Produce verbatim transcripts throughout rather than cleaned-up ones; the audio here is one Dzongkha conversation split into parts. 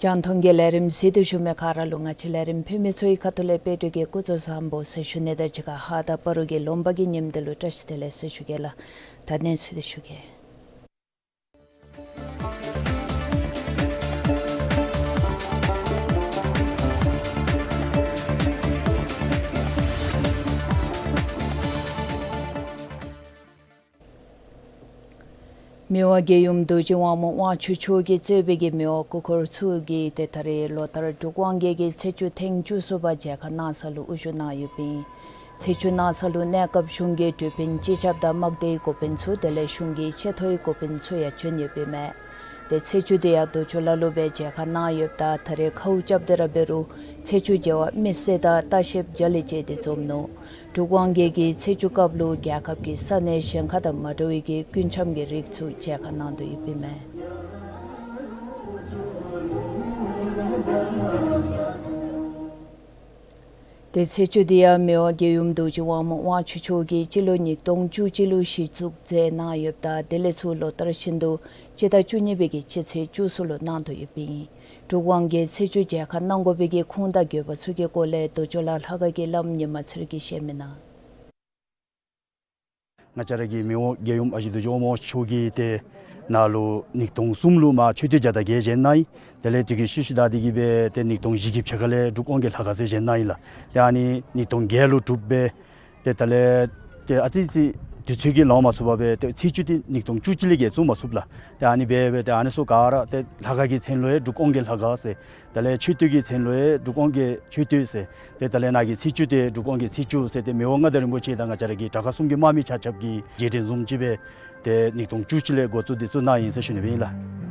རྒྱང་མཐོང་གི་ལས་རིམ་གཟིགས་ཏེ་བཞུགས་མི་ག་ར་ལུ་ང་བཅས་ལས་རིམ་ཕུལ་མི་ཚུ་གི་ཁ་ཐུག་ལས་དཔལ་སྤྲུལ་གྱི་སྐུ་གཟུགས་བཟང་པོ་ཟེར་ཞུ་ནི་དང་གཅིག་ཁར་ཧཱ་དང་སྤ་རོ་གི་ལུང་པ་གི་ཉིནམ་འདི་ལུ་བཀྲ་ཤིས་བདེ་ལེགས་ཟེར་ཞུ་གེ་ལགས། ད་གནས་ཚུལ་འདི་ཞུ་གེ། མི་དབང་རྒྱལ་ཡུམ་རྡོ་རྗེ་དབང་མོ་དབང་ཕྱུག་མཆོག་གིས་གཙོས་པའི་གི་མི་དབང་སྐུ་འཁོར་ཚུ་གིས་ཏེ་ད་རེས་ལོ་ལྟར་འབྲུག་དབང་རྒྱལ་གྱི་ཚེས་བཅུ་ཐེངས་བཅུ་གསུམ་པ་མཇལ་ཁ་གནང་ས་ལུ་དབུ་བཞུགས་གནང་ཡོདཔ་ཨིན། ཚེས་བཅུ་གནང་ས་ལུ་གནས་སྐབས་གཞུང་གི་འབྲུག་པའི་སྤྱི་ཁྱབ་དང་དམག་སྡེའི་འགོ་དཔོན་ཚུ་དེ་ལས་གཞུང་གི་ཆེ་མཐོའི་འགོ་དཔོན་ཚུ་ཡང་བྱོན་ཡོདཔ་ཨིན་མས། ཏེ་ཚེས་བཅུ་འདི་ཡང་རྡོ་ཆོས་ལ་ལུ་སྦེ་མཇལ་ཁ་གནང་ཡོདཔ་ད་ད་རེས་ཁཝ་རྐྱབ་སྟེ་ར་འབད་རུང་ཚེས་བཅུ་མཇལ་བར་མི་སེར་དང་ལྟ་བཤལཔ་རྒྱ་ལས་བཅས་ཏེ་འཛོམས་ནུག། འབྲུག་དབང་རྒྱལ་གྱི་ཚེས་བཅུ་སྐབས་ལུ་རྒྱལ་ཁབ་ཀྱི་ས་གནས་གཞན་ཁ་དང་མ་འདྲ་བའི་གི་ཀུན་འཆམ་གྱི་རིགས་ཚུ་མཇལ་ཁ་གནང་དོ་ཡོདཔ་ཨིན་མས། ཏེ་ཚེས་བཅུ་འདི་ཡང་མི་དབང་རྒྱལ་ཡུམ་རྡོ་རྗེ་དབང་མོ་དབང་ཕྱུག་མཆོག་གིས་སྤྱི་ལོ་ཉིས་སྟོང་བཅུ་གཅིག་ལུ་གཞི་བཙུགས་མཛད་གནང་ཡོདཔ་ད་དེ་ལས་ཚུར་ལོ་ལྟར་བཞིན་དུ་སྤྱི་ཟླ་བཅུ་གཉིས་པའི་གི་སྤྱི་ཚེས་བཅུ་གསུམ་ལུ་གནང་དོ་ཡོདཔ་ཨིན། འབྲུག་དབང་རྒྱལ་ཚེས་བཅུ་མཇལ་ཁ་གནང་དགོ་པའི་གི་ཁུངས་དང་དགོས་པ་ཚུ་གི་སྐོར་ལས་རྡོ་ཆོས་ལ་ལྷ་ཁང་གི་བླམ་ཉི་མ་ཚེ་རིང་གིས་བཤད་མི་ནང་། ང་བཅས་ར་གི་མི་དབང་རྒྱལ་ཡུམ་ཨ་ཞེ་རྡོ་རྗེ་དབང་མོ་མཆོག་གིས་ཏེ་ནཱ་ལུ་ཉིས་སྟོང་གསུམ་ལུ་མར་མཆོད་རྟེན་མཇལ་དར་གྱི་བཞེངས་གནང་ཡི། དེ་ལས་དུས་ཀྱི་ཤུལ་ཤུལ་བདའ་སྟེ་གི་སྦེ་ཏེ་ཉིས་སྟོང་བཞི་གི་ཕྱེད་ཀ་ལས་འབྲུག་དབང་གི་ལྷ་ཁང་ཟེར་བཞེངས་གནང་ཡི་ལགས། ཏེ་ཨ་ནི་ཉིས་སྟོང་བརྒྱད་ལུ་གྲུབ་སྦེ་ཏེ་ད་ལས་ཏེ་ཨ་ཙི་ཙི་དུས་ཚོད་ཀྱིས་ལང་མ་ཚུགས་པར་སྦེ་ཏེ་ཚེས་བཅུ་འདི་ཉིས་སྟོང་བཅུ་གཅིག་ལས་བརྒལ་བཙུགས་མ་ཚུགས་ལགས། ཏེ་ཨ་ནི་སྦེ་སྦེ་ཏེ་ཨ་ནི་ཚུ་ག་ར་ཏེ་ལྷ་ཁང་གི་མཚན་ལུ་ཡང་འབྲུག་དབང་གི་ལྷ་ཁང་ཟེར། དེ་ལས་མཆོད་རྟེན་གྱི་མཚན་ལུ་ཡང་འབྲུག་དབང་གི་མཆོད་རྟེན་ཟེར། ཏེ་ད་ལས་ནཱ་གི་ཚེས་བཅུ་འདི་འབྲུག་དབང་གི་ཚེས་བཅུ་ཟེར་ཏེ་མི་དབང་མངའ་བདག་རིན་པོ་ཆེ་དང་ང་བཅས་ར་གི་དྲག་ཁག་གསུམ་གྱི་དམག་མི་ཆ་ཁྱབ་ཀྱིས་རྗེས་དྲན་བཟུམ་ཅིག་སྦེ་ཏེ་ཉིས་སྟོང་བཅུ་གཅིག་ལས་འགོ་བཙུགས་ཏེ་བཙུགས་གནང་ཡི་ཟེར་ཞུ་ནི་སྦེ་ཨིན་ལགས།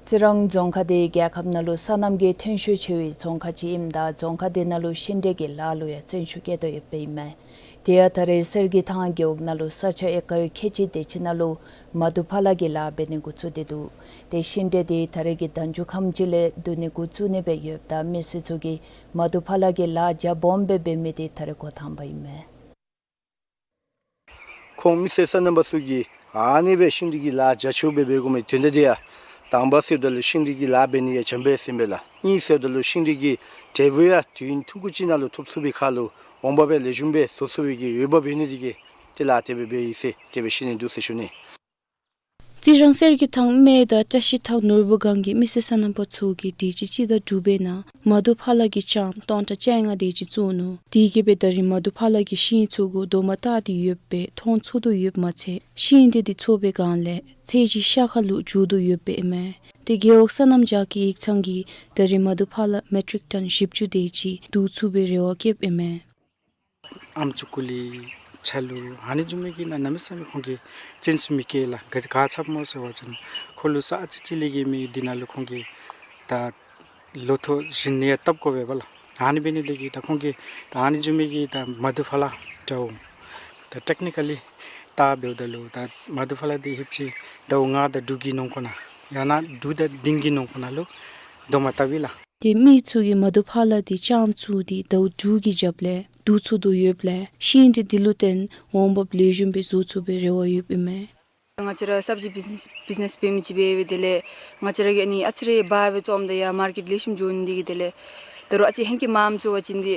རྩི་རང་རྫོང་ཁག་འདི་རྒྱལ་ཁབ་ནང་ལུ་སོ་ནམ་གྱི་ཐོན་ཤུགས་ཆེ་བའི་རྫོང་ཁག་ཅིག་ཨིནམ་ད་རྫོང་ཁག་འདི་ནང་ལུ་ཤིང་འབྲས་ཀྱི་ལཱ་ལུ་ཡང་བརྩོན་ཤུགས་བསྐྱེད་དོ་ཡོདཔ་ཨིན་མས། དེ་ཡང་ད་རེས་གསེར་གྱི་ཐང་རྒེད་འོག་ནང་ལུ་ས་ཆ་ཨེ་ཀར་ཁལ་གཅིག་དེ་ཅིག་ནང་ལུ་མ་དུ་ཕ་ལ་གི་ལཱ་འབད་ནི་འགོ་བཙུགས་ཏེ་འདུག། ཏེ་ཤིང་འབྲས་འདི་ད་རེས་ཀྱི་ཟླ་མཇུག་ཁམས་ཅིག་ལས་བསྡུ་ནི་འགོ་བཙུགས་ནི་སྦེ་ཡོདཔ་ད་མི་སེར་ཚུ་གིས་མ་དུ་ཕ་ལ་གི་ལཱ་རྒྱ་སྦོམ་སྦེ་འབད་མི་འདི་ད་རེས་འགོ་དང་པ་ཨིན་མས། ཁོང་མི་སེར་སོ་ནམ་པ་ཚུ་གིས་ཨ་ནི་སྦེ་ཤིང་འབྲས་ཀྱི་ལཱ་རྒྱ་ཆེཝ་སྦེ་འབད་དགོ་མི་དོན་དག་འདི་ཡང་དང་པ་ཟེརཝ་ད་ལུ་ཤིང་འབྲས་ཀྱི་ལཱ་འབད་ནི་ཡང་འཇམ་པས་ཟེར་ཨིན་པས་ལགས། གཉིས་ཟེརཝ་ད་ལུ་ཤིང་འབྲས་ཀྱི་འབྲས་བུ་ཡང་དུས་ཡུན་ཐུང་ཀུ་ཅིག་ནང་ལུ་ཐོབ་ཚུགས་པའི་ཁར་ལུ་འོང་འབབ་སྦེ་ལེགས་ཤོམ་སྦེ་བཟོ་ཚུགས་པའི་གི་འོས་འབབ་ཡོད་ནི་འདི་གིས་ཏེ་ལཱ་དེ་སྦེ་འབད་ཡི་ཟེར་དེ་སྦེ་ཤེས་ནི་འདུག་ཟེར་ཞུ་ནི། རྩི་རང་གསེར་གྱི་ཐང་སྨད་དང་བཀྲ་ཤིས་ཐང་ནོར་བུ་སྒང་གི་མི་སེར་སོ་ནམ་པ་ཚུ་གིས་དུས་ཅི་སྤྱི་ཟླ་དྲུག་པའི་ནང་མ་དུ་ཕ་ལ་གི་ལྕངམ་སྟོང་ཕྲག་བཅོ་ལྔ་དེ་ཅིག་བཙུགས་ནུག། དེ་གིས་སྦེ་ད་རིས་མ་དུ་ཕ་ལ་གི་ཤིང་ཚུ་གུ་རྡོག་མ་བཏགས་ཏེ་ཡོདཔ་སྦེ་མཐོང་ཚུགས་དོ་ཡོདཔ་མ་ཚད་ཤིང་འབྲས་འདི་བཙོ་བའི་སྒང་ལས་ཚད་གཞི་ཤ་ཁ་ལུ་འགྱུར་དོ་ཡོདཔ་ཨིན་མས། ཏེ་རྒེད་འོག་སོ་ནམ་ཅག་གི་ཡིག་ཚང་གིས་ད་རིས་མ་དུ་ཕ་ལ་མེ་ཊིག་ཊོན་བཞི་བཅུ་དེ་ཅིག་བསྡུ་ཚུགས་པའི་རེ་བ་བསྐྱེདཔ་ཨིན་མས། ཨམ་ཅུ་ཀུ་ལི་ཆ་ལུ་ཨ་ནི་བཟུམ་མའི་གི་ནང་གནམ་མེད་ས་མེད་ཁོང་གིས་ཅན་སུ་མི་སྐྱེལ་ལགས། ག་ག་ཅི་སྨོ་ཟེར་བ་ཅིན་ཁོ་ལུ་ས་ཨ་ཙི་ཅིག་ལས་གི་མི་འདི་ནང་ལུ་ཁོང་གིས་ད་ལོ་ཐོག་བཞིན་ནི་ཡང་བཏབ་དགོ་པས་པ་ལགས། ཨ་ནི་འབད་ནི་དེ་གིས་ད་ཁོང་གིས་ད་ཨ་ནི་བཟུམ་མའི་གི་ད་མ་དུ་ཕ་ལ་འདྲཝ་ད་ཊེཀ་ནི་ཀ་ལི་ བཏབ་འབདཝ་ད་ལུ་ད་མ་དུ་ཕ་ལ་འདི་ཧེབ་ཅིག་ཟླཝ་ལྔ་དང་དྲུག་གི་ནང་འཁོད་ནང་ཡང་ན་དྲུག་དང་བདུན་གྱི་ནང་འཁོད་ནང་ལུ་རྡོག་མ་བཏབ་པས་ལགས། ཏེ་མི་ཚུ་གིས་མ་དུ་ཕ་ལ་འདི་ལྕངམ་བཙུགས་ཏེ་ཟླཝ་དྲུག་གི་རྒྱབ་ལས་བསྡུ་ཚུགས་དོ་ཡོདཔ་ལས་ཤིང་འབྲས་འདི་ལུ་བརྟེན་འོང་འབབ་ལེགས་ཤོམ་སྦེ་བཟོ་ཚུགས་པའི་རེ་བ་ཡོདཔ་ཨིན་མས། ང་བཅས་ར་སབ་ཇི་བིཛ་ནེས་བིཛ་ནེས་འབད་མི་ཅིག་འབད་འབདཝ་ད་ལས་ང་བཅས་ར་གིས་ཨ་ནི་ཨ་ཙི་རེ་འབག་སྦེ་བཙོངམ་ད་ཡང་མར་ཀེཊ་ལེགས་ཤོམ་འགྱོ་ནི་འདི་གིས་དེ་ལས་ད་རུང་ཨ་ཙི་ཧེང་སྐལ་མངམ་བཙུགས་པ་ཅིན་འདི་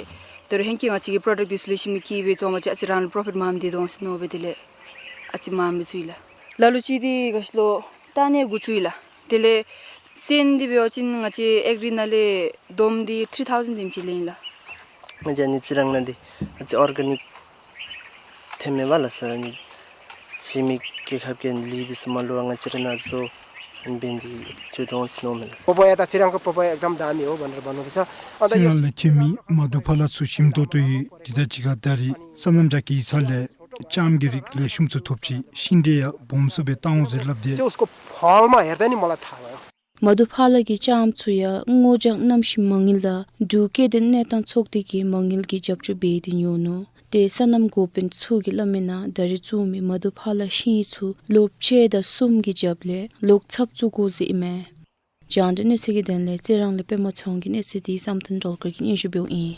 ད་རུང་ཧེང་སྐལ་ང་བཅས་ཀྱི་པྲོ་ཌཀཊ་འདི་ཚུ་ལེགས་ཤོམ་སྦེ་བཀལ་སྦེ་བཙོང་པ་ཅིན་ཨ་ཙི་རང་ལུ་པྲོ་ཕིཊ་མངམ་འདི་འོང་ཟེར་མནོ་སྦེ་དེ་ལས་ཨ་ཙི་མངམ་སྦེ་བཙུགས་ཡི་ལགས། ལ་ལུ་ཅིག་འདི་ག་ཅི་ལོ་བཏབ་ནི་འགོ་བཙུགས་ཡི་ལགས། དེ་ལས་སོན་འདི་འབད་བ་ཅིན་ང་བཅས་ཨེག་རི་ནང་ལས་བསྡོམས་འདི་ཐིརི་ཐའུ་ཟེན་དེམ་ཅིག་ལེན་ཡི་ལགས། ང་བཅས་ཨ་ནི་རྩི་རང་ནང་འདི་ཨ་ཙི་ཨོར་ག་ནིཀ་ཐོནམ་མས་པ་ལགས་སོ། ཨ་ནི་གཞན་མི་རྒྱལ་ཁབ་ཀྱི་ལི་འདི་ཚུ་མ་ལུ་བར་ང་བཅས་ར་ནང་བཟོ་འབད་ནི་འདི་ཅིག་འོང་ཟེར་མནོཝ་མས་ལགས། पपाया त चिराङको पपाया एकदम दामी हो भनेर भन्नुहुँदैछ। अन्त यो སོན་ལས་ཁྱད་མེད་མ་དུ་ཕ་ལ་ཚུ་ཞིམ་ཏོག་ཏོ་ཡོད། དེ་དང་གཅིག་ཁར་ད་རེས་སོ་ནམ་རྒྱ་སྐྱེད་ཡིག་ཚང་ལས་ལྕངམ་གྱི་རིགས་ལེགས་ཤོམ་ཚུ་ཐོབ་ཅི། ཤིང་འབྲས་ཡང་སྦོམ་སུ་སྦེ་བཏང་འོང་ཟེར་སླབ་དེས། त्यो उसको फलमा हेर्दा नि मलाई थाहा भयो। མ་དུ་ཕ་ལ་གི་ལྕངམ་ཚུ་ཡང་སྔོ་ལྗང་གནམ་གཤིས་མ་དངུལ་དང་འབྲུག་སྐྱེ་ལྡན་གནས་སྟངས་ཚོགས་སྡེ་གིས་མ་དངུལ་གྱི་རྒྱབ་སྐྱོར་འབད་དེ་ཉོ་ནུག། ཏེ་སོ་ནམ་འགོ་དཔོན་ཚུ་གིས་སླབ་མི་ནང་ད་རེས་བཙུགས་མི་མ་དུ་ཕ་ལ་ཤིང་ཚུ་ལོ་ཕྱེད་དང་གསུམ་གྱི་རྒྱབ་ལས་ལོག་ཚབ་བཙུགས་དགོ་ཟེར་ཨིན་མས། རྒྱང་བསྒྲགས་གནས་ཚུལ་གྱི་དོན་ལས་རྩི་རང་ལས་པདྨ་ཚེ་དབང་གི་གནས་ཚུལ་འདི་བསམ་གཏན་སྒྲོལ་དཀར་གྱིས་སྙན་ཞུ་འབདཝ་ཨིན།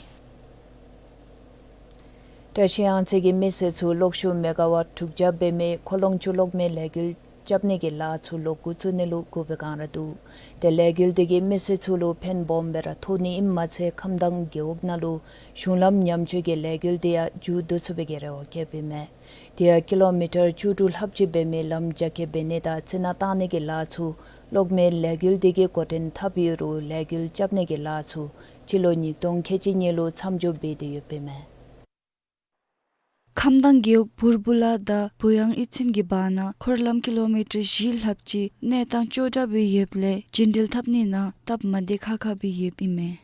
བཀྲ་ཤིས་གཡང་རྩེ་གི་མི་སེར་ཚུ་གློག་ཤུགས་མེ་ག་ཝཊ་དྲུག་བརྒྱ་འབད་མི་ཁོ་ལོང་ཆུ་གློག་མེ་ལས་འགུལ་རྐྱབ་ནི་གི་ལཱ་ཚུ་ལོག་འགོ་བཙུགས་ནི་ལུ་བསྒུགས་པའི་བསྒང་ར་འདུག། ཏེ་ལས་འགུལ་འདི་གིས་མི་སེར་ཚུ་ལུ་ཕན་སྦོམ་སྦེ་ར་ཐོགས་ནི་ཨིནམ་མ་ཚད་ཁམས་དྭངས་རྒེད་འོག་ནང་ལུ་གཞུང་ལམ་ཉམས་བཅོས་ཀྱི་ལས་འགུལ་འདི་ཡང་མཇུག་བསྡུ་ཚུགས་པའི་གི་རེ་བ་བསྐྱེདཔ་ཨིན་མས། དེ་ཡང་ཀི་ལོ་མི་ཊར་བཅུ་དྲུག་ལྷགཔ་ཅིག་འབད་མི་ལམ་རྒྱ་སྐྱེད་འབད་ནི་དང་རྩི་ནག་བཏང་ནི་གི་ལཱ་ཚུ་གློག་མེ་ལས་འགུལ་འདི་གིས་འགོ་འདྲེན་འཐབ་ཡོད་རུང་ལས་འགུལ་རྐྱབ་ནི་གི་ལཱ་ཚུ་སྤྱི་ལོ་ཉིས་སྟོང་ཁལ་གཅིག་གཉིས་ལུ་མཚམས་འཇོག་འབད་དེ་ཡོདཔ་ཨིན་མས། ཁམས་དྭངས་རྒེད་འོག་བུར་བུ་ལ་དང་བུ་ཡང་ཨིད་ཚིམ་གྱི་བར་ན་འཁོར་ལམ་ཀི་ལོ་མི་ཊར་བཞི་ལྷགཔ་ཅིག་གནས་སྟངས་སྐྱོ་དྲགས་སྦེ་ཡོདཔ་ལས་རྒྱུན་འགྲུལ་འཐབ་ནི་ནང་སྟབས་མ་བདེ་ཁག་ཁ་སྦེ་ཡོདཔ་ཨིན་མས།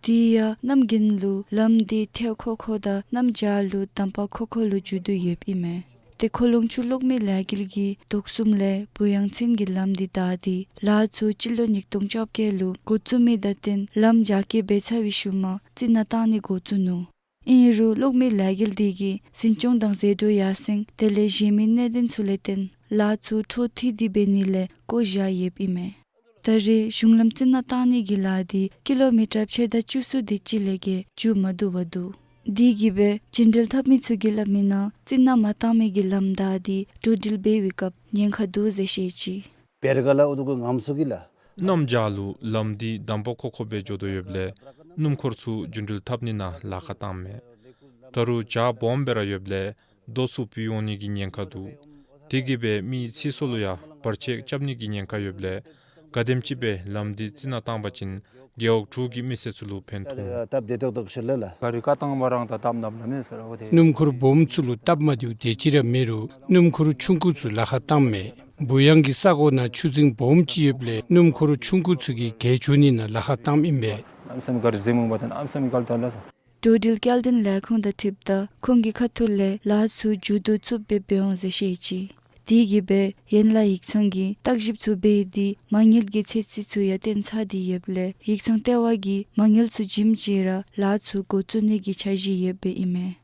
དེ་ཡང་གནམ་དགུན་ལུ་ལམ་འདི་ཐལ་ཁོག་ཁོག་དང་གནམ་བྱཱར་ལུ་འདམ་པ་ཁོག་ཁོག་ལུ་འགྱུར་དོ་ཡོདཔ་ཨིན་མས། ཏེ་ཁོ་ལོང་ཆུ་གློག་མེ་ལས་འགུལ་གྱིས་དོག་གསུམ་ལས་བུ་ཡང་ཚུན་གྱི་ལམ་འདི་བདའ་སྟེ་ལཱ་ཚུ་སྤྱི་ལོ་ཉིས་སྟོང་བཅོ་བརྒྱད་ལུ་འགོ་བཙུགས་མི་དང་བསྟུན་ལམ་རྒྱ་སྐྱེད་འབད་ཚར་བའི་ཤུལ་མ་རྩི་ནག་བཏང་ནི་འགོ་བཙུགས་ནུག། ཨིན་རུང་གློག་མེ་ལས་འགུལ་འདི་གིས་འཛིན་སྐྱོང་དང་ཟད་འགྲོ་ཡར་སེང་དེ་ལས་གཞན་མི་གནད་དོན་ཚུ་ལས་བརྟེན་ལཱ་ཚུ་འཕྲོ་མཐུད་དེ་འབད་ནི་ལས་བཀོ་བཞག་ཡོདཔ་ཨིན་མས། ད་རེས་གཞུང་ལམ་རྩི་ནག་བཏང་ནི་གི་ལཱ་འདི་ཀི་ལོ་མི་ཊར་ཕྱེད་དང་བཅུ་གསུམ་དེ་ཅིག་ལས་བརྒལ་མཇུག་མ་བསྡུ་བར་འདུག། དེ་གིས་སྦེ་རྒྱུན་འགྲུལ་འཐབ་མི་ཚུ་གིས་སླབ་མི་ནང་རྩི་ནག་མ་བཏང་མི་གི་ལམ་བདའ་སྟེ་འགྲོ་འགྲུལ་འབད་བའི་སྐབས་ཉེན་ཁ་འདུག་ཟེར་བཤད་ཅི། བེར་ག་ལ་ཨུ་ཐུ་གུ་ངམ་སུ་གི་ལ། གནམ་བྱཱར་ལུ་ལམ་འདི་འདམ་པ་ཁོག་ཁོག་སྦེ་འགྱོ་དོ་ཡོདཔ་ལས་སྣུམ་འཁོར་ཚུ་རྒྱུན་འགྲུལ་འཐབ་ནི་ནང་ལཱ་ཁག་བཏངམ་མས། ད་རུང་བྱཱར་སྦོམ་སྦེ་ར་ཡོདཔ་ལས་རྡོ་ཚུ་ཕུད་འོང་ནི་གི་ཉེན་ཁ་འདུག། དེ་གིས་སྦེ་མི་ཚེ་སྲོག་ལུ་ཡང་བར་ཆད་རྐྱབ་ནི་གི་ཉེན་ཁ་ཡོདཔ་ལས་ག་དེམ་ཅིག་སྦེ་ལམ་འདི་རྩི་ནག་བཏང་པ་ཅིན་རྒེད་འོག་དྲུག་གི་མི་སེར་ཚུ་ལུ་ཕན་ཐོགས་འོང་། སྟབས་བདེ་ཏོག་ཏོ་ཤིག་ལས་ལགས། ག་རི་ཀ་བཏང་བ་རང་ད་སྟབས་མ་བདེཝ་མེད་ཟེར་བ་དེ། སྣུམ་འཁོར་སྦོམ་ཚུ་ལུ་སྟབས་མ་བདེཝ་དེ་ཅིག་ར་མེད་རུང་སྣུམ་འཁོར་ཆུང་ཀུ་ཚུ་ལཱ་ཁག་བཏངམ་མས། བུ་ཡང་གི་ས་གོ་ནང་ཆུ་རྫིང་སྦོམ་ཅིག་ཡོདཔ་ལས་སྣུམ་འཁོར་ཆུང་ཀུ་ཚུ་གིས་བརྒལ་བཅུག་ནི་ནང་ལཱ་ཁག་བཏངམ་ཨིན་པས། གནམ་མེད་ས་མེད་ག་རི་རྫིང་མོ་བ་དང་གནམ་མེད་ས་མེད་ག་ལ་ད་ལ་ས། འགྲོ་འགྲུལ་སྐྱེལ་འདྲེན་ལས་ཁུངས་དང་འཁྲིལཝ་ད་ཁོང་གི་ཁ་ཐུག་ལས་ལཱ་ཚུ་མཇུག་བསྡུ་ཚུགསཔ་སྦེ་འབད་འོང་ཟེར་བཤད་ཅི། དེ་གིས་སྦེ་ཡན་ལག་ཡིག་ཚང་གིས་བརྟག་ཞིབ་ཚུ་འབད་དེ་མ་དངུལ་གྱི་ཚོད་རྩིས་ཚུ་ཡང་བཏོན་ཚར་ཏེ་ཡོདཔ་ལས་ཡིག་ཚང་ལྟེ་བ་གིས་མ་དངུལ་ཚུ་བྱིནམ་ཅིག་ར་ལཱ་ཚུ་འགོ་བཙུགས་ནི་གི་འཆར་གཞི་ཡོདཔ་ཨིན་མས།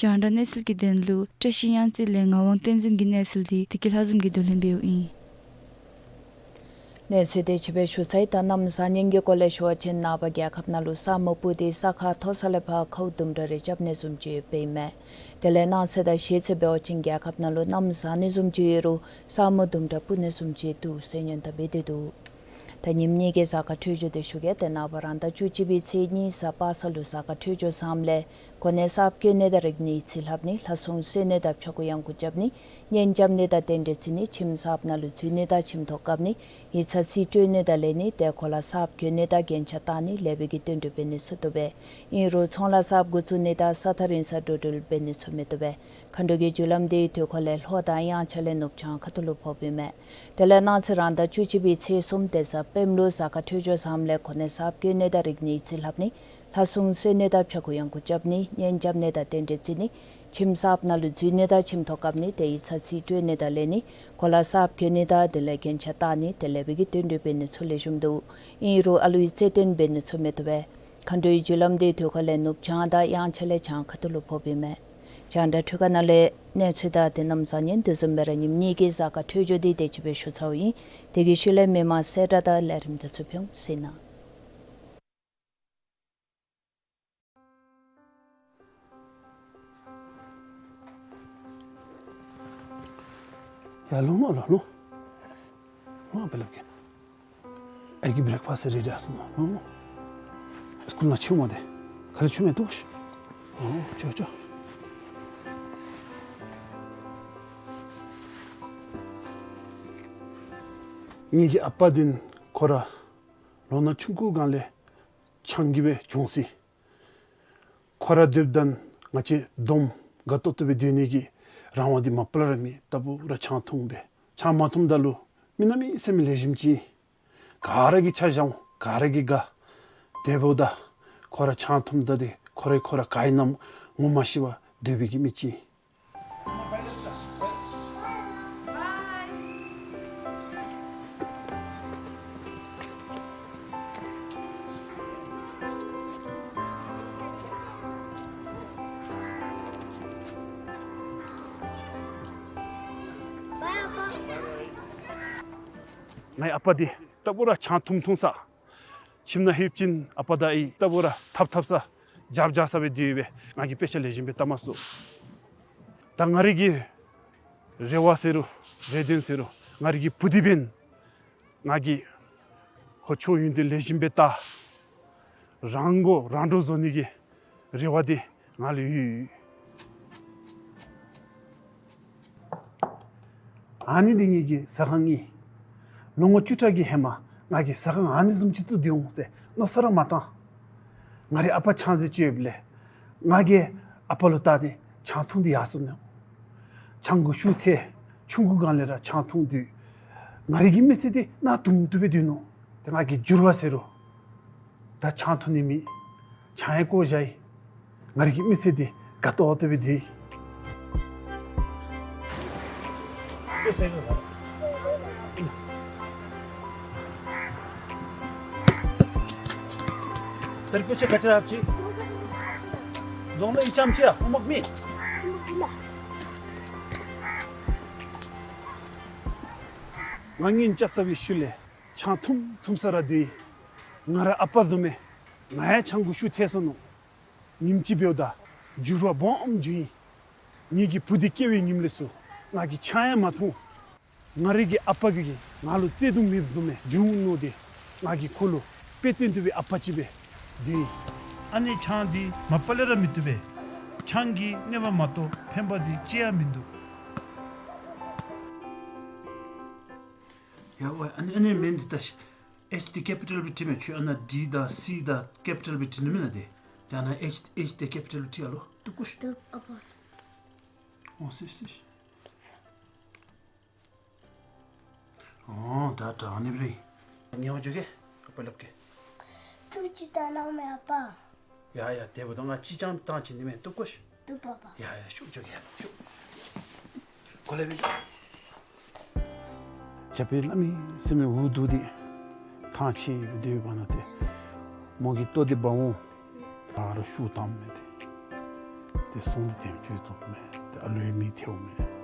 རྒྱང་བསྒྲགས་གནས་ཚུལ་གྱི་དོན་ལུ་བཀྲ་ཤིས་གཡང་རྩེ་ལས་ངག་དབང་བསྟན་འཛིན་གྱི་གནས་ཚུལ་འདི་བདེ་སྐྱིད་ལྷ་འཛོམས་ཀྱིས་བསྡུ་ལེན་འབདཝ་ཨིན། གནས་ཚུལ་དེ་ཅིག་སྦེ་ཞུ་ཚར་ཡི། ད་གནམ་བཟང་ངན་གྱི་སྐོར་ལས་ཞུ་བ་ཅིན་ནངས་པ་རྒྱལ་ཁབ་ནང་ལུ་ས་སྨུག་སྤུབས་ཏེ་ས་ཁ་མཐོ་ས་ལས་ཕར་ཁཝ་དུམ་གྲ་རེ་རྐྱབ་ནི་བཟུམ་ཅིག་ཡོདཔ་ཨིན་མས། དེ་ལས་གནངས་ཚེ་དང་ཤེས་ཚེ་འབད་བ་ཅིན་རྒྱལ་ཁབ་ནང་ལུ་གནམ་བཟང་ནི་བཟུམ་ཅིག་ཡོད་རུང་ས་སྨུག་དུམ་གྲ་སྤུབས་ནི་བཟུམ་ཅིག་འདུག་ཟེར་སྙན་ཐོ་འབད་དེ་འདུག། ད་ཉིནམ་གཉིས་ཀྱི་གཟའ་སྐར་འཕྲོད་སྦྱོར་དེ་ཞུ་གེ། ཏེ་ནངས་པ་རང་ཟླ་བཅུ་གཅིག་པའི་ཚེས་གཉིས་གཟའ་པ་སངས་ལུ་གཟའ་སྐར་འཕྲོད་སྦྱོར་བཟངམ་ལས་གོ་གནས་གསརཔ་བཀོད་ནི་དང་རིག་གནས་རྩིས་ལྷབ་ནི། ལྷ་སྲུང་གསོལ་ནི་དང་ཕྱྭ་འགུགས་གཡང་འགུགས་རྐྱབ་ནི། གཉེན་རྐྱབ་ནི་དང་རྟེན་འབྲེལ་བརྩི་ནི། ཁྱིམ་གསརཔ་ནང་ལུ་འཛུལ་ནི་དང་ཁྱིམ་ཐོག་བཀབ་ནི། ཡིག་ཚང་རྩིས་སྤྲོད་ནི་དང་ལེན་ནི། ཏེ་གོ་ལ་གསརཔ་གྱོན་ནི་དང་རྒྱན་ཆ་བཏགས་ནི་ལེགས་པའི་གི་དོན་འགྲུབ་འབད་ནི་ཚུ་བཏུབ་པས། ཨིན་རུང་ཚོང་ལཱ་གསརཔ་འགོ་བཙུགས་ནི་དང་ས་ཐག་རིང་སར་འགྲོ་འགྲུལ་འབད་ནི་ཚུ་མི་བཏུབ་པས། མཁའ་འགྲོ་གི་རྒྱུ་ལམ་འདི་དུས་འཁོར་ལས་ལྷོ་དང་གཡང་ཆ་ལས་ནུབ་བྱང་ཁ་ཐུག་ལུ་ཕོགཔ་ཨིན་མས། དེ་ལས་གནངས་ཚེ་རང་ཟླ་བཅུ་གཅིག་པའི་ཚེས་གསུམ་ཏེ་གཟའ་སྤེནམ་ལུ་གཟའ་སྐར་འཕྲོད་སྦྱོར་བཟངམ་ལས་གོ་གནས་གསརཔ་བཀོད་ནི་དང་རིག་གནས་རྩིས་ལྷབ་ནི། ལྷ་སྲུང་གསོལ་ནི་དང་ཕྱྭ་འགུགས་གཡང་འགུགས་རྐྱབ་ནི། གཉེན་རྐྱབ་ནི་དང་རྟེན་འབྲེལ་བརྩི་ནི། ཁྱིམ་གསརཔ་ནང་ལུ་འཛུལ་ནི་དང་ཁྱིམ་ཐོག་བཀབ་ནི། ཏེ་ཡིག་ཚང་རྩིས་སྤྲོད་ནི་དང་ལེན་ནི། གོ་ལ་གསརཔ་གྱོན་ནི་དང་དེ་ལས་རྒྱན་ཆ་བཏགས་ནི། ཏེ་ལེགས་པའི་གི་དོན་འགྲུབ་འབད་ནི་ཚུ་ལེགས་ཤོམ་འདུག། ཨིན་རུང་ཨ་ལུའི་རྩེད་འགྲན་འབད་ནི་ཚུ་མི་བཏུབ་པས། མཁའ་འགྲོའི་རྒྱུ་ལམ་འདི་དུས་འཁོར་ལས་ནུབ་བྱང་དང་གཡང་ཆ་ལས་བྱང་ཁ་ཐུག་ལུ་ཕོགཔ་ཨིན་མས། རྒྱང་བསྒྲགས་འཕྲུལ་ཁང་ནང་ལས་ གནས་ཚུལ་དང་དེ་རྣམས་གསར་རྙིང་དེ་བཟུམ་སྦེ་ར་ཉིནམ་གཉིས་ཀྱི་གཟའ་སྐར་འཕྲོད་སྦྱོར་འདི་དེ་ཅིག་སྦེ་ཞུ་ཚརཝ་ཨིན། དེ་གི་ཤུལ་ལས་མི་མང་གསལ་བསྒྲགས་དང་ལས་རིམ་དེ་ཚུ་ཕུལ་ཟེར་ན། ཡ་ལོངས་ལོངས་ལོངས་ལོངས། ལོངས་ཨ་པ་ལགས་ཀྱིས། ཨའི་གི་བྲེག་ཕཱསཊ་རེ་ཌི་ཨིན་ཟེར་མས། ལོངས་ལོངས། སི་ཀུལ་ནང་ཕྱདཔ་མས་ཏེ། ཁ་ལས་ཕྱདཔ་མས་ཏེ་ཤིག། ཨོ་ཅོག་ཅོག། ངེ་གི་ཨ་པ་འདི་ཁོ་ར་ལོ་ན་ཆུང་ཀུ་སྒང་ལས་ཆང་གིས་སྦེ་གྱོངས་ཅི། ཁོ་ར་སྡོདཔ་ད་ང་བཅས་བསྡོམས་དགའ་ཏོག་ཏོ་སྦེ་སྡོད་ནི་གི་རང་དབང་འདི་མ་པ་ལས་ར་མེད། རྟག་བུ་ར་ཆང་འཐུང་སྦེ། ཆང་མ་འཐུངམ་ད་ལུ་མི་གནམ་མེད་ས་མེད་ལེགས་ཤོམ་ཅིག། ག་ར་གིས་ཆ་བཞག་འོང་། ག་ར་གིས་དགའ། དེ་འབདཝ་ད་ཁོ་ར་ཆང་འཐུངམ་ད་འདི་ཁོ་ར་ཁོ་ར་ག་ཨིན་ན་ངོ་མ་ཤེས་པར་སྡོད་པའི་གི་མི་ཅིག། ངེའི་ཨ་པ་འདི་རྟག་བུ་ར་ཆང་འཐུང་འཐུང་ས། ཁྱིམ་ནང་ལྷོདཔ་ཅིན་ཨ་པ་དང་ཨའི་རྟག་བུ་ར་འཐབ་འཐབ་ས་རྒྱབ་རྒྱབ་ས་སྦེ་སྡོད་པས། ང་གིས་དཔེ་ཆ་ལེགས་ཤོམ་སྦེ་བལྟ་མ་ཚུགས། ད་ང་རའི་གི་རེ་བ་ཟེར་རུང་རེ་འདུན་ཟེར་རུང་ང་རའི་གི་བུ་འདི་འབདན་ང་གིས་ཁོ་ཆོས་ཡོན་ཏན་ལེགས་ཤོམ་སྦེ་ད་རང་མགོ་རང་འདྲོངས་བཟོ་ནི་གི་རེ་བ་འདི་ང་ལུ་ཡོད། ཨ་ནི་འདི་ངེ་གི་ཟ་ཁང་ཨིན། ལོ་ངོ་བཅུ་ཕྲག་གི་ཧེ་མ་ང་གིས་ཟ་ཁང་ཨ་ནི་བཟུམ་ཅིག་བཙུགས་ཏེ་འོང་ཟེར་མནོ་བསམ་ར་མ་བཏང་། ང་རའི་ཨ་པ་ཆང་རྫས་སྤྱོད་ཡོདཔ་ལས་ང་གིས་ཨ་པ་ལུ་བལྟ་སྟེ་ཆང་འཐུང་སྟེ་ཡར་སོ་ནུག། ཆང་གི་ཤུགས་ཐལ། ཆུང་ཀུ་སྒང་ལས་ར་ཆང་འཐུང་སྟེ་ང་རའི་གི་མི་ཚེ་འདི་གནག་དུང་དུ་སྦེ་སྡོད་ནུག། ཏེ་ང་གིས་འགྱུར་བ་ཟེར་རུང་ད་ཆང་འཐུང་ནི་མེད། ཆང་ཡང་བཀོ་བཞག་ཡི། ང་རའི་གི་མི་ཚེ་འདི་དགའ་ཏོག་ཏོ་སྦེ་སྡོད་ཡི། तेरे पीछे कचरा है जी। दोनों इचाम चिया, उमक मी। ང་ཉིན་ཅ་ཚ་བའི་ཤུལ་ལས་ཆང་འཐུང་འཐུང་ས་ར་སྡོད་ཡི། ང་ར་ཨ་པ་བཟུམ་སྦེ་ང་ཡང་ཆང་གི་ཤུགས་ཐལ་སོ་ནུག། ཉིནམ་ཅིག་འབདཝ་ད་འགྱུར་བ་སྦོམ་བྱུང་ཡི། ངེ་གི་བུ་འདི་སྐྱེ་བའི་ཉིནམ་ལས་ཚུར་ང་གིས་ཆང་ཡང་མ་འཐུང་། ང་རའི་གི་ཨ་པ་གིས་ང་ལུ་བརྩེ་གདུང་མེདཔ་བཟུམ་སྦེ་འགྱོ་ནུག། ཏེ་ང་གིས་ཁོ་ལུ་དཔེ་སྟོན་ཏེ་སྦེ་ཨ་པ་ཅིག་སྦེ་སྡོད་ཡི། ཨ་ནི་ཆང་འདི་མ་པ་ལས་ར་མི་བཏུབ་པས། ཆང་གིས་གནོད་པ་མ་གཏོགས་ཕན་པ་འདི་ཅི་ཡང་མིན་འདུག། ཡ་ཝའི་ཨ་ནི་ཨ་ནི་མིང་འདི་ད་ཤི་ཨེཆ་འདི་ཀེ་པི་ཊལ་སྦེ་བྲིས་མས། ཁྱོད་ཨ་ནཱ་ཌི་དང་སི་དང་ཀེ་པི་ཊལ་སྦེ་བྲིས་ནི་མེན་ན། ཏེ་ཏེ་ཨ་ནཱ་ཨེཆ་ཨེཆ་འདི་ཀེ་པི་ཊལ་སྦེ་བྲིས་ཨ་ལོ། བཏུབ་གོ་ཤིག། བཏུབ་ཨ་པ། ཨོ་སི་སི། ཨོ་ད་ད་ཨ་ནི་སྦེ་རེད། ཉེ་བར་འགྱོ་གེ། ཨ་པ་སླབ་གེ། སུ་ཅིག་བཏང་གནང་མས་ཨ་པ། ཡ་ཡ་དེ་འབདཝ་ད་ང་གཅིག་རྐྱངམ་བཏང་བྱིན་ནི་མེན། བཏུབ་གོ་ཤིག། བཏུབ་པ་པ། ཡ་ཡ་ཤུགས་རྒྱག་གེ་ཤུགས། གོ་ལེ་བི། ཇ་པི་གནམ་མེད་ས་མེད་འུ་སྡུག་སྟེ་ཐང་ཆད་སྡོད་པ་ན་ཏེ་མོ་གིས་ལྟོ་འདི་འབག་འོང་། ད་རུང་ཤུགས་བཏངམ་མས་ཏེ། ཏེ་སོང་སྟེ་དེམ་ཅིག་བཙོགཔ་མས། ཏེ་ཨ་ལོའི་མིག་ཐལཝ་མས།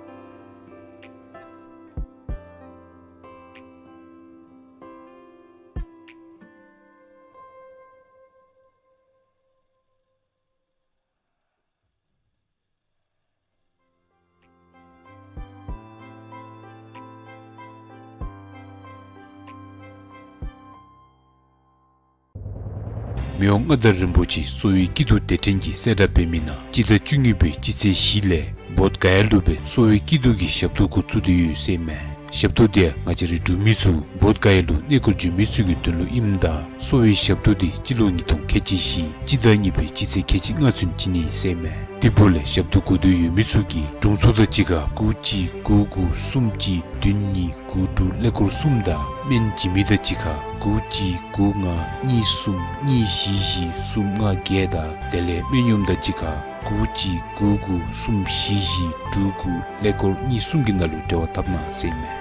མི་དབང་མངའ་བདག་རིན་པོ་ཆེ་གསོ་བའི་སྐྱིད་སྡུག་སྡེ་ཕྲན་གྱིས་གསལ་བསྒྲགས་འབད་མི་ནང་སྤྱི་ཟླ་བཅུ་གཉིས་པའི་སྤྱི་ཚེས་བཞི་ལས་བོདྷ་ག་ཡ་ལུ་སྦེ་གསོ་བའི་སྐྱིད་སྡུག་གི་ཞབས་ཏོག་འགོ་བཙུགས་ཏེ་ཡོད་ཟེར་མས། ཞབས་ཏོག་འདི་ཡང་ང་བཅས་རའི་འབྲུག་མི་ཚུ་བོདྷ་ག་ཡ་ལུ་གནས་སྐོར་འགྱོ་མི་ཚུ་གི་དོན་ལུ་ཨིནམ་ད་གསོ་བའི་ཞབས་ཏོག་འདི་སྤྱི་ལོ་ཉིས་སྟོང་ཁལ་གཅིག་བཞི་སྤྱི་ཟླ་གཉིས་པའི་སྤྱི་ཚེས་ཁལ་གཅིག་ལྔ་ཚུན་བྱིན་ནི་ཟེར་མས། དེ་འབདཝ་ལས་ཞབས་ཏོག་དགོས་འདོད་ཡོད་མི་ཚུ་གིས་དྲུང་འཚོ་དང་གཅིག་ཁར་དགུ་གཅིག་དགུ་དགུ་གསུམ་གཅིག་བདུན་གཉིས་དགུ་དྲུག་ཀླད་ཀོར་གསུམ་དང་སྨན་བྱིན་མི་དང་གཅིག་ཁར་དགུ་གཅིག་དགུ་ལྔ་གཉིས་གསུམ་གཉིས་བཞི་བཞི་གསུམ་ལྔ་བརྒྱད་དང་དེ་ལས་སྨན་གཡོགམ་དང་གཅིག་ཁར་དགུ་གཅིག་དགུ་དགུ་གསུམ་བཞི་བཞི་དྲུག་དགུ་ཀླད་ཀོར་གཉིས་གསུམ་གྱི་ནང་ལུ་འབྲེལ་བ་འཐབ་གནང་ཟེར་མས།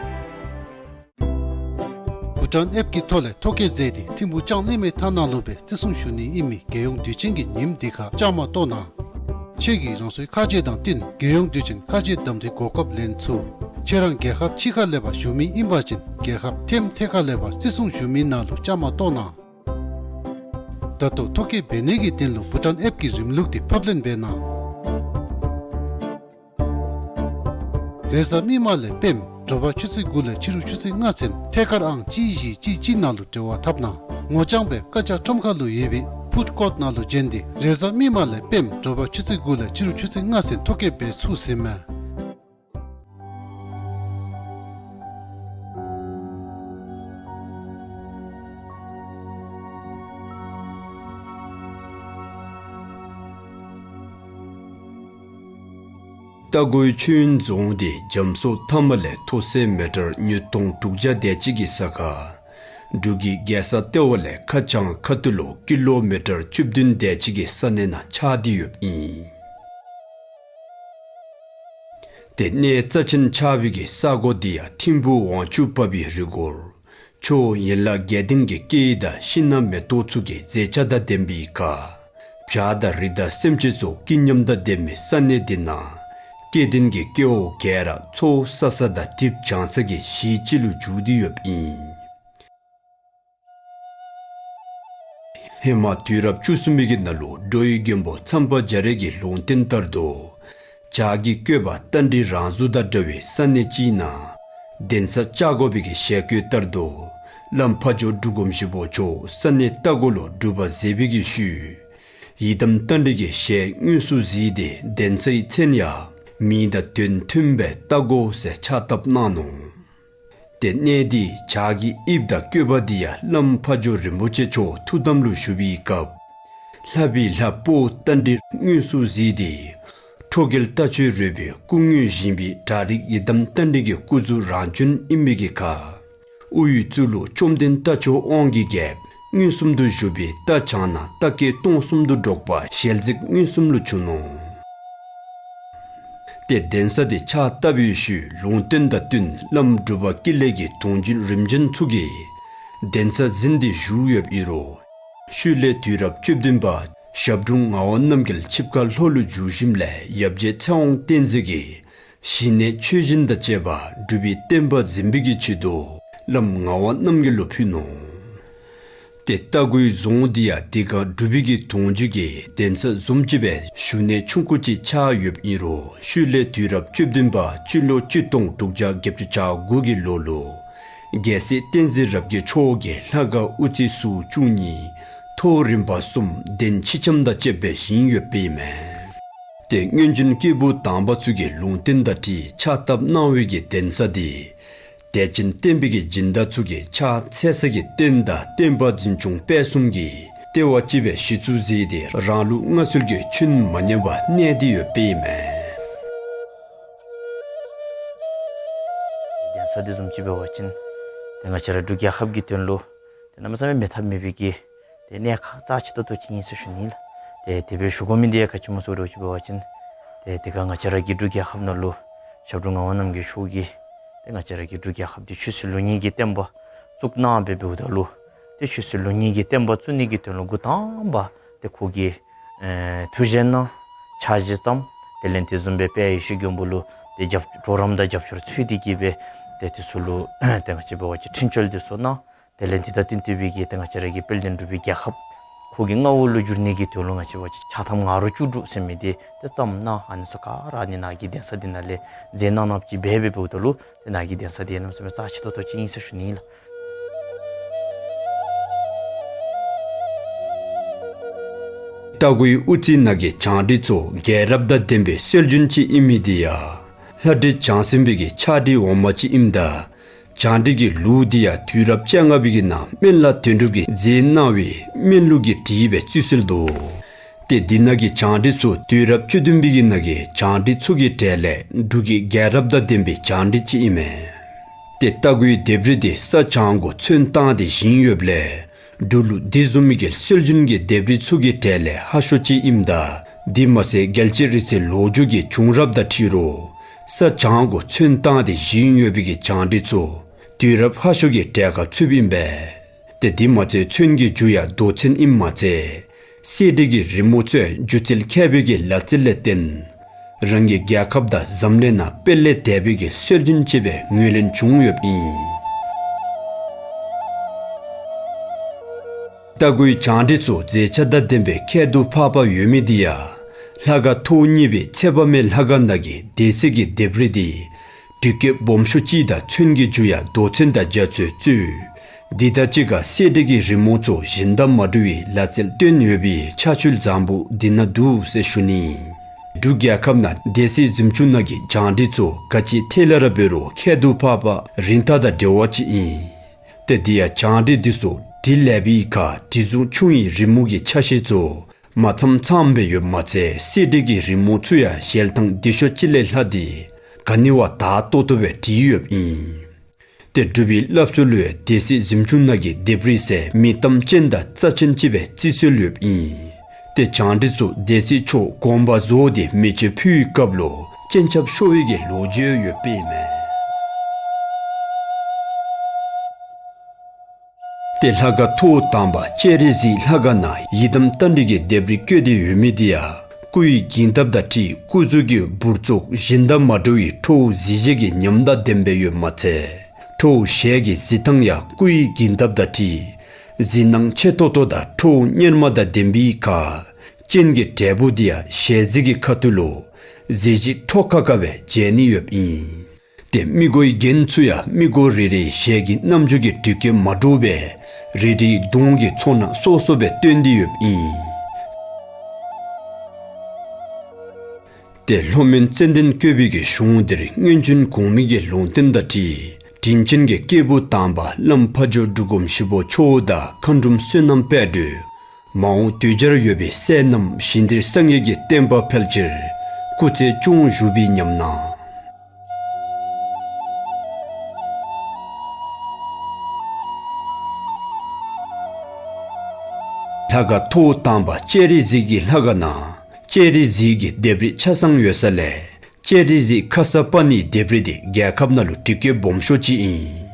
བྷུ་ཊཱན་ཨེཔ་ཀྱི་ཐོག་ལས་ཐོ་བཀོད་མཛད་དེ་ཐིམ་ཕུག་ལྕང་གླིང་མའི་ཐ་ན་ལུ་སྦེ་བརྩི་སྲུང་ཞུ་ནི་ཨིན་མི་རྒྱལ་ཡོངས་དུས་ཆེན་གྱི་ཉིནམ་འདི་ཁར་བཅའ་མར་གཏོགས་གནང་། ཁྱེད་ཀྱིས་རང་སོའི་ཁ་རྗེ་དང་བསྟུན་རྒྱལ་ཡོངས་དུས་ཆེན་ཁ་རྗེ་གདམ་འཐུའི་གོ་སྐབས་ལེན་ཚུགས། ཁྱེད་རང་རྒྱལ་ཁབ་ཕྱི་ཁར་ལས་ཕར་བཞུགས་མི་ཨིན་པ་ཅིན་རྒྱལ་ཁབ་ཐེམ་ཐེ་ཁ་ལས་ཕར་བརྩི་སྲུང་ཞུ་མི་ནང་ལུ་བཅའ་མར་གཏོགས་གནང་། ད་ལྟོ་ཐོ་བཀོད་འབད་ནི་གི་དོན་ལུ་བྷུ་ཊཱན་ཨེཔ་ཀྱི་རིམ་ལུགས་འདི་ཕབ་ལེན་འབད་གནང་། རེས་གཟའ་མིག་དམར་ལས་སྤེནམ་དྲོ་པ་ཆུ་ཚོད་དགུ་ལས་ཕྱི་རུ་ཆུ་ཚོད་ལྔ་ཚུན་ཐད་ཀར་ཨང་གཅིག་བཞི་གཅིག་གཅིག་ནང་ལུ་འབྲེལ་བ་འཐབ་གནང་། ངོ་རྐྱང་སྦེ་ཀ་ཅ་ཁྲོམ་ཁ་ལུ་ཡོད་པའི་ཕུཌ་ཀོརཊ་ནང་ལུ་བྱོན་ཏེ་རེས་གཟའ་མིག་དམར་ལས་སྤེནམ་དྲོ་པ་ཆུ་ཚོད་དགུ་ལས་ཕྱི་རུ་ཆུ་ཚོད་ལྔ་ཚུན་ཐོ་བཀོད་འབད་ཚུགས་ཟེར་མས། རྟ་མགོའི་མཆོད་ཡོན་རྫོང་འདི་རྒྱ་མཚོ་མཐའ་མ་ལས་མཐོ་ས་མི་ཊར་ཉིས་སྟོང་དྲུག་བརྒྱ་དེ་ཅིག་གི་ས་ཁར་འབྲུག་གི་རྒྱལ་ས་ལྟེ་བ་ལས་ཁ་བྱང་ཁ་ཐུག་ལུ་ཀི་ལོ་མི་ཊར་བཅུ་བདུན་དེ་ཅིག་གི་ས་གནས་ནང་ཆགས་ཏེ་ཡོདཔ་ཨིན། དེ་གནས་རྩ་ཆེན་ཆགས་པའི་གི་ས་གོ་འདི་ཡང་ཐིམ་ཕུག་དབང་ཕྱུག་པ་བའི་རི་མགོར་ཆོས་ཡན་ལག་བརྒྱད་ལྡན་གྱི་སྐད་ཡིག་དང་ཤིང་སྣ་མེ་ཏོག་ཚུ་གི་མཛེས་ཆ་དང་ལྡན་པའི་ཁར་བྱ་དང་རི་དྭགས་སེམས་ཅན་ཚུ་སྐྱིད་ཉམས་དང་ལྡན་མི་ས་གནས་འདི་ནང་སྐལ་ལྡན་གྱི་སྐྱེ་བོ་ག་ར་ཚོགས་བསགས་ས་དང་གྲིབ་བྱང་ས་གི་གཞི་ཅིག་ལུ་གྱུར་ཏེ་ཡོདཔ་ཨིན། ཧེ་མ་དུས་རབས་བཅུ་གསུམ་པའི་གི་ནང་ལུ་འགྲོ་བའི་མགོན་པོ་མཚམས་པ་རྒྱ་རས་ཀྱི་ལུང་བསྟན་ལྟར་དུ་བྱ་རྒོད་པ་རྟ་མགྲིན་རང་གཟུགས་དང་འདྲ་བའི་ས་གནས་ཅིག་ནང་གདན་ས་བཅའ་དགོ་པའི་གི་ཞལ་བཀོད་ལྟར་དུ་བླམ་ཕ་ཇོ་འབྲུག་སྒོམ་ཞིག་པོ་མཆོག་ས་གནས་རྟ་མགོ་ལུ་སྒྲུབ་པ་མཛད་པའི་གི་ཤུལ་ཡི་དམ་རྟ་མགྲིན་གྱི་ཞལ་དངོས་སུ་གཟིགས་ཏེ་གདན་ས་ཡི་མཚན་ཡང་མིང་དང་དོན་མཐུན་པའི་རྟ་མགོ་ཟེར་ཕྱག་བཏབ་གནང་ནུག། དེ་གནས་འདི་བྱ་རྒོད་དབྱིབས་དང་བཀོད་པ་འདི་ཡང་བླམ་ཕ་ཇོ་རིན་པོ་ཆེ་མཆོག་ཐུགས་དམ་ལུ་བཞུགས་པའི་སྐབས་ལྷ་བུའི་ལྷ་པོ་རྟ་མགྲིན་དངོས་སུ་གཟིགས་ཏེ་ཁྲོ་རྒྱལ་རྟ་མཆོག་རོལ་པའི་སྐུ་དངོས་བཞེངས་པའི་གྲ་རིགས་ཡི་དམ་རྟ་མགྲིན་གྱི་སྐུ་གཟུགས་རང་བྱོན་ཨིན་མི་གི་ཁར་དབུ་ཡི་གཙུག་ལུ་བཅོམ་ལྡན་རྟ་མཆོག་དབང་གི་རྒྱལཔོ་མངོན་སུམ་དུ་བཞུགས་པའི་རྟ་བྱང་ན་རྟ་སྐད་སྟོང་གསུམ་དུ་སྒྲོག་པ་ཞལ་གཟིགས་མངོན་སུམ་ལུ་བྱུང་ནུག། ཏེ་གདན་ས་འདི་ཕྱག་བཏབ་པའི་ཤུལ་ལུང་བསྟན་དང་བསྟུན་བླམ་འབྲུག་པ་ཀུན་ལེགས་ཀྱི་དུང་རྒྱུན་རིམ་བྱོན་ཚུ་གིས་གདན་ས་འཛིན་ཏེ་བཞུགས་ཡོདཔ་ཨིན་རུང་ཤུལ་ལས་དུས་རབས་བཅུ་བདུན་པ་ཞབས་དྲུང་ངག་དབང་རྣམ་རྒྱལ་ཆིབས་ཁ་ལྷོ་ལུ་བསྒྱུར་ཞིནམ་ལས་ཡབ་རྗེ་ཚེ་དབང་བསྟན་འཛིན་གྱིས་ཞི་གནས་ཆོས་སྦྱིན་དང་བཅས་པ་འབྲུག་པའི་བསྟན་པ་འཛིན་པའི་གི་ཆེད་དུ་བླམ་ངག་དབང་རྣམ་རྒྱལ་ལུ་ཕུལ་ནུག། ཏེ་རྟ་མགོའི་རྫོང་འདི་ཡང་དེ་སྒང་འབྲུག་པའི་གི་དུང་རྒྱུན་གྱི་གདན་ས་བཟུམ་ཅིག་སྦེ་བཞུགས་གནས་ཆུང་ཀུ་ཅིག་ཆགས་ཡོདཔ་ཨིན་རུང་ཤུལ་ལས་དུས་རབས་བཅུ་བདུན་པ་སྤྱི་ལོ་གཅིག་སྟོང་དྲུག་བརྒྱ་བརྒྱད་ཅུ་གྱ་དགུ་གི་ལོ་ལུ་རྒྱལ་སྲས་བསྟན་འཛིན་རབ་རྒྱས་མཆོག་གིས་ལྷ་ཁང་དབུ་རྩེ་ཟུར་བཅུ་གཉིས་ཐོག་རིམ་པ་གསུམ་གདན་ཕྱི་ཁྱམས་དང་བཅས་པ་བཞེངས་ཡོདཔ་ཨིན་མས། ཏེ་སྔོན་བྱོན་སྐྱེས་བུ་དམ་པ་ཚུ་གི་ལུང་བསྟན་དང་འཁྲིལ་ཕྱག་བཏབ་གནང་བའི་གི་གདན་ས་འདི་དད་ཅན་བསྟན་པའི་གི་སྦྱིན་བདག་ཚུ་གིས་ཕྱག་འཚལ་ས་གི་རྟེན་དང་བསྟན་པ་འཛིན་སྐྱོང་སྤེལ་གསུམ་གྱི་ལྟེ་བ་ཅིག་སྦེ་གཞི་བཙུགས་མཛད་དེ་རང་ལུགས་སྔར་སྲོལ་གྱི་ཆོས་མ་ཉམས་པར་གནས་ཏེ་ཡོདཔ་ཨིན་མས། གདན་ས་འདི་བཟུམ་ཅིག་འབད་བ་ཅིན་ཏེ་ང་བཅས་ར་འབྲུག་རྒྱལ་ཁབ་ཀྱི་དོན་ལུ་ཏེ་གནམ་མེད་ས་མེད་མེད་ཐབས་མེད་པའི་གི་ཏེ་གནད་ཁག་རྩ་ཆེ་ཏོག་ཏོ་ཅིག་ཨིན་ཟེར་ཞུ་ནི་ལགས། ཏེ་དེ་སྦེ་ཞུ་དགོ་མི་འདི་ཡང་ག་ཅི་སྨོ་ཟེར་བ་ཅིན་ཏེ་དེ་སྒང་ང་བཅས་ར་གི་འབྲུག་རྒྱལ་ཁབ་ནང་ལུ་ཞབས་དྲུང་ངག་དབང་རྣམ་རྒྱལ་མཆོག་གིས་ཏེ་ང་བཅས་ར་གི་འབྲུག་རྒྱལ་ཁབ་འདི་ཆོས་སྲིད་ལུགས་གཉིས་ཀྱི་བསྟན་པ་བཙུགས་གནང་སྦེ་འབདཝ་ད་ལུ་ཏེ་ཆོས་སྲིད་ལུགས་གཉིས་ཀྱི་བསྟན་པ་བཙུགས་ནི་གི་དོན་ལུ་འགོ་དང་པ་ཏེ་ཁོ་གིས་ཨེ་ཐུགས་བཞེད་གནང་ཕྱག་བཞེས་བརྩམས། དེ་ལས་དེ་བཟུམ་སྦེ་དཔལ་ཡེ་ཤེས་མགོན་པོ་ལུ་ཏེ་རྒྱབ་གྲོགས་རམ་དང་རྒྱབ་སྐྱོར་འཚོལ་ཏེ་གིས་སྦེ་ཏེ་དེ་ཚུ་ལུ་ཏེ་ང་བཅས་འབད་བ་ཅིན་འཕྲིན་བཅོལ་འདི་ཚུ་གནང་། དེ་ལས་འདི་དང་བསྟུན་ཏེ་སྦེ་གིས་ཏེ་ང་བཅས་ར་གི་དཔལ་ལྡན་འབྲུག་པའི་རྒྱལ་ཁབ་ཁོ་གི་མངའ་འོག་ལུ་འགྱུར་ནི་གི་དོན་ལུ་ང་བཅས་འབད་བ་ཅིན་ཕྱག་ཐམ་ང་རོ་བཅུ་དྲུག་ཟེར་མི་འདི་ཏེ་བརྩམས་གནང་། ཨ་ནི་ཚུ་ག་ར་ཨ་ནི་ནཱ་གི་གདན་ས་འདི་ནང་ལས་མཛད་གནང་གནངམ་ཅིག་འབད་འབདཝ་ད་ལུ་ཏེ་ནཱ་གི་གདན་ས་འདི་གནམ་མེད་ས་མེད་རྩ་ཆེ་ཏོག་ཏོ་ཅིག་ཨིན་ཟེར་ཞུ་ནི་ལགས། རྟ་མགོའི་དབུ་རྩེ་ནང་གི་བྱང་འདྲེ་ཚུ་རྒྱལ་རབས་དང་ལྡན་པའི་སྲོལ་རྒྱུན་ཅིག་ཨིན་མི་འདི་ཡང་ལྷ་འདྲེ་བྱང་སེམས་པའི་གི་ཕྱག་བྲིས་འོག་མ་ཅིག་ཨིནམ་ད་བྱང་འདྲེ་གི་ལུགས་འདི་ཡང་དུས་རབས་བཅོ་ལྔ་པའི་གི་ནང་སྨན་བླ་དོན་གྲུབ་ཀྱིས་མཛད་གནང་བའི་སྨན་ལུགས་ཀྱིས་བྲིས་པའི་བརྩི་སྲོལ་འདུག། ཏེ་འདི་ནང་གི་བྱང་འདྲེ་ཚུ་དུས་རབས་བཅུ་བདུན་པའི་གི་ནང་གི་བྱང་འདྲེ་ཚུ་གི་གྲས་ལས་འབྲུག་གི་རྒྱལ་རབས་དང་ལྡན་པའི་བྱང་འདྲེ་ཅིག་ཨིན་མས། ཏེ་རྟ་མགོའི་ལྡེབས་རིས་འདི་ས་བྱང་གུ་ཚོན་བཏང་སྟེ་བཞེངས་ཡོདཔ་ལས་འབྲུག་ལུ་འདི་བཟུམ་མའི་གི་སྲོལ་རྒྱུན་གྱི་ལྡེབས་རིས་ཚུ་གི་གྲས་ལས་ཧ་ཤོས་ཅིག་ཨིནམ་ད་འདི་མ་ཚད་རྒྱལ་སྤྱིའི་རིག་རྩལ་ལོ་རྒྱུས་ཀྱི་བྱུང་རབས་དང་འཁྲིལ་རུང་ས་བྱང་གུ་ཚོན་བཏང་སྟེ་བཞེངས་ཡོད་པའི་གི་བྱང་འདྲེ་ཚུ་དུས་རབས་ཧ་ཤོས་ཀྱི་གྲས་ཁར་ཚུདཔ་ཨིན་པས། ཏེ་འདི་མ་ཚད་ཚོན་གྱི་རྒྱུ་ཡང་རྡོ་ཚོན་ཨིནམ་མ་ཚད་ གསེར་བྲིས་ཀྱི་རི་མོ་ཚུ་ཡང་སྒྱུ་རྩལ་མཁས་པའི་གི་ལག་རྩལ་ལས་བརྟེན་རང་གི་རྒྱལ་ཁབ་དང་འཛམ་གླིང་ནང་དཔེ་ལས་འདས་པའི་གི་སྲོལ་རྒྱུན་ཅིག་སྦེ་ངོས་ལེན་བྱུང་ཡོདཔ་ཨིན། རྟ་མགོའི་བྱང་བྲིས་ཚུ་མཛེས་ཆ་དང་ལྡན་པའི་ཁྱད་དུ་འཕགས་པ་ཡོད་མི་འདི་ཡང་ལྷ་ཁང་ཐོག་གཉིས་པའི་ཚེ་དཔག་མེད་ལྷ་ཁང་ནང་གི་སྡེ་སྲིད་ཀྱི་ལྡེབས་རིས་འདི་དུས་ཀྱི་སྦོམ་ཤོས་ཅིག་དང་ཚོན་གྱི་རྒྱུ་ཡང་རྡོ་ཚོན་དང་རྒྱ་ཚོས་བཙུགས། འདི་དང་གཅིག་ཁར་གསེར་བྲིས་ཀྱི་རི་མོ་ཚུ་གཞན་དང་མ་འདྲ་བའི་ལག་རྩལ་བཏོན་ཡོད་པའི་ཆ་ཆོལ་བཟང་པོ་འདི་ན་འདུག་ཟེར་ཞུ་ནི། འབྲུག་རྒྱལ་ཁབ་ནང་སྡེ་སྲིད་གཟིམ་ཆུང་ནང་གི་བྱང་བྲིས་ཚུ་ག་ཅི་ཐད་ལ་ར་འབད་རུང་ཁྱད་དུ་འཕགས་པ་རིན་ཐང་དང་འབྲེལ་བ་ཅིག་ཨིན། ཏེ་འདི་ཡང་བྱང་བྲིས་འདི་ཚུ་བྲིས་ལེགས་པའི་ཁར་བྲིས་རྫུན་ཆུང་བའི་རི་མོ་གི་ཆ་ཤས་ཚུ་མ་ཚངམ་ཚངམ་སྦེ་ཡོདཔ་མ་ཚད་གསེར་བྲིས་ཀྱི་རི་མོ་ཚུ་ཡང་ཞལ་ཐང་བདེ་ཤོས་ཅིག་ལས་ལྷག་སྟེ་ག་ནི་བ་དག་ཏོག་ཏོ་སྦེ་བྲིས་ཡོདཔ་ཨིན། ཏེ་འབྲུག་པའི་སླབ་སྲོལ་ལུ་ཡང་སྡེ་སྲིད་གཟིམ་ཆུང་ནང་གི་ལྡེབས་རིས་ཟེར་མི་གཏམ་ཅན་དང་རྩ་ཅན་ཅིག་སྦེ་བརྩི་སྲོལ་ཡོདཔ་ཨིན། ཏེ་བྱང་བྲིས་ཚུ་སྡེ་སྲིད་མཆོག་དགོངས་པ་རྫོགས་ཏེ་མེ་མཆོད་ཕུལ་བའི་སྐབས་ལུ་སྤྱན་ཆབ་ཤོར་བའི་གི་ལོ་རྒྱུས་ཡོདཔ་ཨིན་མས། ཏེ་ལྷ་ཁང་ཐོག་དང་པ་ལྕགས་རི་གཟིགས་ལྷ་ཁང་ནང་ཡི་དམ་རྟ་མགྲིན་གྱི་ལྡེབས་རིས་བཀོད་དེ་ཡོད་མི་འདི་ཡང་སྐུ་ཡི་འགྱིང་སྟབས་དང་འཁྲིལ་སྐུ་གཟུགས་ཀྱི་འབུར་ཚུགས་གཞན་དང་མ་འདྲ་བའི་ཁྲོ་བོ་གཟི་བརྗིད་ཀྱི་ཉམས་དང་ལྡན་པ་ཡོདཔ་མ་ཚད་ཁྲོ་བོ་ཞལ་གྱི་གཟི་མདངས་ཡང་སྐུ་ཡི་འགྱིང་སྟབས་དང་འཁྲིལ་གཟི་སྣང་ཆེ་ཏོག་ཏོ་དང་ཁྲོ་བོ་གཉེར་མ་དང་ལྡན་པའི་ཁར་སྤྱན་གྱི་འབྲས་བུ་འདི་ཡང་ཞལ་གཟིགས་ཀྱི་ཁ་ཐུག་ལུ་གཟི་བརྗིད་འཕྲོ་ཁ་ཁ་སྦེ་མཇལ་ནི་ཡོདཔ་ཨིན། ཏེ་མི་མགོའི་རྒྱན་ཚུ་ཡང་མི་མགོ་རེ་རེའི་ཞལ་གྱི་རྣམ་འགྱུར་གྱི་དྲི་གུ་མ་འདྲཝ་སྦེ་རེ་རེའི་གདོང་གི་ཚོར་སྣང་སོ་སོ་སྦེ་སྟོན་ཏེ་ཡོདཔ་ཨིན། ཏེ་ལྷོ་མོན་ཙན་དན་བཀོད་པའི་གི་གཞུང་འདིར་སྔོན་བྱོན་གོང་མའི་གི་ལུང་བསྟན་དང་འཁྲིལ་དྲིན་ཅན་གྱི་སྐྱེས་བུ་དམ་པ་བླམ་ཕ་ཇོ་འབྲུག་སྒོམ་ཞིག་པོ་མཆོག་དང་མཁའ་འགྲོམ་བསོད་ནམས་དཔལ་སྒྲོན་མ་འོངས་དུས་འཆར་ཡོད་པའི་སྲས་རྣམས་ཞིང་འདིར་སངས་རྒྱས་ཀྱི་བསྟན་པ་འཕེལ་ཕྱིར་སྐུ་ཚེ་སྐྱོང་བཞུགས་པའི་ཉམས་སྣང་། ལྷ་ཁང་ཐོག་དང་པ་ལྕགས་རི་གཟིགས་ཀྱི་ལྷ་ཁང་ནང་ལྕགས་རི་གཟིགས་ཀྱི་ལྡེབས་རིས་ཆ་ཚང་ཡོད་ས་ལས་ལྕགས་རི་གཟིགས་ཁ་ས་པ་ཎིའི་ལྡེབས་རིས་འདི་རྒྱལ་ཁབ་ནང་ལུ་དྲི་གུ་སྦོམ་ཤོས་ཅིག་ཨིན།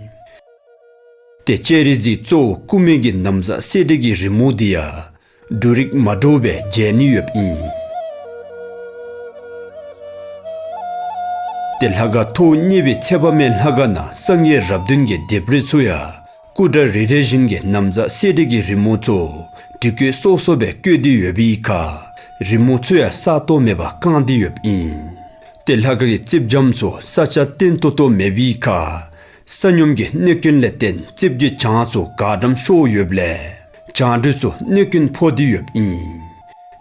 ཏེ་ལྕགས་རི་གཟིགས་གཙོ་བོ་སྐུ་མེ་གི་ན་བཟའ་གསེར་བྲིས་ཀྱི་རི་མོ་འདི་ཡང་འབྲུ་རིགས་མ་འདྲཝ་སྦེ་མཇལ་ནི་ཡོདཔ་ཨིན། ཏེ་ལྷ་ཁང་ཐོག་གཉིས་པའི་ཚེ་དཔག་མེད་ལྷ་ཁང་ནང་སངས་རྒྱས་རབས་བདུན་གྱི་ལྡེབས་རིས་ཚུ་ཡང་སྐུ་འདྲ་རེ་རེ་བཞིན་གྱི་ན་བཟའ་གསེར་བྲིས་ཀྱི་རི་མོ་ཚུ་དྲི་གུ་སོ་སོ་སྦེ་བཀོད་དེ་ཡོད་པའི་ཁར་རི་མོ་ཚུ་ཡང་གསར་གཏོད་མེད་པར་བཀང་སྟེ་ཡོདཔ་ཨིན། ཏེ་ལྷ་ཁང་གི་རྩིགཔ་འཇམ་ཚུ་ས་ཆ་བརྟན་ཏོག་ཏོ་མེད་པའི་ཁར་ས་སྙོམས་ཀྱི་གནོད་སྐྱོན་ལས་བརྟེན་རྩིགཔ་གི་གྱང་ཚུ་གར་འགྲམ་ཤོར་ཡོདཔ་ལས་བྱང་བྲིས་ཚུ་གནོད་སྐྱོན་ཕོག་སྟེ་ཡོདཔ་ཨིན།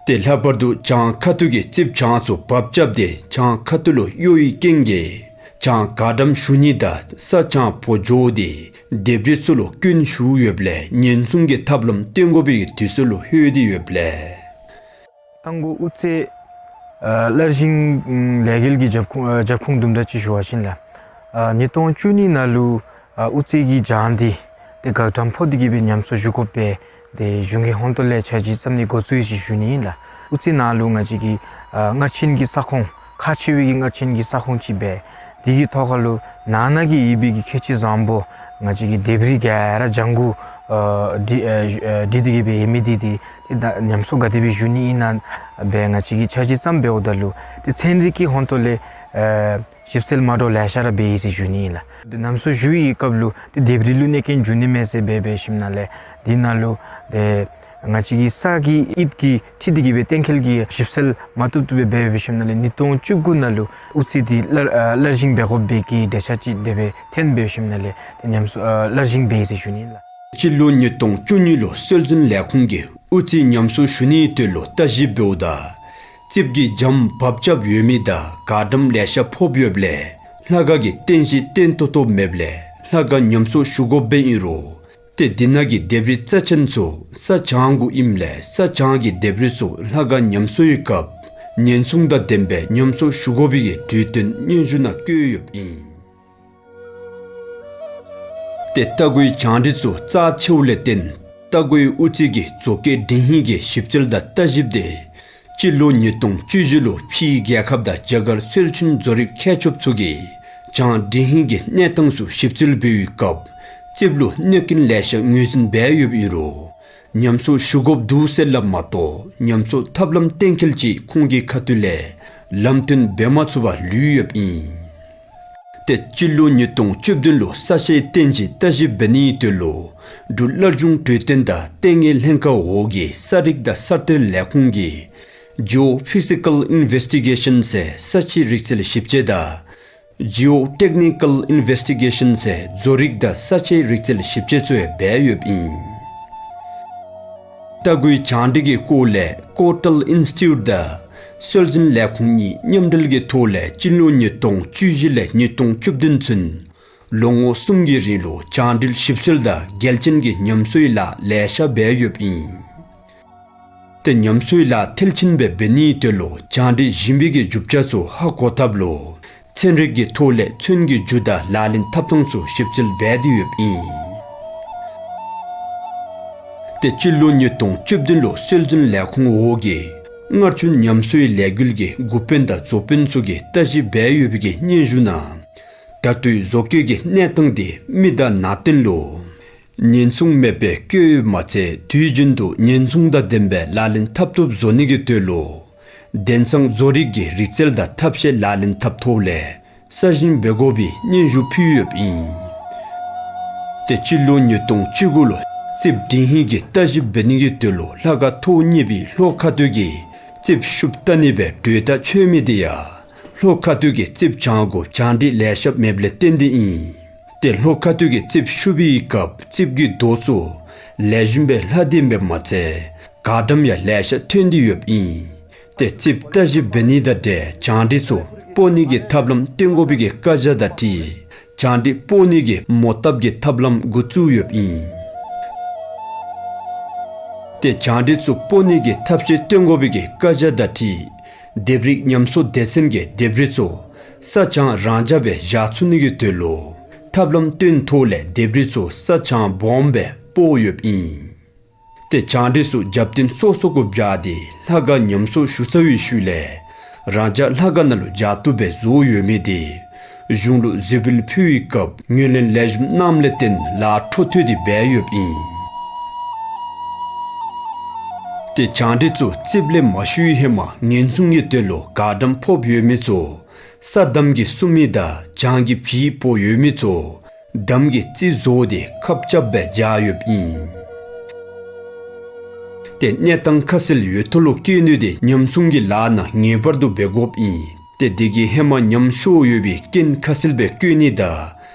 ཏེ་ལྷག་པར་དུ་གྱང་ཁ་ཐུག་གི་རྩིགཔ་གྱང་ཚུ་བབས་རྐྱབ་སྟེ་གྱང་ཁ་ཐུག་ལུ་གཡོ་བའི་རྐྱེན་གྱིས་གྱང་གར་འགྲམ་ཞུགས་ནི་དང་ས་གྱང་བོ་འགྱོ་སྟེ་ལྡེབས་རིས་ཚུ་ལུ་སྐྱོན་ཞུགས་ཡོདཔ་ལས་ཉེན་སྲུང་གི་ཐབས་ལམ་བཏོན་དགོ་པའི་དུས་ཚོད་ལུ་ལྷོད་དེ་ཡོདཔ་ལས། རྟ་མགོ་དབུ་རྩེ་ཨ་སླར་བཞེངས་ལས་འགུལ་གྱི་རྒྱབ་ཁུངས་ཨ་རྒྱབ་ཁུངས་དུམ་གྲ་ཅིག་ཞུ་བ་ཅིན་ལགས། ཨ་ཉིས་སྟོང་བཅུ་གཉིས་ནང་ལུ་ཨ་དབུ་རྩེ་གི་གྱང་འདི་ཏེ་གར་འགྲམ་ཕོག་སྟེ་གི་སྦེ་ཉམས་གསོ་ཞུ་དགོ་པའི་ཏེ་གཞུང་གི་ཧོངས་ཏོ་ལས་འཆར་གཞི་བརྩམས་ནི་འགོ་བཙུགས་ཡི་ཟེར་ཞུ་ནི་ཨིན་ལགས། དབུ་རྩེ་ནང་ལུ་ང་བཅས་ཀྱི་ཨ་སྔར་ཆེན་གྱི་ས་ཁོངས་ཁག་ཆེ་བའི་གི་སྔར་ཆེན་གྱི་ས་ཁོངས་ཅིག་སྦེ་དེ་གི་ཐོག་ཁར་ལུ་ནང་ན་གི་ཡོད་པའི་གི་ཁྱད་ཆོས་བཟང་པོ་ང་བཅས་ཀྱི་ལྡེབས་རིས་ག་ར་ལྗང་གུ་ཨ་བྲི་ཨ་བྲི་སྟེ་གི་སྦེ་ཡོད་མི་འདི་ཏེ་ད་ཉམས་གསོ་ག་དེ་སྦེ་ཞུ་ནི་ཨིན་ན་སྦེ་ང་བཅས་ཀྱིས་འཆར་གཞི་བརྩམས་འབདཝ་ད་ལུ་ཏེ་ཚན་རིག་གི་ཧོངས་ཏོ་ལས་ཨ་ཞིབ་འཚོལ་མ་འདྲཝ་ལེ་ཤ་ར་འབད་ཡི་ཟེར་ཞུ་ནི་ཨིན་ལགས། ཏེ་ཉམས་གསོ་ཞུ་བའི་སྐབས་ལུ་ཏེ་ལྡེབས་རིས་ལུ་གནོད་སྐྱོན་འབྱུང་ནི་མས་ཟེར་སྦེ་འབད་ཞིནམ་ལས་དེ་ནང་ལུ་ཏེ་ང་བཅས་ཀྱི་ས་གི་དབྱིབས་ཀྱི་འཁྲིལ་ཏེ་གི་སྦེ་གཏན་འཁེལ་གྱི་ཞིབ་འཚོལ་མ་བཏུབ་བཏུབ་སྦེ་འབད་འབད་ཞིནམ་ལས་ཉིས་སྟོང་བཅུ་དགུ་ནང་ལུ་དབུ་རྩེ་འདི་སླར་ཨ་སླར་བཞེངས་འབད་དགོ་པའི་གི་འགྲེལ་བཤད་ཅིག་དེ་སྦེ་ཐོན་འབད་ཞིནམ་ལས་ཏེ་ཉམས་གསོ་ཨ་སླར་བཞེངས་འབད་ཡི་ཟེར་ཞུ་ནི་ཨིན་ལགས། སྤྱི་ལོ་ཉིས་སྟོང་བཅུ་གཉིས་ལུ་སྲོལ་འཛིན་ལས་ཁུངས་ཀྱིས་དབུ་རྩེ་ཉམས་གསོ་ཞུ་ནིའི་དོན་ལུ་བརྟག་ཞིབ་འབདཝ་ད་རྩིགཔ་གི་གྱང་བབས་རྐྱབ་ཡོད་མི་དང་གར་འགྲམ་ལེ་ཤ་ཕོགཔ་ཡོདཔ་ལས་ལྷ་ཁང་གི་རྟེན་གཞི་བརྟན་ཏོག་ཏོ་མེདཔ་ལས་ལྷ་ཁང་ཉམས་གསོ་ཞུ་དགོཔ་སྦེ་ཨིན་རུང་ཏེ་དེ་ནང་གི་ལྡེབས་རིས་རྩ་ཅན་ཚུ་ས་གྱང་གུ་ཨིནམ་ལས་ས་གྱང་གི་ལྡེབས་རིས་ཚུ་ལྷ་ཁང་ཉམས་གསོའི་སྐབས་ཉེན་སྲུང་དང་ལྡན་པའི་ཉམས་གསོ་ཞུ་དགོ་པའི་གི་གྲོས་དོན་སྙན་ཞུ་ནང་བཀོད་ཡོདཔ་ཨིན། ཏེ་རྟ་མགོའི་བྱང་བྲིས་ཚུ་རྩ་ཆེཝ་ལས་བརྟེན་རྟ་མགོའི་དབུ་རྩེ་གི་མཛོད་དཀའི་འགྲན་ཧིང་གི་ཞིབ་འཚོལ་དང་བརྟག་ཞིབ་འདི་སྤྱི་ལོ་ཉིས་སྟོང་བཅུ་བཞི་ལུ་ཕྱིའི་རྒྱལ་ཁབ་དང་རྒྱ་གར་སྲོལ་རྒྱུན་བཟོ་རིག་མཁས་མཆོག་ཚུ་གིས་བྱང་འགྲན་ཧིང་གི་གནས་སྟངས་ཚུ་ཞིབ་འཚོལ་འབད་བའི་སྐབས་རྩིགཔ་ལུ་གནོད་སྐྱོན་ལེ་ཤ་ངོས་འཛིན་འབད་ཡོདཔ་ཨིན་རུང་ ཉམས་གསོ་ཞུ་དགོཔ་འདུག་ཟེར་སླབ་མ་གཏོགས་ཉམས་གསོ་ཐབས་ལམ་གཏན་འཁེལ་ཅིག་ཁོང་གི་ཁ་ཐུག་ལས་ལམ་སྟོན་འབད་མ་ཚུགས་པར་ལུས་ཡོདཔ་ཨིན། ཏེ་སྤྱི་ལོ་ཉིས་སྟོང་བཅུ་བདུན་ལུ་ས་དཔྱད་བཏོན་ཅི་ལྟ་ཞིབ་འབད་ནིའི་དོན་ལུ་འབྲུག་སླར་འབྱུང་འབྲེལ་ཡོད་དང་ལྟེ་གནས་ལྷན་ཁག་འོག་གི་ས་རིག་དང་ས་གཏེར་ལས་ཁུངས་ཀྱི་Geophysical Investigation ཟེར་ས་དཔྱད་རིག་རྩལ་ཞིབ་དཔྱད་དང་Geotechnical Investigation ཟེར་བཟོ་རིག་དང་ས་དཔྱད་རིག་རྩལ་ཞིབ་དཔྱད་ཚུ་ཡང་འབད་ཡོདཔ་ཨིན། རྟ་མགོའི་བྱང་འདྲེན་གྱི་སྐོར་ལས་Coastal Institute དང་སྲོལ་འཛིན་ལས་ཁུངས་གཉིས་མཉམ་འབྲེལ་གྱི་ཐོག་ལས་སྤྱི་ལོ་ཉིས་སྟོང་བཅུ་བཞི་ལས་ཉིས་སྟོང་བཅུ་བདུན་ཚུན་ལོ་ངོ་གསུམ་གྱི་རིང་ལུ་བྱང་འདྲེན་ཞིབ་འཚོལ་དང་རྒྱལ་སྤྱིའི་ཉམས་གསོའི་ལཱ་ལེ་ཤ་འབད་ཡོདཔ་ཨིན། ཏེ་ཉམས་གསོའི་ལཱ་མཐིལ་ཕྱིན་སྦེ་འབད་ནིའི་དོན་ལུ་བྱང་འདྲེན་ཞིབ་པའི་རྒྱུ་ཆ་ཚུ་ཧ་གོ་ཐབས་ལུ་ཚན་རིག་གི་ཐོག་ལས་ཚོན་གྱི་རྒྱུ་དང་ལག་ལེན་འཐབ་ཐངས་ཚུ་ཞིབ་འཚོལ་འབད་དེ་ཡོདཔ་ཨིན། ཏེ་སྤྱི་ལོ་ཉིས་སྟོང་བཅུ་བདུན་ལུ་སྲོལ་འཛིན་ལས་ཁུངས་འོག་གི་སྔར་བྱུང་ཉམས་གསོའི་ལས་འགུལ་གྱི་འགོ་དཔོན་དང་བཟོ་དཔོན་ཚུ་གིས་ལྟ་ཞིབ་འབད་ཡོད་པའི་སྙན་ཞུ་ནང་ད་ལྟོའི་བཟོ་བཀོད་ཀྱི་གནས་སྟངས་དེ་མི་དང་ནང་རྟེན་ལུ་ཉེན་སྲུང་མེད་པར་བཀོད་ཡོདཔ་མ་ཚད་དུས་རྒྱུན་དུ་ཉེན་སྲུང་དང་ལྡན་པའི་ལག་ལེན་འཐབ་ཐོབ་བཟོ་ནི་གི་དོན་ལུ་དེང་སང་བཟོ་རིག་གི་རིག་རྩལ་དང་ཐབས་ཤེས་ལག་ལེན་འཐབ་ཐོག་ལས་གསར་བཞེངས་འབད་དགོ་པའི་སྙན་ཞུ་ཕུལ་ཡོདཔ་ཨིན། ཏེ་སྤྱི་ལོ་ཉིས་སྟོང་བཅུ་དགུ་ལུ་རྩིགཔ་འབྲིང་ཧིང་གི་ལྟ་ཞིབ་འབད་ནི་གི་དོན་ལུ་ལྷ་ཁང་ཐོག་གཉིས་པའི་ལྷོ་ཁ་ཐུག་གི་རྩིགཔ་ཤུབས་བལྟ་ནི་སྦེ་གྲོས་ཐག་ཆོད་མི་དེ་ཡང་ལྷོ་ཁ་ཐུག་གི་རྩིགཔ་བྱང་གུ་བྱང་འདྲེན་ལེ་ཤ་མེདཔ་ལས་བརྟེན་ཏེ་ཨིན། ཏེ་ལྷོ་ཁ་ཐུག་གི་རྩིགཔ་ཤུབ་པའི་སྐབས་རྩིགཔ་གི་རྡོ་ཚུ་ལེགས་ཤོམ་སྦེ་ལྷག་སྟེ་མེདཔ་མ་ཚད་གར་འགྲམ་ཡང་ལེ་ཤ་ཐོན་ཏེ་ཡོདཔ་ཨིན། ཏེ་རྩིགཔ་ལྟ་ཞིབ་འབད་ནི་དང་འབྲེལ་བྱང་འདྲེན་ཚུ་སྤོ་ནི་གི་ཐབས་ལམ་སྟོན་དགོ་པའི་བཀའ་རྒྱ་དང་འཁྲིལ་བྱང་འདྲེན་སྤོ་ནི་གི་མོ་བཏབ་ཀྱི་ཐབས་ལམ་འགོ་བཙུགས་ཡོདཔ་ཨིན། ཏེ་བྱང་འདྲེན་ཚུ་སྤོ་ནི་གི་ཐབས་ཤེས་སྟོན་དགོ་པའི་བཀའ་རྒྱ་དང་འཁྲིལ་ལྡེབས་རིས་ཉམས་གསོ་སྡེ་ཚན་གྱིས་ལྡེབས་རིས་ཚུ་ས་བྱང་རང་འཇགས་སྦེ་བཞག་ཚུགས་ནི་གི་དོན་ལུ་ཐབས་ལམ་སྟོན་ཐོག་ལས་ལྡེབས་རིས་ཚུ་ས་བྱང་སྦོམ་སྦེ་སྤོ་ཡོདཔ་ཨིན། ཏེ་བྱང་འདྲེན་ཚུ་རྒྱབ་རྟེན་སོ་སོ་གུ་བཞག་སྟེ་ལྷ་ཁང་ཉམས་གསོ་ཞུ་ཚར་བའི་ཤུལ་ལས་རང་འཇགས་ལྷ་ཁང་ནང་ལུ་བཞག་བཏུབ་སྦེ་བཟོ་ཡོད་མི་དེ་གཞུང་ལུ་བཟོ་བཀོད་ཕུལ་བའི་སྐབས་ངོས་ལེན་ལེགས་ཤོམ་གནངམ་ལས་བརྟེན་ལཱ་འཕྲོ་མཐུད་དེ་འབད་ཡོདཔ་ཨིན། ཏེ་བྱང་འདྲེན་ཚུ་རྩིགཔ་ལས་མ་ཞུ་བའི་ཧེ་མ་ཉེན་སྲུང་གི་དོན་ལུ་གར་འགྲམ་ཕོགཔ་ཡོད་མི་ཚུ་ས་འདམ་གྱིས་བསུབ་མི་དང་བྱང་གི་བྱི་སྤོ་ཡོད་མི་ཚུ་འདམ་གྱིས་རྩིགཔ་བཟོ་སྟེ་ཁབ་རྐྱབ་སྦེ་བཞག་ཡོདཔ་ཨིན། ཏེ་གནས་སྟངས་ཁ་གསལ་ཡོད་ཐོག་ལུ་བཀོད་ནི་དེ་ཉམས་སྲུང་གི་ལཱ་ནང་ངེས་པར་དུ་འབད་དགོཔ་ཨིན། ཏེ་དེ་གི་ཧེ་མ་ཉམས་ཤོར་ཡོད་པའི་རྐྱེན་ཁ་གསལ་སྦེ་བཀོད་ནི་དང་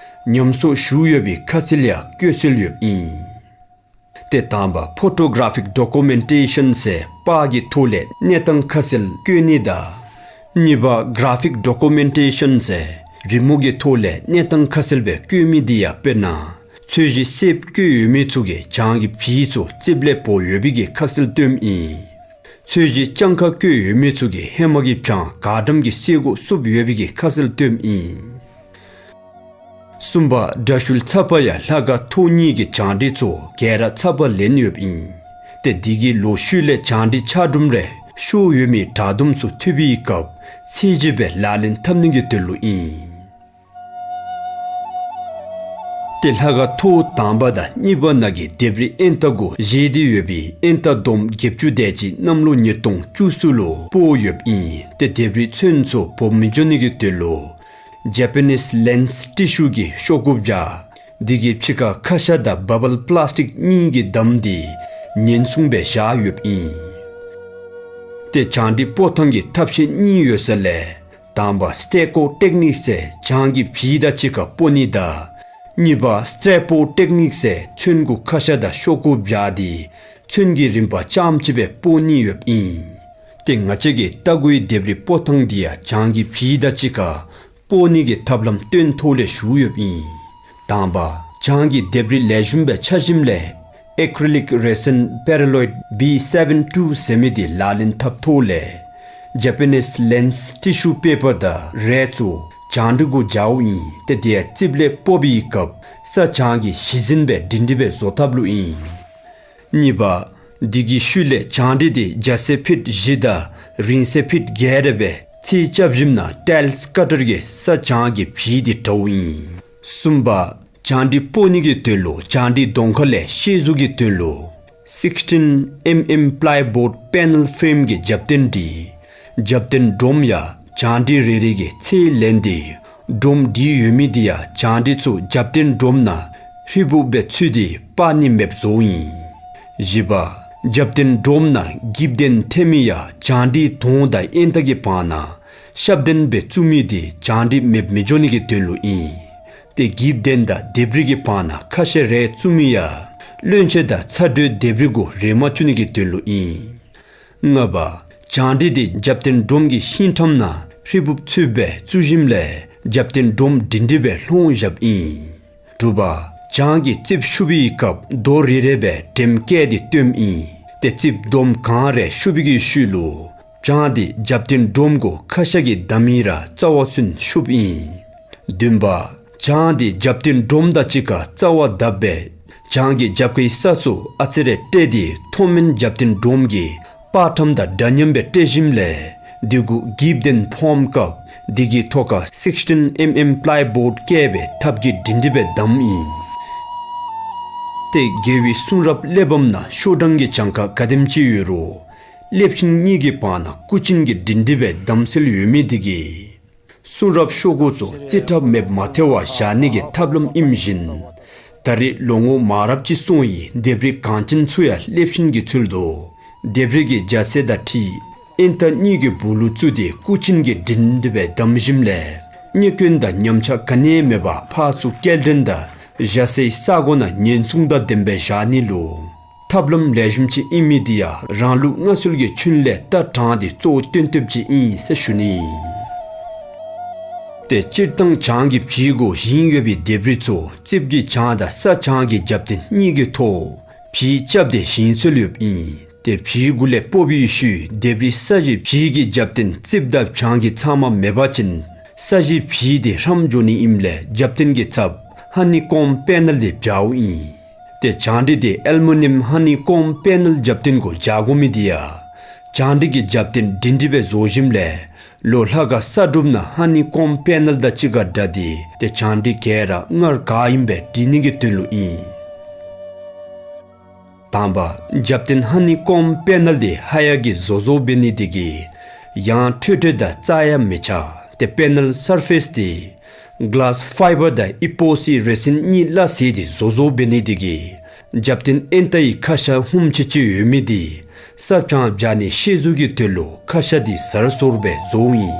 ཉམས་གསོ་ཞུ་ཡོད་པའི་ཁ་གསལ་ཡང་བཀོད་སྲོལ་ཡོདཔ་ཨིན། ཏེ་དང་པ་ཕོ་ཊོ་གར་ཕིག་ཌོ་ཀུ་མེན་ཊེ་ཤཱན་ཟེར་པར་གྱི་ཐོག་ལས་གནས་སྟངས་ཁ་གསལ་བཀོད་ནི་དང་གཉིས་པ་གར་ཕིག་ཌོ་ཀུ་མེན་ཊེ་ཤཱན་ཟེར་རི་མོ་གི་ཐོག་ལས་གནས་སྟངས་ཁ་གསལ་སྦེ་བཀོད་མི་དེ་ཡང་དཔེར་ན་ཚོས་གཞི་སེརཔོ་བཀོད་ཡོད་མི་ཚུ་གིས་བྱང་གི་བྱི་ཚུ་རྩིགཔ་ལས་སྤོ་ཡོད་པའི་གི་ཁ་གསལ་སྟོནམ་ཨིན། ཚོས་གཞི་སྤྱང་ཀ་བཀོད་ཡོད་མི་ཚུ་གིས་ཧེ་མ་གི་བྱང་གར་འགྲམ་གྱི་སེར་གུ་བསུབ་ཡོད་པའི་གི་ཁ་གསལ་སྟོནམ་ཨིན། གསུམ་པ་དགྲ་ཤུལ་ཚབ་པ་ཡང་ལྷ་ཁང་ཐོག་གཉིས་ཀྱི་བྱང་འདྲེན་ཚུ་ག་ར་ཚབ་པ་ལེན་ཡོདཔ་ཨིན། ཏེ་དེ་གི་ལོག་ཤུལ་ལས་བྱང་འདྲེན་ཆག་གྲུམ་རེ་ཤོར་ཡོད་མི་དྲག་དུམ་ཚུ་འཐུ་བའི་སྐབས་ཚད་གཞི་སྦེ་ལག་ལེན་འཐབ་ནི་གི་དོན་ལུ་ཨིན། ཏེ་ལྷ་ཁང་ཐོག་དང་པ་དང་གཉིས་པ་ནང་གི་ལྡེབས་རིས་ཨེན་ཏ་གུ་བཞེས་ཏེ་ཡོད་པའི་ཨེན་ཏ་བསྡོམས་བརྒྱད་ཅུ་དེ་ཅིག་གནམ་ལོ་ཉིས་སྟོང་བཅུ་གསུམ་ལུ་སྤོ་ཡོདཔ་ཨིན། ཏེ་ལྡེབས་རིས་ཚོན་ཚུ་སྦོམ་མི་འགྱོ་ནི་གི་དོན་ལུ་ཇ་པ་ནིས་ལེནསི་ཊི་ཤུ་གི་ཤོག་གུ་བཞག། དེ་གི་ཕྱི་ཁར་ཁ་ཤ་དང་བ་བལ་པ་ལཱསི་ཊིག་གཉིས་ཀྱིས་བསྡམས་ཏེ་ཉེན་སྲུང་སྦེ་བཞག་ཡོདཔ་ཨིན། ཏེ་བྱང་འདྲེན་སྤོ་ཐངས་ཀྱི་ཐབས་ཤེས་གཉིས་ཡོད་ས་ལས་དང་པ་སི་ཊེ་ཀོ་ཊེཀ་ནིཀ་ཟེར་བྱང་གི་བྱི་དང་གཅིག་ཁར་སྤོ་ནི་དང་གཉིས་པ་སི་ཊེ་པོ་ཊེཀ་ནིཀ་ཟེར་ཚོན་གུ་ཁ་ཤ་དང་ཤོག་གུ་བཞག་སྟེ་ཚོན་གྱི་རིམ་པ་རྐྱངམ་ཅིག་སྦེ་སྤོ་ནི་ཡོདཔ་ཨིན། ཏེ་ང་བཅས་ཀྱིས་རྟ་མགོའི་ལྡེབས་རིས་སྤོ་ཐངས་དེ་ཡང་བྱང་གི་བྱི་དང་གཅིག་ཁར་སྤོ་ནི་གི་ཐབས་ལམ་སྟོན་ཐོག་ལས་ཞུ་ཡོདཔ་ཨིན། དང་པ་བྱང་གི་ལྡེབས་རིས་ལེགས་ཤོམ་སྦེ་ཆགས་ཞིནམ་ལས་ཨེ་ཀྲི་ལིཀ་རེ་སིན་པེ་ར་ལོའིཌ་བི་སེ་བེན་ཊུ་ཟེར་མི་དེ་ལག་ལེན་འཐབ་ཐོག་ལས་ཇ་པ་ནིས་ལེནསི་ཊི་ཤུ་པེ་པར་དང་རས་ཚུ་བྱང་འདྲེན་གུ་སྦྱརཝ་ཨིན། ཏེ་དེ་ཡང་རྩིགཔ་ལས་སྤོ་བའི་སྐབས་ས་བྱང་གི་གཞི་འཛིན་སྦེ་སྒྲིང་སྒྲི་སྦེ་བཟོ་ཐབས་ལུ་ཨིན། གཉིས་པ། དེ་གི་ཤུལ་ལས་བྱང་འདྲེན་དེ་རྒྱ་ཚད་ཕིཊ་བཞི་དང་རིང་ཚད་ཕིཊ་བརྒྱད་རེ་སྦེ་ཚད་རྐྱབ་ཞིནམ་ན་ཊེལ་སི་ཀ་ཊར་གྱིས་ས་བྱང་གི་བྱི་དེ་བྲཝ་ཨིན། གསུམ་པ། བྱང་འདྲེན་སྤོ་ནི་གི་དོན་ལུ་བྱང་འདྲེན་གདོང་ཁ་ལས་ཤེས་ཚུགས་ཀྱི་དོན་ལུ་ སིགས་ཊིན་ཨེམ་ཨེམ་པ་ལའི་བོརཌ་པེ་ནལ་ཕེརེམ་གྱི་རྒྱབ་རྟེན་འདི་རྒྱབ་རྟེན་སྒྲོམ་ཡང་བྱང་འདི་རེ་རེ་གིས་ཚད་ལེན་ཏེ་སྒྲོམ་འདི་ཡོད་མི་འདི་ཡང་བྱང་འདི་ཚུ་རྒྱབ་རྟེན་སྒྲོམ་ནང་ཧྲིལ་བུ་སྦེ་ཚུད་དེ་སྤར་ནི་མེདཔ་བཟོཝ་ཨིན། བཞི་པ། རྒྱབ་རྟེན་སྒྲོམ་ནང་འགྱིབ་གདན་ཐེབས་མི་ཡང་བྱང་འདི་དོང་དང་ཨེན་ཐ་གི་བར་ན་ཤབ་གདན་སྦེ་བཙུགས་མི་འདི་བྱང་འདི་མེདཔ་མི་འགྱོ་ནི་གི་དོན་ལུ་ཨིན། ཏེ་འགྱིབ་གདན་དང་ལྡེབས་རིས་ཀྱི་བར་ན་ཁ་ཤ་རེ་བཙུགས་མི་ཡང་བློན་ཆེན་དང་ཚ་དྲོད་ལྡེབས་རིས་གུ་རེག་མ་བཅུག་ནི་གི་དོན་ལུ་ཨིན། ལྔ་པ། བྱང་འདི་འདི་རྒྱབ་རྟེན་སྒྲོམ་གྱི་ཤིང་ཐམ་ནང་ཧྲིལ་བུ་ཚུད་སྦེ་བཙུགས་ཞིནམ་ལས་རྒྱབ་རྟེན་སྒྲོམ་སྒྲིང་སྒྲི་སྦེ་ལྷོང་བཞགཔ་ཨིན། དྲུག་པ། བྱང་གི་རྩིགཔ་ཤུབ་པའི་སྐབས་རྡོ་རེ་རེ་སྦེ་འགྲེམས་བཀལ་ཏེ་བཏོནམ་ཨིན། ཏེ་རྩིགཔ་འདོམ་གང་རེ་ཤུབ་པའི་གི་ཤུལ་ལུ་བྱང་འདི་རྒྱབ་རྟེན་སྒྲོམ་གུ་ཁ་ཤ་གིས་བསྡམ་ཡི་ར་རྩ་བ་ཚུན་ཤུབ་ཨིན། བདུན་པ། བྱང་འདི་རྒྱབ་རྟེན་སྒྲོམ་དང་གཅིག་ཁར་རྩ་བ་བརྡབ་སྦེ་བྱང་གི་རྒྱབ་ཁའི་ས་ཚུ་ཨ་ཙི་རེ་བཀྲེས་ཏེ་མཐོ་དམན་རྒྱབ་རྟེན་སྒྲོམ་གྱི་དཔར་ཐམ་དང་འདྲ་མཉམ་སྦེ་བཀྲེས་ཞིནམ་ལས་དེ་གུ་འགྱིབ་གདན་ཕོགཔ་སྐབས་དེ་གི་ཐོག་ཁར་སིགས་ཊིན་ཨེམ་ཨེམ་པ་ལའི་བོརཌ་བཀལ་སྦེ་ཐབ་ཀྱིས་སྒྲིང་སྒྲི་སྦེ་བསྡམ་ཨིན། ཏེ་རྒྱལ་པོའི་གསུང་རབ་གླེགས་བམ་ནང་ཤོག་གྲངས་ཀྱི་གྱངས་ཁ་ག་དེམ་ཅིག་ཡོད་རུང་གླེགས་ཤིང་གཉིས་ཀྱི་བར་ན་སྐུ་ཅན་གྱིས་སྒྲིང་སྒྲི་སྦེ་བསྡམ་སྲོལ་ཡོད་མི་དེ་གིས་གསུང་རབ་ཤོག་གུ་ཚུ་རྩིས་ཁྲ་མེདཔ་མ་ཐལ་བར་བཞག་ནི་གི་ཐབས་ལམ་ཨིནམ་བཞིན་ད་རེས་ལོ་ངོ་མང་རབས་ཅིག་སོང་ཡི་ལྡེབས་རིས་གང་ཅན་ཚུ་ཡང་གླེགས་ཤིང་གིས་འཚོལ་དོ། ལྡེབས་རིས་ཀྱི་རྒྱ་སེ་དང་འཁྲིལ་ཨེན་ཐ་གཉིས་ཀྱི་སྦུག་ལུ་བཙུགས་ཏེ་སྐུ་ཅན་གྱིས་སྒྲིང་སྒྲི་སྦེ་བསྡམ་ཞིནམ་ལས་རྙེད་སྐྱོན་དང་ཉམས་ཆག་ག་ནི་ཡང་མེད་པར་ཕར་ཚུར་སྐྱེལ་འདྲེན་དང་རྒྱ་སེ་ས་སྒོ་ནང་ཉེན་སྲུང་དང་ལྡནམ་སྦེ་བཞག་ནི་ལུ་ཐབས་ལམ་ལེགས་ཤོམ་ཅིག་ཨིན་མི་དེ་ཡང་རང་ལུགས་སྔར་སྲོལ་གྱི་ཁྱོན་ལས་ལྟ་དྲངས་ཏེ་གཙོ་བོ་བཏོན་བཏོནམ་ཅིག་ཨིན་ཟེར་ཞུ་ནི་ཨིན། ཏེ་སྤྱིར་བཏང་བྱང་གི་བྱིའུ་གུ་བཞེངས་ཡོད་པའི་ལྡེབས་རིས་ཚུ་རྩིགཔ་གི་བྱང་དང་ས་བྱང་གི་རྒྱབ་རྟེན་གཉིས་ཀྱི་ཐོག་བྱིའུ་རྐྱབ་སྟེ་བཞེངས་སྲོལ་ཡོདཔ་ཨིན། ཏེ་བྱིའུ་གུ་ལས་སྤོ་བའི་ཤུལ་ལྡེབས་རིས་ས་གཞི་བྱིའུ་གི་རྒྱབ་རྟེན་རྩིགཔ་དང་བྱང་གི་ཚབ་མ་མེད་པ་ཅིན་ས་གཞི་བྱིའུ་དེ་ཧྲམ་འགྱོ་ནི་ཨིནམ་ལས་རྒྱབ་རྟེན་གྱི་ཚབ་ཧ་ནི་ཀོམ་པེ་ནལ་དེ་འབྱརཝ་ཨིན། ཏེ་བྱང་འདི་དེ་ཨལ་མུ་ནི་ཡམ་ཧ་ནི་ཀོམ་པེ་ནལ་རྒྱབ་རྟེན་གུ་སྦྱར་དགོ་མི་དེ་ཡང་བྱང་འདི་གི་རྒྱབ་རྟེན་སྒྲིང་སྒྲི་སྦེ་བཟོ་ཞིནམ་ལས་ལོག་ལྷ་ཁང་གསར་སྒྲུབ་ནང་ཧ་ནི་ཀོམ་པེ་ནལ་དང་གཅིག་ཁར་སྦྲགས་ཏེ་ཏེ་བྱང་འདི་ག་ར་སྔར་ག་ཨིནམ་སྦེ་སྒྲིང་ནི་གི་དོན་ལུ་ཨིན། དང་པ། རྒྱབ་རྟེན་ཧ་ནི་ཀོམ་པེ་ནལ་དེ་ཧ་ཡ་གིས་བཟོ་བཟོཝ་འབད་ནི་དེ་གིས་ཡང་འཕྲོད་འཕྲོད་དང་རྩ་ཡང་མི་ཆག། ཏེ་པེ་ནལ་སར་ཕེསི་དེ་ག་ལཱསི་ཕའི་བར་དང་ཨི་པོ་སི་རེ་སིན་གཉིས་སླ་བསྲེས་ཏེ་བཟོ་བཟོཝ་འབད་ནི་དེ་གིས་རྒྱབ་རྟེན་ཨེན་ཐའི་ཁ་ཤ་ཧུམ་ཆི་ཆི་ཡོད་མི་དེ་ས་བྱང་སྦྱར་ནི་ཤེས་བཟོ་གི་དོན་ལུ་ཁ་ཤ་དེ་གཟར་སོར་སྦེ་བཟོཝ་ཨིན།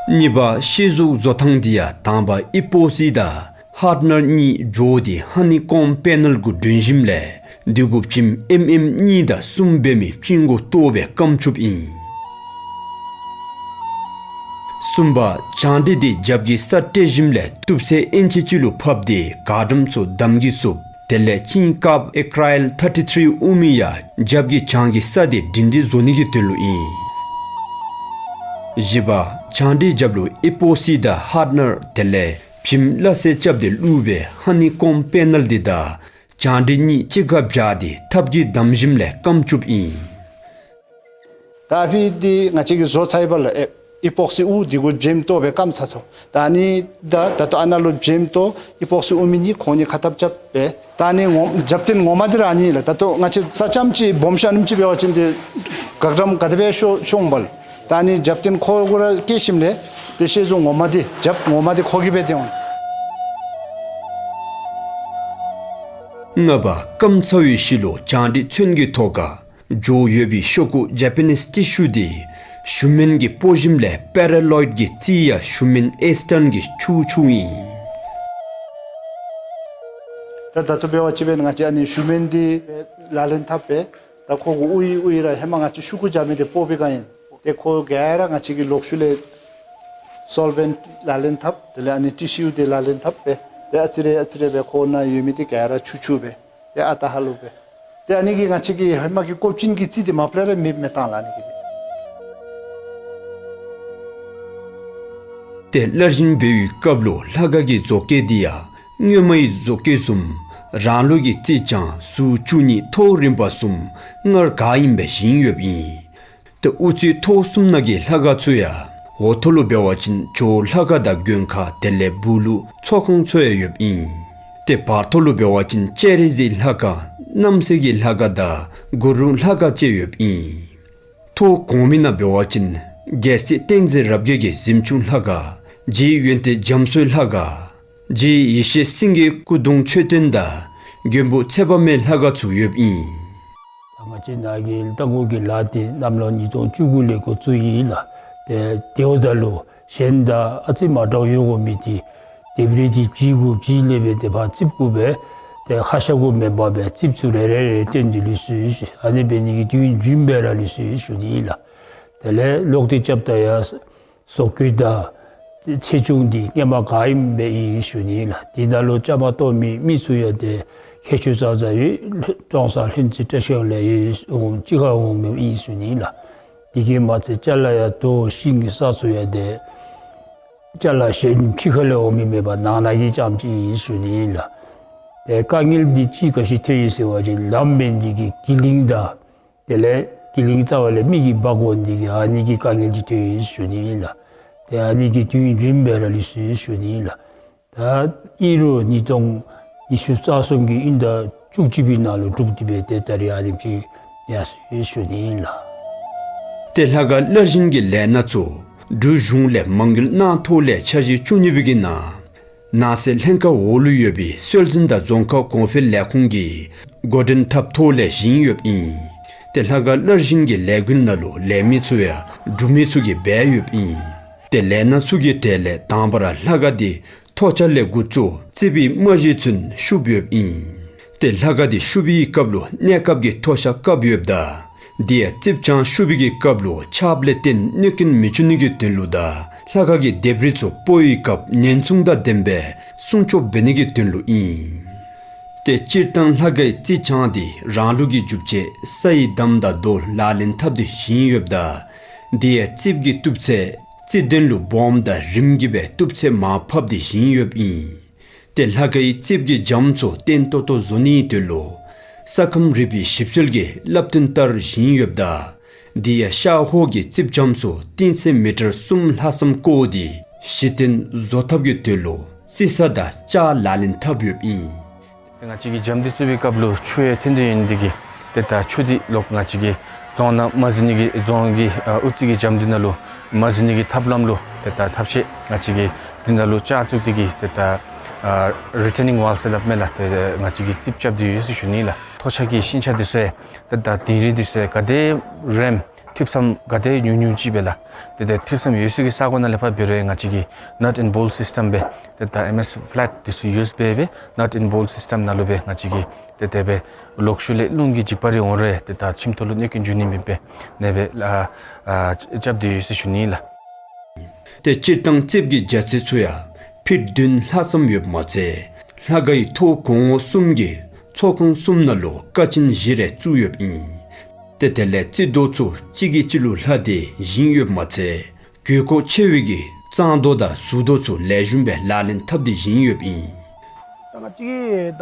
གཉིས་པ། ཤེས་བཟོ་བཟོ་ཐངས་དེ་ཡང་དང་པ་ཨི་པོ་སི་དང་ཧར་ཌ་ནར་གཉིས་འགྱོ་སྟེ་ཧ་ནི་ཀོམ་པེ་ནལ་གུ་སྒྲོན་ཞིནམ་ལས་དེ་གུ་བྱེམ་ཨེམ་ཨེམ་གཉིས་དང་གསུམ་འབད་མི་བྱིངས་གུ་གཏོགས་སྦེ་སྐམ་བཅུགཔ་ཨིན། གསུམ་པ། བྱང་འདི་དེ་རྒྱབ་ཀྱི་ས་བཀྲེས་ཞིནམ་ལས་གཏུབ་སའི་ཨེན་ཆི་ཅིག་ལུ་ཕབ་སྟེ་གར་ཌེན་ཚུ་བསྡམ་གི་ཚུགས། དེ་ལས་ཅིན་ཀབ་ཨེ་ཀྲའི་ཨེལ་ཐར་ཊི་ཐིརི་དབུ་མའི་ཡང་རྒྱབ་ཀྱི་བྱང་གི་ས་དེ་སྒྲིང་སྒྲི་བཟོ་ནི་གི་དོན་ལུ་ཨིན། བཞི་པ། བྱང་འདི་རྒྱབ་ལུ་ཨི་པོ་སི་དང་ཧར་ཌ་ནར་དེ་ལས་བྱེམ་སླ་བསྲེ་རྐྱབ་སྟེ་བླུགས་སྦེ་ཧ་ནི་ཀོམ་པེ་ནལ་དེ་དང་བྱང་འདི་གཉིས་གཅིག་ཁར་སྦྱར་ཏེ་ཐབ་ཀྱིས་བསྡམ་ཞིནམ་ལས་སྐམ་བཅུགཔ་ཨིན། ད་ཨ་ཕི་འདི་ང་བཅས་ཀྱིས་བཟོ་ཚརཝ་ལས་ཨེ་ཨི་པོག་སི་དབུ་འདི་གུ་བྱེམ་གཏོགས་སྦེ་སྐམ་ཚར་ཚརཝ། ད་ཨ་ནི་ད་ད་ལྟོ་ཨ་ནཱ་ལུ་བྱེམ་གཏོགས་ཨི་པོག་སི་དབུ་མའི་གཉིས་ཁོང་གཉིས་ཁ་ཐབ་རྐྱབ་སྦེ། ད་ཨ་ནི་ངོ་རྒྱབ་རྟེན་ངོ་མ་འདི་ར་ཨ་ནི་ལགས། ད་ལྟོ་ང་བཅས་ས་རྐྱངམ་ཅིག་སྦོམ་ཤོས་ཨ་ནེམ་ཅིག་འབད་བ་ཅིན་འདི་ག་འགྲམ་ག་དེ་སྦེ་ཤོར་ཤོར་འོང་པ་ལགས། ད་ཨ་ནི་རྒྱབ་རྟེན་ཁོ་གུ་ར་བཀལ་ཞིནམ་ལས་ཏེ་ཤེས་བཟོ་ངོ་མ་འདི་རྒྱབ་ངོ་མ་འདི་ཁོ་གིས་སྦེ་སྟོན་འོང་། ལྔ་པ། སྐམ་ཚར་བའི་ཤུལ་ལུ་བྱང་འདི་ཚོན་གྱི་ཐོག་ཁར་འགྱོ་ཡོད་པའི་ཤོག་ཀུ་ཇ་པ་ནིས་ཊི་ཤུ་དེ་ཤུ་མེན་གྱིས་སྤོ་ཞིནམ་ལས་པེ་ར་ལོའིཌ་ཀྱི་རྩིས་ཡང་ཤུ་མེན་ཨེས་ཊརན་གྱིས་འཁྱུ་འཁྱུཝ་ཨིན། ད་ད་ལྟོ་འབད་བ་ཅིན་ང་བཅས་ཨ་ནི་ཤུ་མེན་འདི་ལག་ལེན་འཐབ་སྦེ་ད་ཁོ་གུ་དབུ་ཡི་དབུ་ཡི་ར་ཧེ་མ་ང་བཅས་ཤོག་ཀུ་ཇ་མི་འདི་སྤོ་བའི་སྒང་ཨིན། ཏེ་ཁོ་ག་ར་ང་བཅས་ཀྱིས་ལོག་ཤུལ་ལས་སོལ་བེནཊ་ལག་ལེན་འཐབ། དེ་ལས་ཨ་ནི་ཊི་ཤུ་འདི་ལག་ལེན་འཐབ་སྦེ་ཏེ་ཨ་ཙི་རེ་ཨ་ཙི་རེ་སྦེ་ཁོ་ནང་ཡོད་མི་འདི་ག་ར་འཁྱུ་འཁྱུ་སྦེ་ཏེ་ཨ་རྟག་ཧ་ལུགས་སྦེ། ཏེ་ཨ་ནི་གིས་ང་བཅས་ཀྱི་ཧེ་མ་གི་ཀོབ་ཅན་གྱི་རྩིས་འདི་མ་པ་ལས་ར་མེདཔ་མེདཔ་བཏང་ལགས་ཨ་ནི་གིས། ཏེ་སླར་བཞེངས་འབད་བའི་སྐབས་ལུ་ལྷ་ཁང་གི་བཟོ་བཀོད་འདི་ཡང་སྔོན་མའི་བཟོ་བཀོད་བཟུམ་རང་ལུགས་ཀྱི་རྩིས་རྐྱང་ཟུར་བཅུ་གཉིས་ཐོག་རིམ་པ་བཟུམ་སྔར་ག་ཨིནམ་སྦེ་བཞེངས་ཡོདཔ་ཨིན། ཏེ་དབུ་རྩེགས་ཐོག་གསུམ་ནང་གི་ལྷ་ཁང་ཚུ་ཡང་འོག་ཐོག་ལུ་འབད་བ་ཅིན་ཇོ་བོ་ལྷ་ཁང་དང་མགོན་ཁང་དེ་ལས་སྦུག་ལུ་ཚོགས་ཁང་ཚུ་ཡང་ཡོདཔ་ཨིན། ཏེ་བར་ཐོག་ལུ་འབད་བ་ཅིན་སྤྱན་རས་གཟིགས་ལྷ་ཁང་རྣམ་སྲས་ཀྱི་ལྷ་ཁང་དང་གུ་རུ་ལྷ་ཁང་བཅས་ཡོདཔ་ཨིན། ཐོག་གོང་མའི་ནང་འབད་བ་ཅིན་རྒྱལ་སྲས་བསྟན་འཛིན་རབ་རྒྱས་ཀྱི་གཟིམ་ཆུང་ལྷ་ཁང་། རྗེ་ཡོན་ཏན་རྒྱ་མཚོའི་ལྷ་ཁང་། རྗེ་ཡེ་ཤེས་སེང་གེའི་སྐུ་གདུང་མཆོད་རྟེན་དང་མགོན་པོ་ཚེ་དཔག་མེད་ལྷ་ཁང་ཚུ་ཡོདཔ་ཨིན། ད་ང་བཅས་ནཱ་གི་རྟ་མགོ་གི་ལཱ་འདི་གནམ་ལོ་ཉིས་སྟོང་བཅུ་དགུ་ལས་འགོ་བཙུགས་ཡི་ལགས། ཏེ་དེ་འབདཝ་ད་ལུ་གཞན་དང་ཨ་ཙི་མ་འདྲཝ་ཡོད་དགོ་མི་འདི་ལྡེབས་རིས་འདི་བརྗེ་དགོ་བརྗེ་སླབ་སྦེ་ཏེ་ཕར་རྩིགཔ་གུ་སྦེ་ཏེ་ཁ་ཤ་གུ་མེན་པར་སྦེ་རྩིགཔ་ཚུ་རེ་རེ་རེ་བཏོན་ཏེ་ལུས་སོ་ཡི། ཨ་ནི་འབད་ནི་གི་དུས་ཡུན་རྒྱུན་སྦེ་ར་ལུས་སོ་ཡི་ཞུ་ནི་ཨིན་ལགས། དེ་ལས་ལོག་སྟེ་རྐྱབ་ད་ཡང་བཟོ་བཀོད་དང་ཚེགས་ཆུང་འདི་སྔོན་མ་ག་ཨིནམ་སྦེ་ཨིན་ཞུ་ནི་ཨིན་ལགས། འདི་ནང་ལུ་བཅའ་མར་གཏོགས་མི་མི་ཚུ་ཡང་ཏེ་མཁས་མཆོག་ཙང་ཙང་ཡོད། ཀྲོང་གསར་ལྷུན་རྩེ་བཀྲ་ཤིས་ལས་ཡོད་འོང་ཕྱི་ཁར་འོང་མི་ཨིན་ཞུ་ནི་ཨིན་ལགས། དེ་གིས་མ་ཚད་ཅ་ལ་ཡང་རྡོ་ཤིང་གི་ས་ཚུ་ཡང་ཏེ་ཅ་ལ་གཞན་ཕྱི་ཁ་ལས་འོང་མི་མེན་པར་ནང་ན་གི་རྐྱངམ་ཅིག་ཨིན་ཞུ་ནི་ཨིན་ལགས། ཏེ་དཀའ་ངལ་འདི་ཅིག་ག་ཅི་ཐོན་ཡི་ཟེར་བ་ཅིན་ལམ་མེད་ནི་འདི་གིས་གི་ལིང་དང་དེ་ལས་གི་ལིང་རྩ་བ་ལས་མི་གིས་འབག་འོང་ནི་འདི་གིས་ཨ་ནི་གི་དཀའ་ངལ་ཅིག་ཐོན་ཡི་ཞུ་ནི་ཨིན་ལགས། ཏེ་ཨ་ནི་གི་དུས་ཡུན་རིངམོ་སྦེ་ར་ལུས་སོ་ཡི་ཞུ་ནི་ཨིན་ལགས། ད་ཨིན་རུང་ཉིས་སྟོང་ཉི་ཤུ་རྩ་གསུམ་གྱི་དབྱིན་ཟླ་བཅུ་གཅིག་པའི་ནང་ལུ་གྲུབ་སྟེ་སྦེ་ཏེ་ད་རིས་ཨ་ནེམ་ཅིག་ཡར་སོ་ཡི་ཞུ་ནི་ཨིན་ལགས། ཏེ་ལྷ་ཁང་སླར་བཞེངས་ཀྱི་ལས་སྣ་ཚུ་འབྲུག་གཞུང་ལས་མ་དངུལ་གནང་ཐོག་ལས་འཆར་གཞི་བཅུ་གཉིས་པའི་གི་ནང་ནང་སྲིད་ལྷན་ཁག་འོག་ལུ་ཡོད་པའི་སྲོལ་འཛིན་དང་རྫོང་ཁ་གོང་འཕེལ་ལས་ཁུངས་ཀྱིས་འགོ་འདྲེན་འཐབ་ཐོག་ལས་བཞེངས་ཡོདཔ་ཨིན། ཏེ་ལྷ་ཁང་སླར་བཞེངས་ཀྱི་ལས་འགུལ་ནང་ལུ་ལས་མི་ཚུ་ཡང་འབྲུག་མི་ཚུ་གིས་འབད་ཡོདཔ་ཨིན། ཏེ་ལས་སྣ་ཚུ་གི་གྲས་ལས་དང་པ་ར་ལྷ་ཁང་འདི་ཐོག་ཆ་ལས་འགོ་བཙུགས་རྩིགཔ་གི་རྨང་གཞི་ཚུན་ཤུབ་ཡོདཔ་ཨིན། ཏེ་ལྷ་ཁང་འདི་ཤུབ་པའི་སྐབས་ལུ་གནས་སྐབས་ཀྱི་ཐོག་ཆ་བཀབ་ཡོདཔ་ད་དེ་ཡང་རྩིགཔ་བཅང་ཤུབ་པའི་གི་སྐབས་ལུ་ཆརཔ་ལས་བརྟེན་གནོད་སྐྱོན་མི་འབྱུང་ནི་གི་དོན་ལུ་དང་ལྷ་ཁང་གི་ལྡེབས་རིས་ཚུ་སྤོ་བའི་སྐབས་ཉེན་སྲུང་དང་ལྡནམ་སྦེ་སྲུང་སྐྱོབ་འབད་ནི་གི་དོན་ལུ་ཨིན། ཏེ་སྤྱིར་བཏང་ལྷ་ཁང་གི་རྩིགཔ་བཅང་འདི་རང་ལུགས་ཀྱི་འཇུག་ཆས་ས་ཡི་འདམ་དང་རྡོ་ལག་ལེན་འཐབ་སྟེ་བཞེངས་ཡོདཔ་ད་དེ་ཡང་རྩིགཔ་གི་གཏུབ་ཚད་རྩིག་གདན་ལུ་སྦོམ་དང་རིངམོ་གི་སྦེ་གཏུབ་ཚད་མར་ཕབ་སྟེ་བཞེངས་ཡོདཔ་ཨིན། ཏེ་ལྷ་ཁང་གི་རྩིགཔ་གི་འཇམ་ཚུ་བརྟན་ཏོག་ཏོ་བཟོ་ནིའི་དོན་ལུ་ས་ཁམས་རིག་པའི་ཞིབ་འཚོལ་གྱི་བསླབ་སྟོན་ལྟར་བཞེངས་ཡོདཔ་ད་དེ་ཡང་ཤར་ཧོར་གྱི་རྩིགཔ་འཇམ་ཚུ་གཏིང་ཚད་མི་ཊར་གསུམ་ལྷག་ཙམ་བརྐོ་སྟེ་གཞི་རྟེན་བཟོ་ཐབས་ཀྱི་དོན་ལུ་རྩི་ས་དང་ལྕགས་ལག་ལེན་འཐབ་ཡོདཔ་ཨིན། ང་བཅས་ཀྱིས་འཇམ་འདི་བཙུགས་པའི་སྐབས་ལུ་ཆུ་ཡང་ཐོན་ཏེ་ཡོད་ནི་འདི་གིས་ཏེ་ད་ཆུ་འདི་ལོག་ང་བཅས་ཀྱི་རྫོང་ནང་མ་འཛུལ་ནི་གི་རྫོང་གི་ཨ་དབུ་རྩེ་གི་འཇམ་འདི་ནང་ལུ་མ་འཛུལ་ནི་གི་ཐབས་ལམ་ལུ་ཏེ་ད་ཐབས་ཤེས་ང་བཅས་ཀྱིས་འདི་ནང་ལུ་ལྕགས་བཙུགས་ཏེ་གིས་ཏེ་ད་ཨ་རི་ཊེ་ནིང་ཝཱལ་ཟེར་སླབ་མས་ལགས། ཏེ་ང་བཅས་ཀྱིས་རྩིགཔ་རྐྱབ་སྟེ་ཡོད་ཟེར་ཞུ་ནི་ལགས། ཐོག་ཆ་གི་ཤིང་ཆ་འདི་ཚུ་ཡང་ཏེ་ད་དིང་རི་འདི་ཚུ་ཡང་ག་དེ་རིངམོ་ཐིགཔ་ཚམ་ག་དེ་ཉུང་ཉུང་ཅིག་སྦེ་ལགས། ཏེ་ད་ཐིགཔ་ཚམ་ཡོད་ས་གི་ས་གོ་ནང་ལས་ཕར་འབད་རུང་ང་བཅས་ཀྱིས་ནཊ་ཨེན་བོལཊ་སིསི་ཊམ་སྦེ་ཏེ་ད་ཨེམ་ཨེསི་ཕ་ལེཊ་འདི་ཚུ་ཡུསི་འབད་སྦེ་ནཊ་ཨེན་བོལཊ་སིསི་ཊམ་ནང་ལུ་སྦེ་ང་བཅས་ཀྱིས་ཏེ་དེ་སྦེ་ལོག་ཤུལ་ལས་རླུང་གིས་འཇིགས་པ་རེ་འོང་རུང་ཏེ་ད་ཁྱིམ་ཐོག་ལུ་གནོད་སྐྱོན་འབྱུང་ནི་མེདཔ་སྦེ་ཨ་ནེ་སྦེ་ཨ་ཨ་རྐྱབ་སྟེ་ཡོད་ཟེར་ཞུ་ནི་ལགས། ཏེ་སྤྱིར་བཏང་རྩིགཔ་གི་རྒྱ་ཚད་ཚུ་ཡང་ཕིཊ་བདུན་ལྷག་ཙམ་ཡོདཔ་མ་ཚད་ལྷ་ཁང་གི་ཐོག་གོང་འོག་གསུམ་གྱི་ཚོགས་ཁང་གསུམ་ནང་ལུ་ཀ་ཆེན་བཞི་རེ་བཙུགས་ཡོདཔ་ཨིན། ཏེ་དེ་ལས་རྩིག་རྡོ་ཚུ་གཅིག་གིས་གཅིག་ལུ་ལྷག་སྟེ་བཞེངས་ཡོདཔ་མ་ཚད་དགོས་མཁོ་ཆེ་བའི་གི་གཙང་རྡོ་དང་ཟུར་རྡོ་ཚུ་ལེགས་ཤོམ་སྦེ་ལག་ལེན་འཐབ་སྟེ་བཞེངས་ཡོདཔ་ཨིན། ད་ང་བཅས་ཀྱིས་ད་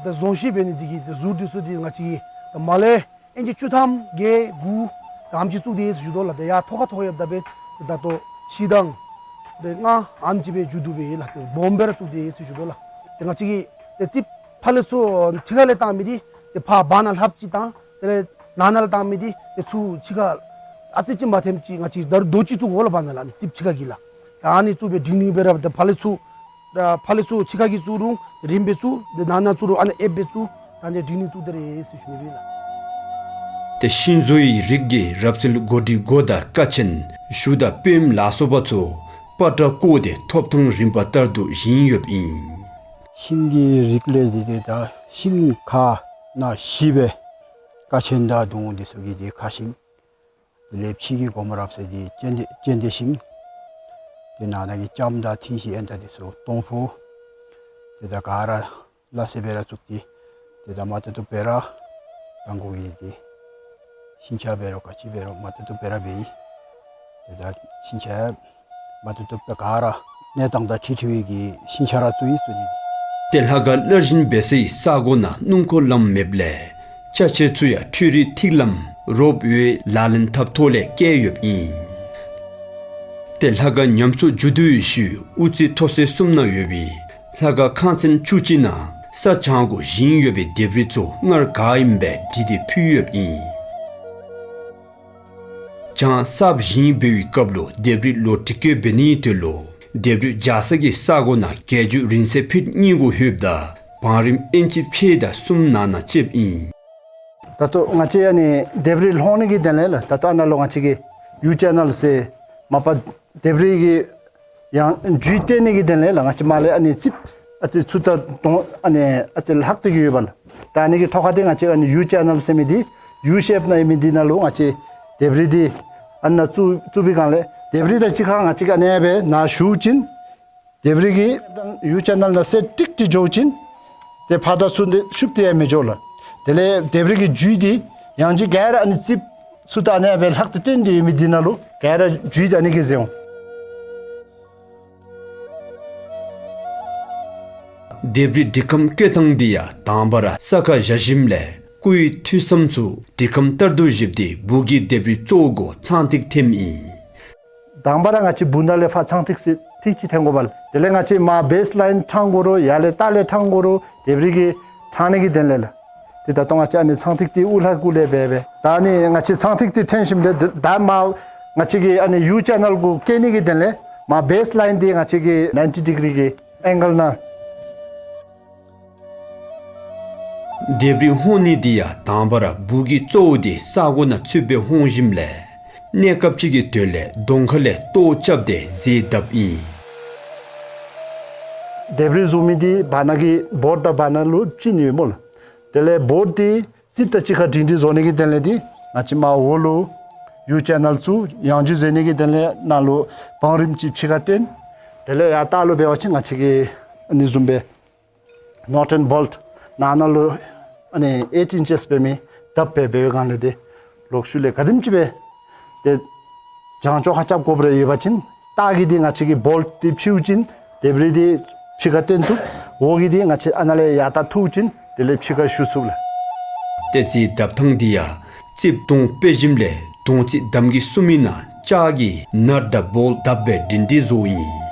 ད་བཟོ་བཞག་འབད་ནི་འདི་གིས་ད་ཟུར་འདི་ཚུ་འདི་ང་བཅས་ཀྱིས་ད་མར་ལས་ཨིན་ཅི་བཅུ་ཐམ་བརྒྱད་དགུ་ཨ་ནེམ་ཅིག་བཙུགས་ཏེ་ཡོད་ཟེར་ཞུ་དོ་ལགས། ད་ཡར་ཐོག་ཁར་ཐོག་ཡོདཔ་ད་སྦེ་ད་ལྟོ་བཞི་དང་ཏེ་ལྔ་ཨ་ནེམ་ཅིག་སྦེ་མཇུག་བསྡུ་སྦེ་ལགས། ཏེ་སྦོམ་སྦེ་ར་བཙུགས་ཏེ་ཡོད་ཟེར་ཞུ་དོ་ལགས། ཏེ་ང་བཅས་ཀྱིས་ཏེ་རྩིགཔ་ཕར་ལས་ཚུར་ཕྱི་ཁ་ལས་བཏང་མི་འདི་ཏེ་ཕར་བར་ན་ལྷགཔ་ཅིག་དང་དེ་ལས་ནང་ན་ལས་བཏང་མི་འདི་ཏེ་ཚུར་ཕྱི་ཁར་ཨ་ཙི་ཅིག་མ་ཐེམ་ཅིག་ང་བཅས་ད་རུང་རྡོ་ཅིག་བཙུགས་དགོ་ལགས། བར་ན་ལས་རྩིགཔ་ཕྱི་ཁ་གི་ལགས། ཨ་ནི་བཙུགས་སྦེ་སྒྲིང་སྒྲིང་སྦེ་ར་ཏེ་ཕར་ལས་ཚུར་ད་ཕར་ལས་ཚུར་ཕྱི་ཁ་གི་བཙུགས་རུང་རིངམོ་སྦེ་བཙུགས། ཏེ་ནང་ན་བཙུགས་རུང་ཨ་ནི་ཨེབ་སྦེ་བཙུགས། ད་ཨ་ནི་སྒྲིང་སྒྲིང་བཙུགས་ཏེ་ར་ཡོད་ཟེར་ཞུ་ནི་ཨིན་ལགས། ཏེ་ཤིང་བཟོ་བའི་རིགས་ཀྱི་རབ་གསལ་གོ་སྒྲིག་སྒོ་དང་ཀ་ཆེན་གཞུ་དང་པུས་མོ་ལ་སོགས་པ་ཚུ་པ་ཏྲ་བརྐོས་ཏེ་ཐོབ་ཐང་རིམ་པ་ལྟར་དུ་བཞེངས་ཡོདཔ་ཨིན། ཤིང་གི་རིགས་ལས་འདི་ཏེ་ད་ཤིང་ཁ་ནང་བཞི་སྦེ་ཀ་ཆེན་དང་གདུང་འདི་ཚུ་གི་འདི་ཁ་ཤིང་། དེ་ལས་ཕྱི་གི་སྒོ་མོ་རབ་གསལ་འདི་ཙན་དན་ཙན་དན་ཤིང་། ཏེ་ནང་ན་གི་ལྕངམ་དང་ཐིང་ཤིང་ཨེན་ཏ་འདི་ཚུ་སྟོང་ཕུ། ཏེ་ད་ག་ར་ལ་སེ་སྦེ་ར་བཙུགས་ཏེ་ཏེ་ད་མ་བཏུབ་བཏུབ་སྦེ་ར་དང་གོ་གི་འདི་ཤིང་ཆ་འབད་རུང་ག་ཅི་འབད་རུང་མ་བཏུབ་བཏུབ་སྦེ་ར་འབད་ཡི། ཏེ་ད་ཤིང་ཆ་མ་བཏུབ་བཏུབ་སྦེ་ག་ར་གནས་སྟངས་དང་འཁྲིལ་འཁྲིལ་བའི་གི་ཤིང་ཆ་ར་བཙུགས་ཡི་ཟེར་ཞུ་ནི། ཏེ་ལྷ་ཁང་སླར་བཞེངས་འབད་སའི་ས་གོ་ནང་སྣུམ་འཁོར་ལམ་མེདཔ་ལས་ཅ་ཆས་ཚུ་ཡང་འཕྲུལ་རིག་ཐིག་ལམ་རོབ་ཝེ་ལག་ལེན་འཐབ་ཐོག་ལས་བསྐྱལ་ཡོདཔ་ཨིན། ཏེ་ལྷ་ཁང་ཉམས་གསོ་མཇུག་བསྡུ་བའི་ཤུལ་དབུ་རྩེ་ཐོག་ཚད་གསུམ་ནང་ཡོད་པའི་ལྷ་ཁང་ཁང་ཚན་བཅུ་གཅིག་ནང་ ས་བྱང་གུ་བཞེངས་ཡོད་པའི་ལྡེབས་རིས་ཚུ་སྔར་ག་ཨིནམ་སྦེ་བྲིས་ཏེ་ཕུལ་ཡོདཔ་ཨིན། བྱང་གསརཔ་བཞེངས་འབད་བའི་སྐབས་ལུ་ལྡེབས་རིས་ལོག་སྒྲིག་བཀོད་འབད་ནིའི་དོན་ལུ་ལྡེབས་རིས་སྦྱར་ས་གི་ས་གོ་ནང་རྒྱལ་རྒྱུད་རིང་བསྲེལ་ཕིཊ་གཉིས་གུ་ལྷོདཔ་ད་བང་རིམ་ཨིན་ཅི་ཕྱེད་དང་གསུམ་ནང་ན་ཆདཔ་ཨིན། ད་ལྟོ་ང་བཅས་ཨ་ནི་ལྡེབས་རིས་ལྷོག་ནི་གི་དོན་ལས་ལགས། ད་ལྟོ་ཨ་ནཱ་ལུ་ང་བཅས་ཀྱིས་ཡུ་ཅེ་ནལ་ཟེར་མ་པ་ལྡེབས་རིས་ཀྱི་ཡང་རྒྱུད་བསྟན་ནི་གི་དོན་ལས་ལགས། ང་བཅས་མར་ལས་ཨ་ནི་རྩིགཔ་ཨ་ཙི་ཚུར་ད་དོང་ཨ་ནི་ཨ་ཙི་ལྷག་སྟེ་གི་ཡོདཔ་ལགས། ད་ཨ་ནི་གི་ཐོག་ཁར་འདི་ང་བཅས་ཨ་ནི་ཡུ་ཅེ་ནལ་ཟེར་མི་འདི་ཡུ་ཤེཔ་ནང་ཡོད་མི་འདི་ནང་ལུ་ང་བཅས་ལྡེབས་རིས་འདི་ཨ་ནཱ་བཙུགས་བཙུགས་པའི་སྒང་ལས་ལྡེབས་རིས་དང་གཅིག་ཁར་ང་བཅས་ཀྱིས་ཨ་ནེ་སྦེ་ནཱ་ཞུ་བ་ཅིན་ལྡེབས་རིས་ཀྱི་ཡུ་ཅེ་ནལ་ནང་གསལ་ཏིག་ཏིག་འགྱོ་བ་ཅིན་ཏེ་ཕར་དང་ཚུར་འདི་ཤུབ་སྟེ་ཡང་མི་འགྱོ་ལགས། དེ་ལས་ལྡེབས་རིས་ཀྱི་རྒྱུད་འདི་ཡང་ཅིན་ག་ར་ཨ་ནི་རྩིགཔ་ཚུར་ད་ཨ་ནེ་སྦེ་ལྷག་སྟེ་བཏོན་ཏེ་ཡོད་མི་འདི་ནང་ལུ་ག་ར་རྒྱུད་ཨ་ནི་གིས་གསལ་འོང་། ལྡེབས་རིས་སྒྲིག་ཁམས་བཀོད་ཐངས་འདི་ཡང་དང་པ་ར་ས་ཁར་བཞག་ཞིནམ་ལས་སྐུའི་ཐོས་བསམ་ཚུ་སྒྲིག་ཁམས་ལྟར་དུ་བཞེསཔ་འདི་སྦུག་གི་ལྡེབས་རིས་གཙོ་བོ་གུ་ཚངས་ཐིག་འཐེནམ་ཨིན། དང་པ་ར་ང་བཅས་སྦུག་ནང་ལས་ཕར་ཚངས་ཐིག་ཚིག་ཅིག་འཐེན་དགོ་པས་ལགས། དེ་ལས་ང་བཅས་མར་བེསི་ལའིན་ཕྲང་དགོ་རུང་ཡར་ལས་ལྟག་ལས་ཕྲང་དགོ་རུང་ལྡེབས་རིས་ཀྱིས་ཕྲང་ནི་གི་དོན་ལས་ལགས། ཏེ་ད་ལྟོ་ང་བཅས་ཨ་ནི་ཚངས་ཐིག་འདི་དབུ་ལྷ་གུ་ལས་འབད་འབད་ད་ཨ་ནི་ང་བཅས་ཚངས་ཐིག་འདི་འཐེན་ཞིནམ་ལས་ད་མར་ང་བཅས་ཀྱི་ཨ་ནི་ཡུ་ཅེ་ནལ་གུ་བཀལ་ནི་གི་དོན་ལས་མར་བེསི་ལའིན་འདི་ང་བཅས་ཀྱིས་ནའིན་ཊི་ཌི་གི་རི་གི་ཨེང་གལ་ནང་ལྡེབས་རིས་ཧོང་ནི་འདི་ཡང་དང་པ་ར་སྦུག་གི་གཙོ་བོ་འདི་ས་གོ་ནང་ཚུདཔ་སྦེ་ཧོང་ཞིནམ་ལས་གནས་སྐབས་ཅིག་གི་དོན་ལས་གདོང་ཁ་ལས་ལྟོ་རྐྱབ་སྟེ་གཟེར་བརྡབཔ་ཨིན། ལྡེབས་རིས་བཟོ་མི་འདི་བར་ན་གི་བོརཌ་དང་བར་ན་ལུ་བཅིངས་ནི་ཡོད་སྨོ་ལགས། དེ་ལས་བོརཌ་འདི་རྩིགཔ་དང་གཅིག་ཁར་སྒྲིང་སྒྲི་བཟོ་ནི་གི་དོན་ལས་འདི་ང་བཅས་མར་འོག་ལུ་ཡུ་ཅེ་ནལ་བཙུགས། ཡང་རྒྱུད་གཟེར་ནི་གི་དོན་ལས་ནཱ་ལུ་བང་རིམ་ཅིག་ཕྱི་ཁར་བཏོན། དེ་ལས་ཡར་ལྟག་ལུ་འབད་བ་ཅིན་ང་བཅས་ཀྱིས་ཨ་ནི་བཟུམ་སྦེ་ནཊ་ཨེནཌ་བོལཊ་ནང་ན་ལུ་ཨ་ནི་ཨེཊ་ཨིན་ཅིསི་འབད་མི་བརྡབ་སྦེ་འབད་བའི་སྒང་ལས་ཏེ་ལོག་ཤུལ་ལས་ག་དེམ་ཅིག་སྦེ་ཏེ་བྱང་ཕྱོགས་ཁར་རྐྱབ་དགོཔ་རེ་ཡོད་པ་ཅིན་ལྟག་གི་འདི་ང་བཅས་ཀྱིས་བོལཊ་འདི་ཕྱིཝ་ཅིན་ལྡེབས་རིས་འདི་ཕྱི་ཁར་བཏོན་བཏུབ། འོག་གི་འདི་ང་བཅས་ཨ་ནཱ་ལས་ཡར་ད་འཐུཝ་ཅིན་དེ་ལས་ཕྱི་ཁར་ཞུ་ཚུགས་ལགས། ཏེ་གཟེར་བརྡབ་ཐངས་འདི་ཡང་རྩིགཔ་དོང་དཔེ་ཞིནམ་ལས་དོང་རྩིག་འདམ་གྱིས་བསུ་མི་ནང་ལྕགས་ཀྱི་ནཊ་དང་བོལཊ་བརྡབ་སྦེ་སྒྲིང་སྒྲི་བཟོཝ་ཨིན།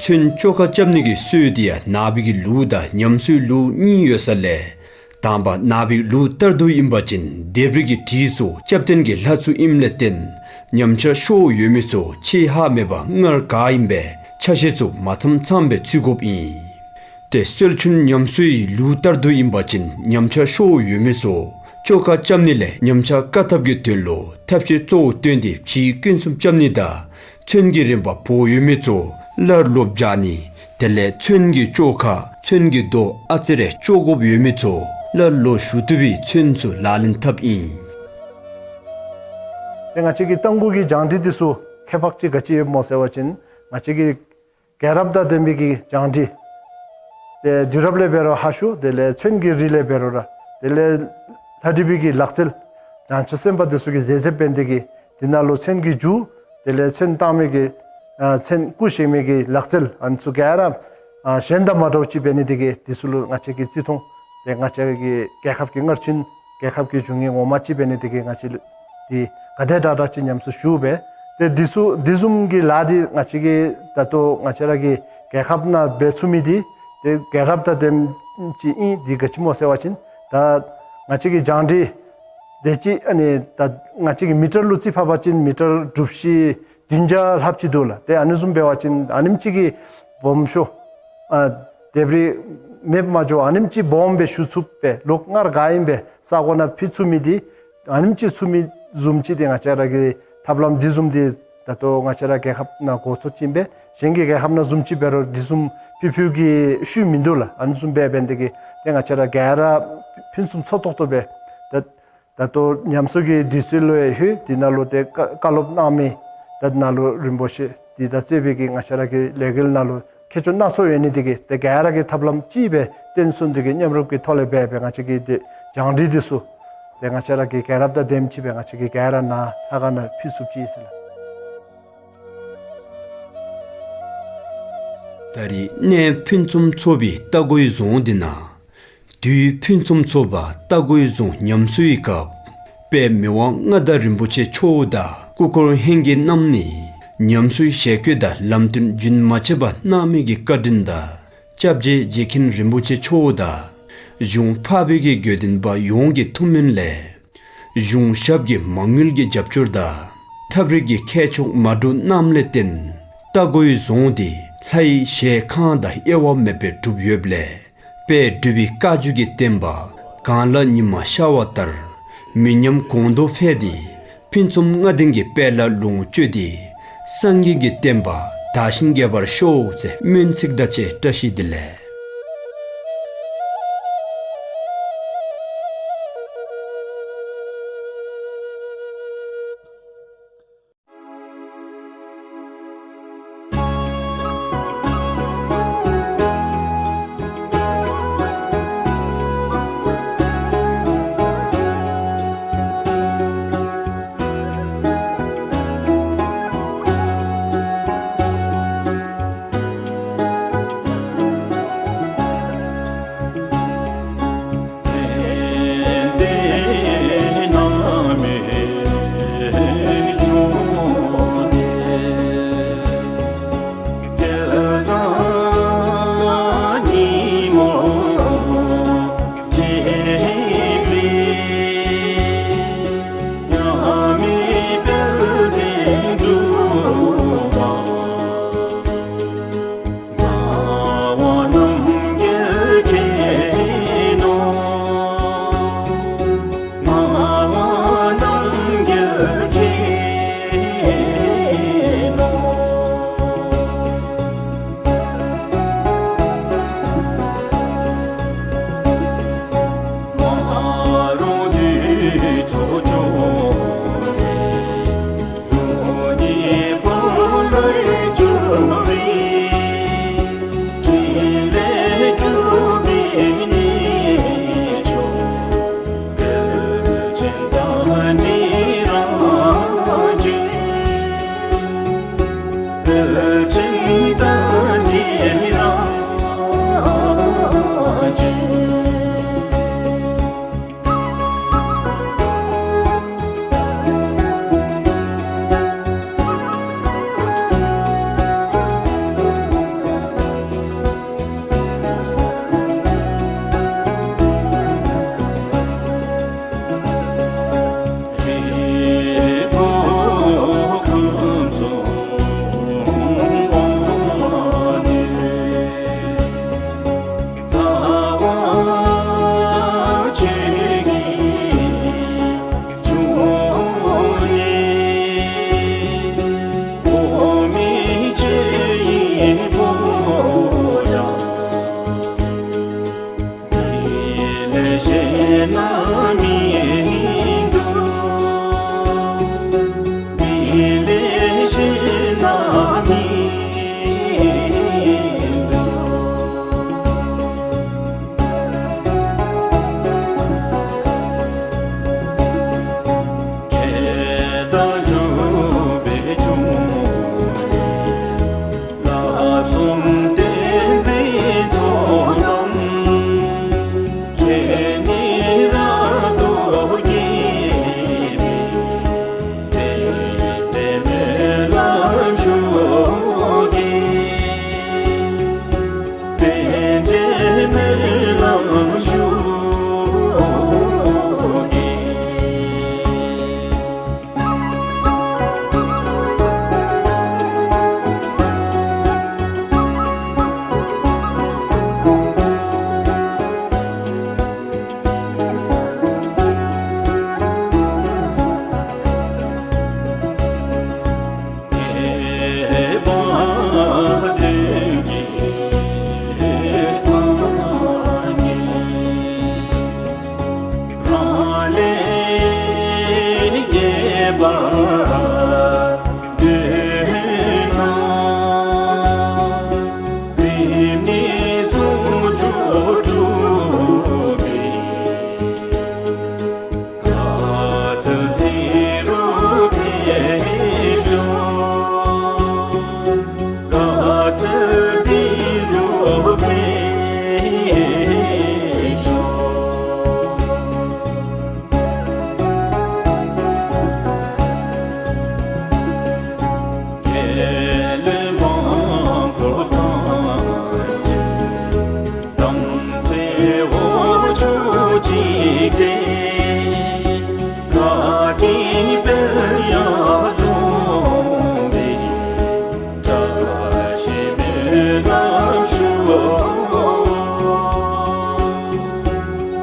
ཚོན་བཅོ་ཁ་རྐྱབ་ནི་གི་སྲོལ་འདི་ཡང་ནག་པའི་གི་ལུགས་དང་ཉམས་གསོའི་ལུགས་གཉིས་ཡོད་ས་ལས་དང་པ་ནག་པའི་ལུགས་ལྟར་དུ་ཨིན་པ་ཅིན་ལྡེབས་རིས་ཀྱི་བྲིས་སོ་སྐྱབས་རྟེན་གྱི་ལྷ་ཚུ་ཨིནམ་ལས་བརྟེན་ཉམས་ཆག་ཤོར་ཡོད་མི་ཚུ་ཆད་ཧ་མེད་པར་སྔར་ག་ཨིནམ་སྦེ་ཆ་ཤས་ཚུ་མ་ཚངམ་ཚངམ་སྦེ་ཚུད་དགོཔ་ཨིན། ཏེ་སྲོལ་རྒྱུན་ཉམས་གསོའི་ལུགས་ལྟར་དུ་ཨིན་པ་ཅིན་ཉམས་ཆག་ཤོར་ཡོད་མི་ཚུ་བཅོ་ཁ་རྐྱབ་ནི་ལས་ཉམས་ཆག་བཀག་ཐབས་ཀྱི་དོན་ལུ་ཐབས་ཤེས་གཙོ་བོ་བཏོན་ཏེ་བྱིའུ་སྐྱོན་གསུམ་རྐྱབ་ནི་དང་ཚོན་གྱི་རིམ་པ་བོར་ཡོད་མི་ཚུ་སླར་ལོག་སྦྱར་ནི། དེ་ལས་ཚོན་གྱི་བཅོ་ཁ་ཚོན་གྱི་རྡོག་ཨ་ཙི་རེ་བཅོ་དགོཔ་ཡོད་མི་ཚུ་སླར་ལོག་ཞུ་བཏུབ་པའི་ཚོན་ཚུ་ལག་ལེན་འཐབ་ཨིན། ཏེ་ང་བཅས་ཀྱི་རྟ་མགོ་གི་བྱང་སྒྲིག་འདི་ཚུ་ཁྱད་པར་ཅིག་ག་ཅི་ཡོདཔ་སྨོ་ཟེར་བ་ཅིན་ང་བཅས་ཀྱི་རྒྱལ་རབས་དང་ལྡན་པའི་གི་བྱང་སྒྲིག། ཏེ་དུས་རབས་ལས་འབད་རུང་ཧ་ཤུགས་དེ་ལས་ཚོན་གྱི་རིགས་ལས་འབད་རུང་ར་དེ་ལས་ལྷ་བྲིས་པའི་གི་ལག་རྩལ་བྱང་ཆུབ་སེམས་དཔའ་འདི་ཚུ་གིས་མཛད་མཛདཔ་འབད་ནི་དེ་གིས་དེ་ནང་ལུ་ཚོན་གྱི་རྒྱུ་དེ་ལས་ཚོན་བཏང་མི་གི་ཨ་ཚོན་སྐུ་བཞེངས་མི་གི་ལག་རྩལ་ཨ་ནི་ཚུ་ག་ར་ཨ་གཞན་དང་མ་འདྲཝ་ཅིག་འབད་ནི་དེ་གིས་དེ་ཚུ་ལུ་ང་བཅས་ཀྱིས་བརྩི་མཐོང་། ཏེ་ང་བཅས་ཀྱི་རྒྱལ་ཁབ་ཀྱི་མངའ་ཆེན་རྒྱལ་ཁབ་ཀྱི་འབྱུང་ངེས་ངོ་མ་ཅིག་འབད་ནི་དེ་གིས་ང་བཅས་ལུ་འདི་ག་དེ་དྲག་དྲག་ཅིག་ཉམས་གསོ་ཞུ་སྦེ། ཏེ་འདི་ཚུ་འདི་བཟུམ་གྱི་ལཱ་འདི་ང་བཅས་ཀྱིས་ད་ལྟོ་ང་བཅས་ར་གི་རྒྱལ་ཁབ་ནང་འབད་ཚུགས་མི་འདི་ཏེ་རྒྱལ་རབས་དང་ལྡནམ་ཅིག་ཨིན། འདི་ག་ཅི་སྨོ་ཟེར་བ་ཅིན་ད་ང་བཅས་ཀྱི་བྱང་སྒྲིག་དེ་ཅིག་ཨ་ནི་ད་ང་བཅས་ཀྱི་མི་ཊར་ལུ་རྩིས་ཕབ་པ་ཅིན་མི་ཊར་གྲུ་བཞི་བདུན་བརྒྱ་ལྷགཔ་ཅིག་འདུག་ལགས། ཏེ་ཨ་ནི་བཟུམ་འབད་བ་ཅིན་ཨ་ནེམ་ཅིག་གིས་སྦོམ་ཤོས་ཨ་ལྡེབས་རིས་མེདཔ་མ་འགྱོ་ཨ་ནེམ་ཅིག་སྦོམ་སྦེ་ཞུ་ཚུགསཔ་སྦེ་ལོག་སྔར་ག་ཨིནམ་སྦེ་ས་གོ་ནང་ཕུད་ཚུགས་མི་འདི་ཨ་ནེམ་ཅིག་ཚུགས་མི་བཟུམ་ཅིག་འདི་ང་བཅས་ར་གི་ཐབས་ལམ་འདི་བཟུམ་འདི་ད་ལྟོ་ང་བཅས་ར་རྒྱལ་ཁབ་ནང་འགོ་ཚུགས་ཅི་ཨིན་པས། གཞན་གྱི་རྒྱལ་ཁབ་ནང་བཟུམ་ཅིག་འབད་རུང་འདི་བཟུམ་ཕུལ་ཕུལཝ་གི་ཤུལ་མིན་འདུག་ལགས། ཨ་ནི་བཟུམ་སྦེ་འབད་ནི་དེ་གིས་ཏེ་ང་བཅས་ར་ག་ར་ཕུན་སུམ་ཚོགས་ཏོག་ཏོ་སྦེ་ད་ད་ལྟོ་ཉམས་གསོ་གི་དུས་ཚོད་ལུ་ཡང་ལྷོད། དེ་ནང་ལུ་ཏེ་བཀའ་བཀའ་སློབ་གནང་མི་ད་ནང་ལུ་རིན་པོ་ཆེ་འདི་དང་རྩོད་པའི་གི་ང་བཅས་ར་གི་ལས་འགུལ་ནང་ལུ་མཁས་མཆོག་སྣ་ཚོགས་ཡོད་ནི་དེ་གིས་ཏེ་ག་ར་གིས་ཐབས་ལམ་ཅིག་སྦེ་བརྟེན་གསུམ་འདི་གི་མཉམ་རུབ་ཀྱི་ཐོག་ལས་འབད་སྦེ་ང་བཅས་ཀྱི་ཏེ་བྱང་སྒྲིག་འདི་ཚུ་ཏེ་ང་བཅས་ར་གི་རྒྱལ་རབས་དང་ལྡནམ་ཅིག་སྦེ་ང་བཅས་ཀྱིས་ག་ར་ནཱ་ལྷ་ཁང་ནང་ཕུལ་ཚུགསཔ་ཅིག་ཨིན་ཟེར་ལགས། ད་རེས་གནས་ཕུན་སུམ་ཚོགས་པའི་རྟ་མགོའི་རྫོང་འདི་ནང་དུས་ཕུན་སུམ་ཚོགས་པ་རྟ་མགོའི་རྫོང་ཉམས་གསོའི་སྐབས་དཔལ་མི་དབང་མངའ་བདག་རིན་པོ་ཆེ་མཆོག་དང་སྐུ་འཁོར་ཧེང་སྐལ་རྣམ་གཉིས་ ཉམས་གསོའི་ཞལ་བཀོད་དང་ལམ་སྟོན་རྒྱུན་མ་ཆད་པར་གནང་མི་གི་བཀའ་དྲིན་དང་། སྐྱབས་རྗེ་རྗེ་མཁན་རིན་པོ་ཆེ་མཆོག་དང་གཞུང་འཕགས་པའི་གི་དགེ་འདུན་པ་ཡོངས་ཀྱི་ཐུགས་སྨོན་ལས། གཞུང་ཞབས་ཀྱི་མ་དངུལ་གྱི་རྒྱབ་སྐྱོར་དང་ཐབས་རིག་གི་ཁྱད་ཆོས་མ་འདྲཝ་རྣམས་ལས་བརྟེན། རྟ་མགོའི་རྫོང་འདི་ལྷའི་ཞལ་ཁང་དང་དབྱེ་བ་མེད་པར་གྲུབ་ཡོདཔ་ལས། དཔལ་འབྲུག་པའི་བཀའ་བརྒྱུད་ཀྱི་བསྟན་པ་གངས་ལ་ཉི་མ་ཤར་བ་ལྟར་མི་ཉམས་གོང་དུ་འཕེལ་ཏེ། ཕུན་སུམ་ལྔ་ལྡན་གྱི་དཔལ་ལ་ལོངས་སྤྱོད་དེ། སངས་རྒྱས་ཀྱི་བསྟན་པ་དར་ཞིང་རྒྱས་པར་ཤོག་ཟེར་སྨོན་ཚིག་དང་བཅས་བཀྲ་ཤིས་བདེ་ལེགས།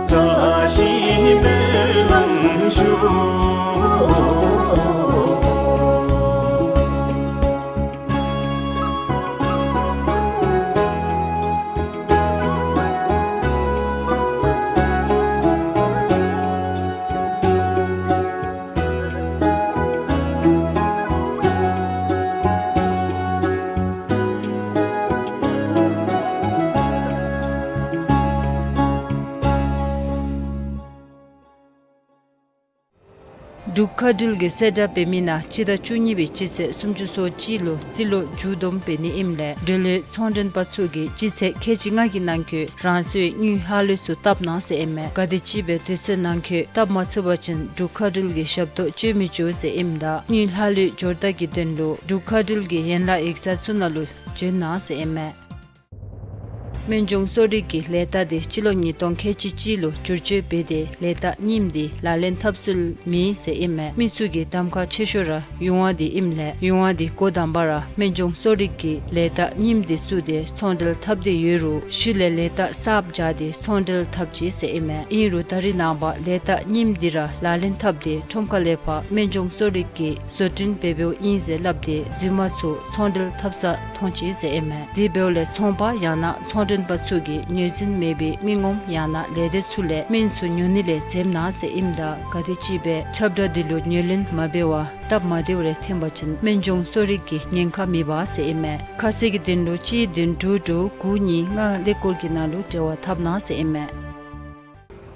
བཀྲ་ཤིས་སྨོན་ལམ་ཞུ། འབྲུག་མཁའ་འགྲུལ་གྱི་གསལ་བསྒྲགས་འབད་མི་ནང་སྤྱི་ཟླ་བཅུ་གཉིས་པའི་སྤྱི་ཚེས་སུམ་ཅུ་སོ་གཅིག་ལུ་རྩིས་ལོ་མཇུག་བསྡོམས་འབད་ནི་ཨིནམ་ལས་འགྲོ་ལུགས་ཚོང་མགྲོན་པ་ཚུ་གིས་སྤྱི་ཚེས་ཁལ་གཅིག་ལྔ་གི་ནང་འཁོད་རང་སོའི་དངུལ་ལྷག་ལུས་ཚུ་བཏབ་གནང་ཟེར་ཨིན་མས། ག་དེམ་ཅིག་སྦེ་དུས་ཚོད་ནང་འཁོད་བཏབ་མ་ཚུགས་པ་ཅིན་འབྲུག་མཁའ་འགྲུལ་གྱི་ཞབས་ཏོག་སྤྱོད་མི་ཆོག་ཟེར་ཨིནམ་ད་དངུལ་ལྷག་ལུས་འབྱོར་ཐངས་ཀྱི་དོན་ལུ་འབྲུག་མཁའ་འགྲུལ་གྱི་ཡན་ལག་ཡིག་ཚང་ཚུ་ནང་ལུ་འབྱོན་གནང་ཟེར་ཨིན་མས། སྨན་ལྗོངས་གསོ་རིག་གི་ལས་རྟགས་དེ་སྤྱི་ལོ་ཉིས་སྟོང་ཁལ་གཅིག་གཅིག་ལུ་བསྒྱུར་བཅོས་འབད་དེ་ལས་རྟགས་རྙིངམ་དེ་ལག་ལེན་འཐབ་སྲོལ་མེད་ཟེར་ཨིན་མས། མི་ཚུ་གིས་གདམ་ཁ་ཆེ་ཤོས་ར་ཡོང་བ་དེ་ཨིནམ་ལས་ཡོང་བ་དེ་འགོ་དང་པ་ར་སྨན་ལྗོངས་གསོ་རིག་གི་ལས་རྟགས་རྙིངམ་དེ་བཙུགས་ཏེ་ཚོང་འབྲེལ་འཐབ་སྟེ་ཡོད་རུང་ཤུལ་ལས་ལས་རྟགས་གསརཔ་སྦྱར་ཏེ་ཚོང་འབྲེལ་འཐབ་ཅི་ཟེར་ཨིན་མས། ཨིན་རུང་ད་རེས་ནངས་པ་ལས་རྟགས་རྙིངམ་དེ་ར་ལག་ལེན་འཐབ་སྟེ་ཁྲོམ་ཁ་ལས་ཕར་སྨན་ལྗོངས་གསོ་རིག་གི་བཟོ་སྐྲུན་འབད་འབདཝ་ཨིན་ཟེར་སླབ་སྟེ་རྫུན་མ་ཚུ་ཚོང་འབྲེལ་འཐབ་ས་མཐོང་ཅི་ཟེར་ཨིན་མས། དེ་འབདཝ་ལས་ཚོང་པ་ཡང་ན་ཚོང་མགྲོན་པ་ཚུ་གིས་ངོས་འཛིན་མེད་པའི་མི་ངོམ་ཡང་ན་ལས་སྡེ་ཚུ་ལས་སྨན་ཚུ་ཉོ་ནི་ལས་འཛེམ་གནང་ཟེར་ཨིནམ་ད་ག་དེམ་ཅིག་སྦེ་ཁྱབ་བསྒྲགས་འདི་ལུ་ཉན་ལེན་མ་འབད་བར་སྟབས་མ་བདེཝ་རེ་ཐོན་པ་ཅིན་སྨན་ལྗོངས་གསོ་རིག་གི་ཉེན་ཁ་མེད་པ་ཟེར་ཨིན་མས། ཁ་གསལ་གྱི་དོན་ལུ་གཅིག་བདུན་དྲུག་དྲུག་དགུ་གཉིས་ལྔ་ཀླད་ཀོར་གྱི་ནང་ལུ་འབྲེལ་བ་འཐབ་གནང་ཟེར་ཨིན་མས།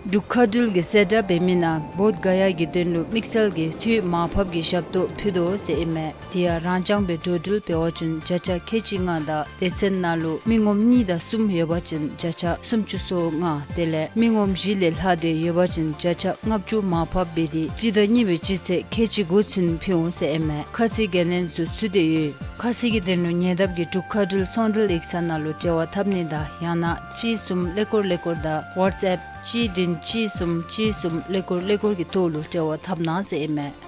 འབྲུག་མཁའ་འགྲུལ་གྱི་གསལ་བསྒྲགས་འབད་མི་ནང་བོདྷ་ག་ཡ་གི་དོན་ལུ་དམིགས་བསལ་གྱི་འཐུས་མར་ཕབ་ཀྱི་ཞབས་ཏོག་ཕུལ་དོ་ཟེར་ཨིན་མས། དེ་ཡང་རང་རྐྱང་སྦེ་འགྲོ་འགྲུལ་འབད་བ་ཅིན་བརྒྱ་ཆ་ཁལ་གཅིག་ལྔ་དང་སྡེ་ཚན་ནང་ལུ་མི་ངོམ་གཉིས་དང་གསུམ་ཡོད་པ་ཅིན་བརྒྱ་ཆ་སུམ་ཅུ་སོ་ལྔ་དེ་ལས་མི་ངོམ་བཞི་ལས་ལྷག་སྟེ་ཡོད་པ་ཅིན་བརྒྱ་ཆ་ལྔ་བཅུ་མར་ཕབ་འབད་དེ་སྤྱི་ཟླ་གཉིས་པའི་སྤྱི་ཚེས་ཁལ་གཅིག་དགུ་ཚུན་ཕུལ་འོང་ཟེར་ཨིན་མས། ཁ་གསལ་གྱི་ལན་ཚུ་ཚུད་དེ་ཡོད། ཁ་གསལ་གྱི་དོན་ལུ་ཉེ་འདབས་ཀྱི་འབྲུག་མཁའ་འགྲུལ་ཚོང་འབྲེལ་ཡིག་ཚང་ནང་ལུ་འབྲེལ་བ་འཐབ་ནི་དང་ཡང་ན་གཅིག་གསུམ་ཀླད་ཀོར་ཀླད་ཀོར་དང་ཝཊས་ཨེཔ་གཅིག་བདུན་གཅིག་གསུམ་གཅིག་གསུམ་ཀླད་ཀོར་ཀླད་ཀོར་གྱི་ཐོག་ལུ་འབྲེལ་བ་འཐབ་གནང་ཟེར་ཨིན་མས།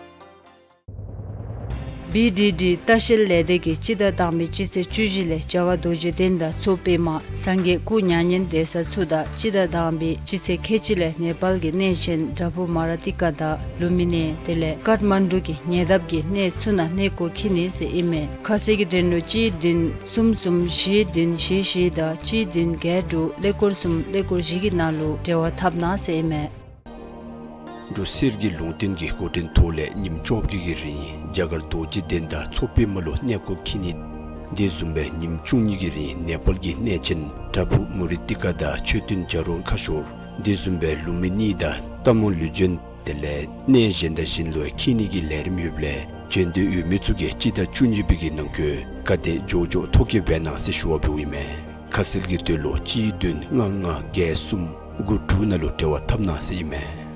བི་ཌི་ཌི་ལྟ་བཤལ་ལས་སྡེ་གིས་སྤྱི་ཟླ་དང་པའི་སྤྱི་ཚེས་བཅུ་བཞི་ལས་རྒྱ་གར་རྡོ་རྗེ་གདན་དང་མཚོ་པདྨ་སངས་རྒྱས་སྐུ་མྱ་ངན་འདས་ས་ཚུ་དང་སྤྱི་ཟླ་དང་པའི་སྤྱི་ཚེས་ཁལ་གཅིག་ལས་ནེ་པཱལ་གྱི་གནས་ཆེན་བྲག་ཕུག་མ་ར་ཏི་ཀ་དང་ལུམ་བི་ནི་དེ་ལས་ཀཱཐ་མན་ཌུ་གི་ཉེ་འདབས་ཀྱི་གནས་ཚུ་ནང་གནས་སྐོར་འཁྱིད་ནི་ཟེར་ཨིན་མས། ཁ་གསལ་གྱི་དོན་ལུ་གཅིག་བདུན་གསུམ་གསུམ་བཞི་བདུན་བཞི་བཞི་དང་གཅིག་བདུན་བརྒྱད་དྲུག་ཀླད་ཀོར་གསུམ་ཀླད་ཀོར་བཞི་གི་ནང་ལུ་འབྲེལ་བ་འཐབ་གནང་ཟེར་ཨིན་མས། འབྲུག་གསེར་གྱི་ལུང་བསྟན་གྱི་འགོ་འདྲེན་ཐོག་ལས་ཉིནམ་བཅོ་བརྒྱད་ཀྱི་རིང་རྒྱ་གར་རྡོ་རྗེ་གདན་དང་མཚོ་པདྨ་ལུ་གནས་སྐོར་འཁྱིད་ནི། དེ་བཟུམ་སྦེ་ཉིནམ་བཅུ་གཉིས་ཀྱི་རིང་ནེ་པཱལ་གྱི་གནས་ཆེན་བྲག་ཕུག་མུ་རི་ཏི་ཀ་དང་མཆོད་རྟེན་བྱ་རུང་ཁ་ཤོར། དེ་བཟུམ་སྦེ་ལུམ་བི་ནི་དང་སྟག་མོ་ལུས་སྦྱིན་དེ་ལས་གནས་གཞན་དང་གཞན་ལུ་འཁྱིད་ནི་གི་ལས་རིམ་ཡོདཔ་ལས་བྱོན་འདོད་ཡོད་མི་ཚུ་གིས་སྤྱི་ཟླ་བཅུ་གཉིས་པའི་གི་ནང་འཁོད་ག་དེ་མགྱོགས་མགྱོགས་ཐོ་བཀོད་འབད་གནང་ཟེར་ཞུ་བ་འབདཝ་ཨིན་མས། ཁ་གསལ་གྱི་དོན་ལུ་གཅིག་བདུན་ལྔ་ལྔ་བརྒྱད་གསུམ་དགུ་དྲུག་ནང་ལུ་འབྲེལ་བ་འཐབ་གནང་ཟེར་ཨིན་མས།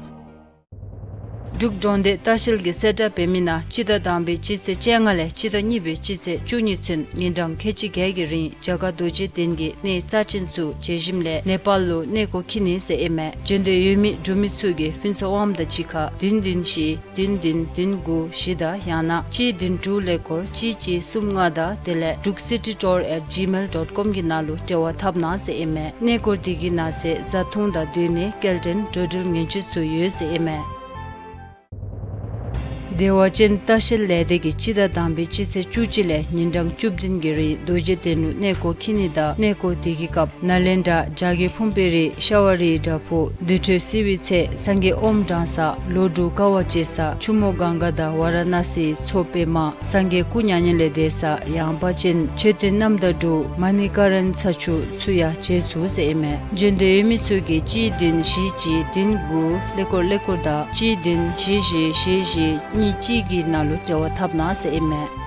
འབྲུག་འབྲོག་སྡེ་ལྟ་བཤལ་གྱི་གསལ་བསྒྲགས་འབད་མི་ནང་སྤྱི་ཟླ་དང་པའི་སྤྱི་ཚེས་བཅོ་ལྔ་ལས་སྤྱི་ཟླ་གཉིས་པའི་སྤྱི་ཚེས་བཅུ་གཉིས་ཚུན་ཉིན་གྲངས་ཁལ་གཅིག་བརྒྱད་ཀྱི་རིང་རྒྱ་གར་རྡོ་རྗེ་གདན་གྱི་གནས་རྩ་ཅན་ཚུ་མཇལ་ཞིནམ་ལས་ནེ་པཱལ་ལུ་གནས་སྐོར་འཁྱིད་ནི་ཟེར་ཨིན་མས། བྱོན་འདོད་ཡོད་མི་འབྲུག་མི་ཚུ་གིས་ཕུན་ཚོགས་དབང་དང་གཅིག་ཁར་བདུན་བདུན་བཞི་བདུན་བདུན་བདུན་དགུ་བཞི་དང་ཡང་ན་གཅིག་བདུན་དྲུག་ཀླད་ཀོར་གཅིག་གཅིག་གསུམ་ལྔ་དང་དེ་ལས་འབྲུག་སི་ཊི་ཊུར་ཨེཊ་ཇི་མེལ་ཌོཊ་ཀོམ་གྱི་ནང་ལུ་འབྲེལ་བ་འཐབ་གནང་ཟེར་ཨིན་མས། གནས་སྐོར་དེ་གི་ནང་གསེས་བཟའ་འཐུང་དང་སྡོད་གནས་སྐྱེལ་འདྲེན་འགྲོ་འགྲུལ་ཉེན་བཅོལ་ཚུ་ཡོད་ཟེར་ཨིན་མས། བདེ་བ་ཅན་ལྟ་བཤལ་ལས་སྡེ་གིས་སྤྱི་ཟླ་དང་པའི་སྤྱི་ཚེས་བཅུ་གཅིག་ལས་ཉིན་གྲངས་བཅུ་བདུན་གྱི་རིང་རྡོ་རྗེ་གདན་ལུ་གནས་སྐོར་འཁྱིད་ནི་དང་གནས་སྐོར་དེ་གི་སྐབས་ནཱ་ལེནྡྲ་རྒྱ་རྒྱལ་ཕུང་པོའི་རི་ཤ་བ་རིའི་བྲག་ཕུག་དུར་ཁྲོད་བསིལ་བའི་ཚལ་སངས་རྒྱས་ཨོམ་བཀྲམ་ས་ལོ་དྲུག་དཀའ་བ་སྤྱད་ས་ཆུ་མོ་གངྒཱ་དང་ཝཱ་ར་ཎ་སི་མཚོ་པདྨ་སངས་རྒྱས་སྐུ་མྱ་ངན་ལས་འདས་ས་ཡངས་པ་ཅན་མཆོད་རྟེན་རྣམ་དག་དྲུག་མ་ཎི་ཀ་རན་ས་ཆུ་ཚུ་ཡང་མཇལ་ཚུགས་ཟེར་ཨིན་མས། བྱོན་འདོད་ཡོད་མི་ཚུ་གིས་གཅིག་བདུན་བཞི་གཅིག་བདུན་དགུ་ཀླད་ཀོར་ཀླད་ཀོར་དང་གཅིག་བདུན་བཞི་བཞི་བཞི་བཞི་གཉིས་གཅིག་གི་ནང་ལུ་འབྲེལ་བ་འཐབ་གནང་ཟེར་ཨིན་མས།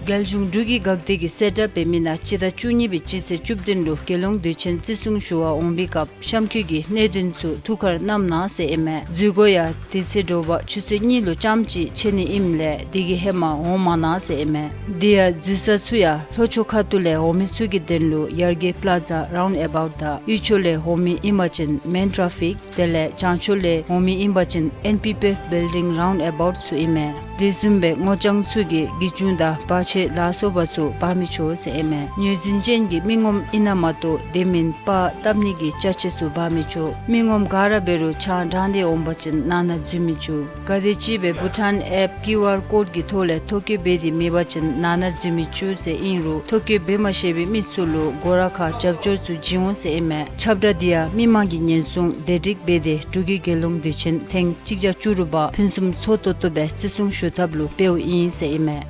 རྒྱལ་གཞུང་འབྲུག་གི་འགག་སྡེ་གིས་གསལ་བསྒྲགས་འབད་མི་ནང་སྤྱི་ཟླ་བཅུ་གཉིས་པའི་སྤྱི་ཚེས་བཅུ་བདུན་ལུ་རྒྱལ་ཡོངས་དུས་ཆེན་བརྩི་སྲུང་ཞུ་བར་འོང་པའི་སྐབས་གཤམ་འཁོད་ཀྱི་གནད་དོན་ཚུ་ཐུགས་ཁར་བསྣམས་གནང་ཟེར་ཨིན་མས། འཛུལ་སྒོ་ཡང་དེ་ཚེ་དྲོ་པ་ཆུ་ཚོད་གཉིས་ལུ་ཙམ་ཅིག་ཕྱེ་ནི་ཨིནམ་ལས་དེ་གི་ཧེ་མ་འོང་མ་གནང་ཟེར་ཨིན་མས། དེ་ཡང་འཛུལ་ས་ཚུ་ཡང་ལྷོ་ཕྱོགས་ཁ་ཐུག་ལས་འོང་མི་ཚུ་གི་དོན་ལུ་ཡར་རྒྱས་པླ་ཛ་རའུནཌ་ཨེ་བའུཊ་དང་དབུས་ཕྱོགས་ལས་འོང་མི་ཨིན་པ་ཅིན་མེན་ཊ་ར་ཕིག་དེ་ལས་བྱང་ཕྱོགས་ལས་འོང་མི་ཨིན་པ་ཅིན་ཨེན་པི་པི་ཨེཕ་བིལ་ཌིང་རའུནཌ་ཨེ་བའུཊ་ཚུ་ཨིན་མས། དེ་བཟུམ་སྦེ་ངོ་རྐྱང་ཚུ་གིས་གི་ཅུང་དང་བར་ཆད་ལ་སོགས་པ་ཚུ་འབག་མི་ཆོག་ཟེར་ཨིན་མས། ངོས་འཛིན་ཅན་གྱི་མི་ངོམ་ཨིན་ན་མ་གཏོགས་དེ་མིན་པར་བཏབ་ནི་གི་ཅ་ཆས་ཚུ་འབག་མི་ཆོག། མི་ངོམ་ག་ར་འབད་རུང་ཆང་དྲངས་ཏེ་འོང་པ་ཅིན་ནང་ན་འཛུལ་མི་ཆོག། ག་དེམ་ཅིག་སྦེ་བྷུ་ཊཱན་ཨེཔ་ཀིའུ་ཨར་ཀོཌ་ཀྱི་ཐོག་ལས་ཐོ་བཀོད་འབད་དེ་མེད་པ་ཅིན་ནང་ན་འཛུལ་མི་ཆོག་ཟེར་ཨིན་རུང་ཐོ་བཀོད་འབད་མ་ཤེས་པའི་མི་ཚུ་ལུ་སྒོ་ར་ཁར་རྒྱབ་སྐྱོར་ཚུ་བྱིན་འོང་ཟེར་ཨིན་མས། ཁྱབ་བསྒྲགས་འདི་ཡང་མི་མང་གིས་ཉན་སྲུང་བདེ་སྒྲིག་འབད་དེ་འབྲུག་གི་རྒྱལ་ཡོངས་དུས་ཆེན་ཐེངས་གཅིག་བརྒྱ་བཅུ་དྲུག་པ་ཕུན་སུམ་ཚོགས་ཏོག་ཏོ་སྦེ་བརྩི་སྲུང་ཞུ་ཐབས་ལུ་འབདཝ་ཨིན་ཟེར་ཨིན་མས།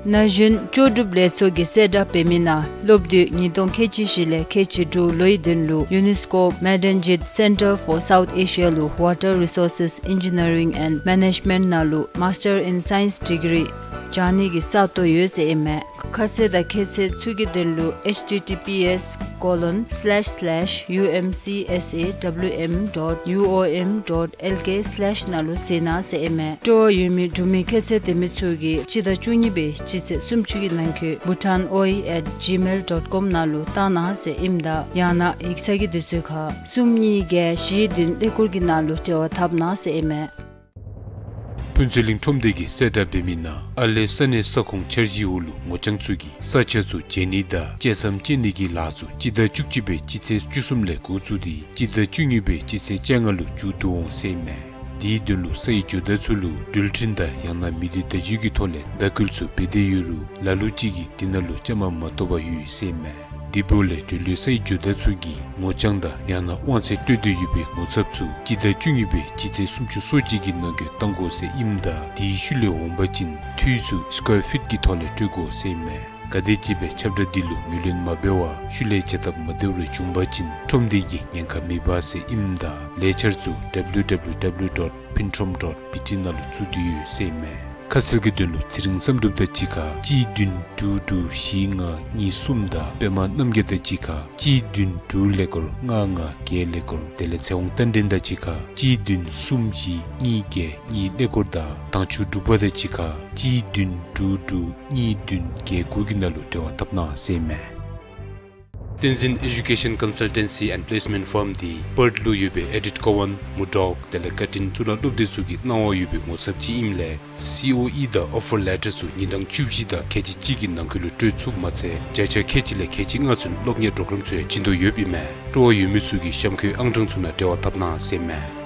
ན་གཞོན་ལྕོགས་གྲུབ་ལས་ཚོགས་ཀྱིས་གསལ་བསྒྲགས་འབད་མི་ནང་སློབ་དུས་ཉིས་སྟོང་ཁལ་གཅིག་བཞི་ལས་ཁལ་གཅིག་དྲུག་ལོའི་དོན་ལུ་ཡུ་ནེས་ཀོ་མེ་ཌན་ཇིད་སེན་ཊར་ཕོར་སའུཐ་ཨེ་ཤི་ཡ་ལུ་Water Resources Engineering and Management ནང་ལུ་མཱསི་ཊར་ཨིན་སའེནསི་ཌི་གི་རི་སྦྱང་ནི་གི་ས་སྟོང་ཡོད་ཟེར་ཨིན་མས། ཁ་གསལ་དང་ཁྱད་ཚད་ཚུ་གི་དོན་ལུ་H T T P S colon slash slash U M C S A W M dot U O M dot L K slash ནང་ལུ་གཟིགས་གནང་ཟེར་ཨིན་མས། སྤྲོ་བ་ཡོད་མི་འབྲུག་མི་ཁྱད་ཚད་ལྡན་མི་ཚུ་གིས་སྤྱི་ཟླ་བཅུ་གཉིས་པའི་སྤྱི་ཚེས་སུམ་ཅུ་གི་ནང་འཁོད་bhutanoi at gmail dot com ནང་ལུ་བཏང་གནང་ཟེར་ཨིནམ་ད་ཡང་ན་ཡིག་ཚང་གི་དུས་ཚོད་ཁར་གསུམ་གཉིས་བརྒྱད་བཞི་བདུན་ཀླད་ཀོར་གྱི་ནང་ལུ་འབྲེལ་བ་འཐབ་གནང་ཟེར་ཨིན་མས། ཕུན་ཚོགས་གླིང་ཁྲོམ་སྡེ་གིས་གསལ་བསྒྲགས་འབད་མི་ནང་ཨ་ལེ་ས་གནས་ས་ཁོངས་འཆར་གཞིའི་འོག་ལུ་ངོ་རྐྱང་ཚུ་གིས་ས་ཆ་ཚུ་མཇལ་ནི་དང་བཅད་མཚམས་བཅད་ནི་གི་ལཱ་ཚུ་སྤྱི་ཟླ་བཅུ་གཅིག་པའི་སྤྱི་ཚེས་བཅུ་གསུམ་ལས་འགོ་བཙུགས་ཏེ་སྤྱི་ཟླ་བཅུ་གཉིས་པའི་སྤྱི་ཚེས་བཅོ་ལྔ་ལུ་མཇུག་བསྡུ་འོང་ཟེར་ཨིན་མས། དེའི་དོན་ལུ་ས་ཡི་ཇོ་བདག་ཚུ་ལུ་འགྲུལ་འཕྲིན་དང་ཡང་ན་མི་སྡེ་བརྡ་བརྒྱུད་ཀྱི་ཐོག་ལས་བརྡ་བསྐུལ་ཚུ་འབད་དེ་ཡོད་རུང་ལ་ལུ་ཅིག་གིས་དེ་ནང་ལུ་བཅའ་མར་མ་གཏོགས་པར་ཡོད་ཟེར་ཨིན་མས། དེ་འབདཝ་ལས་འགྲོ་ལུགས་ས་ཡི་ཇོ་བདག་ཚུ་གིས་ངོ་རྐྱང་དང་ཡང་ན་དབང་ཚད་སྤྲོད་འདོད་ཡོད་པའི་ངོ་ཚབ་ཚུ་སྤྱི་ཟླ་བཅུ་གཉིས་པའི་སྤྱི་ཚེས་སུམ་ཅུ་སོ་གཅིག་གི་ནང་འཁོད་བཏང་དགོ་ཟེར་ཨིནམ་ད་དེའི་ཤུལ་ལས་འོང་པ་ཅིན་འཐུས་ཚུ་སི་ཀོར་ཕིཊ་ཀྱི་ཐོག་ལས་སྤྲོད་དགོ་ཟེར་ཨིན་མས། ག་དེམ་ཅིག་སྦེ་ཁྱབ་བསྒྲགས་འདི་ལུ་ངོས་ལེན་མ་འབད་བར་ཤུལ་ལས་བྱ་ཐབས་མ་བདེཝ་རེ་བྱུང་པ་ཅིན་ཁྲོམ་སྡེ་གིས་ཉེན་ཁ་མི་འབག་ཟེར་ཨིནམ་ད་ལས་འཆར་ཚུ་W W W dot phintrom dot B T ནང་ལུ་བཙུགས་ཏེ་ཡོད་ཟེར་ཨིན་མས། ཁ་གསལ་གྱི་དོན་ལུ་ཚེ་རིང་བསམ་གྲུབ་དང་གཅིག་ཁར་གཅིག་བདུན་དྲུག་དྲུག་བཞི་ལྔ་གཉིས་གསུམ་དང་པདྨ་རྣམ་རྒྱལ་དང་གཅིག་ཁར་གཅིག་བདུན་དྲུག་ཀླད་ཀོར་ལྔ་ལྔ་བརྒྱད་ཀླད་ཀོར། དེ་ལས་ཚེ་དབང་རྟ་མགྲིན་དང་གཅིག་ཁར་གཅིག་བདུན་གསུམ་བཞི་གཉིས་བརྒྱད་གཉིས་ཀླད་ཀོར་དང་དྭངས་ཆུ་འབྲུག་པ་དང་གཅིག་ཁར་གཅིག་བདུན་དྲུག་དྲུག་གཉིས་བདུན་བརྒྱད་དགུ་གི་ནང་ལུ་འབྲེལ་བ་འཐབ་གནང་ཟེར་ཨིན་མས། བསྟན་འཛིན་Education Consultancy and Placement Firm འདི་པརཐ་ལུ་ཡོད་པའི་ཨེ་ཌིཐ་ཀོ་ཝཱན་མུར་ཌོག་དེ་ལས་ཀར་ཊིན་གཙུག་ལག་སློབ་སྡེ་ཚུ་གི་གནང་བ་ཡོད་པའི་ངོ་ཚབ་ཅིག་ཨིནམ་ལས་སི་ཨོ་ཨི་དང་ཨོ་ཕར་ལེ་ཊར་ཚུ་ཉིན་གྲངས་བཅུ་བཞི་དང་ཁལ་གཅིག་གཅིག་གི་ནང་འཁོད་ལུ་སྤྲོད་ཚུགསཔ་མ་ཚད་བརྒྱ་ཆ་ཁལ་གཅིག་ལས་ཁལ་གཅིག་ལྔ་ཚུན་སློབ་གཉེར་གྲོགས་རམ་ཚུ་ཡང་བྱིན་དོ་ཡོདཔ་ཨིན་མས། སྤྲོ་བ་ཡོད་མི་ཚུ་གིས་གཤམ་འཁོད་ཨང་གྲངས་ཚུ་ནང་འབྲེལ་བ་འཐབ་གནང་ཟེར་ཨིན་མས།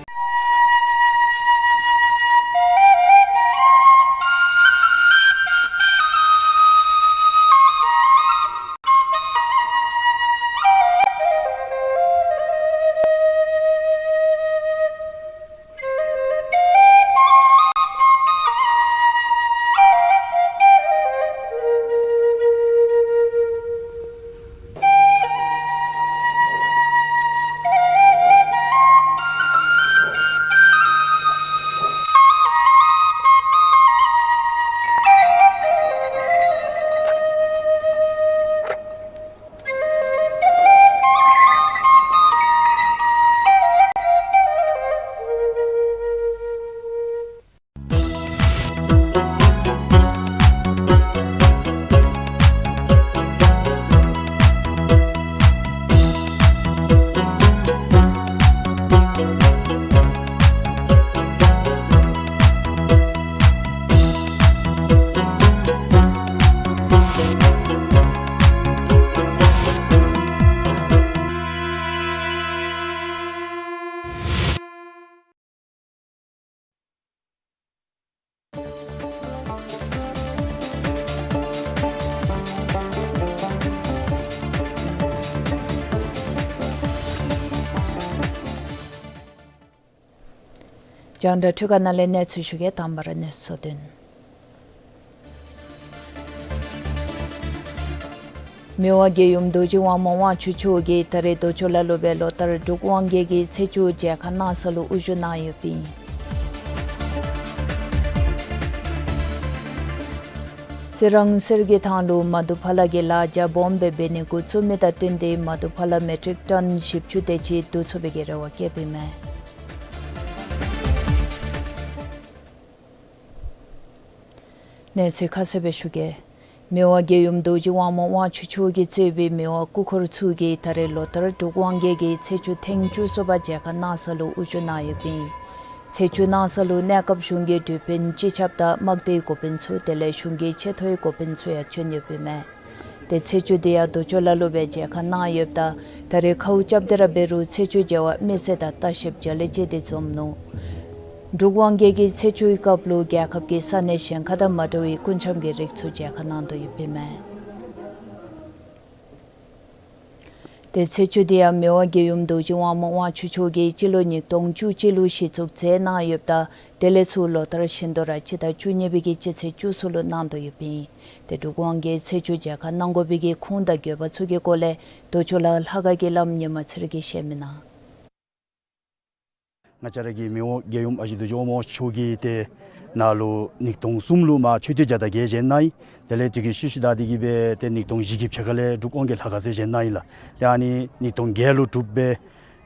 རྒྱང་བསྒྲགས་འཕྲུལ་ཁང་ནང་ལས་གནས་ཚུལ་ཞུ་གེ། དང་པ་ར་གནས་ཚུལ་དོན། མི་དབང་རྒྱལ་ཡུམ་རྡོ་རྗེ་དབང་མོ་དབང་ཕྱུག་མཆོག་གིས་ད་རེས་ལྡོག་ཕྱོགས་ལ་ལུ་སྦེ་ལོ་ལྟར་འབྲུག་དབང་རྒྱལ་གྱི་ཚེས་བཅུ་མཇལ་ཁ་གནང་ས་ལུ་དབུ་བཞུགས་གནང་ཡོདཔ་ཨིན། རྩི་རང་གསེར་གྱི་ཐང་ལུ་མ་དུ་ཕ་ལ་གི་ལཱ་རྒྱ་སྦོམ་སྦེ་འབད་ནི་འགོ་བཙུགས་མི་དང་བསྟུན་ཏེ་མ་དུ་ཕ་ལ་མེ་ཊིག་ཊོན་བཞི་བཅུ་དེ་ཅིག་བསྡུ་ཚུགས་པའི་གི་རེ་བ་བསྐྱེདཔ་ཨིན་མས། གནས་ཚུལ་ཁ་གསལ་སྦེ་ཞུ་གེ། མི་དབང་རྒྱལ་ཡུམ་རྡོ་རྗེ་དབང་མོ་དབང་ཕྱུག་མཆོག་གིས་གཙོས་པའི་མི་དབང་སྐུ་འཁོར་ཚུ་གིས་ད་རེས་ལོ་ལྟར་འབྲུག་དབང་རྒྱལ་གྱི་ཚེས་བཅུ་ཐེངས་བཅུ་གསུམ་པ་མཇལ་ཁ་གནང་ས་ལུ་དབུ་བཞུགས་གནང་ཡོདཔ་ཨིན། ཚེས་བཅུ་གནང་ས་ལུ་གནས་སྐབས་གཞུང་གི་འབྲུ་དཔོན་སྤྱི་ཁྱབ་དང་དམག་སྡེའི་འགོ་དཔོན་ཚུ་དེ་ལས་གཞུང་གི་ཆེ་མཐོའི་འགོ་དཔོན་ཚུ་ཡང་བྱོན་ཡོདཔ་ཨིན་མས། ཏེ་ཚེས་བཅུ་དེ་ཡང་རྡོ་ཆོས་ལ་ལུ་སྦེ་མཇལ་ཁ་གནང་ཡོདཔ་ད་ད་རེས་ཁཝ་རྐྱབ་སྟེ་ར་འབད་རུང་ཚེས་བཅུ་མཇལ་བར་མི་སེར་དང་ལྟ་བཤལཔ་འཇའ་ལུ་ཅིག་དེ་འཛོམས་ནུག། འབྲུག་དབང་རྒྱལ་གྱིས་ཚེས་བཅུའི་སྐབས་ལུ་རྒྱལ་ཁབ་ཀྱི་ས་གནས་གཞན་ཁར་དང་མ་འདྲ་བའི་ཀུན་འཁྱམ་གྱི་རིགས་ཚུ་མཇལ་ཁ་གནང་དོ་ཡོདཔ་ཨིན་མས། ཏེ་ཚེས་བཅུ་དེ་ཡང་མི་དབང་རྒྱལ་ཡུམ་རྡོ་རྗེ་དབང་མོ་དབང་ཕྱུག་མཆོག་གིས་སྤྱི་ལོ་ཉིས་སྟོང་བཅུ་གཅིག་ལུ་གཞི་བཙུགས་མཛད་གནང་ཡོདཔ་ད་དེ་ལས་ཚུར་ལོ་ལྟར་བཞིན་དུ་ར་སྤྱི་ཟླ་བཅུ་གཉིས་པའི་གི་སྤྱི་ཚེས་བཅུ་གསུམ་ལུ་གནང་དོ་ཡོདཔ་ཨིན། ཏེ་འབྲུག་དབང་རྒྱལ་ཚེས་བཅུ་མཇལ་ཁ་གནང་དགོ་པའི་གི་ཁུངས་དང་དགོས་པ་ཚུ་གི་སྐོར་ལས་རྡོ་ཆོས་ལ་ལྷ་ཁང་གི་བླམ་ཉི་མ་ཚེ་རིང་གིས་བཤད་མི་ནང་། ང་བཅས་ར་གི་མི་དབང་རྒྱལ་ཡུམ་ཨ་ཞེ་རྡོ་རྗེ་དབང་མོ་མཆོག་གིས་ཏེ་ནཱ་ལུ་ཉིས་སྟོང་གསུམ་ལུ་མར་མཆོད་རྟེན་བརྒྱ་དང་བརྒྱད་བཞེངས་གནང་ཡི། དེ་ལས་དེ་གི་ཤུལ་ཤུལ་བདའ་སྟེ་གི་སྦེ་ཏེ་ཉིས་སྟོང་བཞི་གི་ཕྱེད་ཀ་ལས་འབྲུག་དབང་གི་ལྷ་ཁང་ཟེར་བཞེངས་གནང་ཡི་ལགས། ཏེ་ཨ་ནི་ཉིས་སྟོང་བརྒྱད་ལུ་གྲུབ་སྦེ་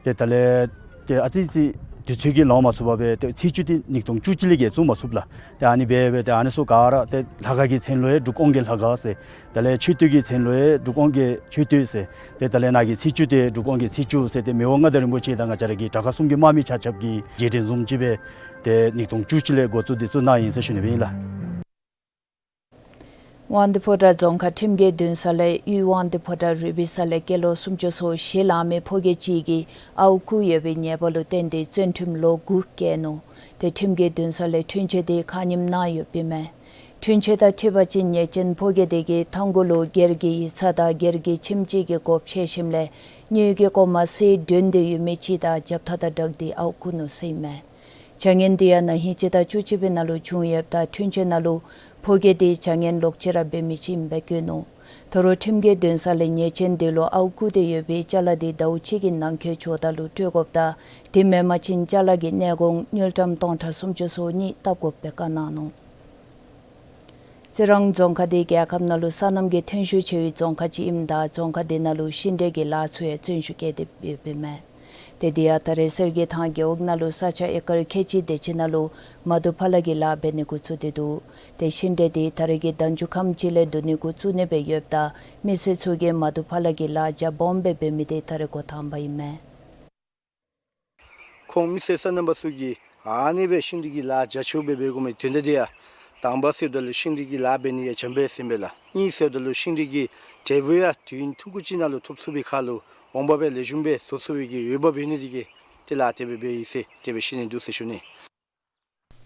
ཏེ་ད་ལས་ཏེ་ཨ་ཙི་ཙི་དུས་ཚོད་ཀྱིས་ལང་མ་ཚུགས་པར་སྦེ་ཏེ་ཚེས་བཅུ་དེ་ཉིས་སྟོང་བཅུ་གཅིག་ལས་བརྒལ་བཙུགས་མ་ཚུགསཔ་ལགས། ཏེ་ཨ་ནི་སྦེ་སྦེ་ཏེ་ཨ་ནི་ཚུ་ག་ར་ཏེ་ལྷ་ཁང་གི་མཚན་ལུ་ཡང་འབྲུག་དབང་གི་ལྷ་ཁང་ཟེར། དེ་ལས་མཆོད་རྟེན་གྱི་མཚན་ལུ་ཡང་འབྲུག་དབང་གི་མཆོད་རྟེན་ཟེར། ཏེ་ད་ལས་ནཱ་གི་ཚེས་བཅུ་དེ་འབྲུག་དབང་གི་ཚེས་བཅུ་ཟེར་ཏེ་མི་དབང་མངའ་བདག་རིན་པོ་ཆེ་དང་ང་བཅས་ར་གི་དྲག་ཁག་གསུམ་གྱི་དམག་མི་ཆ་ཁྱབ་ཀྱིས་རྗེས་དྲན་བཟུམ་ཅིག་སྦེ་ཏེ་ཉིས་སྟོང་བཅུ་གཅིག་ལས་འགོ་བཙུགས་ཏེ་བཙུགས་གནང་ཡི་ཟེར་ཞུ་ནི་སྦེ་ཨིན་ལགས། དབང་འདུས་ཕོ་བྲང་རྫོང་ཁག་ཁྲིམས་ཀྱི་འདུན་ས་ལས་ཡུལ་དབང་འདུས་ཕོ་བྲང་རུས་སྦིས་ས་ལས་སྐྱེས་ལོ་སུམ་ཅུ་སོ་བཞི་ལང་མི་ཕོ་སྐྱེས་ཅིག་གིས་ཨརཝ་རྐུ་ཡོད་པའི་ཉེས་པ་ལུ་བརྟེན་ཏེ་བཙོན་ཁྲིམས་ལོ་དགུ་བཀལ་ནུག། ཏེ་ཁྲིམས་ཀྱི་འདུན་ས་ལས་འཁྲུན་ཆོད་དེ་ཁ་ཉིནམ་གནང་ཡོདཔ་ཨིན་མས། འཁྲུན་ཆོད་དང་འཁྲིལ་བ་ཅིན་ཉེས་ཅན་ཕོ་སྐྱེས་དེ་གིས་ཐང་གུ་ལུ་སྒེར་གྱི་ཡིག་ཚང་དང་སྒེར་གྱི་ཁྱིམ་ཅིག་གི་སྒོ་ཕྱེ་ཞིནམ་ལས་དངུལ་གྱི་སྒོར་མ་སེར་བདུན་དེ་ཡོད་མི་ཅིག་དང་རྒྱབ་ཐག་དང་སྦྲགས་ཏེ་ཨརཝ་རྐུ་ནུག་ཟེར་ཨིན་མས། བྱ་ངན་དེ་ཡང་ན་ཧིང་སྤྱི་ཟླ་བཅུ་གཅིག་པའི་ནང་ལུ་བྱུང་ཡོདཔ་ད་འཁྲུན་ཆོད་ནང་ལུ་ཕོ་སྐྱེས་དེ་བྱ་ངན་ལོག་སྤྱོད་ར་འབད་མི་ཅིག་ཨིནམ་སྦེ་བཀོད་ནུག། ད་རུང་ཁྲིམས་ཀྱི་འདུན་ས་ལས་ཉེས་ཅན་དེ་ལུ་ཨརཝ་རྐུ་སྟེ་ཡོད་པའི་ཅ་ལ་དེ་ཟླཝ་གཅིག་གི་ནང་འཁོད་ཇོ་བདག་ལུ་སྤྲོད་དགོཔ་དང་དེ་མེན་པ་ཅིན་ཅ་ལ་གི་གནས་དགོངས་དངུལ་ཀྲམ་སྟོང་ཕྲག་སུམ་ཅུ་སོ་གཉིས་བཏབ་དགོཔ་སྦེ་བཀའ་གནང་ནུག། རྩི་རང་རྫོང་ཁག་དེ་རྒྱལ་ཁབ་ནང་ལུ་སོ་ནམ་གྱི་ཐོན་ཤུགས་ཆེ་བའི་རྫོང་ཁག་ཅིག་ཨིནམ་ད་རྫོང་ཁག་དེ་ནང་ལུ་ཤིང་འབྲས་ཀྱི་ལཱ་ཚུ་ཡང་བརྩོན་ཤུགས་བསྐྱེད་དེ་འབདཝ་ཨིན་མས། ཏེ་དེ་ཡང་ད་རེས་གསེར་གྱི་ཐང་རྒེད་འོག་ནང་ལུ་ས་ཆ་ཨེ་ཀར་ཁལ་གཅིག་དེ་ཅིག་ནང་ལུ་མ་དུ་ཕ་ལ་གི་ལཱ་འབད་ནི་འགོ་བཙུགས་ཏེ་འདུག། ཏེ་ཤིང་འབྲས་དེ་ད་རེས་ཀྱི་ཟླ་མཇུག་ཁམས་ཅིག་ལས་བསྡུ་ནི་འགོ་བཙུགས་ནི་སྦེ་ཡོདཔ་ད་མི་སེར་ཚུ་གིས་མ་དུ་ཕ་ལ་གི་ལཱ་རྒྱ་སྦོམ་སྦེ་འབད་མི་དེ་ད་རེས་འགོ་དང་པ་ཨིན་མས། ཁོང་མི་སེར་སོ་ནམ་པ་ཚུ་གིས་ཨ་ནི་སྦེ་ཤིང་འབྲས་ཀྱི་ལཱ་རྒྱ་ཆེཝ་སྦེ་འབད་དགོ་མི་དོན་དག་དེ་ཡང་དང་པ་ཟེརཝ་ད་ལུ་ཤིང་འབྲས་ཀྱི་ལཱ་འབད་ནི་ཡང་བྱམས་པའི་སེམས་སྦེ་ལགས། གཉིས་ཟེརཝ་ད་ལུ་ཤིང་འབྲས་ཀྱི་འབྲས་བུ་ཡང་དུས་ཡུན་ཐུང་ཀུ་ཅིག་ནང་ལུ་ཐོབ་ཚུགས་པའི་ཁར་ལུ་འོང་འབབ་སྦེ་ལེགས་ཤོམ་སྦེ་བཟོ་ཚུགས་པའི་གི་འོས་འབབ་ཡོད་ནི་དེ་གིས་ཏེ་ལཱ་དེ་སྦེ་འབད་ཡི་ཟེར་དེ་སྦེ་བཤད་ནི་འདུག་ཟེར་ཞུ་ནི།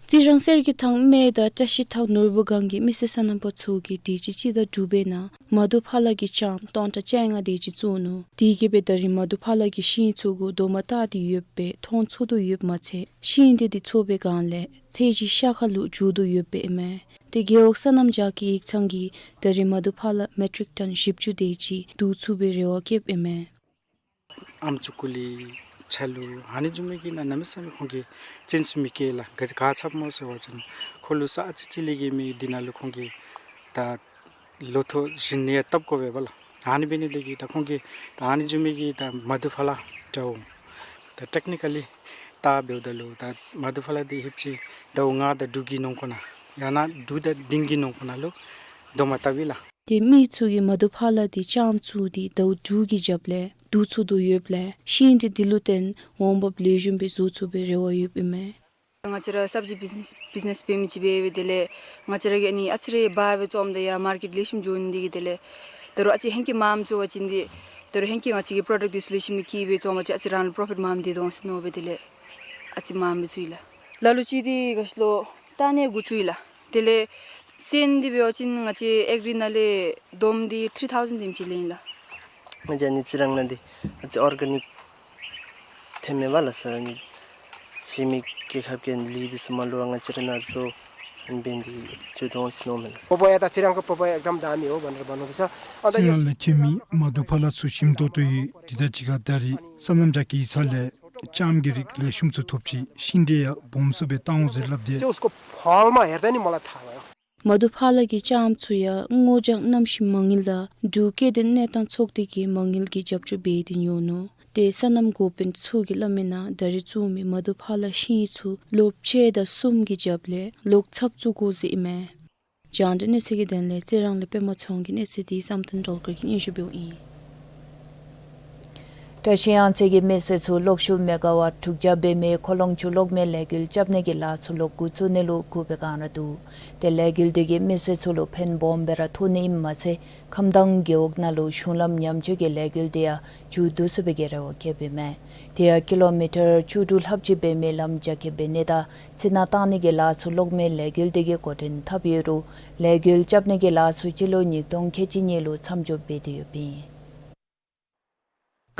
རྩི་རང་གསེར་གྱི་ཐང་སྨད་དང་བཀྲ་ཤིས་ཐང་ནོར་བུ་སྒང་གི་མི་སེར་སོ་ནམ་པ་ཚུ་གིས་དུས་ཅི་སྤྱི་ཟླ་དྲུག་པའི་ནང་མ་དུ་ཕ་ལ་གི་ལྕངམ་སྟོང་ཕྲག་བཅོ་ལྔ་དེ་ཅིག་བཙུགས་ནུག། དེ་གིས་སྦེ་ད་རིས་མ་དུ་ཕ་ལ་གི་ཤིང་ཚུ་གུ་རྡོག་མ་བཏགས་ཏེ་ཡོདཔ་སྦེ་མཐོང་ཚུགས་དོ་ཡོདཔ་མ་ཚད་ཤིང་འབྲས་དེ་ཚོ་བའི་སྒང་ལས་ཚད་གཞི་ཤ་ཁ་ལུ་འགྱུར་དོ་ཡོདཔ་ཨིན་མས། ཏེ་རྒེད་འོག་སོ་ནམ་རྒྱགས་ཀྱི་ཡིག་ཚང་གིས་ད་རིས་མ་དུ་ཕ་ལ་མེ་ཊིག་ཊོན་བཞི་བཅུ་དེ་ཅིག་བསྡུ་ཚུགས་པའི་རེ་བ་བསྐྱེདཔ་ཨིན་མས། ཨམ་ཅུ་ཀུ་ལི་ཆ་ལུ་ཨ་ནི་བཟུམ་མའི་གི་ནང་གནམ་མེད་ས་མེད་ཁོང་གིས་བརྩོན་ཤུགས་མི་བསྐྱེད་ལགས། ག་ག་ཅི་སྦེ་སྨོ་ཟེར་བ་ཅིན་ཁོང་ལུ་ས་ཨ་ཙི་ཅིག་ལས་གི་མེད། དེ་ནང་ལུ་ཁོང་གིས་ད་ལོ་ཐོག་བཞིན་ནི་ཡང་བཏབ་དགོ་པས་པ་ལགས། ཨ་ནི་འབད་ནི་དེ་གིས་ད་ཁོང་གིས་ད་ཨ་ནི་བཟུམ་མའི་གི་ད་མ་དུ་ཕ་ལ་འདྲཝ་ད་ཊེཀ་ནི་ཀ་ལི་ད་འབདཝ་ད་ལུ་ད་མ་དུ་ཕ་ལ་དེ་ཧེབ་ཅི་ཟླཝ་ལྔ་དང་དྲུག་གི་ནང་འཁོད་ནང་ཡང་ན་དྲུག་དང་བདུན་གྱི་ནང་འཁོད་ནང་ལུ་རྡོག་མ་བཏབ་ཨིན་ལགས། ཏེ་མི་ཚུ་གིས་མ་དུ་ཕ་ལ་དེ་ལྕངམ་བཙུགས་ཏེ་ཟླཝ་དྲུག་གི་རྒྱབ་ལས་བསྡུ་ཚུགས་དོ་ཡོདཔ་ལས་ཤིང་འབྲས་དེ་ལུ་བརྟེན་འོང་འབབ་ལེགས་ཤོམ་སྦེ་བཟོ་ཚུགས་པའི་རེ་བ་ཡོདཔ་ཨིན་མས། ང་བཅས་ར་སབ་ཇི་བིཛ་ནེས་བིཛ་ནེས་འབད་མི་ཅིག་འབད་འབདཝ་ད་ལས་ང་བཅས་ར་གིས་ཨ་ནི་ཨ་ཙི་རེ་འབག་སྦེ་བཙོངམ་ད་ཡང་མར་ཀེཊ་ལེགས་ཤོམ་འགྱོ་ནི་དེ་གིས་དེ་ལས་ད་རུང་ཨ་ཙི་ཧེང་སྐལ་མངམ་བཙུགས་པ་ཅིན་དེ་ད་རུང་ཧེང་སྐལ་ང་བཅས་ཀྱི་པྲོ་ཌཀཊ་དེ་ཚུ་ལེགས་ཤོམ་སྦེ་སྐྱེད་སྦེ་བཙོང་པ་ཅིན་ཨ་ཙི་རང་ལུ་པྲོ་ཕིཊ་མངམ་སྡོད་དོ་ཟེར་མནོ་སྦེ་དེ་ལས་ཨ་ཙི་མངམ་སྦེ་བཙུགས་ཡི་ལགས། ལ་ལུ་ཅིག་དེ་ག་ཅི་ལོ་ད་ཨ་ནི་འགོ་བཙུགས་ཡི་ལགས། དེ་ལས་སོན་འདི་འབད་བ་ཅིན་ང་བཅས་ཨེག་རི་ནང་ལས་བསྡོམས་ཏེ་ཐིརི་ཐའུ་ཟེན་དེམ་ཅིག་ལེན་ལགས། ང་བཅས་ཨ་ནི་རྩི་རང་ནང་འདི་ཨ་ཙི་ཨོར་ག་ནིཀ་ཐོནམ་མས་པ་ལགས་སོ། ཨ་ནི་གཞན་མི་རྒྱལ་ཁབ་ཀྱི་ལས་དེ་ཚུ་མ་ལུ་ང་བཅས་ར་ནང་བཟོ་འབད་ནི་དེ་གིས་ཅིག་འདྲོག་སོ་ནུག་མས་ལགས་སོ། པ་པ་ཡ་དང་རྩི་རང་གི་པ་པ་ཡ་ཨེག་དམ་དཱན་ཡོད་པ་ནོ་ར་བ་ནོ་ད་ས། རྩི་རང་ལས་ཐོན་མི་མ་དུ་ཕ་ལ་ཚུ་ཞིམ་ཏོང་ཏོ་ཡོད། དེ་དང་གཅིག་ཁར་ད་རིས་སོ་ནམ་རྒྱགས་ཀྱི་ཡིག་ཚང་ལས་ལྕངམ་གྱི་རིགས་ལེགས་ཤོམ་ཚུ་ཐོབ་ཅི། ཤིང་འབྲས་ཡང་སྦོམ་སུ་སྦེ་བཏང་འོང་ཟེར་སླབ་དེས། ཏེ་ཨུ་སྐོ་ཕཱལ་མ་ཧེར་ད་ནི་མ་ལ་ཐ་བ་ཡོ། མ་དུ་ཕ་ལ་གི་ལྕངམ་ཚུ་ཡང་སྔོ་ལྗང་གནམ་གཤིས་མ་དངུལ་དང་འབྲུག་སྐྱེ་ལྡན་གནས་སྟངས་ཚོགས་སྡེ་གིས་མ་དངུལ་གྱི་རྒྱབ་སྐྱོར་འབད་དེ་ཉོ་ནུག། ཏེ་སོ་ནམ་འགོ་དཔོན་ཚུ་གིས་སླབ་མིའི་ནང་ད་རིས་བཙུགས་མི་མ་དུ་ཕ་ལ་ཤིང་ཚུ་ལོ་ཕྱེད་དང་གསུམ་གྱི་རྒྱབ་ལས་ལོག་ཚབ་བཙུགས་དགོ་ཟེར་ཨིན་མས། རྒྱང་བསྒྲགས་གནས་ཚུལ་གྱི་དོན་ལས་རྩི་རང་ལས་པདྨ་ཚེ་དབང་གི་གནས་ཚུལ་དེ་བསམ་གཏན་སྒྲོལ་དཀར་གྱིས་སྙན་ཞུ་འབདཝ་ཨིན། བཀྲ་ཤིས་གཡང་རྩེ་གི་མི་སེར་ཚུ་གློག་ཤུགས་མེ་ག་ཝཊ་དྲུག་བརྒྱ་འབད་མི་ཁོ་ལོང་ཆུ་གློག་མེ་ལས་འགུལ་རྐྱབ་ནི་གི་ལཱ་ཚུ་ལོག་འགོ་བཙུགས་ནི་ལུ་བསྒུགས་པའི་བསྒང་ར་འདུག། ཏེ་ལས་འགུལ་འདི་གིས་མི་སེར་ཚུ་ལུ་ཕན་སྦོམ་སྦེ་ར་ཐོགས་ནི་ཨིནམ་མ་ཚད་ཁམས་དྭངས་རྒེད་འོག་ནང་ལུ་གཞུང་ལམ་ཉམས་བཅོས་ཀྱི་ལས་འགུལ་འདི་ཡང་མཇུག་བསྡུ་ཚུགས་པའི་གི་རེ་བ་བསྐྱེདཔ་ཨིན་མས། དེ་ཡང་ཀི་ལོ་མི་ཊར་བཅུ་དྲུག་ལྷགཔ་ཅིག་འབད་མི་ལམ་རྒྱ་སྐྱེད་འབད་ནི་དང་རྩི་ནག་བཏང་ནི་གི་ལཱ་ཚུ་གློག་མེ་ལས་འགུལ་འདི་གིས་འགོ་འདྲེན་འཐབ་ཡོད་རུང་ལས་འགུལ་རྐྱབ་ནི་གི་ལཱ་ཚུ་སྤྱི་ལོ་ཉིས་སྟོང་ཁལ་གཅིག་གཉིས་ལུ་མཚམས་འཇོག་འབད་དེ་ཡོདཔ་ཨིན།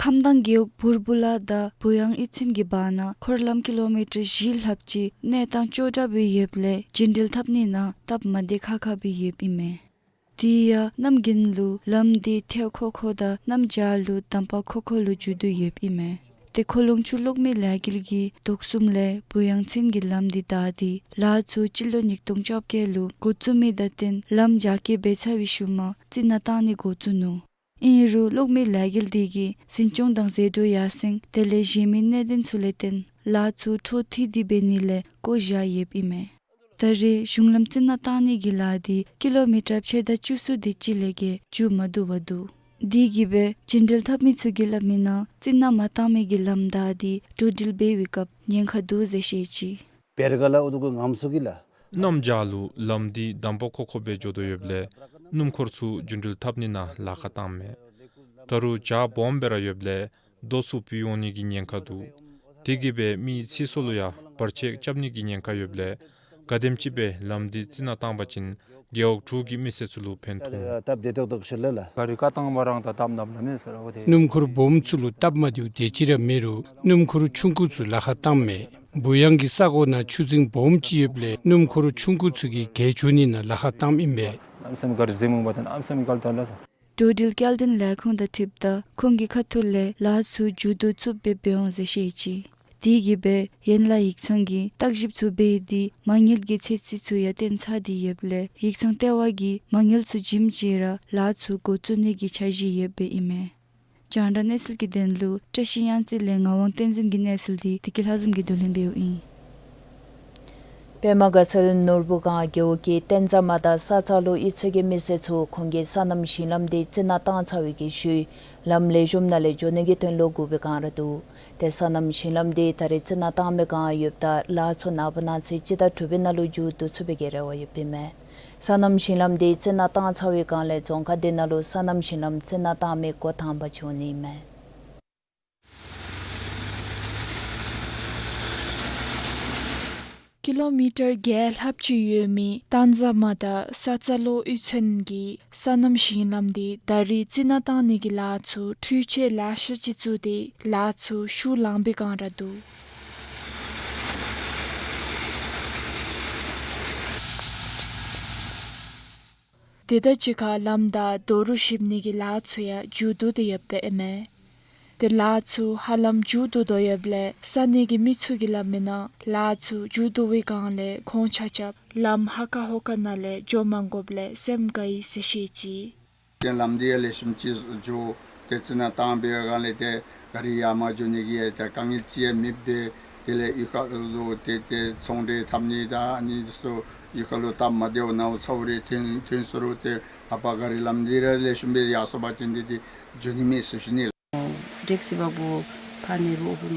ཁམས་དྭངས་རྒེད་འོག་བུར་བུ་ལ་དང་བུ་ཡང་གཡུས་ཚན་གྱི་བར་ན་འཁོར་ལམ་ཀི་ལོ་མི་ཊར་བཞི་ལྷགཔ་ཅིག་གནས་སྟངས་ཅོག་འཐདཔ་སྦེ་ཡོདཔ་ལས་རྒྱུན་འགྲུལ་འཐབ་ནི་ནང་སྟབས་མ་བདེ་ཁག་ཁ་སྦེ་ཡོདཔ་ཨིན་མས། དེ་ཡང་གནམ་དགུན་ལུ་ལམ་འདི་ཐལ་ཁོག་ཁོག་དང་གནམ་བྱཱར་ལུ་འདམ་པ་ཁོག་ཁོག་ལུ་འགྱུར་དོ་ཡོདཔ་ཨིན་མས། ཏེ་ཁོ་ལོང་ཆུ་གློག་མེ་ལས་འགུལ་གྱིས་དོག་གསུམ་ལས་བུ་ཡང་ཚན་གྱི་ལམ་འདི་བདའ་སྟེ་ལཱ་ཚུ་སྤྱི་ལོ་ཉིས་སྟོང་བཅོ་བརྒྱད་ལུ་འགོ་བཙུགས་མི་དང་བསྟུན་ལམ་རྒྱ་སྐྱེད་འབད་ཚར་བའི་ཤུལ་མ་རྩི་ནག་བཏང་ནི་འགོ་བཙུགས་ནུག། ཨིན་རུང་གློག་མེ་ལས་འགུལ་འདི་གིས་འཛིན་སྐྱོང་དང་ཟད་འགྲོ་ཡར་སེང་དེ་ལས་གཞན་མི་གནད་དོན་ཚུ་ལས་བརྟེན་ལཱ་ཚུ་འཕྲོ་མཐུད་དེ་འབད་ནི་ལས་བཀོ་བཞག་ཡོདཔ་ཨིན་མས། ད་རེས་གཞུང་ལམ་རྩི་ནག་བཏང་ནི་གི་ལཱ་འདི་ཀི་ལོ་མི་ཊར་ཕྱེད་དང་བཅུ་གསུམ་དེ་ཅིག་ལས་བརྒལ་མཇུག་མ་བསྡུ་བར་འདུག། དེ་གིས་སྦེ་རྒྱུན་འགྲུལ་འཐབ་མི་ཚུ་གིས་སླབ་མིའི་ནང་རྩི་ནག་མ་བཏང་མི་གི་ལམ་བདའ་སྟེ་འགྲོ་འགྲུལ་འབད་བའི་སྐབས་ཉེན་ཁ་འདུག་ཟེར་བཤད་ཅི། པེར་ག་ལ་འུ་ཐུ་གུ་ངམ་སུ་གི་ལ། གནམ་བྱཱར་ལུ་ལམ་འདི་འདམ་པ་ཁོག་ཁོག་སྦེ་འགྱོ་དོ་ཡོདཔ་ལས་སྣུམ་འཁོར་ཚུ་རྒྱུན་འགྲུལ་འཐབ་ནི་ནང་ལཱ་ཁག་བཏངམ་མས། ད་རུང་བྱཱར་སྦོམ་སྦེ་ར་ཡོདཔ་ལས་རྡོ་ཚུ་བུད་འོང་ནི་གི་ཉེན་ཁ་འདུག། དེ་གིས་སྦེ་མི་ཚེ་སྲོག་ལུ་ཡང་བར་ཆད་རྐྱབ་ནི་གི་ཉེན་ཁ་ཡོདཔ་ལས་ག་དེམ་ཅིག་སྦེ་ལམ་འདི་རྩི་ནག་བཏང་པ་ཅིན་རྒེད་འོག་དྲུག་གི་མི་སེར་ཚུ་ལུ་ཕན་ཐོགས། སྟབས་བདེ་ཏོག་ཏོ་ཤོ་ལེ་ལ། ག་རི་ཀ་བཏང་བ་རང་ད་སྟབས་མ་བདེཝ་མས་ཟེར་བ་དེ། སྣུམ་འཁོར་སྦོམ་ཚུ་ལུ་སྟབས་མ་བདེཝ་དེ་ཅིག་ར་མེད་རུང་སྣུམ་འཁོར་ཆུང་ཀུ་ཚུ་ལཱ་ཁག་བཏངམ་མས། བུ་ཡང་གི་ས་གོ་ནང་ཆུ་རྫིང་སྦོམ་ཅིག་ཡོདཔ་ལས་སྣུམ་འཁོར་ཆུང་ཀུ་ཚུ་གིས་བརྒལ་འགྱོ་ནི་ནང་ལཱ་ཁག་བཏངམ་ཨིན་པས། ཨམ་སེམས་ག་རི་རྫིང་མུང་པ་དང་ཨམ་སེམས་གལ་ཏེ་ལ་ས། འགྲོ་འགྲུལ་སྐྱེལ་འདྲེན་ལས་ཁུངས་དང་འཁྲིལཝ་ད་ཁོང་གི་ཁ་ཐུག་ལས་ལཱ་ཚུ་མཇུག་བསྡུ་ཚུགསཔ་སྦེ་འབད་འོང་ཟེར་བཤད་ཅི། དེ་གིས་སྦེ་ཡན་ལག་ཡིག་ཚང་གིས་བརྟག་ཞིབ་ཚུ་འབད་དེ་མ་དངུལ་གྱི་ཚོད་རྩིས་ཚུ་ཡང་བཏོན་ཚར་ཏེ་ཡོདཔ་ལས་ཡིག་ཚང་ལྟེ་བ་གིས་མ་དངུལ་ཚུ་བྱིནམ་ཅིག་ར་ལཱ་ཚུ་འགོ་བཙུགས་ནི་གི་འཆར་གཞི་ཡོདཔ་ཨིན་མས། རྒྱང་བསྒྲགས་གནས་ཚུལ་གྱི་དོན་ལུ་བཀྲ་ཤིས་གཡང་རྩེ་ལས་ངག་དབང་བསྟན་འཛིན་གྱི་གནས་ཚུལ་འདི་བདེ་སྐྱིད་ལྷ་འཛོམས་ཀྱིས་བསྡུ་ལེན་འབདཝ་ཨིན། པདྨ་དགའ་ཚལ་ནོར་བུ་སྒང་རྒེད་འོག་གི་བསྟན་རྩ་མ་དང་ས་ཚ་ལུ་གཡུས་ཚན་གྱི་མི་སེར་ཚུ་ཁོང་གི་སོ་ནམ་ཞིང་ལམ་འདི་རྩི་ནག་བཏང་ཚར་བའི་གི་ཤུལ་ལམ་ལེགས་ཤོམ་ནང་ལས་འགྱོ་ནི་གི་དོན་ལུ་བསྒུགས་པའི་བསྒང་ར་འདུག། ཏེ་སོ་ནམ་ཞིང་ལམ་འདི་ད་རེས་རྩི་ནག་བཏང་མི་སྒང་ཡོདཔ་ད་ལཱ་ཚུ་ནངས་པ་གནངས་ཚེ་སྤྱི་ཟླ་དྲུག་པའི་ནང་ལུ་མཇུག་བསྡུ་ཚུགས་པའི་གི་རེ་བ་ཡོདཔ་ཨིན་མས། སོ་ནམ་ཞིང་ལམ་འདི་རྩི་ནག་བཏང་ཚར་བའི་སྒང་ལས་རྫོང་ཁག་འདི་ནང་ལུ་སོ་ནམ་ཞིང་ལམ་རྩི་ནག་བཏང་མི་འགོ་དང་པ་ཅིག་འོང་ནི་ཨིན་མས། ཀི་ལོ་མི་ཊར་བརྒྱད་ལྷགཔ་ཅིག་ཡོད་མི་བསྟན་རྩ་མ་དང་ས་ཚ་ལུ་གཡུས་ཚན་གྱི་སོ་ནམ་ཞིང་ལམ་འདི་ད་རེས་རྩི་ནག་བཏང་ནི་གི་ལཱ་ཚུ་འཕྲུལ་ཆས་ལེ་ཤ་ཅིག་བཙུགས་ཏེ་ལཱ་ཚུ་ཤུགས་ལང་པའི་བསྒང་ར་འདུག། དེ་དང་གཅིག་ཁར་ལམ་དང་རྡོ་རུག་གཤིབ་ནི་གི་ལཱ་ཚུ་ཡང་མཇུག་བསྡུ་སྟེ་ཡོདཔ་ཨིན་མས། ཏེ་ལཱ་ཚུ་ཧ་ལམ་མཇུག་བསྡུ་དོ་ཡོདཔ་ལས་ས་གནས་ཀྱི་མི་ཚུ་གིས་སླབ་མིའི་ནང་ལཱ་ཚུ་མཇུག་བསྡུ་བའི་བསྒང་ལས་ཁོང་ཆ་ཁྱབ་ལམ་ཧ་ཀ་ཧོ་ཀ་ནང་ལས་འགྱོ་མ་དགོཔ་ལས་སེམས་དགའ་ཡི་ཟེར་བཤད་ཅི། ཏེ་ལམ་འདི་ཡང་ལེགས་ཤོམ་ཅིག་འགྱོ། ཏེ་རྩི་ནག་བཏང་པའི་བསྒང་ལས་ཏེ་ག་རི་ཡར་མར་འགྱོ་ནི་གི་ཡང་ཏེ་དཀའ་ངལ་ཅིག་ཡང་མེདཔ་སྦེ་དེ་ལས་གཡུས་ཁ་ལུ་ཏེ་ཏེ་ཚོང་འབྲེལ་འཐབ་ནི་དང་ཨ་ནི་ཚུ་གཡུས་ཁ་ལུ་སྟབས་མ་བདེཝ་ནཝ་ཚཝ་རེ་ཐོན་ཐོན་སོང་རུང་ཏེ་ཨ་པ་ག་རི་ལམ་འདི་ར་ལེགས་ཤོམ་སྦེ་ཡར་སོང་པ་ཅིན་འདི་ཏེ་འགྱོ་ནི་མས་ཟེར་ཞུ་ནི་ལགས།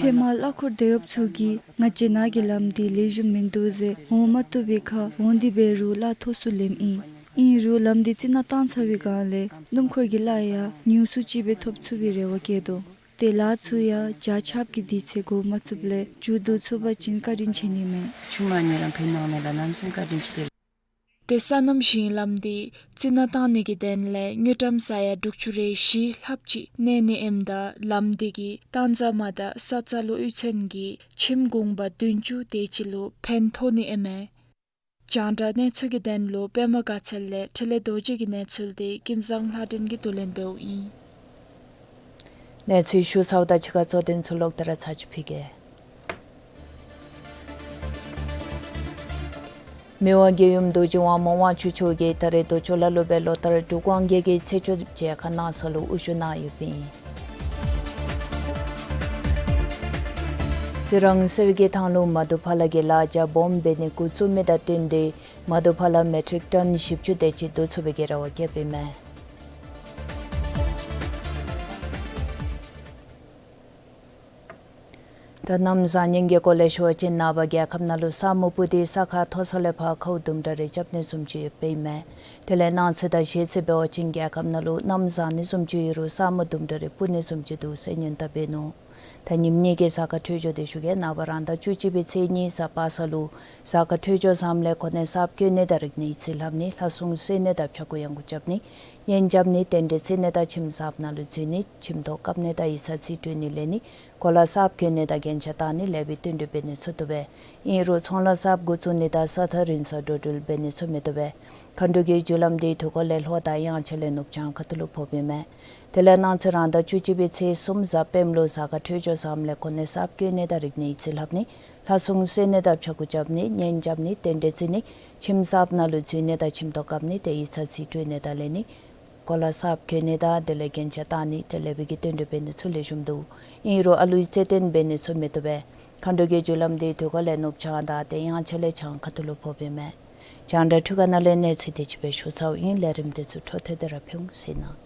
ཧེ་མ་གླ་འཁོར་སྡོད་ཡོདཔ་ཚུ་གིས་ང་བཅས་ནང་གི་ལམ་འདི་ལེགས་ཤོམ་མིན་འདུག་ཟེར་འོང་མ་བཏུབ་པའི་ཁར་འོང་སྟེ་འབད་རུང་གླ་མཐོ་སུ་ལེནམ་ཨིན། ཨིན་རུང་ལམ་འདི་རྩི་ནག་བཏང་ཚར་བའི་བསྒང་ལས་སྣུམ་འཁོར་གྱི་གླ་ཡང་ཉུང་སུ་ཅིག་སྦེ་ཐོབ་ཚུགས་པའི་རེ་བ་བསྐྱེད་དོ། ཏེ་ལཱ་ཚུ་ཡང་བྱ་ཆརཔ་གི་དུས་ཚོད་འགོར་མ་ཚུགསཔ་ལས་མཇུག་བསྡུ་ཚུགས་པ་ཅིན་བཀའ་དྲིན་ཆེ་ནི་མས། ཆུ་མ་ཉོ་རང་ཕན་ནང་མེད་ལ་ནམ་སེམས་བཀའ་དྲིན་ཆེ་ལེ། ཏེ་སོ་ནམ་ཞིང་ལམ་འདི་རྩི་ནག་བཏང་ནི་གི་དོན་ལས་དངུལ་ཀྲམ་ས་ཡ་དྲུག་ཅུ་རེ་བཞི་ལྷགཔ་ཅིག་གནས་ནི་ཨིནམ་ད་ལམ་འདི་གིས་བསྟན་རྩ་མ་དང་ས་ཚ་ལུ་གཡུས་ཚན་གྱི་ཁྱིམ་གུང་པ་བདུན་ཅུ་དེ་ཅིག་ལུ་ཕན་ཐོགས་ནི་ཨིན་མས། རྒྱང་བསྒྲགས་གནས་ཚུལ་གྱི་དོན་ལུ་པདྨ་དགའ་ཚལ་ལས་འཕྲིན་ལས་རྡོ་རྗེ་གི་གནས་ཚུལ་འདི་ཀུན་བཟང་ལྷ་སྒྲོན་གྱིས་བསྡུ་ལེན་འབདཝ་ཨིན། གནས་ཚུལ་ཞུ་ཚརཝ་ད་ཕྱི་ཁ་གཙོ་དོན་ཚུ་ལོག་སྟེ་ར་ཚར་ཅིག་ཕུལ་གེ། མི་དབང་རྒྱལ་ཡུམ་རྡོ་རྗེ་དབང་མོ་དབང་ཕྱུག་མཆོག་གིས་ད་རེས་རྡོ་ཆོས་ལ་ལུ་སྦེ་ལོ་ལྟར་འབྲུག་དབང་རྒྱལ་གྱི་ཚེ་མཆོད་མཇལ་ཁ་གནང་ས་ལུ་དབུ་བཞུགས་གནང་ཡོདཔ་ཨིན། རྩི་རང་གསེར་གྱི་ཐང་ལུ་མ་དུ་ཕ་ལ་གི་ལཱ་རྒྱ་སྦོམ་འབད་ནི་འགོ་བཙུགས་མི་དང་བསྟུན་ཏེ་མ་དུ་ཕ་ལ་མེ་ཊིག་ཊོན་བཞི་བཅུ་དེ་ཅིག་བསྡུ་ཚུགས་པའི་གི་རེ་བ་བསྐྱེདཔ་ཨིན་མས། ད་གནམ་བཟང་ཉིན་གྱི་སྐོར་ལས་ཞུ་བ་ཅིན་ནངས་པ་རྒྱལ་ཁབ་ནང་ལུ་ས་སྨུག་སྤུབས་ཏེ་ས་ཁ་མཐོ་ས་ལས་ཕར་ཁཝ་དུམ་གྲ་རེ་རྐྱབ་ནི་བཟུམ་ཅིག་ཡོདཔ་ཨིན་མས། དེ་ལས་གནངས་ཚེ་དང་གཞེས་ཚེ་འབད་བ་ཅིན་རྒྱལ་ཁབ་ནང་ལུ་གནམ་བཟང་ནི་བཟུམ་ཅིག་ཡོད་རུང་ས་སྨུག་དུམ་གྲ་རེ་སྤུབས་ནི་བཟུམ་ཅིག་འདུག་ཟེར་སྙན་དར་འབད་ནུག། ད་ཉིནམ་གཉིས་ཀྱི་གཟའ་སྐར་འཕྲོད་སྦྱོར་འདི་ཞུ་གེ། ནངས་པ་རང་ཟླ་བཅུ་གཅིག་པའི་ཚེས་གཉིས་གཟའ་པ་སངས་ལུ་གཟའ་སྐར་འཕྲོད་སྦྱོར་བཟངམ་ལས་ཁོ་ནའི་གསརཔ་བསྐོ་ནི་དང་རིག་གནས་རྩིས་ལྷབ་ནི། ལྷ་སྲུང་གསོལ་ནི་དང་ཕྱྭ་འགུགས་ཡང་འགུགས་རྐྱབ་ནི། གཉེན་རྐྱབ་ནི། རྟེན་འབྲེལ་བརྩི་ནི་དང་ཁྱིམ་གསརཔ་ནང་ལུ་འཛུལ་ནི། ཁྱིམ་ཐོག་བཀབ་ནི་དང་ཡིག་ཚང་རྩིས་སྤྲོད་ནི་ལས་ནི། གོ་ལ་གསརཔ་གྱོན་ནི་དང་རྒྱན་ཆ་བཏགས་ནི་ལེགས་པའི་བསྟུན་གྲོས་འབད་ནི་ཚུ་བཏུབ་པས། ཨིན་རུང་ཚོང་ལཱ་གསརཔ་འགོ་བཙུགས་ནི་དང་ས་ཐག་རིང་སར་འགྲོ་འགྲུལ་འབད་ནི་ཚུ་མི་བཏུབ་པས། མཁའ་འགྲོ་གི་རྒྱུ་ལམ་འདི་དུས་འཁོར་ལས་ལྷོ་དང་དབྱངས་འཆར་ལས་ནུབ་བྱང་ཁ་ཐུག་ལུ་ཕོགཔ་ཨིན་མས། དེ་ལས་གནངས་ཚེ་རང་ཟླ་བཅུ་གཅིག་པའི་ཚེས་གསུམ་གཟའ་སྤེནམ་ལུ་གཟའ་སྐར་འཕྲོད་སྦྱོར་བཟངམ་ལས་ཁོ་ནའི་གསརཔ་བསྐོ་ནི་དང་རིག་གནས་རྩིས་ལྷབ་ནི། ལྷ་སྲུང་གསོལ་ནི་དང་ཕྱྭ་འགུགས་རྐྱབ་ནི། གཉེན་རྐྱབ་ནི། རྟེན་འབྲེལ་བརྩི་ནི། ཁྱིམ་གསརཔ་ནང་ལུ་འཛུལ་ནི་དང་ཁྱིམ་ཐོག་བཀབ་ནི་དེ་ཡིག་ཚང་རྩིས་སྤྲོད་ནི་དང་ལས་ནི། གོ་ལ་གསརཔ་གྱོན་ནི་དང་དེ་ལས་རྒྱན་ཆ་བཏགས་ནི་དེ་ལེགས་པའི་གི་བསྟུན་གྲོས་འབད་ནི་ཚུ་ལེགས་ཤོམ་འདུག། ཨིན་རུང་ཨ་ལུའི་རྩེད་འགྲན་འབད་ནི་ཚུ་མི་བཏུབ་པས། མཁའ་འགྲོ་གི་རྒྱུ་ལམ་འདི་དུས་འཁོར་ལས་ནུབ་བྱང་དང་དེ་དབྱངས་འཆར་ལས་བྱང་ཁ་ཐུག་ལུ་ཕོགཔ་ཨིན་མས། རྒྱང་བསྒྲགས་འཕྲུལ་ཁང་ནང་ལས་གནས་ཚུལ་དེ་ཅིག་སྦེ་ཞུ་ཚརཝ་ཨིན། ལས་རིམ་དེ་ཚུ་འཕྲོ་མཐུད་དེ་ར་ཕུལ་འོང་ཟེར་ཨིན།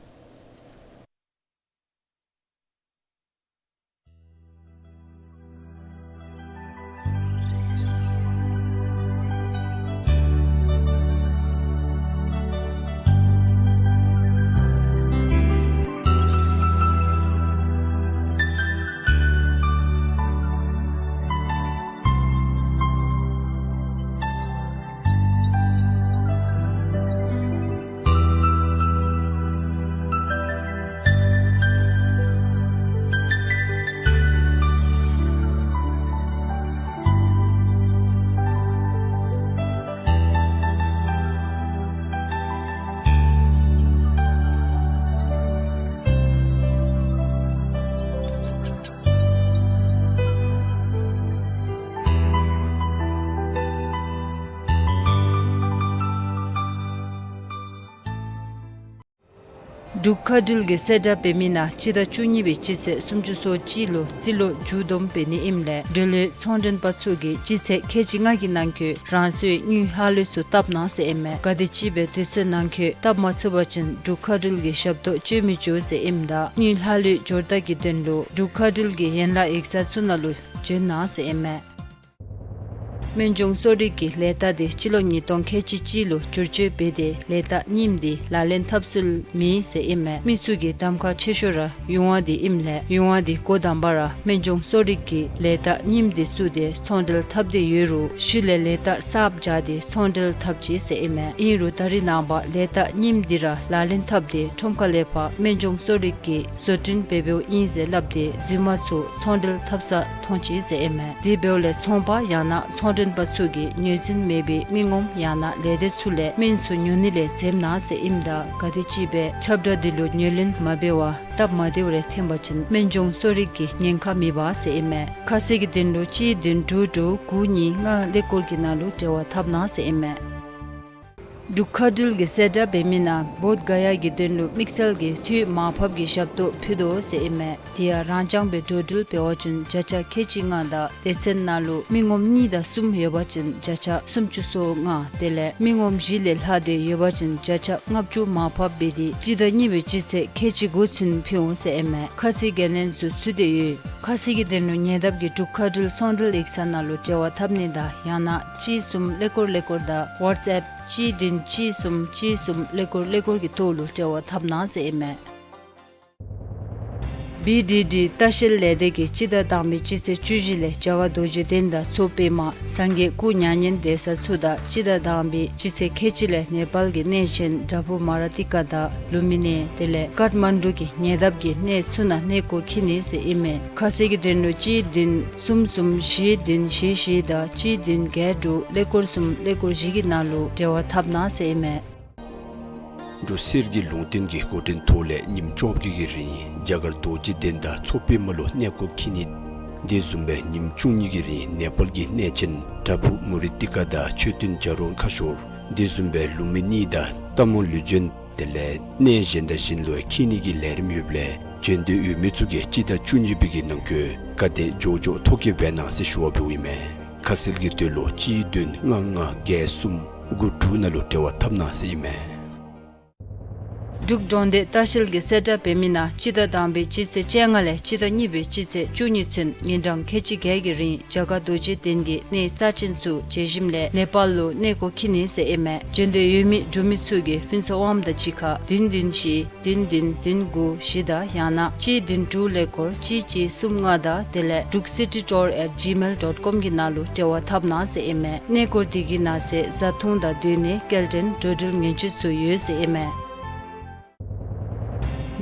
འབྲུག་མཁའ་འགྲུལ་གྱིས་གསལ་བསྒྲགས་འབད་མི་ནང་སྤྱི་ཟླ་བཅུ་གཉིས་པའི་སྤྱི་ཚེས་སུམ་ཅུ་སོ་གཅིག་ལུ་རྩིས་ལོ་མཇུག་བསྡོམས་འབད་ནི་ཨིནམ་ལས་འགྲུལ་ལུགས་ཚོང་མགྲོན་པ་ཚུ་གིས་སྤྱི་ཚེས་ཁལ་གཅིག་ལྔ་གི་ནང་འཁོད་རང་སོའི་དངུལ་ལྷག་ལུས་ཚུ་བཏབ་གནང་ཟེར་ཨིན་མས། ག་དེམ་ཅིག་སྦེ་དུས་ཚོད་ནང་འཁོད་བཏབ་མ་ཚུགས་པ་ཅིན་འབྲུག་མཁའ་འགྲུལ་གྱིས་ཞབས་ཏོག་སྤྱོད་མི་ཆོག་ཟེར་ཨིནམ་ད་དངུལ་ལྷག་ལུས་འབྱོར་ཐངས་ཀྱི་དོན་ལུ་འབྲུག་མཁའ་འགྲུལ་གྱི་ཡན་ལག་ཡིག་ཚང་ཚུ་ནང་ལུ་བྱོན་གནང་ཟེར་ཨིན་མས། སྨན་ལྗོངས་གསོ་རིག་གིས་ལས་རྟགས་འདི་སྤྱི་ལོ་ཉིས་སྟོང་ཁལ་གཅིག་གཅིག་ལུ་བསྒྱུར་བཅོས་འབད་དེ་ལས་རྟགས་རྙིངམ་འདི་ལག་ལེན་འཐབ་སྲོལ་མེད་ཟེར་ཨིན་མས། མི་ཚུ་གི་གདམ་ཁ་ཆེ་ཤོས་ར་ཡོང་བ་འདི་ཨིནམ་ལས་ཡོང་བ་འདི་འགོ་དང་པ་ར་སྨན་ལྗོངས་གསོ་རིག་གིས་ལས་རྟགས་རྙིངམ་འདི་བཙུགས་ཏེ་ཚོང་འབྲེལ་འཐབ་སྟེ་ཡོད་རུང་ཤུལ་ལས་ལས་རྟགས་གསརཔ་སྦྱར་ཏེ་ཚོང་འབྲེལ་འཐབ་ཅི་ཟེར་ཨིན་མས། ཨིན་རུང་ད་རེས་ནངས་པ་ལས་རྟགས་རྙིངམ་འདི་ར་ལག་ལེན་འཐབ་སྟེ་ཁྲོམ་ཁ་ལས་ཕར་སྨན་ལྗོངས་གསོ་རིག་གིས་བཟོ་སྐྲུན་འབད་འབདཝ་ཨིན་ཟེར་སླབ་སྟེ་རྫུན་མ་ཚུ་ཚོང་འབྲེལ་འཐབ་ས་མཐོང་ཅི་ཟེར་ཨིན་མས། དེ་འབདཝ་ལས་ཚོང་པ་ཡང་ན་ཚོང་མགྲོན་པ་ཚུ་གིས་ངོས་འཛིན་མེད་པའི་མི་ངོམ་ཡང་ན་ལས་སྡེ་ཚུ་ལས་སྨན་ཚུ་ཉོ་ནི་ལས་འཛེམ་གནང་ཟེར་ཨིནམ་ད་ག་དེམ་ཅིག་སྦེ་ཁྱབ་བསྒྲགས་འདི་ལུ་ཉན་ལེན་མ་འབད་བར་སྟབས་མ་བདེཝ་རེ་ཐོན་པ་ཅིན་སྨན་ལྗོངས་གསོ་རིག་གིས་ཉེན་ཁ་མི་འབག་ཟེར་ཨིན་མས། ཁ་གསལ་གྱི་དོན་ལུ་གཅིག་བདུན་དྲུག་དྲུག་དགུ་གཉིས་ལྔ་ཀླད་ཀོར་གྱི་ནང་ལུ་འབྲེལ་བ་འཐབ་གནང་ཟེར་ཨིན་མས། འབྲུག་མཁའ་འགྲུལ་གྱིས་གསལ་བསྒྲགས་འབད་མི་ནང་བོདྷ་ག་ཡ་གི་དོན་ལུ་དམིགས་བསལ་གྱི་འཐུས་མར་ཕབ་ཀྱི་ཞབས་ཏོག་ཕུལ་དོ་ཟེར་ཨིན་མས། དེ་ཡང་རང་རྐྱང་སྦེ་འགྲོ་འགྲུལ་འབད་བ་ཅིན་བརྒྱ་ཆ་ཁལ་གཅིག་ལྔ་དང་སྡེ་ཚན་ནང་ལུ་མི་ངོམ་གཉིས་དང་གསུམ་ཡོད་པ་ཅིན་བརྒྱ་ཆ་སུམ་ཅུ་སོ་ལྔ་དེ་ལས་མི་ངོམ་བཞི་ལས་ལྷག་སྟེ་ཡོད་པ་ཅིན་བརྒྱ་ཆ་ལྔ་བཅུ་མར་ཕབ་འབད་དེ་སྤྱི་ཟླ་གཉིས་པའི་སྤྱི་ཚེས་ཁལ་གཅིག་འགོ་ཚུན་ཕུལ་འོང་ཟེར་ཨིན་མས། ཁ་གསལ་གྱི་གནས་ཚུལ་ཚུད་དེ་ཡོད། ཁ་གསལ་གྱི་དོན་ལུ་ཉེ་འདབས་ཀྱི་འབྲུག་མཁའ་འགྲུལ་ཚོང་འབྲེལ་ཡིག་ཚང་ནང་ལུ་འབྲེལ་བ་འཐབ་ནི་དང་ཡང་ན་གཅིག་གསུམ་ཀླད་ཀོར་ཀླད་ཀོར་དང་ཝཊས་ཨེཔ་གཅིག་བདུན་གཅིག་གསུམ་གཅིག་གསུམ་ཀླད་ཀོར་ཀླད་ཀོར་གྱི་ཐོག་ལུ་འབྲེལ་བ་འཐབ་གནང་ཟེར་ཨིན་མས། བི་ཌི་ཌི་ལྟ་བཤལ་ལས་སྡེ་གིས་སྤྱི་ཟླ་དང་པའི་སྤྱི་ཚེས་བཅུ་བཞི་ལས་རྒྱ་གར་རྡོ་རྗེ་གདན་དང་མཚོ་པདྨ་སངས་རྒྱས་སྐུ་མྱ་ངན་འདས་ས་ཚུ་དང་སྤྱི་ཟླ་དང་པའི་སྤྱི་ཚེས་ཁལ་གཅིག་ལས་ནེ་པཱལ་གྱི་གནས་ཆེན་དྲ་བུ་མ་ར་ཏི་ཀ་དང་ལུམ་བི་ནི་དེ་ལས་ཀཊ་མན་ཌུ་གི་ཉེ་འདབས་ཀྱི་གནས་ཚུ་ནང་གནས་སྐོར་འཁྱིད་ནི་ཟེར་ཨིན་མས། ཁ་གསལ་གྱི་དོན་ལུ་གཅིག་བདུན་གསུམ་གསུམ་བཞི་བདུན་བཞི་བཞི་དང་གཅིག་བདུན་བརྒྱད་དྲུག་ཀླད་ཀོར་གསུམ་ཀླད་ཀོར་བཞི་གི་ནང་ལུ་འབྲེལ་བ་འཐབ་གནང་ཟེར་ཨིན་མས། འབྲུག་གསེར་གྱི་ལུང་བསྟན་གྱི་འགོ་འདྲེན་ཐོག་ལས་ཉིནམ་བཅོ་བརྒྱད་ཀྱི་རིང་རྒྱ་གར་རྡོ་རྗེ་གདན་དང་མཚོ་པདྨ་ལུ་གནས་སྐོར་འཁྱིད་ནི། དེ་བཟུམ་སྦེ་ཉིནམ་བཅུ་གཉིས་ཀྱི་རིང་ནེ་པཱལ་གྱི་གནས་ཆེན་དྲ་བུ་མུ་རི་ཏི་ཀ་དང་མཆོད་རྟེན་བྱ་རུང་ཁ་ཤོར། དེ་བཟུམ་སྦེ་ལུམ་བི་ནི་དང་རྟ་མོ་ལུས་སྦྱིན་དེ་ལས་གནས་གཞན་དང་གཞན་ལུ་འཁྱིད་ནི་གི་ལས་རིམ་ཡོདཔ་ལས་བྱོན་འདོད་ཡོད་མི་ཚུ་གིས་སྤྱི་ཟླ་བཅུ་གཉིས་པའི་གི་ནང་འཁོད་ག་དེ་མགྱོགས་མགྱོགས་ཐོ་བཀོད་འབད་གནང་ཟེར་ཞུ་བ་འབདཝ་ཨིན་མས། ཁ་གསལ་གྱི་དོན་ལུ་གཅིག་བདུན་ལྔ་ལྔ་བརྒྱད་གསུམ་དགུ་དྲུག་ནང་ལུ་འབྲེལ་བ་འཐབ་གནང་ཟེར་ཨིན་མས། འབྲུག་འབྲོག་སྡེ་ལྟ་བཤལ་གྱིས་གསལ་བསྒྲགས་འབད་མི་ནང་སྤྱི་ཟླ་དང་པའི་སྤྱི་ཚེས་བཅོ་ལྔ་ལས་སྤྱི་ཟླ་གཉིས་པའི་སྤྱི་ཚེས་བཅུ་གཉིས་ཚུན་ཉིན་གྲངས་ཁལ་གཅིག་བརྒྱད་ཀྱི་རིང་རྒྱ་གར་རྡོ་རྗེ་གདན་གྱི་གནས་རྩ་ཅན་ཚུ་མཇལ་ཞིནམ་ལས་ནེ་པཱལ་ལུ་གནས་སྐོར་འཁྱིད་ནི་ཟེར་ཨིན་མས། འབྱོན་འདོད་ཡོད་མི་འབྲུག་མི་ཚུ་གིས་ཕུན་ཚོགས་དབང་དང་གཅིག་ཁར་བདུན་བདུན་བཞི་བདུན་བདུན་བདུན་དགུ་བཞི་དང་ཡང་ན་གཅིག་བདུན་དྲུག་ཀླད་ཀོར་གཅིག་གཅིག་གསུམ་ལྔ་དང་དེ་ལས Druk City Tour at gmail dot com གི་ནང་ལུ་འབྲེལ་བ་འཐབ་གནང་ཟེར་ཨིན་མས། གནས་སྐོར་དེ་གི་ནང་གསེས་བཟའ་འཐུང་དང་སྡོད་གནས་སྐྱེལ་འདྲེན་འགྲོ་འགྲུལ་ཉེན་བཅོལ་ཚུ་ཡོད་ཟེར་ཨིན་མས།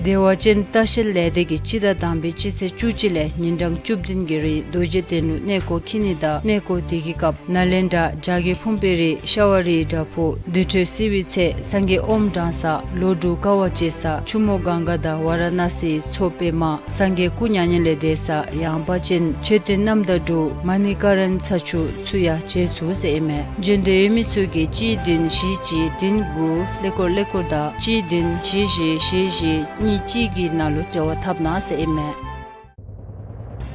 བདེ་བ་ཅན་ལྟ་བཤལ་ལས་སྡེ་གིས་སྤྱི་ཟླ་དང་པའི་སྤྱི་ཚེས་བཅུ་གཅིག་ལས་ཉིན་གྲངས་བཅུ་བདུན་གྱི་རིང་རྡོ་རྗེ་གདན་ལུ་གནས་སྐོར་འཁྱིད་ནི་དང་གནས་སྐོར་དེ་གི་སྐབས་ནཱ་ལེནྡྲ་རྒྱ་རྒྱལ་ཕུང་པོའི་རི་ཤྭ་བ་རིའི་བྲག་ཕུག་དུར་ཁྲོད་བསིལ་བའི་ཚལ་སངས་རྒྱས་ཨོམ་དྲང་ས་ལོ་དྲུག་དཀའ་བ་སྤྱད་ས་ཆུ་མོ་གངྒཱ་དང་ཝཱ་ར་ཎཱ་སིའི་མཚོ་པདྨ་སངས་རྒྱས་སྐུ་མྱ་ངན་ལས་འདས་ས་ཡངས་པ་ཅན་མཆོད་རྟེན་རྣམ་དག་དྲུག་མ་ཎི་ཀ་རཎྜི་ཚ་ཆུ་ཚུ་ཡང་མཇལ་ཚུགས་ཟེར་ཨིན་མས། འབྱོན་འདོད་ཡོད་མི་ཚུ་གིས་གཅིག་བདུན་བཞི་གཅིག་བདུན་དགུ་ཀླད་ཀོར་ཀླད་ཀོར་དང་གཅིག་བདུན་བཞི་བཞི་བཞི་བཞི་གཉིས་གཅིག་གི་ནང་ལུ་འབྲེལ་བ་འཐབ་གནང་ཟེར་ཨིན་མས།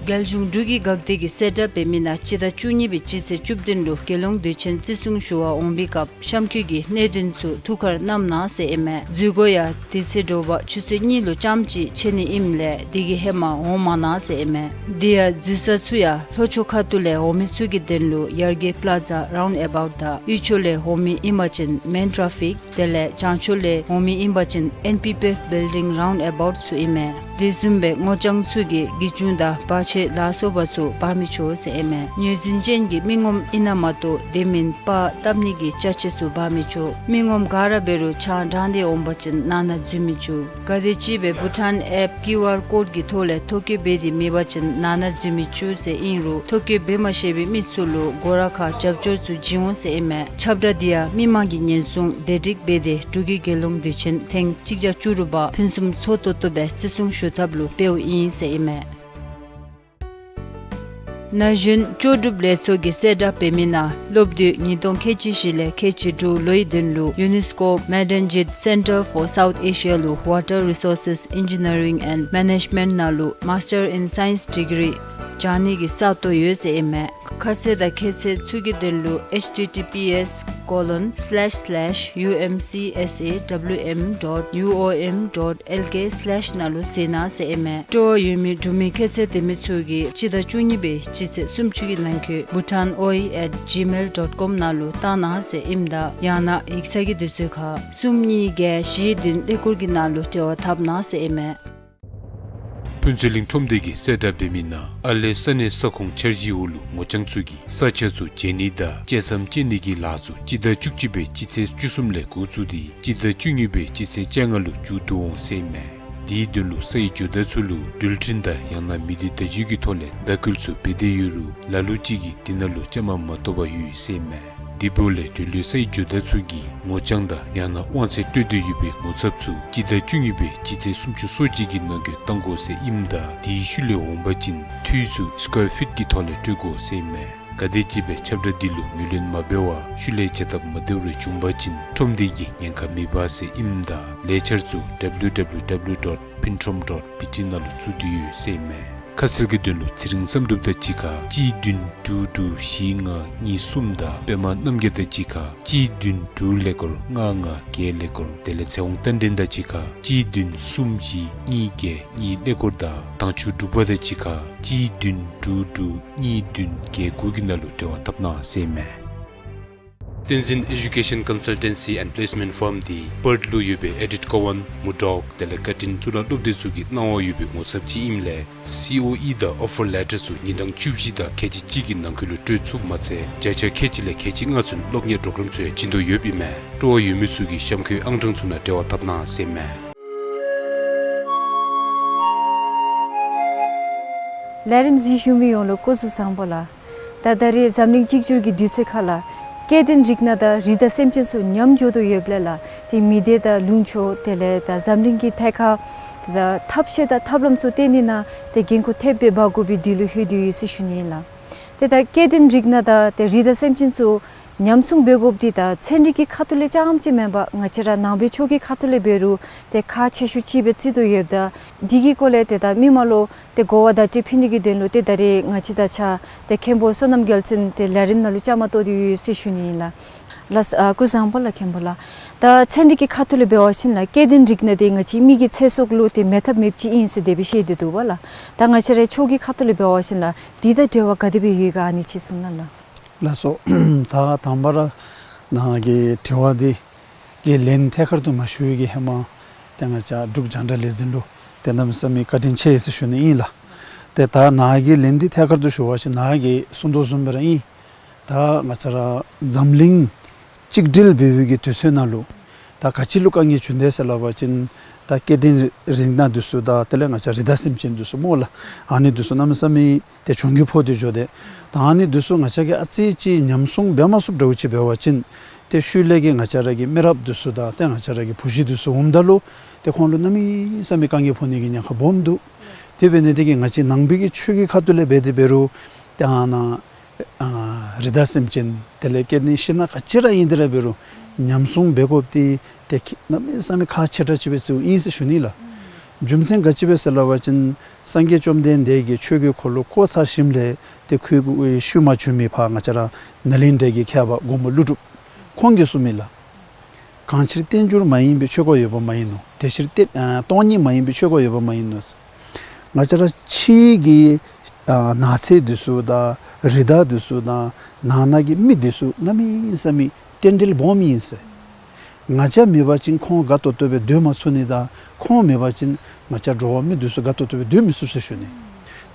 རྒྱལ་གཞུང་འབྲུག་གི་འགག་སྡེ་གིས་གསལ་བསྒྲགས་འབད་མི་ནང་སྤྱི་ཟླ་བཅུ་གཉིས་པའི་སྤྱི་ཚེས་བཅུ་བདུན་ལུ་རྒྱལ་ཡོངས་དུས་ཆེན་བརྩི་སྲུང་ཞུ་བར་འོང་པའི་སྐབས་གཤམ་འཁོད་ཀྱི་གནད་དོན་ཚུ་ཐུགས་ཁར་བསྣམས་གནང་ཟེར་ཨིན་མས། འཛུལ་སྒོ་ཡང་དེ་ཚེ་དྲོ་པ་ཆུ་ཚོད་གཉིས་ལུ་ཙམ་ཅིག་ཕྱེ་ནི་ཨིནམ་ལས་དེ་གི་ཧེ་མ་འོང་མ་གནང་ཟེར་ཨིན་མས། དེ་ཡང་འཛུལ་ས་ཚུ་ཡང་ལྷོ་ཕྱོགས་ཁ་ཐུག་ལས་འོང་མི་ཚུ་གི་དོན་ལུ་ཡར་རྒྱས་པླ་ཛ་རའུནཌ་ཨེ་བའུཊ་དང་དབུས་ཕྱོགས་ལས་འོང་མི་ཨིན་པ་ཅིན་མེན་ཊ་ར་ཕིག་དེ་ལས་བྱང་ཕྱོགས་ལས་འོང་མི་ཨིན་པ་ཅིན་ཨེན་པི་པི་ཨེཕ་བིལ་ཌིང་རའུནཌ་ཨེ་བའུཊ་ཚུ་ཨིན་མས། དེ་བཟུམ་སྦེ་སྔོ་ལྗང་ཚུ་གིས་གི་ཅུང་དང་བར་ཆད་ལ་སོགས་པ་ཚུ་འབག་མི་ཆོག་ཟེར་ཨིན་མས། ངོས་འཛིན་ཅན་གྱི་མི་ངོམ་ཨིན་ན་མ་གཏོགས་དེ་མིན་པར་བཏབ་ནི་གི་ཅ་ཆས་ཚུ་འབག་མི་ཆོག། མི་ངོམ་ག་ར་འབད་རུང་ཆང་དྲངས་ཏེ་འོང་པ་ཅིན་ནང་ན་འཛུལ་མི་ཆོག། ག་དེམ་ཅིག་སྦེ་བྷུ་ཊཱན་ཨེཕ་ཀིའུ་ཨར་ཀོཌ་ཀྱི་ཐོག་ལས་ཐོ་བཀོད་འབད་དེ་མེད་པ་ཅིན་ནང་ན་འཛུལ་མི་ཆོག་ཟེར་ཨིན་རུང་ཐོ་བཀོད་འབད་མ་ཤེས་པའི་མི་ཚུ་ལུ་སྒོ་ར་ཁར་རྒྱབ་སྐྱོར་ཚུ་བྱིན་འོང་ཟེར་ཨིན་མས། ཁྱབ་བསྒྲགས་འདི་ཡང་མི་མང་གིས་ཉེན་སྲུང་བདེ་སྒྲིག་འབད་དེ་འབྲུག་གི་རྒྱལ་ཡོངས་དུས་ཆེན་ཐེངས་གཅིག་བརྒྱ་བཅུ་དྲུག་པ་ཕུན་སུམ་ཚོགས་ཏོག་ཏོ་སྦེ་བརྩི་སྲུང་ཞུ་ཐབས་ལུ་འབདཝ་ཨིན་ཟེར་ཨིན་མས། ན་གཞོན་ལྕོགས་གྲུབ་ལས་ཚོགས་ཀྱིས་གསལ་བསྒྲགས་འབད་མི་ནང་སློབ་དུས་ཉིས་སྟོང་ཁལ་གཅིག་བཞི་ལས་ཁལ་གཅིག་དྲུག་ལོའི་དོན་ལུ་ཡུ་ནེས་ཀོ་མེ་ཌན་ཇིཊ་སེན་ཊར་ཕོར་སའུཐ་ཨེ་ཤི་ཡ་ལུ་ཝ་ཊར་རི་སོར་སེས་ཨིན་ཇི་ནི་ཡ་རིང་ཨེནཌ་མེ་ནེཇ་མེནཊ་ནང་ལུ་མཱས་ཊར་ཨིན་སའེནསི་ཌིག་རི་སྦྱང་ནི་གི་ས་སྟོང་ཡོད་ཟེར་ཨིན་མས། ཁ་གསལ་དང་ཁྱད་ཚད་ཚུ་གི་དོན་ལུ་ཨེཆ་ཊི་ཊི་པི་ཨེསི་ཀོ་ལོན་སི་ལེཤ་སི་ལེཤ་ཡུ་ཨེམ་སི་ཨེསི་ཨེ་ཌབ་ལུ་ཨེམ་ཌོཊ་ཡུ་ཨོ་ཨེམ་ཌོཊ་ཨེལ་ཀེ་སི་ལེཤ་ནང་ལུ་གཟིགས་གནང་ཟེར་ཨིན་མས། སྤྲོ་བ་ཡོད་མི་འབྲུག་མི་ཁྱད་ཚད་ལྡན་མི་ཚུ་གིས་སྤྱི་ཟླ་བཅུ་གཉིས་པའི་སྤྱི་ཚེས་སུམ་ཅུ་གི་ནང་འཁོད་bhutanoi at gmail dot com ནང་ལུ་བཏང་གནང་ཟེར་ཨིནམ་ད་ཡང་ན་ཡིག་ཚང་གི་དུས་ཚོད་ཁར་གསུམ་གཉིས་བརྒྱད་བཞི་བདུན་ཀླད་ཀོར་གྱི་ནང་ལུ་འབྲེལ་བ་འཐབ་གནང་ཟེར་ཨིན་མས། ཕུན་ཚོགས་གླིང་ཁྲོམ་སྡེ་གིས་གསལ་བསྒྲགས་འབད་མི་ནང་ཨ་ལེ་ས་གནས་ས་ཁོངས་འཆར་གཞིའི་འོག་ལུ་ངོ་རྐྱང་ཚུ་གིས་ས་ཆ་ཚུ་བརྗེ་ནི་དང་བཅད་མཚམས་བཅད་ནི་གི་ལཱ་ཚུ་སྤྱི་ཟླ་བཅུ་གཅིག་པའི་སྤྱི་ཚེས་བཅུ་གསུམ་ལས་འགོ་བཙུགས་ཏེ་སྤྱི་ཟླ་བཅུ་གཉིས་པའི་སྤྱི་ཚེས་བཅོ་ལྔ་ལུ་མཇུག་བསྡུ་འོང་ཟེར་ཨིན་མས། དེའི་དོན་ལུ་ས་ཡི་ཇོ་བདག་ཚུ་ལུ་འགྲུལ་འཕྲིན་དང་ཡང་ན་མི་སྡེ་བརྡ་བརྒྱུད་ཀྱི་ཐོག་ལས་བརྡ་བསྐུལ་ཚུ་འབད་དེ་ཡོད་རུང་ལ་ལུ་ཅིག་གིས་དེ་ནང་ལུ་བཅའ་མར་མ་གཏོགས་པར་ཡོད་ཟེར་ཨིན་མས། དེ་འབདཝ་ལས་འབྲེལ་ཡོད་ས་ཡི་ཇོ་བདག་ཚུ་གིས་ངོ་རྐྱང་དང་ཡང་ན་དབང་ཚད་སྤྲོད་འདོད་ཡོད་པའི་ངོ་ཚབ་ཚུ་སྤྱི་ཟླ་བཅུ་གཉིས་པའི་སྤྱི་ཚེས་སུམ་ཅུ་སོ་གཅིག་གི་ནང་འཁོད་བཏང་དགོ་ཟེར་ཨིནམ་ད་དེའི་ཤུལ་ལས་འོང་པ་ཅིན་འཐུས་ཚུ་སི་ཀོར་ཕིཊ་ཀྱི་ཐོག་ལས་སྤྲོད་དགོ་ཟེར་ཨིན་མས། ག་དེམ་ཅིག་སྦེ་ཁྱབ་བསྒྲགས་འདི་ལུ་ངོས་ལེན་མ་འབད་བར་ཤུལ་ལས་བྱ་སྟབས་མ་བདེཝ་རེ་བྱུང་པ་ཅིན་ཁྲོམ་སྡེ་གིས་ཉེན་ཁ་མི་འབག་ཟེར་ཨིནམ་ད་ལས་འཆར་ཚུ་W W W dot pintrom dot B T ནང་ལུ་བཙུགས་ཏེ་ཡོད་ཟེར་ཨིན་མས། ཁ་གསལ་གྱི་དོན་ལུ་ཚེ་རིང་བསམ་གྲུབ་དང་གཅིག་ཁར་གཅིག་བདུན་དྲུག་དྲུག་བཞི་ལྔ་གཉིས་གསུམ་དང་པདྨ་རྣམ་རྒྱལ་དང་གཅིག་ཁར་གཅིག་བདུན་དྲུག་ཀླད་ཀོར་ལྔ་ལྔ་བརྒྱད་ཀླད་ཀོར་དེ་ལས་ཚེ་དབང་རྟ་མགྲིན་དང་གཅིག་ཁར་གཅིག་བདུན་གསུམ་བཞི་གཉིས་བརྒྱད་གཉིས་ཀླད་ཀོར་དང་དྭངས་ཆུ་འབྲུག་པ་དང་གཅིག་ཁར་གཅིག་བདུན་དྲུག་དྲུག་གཉིས་བདུན་བརྒྱད་དགུ་གི་ནང་ལུ་འབྲེལ་བ་འཐབ་གནང་ཟེར་ཨིན་མས། བསྟན་འཛིན་ཨེ་ཌུ་ཀེ་ཤཱན་ཀོན་སལ་ཊེན་སི་ཨེནཌ་པི་ལེསི་མེནཊ་ཕརམ་འདི་པརཐ་ལུ་ཡོད་པའི་ཨེ་ཌིཊ་ཀོ་ཝན་མུར་ཌོག་དེ་ལས་བཀའ་དྲིན་གཙུག་ལག་སློབ་སྡེ་ཚུ་གི་གནང་བ་ཡོད་པའི་ངོ་ཚབ་ཅིག་ཨིནམ་ལས་སི་ཨོ་ཨི་དང་ཨོ་ཕར་ལེ་ཊར་ཚུ་ཉིན་གྲངས་བཅུ་བཞི་དང་ཁལ་གཅིག་གཅིག་གི་ནང་འཁོད་ལུ་སྤྲོད་ཚུགསཔ་མ་ཚད་བརྒྱ་ཆ་ཁལ་གཅིག་ལས་ཁལ་གཅིག་ལྔ་ཚུན་སློབ་གཉེར་གྲོགས་རམ་ཚུ་ཡང་བྱིན་དོ་ཡོདཔ་ཨིན་མས། སྤྲོ་བ་ཡོད་མི་ཚུ་གིས་གཤམ་འཁོད་ཨང་གྲངས་ཚུ་ནང་འབྲེལ་བ་འཐབ་གནང་ཟེར་ཨིན་མས། ལས་རིམ་གཟིགས་བཞུགས་མི་ཡོངས་ལུ་སྐུ་གཟུགས་བཟང་པོ་ལགས། ད་ད་རེས་འཛམ་གླིང་གཅིག་གྱུར་གྱི་དུས་ཚོད་ཁ་ལུ་སྐྱེ་ལྡན་རིགས་སྣ་དང་རི་དྭགས་སེམས་ཅན་ཚུ་ཉམས་འགྱོ་དོ་ཡོདཔ་ལས་ལགས། ཏེ་མི་སྡེ་དང་ལུང་ཕྱོགས་དེ་ལས་ད་འཛམ་གླིང་གི་ཐད་ཁར་ད་ཐབས་ཤེས་དང་ཐབས་ལམ་ཚུ་བཏོན་ནི་ནང་ཏེ་འགན་ཁུར་ཐེབས་སྦེ་འབག་དགོ་པའི་དུས་ལུ་ལྷོད་དེ་ཡོད་ཟེར་ཞུ་ནི་ཨིན་ལགས། ཏེ་ད་སྐྱེ་ལྡན་རིགས་སྣ་དང་ཏེ་རི་དྭགས་སེམས་ཅན་ཚུ་ཉམས་སྲུང་འབད་དགོཔ་འདི་ད་ཚན་རིག་གི་ཁ་ཐུག་ལས་རྐྱངམ་ཅིག་མེན་པར་ང་བཅས་ར་ནང་པའི་ཆོས་ཀྱི་ཁ་ཐུག་ལས་འབད་རུང་ཏེ་ཁག་ཆེ་ཤོས་ཅིག་སྦེ་བརྩི་དོ་ཡོདཔ་ད་འདི་གི་སྐོར་ལས་ཏེ་ད་མི་མང་ལུ་ཏེ་གོ་བ་བརྡ་སྤྲོད་ཕུལ་ནི་གི་དོན་ལུ་ཏེ་ད་རེས་ང་བཅས་དང་གཅིག་ཁར་ཏེ་མཁན་པོ་བསོད་ནམས་རྒྱལ་མཚན་ཏེ་ལས་རིམ་ནང་ལུ་བཅའ་མར་གཏོགས་ཏེ་ཡོད་ཟེར་ཞུ་ནི་ཨིན་ལགས། ལགས་སོ། ཨ་སྐུ་གཟུགས་བཟང་པོ་ལགས་མཁན་པོ་ལགས། ད་ཚན་རིག་གི་ཁ་ཐུག་ལས་འབད་བ་ཅིན་ལགས་སྐྱེ་ལྡན་རིགས་ནང་འདི་ང་བཅས་མི་གི་ཚེ་སྲོག་ལུ་ཏེ་མེད་ཐབས་མེདཔ་ཅིག་ཨིན་ཟེར་དེ་སྦེ་བཤད་དེ་འདུག་པ་ལགས། ད་ང་བཅས་ར་ཆོས་ཀྱི་ཁ་ཐུག་ལས་འབད་བ་ཅིན་ལགས་འདི་དང་འབྲེལ་བ་ག་དེ་སྦེ་ཡོད་ག་ཨ་ནི་ཅིག་གསུང་གནང་ལགས། ལགས་སོ། ད་དང་པ་ར་ནཱ་གི་དྲི་བ་འདི་གི་ལན་ཐད་ཀར་དུ་མ་ཞུ་བའི་གི་ཧེ་མ་ཏེ་ང་བཅས་འབྲུག་རྒྱང་བསྒྲགས་ལས་འཛིན་ལུ་ཏེ་གནམ་མེད་ས་མེད་བཀའ་དྲིན་ཆེ་ཟེར་ཞུ་ནི་ཨིན་ལགས། ཏེ་ད་ནཱ་གི་ལན་འདི་ཐད་ཀར་དུ་ཞུ་བ་ཅིན་ནཱ་གིས་གསུང་དོ་བཟུམ་སྦེ་ར་ཨིན། ད་ང་བཅས་ར་འཛམ་གླིང་གཅིག་སྒྲིལ་འབད་བའི་གི་དུས་ཚོད་ནང་ལུ་ད་ག་ཅི་ལུ་དཀའ་ངལ་བྱུང་དེས་ཟེར་སླབ་པ་ཅིན་ད་སྐྱེ་ལྡན་རིགས་སྣ་འདི་ཚུ་དང་དེ་ལས་ང་བཅས་རི་དྭགས་སེམས་ཅན་འདི་ཚུ་སྨོ་ལགས། ཨ་ནི་འདི་ཚུ་གནམ་མེད་ས་མེད་ཏེ་གྱོང་གུད་ཕོག་སྟེ་འགྱོ་དེས། ད་ཨ་ནི་འདི་ཚུ་ང་བཅས་ཀྱིས་ཨ་ཙི་ཅིག་ཉམས་སྲུང་འབད་མ་ཚུགསཔ་འདྲཝ་ཅིག་འབད་བ་ཅིན་ཏེ་ཤུལ་ལས་ཀྱི་ང་བཅས་ར་གི་མི་རབས་འདི་ཚུ་དང་ཏེ་ང་བཅས་ར་གི་བུ་གཞི་འདི་ཚུ་འོངམ་ད་ལུ་ཏེ་ཁོང་ལུ་གནམ་མེད་ས་མེད་དཀའ་ངལ་ཕོག་ནི་གི་ཉེན་ཁ་སྦོམ་འདུག། དེ་འབད་ནི་དེ་གིས་ང་བཅས་ནང་པའི་གི་ཆོས་ཀྱི་ཁ་ཐུག་ལས་འབད་དེ་འབད་རུང་ཏེ་ཨ་ནཱ་ཨ་རི་དྭགས་སེམས་ཅན་དེ་ལས་སྐྱེ་ལྡན་ཤིང་སྣ་ག་ཅི་ར་ཨིན་དེ་ར་འབད་རུང་ཉམས་སྲུང་འབད་དགོཔ་འདི་ཏེ་གནམ་མེད་ས་མེད་ཁག་ཆེ་དྲགས་ཅིག་སྦེ་བརྩིཝ་ཨིན་ཟེར་ཞུ་ནི་ལགས། རྒྱུ་མཚན་ག་ཅི་སྦེ་ཟེར་སླབ་པ་ཅིན་སངས་རྒྱས་བཅོམ་ལྡན་འདས་ཀྱིས་ཆོས་ཀྱི་འཁོར་ལོ་བསྐོར་ཚར་ཞིནམ་ལས་ཏེ་ཁོའི་ཤུལ་མ་བྱོན་མི་ཕར་ང་བཅས་ར་ནཱ་ལེནྡྲ་གི་མཁས་པ་མགོན་པོ་ཀླུ་སྒྲུབ་ཁོང་གིས་གསུངས་མི་ལགས། གང་ཕྱིར་རྟེན་འབྱུང་མ་ཡིན་པའི་ཆོས་འཁོར་ཡོད་པ་མ་ཡིན་ནོ། དེ་ཕྱིར་རྟེན་ཨ་སྟོང་ཉིད་མ་ཡིན་པའི་ཆོས་འཁོར་ཡོད་པ་མ་ཡིན་ནོ། ང་བཅས་ར་ཕྱི་གི་ཨ་ནགས་ཚལ་འདི་ཚུ་དང་རི་དྭགས་འདི་ཚུ་དང་ནང་ན་གི་མི་འདི་ཚུ་གནམ་མེད་ས་མེད་རྟེན་འབྲེལ་སྦོམ་ཨིན་ཟེར། ང་བཅས་མེད་པ་ཅིན་ཁོང་དགའ་ཏོག་ཏོ་སྦེ་སྡོད་མ་ཚུགས་ནི་དང་ཁོང་མེད་པ་ཅིན་ང་བཅས་འགྲོ་བ་མི་འདི་ཚུ་དགའ་ཏོག་ཏོ་སྦེ་སྡོད་མི་ཚུགས་ཟེར་ཞུ་ནི།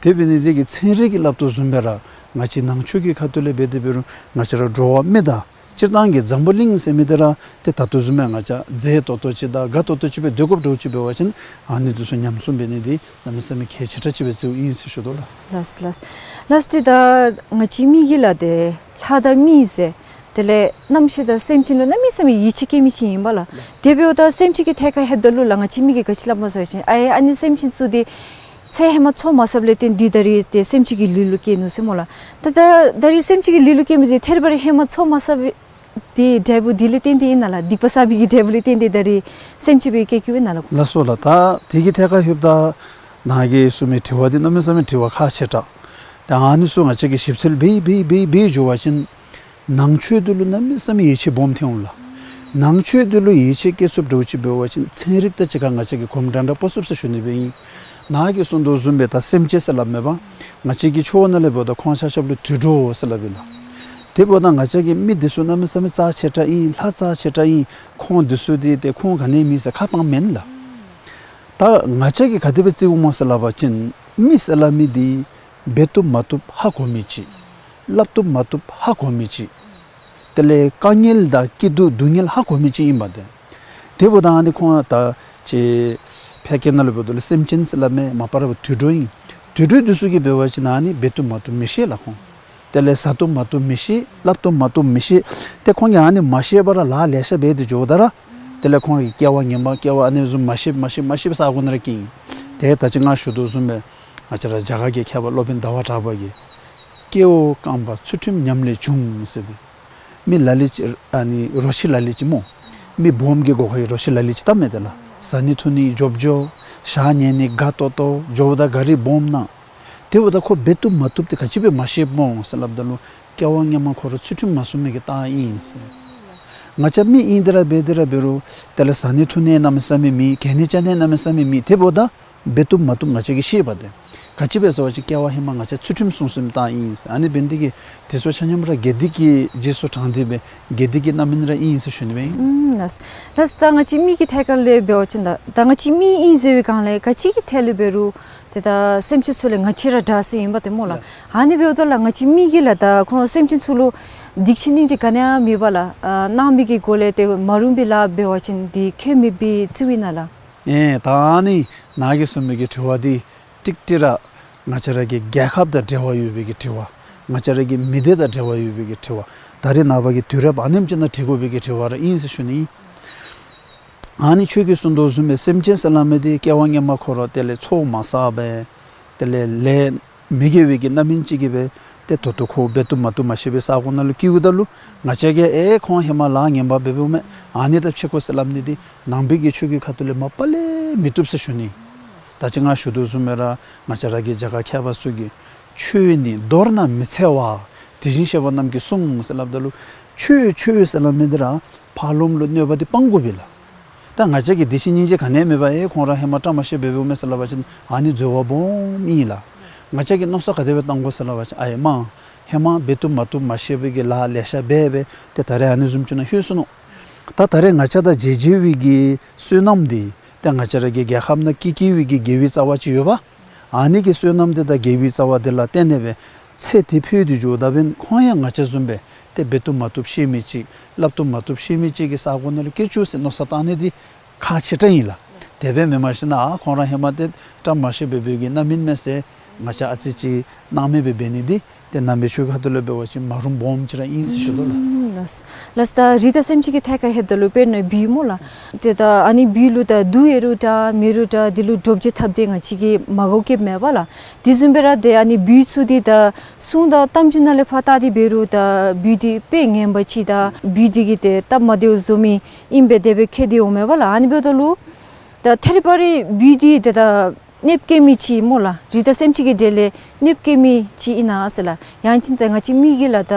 དེ་འབད་ནི་དེ་གིས་ཚན་རིག་གིས་སླབ་དོ་བཟུམ་སྦེ་ར་ང་བཅས་ནང་ཆོས་ཀྱི་ཁ་ཐུག་ལས་འབད་དེ་འབད་རུང་ང་བཅས་ར་འགྲོ་བ་མི་དང་སྤྱིར་བཏང་གི་འཛམ་བུ་གླིང་ཟེར་མི་འདི་ར་ཏེ་ད་ལྟོ་བཟུམ་སྦེ་ང་བཅས་མཛེས་ཏོག་ཏོ་ཅིག་དང་དགའ་ཏོག་ཏོ་ཅིག་སྦེ་སྡོད་དགོཔ་འདྲཝ་ཅིག་འབད་བ་ཅིན་ཨ་ནི་འདི་ཚུ་ཉམས་སྲུང་འབད་ནི་འདི་གནམ་མེད་ས་མེད་གལ་ཆེ་དྲགས་ཅིག་སྦེ་བརྩིཝ་ཨིན་ཟེར་ཞུ་དོ་ལགས། ལགས་ལགས། ལགས་ཏེ་ད་ང་བཅས་མི་གིས་ལགས་ཏེ་ལྷ་དང་མི་ཟེར་དེ་ལས་རྣམ་ཤེས་དང་སེམས་ཅན་ལུ་གནམ་མེད་ས་མེད་ཡིད་ཆེས་བསྐྱེད་མི་ཅིག་ཨིན་པས་ལགས། དེ་འབདཝ་ད་སེམས་ཅན་གྱི་ཐད་ཁར་ལྷོདཔ་ད་ལུ་ལགས་ང་བཅས་མི་གིས་ག་ཅི་སླབ་སྨོ་ཟེར་བ་ཅིན་ཨའེ་ཨ་ནི་སེམས་ཅན་ཚུ་འདི་ཚེ་ཧེ་མ་འཚོ་མ་ཚརཝ་ལས་བརྟེན་ཏེ་ད་རིས་ཏེ་སེམས་ཅན་གྱི་ལུས་ལུ་སྐྱེས་ནུག་ཟེར་སྨོ་ལགས། ད་ད་ད་རིས་སེམས་ཅན་གྱི་ལུས་ལུ་སྐྱེས་མི་འདི་ཐད་རི་བ་རི་ཧེ་མ་འཚོ་མ་ཚར་བའི་འདི་འབྲས་བུ་འདི་ལས་བརྟེན་ཏེ་ཨིན་ན་ལགས། སྡིག་པ་བསགས་པའི་གི་འབྲས་བུ་ལས་བརྟེན་ཏེ་ད་རིས་སེམས་ཅན་སྦེ་སྐྱེ་སྐྱེཝ་ཨིན་ན་ལགས། ལགས་སོ་ལགས། ད་དེ་གི་ཐད་ཁར་ལྷོདཔ་ད་ནཱ་གིས་གསུངས་མི་དྲི་བ་འདི་གནམ་མེད་ས་མེད་དྲི་བ་ཁག་ཆེ་དྲགས། ད་ཨ་ནི་ཚུ་ང་བཅས་ཀྱིས་ཞིབ་འཚོལ་འབད་འབད་འབད་འགྱོ་བ་ཅིན་ནང་ཆོས་འདི་ལུ་གནམ་མེད་ས་མེད་ཡིད་ཆེས་སྦོམ་ཐོན་འོང་ལགས། ནང་ཆོས་འདི་ལུ་ཡིད་ཆེས་བསྐྱེད་ཚུགསཔ་འདྲཝ་ཅིག་འབད་བ་ཅིན་ཚན་རིག་དང་གཅིག་ཁར་ང་བཅས་ཀྱིས་གོམ་འདྲ་འདྲ་སྤོ་ཚུགས་ཟེར་ཞུ་ནི་སྦེ་ཨིན། ནཱ་གིས་གསུངས་དོ་བཟུམ་སྦེ་ད་སེམས་ཅན་ཟེར་སླབ་མས་པ། ང་བཅས་ཀྱི་ཆོས་ནང་ལས་འབདཝ་ད་ཁོང་ཆ་ཁྱབ་ལུ་དུད་འགྲོ་ཟེར་སླབ་ཨིན་ལགས། དེ་འབདཝ་ད་ང་བཅས་ཀྱི་མི་འདི་ཚུ་གནམ་མེད་ས་མེད་རྩ་ཆེ་དྲགས་ཨིན། ལྷ་རྩ་ཆེ་དྲགས་ཨིན། ཁོང་འདི་ཚུ་འདི་ཏེ་ཁོང་ག་ནི་མེད་ཟེར་ཁ་བཏངམ་མེན་ལགས། ད་ང་བཅས་ཀྱིས་ག་དེ་སྦེ་བརྩིཝ་སྨོ་ཟེར་སླབ་པ་ཅིན་མི་ཟེར་སླབ་མི་འདི་འབད་བཏུབ་མ་བཏུབ་ཧ་གོ་མི་ཅིག། སླབ་བཏུབ་མ་བཏུབ་ཧ་གོ་མི་ཅིག། དེ་ལས་དཀའ་ངལ་དང་སྐྱིད་སྡུག་སྡུག་བསྔལ་ཧ་གོ་མི་ཅིག་ཨིན་པས་ཏེ། དེ་འབདཝ་ད་ཨ་ནི་ཁོང་ད་ཅིག་ཕལ་སྐད་ནང་ལུ་འབདཝ་ད་ལུ་སེམས་ཅན་ཟེར་སླབ་མས། མ་པ་ར་དུད་འགྲོ་ཨིན། དུད་འགྲོ་འདི་ཚུ་གིས་འབད་བ་ཅིན་ཨ་ནི་འབད་བཏུབ་མ་བཏུབ་མི་ཤེས་ལགས་ཁོང་། དེ་ལས་བཟའ་བཏུབ་མ་བཏུབ་མི་ཤེས། སླབ་བཏུབ་མ་བཏུབ་མི་ཤེས། ཏེ་ཁོང་གིས་ཨ་ནི་མ་ཤེས་པར་ལཱ་ལེ་ཤ་འབད་དེ་འགྱོཝ་ད་ར་དེ་ལས་ཁོང་གི་སྐྱེ་བ་ངན་པ་སྐྱེ་བ་ཨ་ནི་བཟུམ་མ་ཤེས་མ་ཤེས་མ་ཤེས་པའི་ས་གོ་ནང་ར་སྐྱེ་ཨིན། ཏེ་ད་ཅི་ང་ཞུ་དོ་བཟུམ་སྦེ་ང་བཅས་ར་རྒྱ་གར་གྱི་མཁས་པ་སློབ་དཔོན་ཟླ་བ་གྲགས་པ་གིས་སྐྱེ་བོ་རྐང་པ་ཚུལ་ཁྲིམས་ཉམས་ལས་བྱུང་ཟེར་ཏེ། མི་ལ་ལུ་ཅིག་ཨ་ནི་རོ་ཁྱི་ལ་ལུ་ཅིག་སྨོ། མི་སྦོམ་གྱི་སྒོ་ཁར་རོ་ཁྱི་ལ་ལུ་ཅིག་བལྟ་མས་ཏེ་ལགས། བཟའ་ནི་འཐུང་ནི་འཇོབ་འཇོ། ཞག་ཉལ་ནི་དགའ་ཏོག་ཏོ། འགྱོཝ་ད་གཱ་རི་སྦོམ་ནང་། དེ་འབདཝ་ད་ཁོ་འབད་བཏུབ་མ་བཏུབ་འདི་ག་ཅི་སྦེ་མ་ཤེསཔ་སྨོ་ཟེར་སླབ་ད་ལུ་སྐྱེ་བ་སྔ་མ་ཁོ་ར་ཚུལ་ཁྲིམས་མ་སྲུང་མི་གི་རྟགས་ཨིན་ཟེར། ང་བཅས་མི་ཨིན་དེ་ར་འབད་དེ་ར་འབད་རུང་དེ་ལས་བཟའ་ནི་འཐུང་ནི་གནམ་མེད་ས་མེད་མེད། གྱོན་ནི་རྐྱབ་ནི་གནམ་མེད་ས་མེད་མེད། དེ་འབདཝ་ད་འབད་བཏུབ་མ་བཏུབ་ང་བཅས་ཀྱིས་ཤེས་པས་ཏེ། ག་ཅི་སྦེ་ཟེར་བ་ཅིན་སྐྱེ་བ་ཧེ་མ་ང་བཅས་ཚུལ་ཁྲིམས་སྲུང་སྲུངམ་རྟགས་ཨིན་ཟེར། ཨ་ནི་འབད་ནི་དེ་གིས་དེ་ཚུ་ཆ་མཉམ་ར་དགེ་སྡིག་གི་རྗེས་སུ་འབྲངས་ཏེ་སྦེ་དགེ་སྡིག་གི་རྣམ་སྨིན་ར་ཨིན་ཟེར་ཞུ་ནི་སྦེ་ཨིན། ཨུམ་ལགས། ལགས་ད་ང་བཅས་མི་གི་ཐད་ཁར་ལས་འབད་བ་ཅིན་ད་ད་ང་བཅས་མི་ཨིན་ཟེར་བའི་སྒང་ལས་ག་ཅི་གི་ཐད་ལས་འབད་རུང་ཏེ་ད་སེམས་ཅན་ཚུ་ལས་ང་བཅས་ར་དྲག་ས་ཨིན་པས་ཏེ་སྨོ་ལགས། ལགས། ཨ་ནི་འབདཝ་ད་ལགས་ང་བཅས་མི་གིས་ལགས་ད་ཁོང་སེམས་ཅན་ཚུ་ལུ་སྡིག་ཆེན་སྙིང་རྗེ་ག་ནི་ཡང་མེད་པར་ལགས་ཨ་གནང་མི་གི་སྒོ་ལས་ཏེ་མ་རུངས་པའི་ལཱ་འབད་བ་ཅིན་འདི་ཁྱད་མེདཔ་སྦེ་བརྩིཝ་ཨིན་ན་ལགས། ཨེ་ད་ཨ་ནི་ནཱ་གིས་གསུངས་མི་གི་དྲི་བ་འདི་ཀྲིག་ཀྲི་ར་ང་བཅས་ར་གི་རྒྱལ་ཁབ་དང་འབྲེལ་བ་ཡོད་པའི་གི་དྲི་བ། ང་བཅས་ར་གི་མི་སྡེ་དང་འབྲེལ་བ་ཡོད་པའི་གི་དྲི་བ། ད་རེས་ནངས་པ་གི་དུས་རབས་ཨ་ནེམ་ཅིག་ནང་དྲི་དགོ་པའི་གི་དྲི་བ་ར་ཨིན་ཟེར་ཞུ་ནི་ཨིན། ཨ་ནི་ཁྱོད་ཀྱིས་གསུངས་དོ་བཟུམ་སྦེ་སེམས་ཅན་ཟེར་སླབ་མི་འདི་སྐྱེ་བ་སྔ་མ་ཁོ་ར་དེ་ལས་ཚོགས་མ་བསགས་པར་དེ་ལས་ལས་མི་དགེ་བའི་གི་རྣམ་སྨིན་ཅིག་གིས་སྦེ་ཏེ་ད་ལྟོ་ཁོ་འབད་བཏུབ་མ་བཏུབ་མ་ཤེས་པའི་ས་གོ་ནང་ལུ་སྐྱེཝ་ད་ལུ་ང་བཅས་ཀྱིས་ཨེ་ཁོང་ཧེ་མ་ལཱ་ངན་པ་འབད་འབདཝ་མས། ཨ་ནི་དང་ཕྱད་དགོ་ཟེར་སླབ་ནི་འདི་ནང་པའི་གི་ཆོས་ཀྱི་ཁ་ཐུག་ལས་མ་པ་ལས་མི་བཏུབ་ཟེར་ཞུ་ནི། ད་ཅི་ང་ཞུ་དོ་བཟུམ་སྦེ་ར་ང་བཅས་ར་གི་རྒྱ་གར་མཁས་པ་ཚུ་གིས་ཆོས་ནི་མདོར་ན་མི་འཚེ་བ། དེ་བཞིན་གཤེགས་པ་རྣམས་ཀྱིས་གསུངས་ཟེར་སླབ་ད་ལུ་ ཆོས་ཆོས་ཟེར་སླབ་མི་འདི་ར་ཕར་ལོགམ་ལུ་གནོད་པ་འདི་སྤང་དགོ་པས་ལགས། ད་ང་བཅས་ཀྱིས་འདི་ཅིག་སྙིང་རྗེ་ག་ནི་ཡང་མེད་པར་ཨེ་ཁོང་ར་ཧེ་མ་བཀྲ་མ་ཤིས་པ་འབདཝ་མས་ཟེར་སླབ་པ་ཅིན་ཨ་ནི་འཛོལ་བ་སྦོམ་ཨིན་ལགས། ང་བཅས་ཀྱིས་མནོ་བསམ་ག་དེ་སྦེ་བཏང་དགོ་ཟེར་སླབ་པ་ཅིན་ཨའེ་མ་ཧེ་མ་འབད་བཏུབ་མ་བཏུབ་མ་ཤེས་པའི་གི་ལཱ་ལེ་ཤ་འབད་སྦེ་ཏེ་ད་རེས་ཨ་ནི་བཟུམ་ཅིག་ནང་ལྷོད་སོ་ནུག། ད་ད་རེས་ང་བཅས་དང་མཇལ་མཇལ་བའི་གི་བསོད་ནམས་འདི་ཏེ་ང་བཅས་ར་གི་རྒྱལ་ཁབ་ནང་སྐྱེ་སྐྱེ་བའི་གི་དགེ་བའི་རྩ་བ་ཅིག་ཡོད་པ། ཨ་ནི་གི་བསོད་ནམས་འདི་དང་དགེ་བའི་རྩ་བ་འདི་ལ་བརྟེན་ནས་སྦེ་ཚེ་འདི་འཕོས་ཏེ་འགྱོཝ་ད་འབདན་ཁོང་ཡང་ང་བཅས་བཟུམ་སྦེ་ཏེ་འབད་བཏུབ་མ་བཏུབ་ཤེས་མི་ཅིག་སླབ་བཏུབ་མ་བཏུབ་ཤེས་མི་ཅིག་གི་ས་གོ་ནང་ལུ་སྐྱེ་བཅུག་ཟེར་མནོ་བསམ་བཏང་ནི་འདི་ཁག་ཆེ་དྲགས་ཨིན་ལགས། དེ་སྦེ་མེན་པར་ཞིན་ན་ཨ་ཁོང་ར་ཧེ་མ་ཏེ་བཀྲ་མ་ཤིས་པའི་བུ་གི་རྣམ་སྨིན་མས་ཟེར་ང་བཅས་ཨ་ཙི་ཅིག་སྣང་མེད་སྦེ་འབད་ནི་འདི་ཏེ་ནང་པའི་ཆོས་ཁ་ཐུག་ལས་འབད་བ་ཅིན་མ་རུངས་སྦོམ་ཅིག་ར་ཨིན་ཟེར་ཞུ་དོ་ལགས། ཨུམ་ལགས། ལགས་ད་རི་དྭགས་སེམས་ཅན་གྱི་ཐད་ཁར་ལྷོདཔ་ད་ལུ་དཔེར་ན་སྦུལ་སྨོ་ལགས། ཏེ་ད་ཨ་ནི་སྦུལ་ལུ་ད་དུག་ཡོད་རུང་འདྲ་མེད་རུང་འདྲ་འདི་ལུ་འདྲོག་བྱེལ་འཐབ་སྟེ་ང་བཅས་ཀྱིས་མ་དགའཝ་བསྐྱེདཔ་མས་པ་ལགས། དེ་བཟུམ་སྦེ་ར་ཏེ་ཨ་ནི་སྦུལ་ཚུ་འདི་ད་སྲུང་དང་གཏམ་རྒྱུད་ནང་ལས་ཕར་བལྟ་སྟེ་འབད་རུང་ད་སྦུལ་འདི་དཔེ་ངན་པ་ཅིག་དང་སྦུལ་འདི་གིས་ཏེ་སྟབས་མ་བདེཝ་བཟོ་མི་ཨིནམ་སྦེ་དེ་སྦེ་མཁྱེན་ཏེ་འོངམ་མས་པ་ལགས། ཨ་ནི་འབདཝ་ད་ལུ་ད་ཐད་རི་བ་རི་སྦུལ་འདི་ཏེ་ད་གནོདཔ་བཀལ་མི་ཅིག་སྨོ་ལགས། རི་དྭགས་སེམས་ཅན་གྱི་གྲས་ལས་གནོདཔ་བཀལ་མི་ཅིག་ཨིན་ན་ཟེར་ལགས། ཡང་ཅིན་ད་ང་བཅས་མི་གིས་ལགས་ད་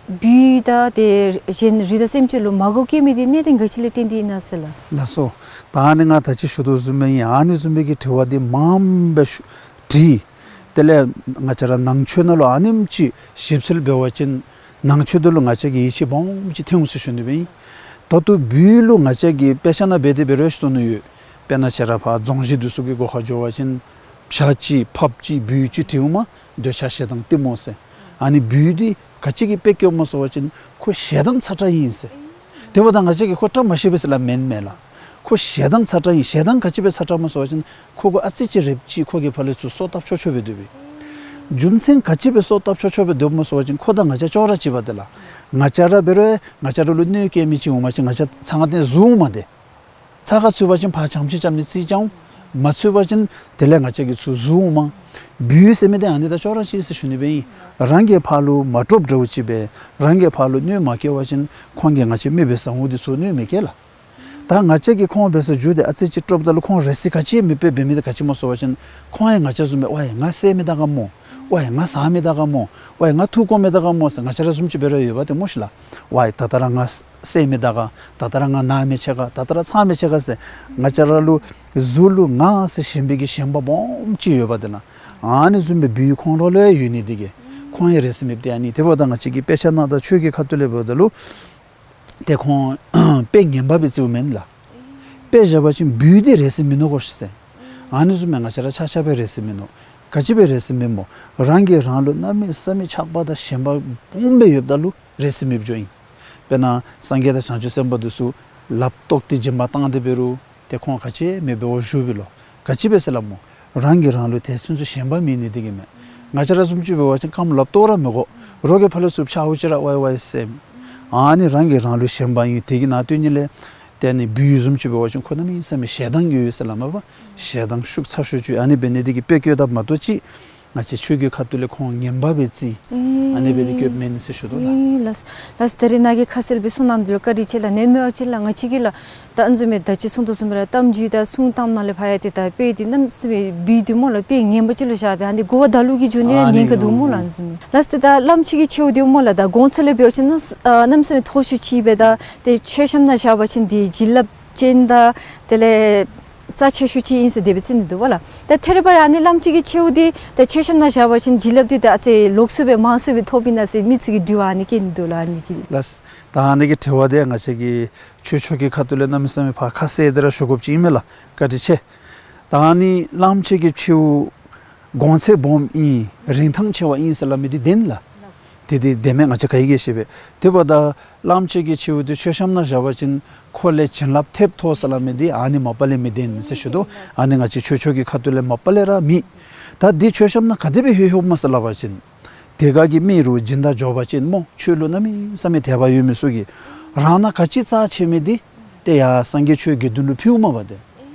སྦུལ་དང་ཏེ་གཞན་རི་དྭགས་སེམས་ཅན་ལུ་མ་དགའཝ་བསྐྱེད་མི་འདི་གནད་དོན་ག་ཅི་ལས་བརྟེན་ཏེ་ཨིན་ན་ཟེར་ལགས། ལགས་སོ། ད་ཨ་ནི་ང་ད་ཅི་ཞུ་དོ་བཟུམ་སྦེ་ཨིན། ཨ་ནི་བཟུམ་སྦེ་གི་དྲི་བ་འདི་མངམ་སྦེ་ཞུ་དྲིས། དེ་ལས་ང་བཅས་ར་ནང་ཆོས་ནང་ལུ་ཨ་ནེམ་ཅིག་ཞིབ་འཚོལ་འབད་བ་ཅིན་ནང་ཆོས་འདི་ལུ་ང་བཅས་ཀྱིས་ཡིད་ཆེས་སྦོམ་ཅིག་ཐེབས་འོང་ཟེར་ཞུ་ནི་སྦེ་ཨིན། ད་ལྟོ་སྦུལ་ལུ་ང་བཅས་ཀྱིས་དཔེ་ཆ་ནང་འབད་དེ་འབད་རུང་ཞུ་དོ་ནི་ཡོད། དཔེར་ན་ཁྱེད་ར་ཕར་རྫོང་གཞི་འདི་ཚུ་གི་སྒོ་ཁར་འགྱོ་བ་ཅིན་བྱ་ཅིག་ཕགཔ་ཅིག་སྦུལ་ཅིག་འབྲིཝ་མས། འདོད་ཆགས་ཞེ་སྡང་གཏི་མུག་ཟེར། ཨ་ནི་སྦུལ་འདི་ག་ཅི་གིས་དཔེ་བཀོདཔ་སྨོ་ཟེར་བ་ཅིན་ཁོ་ཞེ་སྡང་ཚ་དྲགས་ཨིན་ཟེར། དེ་འབདཝ་ད་ང་བཅས་ཀྱིས་ཁོ་བཀྲ་མ་ཤིས་པས་ཟེར་སླབ་མེན་མས་ལགས། ཁོ་ཞེ་སྡང་ཚ་དྲགས་ཨིན། ཞེ་སྡང་ག་ཅི་སྦེ་ཚ་དྲགས་སྨོ་ཟེར་བ་ཅིན་ཁོ་གུ་ཨ་ཙི་ཅིག་རེགཔ་ཅིག་ཁོ་གིས་ཕར་ལས་ཚུར་སོ་བཏབ་ཆོག་ཆོག་སྦེ་སྡོདཔ་ཨིན། རྒྱུ་མཚན་ག་ཅི་སྦེ་སོ་བཏབ་ཆོག་ཆོག་སྦེ་སྡོདཔ་སྨོ་ཟེར་བ་ཅིན་ཁོ་དང་ང་བཅས་ཅོག་ར་གཅིག་པ་དེ་ལགས། ང་བཅས་ར་འབད་རུང་ང་བཅས་ར་ལུ་གནོདཔ་བཀལ་མི་ཅིག་འོང་པ་ཅིན་ང་བཅས་ཚང་ཏེ་བཟུང་འོང་མས་ཏེ། ཚ་ཁ་ཚུད་པ་ཅིན་ཕར་ཆམ་ཅིག་རྐྱབ་ནི་རྩིས་རྐྱབ་འོང་། མ་ཚུད་པ་ཅིན་དེ་ལས་ང་བཅས་ཀྱིས་ཚུར་བཟུང་འོང་མས། སྦུལ་ཟེར་མི་འདི་ཨ་ནི་དང་ཅོག་ར་གཅིག་ཟེར་ཞུ་ནི་སྦེ་ཨིན། རང་གིས་ཕར་ལུ་མ་དཀྲོགཔ་འདྲཝ་ཅིག་སྦེ་རང་གིས་ཕར་ལུ་གནོདཔ་མ་བཀལ་བ་ཅིན་ཁོང་གིས་ང་བཅས་མི་འབད་ས་འོང་འདི་ཚུ་གནོདཔ་མི་བཀལ་ལགས། ད་ང་བཅས་ཀྱིས་ཁོང་འབད་ས་འགྱོ་སྟེ་ཨ་ཙི་ཅིག་དཀྲོགཔ་ད་ལུ་ཁོང་རེ་སི་ག་ཅི་མེདཔ་སྦེ་འབད་མི་འདི་ག་ཅི་སྨོ་ཟེར་བ་ཅིན་ཁོང་ཡང་ང་བཅས་བཟུམ་སྦེ་ཝའི་ང་བསད་མི་ད་ག་སྨོ། ཝའི་ང་ཟ་མི་ད་ག་སྨོ། ཝའི་ང་འཐུ་བཀོ་མི་ད་ག་སྨོ་ཟེར་ང་བཅས་ར་བཟུམ་ཅིག་འབད་ར་ཡོད་པ་ཏེ་སྨོ་ཤིག་ལགས། ཝའི་ད་ལྟོ་ར་ང་བསད་མི་ད་ག། ད་ལྟོ་ར་ང་ན་མི་ཆེ་ག། ད་ལྟོ་ར་ཚ་མི་ཆེ་ག་ཟེར་ང་བཅས་ར་ལུ་གཟུགས་ལུ་ང་ཟེར་ཞེན་པའི་གི་ཞེན་པ་སྦོམ་ཅིག་ཡོད་པ་དེ་ལགས། ཨ་ནི་བཟུམ་སྦེ་སྦུལ་ཁོང་ར་ལུ་ཡང་ཡོད་ནི་དེ་གིས་ཁོང་ཡང་རེ་སི་མེདཔ་ཏེ་ཨ་ནི་དེ་འབདཝ་ད་ང་བཅས་ཀྱིས་དཔེ་ཆ་ནང་དང་ཆོས་ཀྱི་ཁ་ཐུག་ལས་འབདཝ་ད་ལུ་ཏེ་ཁོང་དཔེ་ངན་པ་སྦེ་བརྩིཝ་མེན་ལགས། དཔེ་བཞག་པ་ཅིན་སྦུལ་འདི་རེ་སི་མེད་ནོ་གོ་ཤིག་ཟེར། ཨ་ནི་བཟུམ་སྦེ་ང་བཅས་ར་ཆ་ཁྱབ་སྦེ་རེ་སི་མེད་ནོ། ག་ཅི་སྦེ་རེ་སི་མེད་སྨོ། རང་གིས་རང་ལུ་གནམ་མེད་ས་མེད་ཆགས་པ་དང་ཞེན་པ་སྦོམ་སྦེ་ཡོདཔ་ད་ལུ་རེ་སི་མེདཔ་འགྱོཝ་ཨིན། དཔེར་ན་སངས་རྒྱས་དང་བྱང་ཆུབ་སེམས་དཔའ་འདི་ཚུ་ལགཔ་བཏོག་སྟེ་སྦྱིན་པ་བཏང་སྟེ་འབད་རུང་ཏེ་ཁོང་ག་ཅི་མེད་པའི་འོག་བཞུགས་པས་ལོ། ག་ཅི་སྦེ་ཟེར་སླབ་སྨོ། རང་གིས་རང་ལུ་དེ་ཚུན་ཚོད་ཞེན་པ་མེད་ནི་དེ་གིས་མས། ང་བཅས་ར་བཟུམ་ཅིག་འབད་བ་ཅིན་རྐངམ་ལགཔ་བཏོག་ར་མི་དགོ། རོགས་ཀྱིས་ཕར་ལས་ཚུར་ཕྱག་འུ་ཅི་ར་ཝའི་ཝའི་ཟེར། ཨ་ནི་རང་གིས་རང་ལུ་ཞེན་པ་ཨིན། དེ་གི་ནང་དོན་ཉིད་ལས་ཏེ་ཨ་ནི་སྦུལ་བཟུམ་ཅིག་འབད་བ་ཅིན་ཁོ་གནམ་མེད་ས་མེད་ཞེ་སྡང་ཡོད་ཡོད་ཟེར་སླབ་མས་པ། ཞེ་སྡང་ཤུགས་ཚ་ཤོས་ཅིག་ཨ་ནི་འབད་ནི་དེ་གིས་དཔེ་བཀོདཔ་མ་གཏོགས་ཅིག་ང་བཅས་ཆོས་ཀྱི་ཁ་ཐུག་ལས་ཁོང་ངན་པ་སྦེ་བརྩི། ཨ་ནི་སྦེ་དེ་བཀོདཔ་མེན་ཟེར་ཞུ་དོ་ལགས། ཨེ་ལགས་ལགས། ད་རེས་ནཱ་གིས་ཁ་གསལ་སྦེ་གསུངས་གནངམ་འདི་ལུ་བཀའ་དྲིན་ཆེ་ལགས། ནེམ་མེ་ཨ་ཅི་ལགས་ང་བཅས་ཀྱིས་ལགས་ད་ཨ་ནི་བཟུམ་སྦེ་ད་ཅི་གསུངས་དོ་བཟུམ་སྦེ་ར་གཏམ་རྒྱུད་དང་སྲུང་གཏམ་ནང་ལས་ཕར་ཡང་ཏེ་ད་དཔེ་འདི་གནམ་མེད་ས་མེད་སྦུལ་འདི་སྨོ་ལགས་དཔེ་ངན་པ་ཅིག་ལུ་བཞག་སྦེ་ཨ་ནི་གོ་བ་ད་ལུ་གིས་འགྱོ་ནི་ཨ་ནི་ཉེན་ཁ་འདུག་སྨོ་ལགས། ཨ་ནི་བཟུམ་ལགས། ཏེ་ད་གླངམོ་ཆེ་གི་མཆེཝ་འདི་སྨོ་ལགས་ད་གོང་ཚད་ལས་འབད་བ་ཅིན་གནམ་ཨ་གནམ་མེད་ས་མེད་མཐོ་ཤོས་ཅིག་སྦེ་ད་ཏེ་མཆོད་བཤམ་ནང་བཞག་པ་ཅིན་འདི་བྱིན་རླབས་ཅན་དང་དེ་ལས་རྩ་ཆེ་ཤོས་ཅིག་ཨིན་ཟེར་དེ་སྦེ་བརྩི་ནི་འདུག་པ་ལགས། ད་ཐད་རི་བ་རི་ཨ་ནི་གླངམོ་ཆེ་གི་མཆེཝ་འདི་ད་མཆོད་བཤམ་ནང་བཞག་པ་ཅིན་བྱིན་རླབས་འདི་ད་ཨ་ཙི་ལོགས་སུ་སྦེ་མང་སུ་སྦེ་ཐོབ་ཨིན་ན་ཟེར་མི་ཚུ་གིས་དྲི་བ་ཨ་ནི་བཀོད་ནི་འདུག་ལགས། ཨ་ནི་གི་ལགས། ད་ཨ་ནི་གི་དྲི་བ་འདི་ང་བཅས་ཀྱིས་ཆོས་ཕྱོགས་ཀྱི་ཁ་ཐུག་ལས་གནམ་མེད་ས་མེད་ཕར་ཁ་གསལ་ཏེ་ར་ཞུ་དགོཔ་ཅིག་ཨིན་མས་ལགས། བཀའ་དྲིན་ཆེ། ད་ཨ་ནི་གླངམོ་ཆེ་གི་མཆེཝ་གོང་ཚད་སྦོམ་ཨིན་རིན་ཐང་ཆེ་བ་ཨིན་ཟེར་སླབ་མི་འདི་བདེན་ལགས། དེ་འདི་བདེན་མས། ང་བཅས་ག་གིས་ཤེས་པས། དེ་འབདཝ་ད་གླངམོ་ཆེ་གི་མཆེཝ་འདི་མཆོད་བཤམ་ནང་བཞག་པ་ཅིན་ཁོ་ལས་བྱིན་རླབས་ཐེབས་ཐོབ་ཟེར་སླབ་མི་འདི་ཨ་ནི་མ་པ་ལས་མི་བདེན་ཟེར་ཞུ་དོ། ཨ་ནི་ང་བཅས་ཆོས་ཕྱོགས་ཀྱི་ཁ་ཐུག་ལས་མ་པ་ལས་ར་མེད། ད་འདི་མཆོད་བཤམ་ནང་ག་དེ་སྦེ་ལྷོད་ལྷོདཔ་མས་ཟེར་སླབ་པ་ཅིན་དེ་སྒང་གི་མི་རུང་སྦྱིན་བདག་འབྱོར་པ་ཅན་སྨོ། ཆོས་ལུ་གནམ་མེད་ས་མེད་དད་པ་ཡོད་མི་ཚུ་གིས་རང་ནང་ག་ཅི་རྩ་ཆེ་མི་འདི་ཏེ་ཡར་སངས་རྒྱས་ཆོས་དགེ་འདུན་ལུ་ཕུལཝ་མས་པ་ཏེ།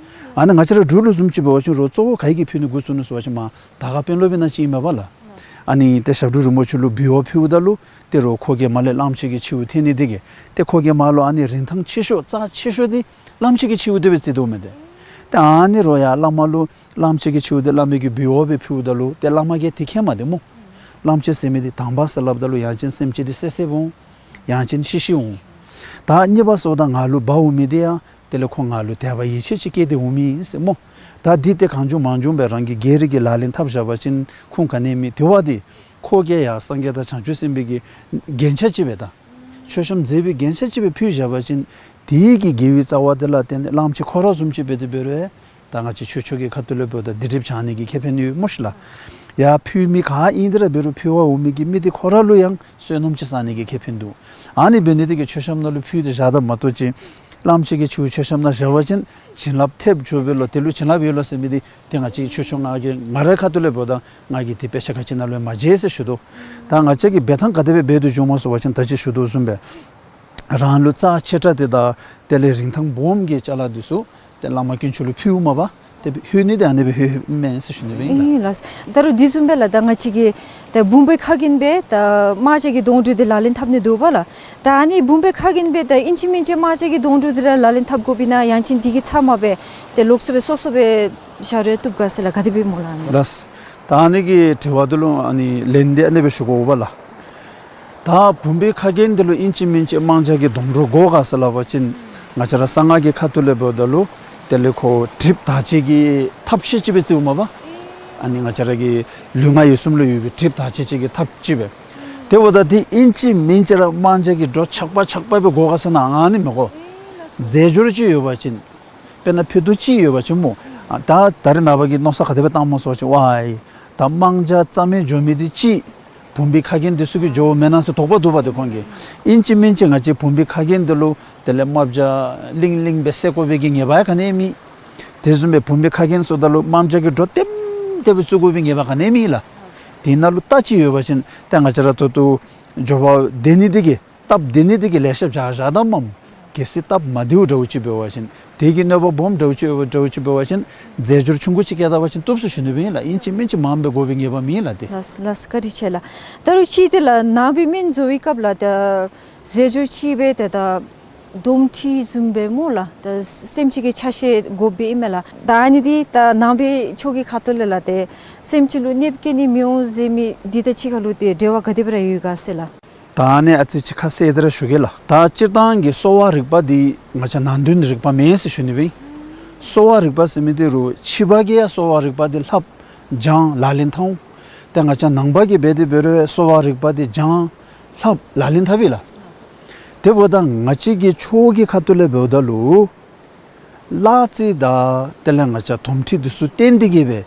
ཨ་ནི་ང་བཅས་ར་འབྲུག་ལུ་བཟུམ་ཅིག་འབད་བ་ཅིན་རོགས་གཙོ་བོ་ག་གིས་ཕུལ་ནི་འགོ་བཙུགས་ནུག་ཟེར་བ་ཅིན་མར་དར་དཀར་དཔོན་སློབ་དཔོན་ནང་ཅིག་ཨིན་མས་པ་ལགས། ཨ་ནི་ཏེ་ཞབས་དྲུང་རིན་པོ་ཆེ་ལུ་འབུལ་བ་ཕུལཝ་ད་ལུ་ཏེ་རོགས་ཁོ་གིས་མར་ལས་གླངམོ་ཆེ་གི་མཆེཝ་འཐེན་ནི་དེ་གིས་ཏེ་ཁོ་གིས་མར་ལུ་ཨ་ནི་རིན་ཐང་ཆེ་ཤོས་རྩ་ཆེ་ཤོས་འདི་གླངམོ་ཆེ་གི་མཆེཝ་དེ་སྦེ་བརྩི་དོ་མས་ཏེ། ཏེ་ཨ་ནི་རོགས་ཡར་བླ་མ་ལུ་གླངམོ་ཆེ་གི་མཆེཝ་འདི་བླ་མའི་གི་འབུལ་བ་སྦེ་ཕུལཝ་ད་ལུ་ཏེ་བླ་མ་གིས་དེ་མཁྱེནམ་མས་ཏེ་སྨོ། གླངམོ་ཆེ་ཟེར་མི་འདི་དང་པ་ཟེར་སླབ་ད་ལུ་ཡང་ཅིན་སེམས་ཅན་འདི་བསད་བསདཔ་འོང་། ཡང་ཅིན་ཤི་ཤི་འོང་། ད་གཉིས་པ་ཟེརཝ་ད་ང་ལུ་འབག་འོང་མི་འདི་ཡང་དེ་ལས་ཁོ་ང་ལུ་དད་པ་ཡིད་ཆེས་ཅིག་སྐྱེས་ཏེ་འོང་མི་ཨིན་ཟེར་སྨོ། ད་འདི་ཏེ་གང་བྱུང་མང་བྱུང་སྦེ་རང་གིས་སྒེར་གྱི་ལག་ལེན་འཐབ་བཞག་པ་ཅིན་ཁུངས་ག་ནི་མེད། དེ་བ་འདི་ཁོ་གིས་ཡང་སངས་རྒྱས་དང་བྱང་ཆུབ་སེམས་དཔའི་གི་རྒྱན་ཆ་ཅིག་སྦེ་ད་མཆོད་བཤམ་མཛད་པའི་རྒྱན་ཆ་ཅིག་སྦེ་ཕུལ་བཞག་པ་ཅིན་དེའི་གི་དགེ་བའི་རྩ་བ་དེ་ལ་བརྟེན་ཏེ་གླངམོ་ཆེ་ཁོ་ར་བཟུམ་ཅིག་འབད་དེ་འབད་རུང་ད་ང་བཅས་ཆོས་ཕྱོགས་ཀྱི་ཁ་ཐུག་ལས་འབདཝ་ད་སྡིག་སྒྲིབ་སྦྱང་ནི་གི་ཁེ་ཕན་ཡོད་སྨོ་ཤིག་ལགས། ཡར་ཕུལ་མི་ག་ཨིན་དེ་ར་འབད་རུང་ཕུལ་བར་འོང་མི་གི་མི་དེ་ཁོ་ར་ལུ་ཡང་བསོད་ནམས་ཅིག་བསག་ནི་གི་ཁེ་ཕན་འདུག། ཨ་ནི་འབད་ནི་དེ་གིས་མཆོད་བཤམ་ནང་ལུ་ཕུལ་ཏེ་བཞག་ད་མ་གཏོགས་ཅིག་གླངམོ་ཆེ་གི་ཕྱིའུ་མཆོད་བཤམ་ནང་བཞག་པ་ཅིན་བྱིན་རླབས་ཐེབས་འགྱོ་བས་ལོ། དེ་ལུ་བྱིན་རླབས་ཡོད་ལོ་ཟེར་མི་དེ་ཏེ་ང་བཅས་ཆོས་ཕྱོགས་ང་གི་ང་རའི་ཁ་ཐུག་ལས་འབདཝ་ད་ང་གིས་དེ་དཔེ་ཆ་ག་ཅི་ནང་ལུ་ཡང་མ་མཇལ་ཟེར་ཞུ་དོ། ད་ང་བཅས་ཀྱིས་འབད་ཐངས་ག་དེ་སྦེ་འབད་དོ་བཟུམ་སྨོ་ཟེར་བ་ཅིན་ད་ཅི་ཞུ་དོ་བཟུམ་སྦེ་རང་ལུ་རྩ་ཆེ་དྲགས་དེ་དང་དེ་ལས་རིན་ཐང་སྦོམ་གྱི་ཅ་ལ་འདི་ཚུ་ཏེ་བླ་མ་དཀོན་མཆོག་ལུ་ཕུལཝ་མ་པ་ཏེ་ལྷོད་ནི་དེ་ཨ་ནི་སྦེ་ལྷོད་མེན་ཟེར་ཞུ་ནི་སྦེ་ཨིན་ལགས། ཨིན་ལགས། ད་རུང་དེ་བཟུམ་སྦེ་ལགས་ད་ང་བཅས་ཀྱིས་ད་བུམ་པའི་ཁ་རྒྱན་སྦེ་ད་དམར་ཆ་གི་དོང་སྤྲུགས་དེ་ལག་ལེན་འཐབ་ནི་འདུག་པ་ལགས། ད་ཨ་ནི་བུམ་པའི་ཁ་རྒྱན་སྦེ་ད་ཨིན་ཅི་མིན་ཅི་དམར་ཆ་གི་དོང་སྤྲུགས་དེ་ར་ལག་ལེན་འཐབ་དགོཔ་ཨིན་ན་ཡང་ཅིན་དེ་གི་ཚབ་མ་སྦེ་ཏེ་ལོགས་སུ་སྦེ་སོ་སོ་སྦེ་བཞག་རུང་བཏུབ་ག་ཟེར་ལགས། ག་དེ་སྦེ་སྨོ་ལགས་ཨ་ནི། ལགས། ད་ཨ་ནི་གི་དྲི་བ་འདི་ལུ་ཨ་ནི་ལན་འདི་ཨ་ནི་སྦེ་ཞུ་དགོ་པ་ལགས། ད་བུམ་པའི་ཁ་རྒྱན་འདི་ལུ་ཨིན་ཅི་མིན་ཅི་དམར་ཆ་གི་དོང་སྤྲུགས་དགོ་ག་ཟེར་སླབ་པ་ཅིན་ང་བཅས་ར་གསང་སྔགས་ཀྱི་ཁ་ཐུག་ལས་འབདཝ་ད་ལུ་དེ་ལས་ཁོ་སྒྲིབ་དག་བྱེད་ཀྱི་ཐབས་ཤེས་ཅིག་སྦེ་བརྩིཝ་མ་པ། ཨ་ནི་ང་བཅས་ར་གི་ལུས་ངག་ཡིད་གསུམ་ལུ་ཡོད་པའི་སྒྲིབ་དག་བྱེད་ཅིག་གི་ཐབས་ཅིག་སྦེ། དེ་འབདཝ་ད་དེ་ཨིན་ཅི་མིན་ཅི་ར་དམར་ཆ་གི་སྒྲོ་ཆག་པ་ཆག་པ་སྦེ་དགོ་ག་ཟེར་ན་ཨ་ནི་མི་དགོ། རྫས་སྦྱོར་ཅིག་ཡོད་པ་ཅིན་དཔེར་ན་ཕུད་རྡོག་ཅིག་ཡོད་པ་ཅིན་སྨོ། ཨ་ད་ད་རེས་ནངས་པ་གི་མནོ་བསམ་ག་དེ་སྦེ་བཏངམ་སྨོ་ཟེར་བ་ཅིན་ཝའི་ད་དམར་ཆ་རྩ་མེད་འགྱོ་མི་དེ་ཅིག་བུམ་པའི་ཁ་རྒྱན་དེ་ཚུ་གིས་འགྱོཝ་མེན་ན་ཟེར་དོགས་པ་འདུག་པ་ཏེ་ཁོང་གིས། ཨིན་ཅི་མིན་ཅི་ང་བཅས་བུམ་པའི་ཁ་རྒྱན་དེ་ལུ་དེ་ལས་རྨ་བྱ་ལིང་ལིང་སྦེ་བསད་དགོ་པའི་གི་ངེས་པ་ཡང་ག་ནི་ཡང་མེད། དེ་བཟུམ་སྦེ་བུམ་པའི་ཁ་རྒྱན་ཟེརཝ་ད་ལུ་རྨ་བྱ་གི་སྒྲོ་ལྟེམ་ལྟེ་སྦེ་བཙུགས་དགོ་པའི་ངེས་པ་ག་ནི་ཡང་མེད་ལགས། དེ་ནང་ལུ་རྟ་ཅིག་ཡོད་པ་ཅིན་ཏེ་ང་བཅས་ར་ད་ལྟོ་འགྱོ་བ་སྡོད་ནི་དེ་གིས་སྟབས་བདེ་ནི་དེ་གིས་ལེ་ཤ་བཞག་བཞག་ད་མས། གལ་སྲིད་སྟབས་མ་བདེཝ་འདྲཝ་ཅིག་འབད་བ་ཅིན་དེ་གི་གནོད་པ་སྦོམ་འདྲཝ་ཅིག་འདྲཝ་ཅིག་འབད་བ་ཅིན་རྫས་སྦྱོར་ཆུང་ཀུ་ཅིག་བཀལ་ད་པ་ཅིན་བཏུབ་ཟེར་ཞུ་ནི་སྦེ་ཨིན་ལགས། ཨིན་ཅི་མིན་ཅི་མངམ་སྦེ་དགོ་པའི་ངེས་པ་མེད་ལགས་ཏེ། ལགས་ལགས་བཀའ་དྲིན་ཆེ་ལགས། ད་རུང་ཅིག་དེ་ལགས་ནང་པའི་སྨན་བཟོ་བའི་སྐབས་ལགས་ད་རྫས་སྦྱོར་ཅིག་སྦེ་ད་ད་དོམ་མཁྲིས་བཟུམ་སྦེ་སྨོ་ལགས། ད་སེམས་ཅན་གྱི་ཆ་ཤས་དགོཔ་སྦེ་ཨིན་མས་ལགས། ད་ཨ་ནི་འདི་ད་ནང་པའི་ཆོས་ཀྱི་ཁ་ཐུག་ལས་ལགས་ཏེ་སེམས་ཅན་ལུ་གནོདཔ་བཀལ་ནི་མི་འོང་ཟེར་མི་འདི་དང་གཅིག་ཁར་ལུ་ཏེ་འབྲེལ་བ་ག་དེ་སྦེ་ར་ཡོད་ག་ཟེར་ལགས། ད་ཨ་ནི་ཨ་ཙི་ཅིག་ཁ་གསལ་ཏེ་ར་ཞུ་གེ་ལགས། ད་སྤྱིར་བཏང་གི་གསོ་བ་རིག་པ་འདི་ང་བཅས་ནང་དོན་རིག་པ་མེན་ཟེར་ཞུ་ནི་སྦེ་ཨིན། གསོ་བ་རིག་པ་ཟེར་མི་འདི་རུང་ཕྱི་པ་གིས་ཡང་གསོ་བ་རིག་པ་འདི་ལྷབ་སྦྱང་ལག་ལེན་འཐབ་འོང་། ཏེ་ང་བཅས་ནང་པ་གིས་འབད་དེ་འབད་རུང་གསོ་བ་རིག་པ་འདི་སྦྱང་ལྷབ་ལག་ལེན་འཐབ་ཨིན་ལགས། དེ་འབདཝ་ད་ང་བཅས་ཀྱི་ཆོས་ཀྱི་ཁ་ཐུག་ལས་འབདཝ་ད་ལུ་གླ་རྩི་དང་དེ་ལས་ང་བཅས་དོམ་མཁྲིས་འདི་ཚུ་བསྟེན་ཏེ་གིས་སྦེ་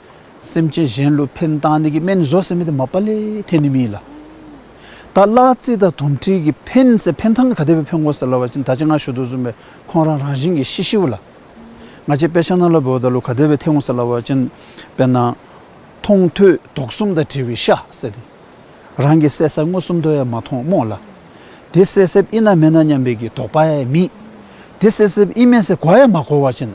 སེམས་ཅན་གཞན་ལུ་ཕན་བཏགས་ནི་གི་སྨན་བཟོ་ཟེར་མི་འདི་མ་པ་ལས་ཐོན་ནི་མེད་ལགས། ད་གླ་རྩི་དང་དོམ་མཁྲིས་ཀྱི་ཕན་ཟེར་ཕན་ཐངས་ག་དེ་སྦེ་ཕན་དགོ་ཟེར་སླབ་པ་ཅིན་ད་ཅི་ང་ཞུ་དོ་བཟུམ་སྦེ་ཁོང་ར་རང་བཞིན་གྱིས་ཤི་ཤིཝ་ལགས། ང་བཅས་དཔེ་ཆ་ནང་ལུ་འབདཝ་ད་ལུ་ག་དེ་སྦེ་ཐོན་འོང་ཟེར་སླབ་པ་ཅིན་དཔེར་ན་མཐོང་ཐོས་དོགས་གསུམ་དང་བྲལ་བའི་ཤ་ཟེར་ཏེ། རང་གིས་བསད་བསདཔ་མངོན་སུམ་དུ་ཡང་མ་མཐོང་སྨོ་ལགས། དེ་བསད་བསདཔ་ཨིན་ན་མེན་ན་སྙམ་པའི་གི་དོགས་པ་ཡང་མེད། དེ་བསད་བསདཔ་ཨིན་མས་ཟེར་གོ་ཡང་མ་གོ་བ་ཅིན།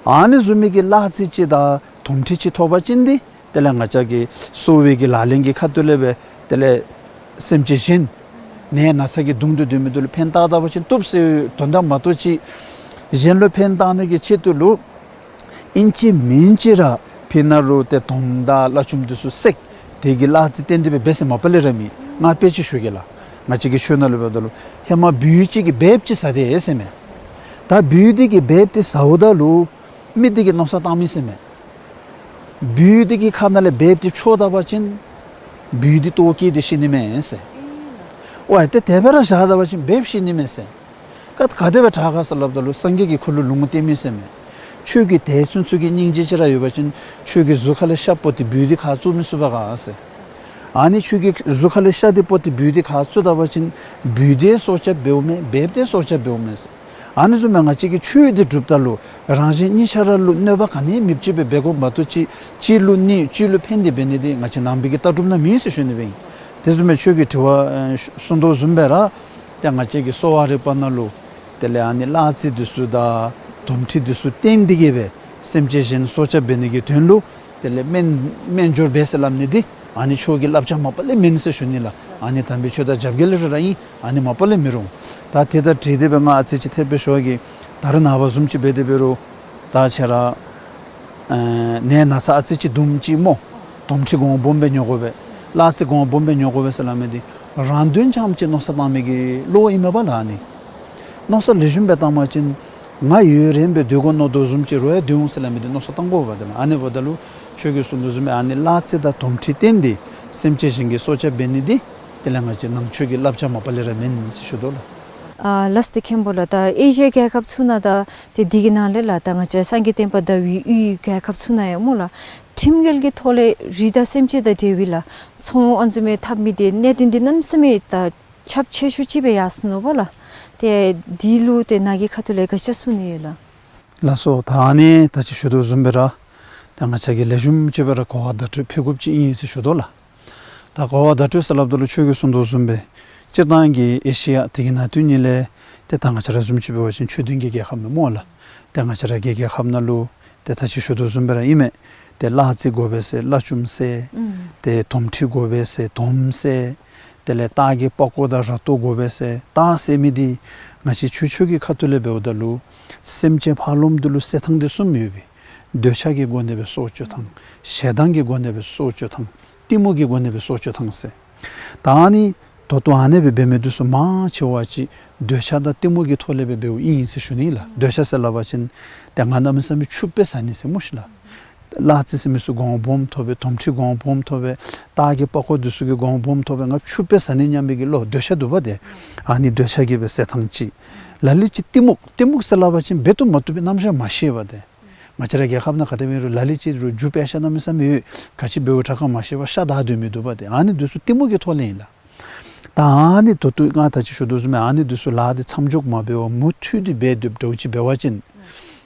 ཨ་ནི་བཟུམ་མའི་གི་གླ་རྩི་ཅིག་དང་དོམ་མཁྲིས་ཅིག་ཐོབ་པ་ཅིན་ཏེ་དེ་ལས་ང་བཅས་ཀྱི་གསོ་བའི་གི་ལག་ལེན་གྱི་ཁ་ཐུག་ལས་སྦེ་དེ་ལས་སེམས་ཅན་གཞན་ནད་ན་ཚ་གིས་གདུང་སྟེ་སྡོད་མི་འདི་ལུ་ཕན་བཏགས་ད་པ་ཅིན་བཏུབ་ཟེར་དོན་དག་མ་གཏོགས་ཅིག་གཞན་ལུ་ཕན་བཏགས་ནི་གི་ཆེད་དུ་ལུ་ཨིན་ཅི་མིན་ཅི་ར་ཕི་ནཱ་ལུ་ཏེ་དོམ་དང་གླ་ཆུམ་འདི་ཚུ་བསྲེག་དེ་གི་གླ་རྩི་བསྟེན་ཏེ་སྦེ་འབད་ཟེར་མ་པ་ལས་ར་མེད། ང་དཔེ་ཅིག་ཞུ་གེ་ལགས། ང་བཅས་ཀྱི་ཆོས་ནང་ལུ་འབདཝ་ད་ལུ་ཧེ་མ་སྦུལ་ཅིག་གིས་སྦལཔ་ཅིག་ཟ་སྟེ་ཟེར་མས། ད་སྦུལ་འདི་གིས་སྦལཔ་འདི་ཟཝ་ད་ལུ་མི་འདི་གིས་མནོ་བསམ་བཏང་མི་ཟེར་མས། སྦུལ་འདི་གི་ཁ་ནང་ལས་སྦལཔ་འདི་འཕྱོག་ད་པ་ཅིན་སྦུལ་འདི་ལྟོཝ་བཀྱེས་ཏེ་ཤི་ནི་མས་ཟེར། ཝའི་ཏེ་དེ་སྦེ་ར་བཞག་ད་པ་ཅིན་སྦལཔ་ཤི་ནི་མས་ཟེར། ག་ག་དེ་སྦེ་དྲག་ག་ཟེར་སླབ་ད་ལུ་སངས་རྒྱས་ཀྱིས་ཁོ་ལུ་ལུང་བསྟན་མི་ཟེར་མས། ཁྱོད་ཀྱི་དེ་ཚུན་ཚོད་ཀྱི་སྙིང་རྗེ་ཅིག་ར་ཡོད་པ་ཅིན་ཁྱོད་ཀྱི་གཟུགས་ཁ་ལས་ཤ་ཕོག་སྟེ་སྦུལ་འདི་ཁ་བཙུམ་མི་ཚུགས་པས་ག་ཟེར། ཨ་ནི་ཁྱོད་ཀྱི་གཟུགས་ཁ་ལས་ཤ་འདི་ཕོག་སྟེ་སྦུལ་འདི་ཁ་བཙུམ་ད་པ་ཅིན་སྦུལ་འདི་སྲོག་སྐྱབས་འབདཝ་མས། སྦལཔ་འདི་སྲོག་སྐྱབས་འབདཝ་མས་ཟེར། ཨ་ནི་བཟུམ་སྦེ་ང་བཅས་ཀྱིས་ཆོས་འདི་སྒྲུབ་ད་ལུ་རང་གཞན་གཉིས་ཆ་ར་ལུ་གནོད་པ་ག་ནི་ཡང་མེདཔ་ཅིག་སྦེ་འབད་དགོ་མ་གཏོགས་ཅིག་གཅིག་ལུ་གནོད་གཅིག་ལུ་ཕན་ཏེ་འབད་ནི་འདི་ང་བཅས་ནང་པའི་གི་ལྟ་གྲུབ་ནང་མེད་ཟེར་ཞུ་ནི་སྦེ་ཨིན། དེ་བཟུམ་སྦེ་ཁྱོད་ཀྱིས་དྲི་བ་ཨེ་གསུངས་དོ་བཟུམ་སྦེ་ར་ཏེ་ང་བཅས་ཀྱི་གསོ་བ་རིག་པ་ནང་ལུ་དེ་ལས་ཨ་ནི་གླ་རྩི་འདི་ཚུ་དང་དོམ་མཁྲིས་འདི་ཚུ་བསྟེན་ཏེ་གིས་སྦེ་སེམས་ཅན་གཞན་སྲོག་སྐྱབས་འབད་ནི་གི་དོན་ལུ་དེ་ལས་སྨན་སྨན་སྦྱོར་འབད་ཟེར་སླབ་ནི་འདི་ཨ་ནི་ཆོས་ཀྱི་བསླབ་བྱ་མ་པ་ལས་མེན་ཟེར་ཞུ་ནི་ལགས། ཨ་ནི་དམ་པའི་ཆོས་དང་རྒྱབ་འགལ་ར་ཨིན། ཨ་ནི་མ་པ་ལས་མི་རུང་། ད་དེ་དང་འཁྲིལ་ཏེ་སྦེ་ང་ཨ་ཙི་ཅིག་ཐེབས་སྦེ་ཞུ་གེ། ད་རེས་ནངས་པ་བཟུམ་ཅིག་འབད་དེ་འབད་རུང་ད་ཁྱེད་ར་ཨེ་ནད་ན་ཚ་ཨ་ཙི་ཅིག་འདུམ་ཅིག་སྨོ། དོམ་མཁྲིས་གོང་སྦོམ་སྦེ་ཉོ་དགོ་པས། གླ་རྩི་གོང་སྦོམ་སྦེ་ཉོ་དགོ་པས་ཟེར་སླབ་མི་འདི་ རང་དོན་རྐྱངམ་གཅིག་མནོ་བསམ་བཏང་མི་གི་བློ་ཨིན་མས་པ་ལགས། ཨ་ནི་མནོ་བསམ་ལེགས་ཤོམ་སྦེ་བཏང་པ་ཅིན་ང་ཡོད་རན་སྦེ་སྡོད་དགོ་མནོ་དོ་བཟུམ་ཅིག་རོགས་ཡང་སྡོད་འོང་ཟེར་སླབ་མི་འདི་མནོ་བསམ་བཏང་དགོ་པ་དེ་ལགས། ཨ་ནི་འབདཝ་ད་ལུ་ཁྱོད་ཀྱིས་གསུང་དོ་བཟུམ་སྦེ་ཨ་ནི་གླ་རྩི་དང་དོམ་མཁྲིས་བསྟེན་ཏེ་སེམས་ཅན་གཞན་གྱི་སྲོག་སྐྱབས་འབད་ནི་འདི་དེ་ལས་ང་བཅས་ནང་ཆོས་ཀྱི་བསླབ་བྱ་མ་པ་ལས་ར་མེན་ཟེར་ཞུ་དོ་ལགས། ཨ་ལགས་སོ་མཁན་པོ་ལགས། ད་ཨེ་ཤི་ཡ་རྒྱལ་ཁབ་ཚུ་ནང་ད་ཏེ་འདི་གི་ནང་ལས་ལགས་ད་ང་བཅས་སངས་རྒྱས་བསྟན་པ་དར་བའི་ཡུལ་རྒྱལ་ཁབ་ཚུ་ནང་ཡང་སྨོ་ལགས། ཁྲིམས་འགལ་གྱི་ཐོག་ལས་རི་དྭགས་སེམས་ཅན་དང་འབྲེལ་བའི་ལགས་ཚོང་ཨ་ནི་བཟུམ་མའི་འཐབ་མི་འདི་གནད་དོན་འདི་གནམ་མེད་ས་མེད་ད་ཁྱབ་ཆེ་ཤོས་ཅིག་སྦེ་ཡར་སོ་ནུག་པ་ལགས། ཏེ་འདི་ལུ་ཏེ་ནཱ་གི་ཁ་ཐུག་ལས་ག་ཅི་གསུང་ནི་ཡོད་ལགས། ལགས་སོ། ད་ཨ་ནི་ད་ཅི་ཞུ་དོ་བཟུམ་སྦེ་ར་ད་ང་བཅས་ཀྱིས་ལེགས་ཤོམ་ཅིག་སྦེ་ར་གོ་བ་བརྡ་སྤྲོད་ཕུལ་དགོཔ་ཅིག་ཨིན་ཟེར་ཞུ་དོ་ལགས། ད་གོ་བ་བརྡ་སྤྲོད་ཟེར་སླབ་ད་ལུ་ཁྱོད་ཀྱིས་གསུང་དོ་བཟུམ་སྦེ་སྤྱིར་བཏང་གི་ཨེ་ཤི་ཡ་དེ་གི་ནང་དོན་ཉིད་ལས་ཏེ་ད་ང་བཅས་ར་བཟུམ་ཅིག་འབད་བ་ཅིན་ཆོས་ལྡན་གྱི་རྒྱལ་ཁབ་མས་སྨོ་ལགས། ཏེ་ང་བཅས་ར་གི་རྒྱལ་ཁབ་ནང་ལུ་ཏེ་ད་ཅི་ཞུ་དོ་བཟུམ་སྦེ་ར་ཨིན་མས། ཏེ་གླ་རྩི་དགོ་པས་ཟེར་གླ་བྱུམ་བསད། ཨུམ། ཏེ་དོམ་མཁྲིས་དགོ་པས་ཟེར་དོམ་བསད། དེ་ལས་སྟག་གི་པགས་ཀོ་དང་ར་ཏོ་དགོ་པས་ཟེར་སྟག་བསད་མི་འདི་ང་བཅས་ཆོས་ཕྱོགས་ཀྱི་ཁ་ཐུག་ལས་འབདཝ་ད་ལུ་སེམས་ཅན་ཕ་རོལ་པོ་འདི་ལུ་བསད་ཐངས་འདི་གསུམ་ཡོད་པས། འདོད་ཆགས་ཀྱི་སྒོ་ནས་སྦེ་སྲོག་གཅོད་ཐངས། ཞེ་སྡང་གི་སྒོ་ནས་སྦེ་སྲོག་གཅོད་ཐངས། གཏི་མུག་གི་སྒོ་ནས་སྦེ་སྲོག་གཅོད་ཐངས་ཟེར། ད་ཨ་ནི་ད་ལྟོ་ཨ་ནེ་སྦེ་འབད་མི་འདི་ཚུ་མང་ཆེ་བ་ཅིག་འདོད་ཆགས་དང་གཏི་མུག་གི་ཐོག་ལས་སྦེ་འབདཝ་ཨིན་ཟེར་ཞུ་ནི་ལགས། འདོད་ཆགས་ཟེར་སླབ་པ་ཅིན་ཏེ་ང་གནམ་མེད་ས་མེད་ཕྱུགཔ་སྦེ་བཟའ་ནི་ཟེར་སྨོ་ཤིག་ལགས། གླ་རྩི་ཟེར་མི་ཚུ་གོང་སྦོམ་ཐོབ་པས། དོམ་མཁྲིས་གོང་སྦོམ་ཐོབ་པས། སྟག་གི་པགས་ཀོ་འདི་ཚུ་གིས་གོང་སྦོམ་ཐོབ་པས། ང་ཕྱུགཔ་སྦེ་བཟའ་ནི་སྙམ་པའི་གི་བློ་འདོད་ཆགས་འདུག་པ་ཏེ། ཨ་ནི་འདོད་ཆགས་ཀྱིས་སྦེ་བསད་ཐངས་ཅིག། ལ་ལུ་ཅིག་གཏི་མུག། གཏི་མུག་ཟེར་སླབ་པ་ཅིན་འབད་དུ་མ་བཏུབ་པའི་རྣམ་གཞག་མ་ཤེས་པ་ཏེ། ང་བཅས་ར་རྒྱལ་ཁབ་ནང་ག་དེ་སྦེ་རུང་ལ་ལུ་ཅིག་རུང་རྒྱུ་དཔེ་ཤ་གནམ་མེད་ས་མེད་ཡོད། ག་ཅི་འབདཝ་དྲག་ག་མ་ཤེས་པར་ཤ་བདའ་སྡོད་མི་འདུག་པ་ཏེ། ཨ་ནི་འདི་ཚུ་གཏི་མུག་གི་ཐོག་ལས་ཨིན་ལགས། ད་ཨ་ནི་ད་ལྟོ་ང་ད་ཅི་ཞུ་དོ་བཟུམ་སྦེ་ཨ་ནི་འདི་ཚུ་ལཱ་འདི་མཚམས་འཇོག་མ་འབད་བར་མུ་མཐུད་དེ་འབད་སྡོདཔ་འདྲཝ་ཅིག་འབད་བ་ཅིན།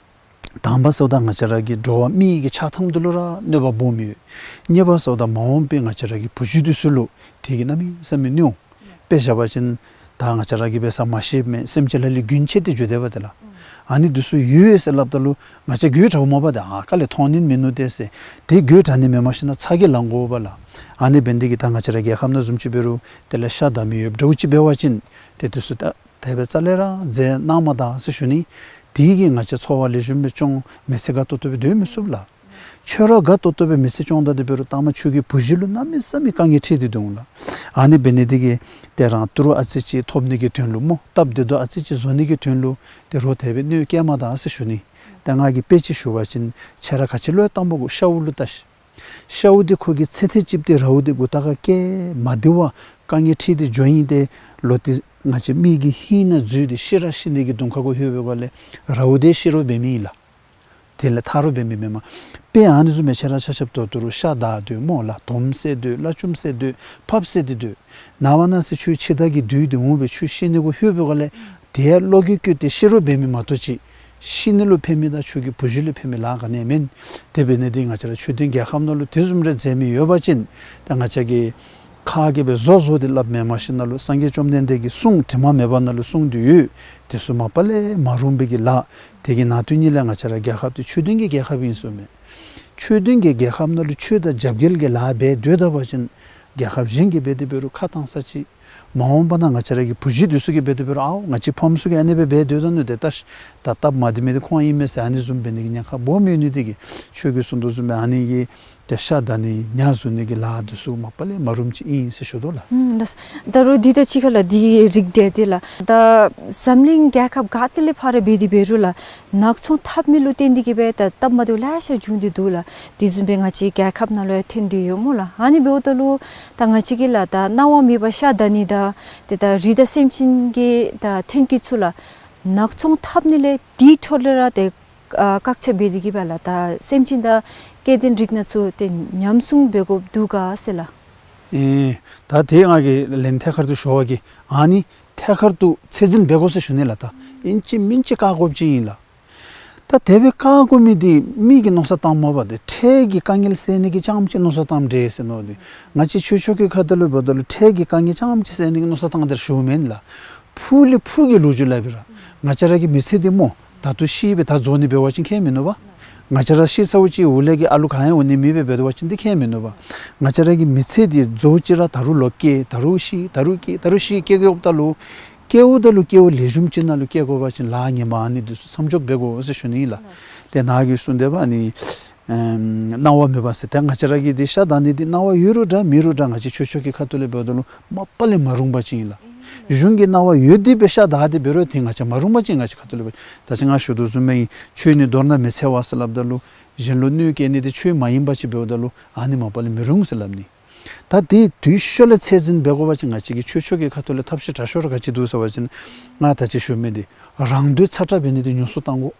དང་པ་ཟེརཝ་ད་ང་བཅས་ར་གི་འགྲོ་བ་མི་གི་ཆགས་ཐངས་འདི་ལུ་ར་གནོད་པ་སྦོམ་ཡོད། གཉིས་པ་ཟེརཝ་ད་མ་འོངས་པའི་ང་བཅས་ར་གི་བུ་བརྒྱུད་འདི་ཚུ་ལུ་དེ་གིས་གནམ་མེད་ས་མེད་གནོད་འོང་། དཔེ་བཞག་པ་ཅིན་ད་ང་བཅས་ར་གིས་འབད་ས་མ་ཤེས་མི་སེམས་ཅན་ལ་ལུ་རྒྱུན་ཆད་དེ་འགྱོ་དེས་པ་ཏེ་ལགས། ཨ་ནི་འདི་ཚུ་ཡོད་ཟེར་སླབ་ད་ལུ་ང་བཅས་དགོད་བྲ་བ་མས་པ་ཏེ། ཨ་ཁ་ལས་མཐོང་ནི་མིན་ནུག་ཏེ་ཟེར། དེ་དགོད་བྲ་ནི་མེན་མ་ཤེས་ན་ཚ་གྱང་ལང་དགོ་པས་ལགས། ཨ་ནི་འབད་ནི་དེ་གིས་ད་ང་བཅས་ར་རྒྱལ་ཁབ་ནང་བཟུམ་ཅིག་འབད་རུང་དེ་ལས་ཤ་བདའ་མི་ཡོདཔ་འདྲཝ་ཅིག་འབད་བ་ཅིན་ཏེ་འདི་ཚུ་ད་དེ་སྦེ་རྩ་ལས་ར་མཛད་གནང་མ་ད་ཟེར་ཞུ་ནི། དེ་གིས་ང་བཅས་འཚོ་བ་ལེགས་ཤོམ་སྦེ་སྐྱོང་མི་ཚེ་དགའ་ཏོག་ཏོ་སྦེ་སྡོད་མི་ཚུགས་ལགས། ཁྱོད་ར་དགའ་ཏོག་ཏོ་སྦེ་མི་ཚེ་སྐྱོང་ད་དེ་འབད་རུང་ལྟག་མ་ཁྱོད་ཀྱི་བུ་བརྒྱུད་ལུ་གནམ་མེད་ས་མེད་དཀའ་ངལ་འཕྲད་དེ་འདུག་ལགས། ཨ་ནི་འབད་ནི་དེ་གིས་ཏེ་རང་ཏི་རུ་ཨ་ཙི་ཅིག་ཐོབ་ནི་གི་དོན་ལུ་སྨོ། སྟབས་བདེ་ཏོག་ཨ་ཙི་ཅིག་བཟོ་ནི་གི་དོན་ལུ་ཏེ་རོགས་དེ་སྦེ་གནོད་བཀལ་མ་ད་ཟེར་ཞུ་ནི། ཏེ་ང་གིས་དཔེ་ཅིག་ཞུ་བ་ཅིན་ཁྱེད་ར་ག་ཅི་ལུ་ཡང་གཏང་དགོ། ཤ་འུ་ལུ་བལྟ་ཤིག། ཤཝ་འདི་ཁོ་གི་ཚེ་ཐེངས་གཅིག་ཏེ་རཝ་འདི་མགུ་ཏོ་ཁར་བཀལ་མ་བདེ་བར་དཀའ་ངལ་འཕྲད་དེ་འགྱོ་ཡི། ཏེ་ལོག་སྟེ་ང་བཅས་མི་གི་ཧིང་ནང་འཛུལ་ཏེ་ཤི་ར་ཤི་ནི་གི་གདོང་ཁ་གུ་ལྷོད་པའི་སྒང་ལས་རཝ་འདི་ཤི་རོགས་འབད་མི་ཨིན་ལགས། དེ་ལས་ཐར་རོགས་འབད་མི་མེན་མས། དཔེ་ཨ་ནི་བཟུམ་སྦེ་ཁྱེད་ར་ཆ་ཁྱབ་ད་ལྟོ་རུང་ཤ་བདའ་སྡོད་སྨོ་ལགས། དོམ་བསད་སྡོད། གླ་བྱུམ་བསད་སྡོད། ཕགཔ་བསད་དེ་སྡོད། ནངས་པ་གནངས་ཚེ་ཁྱོད་འཆི་བདག་གི་བདུད་འདི་འོང་སྦེ་ཁྱོད་ཤི་ནི་གུ་ལྷོད་པའི་སྒང་ལས་དེ་ཡང་བློ་འགྱོད་བསྐྱེད་དེ་ཤི་རོགས་འབད་མི་མ་གཏོགས་ཅིག་ཤི་ནི་ལུ་ཕན་མི་དང་ཁྱོད་ཀྱི་བུ་བརྒྱུད་ལུ་ཕན་མི་ལཱ་ག་ནི་ཡང་མེན། དེ་འབད་ནི་དེ་ང་བཅས་ར་ཆོས་ལྡན་རྒྱལ་ཁབ་ནང་ལུ་དེ་བཟུམ་རེ་མཛད་མི་ཡོད་པ་ཅིན་ད་ང་བཅས་ཀྱིས་ཁ་གིས་སྦེ་བཟོ་བཟོ་སྟེ་སླབ་མེན་མ་ཤེས་ན་ལུ་སངས་རྒྱས་བཅོམ་ལྡན་འདས་ཀྱི་གསུང་དྲི་མ་མེད་པ་ནང་ལུ་གསུངས་ཏེ་ཡོད། དེ་ཚུ་མ་པ་ལས་མ་རུང་བའི་གི་ལཱ། དེ་གི་ནང་དོན་ཉིད་ལས་ང་བཅས་ར་རྒྱལ་ཁབ་འདི་ཆོས་ལྡན་གྱི་རྒྱལ་ཁབ་ཨིན་ཟེར་མས། ཆོས་ལྡན་གྱི་རྒྱལ་ཁབ་ནང་ལུ་ཆོས་དང་རྒྱབ་འགལ་གྱི་ལཱ་འབད་སྡོད་ད་པ་ཅིན་རྒྱལ་ཁབ་གཞན་གྱིས་འབད་དེ་འབད་རུང་ཁ་བཏང་ས་ཅིག། མ་འོངས་པ་ནང་ང་བཅས་ར་གི་བུ་བརྒྱུད་འདི་ཚུ་གིས་འབད་དེ་འབད་རུང་ཨའོ་ང་བཅས་ཕམ་ཚུ་གིས་ཨ་ནི་སྦེ་འབད་སྡོད་ད་ནུག། ཏེ་ད་ད་སྟབས་མ་བདེ་མི་འདི་ཁོང་ཨིན་མས་ཟེར་ཨ་ནི་བཟུམ་འབད་ནི་གི་ཉེན་ཁ་སྦོམ་ཡོད་ནི་དེ་གིས་ཁྱོད་ཀྱིས་གསུང་དོ་བཟུམ་སྦེ་ཨ་ནི་གི་ཏེ་ཤ་བདའ་ནི་ཉ་བཟུང་ནི་གི་ལཱ་འདི་ཚུ་མ་པ་ལས་མ་རུངམ་ཅིག་ཨིན་ཟེར་ཞུ་དོ་ལགས། ཨུམ་ལགས། ད་རུང་འདི་དང་གཅིག་ཁར་ལགས་འདི་རིགས་འགྲེ་སྟེ་ལགས། ད་འཛམ་གླིང་རྒྱལ་ཁབ་ག་ཏེ་ལས་ཕར་ར་འབད་དེ་འབད་རུང་ལགས་ནག་ཚོང་འཐབ་མི་ལུ་བརྟེན་ཏེ་གིས་སྦེ་ད་སྟབས་མ་བདེཝ་ལེ་ཤ་བྱུང་སྟེ་འདུག་ལགས། དེ་བཟུམ་སྦེ་ང་བཅས་རྒྱལ་ཁབ་ནང་ལུ་ཡང་ཐོན་ཏེ་ཡོད་སྨོ་ལགས། ཨ་ནི་འབདཝ་ད་ལུ་ད་ང་བཅས་ཀྱིས་ལགས་ད་གནང་བ་མེད་པར་ཤ་བདའ་ནི་དང་ཏེ་ད་རི་དྭགས་སེམས་ཅན་གྱི་ད་ཐོན་སྐྱེད་ཚུ་ལགས་ནག་ཚོང་འཐབ་ནི་ལས་དེའི་འཕྲོ་ལས་ར་ཏེ་ཨ་བཀག་ཆ་འབད་དེ་གིས་སྦེ་ལགས་ད་སེམས་ཅན་དང་སྐྱེ་ལྡན་རིགས་སྣ་ཚོགས་ཏེ་ཉམས་སྲུང་འབད་དགོཔ་འདུག་ག་ཟེར་ལགས། ཨེ་ད་དེ་ང་གིས་ལན་ཐད་ཀར་དུ་ཞུ་བ་གིས་ཨ་ནི་ཐད་ཀར་དུ་ཚད་འཛིན་འབད་དགོ་ཟེར་ཞུ་ནི་ལགས། ད་ཨིན་ཅི་མིན་ཅི་བཀག་དགོཔ་ཅིག་ཨིན་ལགས། ད་དེ་སྦེ་བཀག་དགོ་མི་འདི་མི་གིས་མནོ་བསམ་བཏངམ་མས་པ། ཏེ་འཕྲལ་གྱི་དཀའ་ངལ་སེལ་ནི་གི་རྐྱངམ་ཅིག་མནོ་བསམ་བཏངམ་འདྲས་ཟེར་མནོ་སྟེ། ང་བཅས་ཆོས་ཕྱོགས་ཀྱི་ཁ་ཐུག་ལུ་འབདཝ་ད་ལུ་འཕྲལ་གྱི་དཀའ་ངལ་རྐྱངམ་ཅིག་སེལ་ནི་གི་མནོ་བསམ་བཏང་སྟེ་ཞུཝ་མེན་ལགས། ཕུགས་ལས་ཕུགས་ཀྱི་ལོ་རྒྱུས་སླབ་པས་ར། ང་བཅས་ར་གི་མི་ཚེ་འདི་སྨོ། ད་ལྟོ་ཤི་སྦེ་ད་རྫོགས་ནི་འབད་བ་ཅིན་ཁྱད་མིན་ནུག་པ། ང་བཅས་ར་ཤི་ཚརཝ་ཅིག་འོག་ལས་ཀྱི་ཨ་ལུ་ག་ཡང་འོང་ནི་མེད་པས། འབད་བ་ཅིན་འདི་ཁྱད་མིན་ནུག་པ། ང་བཅས་ར་གི་མི་ཚེ་འདི་རྫོགས་ཅི་ར་ད་རུང་ལོག་སྐྱེ་ད་རུང་ཤི་ད་རུང་སྐྱེ་ད་རུང་ཤི་སྐྱེ་དགོཔ་ད་ལུ་སྐྱེཝ་ད་ལུ་སྐྱེ་བ་ལེགས་ཤོམ་ཅིག་ནང་ལུ་སྐྱེ་དགོ་པ་ཅིན་ལཱ་ངན་པ་ཨ་ནི་འདི་ཚུ་མཚམས་འཇོག་འབད་དགོ་ཟེར་ཞུ་ནི་ཨིན་ལགས། ཏེ་ནཱ་གིས་གསུངས་དེས་པ་ཨ་ནི། ཨེམ་གནང་བ་མེད་པ་ཟེར། ད་ང་བཅས་ར་གིས་འདི་ཤ་བདའ་ནི་འདི་གནང་བ་ཡོད་རུང་འདྲ་མེད་རུང་འདྲ་ང་བཅས་ཆོས་ཕྱོགས་ཀྱི་ཁ་ཐུག་ལས་འབདཝ་ད་ལུ་མ་པ་ལས་མ་རུང་པ་ཅིག་ཨིན་ལགས། གཞུང་གིས་གནང་བ་ཡོད་དེ་སྦེ་ཤ་བདའ་སྟེ་འབད་རུང་དེ་ང་བཅས་མ་རུང་པ་ཅིག་ང་བཅས་ཁ་ཐུག་ལས་འབད། ད་ཅི་ང་ཞུ་དོ་བཟུམ་སྦེ་ཆོས་ནི་མདོར་ན་མི་འཚེ་བ་ཟེར་སླབ་ད་ལུ་གཞན་ལུ་གནོད་སྐྱེལ་ནི་འདི་ཆོས་མ་ཡིན་པ་ཅིག་འབདཝ་ད་ལུ་ཨ་ནི་མ་པ་ལས་མི་རུང་ཟེར་སླབ་ནི། ད་དེ་དུས་ཤུལ་ལས་ཚད་འཛིན་འབད་དགོ་པ་ཅིན་ང་བཅས་ཀྱི་ཆོས་ཕྱོགས་ཀྱི་ཁ་ཐུག་ལས་ཐབས་ཤེས་དྲག་ཤོས་ར་ག་ཅི་འདུག་ཟེར་བ་ཅིན་ང་ད་ཅི་ཞུ་མི་འདི་རང་དོན་ཚ་དྲགས་འབད་ནི་འདི་ཉུང་སུ་བཏང་དགོ།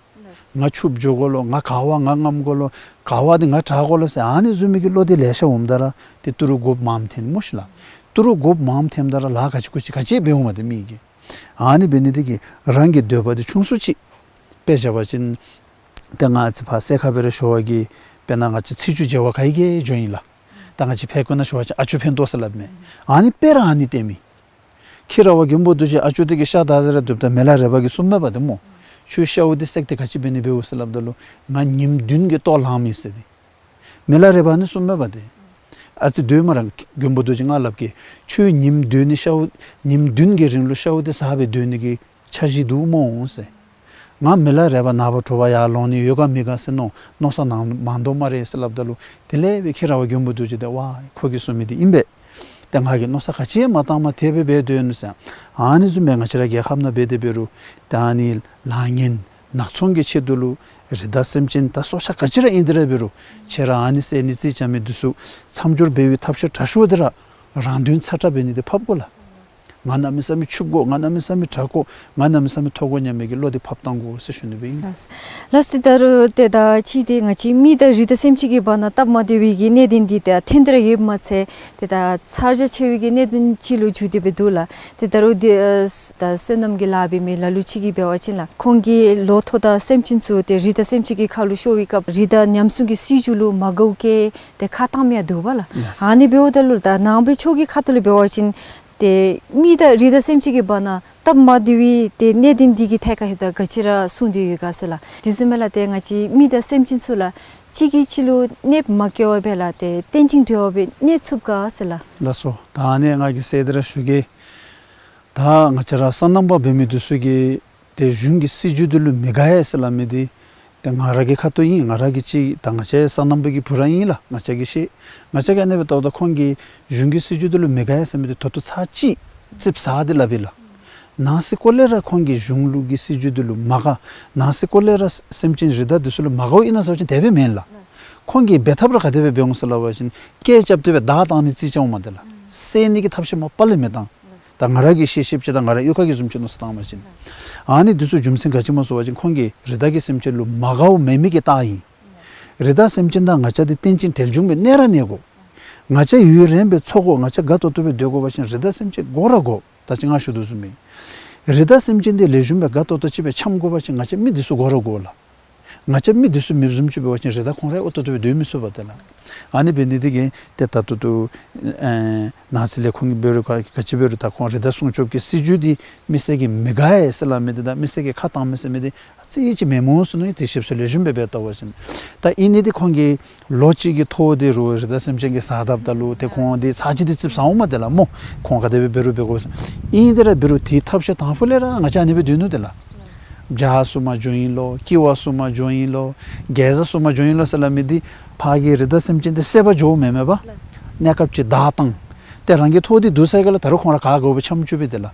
ང་ཕྱུགཔོ་འགྱོ་དགོ་ལོ། ང་ག་བ་ང་རྔམ་དགོ་ལོ། ག་བ་འདི་ང་དྲག་དགོ་ལོ་ཟེར་ཨ་ནི་བཟུམ་མའི་གི་བློ་འདི་ལེ་ཤ་འོངམ་ད་ར་ཏེ་ཏི་རུ་དགོཔ་མངམ་ཐོན་སྨོ་ཤིག་ལགས། ཏི་རུ་དགོཔ་མངམ་ཐོནམ་ད་ར་ལཱ་ག་ཅི་གུ་ཅི་ག་ཅི་འབད་འོང་མས་ཏེ་མི་གིས། ཨ་ནི་འབད་ནི་འདི་གིས་རང་གི་འདོད་པ་འདི་ཆུང་སུ་ཅིག་དཔེ་བཞག་པ་ཅིན་ཏེ་ང་བཅས་ཕར་སེ་ཁ་སྦེ་ར་ཞུ་བ་གི་དཔེར་ན་ང་བཅས་ཚེས་བཅུ་མཇལ་བར་ག་གིས་འགྱོཝ་ཨིན་ལགས། ད་ང་བཅས་ཕལ་སྐད་ནང་ཞུ་བ་ཅིན་ཨ་ཅོ་ཕན་ཐོགས་ཟེར་སླབ་མས། ཨ་ནི་དཔེ་ར་ཨ་ནི་སྟོནམ་ཨིན། ཁྱེད་ར་བ་མགོན་པོ་རྡོ་རྗེ་ཨ་ཅོ་འདི་གིས་ཤ་བདའ་སྟེ་ར་སྡོདཔ་ད་མི་ལ་རས་པ་གིས་གསུངམ་མས་པ་ཏེ་སྨོ། ཁྱོད་ཤཝ་འདི་བསད་དེ་ག་ཅི་འབད་ནི་འབདཝ་ཟེར་སླབ་ད་ལུ་ང་ཉིནམ་བདུན་གྱི་ལྟོ་ལངམ་ཨིན་ཟེར་ཏེ། མི་ལ་རས་པ་ནི་གསུངམ་མས་པ་ཏེ། ཨ་ཙི་སྡོད་སྨ་རེ་མགོན་པོ་རྡོ་རྗེ་ང་སླབ་གེ། ཁྱོད་ཉིནམ་བདུན་ནི་ཤཝ་ཉིནམ་བདུན་གྱི་རིང་ལུ་ཤཝ་འདི་ཟ་སྦེ་སྡོད་ནི་གི་འཆར་གཞི་འདུག་སྨོ་ཟེར། ང་མི་ལ་རས་པ་ནངས་པ་དྲོ་པ་ཡར་ལོང་ནི་ཡོད་ག་མེད་ག་ཟེར་མནོ་མནོ་བསམ་གནང་མ་མནོཝ་སྨ་རེ་ཟེར་སླབ་ད་ལུ་དེ་ལས་སྦེ་ཁྱེད་ར་བ་མགོན་པོ་རྡོ་རྗེ་འདི་ཝའི་ཁོ་གིས་གསུང་མི་འདི་ཨིན་པས། ཏེ་ང་གིས་མནོ་བསམ་ག་ཅི་ཡང་མ་བཏངམ་དེ་སྦེ་འབད་སྡོད་ནུག་ཟེར། ཨ་ནི་བཟུམ་སྦེ་ང་བཅས་ར་རྒྱལ་ཁབ་ནང་འབད་དེ་འབད་རུང་ད་ཨ་ནི་ལཱ་ངན་ནག་ཚོང་གི་ཆེད་དུ་ལུ་རི་དྭགས་སེམས་ཅན་ད་སྲོག་ཆགས་ག་ཅི་ར་ཨིན་དེ་ར་འབད་རུང་ཁྱེད་ར་ཨ་ནི་བསད་ནི་རྩིས་རྐྱབ་མི་འདི་ཚུ་མཚམས་སྦྱོར་འབད་བའི་ཐབས་ཤེས་དྲག་ཤོས་འདི་ར་རང་དོན་ཚ་དྲགས་འབད་ནི་འདི་ཕབ་དགོ་ལགས། ང་གནམ་མེད་ས་མེད་ཕྱུག་དགོ། ང་གནམ་མེད་ས་མེད་དྲག་དགོ། ང་གནམ་མེད་ས་མེད་མཐོ་དགོ་སྙམ་མི་གི་བློ་འདི་ཕབ་བཏང་དགོ་ཟེར་ཞུ་ནི་སྦེ་ཨིན། ལགས། ལགས་སོ། ད་རུང་ཏེ་ད་ཅི་ཏེ་ང་བཅས་མི་དང་རི་དྭགས་སེམས་ཅན་གྱི་བར་ན་སྟབས་མ་བདེ་བའི་གི་གནད་དོན་འདི་ཏེ་ཐོན་ཏེ་ར་ཡོདཔ་མ་ཚད་ཏེ་ད་ཚ་གྱང་ཆེ་བའི་གི་གནད་དོན་ཅིག་ལུ་འགྱུར་ཏེ་སྦེ་འདུག་ལགས། ཏེ་ད་རུང་འདི་ཨ་ད་བསོད་ནམས་ཀྱི་ལཱ་འབད་མི་ལ་ལུ་ཅིག་གིས་འབད་བ་ཅིན་ལགས་ཁོང་གིས་ལོ་ཐོག་དང་སེམས་ཅན་ཚུ་ཏེ་རི་དྭགས་སེམས་ཅན་གྱི་ཁ་ལུ་ཤོར་བའི་སྐབས་རི་དྭགས་ཉམས་སྲུང་གི་སྲིད་བྱུས་ལུ་མ་དགའཝ་གིས་ཏེ་ཁ་བཏངམ་ཡང་འདུག་པ་ལགས། ལགས། ཨ་ནི་འབདཝ་ད་ལུ་ད་ནང་པའི་ཆོས་ཀྱི་ཁ་ཐུག་ལས་འབད་བ་ཅིན་ཏེ་མི་དང་རི་དྭགས་སེམས་ཅན་གྱི་བར་ན་སྟབས་མ་བདེ་བའི་ཏེ་གནད་དོན་འདི་གི་ཐད་ཁར་ཧེ་ད་ག་ཅི་ར་གསུངས་ཏེ་ཡོད་ག་ཟེར་ལགས། དེ་བཟུམ་སྦེ་ལགས་ཏེ་ང་བཅས་མི་དང་སེམས་ཅན་ཚུ་ལགས་གཅིག་གིས་གཅིག་ལུ་གནོདཔ་མ་བཀལ་བར་སྦེ་ལགས་ཏེ་རྟེན་ཅིང་འབྲེལ་བ་སྦེ་གནས་ཚུགས་ག་ཟེར་ལགས། ལགས་སོ། ད་ཨ་ནི་ང་གིས་གསལ་ཏེ་ར་ཞུ་གེ། ད་ང་བཅས་ར་སོ་ནམ་པ་འབད་མི་འདི་ཚུ་གིས་ཏེ་གཞུང་གི་སྲིད་བྱུས་འདི་ལུ་མི་དགའ་ཡ་ཟེར་སླབ་མི་འདི་ཏེ་ང་ར་གི་ཁ་ཐུག་ཨིན། ང་ར་གིས་ཅིག་ད་ང་བཅས་སོ་ནམ་པ་གི་བུ་ར་ཨིན་ལགས། ང་བཅས་ཀྱིས་ཤེས། ང་བཅས་ཀྱིས་ཨ་ནི་སྦེ་བལྟཝ་ད་ཁོང་གིས་གཞུང་གི་སྲིད་བྱུས་འདི་ལུ་མི་དགའ་ཡ་ཟེར་མི་འདི་ད་ལྟོ་ཚར་གཅིག་རྩིགཔ་ཟ་སྟེ་སླབ་ཨིན་ལགས། ནང་སེམས་ཁོག་ལས་ར་ཁོང་གིས་གཞུང་ལུགས་ཀྱི་སྲིད་བྱུས་འདི་ལུ་མ་དགའ། ནང་སེམས་ཁོག་ལས་ར་སེམས་ཅན་རི་དྭགས་འདི་ཚུ་ལུ་མ་དགའཝ་ཨིན་ན་ཟེར་བ་ཅིན་དེ་སྦེ་མེན་ལགས། ཁོང་གིས་འབད་ཐབས་ར་ག་དེ་སྦེ་འབད་འོང་ཟེར་སླབ་པ་ཅིན་སྐད་རྐྱབ་སྟེ་སྦེ་བདའ་བཏང་ནི་རྩིས་རྐྱབ་འོང་མས་ཏེ་ལགས། བསད་ནི་གི་ཐབས་ཤེས་མ་པ་ལས་མི་བཏང་། ད་ང་ར་གིས་ཤེས་ཤེསཔ་ཅིག་དང་ང་ར་གཡུས་ཁ་གི་བཟུམ་ཅིག་མནོ་བསམ་བཏང་བ་ཅིན་ཨ་ནི་འདི་ཚུ་རྒྱུ་མཚན་ག་ཅི་སྨོ་ཟེར་བ་ཅིན་ཁོང་གིས་རི་དྭགས་ཀྱི་སེམས་ཅན་ལུ་མ་དགའཝ་མེད་མི་གི་རྟགས་ཨིན། རི་དྭགས་སེམས་ཅན་དང་ང་བཅས་འདི་རྟེན་ཅིང་འབྲེལ་འབྱུང་སྦེ་གནས་ར་གནས་དགོ། ང་བཅས་ཡུན་རིངམོ་སྦེ་འཚོ་དགོ། ང་བཅས་དགའ་ཏོག་ཏོ་སྦེ་སྡོད་དགོ་པ་ཅིན་རི་དྭགས་སེམས་ཅན་དགོ་ར་དགོ། ད་ཅི་ང་ཞུ་དོ་བཟུམ་སྦེ་རི་དྭགས་སེམས་ཅན་འདི་ལེགས་ཤོམ་སྦེ་དགའ་ཏོག་ཏོ་ཅིག་སྦེ་འཁྱམ་དགོ་པ་ཅིན་ང་བཅས་མི་འདི་ཚུ་དགོ་ར་དགོ་ལགས། ང་བཅས་མི་འདི་ཚུ་མེདཔ་བཟུམ་ཅིག་འབད་བ་ཅིན་རི་དྭགས་ཁོང་ར་ཨོ་ཏོག་ཏོ་སྦེ་སྡོད་མི་ཚུགས་པས་ཏེ་ལགས། ཨ་ནི་འབད་ནི་འདི་གིས་ཏེ་ད་ལྟོ་ཏོ་ཨེ་ནང་སེམས་ལས་ཁོང་གིས་འབད་རུང་ག་ག་ཅི་འབད་རུང་ད་ཁོང་རི་དྭགས་སྲུང་སྐྱོབ་ཀྱི་སྲིད་བྱུས་འདི་མི་སེར་གྱིས་མི་དགའ་ཡ་ཟེར་སླབ་མི་འདི་དང་མི་སེར་གྱིས་ཁ་བཏང་མི་ཟེར་མི་འདི་ཨ་ཙི་ཅིག་མེནམ་འོང་ཟེར་མནོ་ཡི། དེ་ཞིབ་འཚོལ་ལེགས་ཤོམ་སྦེ་འབད་བལྟ་བ་ཅིན། ད་ཨིན་ནི་འདི་ཁོང་གིས་ལོ་གཅིག་གི་ཐོག་འདི་རུང་རི་དྭགས་སེམས་ཅན་གྱིས་ཟ་དཝ་ད་ལུ་ཏེ་ཁོང་འདི་ཚར་གཅིག་འདི་རྩིགཔ་ཟ་འོང་མས་ཏེ་ལགས་སྨོ། ཁོང་ག་དེ་སྦེ་འབད་རུང་འབད་དགོ་ཟེར། ཨིན་ཏེ་ར་འབད་རུང་དེའི་ཐབས་ཤེས་དང་ཕུ་ལས་ར་ང་བཅས་ཨ་ནི་སྦེ་སྡོད་ནུག་ཏེ་ལགས། བྱ་སྲུང་མ་འགྱོ་ཨིན་ལོ། ཀི་བ་སྲུང་མ་འགྱོ་ཨིན་ལོ། གེ་ཛ་སྲུང་མ་འགྱོ་ཨིན་ལོ་ཟེར་སླབ་མི་འདི་ཕར་གྱི་རི་དྭགས་སེམས་ཅན་འདི་བསད་པར་འགྱོཝ་མེན་མས་པ། གནས་སྐབས་ཅིག་བདའ་བཏང་ཏེ་རང་གི་ཐོག་འདི་བསྡུ་ཚར་ག་ལས་ད་རུང་ཁོང་ར་ག་དགོ་པའི་འཁྱམ་བཅུག་པས་ཏེ་ལགས།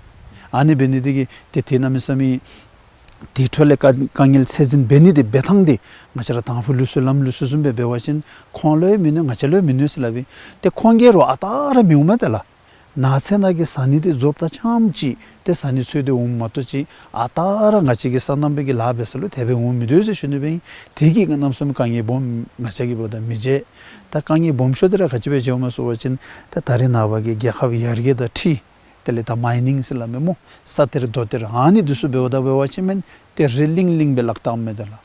ཨ་ནི་འབད་ནི་འདི་གིས་ཏེ་དེ་གནམ་མེད་ས་མེད་དེ་འཕྲོ་ལས་དཀའ་དཀའ་ངལ་ཚད་འཛིན་འབད་ནི་འདི་འབད་ཐངས་འདི་ང་བཅས་ར་དང་ཕུ་ལུགས་སྲོལ་ལམ་ལུགས་སྲོལ་བཟུམ་སྦེ་འབད་བ་ཅིན་ཁོང་ལུ་ཡང་མི་གནོད་ང་བཅས་ལུ་ཡང་མི་གནོད་ཟེར་སླབ་ཨིན། ཏེ་ཁོང་གིས་ར་ཨ་རྟག་ར་མི་འོང་མས་ཏེ་ལགས། ནགས་ཚལ་ནང་གི་ཟ་ནི་འདི་རྫོགསཔ་ད་རྐྱངམ་ཅིག་ཏེ་ཟ་ནི་འཚོལ་ཏེ་འོངམ་མ་གཏོགས་ཅིག་ཨ་རྟག་ར་ང་བཅས་ཀྱི་སོ་ནམ་པའི་གི་ལཱ་འབད་ས་ལུ་དེ་སྦེ་འོང་མི་འདུག་ཟེར་ཞུ་ནི་སྦེ་ཨིན། དེ་གིས་གནམ་མེད་ས་མེད་དཀའ་ངལ་སྦོམ་ང་བཅས་ཀྱིས་འབདཝ་ད་མི་འཇལ། ད་དཀའ་ངལ་སྦོམ་ཤོས་འདི་ར་ག་ཅི་སྦེ་འཇལཝ་སྨོ་ཟེར་བ་ཅིན་ད་ད་རེས་ནངས་པ་གི་རྒྱལ་ཁབ་ཡར་རྒྱས་དང་འཁྲིལ་དེ་ལས་ད་མའི་ནིང་ཟེར་སླབ་མས་སྨོ། ས་གཏེར་རྡོ་གཏེར་ཨ་ནི་འདི་ཚུ་འབདཝ་ད་འབད་བ་ཅིན་མེན་ཏེ་རི་ལིང་ལིང་སྦེ་བརླག་བཏངམ་མས་ཏེ་ལགས།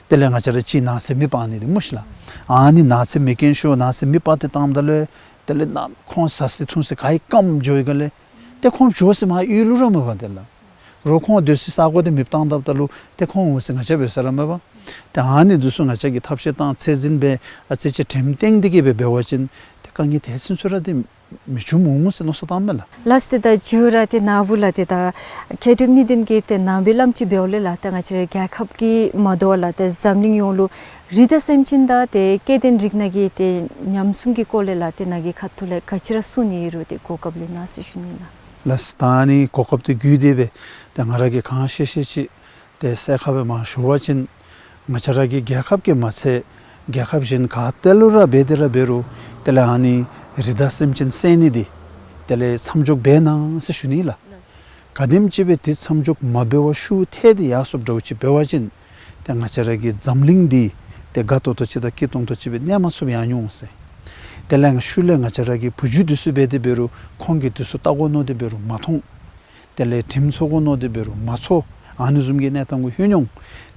དེ་ལས་ང་བཅས་ར་ཅིག་ནགས་ཚལ་མེ་སྤར་ནི་འདི་སྨོ་ཤིག་ལགས། ཨ་ནི་ནགས་ཚལ་མེ་རྐྱེན་ཤོར་ནགས་ཚལ་མེ་སྤར་ཏེ་བཏངམ་ད་ལུ་དེ་ལས་ནཱ་ཁོང་ཟ་ས་འཐུང་ས་ག་ཡི་སྐམ་འགྱོ་ཡི་ག་ལས་ཏེ་ཁོང་འགྱོ་ས་མར་གཡུས་ལུ་ར་མེད་པ་ཏེ་ལགས། རོགས་ཁོང་སྡོད་སའི་ས་གོ་འདི་མེདཔ་བཏང་དཝ་ད་ལུ་ཏེ་ཁོང་འོང་ས་ང་བཅས་འབད་ས་ར་མེད་པ། ཏེ་ཨ་ནི་འདི་ཚུ་ང་བཅས་ཀྱིས་ཐབས་ཤེས་བཏང་ཚད་འཛིན་འབད་ཨ་ཙི་ཅིག་དྲནམ་བཏང་སྟེ་གིས་སྦེ་འབད་བ་ཅིན་ཏེ་ དཀའ་ངལ་དེ་ཚུན་ཚོད་ར་དེ་མི་བྱུང་འོང་ཟེར་མནོ་བསམ་བཏངམ་མས་ལགས། ལགས་སོ། ཏེ་ད་མཇུག་ར་ཏེ་ན་བུ་ལགས་ཏེ་ད་མཁས་གྲུབ་གཉིས་ལྡན་གྱིས་ཏེ་ནང་པའི་བླམ་ཅིག་འབདཝ་ལས་ལགས་ཏེ་ང་བཅས་ར་རྒྱལ་ཁབ་ཀྱི་མ་དོ་བར་ལགས་ཏེ་འཛམ་གླིང་ཡོངས་ལུ་རི་དྭགས་སེམས་ཅན་དང་ཏེ་སྐྱེ་ལྡན་རིགས་སྣ་གི་ཏེ་ཉམས་སྲུང་གི་སྐོར་ལས་ལགས་ཏེ་ནཱ་གི་ཁ་ཐུག་ལས་ག་ཅི་ར་གསུང་ནི་ཡོད་རུང་ཏེ་གོ་སྐབས་ལེན་གནང་ཟེར་ཞུ་ནི་ལགས། ལགས་སོ། ད་ཨ་ནི་གོ་སྐབས་དེ་བརྒྱུད་དེ་སྦེ་ཏེ་ང་ར་གིས་གང་ཤེས་ཤེས་ཅིག་ཏེ་གསལ་ཁ་སྦེ་མར་ཞུ་བ་ཅིན་ང་བཅས་ར་གི་རྒྱལ་ཁབ་ཀྱིས་མ་ཚད་རྒྱལ་ཁབ་གཞན་ག་ཏེ་ལུ་ར་འབད་དེ་ར་འབད་རུང་དེ་ལས་ཨ་ནི་རི་དྭགས་སེམས་ཅན་བསད་ནི་འདི་དེ་ལས་མཚམས་འཇོག་འབད་གནང་ཟེར་ཞུ་ནི་ལགས། ག་དེམ་ཅིག་སྦེ་དེ་མཚམས་འཇོག་མ་འབད་བར་ཤུགས་ཐལ་ཏེ་ཡར་སོངམ་འདྲཝ་ཅིག་འབད་བ་ཅིན་ཏེ་ང་བཅས་ར་གི་འཛམ་གླིང་འདི་ཏེ་དགའ་ཏོག་ཏོ་ཅིག་དང་སྐྱིད་ཏོང་ཏོ་ཅིག་སྦེ་གནས་མ་ཚུགསཔ་ཡང་འོང་ཟེར། དེ་ལས་ཤུལ་ལས་ང་བཅས་ར་གི་བུ་རྒྱུད་འདི་ཚུ་འབད་དེ་འབད་རུང་ཁོང་གིས་འདི་ཚུ་བལྟ་དགོ་མནོ་སྟེ་འབད་རུང་མ་མཐོང་། དེ་ལས་དྲིམ་ཚོར་དགོ་མནོ་སྟེ་འབད་རུང་མ་ཚོར། ཨ་ནི་བཟུམ་གྱི་གནས་སྟངས་གུ་ལྷོད་འོང་།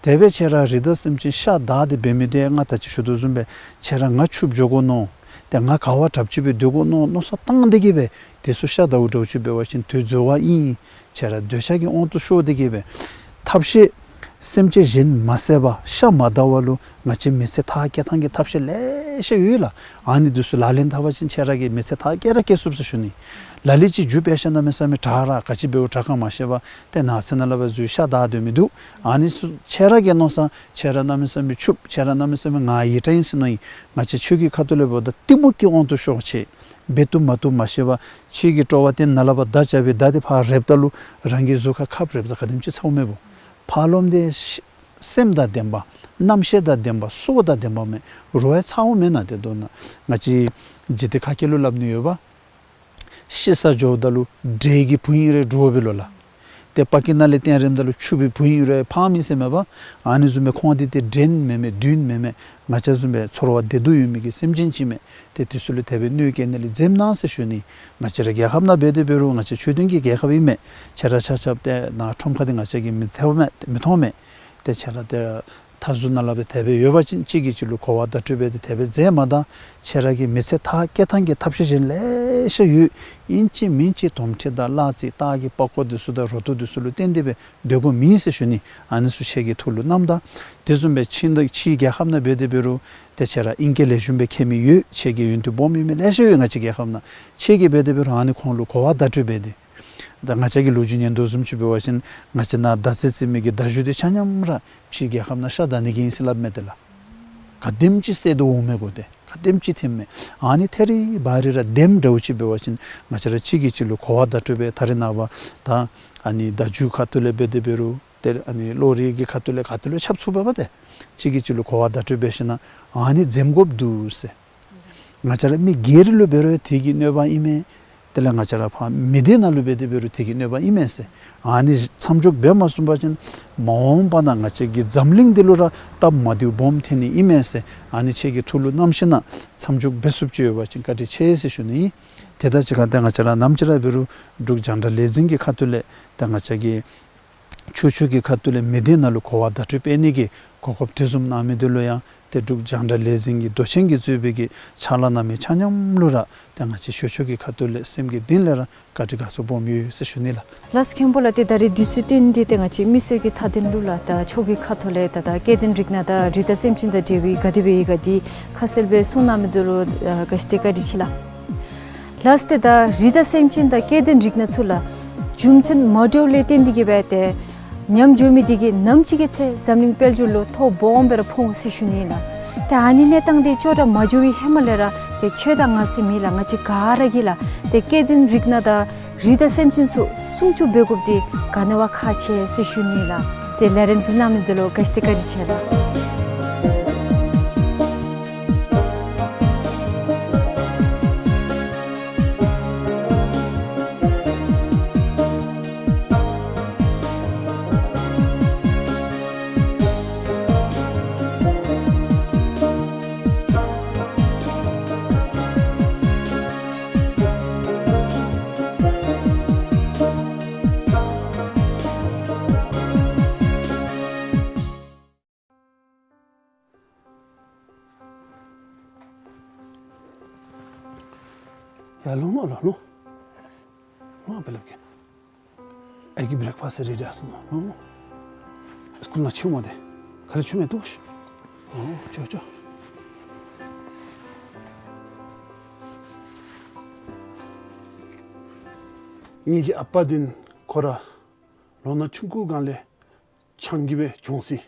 དེ་སྦེ་ཁྱེད་ར་རི་དྭགས་སེམས་ཅན་ཤ་བདའ་སྟེ་འབད་མི་དེ་ང་ད་ཅི་ཞུ་དོ་བཟུམ་སྦེ་ཁྱེད་ར་ང་ཕྱུགཔོ་འགྱོ་དགོ་མནོ། ཏེ་ང་ག་བ་དྲགཔ་ཅིག་སྦེ་སྡོད་དགོ་མནོ་མནོ་བསམ་བཏང་སྟེ་གི་སྦེ་དེ་ཚུ་ཤ་བདའཝ་འདྲཝ་ཅིག་འབད་བ་ཅིན་དེ་འཛོལ་བ་ཨིན། ཁྱེད་ར་འདོད་ཆགས་ཀྱི་དབང་དུ་ཤོར་ཏེ་གི་སྦེ་ཐབས་ཤེས་སེམས་ཅན་གཞན་མ་བསད་པར་ཤ་མ་བདའ་བར་ལུ་ང་བཅས་མི་ཚེ་མཐར་སྐྱེལ་ཐངས་ཀྱི་ཐབས་ཤེས་ལེ་ཤ་ཡོད་ལགས། ཨ་ནི་འདི་ཚུ་ལག་ལེན་འཐབ་པ་ཅིན་ཁྱེད་ར་གི་མི་ཚེ་མཐར་སྐྱེལ་ར་སྐྱེལ་ཚུགས་ཟེར་ཞུ་ནི། ལ་ལུ་ཅིག་རྒྱུ་དཔེ་བཞག་གནམ་མེད་ས་མེད་དྲག་ར་ག་ཅི་འབདཝ་དྲག་ག་མ་ཤེས་པར་ཏེ་ནགས་ཚལ་ནང་ལུ་སྦེ་འཛུལ་ཤ་བདའ་སྡོད་མི་འདུག། ཨ་ནི་ཚུ་ཁྱེད་ར་གིས་མནོ་བསམ་ཁྱེད་ར་གནམ་མེད་ས་མེད་ཕྱུགཔོ་ཁྱེད་ར་གནམ་མེད་ས་མེད་ང་ཡི་དྲག་ཨིན་ཟེར་མནོ་ཡི། ང་བཅས་ཆོས་ཀྱི་ཁ་ཐུག་ལས་འབདཝ་ད་གཏི་མུག་གི་དབང་དུ་ཤོར་ཅི། འབད་བཏུབ་མ་བཏུབ་མ་ཤེས་པར་ཕྱི་གི་སྤྲོ་བ་བསྟེན་ནཱ་ལས་ཕར་མདའ་རྐྱབ་པའི་མདའ་དེ་ཕར་རེགཔ་ད་ལུ་རང་གི་གཟུགས་ཁར་ཁབ་རེགཔ་ད་ག་དེམ་ཅིག་ཚཝ་མས་བོ། ཕར་ལོགམ་དེ་ཤ་སེམས་དང་ལྡན་པ་རྣམ་ཤེས་དང་ལྡན་པ་སྲོག་དང་ལྡན་པ་མས། རོགས་ཡང་ཚཝ་མེན་ན། ཏེ་མདོར་ན་ང་བཅས་འཇིག་རྟེན་ཁ་སྐད་ལུ་སླབ་ནི་ཡོད་པ། ཤི་ས་འགྱོཝ་ད་ལུ་འདྲེ་གི་བུ་ཨིན་རུང་འདྲོག་པས་ལོ་ལགས། ཏེ་པ་ཀི་ནང་ལས་བཏོན་རནམ་ད་ལུ་ཕྱུགཔོའི་བུ་ཨིན་རུང་ཕངམ་ཨིན་ཟེར་མས་པ། ཨ་ནི་བཟུམ་སྦེ་ཁོང་འདི་ཏེ་འདྲེ་མེན་མས་བདུད་མེན་མས། ང་བཅས་བཟུམ་སྦེ་ཚོར་བ་བདེ་སྡུག་ཡོད་མི་གི་སེམས་ཅན་ཅིག་མས། ཏེ་དེ་ཚུ་ལུ་དེ་སྦེ་གནོད་སྐྱེལ་ནི་ལས་འཛེམ་གནང་ཟེར་ཞུ་ནི། ང་བཅས་ར་རྒྱལ་ཁབ་ནང་འབད་དེ་འབད་རུང་ང་བཅས་ཆོས་ལྡན་གྱི་རྒྱལ་ཁབ་ཨིན་མས། ཁྱེད་ར་ཆ་ཁྱབ་ཏེ་ནཱ་ཁྲོམ་ཁ་འདི་ང་བཅས་ཀྱིས་མི་ཐོབ་མས་མི་མཐོང་མས། ཏེ་ཁྱེད་ར་ཏེ་མཐའ་ཟུར་ནང་ལུ་སྦེ་དེ་སྦེ་ཡོད་པ་ཅིན་གཅིག་གིས་གཅིག་ལུ་གོ་བ་བརྡ་སྤྲོད་འབད་དེ་དེ་སྦེ་མཛད་མ་ད་ཁྱེད་ར་གི་མི་ཚེ་མཐར་སྐྱེལ་ཐངས་ཀྱི་ཐབས་ཤེས་གཞན་ལེ་ཤ་ཡོད། ཨིན་ཅི་མིན་ཅི་དོམ་ཁྲི་དང་གླ་རྩི་སྟག་གི་པགས་ཀོ་འདི་ཚུ་དང་རོ་ཏོག་འདི་ཚུ་ལུ་བརྟེན་ཏེ་སྦེ་སྡོད་དགོཔ་མེན་ཟེར་ཞུ་ནི། ཨ་ནི་ཚུ་ཁྱེད་ཀྱི་ཐུགས་ལུ་བསྣམ་ད། དེ་བཟུམ་སྦེ་ཕྱི་ནང་ཕྱིའི་རྒྱལ་ཁབ་ནང་འབད་དེ་འབད་རུང་ཏེ་ཁྱེད་ར་ཨིང་སྐད་ལེགས་ཤོམ་སྦེ་མཁྱེན་མི་ཡོད། ཁྱེད་ཀྱི་ཡོན་ཏན་སྦོམ་ཡོད་མི་ལེ་ཤ་ཡོད་ང་བཅས་རྒྱལ་ཁབ་ནང་། ཁྱེད་ཀྱིས་འབད་དེ་འབད་རུང་ཨ་ནི་ཁོང་ལུ་གོ་བ་བརྡ་སྤྲོད་འབད་དེ། ད་ང་བཅས་ཀྱི་ལོ་རྒྱུས་ཉན་དོ་བཟུམ་ཅིག་འབད་བ་ཅིན་ང་བཅས་ནཱ་མདའ་རྩེད་རྩེད་མི་གི་མདའ་གཞུ་འདི་ཆ་མཉམ་ར་ཕྱིའི་རྒྱལ་ཁབ་ནང་ཤ་བདའ་ནི་གི་ཨིན་ཟེར་སླབ་མས་ཏེ་ལགས། ག་དེམ་ཅིག་བསད་དོ་འོང་མས་གོ། ཏེ་ག་དེམ་ཅིག་ཐོནམ་མས། ཨ་ནི་ཐད་རི་བ་རི་ར་དེམ་འདྲཝ་ཅིག་འབད་བ་ཅིན་ང་བཅས་ར་གཅིག་གིས་གཅིག་ལུ་གོ་བ་བརྡ་སྤྲོད་འབད། ད་རེས་ནངས་པ་ད་ཨ་ནི་མདའ་གཞུ་ཁ་ཐུག་ལས་འབད་དེ་འབད་རུང་ཏེ་ཨ་ནི་གློག་རིག་གི་ཁ་ཐུག་ལས་ག་ཏེ་ལུ་ཁྱབ་ཚུགས་པས་པ། ཏེ་གཅིག་གིས་གཅིག་ལུ་གོ་བ་བརྡ་སྤྲོད་འབད་ཞིན་ན་ཨ་ནི་འཛེམ་དགོཔ་འདུག་ཟེར། ང་བཅས་ར་མི་སྒེར་ལུ་འབད་རུང་དེ་གི་གནོད་པ་ཨིན་མས། དེ་ལས་ང་བཅས་ར་ཕར་མི་སྡེ་ནང་ལུ་འབད་དེ་འབད་རུང་དེ་གི་གནོད་པ་ཨིན་མས་ཟེར། ཨ་ནི་མཚམས་འཇོག་འབད་མ་ཚུགས་པ་ཅིན་མ་འོངས་པ་ནང་ང་བཅས་ཀྱི་འཛམ་གླིང་འདི་ལུ་ར་སྟབས་མ་བདེཝ་སྦོམ་ཐོན་ནི་ཨིན་མས་ཟེར། ཨ་ནི་ཁྱེད་ཀྱི་ཐུགས་ལུ་བསྣམས་ཞིན་ན་མཚམས་འཇོག་འབད་ཚུགསཔ་ཅིག་ཡོད་པ་ཅིན་བཀའ་དྲིན་ཆེ་ཟེར་ཞུ་ནི་ཨིན། དེ་དང་གཅིག་ཁར་ཏེ་ང་བཅས་ར་ནམ་ཅིག་ར་འབད་རུང་འབྲུག་རྒྱང་བསྒྲགས་ལས་འཛིན་གྱི་ཁ་ཐུག་ལས་ཏེ་ང་བཅས་ཀྱི་ཆོས་ཕྱོགས་ཀྱི་ཁ་ཐུག་ལས་མི་སྡེ་ནང་ལུ་གོ་བ་བརྡ་སྤྲོད་འབད་ནི་གི་གོ་སྐབས་དེ་བཟུམ་གནང་མི་འདི་ལུ་ཡང་ཏེ་འབྲུག་རྒྱང་བསྒྲགས་ལས་འཛིན་གྱི་མདོ་ཆེན་གྱིས་གཙོས་པའི་གི་ཕྱག་ལཱ་གནང་མི་ཆ་མཉམ་ལུ་ར་ཏེ་ང་བཅས་ཆོས་ཕྱོགས་ཀྱི་ཁ་ཐུག་ལས་སེམས་ཀྱི་གཏིང་ལས་ར་བཀའ་དྲིན་དགའ་ཚོར་སྦོམ་ཡོད་ཟེར་ཞུ་ནི་ལགས། ལགས་སོ་མཁན་པོ་ལགས། ཏེ་ད་རིས་དུས་ཚོད་བཏོན་ཏེ་ཏེ་ང་བཅས་མི་སེར་གྱི་མཐའ་དོན་ལུ་ལགས་ད་ཆོས་ཀྱི་ཁ་ཐུག་ལས་ད་ད་སྐྱེ་ལྡན་རིགས་སྣ་དང་རི་དྭགས་སེམས་ཅན་དང་འབྲེལ་བའི་ག་དེ་སྦེ་ཡོད་ག་དེ་ཁ་གསལ་སྦེ་གསུང་གནང་མི་འདི་ལུ་ཨ་ག་ཅི་ཏེ་བཀའ་དྲིན་ཆེ་ལགས། ལགས་ཏེ་ད་རི་དྭགས་སེམས་ཅན་དང་སྐྱེ་ལྡན་རིགས་སྣ་ཚུ་ལགས་རྒྱུ་མཚན་མ་འདྲཝ་ལས་བརྟེན་ཏེ་གིས་སྦེ་ཏེ་ཉམས་འགྱོ་མི་འདི་གིས་ནམ་ཅིག་གི་ཚེ་འཛམ་གླིང་དཔལ་འབྱོར་ལུ་ཐོ་སྦོམ་སྦེ་ར་ཕོག་འོང་ཟེར་ཞུ་ནི་ཨིན་ལགས། ཏེ་ཨ་ནི་གནས་སྟངས་འདི་ཅོག་འཐདཔ་མ་འགྱོ་བའི་ཧེ་མ་ལས་ར་ཏེ་ཁྱོད་དང་ང་ཟེར་མེད་ལགས། ང་བཅས་ག་ར་གིས་ལགས་ཏེ་སྐྱེ་ལྡན་རིགས་སྣ་དང་རི་དྭགས་སེམས་ཅན་ཚུ་སྲུང་སྐྱོབ་འབད་དགོཔ་འདི་ག་ནི་བ་ཁག་ཆེ་ཟེར་ཞུ་ནི་ཨིན་ལགས། ཏེ་ལས་རིམ་གཟིགས་གནང་མི་འདི་ལུ་ག་ཅི་ཏེ་བཀའ་དྲིན་ཆེ་ལགས། ཡར་ལོང་ལོང་ལོང་ལོང་། ལོང་སྦེ་སླབ་གེ། ཨའི་གིས་བྲེག་ཕཱསི་རེ་ཌི་ཨ་སོང་ནུག། ལོང་ལོང་། སི་ཀུལ་ནང་ཕྱི་མོ་དེ་ཁ་ལས་ཕྱི་མོ་འདུག་ཤིག། ཨོ་ཅོག་ཅོག། ངེ་གི་ཨ་པ་འདི་ཁོ་ར་ལོ་ན་ཆུང་ཀུ་སྒང་ལས་ཆང་གིས་སྦེ་གྱོངས་ཅི།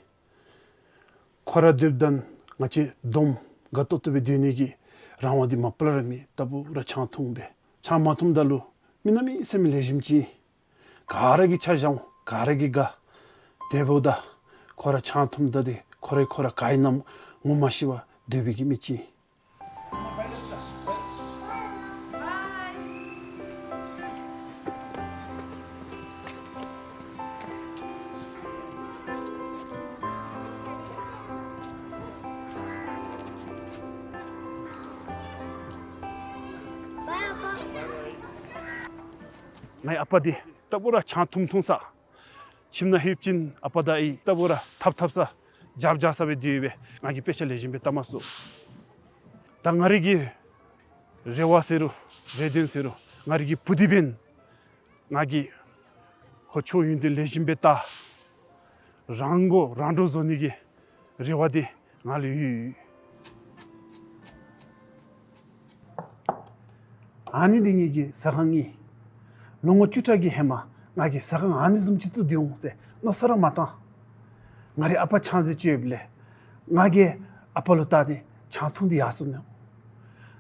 ཁོ་ར་སྡོདཔ་ད་ང་བཅས་དོམ་དགའ་ཏོག་ཏོ་སྦེ་སྡོད་ནི་གི་རང་དབང་འདི་མ་པ་ལས་ར་མེད། ལྟ་བུ་ར་ཆང་འཐུང་སྦེ། ཆང་མ་འཐུངམ་ད་ལུ་མི་གནམ་མེད་ས་མེད་ལེགས་ཤོམ་ཅིག། ག་ར་གིས་ཆ་བཞག་འོང་། ག་ར་གིས་དགའ། དེ་འབདཝ་ད་ཁོ་ར་ཆང་འཐུངམ་ད་འདི་ཁོ་ར་ཁོ་ར་ག་ཨིན་ན་ངོ་མ་ཤེས་པར་སྡོད་པའི་གི་མི་ཅིག། ངེའི་ཨ་པ་འདི་ལྟ་བུ་ར་ཆང་འཐུང་འཐུང་ས། ཁྱིམ་ནང་ལྷོདཔ་ཅིག་ཨ་པ་དང་ཨའི་ལྟ་བུ་ར་འཐབ་འཐབ་ས་རྒྱབ་རྒྱབ་ས་སྦེ་སྡོད་པས། ང་གིས་དཔེ་ཆ་ལེགས་ཤོམ་སྦེ་བལྟ་མ་ཚུགས། ད་ང་རའི་གི་རེ་བ་ཟེར་རུང་རེ་འདུན་ཟེར་རུང་ང་རའི་གི་བུ་འདི་འབདན་ང་གིས་ཁོ་ཆོས་ཡོན་ཏན་ལེགས་ཤོམ་སྦེ་བལྟ། རང་མགོ་རང་འདྲོངས་བཟོ་ནི་གི་རེ་བ་འདི་ང་ལུ་ཡོད། ཨ་ནི་འདི་ངེ་གི་ཟ་ཁང་ཨིན། ལོ་ངོ་བཅུ་ཕྲག་གི་ཧེ་མ་ང་གིས་ཟ་ཁང་ཨ་ནི་བཟུམ་ཅིག་བཙུགས་ཏེ་འོང་ཟེར་མནོ་བསམ་ར་མ་བཏང་། ང་རའི་ཨ་པ་ཆང་རྫིས་ཅིག་ཡོདཔ་ལས་ང་གིས་ཨ་པ་ལུ་བལྟ་སྟེ་ཆང་འཐུང་སྟེ་ཡར་སོང་ནུག།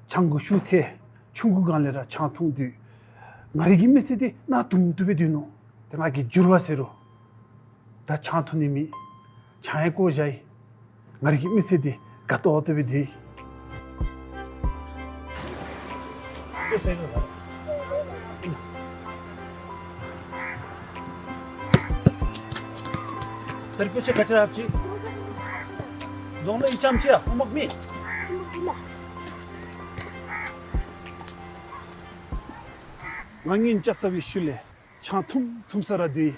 ཆང་གི་ཤུགས་ཐལ། ཆུང་ཀུ་སྒང་ལས་ར་ཆང་འཐུང་དུས་ང་རའི་གི་མི་ཚེ་འདི་གནག་དུང་དུ་སྦེ་སྡོད་ནུག། ཏེ་ང་གིས་འགྱུར་བ་ཟེར་རུང་ད་ཆང་འཐུང་ནི་མེད། ཆང་ཡང་བཀོ་བཞག་ཡི། ང་རའི་གི་མི་ཚེ་འདི་དགའ་ཏོག་ཏོ་སྦེ་སྡོད་ཡི། ང་གཉིས་ཅ་ཚ་བའི་ཤུལ་ལས་ཆང་འཐུང་འཐུང་ས་ར་སྡོད་ཡི།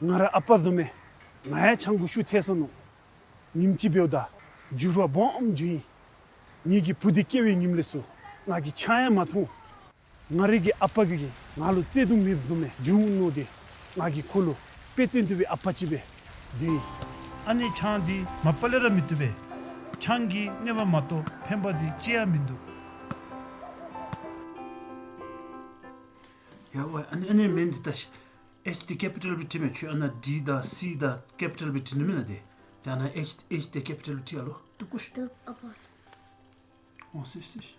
ང་ར་ཨ་པ་བཟུམ་སྦེ་ང་ཡང་ཆང་གི་ཤུགས་ཐལ་སོ་ནུག། ཉིནམ་གཅིག་འབདཝ་ད་འགྱུར་བ་སྦོམ་བྱུང་ཡི། ངེ་གི་བུ་འདི་སྐྱེ་བའི་ཉིནམ་ལས་ཚུར་ང་གིས་ཆང་ཡང་མ་འཐུང་། ང་རའི་གི་ཨ་པ་གིས་ང་ལུ་བརྩེ་གདུང་མེདཔ་བཟུམ་སྦེ་བྱུང་ནུག། ཏེ་ང་གིས་ཁོ་ལུ་དཔེ་སྟོན་ཐུབ་པའི་ཨ་པ་ཅིག་སྦེ་སྡོད་ཡི། ཨ་ནི་ཆང་འདི་མ་པ་ལས་ར་མི་བཏུབ་པས། ཆང་གིས་གནོད་པ་མ་གཏོགས་ཕན་པ་འདི་ཅི་ཡང་མིན་འདུག། ཡ་ཝའི་ཨ་ནི་ཨ་ནི་མིང་འདི་ད་ཤེས། ཨེཆ་འདི་ཀེ་པི་ཊལ་སྦེ་བྲིས་མས། ཁྱོད་ཨ་ནཱ་ཌི་དང་སི་དང་ཀེ་པི་ཊལ་སྦེ་བྲིས་ནུག་མེན་ན། ཏེ་ཏེ་ཨ་ནཱ་ཨེཆ་ཨེཆ་འདི་ཀེ་པི་ཊལ་སྦེ་བྲིས་ཨ་ལོ། བཏུབ་གོ་ཤིག། བཏུབ་ཨ་པ། འོ་སི་སི།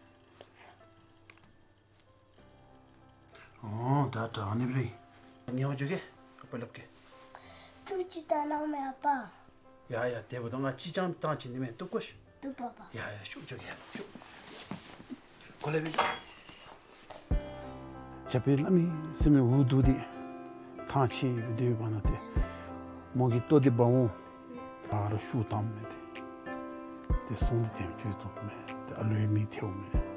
འོ་ད་ད་ཨ་ནི་སྦེ་རེད། ངལ་བ་འཇུག་གེ། ཨ་པ་སླབ་གེ། སུ་ཅིག་བལྟ་གནང་མས་ཨ་པ། ཡ་ཡ་དེ་འབདཝ་ད་ང་གཅིག་རྐྱངམ་ཐང་ཆད་ནི་མས། བཏུབ་གོ་ཤིག། བཏུབ་པ་པ། ཡ་ཡ་ཤོག་འཇུག་གེ་ཤོག། གོ་ལེ་སྦེ། རྒྱབ་སྦེ་གནམ་མེད་ས་མེད་འུ་སྡུག་སྟེ་ཐང་ཆད་སྦེ་སྡོད་པ་ན་ཏེ་མོ་གིས་ལྟོ་འདི་འབག་འོང་། ད་རུང་ཤུགས་བཏངམ་མས་ཏེ། ཏེ་ཟུངས་འདི་དེམ་ཅིག་བཙོགཔ་མས། ཏེ་ཨ་ལུའི་མིག་ཐལཝ་མས།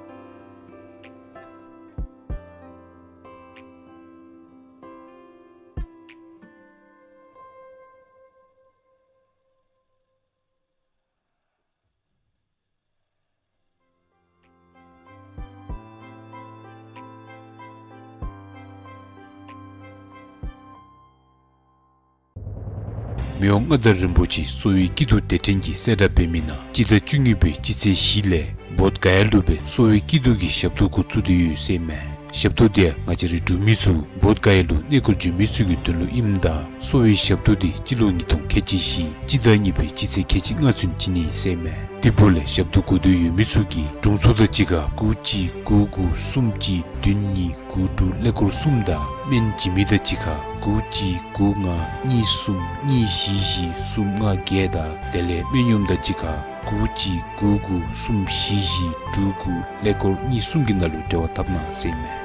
མི་དབང་མངའ་བདག་རིན་པོ་ཆེ་གསོ་བའི་སྐྱིད་སྡུག་སྡེ་ཕྲན་གྱིས་གསལ་བསྒྲགས་འབད་མི་ནང་སྤྱི་ཟླ་བཅུ་གཉིས་པའི་སྤྱི་ཚེས་བཞི་ལས་བོདྷ་ག་ཡ་ལུ་སྦེ་གསོ་བའི་སྐྱིད་སྡུག་གི་ཞབས་ཏོག་འགོ་བཙུགས་ཏེ་ཡོད་ཟེར་མས། ཞབས་ཏོག་འདི་ཡང་ང་བཅས་རའི་འབྲུག་མི་ཚུ་བོདྷ་ག་ཡ་ལུ་གནས་སྐོར་འབྱོན་མི་ཚུ་གི་དོན་ལུ་ཨིནམ་ད་གསོ་བའི་ཞབས་ཏོག་འདི་སྤྱི་ལོ་ཉིས་སྟོང་ཁལ་གཅིག་བཞི་སྤྱི་ཟླ་གཉིས་པའི་སྤྱི་ཚེས་ཁལ་གཅིག་ལྔ་ཚུན་བྱིན་ནི་ཟེར་མས། དེ་འབདཝ་ལས་ཞབས་ཏོག་དགོས་འདོད་ཡོད་མི་ཚུ་གིས་དྲུང་འཚོ་དང་གཅིག་ཁར་དགུ་གཅིག་དགུ་དགུ་གསུམ་གཅིག་བདུན་གཉིས་དགུ་དྲུག་ཀླད་ཀོར་གསུམ་དང་སྨན་བྱིན་མི་དང་གཅིག་ཁར་དགུ་གཅིག་དགུ་ལྔ་གཉིས་གསུམ་གཉིས་བཞི་བཞི་གསུམ་ལྔ་བརྒྱད་དང་དེ་ལས་སྨན་གཡོགམ་དང་གཅིག་ཁར་དགུ་གཅིག་དགུ་དགུ་གསུམ་བཞི་བཞི་དྲུག་དགུ་ཀླད་ཀོར་གཉིས་གསུམ་གྱི་ནང་ལུ་འབྲེལ་བ་འཐབ་གནང་ཟེར་མས།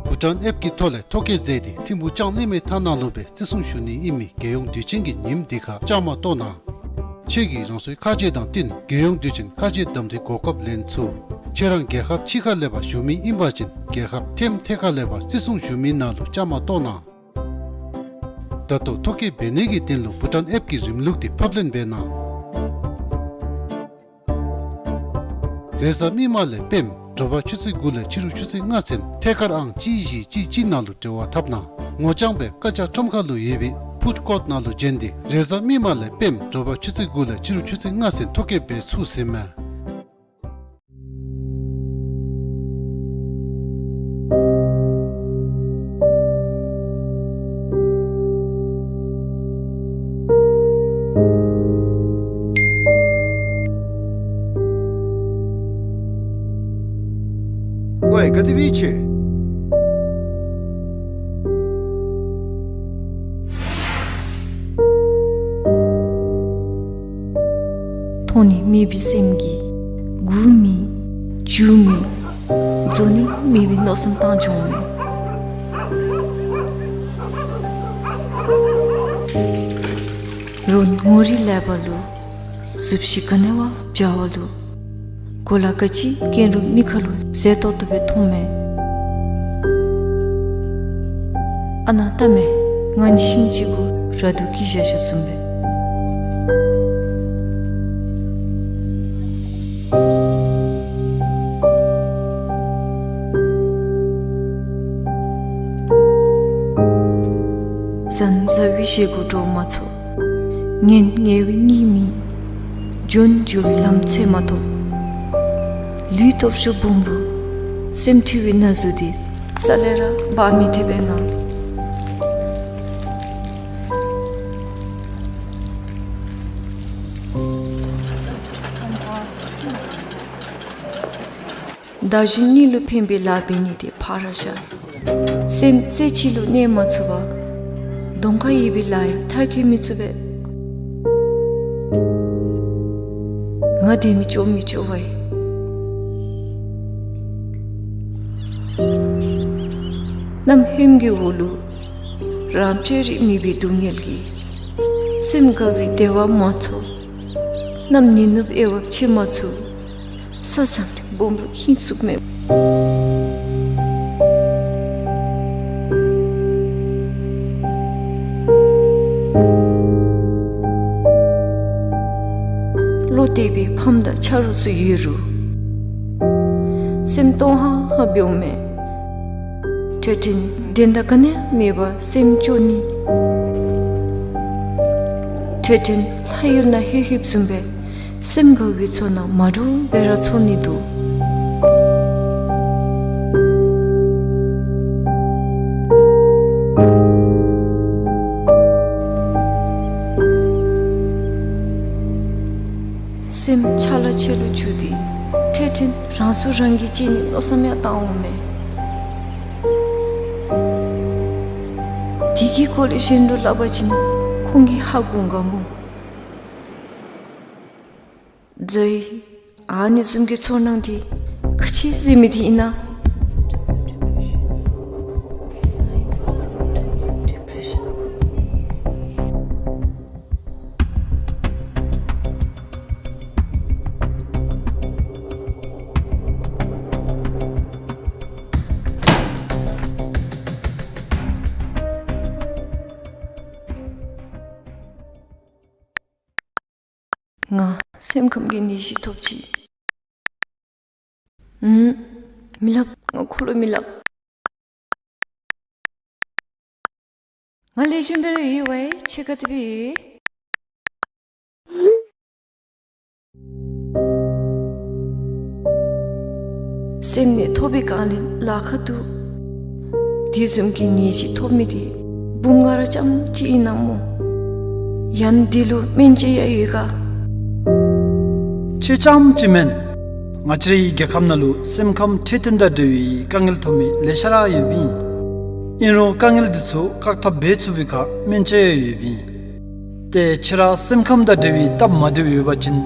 བྷུ་ཊཱན་ཨེཔ་ཀྱི་ཐོག་ལས་ཐོ་བཀོད་མཛད་དེ་ཐིམ་ཕུག་ལྕང་གླིང་མའི་ཐང་ནང་ལུ་སྦེ་བརྩི་སྲུང་ཞུ་ནི་ཨིན་མི་རྒྱལ་ཡོངས་དུས་ཆེན་གྱི་ཉིནམ་འདི་ཁར་བཅའ་མར་གཏོགས་གནང་། ཁྱེད་ཀྱིས་རང་སོའི་ཁ་རྗེ་དང་བསྟུན་རྒྱལ་ཡོངས་དུས་ཆེན་ཁ་རྗེ་གདམ་འཐེན་གོ་སྐབས་ལེན་ཚུགས། ཁྱེད་རང་རྒྱལ་ཁབ་ཕྱི་ཁར་ལས་ཕར་བཞུགས་མི་ཨིན་པ་ཅིན་རྒྱལ་ཁབ་ཐེམ་ཐེ་ཁ་ལས་ཕར་བརྩི་སྲུང་ཞུ་མི་ནང་ལུ་བཅའ་མར་གཏོགས་གནང་། ད་ལྟོ་ཐོ་བཀོད་འབད་ནི་གི་དོན་ལུ་བྷུ་ཊཱན་ཨེཔ་ཀྱི་རིམ་ལུགས་འདི་ཕབ་ལེན་འབད་གནང་། རེས་གཟའ་མིག་དམར་ལས་སྤེནམ་དྲོ་པ་ཆུ་ཚོད་དགུ་ལས་ཕྱི་རུ་ཆུ་ཚོད་ལྔ་ཚུན་ཐད་ཀར་ཨང་གཅིག་བཞི་གཅིག་གཅིག་ནང་ལུ་འབྲེལ་བ་འཐབ་གནང་། ངོ་རྐྱང་སྦེ་ཀ་ཅ་ཁྲོམ་ཁ་ལུ་ཡོད་པའི་ཕུཌ་ཀོརཊ་ནང་ལུ་བྱོན་ཏེ་རེས་གཟའ་མིག་དམར་ལས་སྤེནམ་དྲོ་པ་ཆུ་ཚོད་དགུ་ལས་ཕྱི་རུ་ཆུ་ཚོད་ལྔ་ཚུན་ཐོ་བཀོད་འབད་ཚུགས་ཟེར་མས། ཨེ་ག་དེ་སྦེ་ཆེ། མཐོང་ནི་མེད་པའི་སེམས་ཀྱིས་སྒུག་མི་འགྱོ་མི་འཛོལ་ནི་མེད་པའི་མནོ་བསམ་བཏང་བྱུང་མས། རོགས་ངོ་རིས་ལེགས་པ་ལུ་གཟུགས་གཞི་ག་ནི་བ་འཇའ་བ་ལུ་གོ་ལ་ག་ཅི་གྱོན་རུང་མིག་ཁ་ལུ་མཛེས་ཏོག་ཏོ་སྦེ་མཐོངམ་མས། ཨ་ནཱ་བལྟ་མས། ང་ནི་ཤིང་ཅིག་གུ་ར་དུ་སྐྱེས་བཞག་བཞགཔ་བཟུམ་སྦེ། བཟང་ཟ་བའི་ཞལ་གུ་འགྲོ་མ་ཚུགས། ངན་ངལ་བའི་གཉིད་མི་འབྱུང་། འགྱོ་བའི་ལམ་འཚོལ་མ་ཐོབ། ལུས་སྟོབས་ཤུགས་སྦོམ་རུང་སེམས་འཁྲུལ་བའི་ན་ཟུག་འདི་རྩ་ལས་ར་འབག་མི་ཐེག་པས་ང་། བདག་གཞན་གཉིས་ལུ་ཕན་པའི་ལཱ་འབད་ནི་དེ་ཕར་བཞག། སེམས་རྩེ་གཅིག་ལུ་གནས་མ་ཚུགས་པར་གདོང་ཁར་ཡོད་པའི་ལཱ་ཡང་མཐར་འཁྱོལ་མི་ཚུགས་པས། ང་དེ་མི་ལྕོགས་མི་ལྕོགས་པས། གནམ་ཧོནམ་གྱི་འོག་ལུ་རང་སྤྱོད་རིག་མེད་པའི་སྡུག་བསྔལ་གྱིས་སེམས་དགའ་བའི་བདེ་བ་མ་ཚོར། གནམ་ནི་ནུབ་དབྱེ་བ་ཕྱེ་མ་ཚུགས། ས་བཟང་རིང་སྦོམ་རུང་ཧིང་སུག་མེད། བློ་གཏད་པའི་ཕམ་དང་ཆ་རོགས་ཚུ་ཡོད་རུང་སེམས་སྟོང་ཧང་ཧང་འབྱུངམ་མས། འཕྲལ་འཕྲལ་བདེན་མཐའ་ག་ནི་ཡང་མེད་པར་སེམས་སྐྱོ་ནི། འཕྲལ་འཕྲལ་ལྷ་ཡུལ་ནང་ལྷོད་ལྷོདཔ་བཟུམ་སྦེ་སེམས་དགའ་བའི་ཚོར་སྣང་མ་འདྲཝ་སྦེ་ར་ཚོར་ནི་འདུག། སེམས་ཆ་ལ་ཆེ་ལུ་འགྱུར་ཏེ་འཕྲལ་འཕྲལ་རང་སྲོག་རང་གིས་བཅད་ནི་མནོ་བསམ་ཡང་བཏང་འོང་མས། དེ་གི་སྐོར་ལས་གཞན་ལུ་སླབ་པ་ཅིན་ཁོང་གིས་ཧ་གོ་ག་སྨོ། ཛའི། ཨ་ནི་བཟུམ་གྱི་ཚོར་སྣང་འདི་ག་ཅི་ཟེར་མི་འདི་ཨིན་ན། ང་སེམས་ཁམས་ཀྱི་ནད་གཞི་ཐོབ་ཅི། ཨུམ། མི་སླབ། ང་ཁོ་ལུ་མི་སླབ། ང་ལེགས་ཤོམ་སྦེ་ར་ཡོད་པས། ཁྱོད་ག་དེ་སྦེ་ཡོད། སེམས་ནད་ཐོབ་པའི་སྒང་ལས་ལཱ་ཁག་འདུག། དེ་བཟུམ་གྱི་ནད་གཞི་ཐོབ་མི་དེ་བུམོ་ང་ར་རྐྱངམ་གཅིག་ཨིན་ན་སྨོ། ཡང་ན་འདི་ལུ་སྨན་དཔྱད་ཡང་ཡོད་ག། ཁྱོད་རྐྱངམ་གཅིག་མེན། ང་བཅས་རའི་རྒྱལ་ཁབ་ནང་ལུ་སེམས་ཁམས་འཕྲོད་བསྟེན་དང་འབྲེལ་བའི་དཀའ་ངལ་ཐོབ་མི་ལེ་ཤ་ར་ཡོདཔ་ཨིན། ཨིན་རུང་དཀའ་ངལ་འདི་ཚུ་བཀག་ཐབས་འབད་ཚུགས་པའི་ཁར་སྨན་དཔྱད་ཡང་ཡོདཔ་ཨིན། ཏེ་ཁྱོད་ར་སེམས་ཁམས་དང་འབྲེལ་བའི་སྟབས་མ་བདེཝ་ཡོད་པ་ཅིན་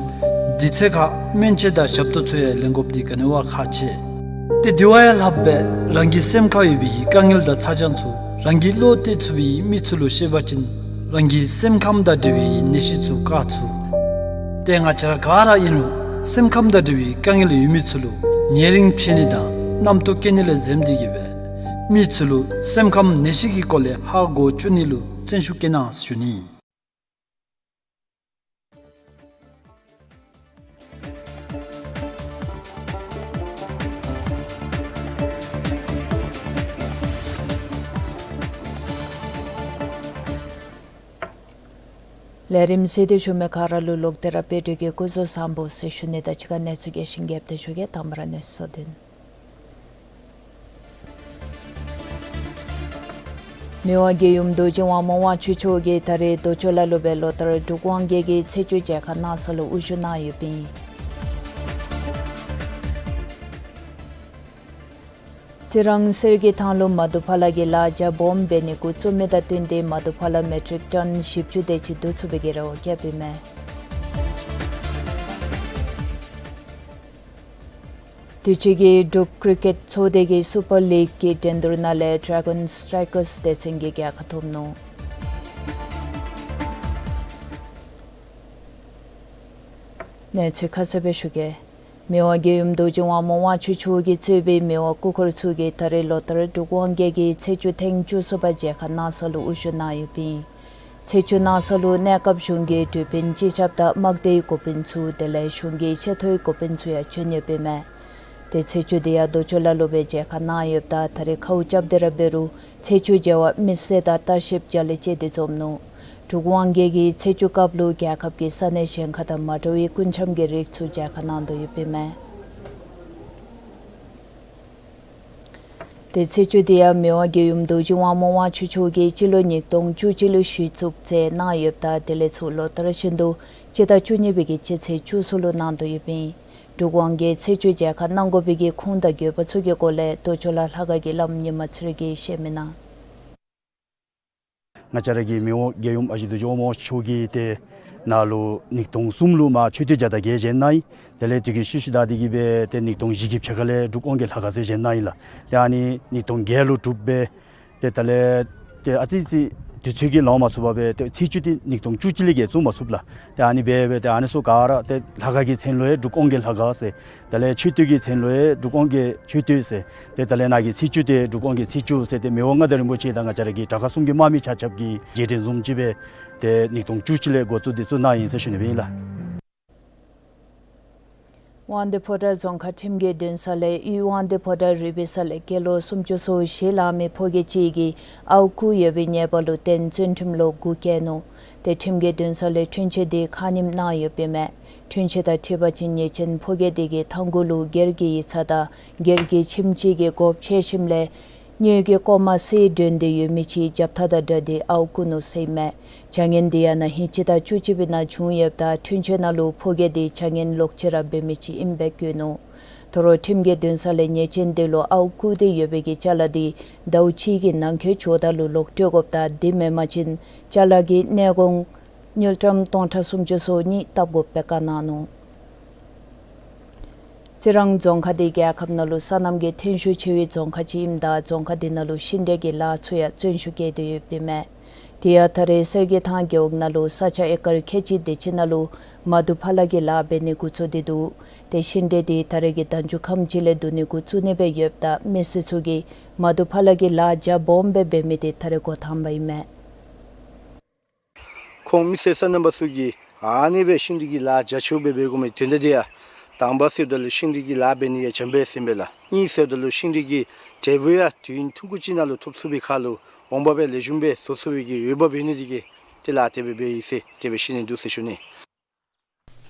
དུས་ཚོད་ཁར་སྨན་དཔྱད་དང་ཞབས་ཏོག་ཚུ་ཡང་ལེན་དགོཔ་འདི་ག་ནི་བ་ཁག་ཆེ། ཏེ་དེ་བ་ཡང་ལྷགཔ་སྦེ་རང་གི་སེམས་ཁར་ཡོད་པའི་དཀའ་ངལ་དང་ཚ་གྱང་ཚུ་རང་གིས་བློ་གཏད་ཚུགས་པའི་མི་ཚུ་ལུ་བཤད་པ་ཅིན་རང་གི་སེམས་ཁམས་དང་འབྲེལ་བའི་ནད་གཞི་ཚུ་བཀག་ཚུགས། ཏེ་ང་བཅས་ར་ག་ར་ཨིན་རུང་སེམས་ཁམས་དང་འབྲེལ་བའི་དཀའ་ངལ་ཡོད་མི་ཚུ་ལུ་ཉེ་རིང་ཕྱད་ནི་དང་རྣམ་རྟོག་སྐྱེ་ནི་ལས་འཛེམ་སྟེ་གིས་སྦེ་མི་ཚུ་ལུ་སེམས་ཁམས་ནད་གཞི་གི་སྐོར་ལས་ཧ་གོ་བཅུག་ནི་ལུ་བརྩོན་ཤུགས་བསྐྱེད་གནང་ཞུ་ནི། ལས་རིམ་གཟིགས་ཏེ་བཞུགས་མི་ག་ར་ལུ་ལོག་སྟེ་ར་དཔལ་སྒྲོན་གྱི་སྐུ་གཟུགས་བཟང་པོ་ཟེར་ཞུ་ནི་དང་གཅིག་ཁར་གནས་ཚུལ་རྒྱས་ཤིང་རྒྱསཔ་སྦེ་ཞུ་གེ། དང་པ་ར་གནས་ཚུལ་བསྡུ་ནི། མི་དབང་རྒྱལ་ཡུམ་རྡོ་རྗེ་དབང་མོ་དབང་ཕྱུག་མཆོག་གིས་ད་རེས་རྡོ་གཅོད་ལ་ལུ་སྦེ་ལོ་ལྟར་འབྲུག་དབང་རྒྱལ་གྱི་ཚེས་བཅུ་མཇལ་ཁ་གནང་ས་ལུ་དབུ་བཞུགས་གནང་ཡོདཔ་ཨིན། རྩི་རང་གསེར་གྱི་ཐང་ལུ་མ་དུ་ཕ་ལ་གི་ལཱ་རྒྱ་སྦོམ་འབད་ནི་འགོ་བཙུགས་མི་དང་བསྟུན་ཏེ་མ་དུ་ཕ་ལ་མེ་ཊིག་ཊོན་བཞི་བཅུ་དེ་ཅིག་བསྡུ་ཚུགས་པའི་གི་རེ་བ་བསྐྱེདཔ་ཨིན་མས། དུས་ཅི་གི་འབྲུག་ཀི་རི་ཀེཊ་ཚོགས་སྡེ་གི་སུ་པར་ལིག་གི་འགྲན་བསྡུར་ནང་ལས་ཌེ་གཱོན་སི་ཊའི་ཀར་སི་སྡེ་ཚན་གྱིས་རྒྱལ་ཁ་ཐོབ་ནུག། གནས་ཚུལ་ཁ་གསལ་སྦེ་ཞུ་གེ། མི་དབང་རྒྱལ་ཡུམ་རྡོ་རྗེ་དབང་མོ་དབང་ཕྱུག་མཆོག་གིས་གཙོས་པའི་མི་དབང་སྐུ་འཁོར་ཚུ་གིས་ད་རེས་ལོ་ལྟར་འབྲུག་དབང་རྒྱལ་གྱི་ཚེས་བཅུ་ཐེངས་བཅུ་གསུམ་པ་མཇལ་ཁ་གནང་ས་ལུ་དབུ་བཞུགས་གནང་ཡོདཔ་ཨིན། ཚེས་བཅུ་གནང་ས་ལུ་གནས་སྐབས་གཞུང་གི་འབྲེལ་ཡོད་སྤྱི་ཁྱབ་དང་དམག་སྡེའི་འགོ་དཔོན་ཚུ་དེ་ལས་གཞུང་གི་ཆེ་མཐོའི་འགོ་དཔོན་ཚུ་ཡང་བྱོན་ཡོདཔ་ཨིན་མས། ཏེ་ཚེས་བཅུ་དེ་ཡང་རྡོ་ཆོས་ལ་ལུ་སྦེ་མཇལ་ཁ་གནང་ཡོདཔ་ད་ད་རེས་ཁཝ་རྐྱབ་སྟེ་ར་འབད་རུང་ཚེས་བཅུ་མཇལ་བར་མི་སེར་དང་ལྟ་བཤལཔ་རྒྱ་ལས་བཅད་དེ་འཛོམས་ནུག། འབྲུག་དབང་རྒྱལ་གྱི་ཚེས་བཅུ་སྐབས་ལུ་རྒྱལ་ཁབ་ཀྱི་ས་གནས་གཞན་ཁ་དང་མ་འདྲ་བའི་སྐུ་འཆམ་གྱི་རིགས་ཚུ་མཇལ་ཁ་གནང་དོ་ཡོདཔ་ཨིན་མས། ཏེ་ཚེས་བཅུ་དེ་ཡང་མི་དབང་རྒྱལ་ཡུམ་རྡོ་རྗེ་དབང་མོ་དབང་ཕྱུག་མཆོག་གིས་སྤྱི་ལོ་ཉིས་སྟོང་བཅུ་གཅིག་ལུ་གཞི་བཙུགས་མཛད་གནང་ཡོདཔ་ད་དེ་ལས་ཚུར་ལོ་ལྟར་བཞིན་དུ་སྤྱི་ཟླ་བཅུ་གཉིས་པའི་གི་སྤྱི་ཚེས་བཅུ་གསུམ་ལུ་གནང་དོ་ཡོདཔ་ཨིན། འབྲུག་དབང་རྒྱལ་ཚེས་བཅུ་མཇལ་ཁ་གནང་དགོ་པའི་གི་ཁུངས་དང་དགོས་པ་ཚུ་གི་སྐོར་ལས་རྡོ་ཆོས་ལ་ལྷ་ཁང་གི་བླམ་ཉི་མ་ཚེ་རིང་གིས་བཤད་མི་ནང་། ང་བཅས་ར་གི་མི་དབང་རྒྱལ་ཡུམ་ཨ་ཞེ་རྡོ་རྗེ་དབང་མོ་མཆོག་གིས་ཏེ་ནཱ་ལུ་ཉིས་སྟོང་གསུམ་ལུ་མ་མཆོད་རྟེན་བརྒྱ་དང་བརྒྱད་བཞེངས་གནང་ཡི། དེ་ལས་དུས་ཀྱི་ཤུལ་ཤུལ་བདའ་སྟེ་གིས་སྦེ་ཏེ་ཉིས་སྟོང་བཞི་གི་ཕྱེད་ཀ་ལས་འབྲུག་དབང་རྒྱལ་ལྷ་ཁང་ཟེར་བཞེངས་གནང་ཡི་ལགས། ཏེ་ཨ་ནི་ཉིས་སྟོང་བརྒྱད་ལུ་གྲུབ་སྦེ་ཏེ་ད་ལས་ཏེ་ཨ་ཙི་ཅིག་དུས་ཚོད་ཀྱིས་ལང་མ་ཚུགས་པར་སྦེ་ཏེ་ཚེས་བཅུ་འདི་ཉིས་སྟོང་བཅུ་གཅིག་ལས་བརྒལ་བཙུགས་མ་ཚུགས་ལགས། ཏེ་ཨ་ནི་སྦེ་སྦེ་ཏེ་ཨ་ནི་ཚུ་ག་ར་ཏེ་ལྷ་ཁང་གི་མཚན་ལུ་ཡང་འབྲུག་དབང་རྒྱལ་ལྷ་ཁང་ཟེར། དེ་ལས་མཆོད་རྟེན་གྱི་མཚན་ལུ་ཡང་འབྲུག་དབང་རྒྱལ་མཆོད་རྟེན་ཟེར། ཏེ་དེ་ལས་ནཱ་གི་ཚེས་བཅུ་འདི་འབྲུག་དབང་རྒྱལ་ཚེས་བཅུ་ཟེར། ཏེ་མི་དབང་མངའ་བདག་རིན་པོ་ཆེ་དང་ང་བཅས་ར་གི་དྲག་ཁག་གསུམ་གྱི་དམག་མི་ཆ་ཁྱབ་ཀྱིས་རྗེས་དྲན་བཟུམ་ཅིག་སྦེ་ཏེ་ཉིས་སྟོང་བཅུ་གཅིག་ལས་འགོ་བཙུགས་ཏེ་བཙུགས་གནང་ཡི་ཟེར་ཞུ་ནི་སྦེ་ཨིན་ལགས། དབང་འདུས་ཕོ་བྲང་རྫོང་ཁག་ཁྲིམས་ཀྱི་འདུན་ས་ལས་དབུས་དབང་འདུས་ཕོ་བྲང་རུས་པའི་ས་ལས་སྐྱེས་ལོ་སུམ་ཅུ་སོ་བཞི་ལང་མི་ཕོ་རྒྱས་ཅིག་གིས་ཨརཝ་རྐུ་ཡོད་པའི་ཉེས་པ་ལུ་བརྟེན་བཙོན་ཁྲིམས་ལོ་དགུ་བཀལ་ནུག། ཏེ་ཁྲིམས་ཀྱི་འདུན་ས་ལས་འཁྲུན་ཆོད་འདི་ཁ་ཉིནམ་གནང་ཡོདཔ་ཨིན་མས། འཁྲུན་ཆོད་དང་འཁྲིལ་བ་ཅིན་ཉེས་ཅན་ཕོ་རྒྱས་འདི་གིས་ཐང་གུ་ལུ་སྒེར་གྱི་ཡིག་ཚང་དང་སྒེར་གྱི་ཁྱིམ་ཅིག་གི་སྒོ་ཕྱེ་ཞིནམ་ལས་དངུལ་གྱི་ཀོ་མ་གསེར་སྒྲོན་ཏེ་ཡོད་མི་ཅིག་རྒྱབ་ཐག་དང་སྦྲགས་ཏེ་ཨརཝ་རྐུ་ནུག་ཟེར་ཨིན་མས། བྱ་ངན་འདི་ཡང་ན་ཧིང་སྤྱི་ཟླ་བཅུ་གཅིག་པའི་ནང་བྱུང་ཡོདཔ་ད་འཁྲུན་ཆོད་ནང་ལུ་ཕོ་རྒྱས་འདི་བྱ་ངན་ལོག་སྤྱོད་ར་འབད་མི་ཅིག་ཨིནམ་སྦེ་བཀོད་ནུག། དོ་རུང་ཁྲིམས་ཀྱི་འདུན་ས་ལས་ཉེས་ཅན་འདི་ལུ་ཨརཝ་རྐུ་སྟེ་ཡོད་པའི་གི་ཅ་ལ་འདི་ཟླཝ་གཅིག་གི་ནང་འཁོད་ཇོ་བདག་ལུ་ལོག་སྤྲོད་དགོཔ་དང་འདི་མེན་པ་ཅིན་ཅ་ལ་གི་གནས་གོང་དངུལ་ཀྲམ་སྟོང་ཕྲག་སུམ་ཅུ་སོ་གཉིས་བཏབ་དགོཔ་སྦེ་བཀའ་གནང་ནུག། རྩི་རང་རྫོང་ཁག་འདི་རྒྱལ་ཁབ་ནང་ལུ་སོ་ནམ་གྱི་ཐོན་ཤུགས་ཆེ་བའི་རྫོང་ཁག་ཅིག་ཨིནམ་ད་རྫོང་ཁག་འདི་ནང་ལུ་ཤིང་འབྲས་ཀྱི་ལཱ་ཚུ་ཡང་བརྩོན་ཤུགས་བསྐྱེད་དེ་ཡོདཔ་ཨིན་མས། དེ་ཡང་ད་རེས་གསེར་གྱི་ཐང་རྒེད་འོག་ནང་ལུ་ས་ཆ་ཨེ་ཀར་ཁལ་གཅིག་དེ་ཅིག་ནང་ལུ་མ་དུ་ཕ་ལ་གི་ལཱ་འབད་ནི་འགོ་བཙུགས་ཏེ་འདུག། ཏེ་ཤིང་འབྲས་འདི་ད་རེས་ཀྱི་ཟླ་མཇུག་ཁམས་ཅིག་ལས་བསྡུ་ནི་འགོ་བཙུགས་ནི་སྦེ་ཡོདཔ་ད་མི་སེར་ཚུ་གིས་མ་དུ་ཕ་ལ་གི་ལཱ་རྒྱ་སྦོམ་སྦེ་འབད་མི་འདི་ད་རེས་འགོ་དང་པ་ཨིན་མས། ཁོང་མི་སེར་སོ་ནམ་པ་ཚུ་གིས་ཨ་ནི་སྦེ་ཤིང་འབྲས་ཀྱི་ལཱ་རྒྱ་ཆེཝ་སྦེ་འབད་དགོ་མི་དོན་དག་འདི་ཡང་དང་པ་ཟེརཝ་ད་ལུ་ཤིང་འབྲས་ཀྱི་ལཱ་འབད་ནི་ཡང་འཇམ་པས་ཟེར་ཨིན་པས་ལགས། གཉིས་ཟེརཝ་ད་ལུ་ཤིང་འབྲས་ཀྱི་འབྲས་བུ་ཡང་དུས་ཡུན་ཐུང་ཀུ་ཅིག་ནང་ལུ་ཐོབ་ཚུགས་པའི་ཁར་ལུ་འོང་འབབ་ཡང་ལེགས་ཤོམ་སྦེ་བཟོ་ཚུགས་པའི་གི་འོས་འབབ་ཡོད་ནི་འདི་གིས་ཏེ་ལཱ་དེ་སྦེ་འབད་ཡི་ཟེར་དེ་སྦེ་ཤེས་ནི་འདུག་ཟེར་ཞུ་ནི།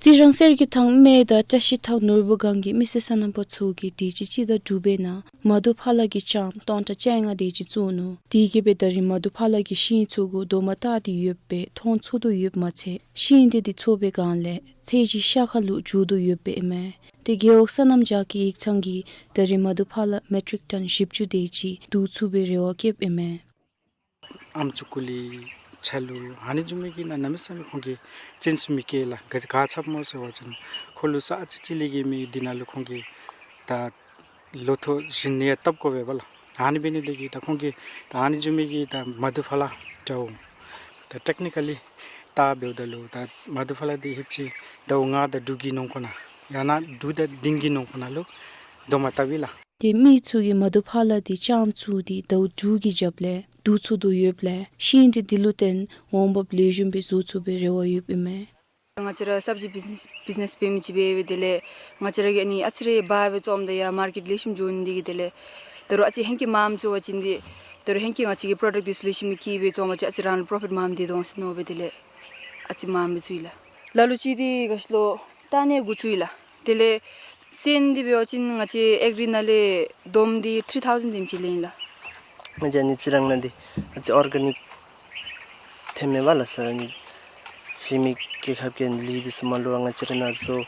རྩི་རང་གསེར་གྱི་ཐང་སྨད་དང་བཀྲ་ཤིས་ཐང་ནོར་བུ་སྒང་གི་མི་སེར་སོ་ནམ་པ་ཚུ་གིས་དུས་ཅི་སྤྱི་ཟླ་དྲུག་པའི་ནང་མ་དུ་ཕ་ལ་གི་ལྕངམ་སྟོང་ཕྲག་བཅོ་ལྔ་དེ་ཅིག་བཙུགས་ནུག། དེ་གིས་སྦེ་ད་རིས་མ་དུ་ཕ་ལ་གི་ཤིང་ཚུ་གུ་རྡོག་མ་བཏགས་ཏེ་ཡོདཔ་སྦེ་མཐོང་ཚུགས་དོ་ཡོདཔ་མ་ཚད་ཤིང་འབྲས་འདི་བཙོ་བའི་སྒང་ལས་ཚད་གཞི་ཤ་ཁ་ལུ་འགྱུར་དོ་ཡོདཔ་སྦེ་ཨིན་མས། ཏེ་རྒེད་འོག་སོ་ནམ་ཅག་གི་ཡིག་ཚང་གིས་ད་རིས་མ་དུ་ཕ་ལ་མེ་ཊིག་ཊོན་བཞི་བཅུ་དེ་ཅིག་བསྡུ་ཚུགས་པའི་རེ་བ་བསྐྱེདཔ་ཨིན་མས། ཨམ་སྲུ་ཀུ་ལི་ཆ་ལུ་ཨ་ནི་བཟུམ་མའི་གི་ནང་གནམ་མེད་ས་མེད་ཁོང་གིས་བརྩོན་ཤུགས་མི་བསྐྱེད་ལགས། ག་ག་ཅི་སྨོ་ཟེར་བ་ཅིན་ཁོ་ལུ་ས་ཨ་ཙི་ཅིག་ལས་གི་མི་འདི་ནང་ལུ་ཁོང་གིས་ད་ལོ་ཐོག་བཞིན་ནི་ཡང་བཏབ་དགོ་པས་པ་ལགས། ཨ་ནི་འབད་ནི་དེ་གིས་ད་ཁོང་གིས་ད་ཨ་ནི་བཟུམ་མའི་གི་ད་མ་དུ་ཕ་ལ་འདྲཝ་ད་ཊེག་ནི་ཀ་ལི་ད་འབདཝ་ད་ལུ་ད་མ་དུ་ཕ་ལ་འདི་ཧེབ་ཅིག་ཟླཝ་ལྔ་དང་དྲུག་གི་ནང་འཁོད་ནང་ཡང་ན་དྲུག་དང་བདུན་གྱི་ནང་འཁོད་ནང་ལུ་རྡོག་མ་བཏགས་པས་ལགས། ཏེ་མི་ཚུ་གིས་མ་དུ་ཕ་ལ་འདི་ལྕངམ་བཙུགས་ཏེ་ཟླཝ་དྲུག་གི་རྒྱབ་ལས་བསྡུ་ཚུགས་དོ་ཡོདཔ་ལས་ཤིང་འབྲས་འདི་ལུ་བརྟེན་འོང་འབབ་ལེགས་ཤོམ་སྦེ་བཟོ་ཚུགས་པའི་རེ་བ་ཡོདཔ་ཨིན་མས། ང་བཅས་ར་སབ་ཇི་བིཛ་ནེས་བིཛ་ནེས་འབད་མི་ཅིག་འབད་འབདཝ་ད་ལས་ང་བཅས་ར་གིས་ཨ་ནི་ཨ་ཙི་རེ་འབག་སྦེ་བཙོངམ་ད་ཡང་མར་ཀེཊ་ལེགས་ཤོམ་འགྱོ་ནི་འདི་གིས་དེ་ལས་ད་རུང་ཨ་ཙི་ཧེང་སྐལ་མངམ་བཙུགས་པ་ཅིན་འདི་ད་རུང་ཧེང་སྐལ་ང་བཅས་ཀྱི་པྲོ་ཌཀཊ་འདི་ཚུ་ལེགས་ཤོམ་སྦེ་བཀལ་སྦེ་བཙོང་པ་ཅིན་ཨ་ཙི་རང་ལུ་པྲོ་ཕིཊ་མངམ་སྡོད་འོང་ཟེར་མནོ་སྦེ་དེ་ལས་ཨ་ཙི་མངམ་སྦེ་བཙུགས་ཡི་ལགས། ལ་ལུ་ཅིག་འདི་ག་ཅི་ལོ་བཏགས་ནི་འགོ་བཙུགས་ཡི་ལགས། དེ་ལས་སོན་འདི་འབད་བ་ཅིན་ང་བཅས་ཨེག་རི་ནང་ལས་བསྡོམས་འདི་ཐིརི་ཐའུ་ཟེན་དེམ་ཅིག་ལེན་ཡི་ལགས། ང་བཅས་ཨ་ནི་རྩི་རང་ནང་འདི་ཨ་ཙི་ཨོར་གེ་ནིཀ་ཐོནམ་མས་པ་ལགས་སོ། ཨ་ནི་གཞན་མི་རྒྱལ་ཁབ་ཀྱི་ལི་འདི་ཚུ་མ་ལུ་བར་ང་བཅས་ར་ནང་བཟོ་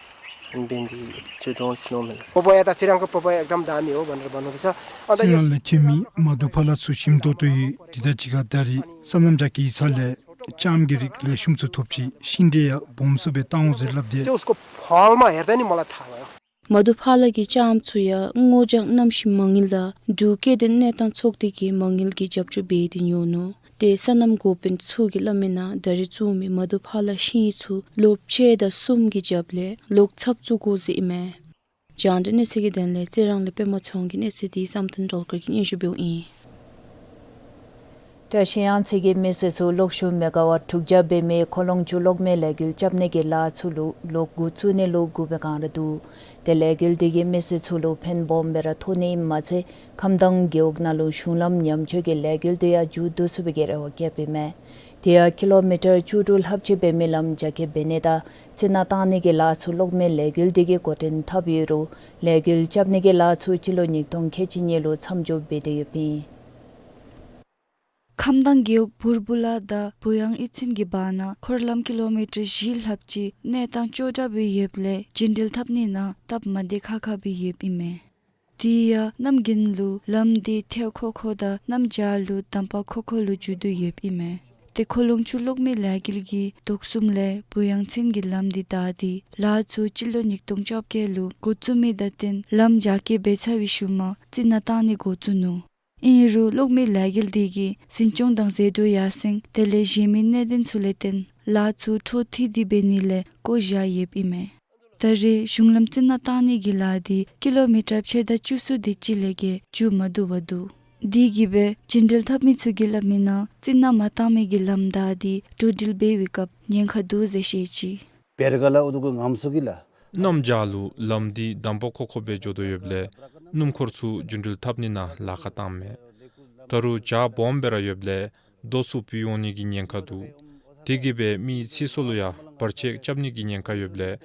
འབད་ནི་དེ་གིས་ཚུར་འཐོན་སོ་ནུག་མས་ལགས། སྤོ་བོ་ཡང་ད་ཚེ་རང་གི་སྤོ་བོ་ཡང་ཨེག་དམ་ད་མི་འོང་། བ་ནོར་བ་ནོར་ད་ས་ཨ་ད་ཚེ་རང་ལས་ཐོན་མི་མ་དུ་ཕ་ལ་ཚུ་ཞིམ་ཏོང་ཏོ་ཡོད། དེ་དང་གཅིག་ཁར་ད་རིས་སོ་ནམ་རྒྱ་སྐྱེད་ས་ལས་ལྕངམ་གྱི་རིགས་ལེགས་ཤོམ་ཚུ་ཐོབ་ཅི། ཤིང་འབྲས་ཡང་སྦོམ་སུ་སྦེ་བཏང་འོང་ཟེར་སླབ་སྟེ། དེ་ཨུས་ཀོ་ཕོལ་མ་ཧེར་ད་ནི་མོ་ལ་ཐལ་བ་ཡོད། མ་དུ་ཕ་ལ་གི་ལྕངམ་ཚུ་ཡང་སྔོ་ལྗང་གནམ་གཤིས་མ་དངུལ་དང་འབྲུག་སྐྱེ་ལྡན་གནས་སྟངས་ཚོགས་སྡེ་གིས་མ་དངུལ་གྱི་རྒྱབ་སྐྱོར་འབད་དེ་ཉོ་ནུག། ཏེ་སོ་ནམ་འགོ་དཔོན་ཚུ་གིས་སླབ་མིའི་ནང་ད་རིས་བཙུགས་མི་མ་དུ་ཕ་ལ་ཤིང་ཚུ་ལོ་ཕྱེད་དང་གསུམ་གྱི་རྒྱབ་ལས་ལོག་ཚབ་བཙུགས་དགོ་ཟེར་ཨིན་མས། རྒྱང་བསྒྲགས་གནས་ཚུལ་གྱི་དོན་ལས་རྩི་རང་ལས་པདྨ་ཚེ་དབང་གི་གནས་ཚུལ་འདི་བསམ་གཏན་སྒྲོལ་དཀར་གྱིས་སྙན་ཞུ་འབདཝ་ཨིན། བཀྲ་ཤིས་གཡང་རྩེ་གི་མི་སེར་ཚུ་གློག་ཤུགས་མེ་ག་ཝཊ་དྲུག་བརྒྱ་འབད་མི་ཁོ་ལོང་ཆུ་གློག་མེ་ལས་འགུལ་རྐྱབ་ནི་གི་ལཱ་ཚུ་ལུ་ལོག་འགོ་བཙུགས་ནི་ལུ་བསྒུགས་པའི་བསྒང་ར་འདུག། ཏེ་ལས་འགུལ་འདི་གིས་མི་སེར་ཚུ་ལུ་ཕན་སྦོམ་སྦེ་ར་ཐོགས་ནི་ཨིནམ་མ་ཚད་ཁམས་དྭངས་རྒེད་འོག་ནང་ལུ་གཞུང་ལམ་ཉམས་བཅོས་ཀྱི་ལས་འགུལ་འདི་ཡང་མཇུག་བསྡུ་ཚུགས་པའི་གི་རེ་བ་བསྐྱེདཔ་ཨིན་མས། དེ་ཡང་ཀི་ལོ་མི་ཊར་བཅུ་དྲུག་ལྷགཔ་ཅིག་འབད་མི་ལམ་རྒྱ་སྐྱེད་འབད་ནི་དང་རྩི་ནག་བཏང་ནི་གི་ལཱ་ཚུ་གློག་མེ་ལས་འགུལ་འདི་གིས་འགོ་འདྲེན་འཐབ་ཡོད་རུང་ལས་འགུལ་རྐྱབ་ནི་གི་ལཱ་ཚུ་སྤྱི་ལོ་ཉིས་སྟོང་ཁལ་གཅིག་གཉིས་ལུ་མཚམས་འཇོག་འབད་དེ་ཡོདཔ་ཨིན། ཁམས་དྭངས་རྒེད་འོག་བུར་བུ་ལ་དང་བུ་ཡང་གཡུས་ཚན་གྱི་བར་ན་འཁོར་ལམ་ཀི་ལོ་མི་ཊར་བཞི་ལྷགཔ་ཅིག་གནས་སྟངས་ཅོག་འཐདཔ་སྦེ་ཡོདཔ་ལས་རྒྱུན་འགྲུལ་འཐབ་ནི་ནང་སྟབས་མ་བདེ་ཁག་ཁ་སྦེ་ཡོདཔ་ཨིན་མས། དེ་ཡང་གནམ་དགུན་ལུ་ལམ་འདི་ཐལ་ཁོག་ཁོག་དང་གནམ་བྱཱར་ལུ་འདམ་པ་ཁོག་ཁོག་ལུ་འགྱུར་དོ་ཡོདཔ་ཨིན་མས། ཏེ་ཁོ་ལོང་ཆུ་གློག་མེ་ལས་འགུལ་གྱི་དོགས་ཟོནམ་ལས་བུ་ཡང་ཚན་གྱི་ལམ་འདི་བདའ་སྟེ་ལཱ་ཚུ་སྤྱི་ལོ་ཉིས་སྟོང་བཅོ་བརྒྱད་ལུ་འགོ་བཙུགས་མི་དང་བསྟུན་ལམ་རྒྱ་སྐྱེད་འབད་ཚར་བའི་ཤུལ་མ་རྩི་ནག་བཏང་ནི་འགོ་བཙུགས་ནུག། ཨིན་རུང་གློག་མེ་ལས་འགུལ་འདི་གིས་འཛིན་སྐྱོང་དང་ཟད་འགྲོ་ཡར་སེང་དེ་ལས་གཞན་མི་གནད་དོན་ཚུ་ལས་བརྟེན་ལཱ་ཚུ་འཕྲོ་མཐུད་དེ་འབད་ནི་ལས་བཀོ་བཞག་ཡོདཔ་ཨིན་མས། ད་རེས་གཞུང་ལམ་རྩི་ནག་བཏང་ནི་གི་ལཱ་འདི་ཀི་ལོ་མི་ཊར་ཕྱེད་དང་བཅུ་གསུམ་དེ་ཅིག་ལས་བརྒལ་མཇུག་མ་བསྡུ་བར་འདུག། དེ་གིས་སྦེ་རྒྱུན་འགྲུལ་འཐབ་མི་ཚུ་གིས་སླབ་མིའི་ནང་རྩི་ནག་མ་བཏང་མི་གི་ལམ་བདའ་སྟེ་འགྲོ་འགྲུལ་འབད་བའི་སྐབས་ཉེན་ཁ་འདུག་ཟེར་བཤད་ཅི། བེར་ག་ལ་ཨུ་ཐུ་གུ་ངམ་སུ་གི་ལ། གནམ་བྱཱར་ལུ་ལམ་འདི་འདམ་པ་ཁོག་ཁོག་སྦེ་འགྱོ་དོ་ཡོདཔ་ལས་སྣུམ་འཁོར་ཚུ་རྒྱུན་འགྲུལ་འཐབ་ནི་ནང་ལཱ་ཁག་བཏངམ་མས། ད་རུང་བྱཱར་སྦོམ་སྦེ་ར་ཡོདཔ་ལས་རྡོ་ཚུ་བུད་འོང་ནི་གི་ཉེན་ཁ་འདུག། དེ་གིས་སྦེ་མི་ཚེ་སྲོག་ལུ་ཡང་བར་ཆད་རྐྱབ་ནི་གི་ཉེན་ཁ་ཡོདཔ་ལས་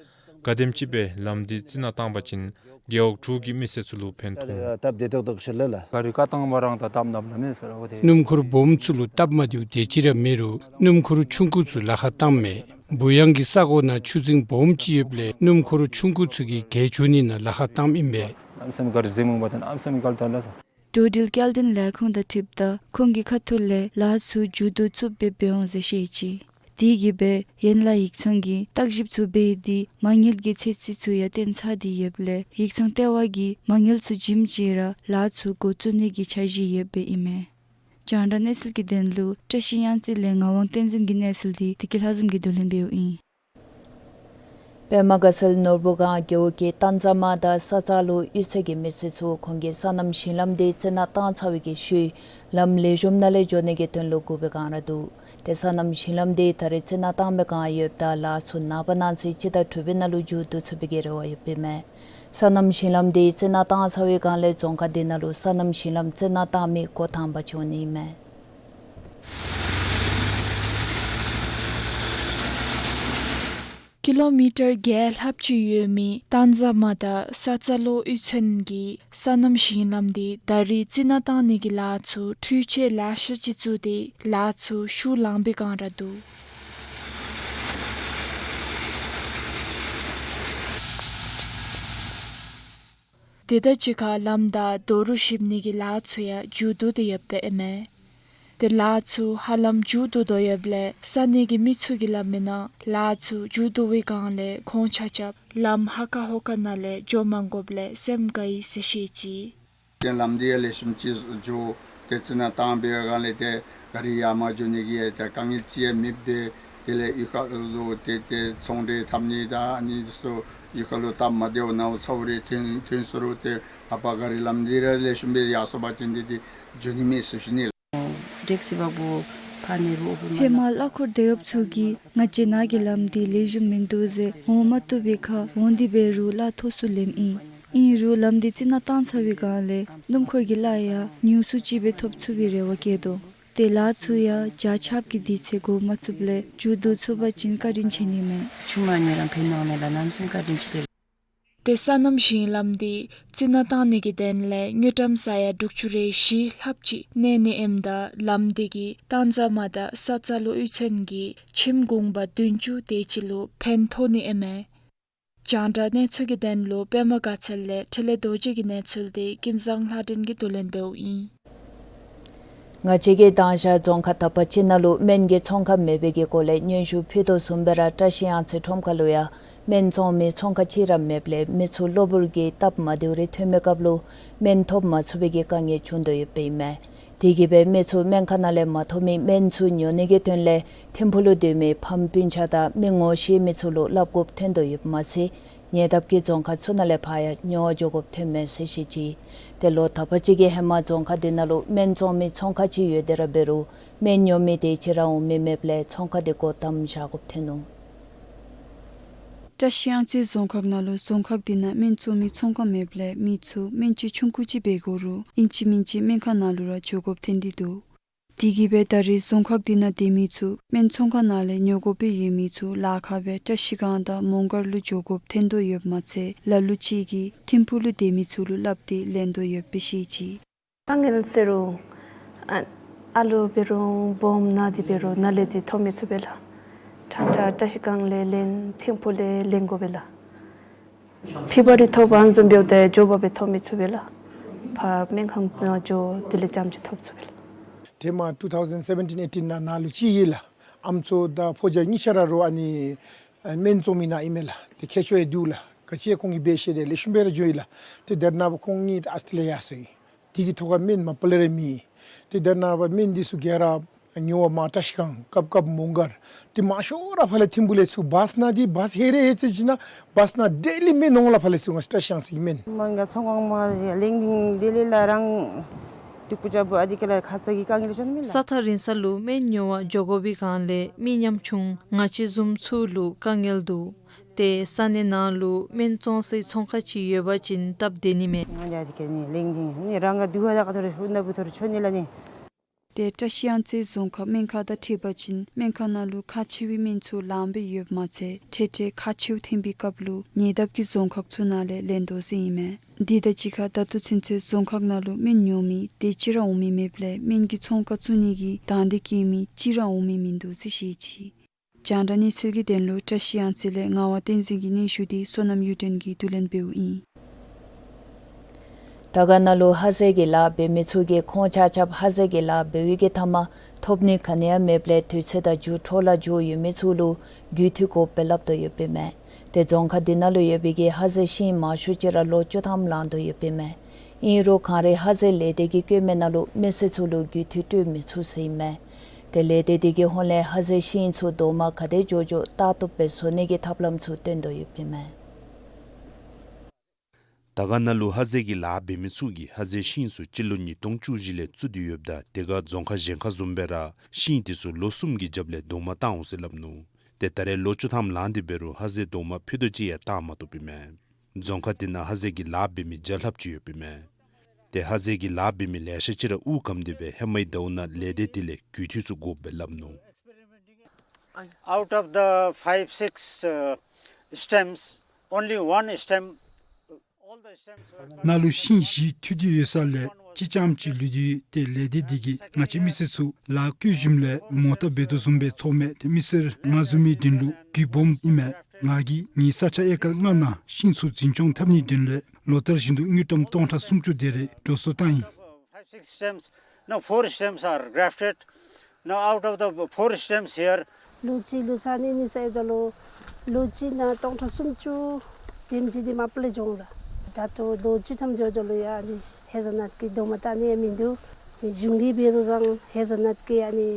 ག་དེམ་ཅིག་སྦེ་ལམ་འདི་རྩི་ནག་བཏང་པ་ཅིན་རྒེད་འོག་དྲུག་གི་མི་སེར་ཚུ་ལུ་ཕན་ཐོགས་འོང་། སྟབས་བདེ་ཏོག་ཏོ་ཤིག་ལས་ལགས། ག་རི་ཀ་བཏང་བ་རང་ད་སྟབས་མ་བདེཝ་མེད་ཟེར་བ་དེ། སྣུམ་འཁོར་སྦོམ་ཚུ་ལུ་སྟབས་མ་བདེཝ་དེ་ཅིག་ར་མེད་རུང་སྣུམ་འཁོར་ཆུང་ཀུ་ཚུ་ལཱ་ཁག་བཏངམ་མས། བུ་ཡང་གི་ས་གོ་ནང་ཆུ་རྫིང་སྦོམ་ཅིག་ཡོདཔ་ལས་སྣུམ་འཁོར་ཆུང་ཀུ་ཚུ་གིས་བརྒལ་ཚུགས་ནི་ནང་ལཱ་ཁག་བཏངམ་ཨིན་པས། ཨམ་སེམས་ག་རི་རྫིང་མུང་པ་དང་ཨམ་སེམས་ག་རི་ད་ལ་ས། འགྲོ་འགྲུལ་སྐྱེལ་འདྲེན་ལས་ཁུངས་དང་འཁྲིལཝ་ད་ཁོང་གི་ཁ་ཐུག་ལས་ལཱ་ཚུ་མཇུག་བསྡུ་ཚུགསཔ་སྦེ་འབད་འོང་ཟེར་བཤད་ཅི། དེ་གིས་སྦེ་ཡན་ལག་ཡིག་ཚང་གིས་བརྟག་ཞིབ་ཚུ་འབད་དེ་མ་དངུལ་གྱི་ཚོད་རྩིས་ཚུ་ཡང་བཏོན་ཚར་ཏེ་ཡོདཔ་ལས་ཡིག་ཚང་ལྟེ་བ་གིས་མ་དངུལ་ཚུ་བྱིནམ་ཅིག་ར་ལཱ་ཚུ་འགོ་བཙུགས་ནི་གི་འཆར་གཞི་ཡོདཔ་ཨིན་མས། རྒྱང་བསྒྲགས་གནས་ཚུལ་གྱི་དོན་ལུ་བཀྲ་ཤིས་གཡང་རྩེ་ལས་ངག་དབང་བསྟན་འཛིན་གྱི་གནས་ཚུལ་འདི་བདེ་སྐྱིད་ལྷ་འཛོམས་ཀྱིས་བསྡུ་ལེན་འབདཝ་ཨིན། པདྨ་དགའ་ཚལ་ནོར་བུ་སྒང་རྒེད་འོག་གི་སྟན་རྩ་མ་དང་ས་རྩ་ལུ་གཡུས་ཚན་གྱི་མི་སེར་ཚུ་ཁོང་གི་སོ་ནམ་ཞིང་ལམ་འདི་རྩི་ནག་བཏང་ཚར་བའི་གི་ཤུལ་ལམ་ལེགས་ཤོམ་ནང་ལས་འགྱོ་ནི་གི་དོན་ལུ་བསྒུགས་པའི་བསྒང་ར་འདུག། ཏེ་སོ་ནམ་ཞིང་ལམ་འདི་ད་རེས་རྩི་ནག་བཏང་མི་བསྒང་ཡོདཔ་ད་ལཱ་ཚུ་ནངས་པ་གནངས་ཚེ་སྤྱི་ཟླ་དྲུག་པའི་ནང་ལུ་མཇུག་བསྡུ་ཚུགས་པའི་གི་རེ་བ་ཡོདཔ་ཨིན་མས། སོ་ནམ་ཞིང་ལམ་འདི་རྩི་ནག་བཏང་ཚར་བའི་བསྒང་ལས་རྫོང་ཁག་འདི་ནང་ལུ་སོ་ནམ་ཞིང་ལམ་རྩི་ནག་བཏང་མི་འགོ་དང་པ་ཅིག་འོང་ནི་ཨིན་མས། ཀི་ལོ་མི་ཊར་བརྒྱད་ལྷགཔ་ཅིག་ཡོད་མི་སྟན་རྩ་མ་དང་ས་རྩ་ལུ་གཡུས་ཚན་གྱི་སོ་ནམ་ཞིང་ལམ་འདི་ད་རེས་རྩི་ནག་བཏང་ནི་གི་ལཱ་ཚུ་འཕྲུལ་ཆས་ལེ་ཤ་ཅིག་བཙུགས་ཏེ་ལཱ་ཚུ་ཤུགས་ལང་པའི་བསྒང་ར་འདུག། དེ་དང་གཅིག་ཁར་ལམ་དང་རྡོ་རུག་བཤིག་ནི་གི་ལཱ་ཚུ་ཡང་མཇུག་བསྡུ་སྟེ་ཡོདཔ་ཨིན་མས། ཏེ་ལཱ་ཚུ་ཧ་ལམ་མཇུག་བསྡུ་དོ་ཡོདཔ་ལས་ས་གནས་ཀྱི་མི་ཚུ་གིས་སླབ་མིའི་ནང་ལཱ་ཚུ་མཇུག་བསྡུ་བའི་བསྒང་ལས་ཁོང་ཆ་ཁྱབ་ལམ་ཧ་ཀ་ཧོ་ཀ་ནང་ལས་འགྱོ་མ་དགོཔ་ལས་སེམས་དགའ་ཡི་ཟེར་བཤད་ཅི། ཏེ་ལམ་འདི་ཡང་ལེགས་ཤོམ་ཅིག་འགྱོ་སྟེ་རྩི་ནག་བཏང་པའི་བསྒང་ལས་ཏེ་ག་རི་ཡར་མར་འགྱོ་ནི་གི་ཡང་ཏེ་དཀའ་ངལ་ཅིག་ཡང་མེདཔ་སྦེ་དེ་ལས་གཡུས་ཁ་ལུ་ཏེ་ཏེ་ཚོང་འབྲེལ་འཐབ་ནི་དང་ཨ་ནི་ཚུ་གཡུས་ཁ་ལུ་སྟབས་མ་བདེཝ་ནཝ་ཚ་བོ་རེ་ཐོན་ཐོན་སོང་རུང་ཏེ་ཨ་པ་ག་རི་ལམ་འདི་ར་ལེགས་ཤོམ་སྦེ་ཡར་སོང་པ་ཅིན་འདི་འདི་འགྱོ་ནི་མེད་ཟེར་ཞུ་ནི་ལགས། ཧེ་མ་གླ་འཁོར་སྡོད་ཡོདཔ་ཚུ་གིས་ང་བཅས་ནང་གི་ལམ་འདི་ལེགས་ཤོམ་མིན་འདུག་ཟེར་འོང་མ་བཏུབ་པའི་ཁར་འོང་སྟེ་འབད་རུང་གླ་མཐོ་སུ་ལེནམ་ཨིན། ཨིན་རུང་ལམ་འདི་རྩི་ནག་བཏང་ཚར་བའི་བསྒང་ལས་སྣུམ་འཁོར་གྱི་གླ་ཡང་ཉུང་སུ་ཅིག་སྦེ་ཐོབ་ཚུགས་པའི་རེ་བ་བསྐྱེད་དོ། ཏེ་ལཱ་ཚུ་ཡང་བྱཱར་ཆརཔ་གི་དུས་ཚོད་འགོར་མ་ཚུགསཔ་ལས་མཇུག་བསྡུ་ཚུགས་པ་ཅིན་བཀའ་དྲིན་ཆེ་ནི་མས། ཆུ་མ་ཉེ་རང་ཕན་ནང་ནས་ལ་ནམ་སེམས་བཀའ་དྲིན་ཆེ་ལེ། ཏེ་སོ་ནམ་ཞིང་ལམ་འདི་རྩི་ནག་བཏང་ནི་གི་དོན་ལས་དངུལ་ཀྲམ་ས་ཡ་དྲུག་ཅུ་རེ་བཞི་ལྷགཔ་ཅིག་གནས་ནི་ཨིནམ་ད་ལམ་འདི་གིས་སྟན་རྩ་མ་དང་ས་རྩ་ལུ་གཡུས་ཚན་གྱི་ཁྱིམ་གུང་པ་བདུན་ཅུ་དེ་ཅིག་ལུ་ཕན་ཐོགས་ནི་ཨིན་མས། རྒྱང་བསྒྲགས་གནས་ཚུལ་གྱི་དོན་ལུ་པདྨ་དགའ་ཚལ་ལས་འཕྲིན་ལས་རྡོ་རྗེ་གི་གནས་ཚུལ་དེ་ཀུན་བཟང་ལྷ་སྒྲོན་གྱིས་བསྡུ་ལེན་འབདཝ་ཨིན། ང་བཅས་ཀྱི་དྭངས་ཤར་རྫོང་ཁག་དག་པ་ཅིག་ནང་ལུ་སྨན་གྱི་ཚོང་ཁང་མེད་པའི་གི་སྐོར་ལས་སྙན་ཞུ་ཕུལ་དོ་བཟུམ་སྦེ་ར་བཀྲ་ཤིས་གཡང་རྩེ་ཁྲོམ་ཁ་ལུ་ཡང་སྨན་བཙོང་མི་ཚོང་ཁང་ཅིག་ར་མེདཔ་ལས་མི་ཚུ་གློ་བུར་གྱིས་སྟབས་མ་བདེཝ་རེ་ཐོན་མི་སྐབས་ལུ་སྨན་ཐོབ་མ་ཚུགས་པའི་གི་དཀའ་ངལ་བྱུང་དོ་ཡོདཔ་ཨིན་མས། དེ་གིས་སྦེ་མི་ཚུ་སྨན་ཁང་ནང་ལས་མ་ཐོབ་མི་སྨན་ཚུ་ཉོ་ནི་གི་དོན་ལས་ཐིམ་ཕུག་ལུ་སྡོད་མི་ཕམ་སྤུན་ཆ་དང་མི་ངོ་ཤེས་མི་ཚུ་ལུ་སླབ་དགོཔ་ཐོན་དོ་ཡོདཔ་མ་ཚད་ཉེ་འདབས་ཀྱི་རྫོང་ཁག་ཚུ་ནང་ལས་ཕར་ཡང་ཉོ་བ་འགྱོ་དགོཔ་ཐོན་མས་ཟེར་བཤད་ཅི། ཏེ་ལོ་དག་པ་ཅིག་གི་ཧེ་མ་རྫོང་ཁག་འདི་ནང་ལུ་སྨན་བཙོང་མི་ཚོང་ཁང་ཅིག་ཡོད་དེ་ར་འབད་རུང་སྨན་ཉོ་མི་དེ་ཅིག་ར་འོང་མི་མེདཔ་ལས་ཚོང་ཁང་དེ་སྒོ་བསྡམས་བཞག་དགོཔ་ཐོན་ནུག། བཀྲ་ཤིས་གཡང་རྩེ་རྫོང་ཁག་ནང་ལུ་རྫོང་ཁག་འདི་ནང་སྨན་བཙོང་མི་ཚོང་ཁང་མེདཔ་ལས་མི་ཚུ་སྨན་བཅོས་ཆུང་ཀུ་ཅིག་འབད་དགོ་རུང་ཨིན་ཅི་མིན་ཅི་སྨན་ཁང་ནང་ལུ་ར་འགྱོ་དགོཔ་ཐོན་ཏེ་འདུག། དེ་གིས་སྦེ་ད་རེས་རྫོང་ཁག་འདི་ནང་སྡོད་མི་ཚུ་སྨན་ཚོང་ཁང་ནང་ལས་ཉོ་དགོ་པའི་ཡོད་མི་ཚུ་ལཱ་ཁག་སྦེ་བཀྲ་ཤིས་སྒང་དང་མོང་སྒར་ལུ་འགྱོ་དགོཔ་ཐོན་དོ་ཡོདཔ་མ་ཚད་ལ་ལུ་ཅིག་གིས་ཐིམ་ཕུག་ལུ་སྡོད་མི་ཚུ་ལུ་སླབ་སྟེ་ལེན་དོ་ཡོདཔ་སྦེ་བཤད་ཅི། དཀའ་ངལ་ཟེར་རུང་ཨ་ཨ་ལུ་འབད་རུང་སྦོམ་ནང་འདི་འབད་རུང་ནཱ་ལས་འདི་ཐོབ་མི་ཚུགས་པས་ལགས། ཕྲང་ཕྲང་བཀྲ་ཤིས་སྒང་ལས་ལེན་ཐིམ་ཕུག་ལས་ལེན་དགོ་པས་ལགས། ཕྱི་པ་རེ་ཐོབ་པ་བཟུམ་འབདཝ་ད་མགྱོགས་པ་སྦེ་ཐོབ་མི་ཚུགས་པས་ལགས། ཕར་སྨན་ཁང་ནང་འགྱོ་དེ་ལས་ཙམ་ཅིག་ཐོབ་ཚུགས་པས་ལགས། ཏེ་མ་two thousand seventeen eighteen ནང་ནཱ་ལུ་ཅིག་ཡོད་ལགས། ཨམ་སྲུ་དང་ཕོ་རྒྱས་གཉིས་ཆ་ར་རོགས་ཨ་ནི་སྨན་བཙོང་མི་ནང་ཨིན་མས་ལགས། ཏེ་ཁྱད་ཆོས་ཡང་འདུག་ལགས། ག་ཅི་ཁོང་གིས་འབད་ཤེས་ཏེ་ལེགས་ཤོམ་སྦེ་ར་འགྱོ་ཡི་ལགས། ཏེ་དེ་ནངས་པ་ཁོང་གཉིས་ཨཱོས་ཊེ་ལི་ཡ་ཡར་སོང་ཡི། དེ་གི་ཐོག་ཁར་སྨན་མ་པ་ལས་ར་མེད། ཏེ་དེ་ནངས་པ་སྨན་འདི་ཚུ་ག་ར་ཉོ་བར་མར་བཀྲ་ཤིས་སྒང་སྐབས་སྐབས་མོང་སྒར་ཏེ་མང་ཤོས་ར་ཕར་ལས་ཐིམ་ཕུག་ལས་ཚུར་བཱས་ནང་འདི་བཱས་ཧེ་རེ་ཧེ་ཙི་ཅིག་ནང་བཱས་ནང་ཌེ་ལི་སྨན་ནོར་ལགས། ཕར་ལས་ཚུར་ང་བཅས་བཀྲ་ཤིས་གཡང་རྩེ་གི་སྨན། མ་ང་ཚོང་ཁང་མ་ལེན་འདི་ལས་ལགས་རང་སྡུག་ཀུ་ཅ་བུ་ཨ་ནི་ཁ་ལས་ཁ་ཙ་གི་དཀའ་ངལ་ཅིག་མེད་ལགས། ས་ཐག་རིང་ས་ལུ་སྨན་ཉོ་བར་འགྱོ་དགོ་པའི་སྒང་ལས་མི་ཉམ་ཆུང་ང་བཅས་བཟུམ་ཚུ་ལུ་དཀའ་ངལ་འདུག། ཏེ་ས་གནས་ནང་ལུ་སྨན་བཙོང་སའི་ཚོང་ཁང་ཅིག་ཡོད་པ་ཅིན་སྟབས་བདེ་ནི་མས། ང་ཡ་འདི་ཁ་ནི་ལེན་འདི་ནི་རང་ག་འདུག་ཧ་ད་ག་ཐོར་ཧུ་ན་བུ་ཐོར་ཆོ་ནི་ལགས་ནི། ཏེ་བཀྲ་ཤིས་གཡང་རྩེ་རྫོང་ཁག་སྨན་ཁང་དང་འཁྲིལ་བ་ཅིན་སྨན་ཁང་ནང་ལུ་ཁག་ཆེ་བའི་སྨན་ཚུ་ལངམ་སྦེ་ཡོདཔ་མ་ཚད་འཕྲལ་འཕྲལ་ཁག་ཆེཝ་ཐོན་པའི་སྐབས་ལུ་ཉེ་འདབས་ཀྱི་རྫོང་ཁག་ཚུ་ནང་ལས་ལེན་དོ་ཟེར་ཨིན་མས། འདི་དང་གཅིག་ཁར་ད་ལྟོ་ཚུན་ཚོད་རྫོང་ཁག་ནང་ལུ་སྨན་ཉོ་མི་དེ་ཅིག་ར་འོང་མི་མེདཔ་ལས་སྨན་གྱི་ཚོང་ཁང་བཙུགས་ནི་གི་དང་འདོད་བསྐྱེད་མི་ཅིག་ར་འོང་མི་མིན་འདུག་ཟེར་བཤད་ཅི། རྒྱང་བསྒྲགས་གནས་ཚུལ་གྱི་དོན་ལུ་བཀྲ་ཤིས་གཡང་རྩེ་ལས་ངག་དབང་བསྟན་འཛིན་གྱི་སྙན་ཞུ་དེ་བསོད་ནམས་གཡུ་སྒྲོན་གྱིས་བསྡུ་ལེན་འབདཝ་ཨིན། དར་དཀར་ནང་ལུ་ཧ་ཟེལ་གྱི་ལཱ་འབད་མི་ཚུ་གིས་ཁོང་ཆ་ཁྱབ་ཧ་ཟེལ་གྱི་ལཱ་འབད་བའི་གི་ཐ་མ་ཐོབ་ནི་ག་ནི་ཡང་མེདཔ་ལས་དུས་ཚོད་དང་མཇུག་འཕྲོ་བརླག་འགྱོ་ཡོད་མི་ཚུ་ལུ་རྒུད་འཐུས་དགོཔ་སྦེ་སླབ་དོ་ཡོདཔ་ཨིན་མས། ཏེ་རྫོང་ཁག་འདི་ནང་ལུ་ཡོད་པའི་གི་ཧ་ཟེལ་ཤིང་མང་ཤོས་ཅིག་ར་ལོ་བཅུ་ཐམ་ལང་དོ་ཡོདཔ་ཨིན་མས། ཨིན་རུང་གངས་རི་ཧ་ཟེལ་ལས་སྡེ་གིས་བཀོད་མི་ནང་ལུ་མི་སེར་ཚུ་ལུ་རྒུད་འཐུས་སྤྲོད་མི་ཚུགས་ཟེར་ཨིན་མས། ཏེ་ལས་སྡེ་འདི་གི་ཧོངས་ལས་ཧ་ཟེལ་ཤིང་ཚུ་རྡོག་མ་ག་དེ་མགྱོགས་མགྱོགས་བཏགས་བཏུབ་སྦེ་བཟོ་ནི་གི་ཐབས་ལམ་ཚུ་སྟོན་དོ་ཡོདཔ་ཨིན་མས། དར་དཀར་ནང་ལུ་ཧ་ཟེལ་གྱི་ལཱ་འབད་མི་ཚུ་གིས་ཧ་ཟེལ་ཤིང་ཚུ་སྤྱི་ལོ་ཉིས་སྟོང་བཅུ་བཞི་ལས་བཙུགས་ཏེ་ཡོདཔ་ད་དེ་ཁར་རྫོང་ཁག་གཞན་ཁར་བཟུམ་སྦེ་ར་ཤིང་དེ་ཚུ་ལོ་གསུམ་གྱི་རྒྱབ་ལས་རྡོག་མ་བཏགས་འོང་ཟེར་སླབ་ནུག། ཏེ་ད་རེས་ལོ་བཅུ་ཐམ་ལང་སྟེ་འབད་རུང་ཧ་ཟེལ་རྡོག་མ་ཕུད་རྡོག་ཅིག་ཡང་བཏགས་མ་བཏུབ་ཨིན་མས། རྫོང་ཁག་དེ་ནང་ཧ་ཟེལ་གྱི་ལཱ་འབད་མི་བརྒྱ་ལྷགཔ་ཅིག་ཡོདཔ་ཨིན་མས། ཏེ་ཧ་ཟེལ་གྱི་ལཱ་འབད་མི་ལེ་ཤ་ཅིག་ར་དབུགས་སྐམ་སྟེ་སྦེ་ཧེ་མའི་ཟླཝ་ནང་ལས་སྡེ་དེ་ལས་རྒུད་འཐུས་ཚུ་དགོཔ་སྦེ་སླབ་ནུག། Out of the five, six, uh, stems, only one stem, all the stems were ནཱ་ལུ་ཤིང་བཞི་འཐུས་ཏེ་ཡོད་ས་ལས་གཅིག་རྐྱངམ་ཅིག་ལུས་ཏེ་ཡོད། ཏེ་ལས་སྡེ་འདི་གིས་ང་བཅས་མི་སེར་ཚུ་ལཱ་བཀོད་ཞིནམ་ལས་མོ་ཊ་འབད་དོ་བཟུམ་སྦེ་འཚོ་མས། ཏེ་མི་སེར་ང་བཟུམ་མའི་དོན་ལུ་རྒུད་སྦོམ་ཨིན་མས། ང་གིས་ངེའི་ས་ཆ་ཨེ་ཀར་ལྔ་ནང་ཤིང་ཚུ་འཛིན་སྐྱོང་འཐབ་ནིའི་དོན་ལས་ལོ་ལྟར་བཞིན་དུ་དངུལ་ཀྲམ་སྟོང་ཕྲག་སུམ་ཅུ་དེ་རེ་འགྲོ་སོང་བཏང་ཡི། Five, six stems, now four stems are grafted. Now out of the four stems here, ལོ་གཅིག་ལུ་ཚར་གཉིས་གཉིས་ཟེརཝ་ད་ལུ་ལོ་གཅིག་ནང་སྟོང་ཕྲག་སུམ་ཅུ་དེམ་ཅིག་འདི་མ་པ་ལས་འབྱུང་ལགས། ད་ལྟོ་ལོ་བཅུ་ཐམ་འགྱོ་འགྱོཝ་ལུ་ཡང་ཨ་ནི་ཧེ་ཛལ་ནཊ་གི་རྡོག་མ་བཏགས་ནི་ཡང་མིན་འདུག། གཞུང་གིས་འབད་རུང་ར་ཧེ་ཛལ་ནཊ་གི་ཨ་ནི་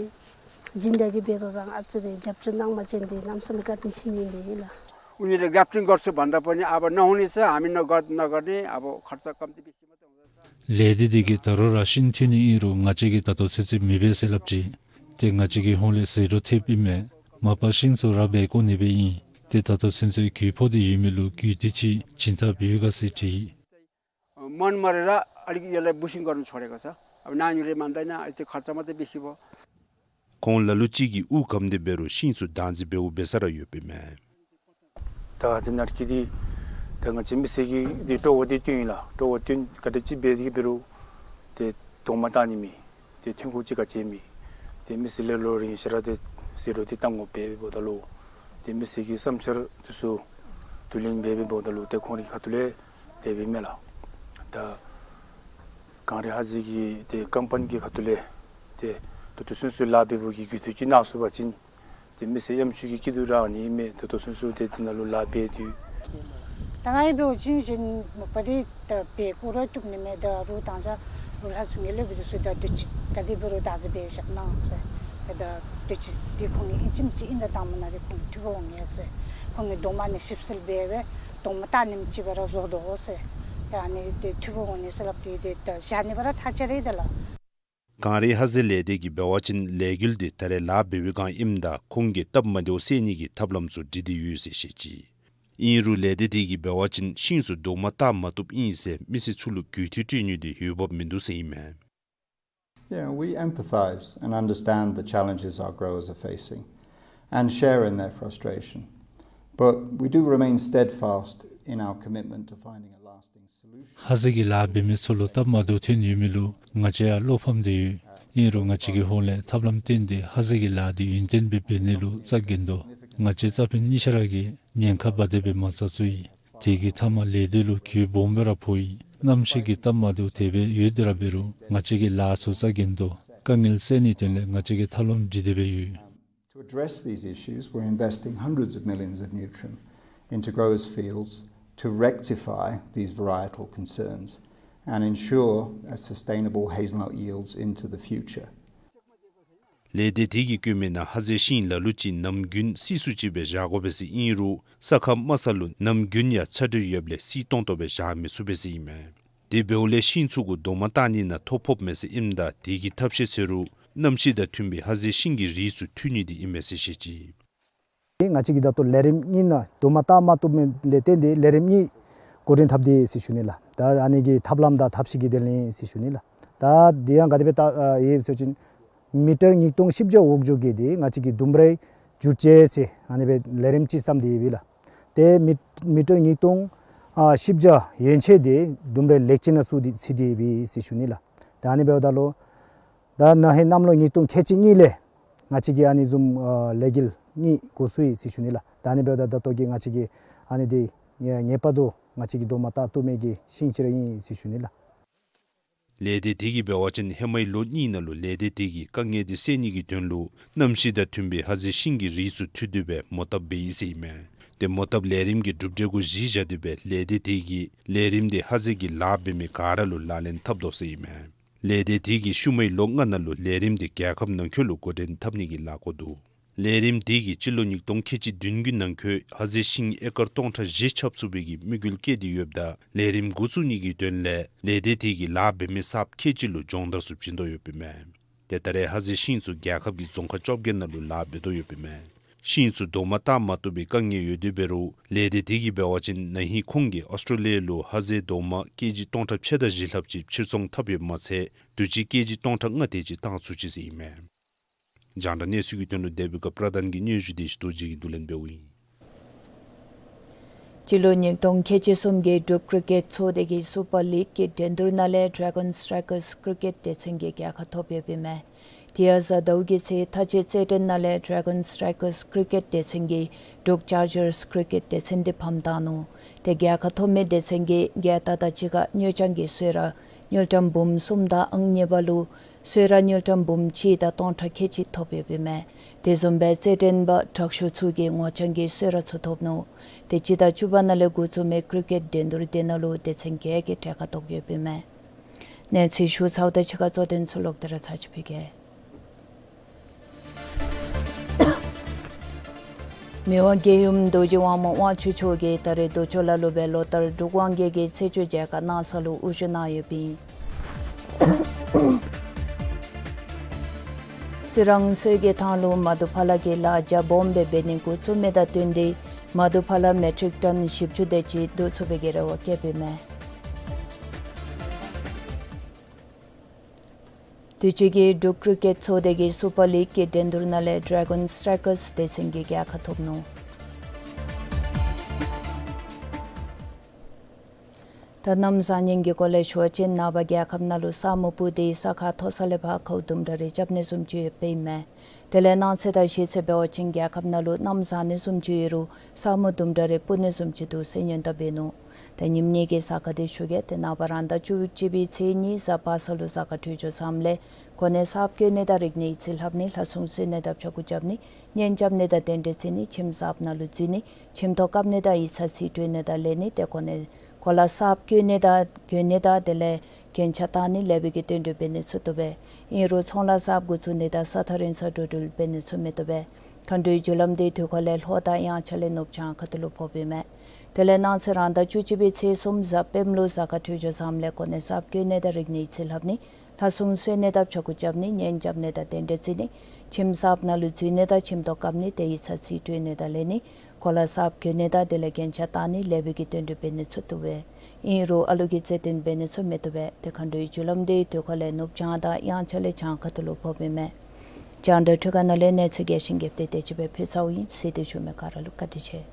སྦྱིན་བདག་གིས་འབད་རུང་ར་ཨ་ཙི་རེ་རྒྱབ་སྐྱོར་གནང་མ་ཅིན་འདི་གནམ་མེད་ས་མེད་བཀའ་དྲིན་ཆེ་ནི་ཨིན་པས་ལགས། उनीहरूले ग्राफ्टिङ गर्छु भन्दा पनि अब नहुने छ, हामी नगर नगर्ने, अब खर्च कम्ती बेसी मात्रै हुन्छ। ལས་སྡེ་འདི་གིས་ད་རུང་ར་ཤིང་འཐུ་ནི་ཨིན་རུང་ང་བཅས་ཀྱིས་ད་ལྟོ་ཚུན་ཚོད་མི་འབད་ཟེར་སླབ་ཅི། ཏེ་ང་བཅས་ཀྱི་ཧོངས་ལས་ཟད་འགྲོ་ཐེབས་ཨིན་མས། མ་པ་ཤིང་ཚུ་ར་འབད་དགོ་ནི་སྦེ་ཨིན། ཏེ་ད་ལྟོ་ཚུན་ཚོད་རྒུད་ཕོག་སྟེ་ཡོད་མི་ལུ་རྒུད་འཐུས་ཅིག་སྦྱིན་བདག་འབད་ག་ཟེར་དྲིས། मन मरेर अलिक यसलाई बुसिङ गर्नु छोडेको छ। अब नानीहरूले मान्दैन, यति खर्च मात्रै बेसी भयो। ཁོང་ལ་ལུ་ཅིག་གིས་དབུགས་སྐམ་སྟེ་འབད་རུང་ཤིང་ཚུ་བདག་འཛིན་འབདཝ་འབད་ས་ར་ཡོདཔ་ཨིན་མས། ད་ཧེ་ཛལ་ནཊ་གི་འདི་ད་ང་བཅས་མི་སེར་གྱིས་འདི་སྤྲོ་བ་འདི་བཏོན་ཡི་ལགས། སྤྲོ་བ་བཏོན་ག་དེ་ཅིག་འབད་དེ་འབད་རུང་ཏེ་རྡོག་མ་བཏགས་ནི་མེད། ཏེ་ཐོན་ཁུངས་ཅིག་ག་ཅི་མེད། ཏེ་མི་སེར་ལས་ལོ་རིམ་བཞིན་ར་ཏེ་ཟད་འགྲོ་འདི་བཏང་དགོཔ་འབདཝ་ད་ལུ་ཏེ་མི་སེར་གྱི་བསམ་འཆར་འདི་ཚུ་ བསྡུ་ལེན་འབད་འབདཝ་ད་ལུ་ཏེ་ཁོང་རའི་ཁ་ཐུག་ལས་དེ་སྦེ་མས་ལགས། ད་གངས་རི་ཧ་ཟེལ་གྱི་ཏེ་ཀམ་པ་ནི་གི་ཁ་ཐུག་ལས་ཏེ་ད་ལྟོ་ཚུན་ཚོད་ལཱ་འབད་བའི་གི་རྒྱུ་མཚན་ཅིག་གནང་ཚུགས་པ་ཅིན་ཏེ་མི་སེར་ཡམ་ཤུགས་ཀྱི་སྐྱིད་སྡུག་ར་ཨ་ནི་ཨིན་མས། ད་ལྟོ་ཚུན་ཚོད་ཏེ་འདི་ནང་ལུ་ལཱ་འབད་དེ་ད་ང་ཡང་འབད་བ་ཅིན་གཞན་མ་པ་འདི་ད་འབད་སྐོར་ར་བཏུབ་ནི་མས། ད་རུང་ད་ཅི་རུང་ལྷ་སྲས་ངན་ལྷད་འབད་དེ་ཚུ་ད་དུས་ཅི་ག་དེ་འབད་རུང་ད་ཅི་འབད་བཞག་གནང་ཟེར། ད་དུས་ཅི་འདི་ཁོང་གིས་ཨིན་ཅི་མིན་ཅི་ཨིན་ད་བཏངམ་ན་འདི་ཁོང་གིས་འཐུས་ཕོག་འོང་ངེས་ཟེར། ཁོང་གིས་གདོང་མ་ནི་ཞིབ་འཚོལ་འབད་སྦེ་གདོང་མ་བལྟ་ནེམ་ཅིག་སྦེ་ར་བཟོ་དོ་ཟེར། ད་ཨ་ནི་འདི་འཐུས་ཕོག་འོང་ནི་ཟེར་སླབ་སྟེ་འདི་ད་བཞག་ནི་སྦེ་ར་ཐག་བཅད་རེ་ད་ལགས། གངས་རི་ཧ་ཟེལ་ལས་སྡེ་གིས་འབད་བ་ཅིན་ལས་འགུལ་འདི་ད་རེས་ལཱ་འབད་བའི་སྒང་ཨིནམ་ད་ཁོང་གིས་སྟབས་མ་བདེཝ་སེལ་ནི་གི་ཐབས་ལམ་ཚུ་སྒྲིག་སྟེ་ཡོད་ཟེར་བཤད་ཅི། ཨིན་རུང་ལས་སྡེ་དེ་གིས་འབད་བ་ཅིན་ཤིང་ཚུ་གདོང་མ་བལྟ་མ་བཏུབ་ཨིན་ཟེར་མི་སེར་ཚུ་ལུ་གུས་བཏུད་སྤྲོད་ནི་འདི་འོས་འབབ་མིན་འདུག་ཟེར་ཨིན་མས། Yeah, we empathize and understand the challenges our growers are facing and share in their frustration. But we do remain steadfast in our commitment to finding a lasting solution. ཧ་ཟེལ་གྱི་ལཱ་འབད་མི་ཚུ་ལུ་སྟབས་མ་བདེཝ་ཐོན་ཡོད་མི་ལུ་ང་བཅས་ཡང་བློ་ཕམ་སྟེ་ཡོད། ཨིན་རུང་ང་བཅས་ཀྱི་ཧོངས་ལས་ཐབས་ལམ་བཏོན་ཏེ་ཧ་ཟེལ་གྱི་ལཱ་འདི་ཡུན་བརྟན་སྦེ་འབད་ནི་ལུ་རྩ་འགེངས་དོ། ང་བཅས་རྩ་ཕན་གཉིས་ཆ་ར་གིས་ཉེན་ཁ་འབག་སྟེ་སྦེ་མ་རྩ་ཚུགས་ཡི། དེ་གི་མཐའ་མ་ལས་སྡེ་ལུ་གྱོང་སྦོམ་སྦེ་ར་ཕོག་ཡི། གནམ་གཤིས་ཀྱི་སྟབས་མ་བདེཝ་དེ་སྦེ་ཡོད་དེ་ར་འབད་རུང་ང་བཅས་ཀྱིས་ལཱ་ཚུ་རྩ་འགེངས་དོ། དཀའ་ངལ་སེལ་ནིའི་དོན་ལས་ང་བཅས་ཀྱིས་ཐབས་ལམ་སྒྲིག་སྟེ་སྦེ་ཡོད། To address these issues, we're investing hundreds of millions of Nutriem into growers' fields to rectify these varietal concerns and ensure a sustainable hazelnut yields into the future. ལས་སྡེ་དེ་གིས་བཀོད་མི་ནང་ཧ་ཟེལ་ཤིང་ལ་ལུ་ཅིག་ནམ་རྒྱུན་བསིལ་སུ་ཅིག་སྦེ་བཞག་དགོ་པས་ཟེར་ཨིན་རུང་ས་ཁ་དམའ་ས་ལུ་ནམ་རྒྱུན་ཡང་ཚ་དྲོད་ཡོདཔ་ལས་བསིལ་ཏོང་ཏོ་སྦེ་བཞག་མི་ཚུགས་པས་ཟེར་ཨིན་མས། དེ་འབདཝ་ལས་ཤིང་ཚུ་གུ་གདོང་མ་བལྟ་ནི་ནང་ཐོ་ཕོགཔ་མས་ཟེར་ཨིནམ་ད་དེ་གི་ཐབས་ཤེས་ཟེར་རུང་གནམ་གཤིས་དང་མཐུན་པའི་ཧ་ཟེལ་ཤིང་གི་རིགས་ཚུ་བཏོན་ནི་འདི་ཨིན་མས་ཟེར་བཤད་ཅི། ང་བཅས་ཀྱིས་ད་ལྟོ་ལས་རིམ་གཉིས་ནང་གདོང་མ་བལྟ་མ་བཏུབ་མི་ལས་བརྟེན་ཏེ་ལས་རིམ་གཉིས་འགོ་འདྲེན་འཐབ་སྟེ་ཟེར་ཞུ་ནི་ལགས། ད་ཨ་ནི་གི་ཐབས་ལམ་དང་ཐབས་ཤེས་ཀྱི་དོན་ལས་ཟེར་ཞུ་ནི་ལགས། ད་འདི་ཡང་ག་དེ་སྦེ་བལྟ་ཨ་ཡོད་ཟེར་བ་ཅིན་མི་ཊར་ཉིས་སྟོང་བཞི་བརྒྱ་འོག་འཇོག་གི་འདི་ང་བཅས་ཀྱིས་ལྡུམ་རའི་འགྱུར་བཅོས་ཟེར་ཨ་ནི་སྦེ་ལས་རིམ་ཅིག་བརྩམས་ཏེ་ཡོད་པས་ལགས། ཏེ་མི་མི་ཊར་ཉིས་སྟོང་ཨ་བཞི་བརྒྱ་ཡན་ཆད་འདི་ལྡུམ་རའི་ལེགས་བཅོས་ནང་ཚུད་དེ་ཚུད་དེ་ཡོད་པས་ཟེར་ཞུ་ནི་ལགས། ད་ཨ་ནི་འབདཝ་ད་ལུ་ད་ན་ཧིང་གནམ་ལོ་ཉིས་སྟོང་ཁལ་གཅིག་གཉིས་ལས་ང་བཅས་ཀྱིས་ཨ་ནི་བཟུམ་ཨ་ལས་འགུལ་གཉིས་འགོ་བཙུགས་ཡི་ཟེར་ཞུ་ནི་ལགས། ད་ཨ་ནི་འབདཝ་ད་ད་ལྟོ་གི་ང་བཅས་ཀྱིས་ཨ་ནི་འདི་ངེས་ངེས་པར་དུ་ང་བཅས་ཀྱིས་གདོང་མ་བལྟ་བཏུབ་མི་གི་ཤིང་ཅིག་ར་ཨིན་ཟེར་ཞུ་ནི་ལགས། ལས་སྡེ་དེ་གིས་འབད་བ་ཅིན་ཧེ་མའི་ལོ་གཉིས་ནང་ལུ་ལས་སྡེ་དེ་གིས་དཀའ་ངལ་དེ་སེལ་ནི་གི་དོན་ལུ་གནམ་གཤིས་དང་མཐུན་པའི་ཧ་ཟེལ་ཤིང་གི་རིགས་ཚུ་བཏོན་ཏེ་སྦེ་མོ་བཏབ་འབད་ཡི་ཟེར་ཨིན་མས། ཏེ་མོ་བཏབ་ལས་རིམ་གྱི་གྲུབ་འབྲས་གུ་གཞི་བཞག་སྟེ་སྦེ་ལས་སྡེ་དེ་གིས་ལས་རིམ་དེ་ཧ་ཟེལ་གྱི་ལཱ་འབད་མི་ག་ར་ལུ་ལག་ལེན་འཐབ་དོ་ཟེར་ཨིན་མས། ལས་སྡེ་དེ་གིས་ཤུལ་མའི་ལོ་ལྔ་ནང་ལུ་ལས་རིམ་དེ་རྒྱལ་ཁབ་ནང་འཁོད་ལུ་འགོ་འདྲེན་འཐབ་ནི་གི་ལས་འགུལ་འདུག། ལས་རིམ་དེ་གིས་སྤྱི་ལོ་ཉིས་སྟོང་ཁལ་གཅིག་བདུན་གྱི་ནང་འཁོད་ཧ་ཟེལ་ཤིང་ཨེ་ཀར་སྟོང་ཕྲག་བཞི་ཁྱབ་ཚུགས་པའི་གི་དམིགས་ཡུལ་བསྐྱེད་དེ་ཡོདཔ་ད་ལས་རིམ་འགོ་བཙུགས་ནི་གི་དོན་ལས་ལས་སྡེ་དེ་གིས་ལཱ་འབད་མི་གསརཔ་ཁལ་གཅིག་ལུ་སྦྱོང་བརྡར་ཚུ་བྱིན་དོ་ཡོདཔ་ཨིན་མས། ཏེ་ད་རེས་ཧ་ཟེལ་ཤིང་ཚུ་རྒྱལ་ཁབ་ཀྱི་རྫོང་ཁག་བཅོ་བརྒྱད་ནང་ལུ་ལཱ་འབད་དོ་ཡོདཔ་ཨིན་མས། ཤིང་ཚུ་གདོང་མ་བལྟ་མ་བཏུབ་པའི་དཀའ་ངལ་ཡོད་དེ་འབད་རུང་ལས་སྡེ་དེ་གིས་འབད་བ་ཅིན་ན་ཧིང་ཁོང་གིས་ཨོསི་ཊྲེ་ལི་ཡ་ལུ་ཧ་ཟེལ་གདོང་མ་ཀེ་ཇི་སྟོང་ཕྲག་ཕྱེད་དང་བཞི་ལྷགཔ་ཅིག་ཕྱིར་ཚོང་འཐབ་ཡོདཔ་མ་ཚད་དུས་ཅི་ཀེ་ཇི་སྟོང་ཕྲག་ལྔ་དེ་ཅིག་བཏང་ཚུགས་ཅི་ཟེར་ཨིན་མས། རྒྱང་བསྒྲགས་གནས་ཚུལ་གྱི་དོན་ལུ་དེ་བི་ཀ་པྲ་དཱན་གྱི་སྙན་ཞུ་དེ་ཞུ་དོ་ཅིག་གིས་བསྡུ་ལེན་འབདཝ་ཨིན། སྤྱི་ལོ་ཉིས་སྟོང་ཁལ་གཅིག་གསུམ་གྱི་འབྲུག་ཀྲི་ཀེཊ་ཚོགས་སྡེ་གི་སུ་པར་ལིག་གི་འགྲན་བསྡུར་ནང་ལས་ཌེ་གཱོན་སི་ཊའི་ཀར་སི་ཀྲི་ཀེཊ་སྡེ་ཚན་གྱིས་རྒྱལ་ཁ་ཐོབ་ཡོདཔ་ཨིན་མས། དེ་ཡང་གཟའ་ཟླཝ་གི་ཚེ་ཐ་ཆད་རྩེད་འགྲན་ནང་ལས་ཌེ་གཱོན་སི་ཊའི་ཀར་སི་ཀྲི་ཀེཊ་སྡེ་ཚན་གྱིས་འབྲུག་ཅར་ཇར་སི་ཀྲི་ཀེཊ་སྡེ་ཚན་དེ་ཕམ་བཏང་ནུག། ཏེ་རྒྱལ་ཁ་ཐོབ་མི་སྡེ་ཚན་གྱིས་རྒྱལ་རྟགས་དང་གཅིག་ཁར་དངུལ་རྐྱང་གི་གསོལ་རས་དངུལ་ཀྲམ་འབུམ་གསུམ་དང་ཨང་གཉིས་པ་ལུ་གསོལ་རས་དངུལ་ཀྲམ་འབུམ་གཅིག་དང་སྟོང་ཕྲག་ཁལ་གཅིག་ཐོབ་ཡོདཔ་ཨིན་མས། དེ་བཟུམ་སྦེ་རྩེད་འགྲན་པ་དྲག་ཤོས་ཚུ་གིས་ངོ་རྐྱང་གི་གསོལ་རས་ཚུ་ཐོབ་ནུག། ཏེ་སྤྱི་ཟླ་བཅུ་པ་ནང་ལས་འགོ་བཙུགས་མི་ཀྲི་ཀེཊ་འགྲན་བསྡུར་དེ་ནང་ལུ་སྡེ་ཚན་བརྒྱད་ཀྱིས་གྲལ་ཁར་གཏོགས་ཡོདཔ་ཨིན་མས། གནས་ཚུལ་ཞུ་ཚརཝ་དང་གཅིག་ཁར་གཙོ་དོན་ཚུ་ལོག་སྟེ་ར་ཚར་གཅིག་ཕུལ་གེ། མི་དབང་རྒྱལ་ཡུམ་རྡོ་རྗེ་དབང་མོ་དབང་ཕྱུག་མཆོག་གིས་ད་རེས་རྡོ་ཆོས་ལ་ལུ་སྦེ་ལོ་ལྟར་འབྲུག་དབང་རྒྱལ་གྱི་ཚེས་བཅུ་མཇལ་ཁ་གནང་ས་ལུ་དབུ་བཞུགས་གནང་ཡོདཔ་ཨིན། རྩི་རང་གསེར་གྱི་ཐང་ལུ་མ་དུ་ཕ་ལ་གི་ལཱ་རྒྱ་སྦོམ་སྦེ་འབད་ནི་འགོ་བཙུགས་མི་དང་བསྟུན་ཏེ་མ་དུ་ཕ་ལ་མེ་ཊིག་ཊོན་བཞི་བཅུ་དེ་ཅིག་བསྡུ་ཚུགས་པའི་གི་རེ་བ་བསྐྱེདཔ་ཨིན་མས། དུས་ཅི་གི་འབྲུག་ཀྲི་ཀེཊ་ཚོགས་སྡེ་གི་སུ་པར་ལིག་གི་འགྲན་བསྡུར་ནང་ལས་ཌེ་གཱོན་སི་ཊའི་ཀར་སི་སྡེ་ཚན་གྱིས་རྒྱལ་ཁ་ཐོབ་ནུག། ད་གནམ་བཟང་ངན་གྱི་སྐོར་ལས་ཞུ་བ་ཅིན་ནངས་པ་རྒྱལ་ཁབ་ནང་ལུ་ས་སྨུག་སྤུབས་ཏེ་ས་ཁ་མཐོ་ས་ལས་ཕར་ཁཝ་དུམ་གྲ་རེ་རྐྱབ་ནི་བཟུམ་ཅིག་ཡོདཔ་ཨིན་མས། དེ་ལས་གནངས་ཚེ་དང་གཞེས་ཚེ་འབད་བ་ཅིན་རྒྱལ་ཁབ་ནང་ལུ་གནམ་བཟང་ནི་བཟུམ་ཅིག་ཡོད་རུང་ས་སྨུག་དུམ་གྲ་རེ་སྤུབ་ནི་བཟུམ་ཅིག་འདུག་ཟེར་སྙན་དུ་འབད་ནུག། ད་ཉིནམ་ངེ་གི་གཟའ་སྐར་འདི་ཞུ་གེ། ཏེ་ནངས་པ་རང་ཟླ་བཅུ་གཅིག་པའི་ཚེས་གཉིས་གཟའ་པ་སངས་ལུ་གཟའ་སྐར་འཕྲོད་སྦྱོར་བཟངམ་ལས་གོ་གནས་གསརཔ་བཀོད་ནི་དང་རིག་གནས་ཡིག་རྩིས་ལྷབ་ནི། ལྷ་སྲུང་གསོལ་ནི་དང་ཕྱྭ་འགུགས་རྐྱབ་ནི། གཉེན་རྐྱབ་ནི་དང་རྟེན་འབྲེལ་བརྩི་ནི། ཁྱིམ་གསརཔ་ནང་ལུ་འཛུལ་ནི། ཁྱིམ་ཐོག་བཀབ་ནི་དང་ཡིག་ཚང་རྩིས་སྤྲོད་ནི་དང་ལེན་ནི། ཏེ་གོ་གནས་གོ་ལ་གསརཔ་བཀོད་ནི་དང་གྱོན་ནི་དང་དེ་ལས་རྒྱན་ཆ་བཏགས་ནི་ལེགས་པའི་གི་དོན་འགྲུབ་འབད་ནི་ཚུ་བཏུབ་པས། ཨིན་རུང་ཚོང་ལཱ་གསརཔ་འགོ་བཙུགས་ནི་དང་ས་ཐག་རིང་ས་འགྲོ་འགྲུལ་འབད་ནི་ཚུ་མི་བཏུབ་པས། མཁའ་འགྲོའི་རྒྱུ་ལམ་འདི་དུས་འཁོར་ལས་ལྷོ་དང་གཡང་ཆ་ལས་ནུབ་བྱང་ཁ་ཐུག་ལུ་ཕོགཔ་ཨིན་མས། དེ་ལས་གནངས་ཚེ་རང་ཟླ་བཅུ་གཅིག་པའི་ཚེས་གསུམ་གཟའ་སྤེནམ་ལུ་གཟའ་སྐར་འཕྲོད་སྦྱོར་བཟངམ་ལས་གོ་གནས་གསརཔ་བཀོད་ནི་དང་རིག་གནས་ཡིག་རྩིས་ལྷབ་ནི། ལྷ་སྲུང་གསོལ་ནི་དང་ཕྱྭ་འགུགས་རྐྱབ་ནི། གཉེན་རྐྱབ་ནི་དང་རྟེན་འབྲེལ་བརྩི་ནི། ཁྱིམ་གསརཔ་ནང་ལུ་འཛུལ་ནི་དང་ཁྱིམ་ཐོག་བཀབ་ནི། ཏེ་ཡིག་ཚང་རྩིས་སྤྲོད་ནི་དང་ལེན་ནི། གོ་ལ་གསརཔ་གྱོན་ནི་དང་དེ་ལས་རྒྱན་ཆ་བཏགས་ནི་ལེགས་པའི་གི་དོན་འགྲུབ་འབད་ནི་ཚུ་བཏུབ་པས། ཨིན་རུང་ཨ་ལུ་གི་བརྩེ་འདུན་འབད་ནི་ཚུ་མི་བཏུབ་པས། ཏེ་མཁའ་འགྲོའི་རྒྱུ་ལམ་འདི་དུས་འཁོར་ལས་ནུབ་བྱང་དང་གཡང་ཆ་ལས་བྱང་ཁ་ཐུག་ལུ་ཕོགཔ་ཨིན་མས། རྒྱང་བསྒྲགས་འཕྲུལ་ཁང་ནང་ལས་གནས་ཚུལ་རྒྱས་ཤིང་རྒྱསཔ་དེ་དེ་ཅིག་སྦེ་ཕུལ་ཚརཝ་ཨིན། གཟིགས་ཏེ་བཞུགས་མི་ག་ར་ལུ་བཀའ་དྲིན་ཆེ།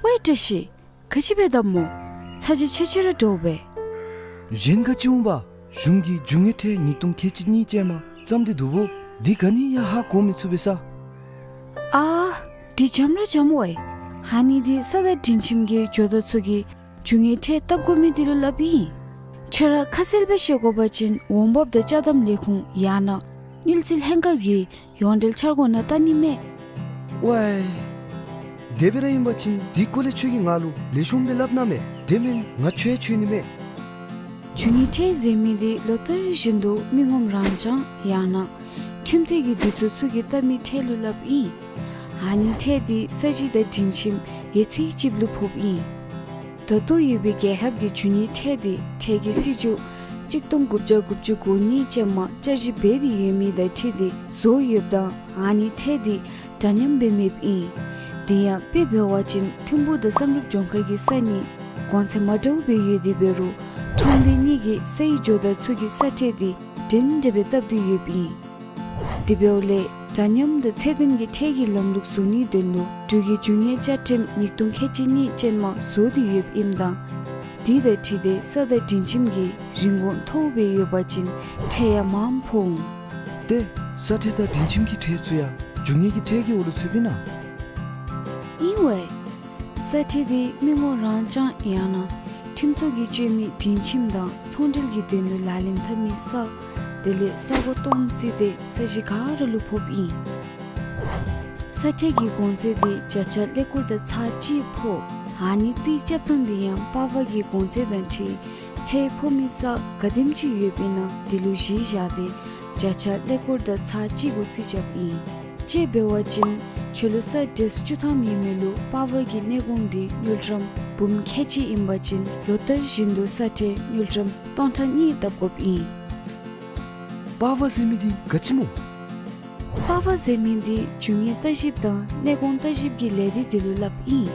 ཝའེ་བཀྲ་ཤིས། ག་ཅི་འབད་དོ་སྨོ། ཚ་གྱང་ཆེ་ཆེ་ར་འདྲཝ་སྦེ། གཞན་ག་ཅི་འོང་པ། གཞུང་གིས་རྒྱུ་དངོས་ཁྲལ་ཉིས་སྟོང་ཁལ་གཅིག་གཉིས་ཅན་མ་བརྩམས་ཏེ་འདུག་སྨོ། འདི་ག་ནི་ཡང་ཧ་གོ་མི་ཚུགས་པས་ས། ཨ། འདི་འཇམ་ར་འཇམ་ཝའེ། ཨ་ནི་འདི་ས་དང་སྒྲིང་ཁྱིམ་གྱི་ཇོ་བདག་ཚུ་གིས་རྒྱུ་དངོས་ཁྲལ་བཏབ་དགོ་མི་འདི་ལུ་སླབ་ཨིན། ཁྱོད་ར་ཁ་གསལ་སྦེ་ཤེས་དགོ་པ་ཅིན་འོང་འབབ་དང་ཅ་དམ་ལས་ཁུངས་ཡང་ན་དངུལ་རྩིས་ལྷན་ཁག་གི་ཡོངས་འབྲེལ་འཆར་སྒོ་ནང་བལྟ་ནི་མས། ཝའེ། དེ་སྦེ་ར་ཨིན་པ་ཅིན་འདི་སྐོར་ལས་ཁྱོད་ཀྱིས་ང་ལུ་ལེགས་ཤོམ་སྦེ་སླབ་གནང་མས། དེ་མེན་ང་ཁྱོད་ཡང་འཚོལ་ནི་མས། རྒྱུ་དངོས་ཁྲལ་ཟེར་མི་འདི་ལོ་ལྟར་བཞིན་དུ་མི་ངོམ་རང་རྐྱང་ཡང་ན་ཁྲིམས་འཐུས་ཀྱི་འདུ་ཚོགས་ཚུ་གིས་བཏབ་མི་ཁྲལ་ལུ་སླབ་ཨིན། ཨ་ནི་ཁྲལ་འདི་ས་གཞི་དང་སྒྲིང་ཁྱིམ་ཡོད་ཚད་ཅིག་ལུ་ཕོགཔ་ཨིན། ད་ལྟོ་ཡོད་པའི་རྒྱལ་ཁབ་ཀྱི་རྒྱུ་དངོས་ཁྲལ་འདི་ཁྲལ་གྱི་སྲིད་བྱུས་གཅིག་སྟོང་དགུ་བརྒྱ་དགུ་བཅུ་གོ་གཉིས་ཅན་མ་བསྐྱར་ཞིབ་འབད་དེ་ཡོད་མི་དང་འཁྲིལ་ཏེ་བཟོ་ཡོདཔ་ད་ཨ་ནི་ཁྲལ་འདི་འདྲ་མཉམ་སྦེ་མེདཔ་ཨིན། དེ་ཡང་དཔེ་འབད་བ་ཅིན་ཐིམ་ཕུག་དང་བསམ་གྲུབ་ལྗོངས་མཁར་གྱི་ས་གཉིས་གོང་ཚད་མ་འདྲཝ་སྦེ་ཡོད་དེ་འབད་རུང་ཁྲོམ་སྡེ་གཉིས་ཀྱི་སའི་ཇོ་བདག་ཚུ་གིས་ས་ཁྲལ་འདི་འདྲན་འདྲ་སྦེ་བཏབ་སྟེ་ཡོདཔ་ཨིན། དེ་འབདཝ་ལས་འདྲ་མཉམ་དང་ཚད་ལྡན་གྱི་ཁྲལ་གྱི་ལམ་ལུགས་བཟོ་ནིའི་དོན་ལུ་འབྲུག་གི་རྒྱུ་དངོས་བཅའ་ཁྲིམས་ཉིས་སྟོང་ཁལ་གཅིག་གཉིས་ཅན་མ་བཟོ་སྟེ་ཡོདཔ་ཨིནམ་ད་དེ་དང་འཁྲིལ་ཏེ་ས་དང་སྒྲིང་ཁྱིམ་གྱི་རིན་གོང་མཐོཝ་སྦེ་ཡོད་པ་ཅིན་ཁྲལ་ཡང་མངམ་ཕོག་འོང་། ཏེ་ས་ཁྲལ་དང་སྒྲིང་ཁྱིམ་གྱི་ཁྲལ་ཚུ་ཡང་རྒྱུ་དངོས་ཀྱི་ཁྲལ་གྱི་འོག་ལུ་ཚུདཔ་ཨིན་ན། ཨིན་ཝའེ། ས་ཁྲལ་འདི་མི་ངོམ་རང་རྐྱང་ཡང་ན་ཁྲིམས་ཚོགས་ཀྱིས་སྤྱོད་མི་སྒྲིང་ཁྱིམ་དང་ཚོང་འབྲེལ་གྱི་དོན་ལུ་ལག་ལེན་འཐབ་མི་ས་དེ་ལས་ས་གོ་སྟོང་བརྩིས་ཏེ་ས་གཞི་ག་ར་ལུ་ཕོགཔ་ཨིན། ས་ཁྲལ་གྱི་གོང་ཚད་འདི་བརྒྱ་ཆ་ཀླད་ཀོར་དང་ཚག་གཅིག་ཕོག། ཨ་ནི་རྩིས་རྐྱབ་ཐངས་འདི་ཡང་པར་ཝ་གི་གོང་ཚད་དང་འཁྲིལ་ཁྲལ་ཕོག་མི་ས་ག་དེམ་ཅིག་ཡོདཔ་ཨིན་ན་དེ་ལུ་གཞི་བཞག་སྟེ་བརྒྱ་ཆ་ཀླད་ཀོར་དང་ཚག་གཅིག་གུ་རྩིས་རྐྱབ་ཨིན། དཔྱེ་འབད་བ་ཅིན་ཁྱོད་ལུ་ས་ཀྲིས་བཅུ་ཐམ་ཡོད་མི་ལུ་པར་ཝ་གི་གནས་གོང་འདི་དངུལ་ཀྲམ་འབུམ་ཁལ་གཅིག་ཨིན་པ་ཅིན་ལོ་ལྟར་བཞིན་དུ་ས་ཁྲལ་དངུལ་ཀྲམ་སྟོང་ཕྲག་གཉིས་བཏབ་དགོཔ་ཨིན། པར་ཝ་ཟེར་མི་འདི་ག་ཅི་སྨོ། པར་ཝ་ཟེར་མི་འདི་རྒྱུ་དངོས་ལྟ་ཞིབ་དང་གནས་གོང་ལྟ་ཞིབ་ཀྱི་ལས་སྡེ་དེ་ལུ་སླབ་ཨིན།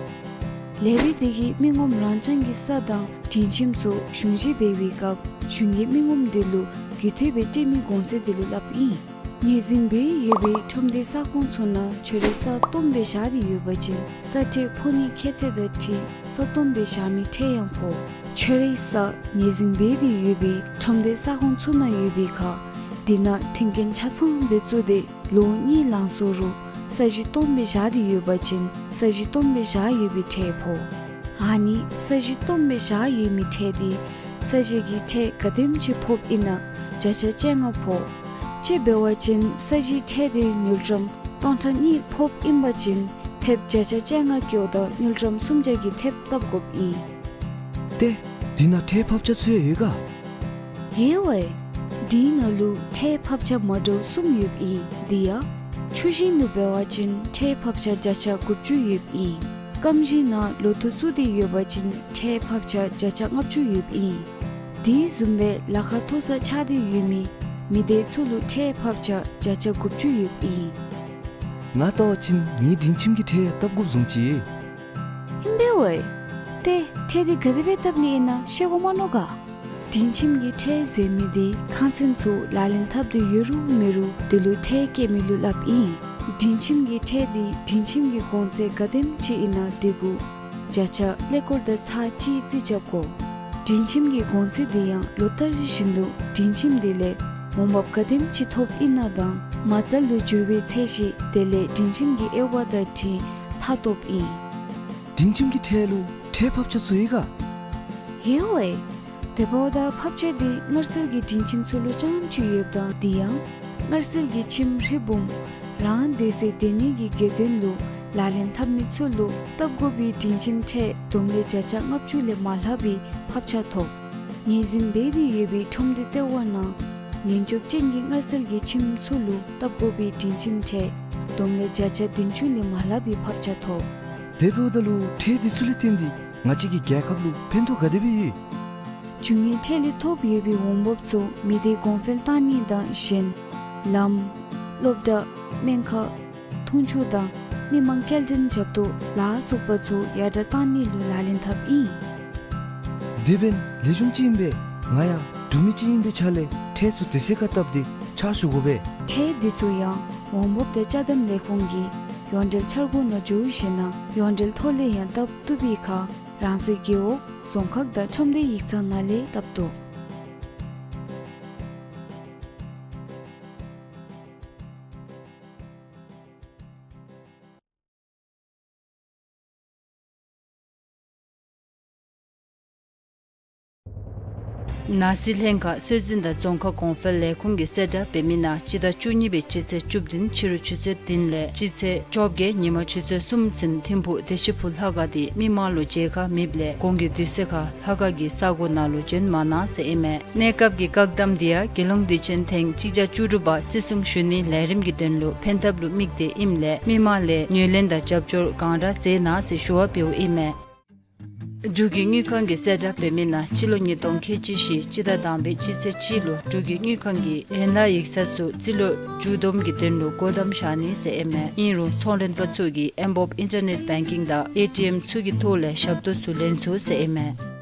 ལས་སྡེ་དེ་གིས་མི་ངོམ་རང་རྐྱང་གི་ས་དང་སྒྲིང་ཁྱིམ་ཚུ་གཞུང་བཞེས་འབད་བའི་སྐབས་གཞུང་གིས་མི་ངོམ་དེ་ལུ་རྒུད་འཐུས་སྦེ་སྤྲོད་མི་གོང་ཚད་དེ་ལུ་སླབ་ཨིན། ངོས་འཛིན་འབད་ཡོད་པའི་ཁྲོམ་སྡེ་ས་ཁོངས་ཚུ་ནང་ཁྱོད་རའི་ས་སྟོངམ་སྦེ་བཞག་སྟེ་ཡོད་པ་ཅིན་ས་ཁྲལ་ཕོག་ནིའི་ཁྱད་ཚད་དང་འཁྲིལ་ས་སྟོངམ་སྦེ་བཞག་མི་ཁྲལ་ཡང་ཕོག། ཁྱོད་རའི་ས་ངོས་འཛིན་འབད་དེ་ཡོད་པའི་ཁྲོམ་སྡེ་ས་ཁོངས་ཚུ་ནང་ཡོད་པའི་ཁར་དེ་ནང་མཐུན་རྐྱེན་ཆ་ཚང་སྦེ་བཙུགས་ཏེ་ལོ་གཉིས་ལང་སོ་རུང་ས་གཞི་སྟོངམ་སྦེ་བཞག་སྟེ་ཡོད་པ་ཅིན་ས་གཞི་སྟོངམ་སྦེ་བཞག་ཡོད་པའི་ཁྲལ་ཕོག། ཨ་ནི་ས་གཞི་སྟོངམ་སྦེ་བཞག་ཡོད་མི་ཁྲལ་འདི་ས་གཞི་གི་ཁྲལ་ག་དེམ་ཅིག་ཕོགཔ་ཨིན་ན་བརྒྱ་ཆ་བཅོ་ལྔ་ཕོག། དཔྱེ་འབད་བ་ཅིན་ས་གཞིའི་ཁྲལ་འདི་དངུལ་ཀྲམ་སྟོང་ཕྲག་གཉིས་ཕོགཔ་ཨིན་པ་ཅིན་ ཐེབས་བརྒྱ་ཆ་བཅོ་ལྔ་ཀྱོག་དང་དངུལ་ཀྲམ་སུམ་བརྒྱ་གི་ཐེབས་བཏབ་དགོཔ་ཨིན། ཏེ་འདི་ནང་ཁྲལ་ཕབ་ཆ་ཚུ་ཡང་ཡོད་ག། ཡོད་ཝའེ། འདི་ནང་ལུ་ཁྲལ་ཕབ་ཆ་མ་འདྲཝ་གསུམ་ཡོདཔ་ཨིན། དེ་ཡང་ཆུ་ཞིང་ལུ་འབད་བ་ཅིན་ཁྲལ་ཕབ་ཆ་བརྒྱ་ཆ་དགུ་བཅུ་ཡོདཔ་ཨིན། སྐམ་ཞིང་ནང་ལོ་ཐོག་བཙུགས་ཏེ་ཡོད་པ་ཅིན་ཁྲལ་ཕབ་ཆ་བརྒྱ་ཆ་ལྔ་བཅུ་ཡོདཔ་ཨིན། དེ་བཟུམ་སྦེ་ལཱ་ཁག་མཐོ་ས་ཆགས་ཏེ་ཡོད་མི་མི་སྡེ་ཚུ་ལུ་ཁྲལ་ཕབ་ཆ་བརྒྱ་ཆ་དགུ་བཅུ་ཡོདཔ་ཨིན། ང་བལྟ་བ་ཅིན་ངེའི་སྒྲིང་ཁྱིམ་གྱི་ཁྲལ་ཡང་བཏབ་དགོཔ་བཟུམ་ཅིག་ཨིན། ཨིན་པས་ཝའེ། ཏེ་ཁྲལ་འདི་ག་དེ་སྦེ་བཏབ་ནི་ཨིན་ན་ཤེས་དགོ་མ་མནོ་ག། སྒྲིང་ཁྱིམ་གྱི་ཁྲལ་ཟེར་མི་འདི་ཁང་ཚན་ཚུ་ལག་ལེན་འཐབ་སྟེ་ཡོད་རུང་མེད་རུང་དེ་ལུ་ཁྲལ་བཀལ་མི་ལུ་སླབ་ཨིན། སྒྲིང་ཁྱིམ་གྱི་ཁྲལ་འདི་སྒྲིང་ཁྱིམ་གྱི་གོང་ཚད་ག་དེམ་ཅིག་ཨིན་ན་དེ་གུ་བརྒྱ་ཆ་ཀླད་ཀོར་དང་ཚག་གཅིག་རྩིས་རྐྱབ་དགོ། སྒྲིང་ཁྱིམ་གྱི་གོང་ཚད་འདི་ཡང་ལོ་ལྟར་བཞིན་དུ་སྒྲིང་ཁྱིམ་དེ་ལས་འོང་འབབ་ག་དེམ་ཅིག་ཐོབ་ཨིན་ན་དང་མ་རྩ་ལུ་འགྱུར་བའི་ཚད་གཞི་དེ་ལས་སྒྲིང་ཁྱིམ་གྱི་དབྱེ་བ་དང་འཁྲིལ་མཐའ་སྟོབ་ཨིན། སྒྲིང་ཁྱིམ་གྱི་ཁྲལ་ལུ་ཁྲལ་ཕབ་ཆ་ཚུ་ཡོད་ག། ཡོད་ཝའེ། དེ་འབདཝ་ད་ཕབ་ཆ་འདི་སྔར་སྲོལ་གྱི་སྒྲིང་ཁྱིམ་ཚུ་ལུ་རྐྱངམ་ཅིག་ཡོདཔ་དང་དེ་ཡང་སྔར་སྲོལ་གྱི་ཁྱིམ་རི་བུམ་རང་སྡོད་སའི་སྡོད་གནས་ཀྱི་དགེ་འདུན་ལུ་ལག་ལེན་འཐབ་མི་ཚུ་ལུ་བཏབ་དགོ་པའི་སྒྲིང་ཁྱིམ་ཁྲལ་བསྡོམས་ལས་བརྒྱ་ཆ་ལྔ་བཅུ་ལས་མ་ལྷག་པའི་ཕབ་ཆ་ཐོབ། ངོས་འཛིན་འབད་དེ་ཡོད་པའི་ཁྲོམ་སྡེ་ལྟེ་བ་ནང་ཉེན་སྐྱོབ་ཅན་གྱི་སྔར་སྲོལ་གྱི་ཁྱིམ་ཚུ་ལུ་བཏབ་དགོ་པའི་སྒྲིང་ཁྱིམ་ཁྲལ་བསྡོམས་ལས་བརྒྱ་ཆ་བདུན་ཅུ་ལས་མ་ལྷག་པའི་ཕབ་ཆ་ཐོབ། དེ་འབདཝ་ད་ལུ་ཁྲལ་འདི་ཚུ་ལས་བརྟེན་ཏེ་ང་བཅས་ཀྱི་རྒྱལ་ཁབ་ལུ་ཕན་ཐོགས་ག་དེ་སྦེ་ཡོད། རྒྱུ་དངོས་ཁྲལ་ལས་ཐོབ་ཡོད་པའི་འོང་འབབ་ཚུ་མི་སྡེ་གོང་འཕེལ་གཏང་ནི་དང་གཞན་ལམ་སློབ་གྲྭ་སྨན་ཁང་འཐུང་ཆུ་དང་མི་མང་སྐྱེལ་འདྲེན་རྒྱབ་ཏུ་ལ་སོགས་པ་ཚུ་ཡར་དྲག་གཏང་ནི་ལུ་ལག་ལེན་འཐབ་ཨིན། དེ་འབདན་ལེགས་ཤོམ་ཅིག་ཨིན་པས། ང་ཡང་འབྲུག་མི་ཅིག་ཨིན་པའི་ཆ་ལས་ཁྲལ་ཚུ་དུས་ཚོད་ཁར་བཏབ་སྟེ་ཕྱག་ཞུ་དགོ་པས། ཁྲལ་འདི་ཚུ་ཡང་འོང་འབབ་དང་ཅ་དམ་ལས་ཁུངས་ཀྱི་ཡོངས་འབྲེལ་འཆར་སྒོ་ནང་འཛུལ་ཞིནམ་ལས་ཡོངས་འབྲེལ་ཐོག་ལས་ཡང་བཏབ་བཏུབ་པའི་ཁར་རང་སོའི་རྒེད་འོག་རྫོང་ཁག་དང་ཁྲོམ་སྡེ་ཡིག་ཚང་ནང་ལས་བཏབ་བཏུབ། ནང་སྲིད་ལྷན་ཁག་སྲོལ་འཛིན་དང་རྫོང་ཁ་གོང་འཕེལ་ལས་ཁུངས་ཀྱིས་གསལ་བསྒྲགས་འབད་མི་ནང་སྤྱི་ཟླ་བཅུ་གཉིས་པའི་སྤྱི་ཚེས་བཅུ་བདུན་ཕྱི་རུ་ཆུ་ཚོད་བདུན་ལས་སྤྱི་ཚེས་བཅོ་བརྒྱད་ཉིན་མ་ཆུ་ཚོད་གསུམ་ཚུན་ཐིམ་ཕུག་བདེ་ཆེན་ཕུག་ལྷ་ཁང་འདི་མི་མང་ལུ་མཇལ་ཁ་མེདཔ་ལས་གོང་གི་དུས་ཚོད་ཁར་ལྷ་ཁང་གི་ས་སྒོ་ནང་ལུ་འབྱོན་མ་གནང་ཟེར་ཨིན་མས། གནས་སྐབས་ཀྱི་བཀག་དམ་འདི་ཡང་རྒྱལ་ཡོངས་དུས་ཆེན་ཐེངས་གཅིག་བརྒྱ་བཅུ་དྲུག་པ་བརྩི་སྲུང་ཞུ་ནིའི་ལས་རིམ་གྱི་དོན་ལུ་ཕན་ཐབས་ལུ་དམིགས་ཏེ་ཨིནམ་ལས་མི་མང་ལས་ངོས་ལེན་དང་རྒྱབ་སྐྱོར་གང་དྲག་མཛད་གནང་ཟེར་ཞུ་བ་འབདཝ་ཨིན་མས། འབྲུག་གི་དངུལ་ཁང་གིས་གསལ་བསྒྲགས་འབད་མི་ནང་སྤྱི་ལོ་ཉིས་སྟོང་ཁལ་གཅིག་བཞི་སྤྱི་ཟླ་དང་པའི་སྤྱི་ཚེས་གཅིག་ལུ་འབྲུག་གི་དངུལ་ཁང་གིས་ཡན་ལག་ཡིག་ཚང་ཚུ་རྩིས་ལོ་མཇུག་བསྡོམས་ཀྱི་དོན་ལུ་སྒོ་བསྡམ་བཞག་ནི་ཟེར་ཨིན་མས། ཨིན་རུང་ཚོང་མགྲོན་པ་ཚུ་གིས་ཨེམ་བོབ་ཨིན་ཊར་ནེཊ་བེང་ཀིང་དང་ཨེ་ཊི་ཨེམ་ཚུ་གི་ཐོག་ལས་ཞབས་ཏོག་ཚུ་ལེན་ཚུགས་ཟེར་ཨིན་མས།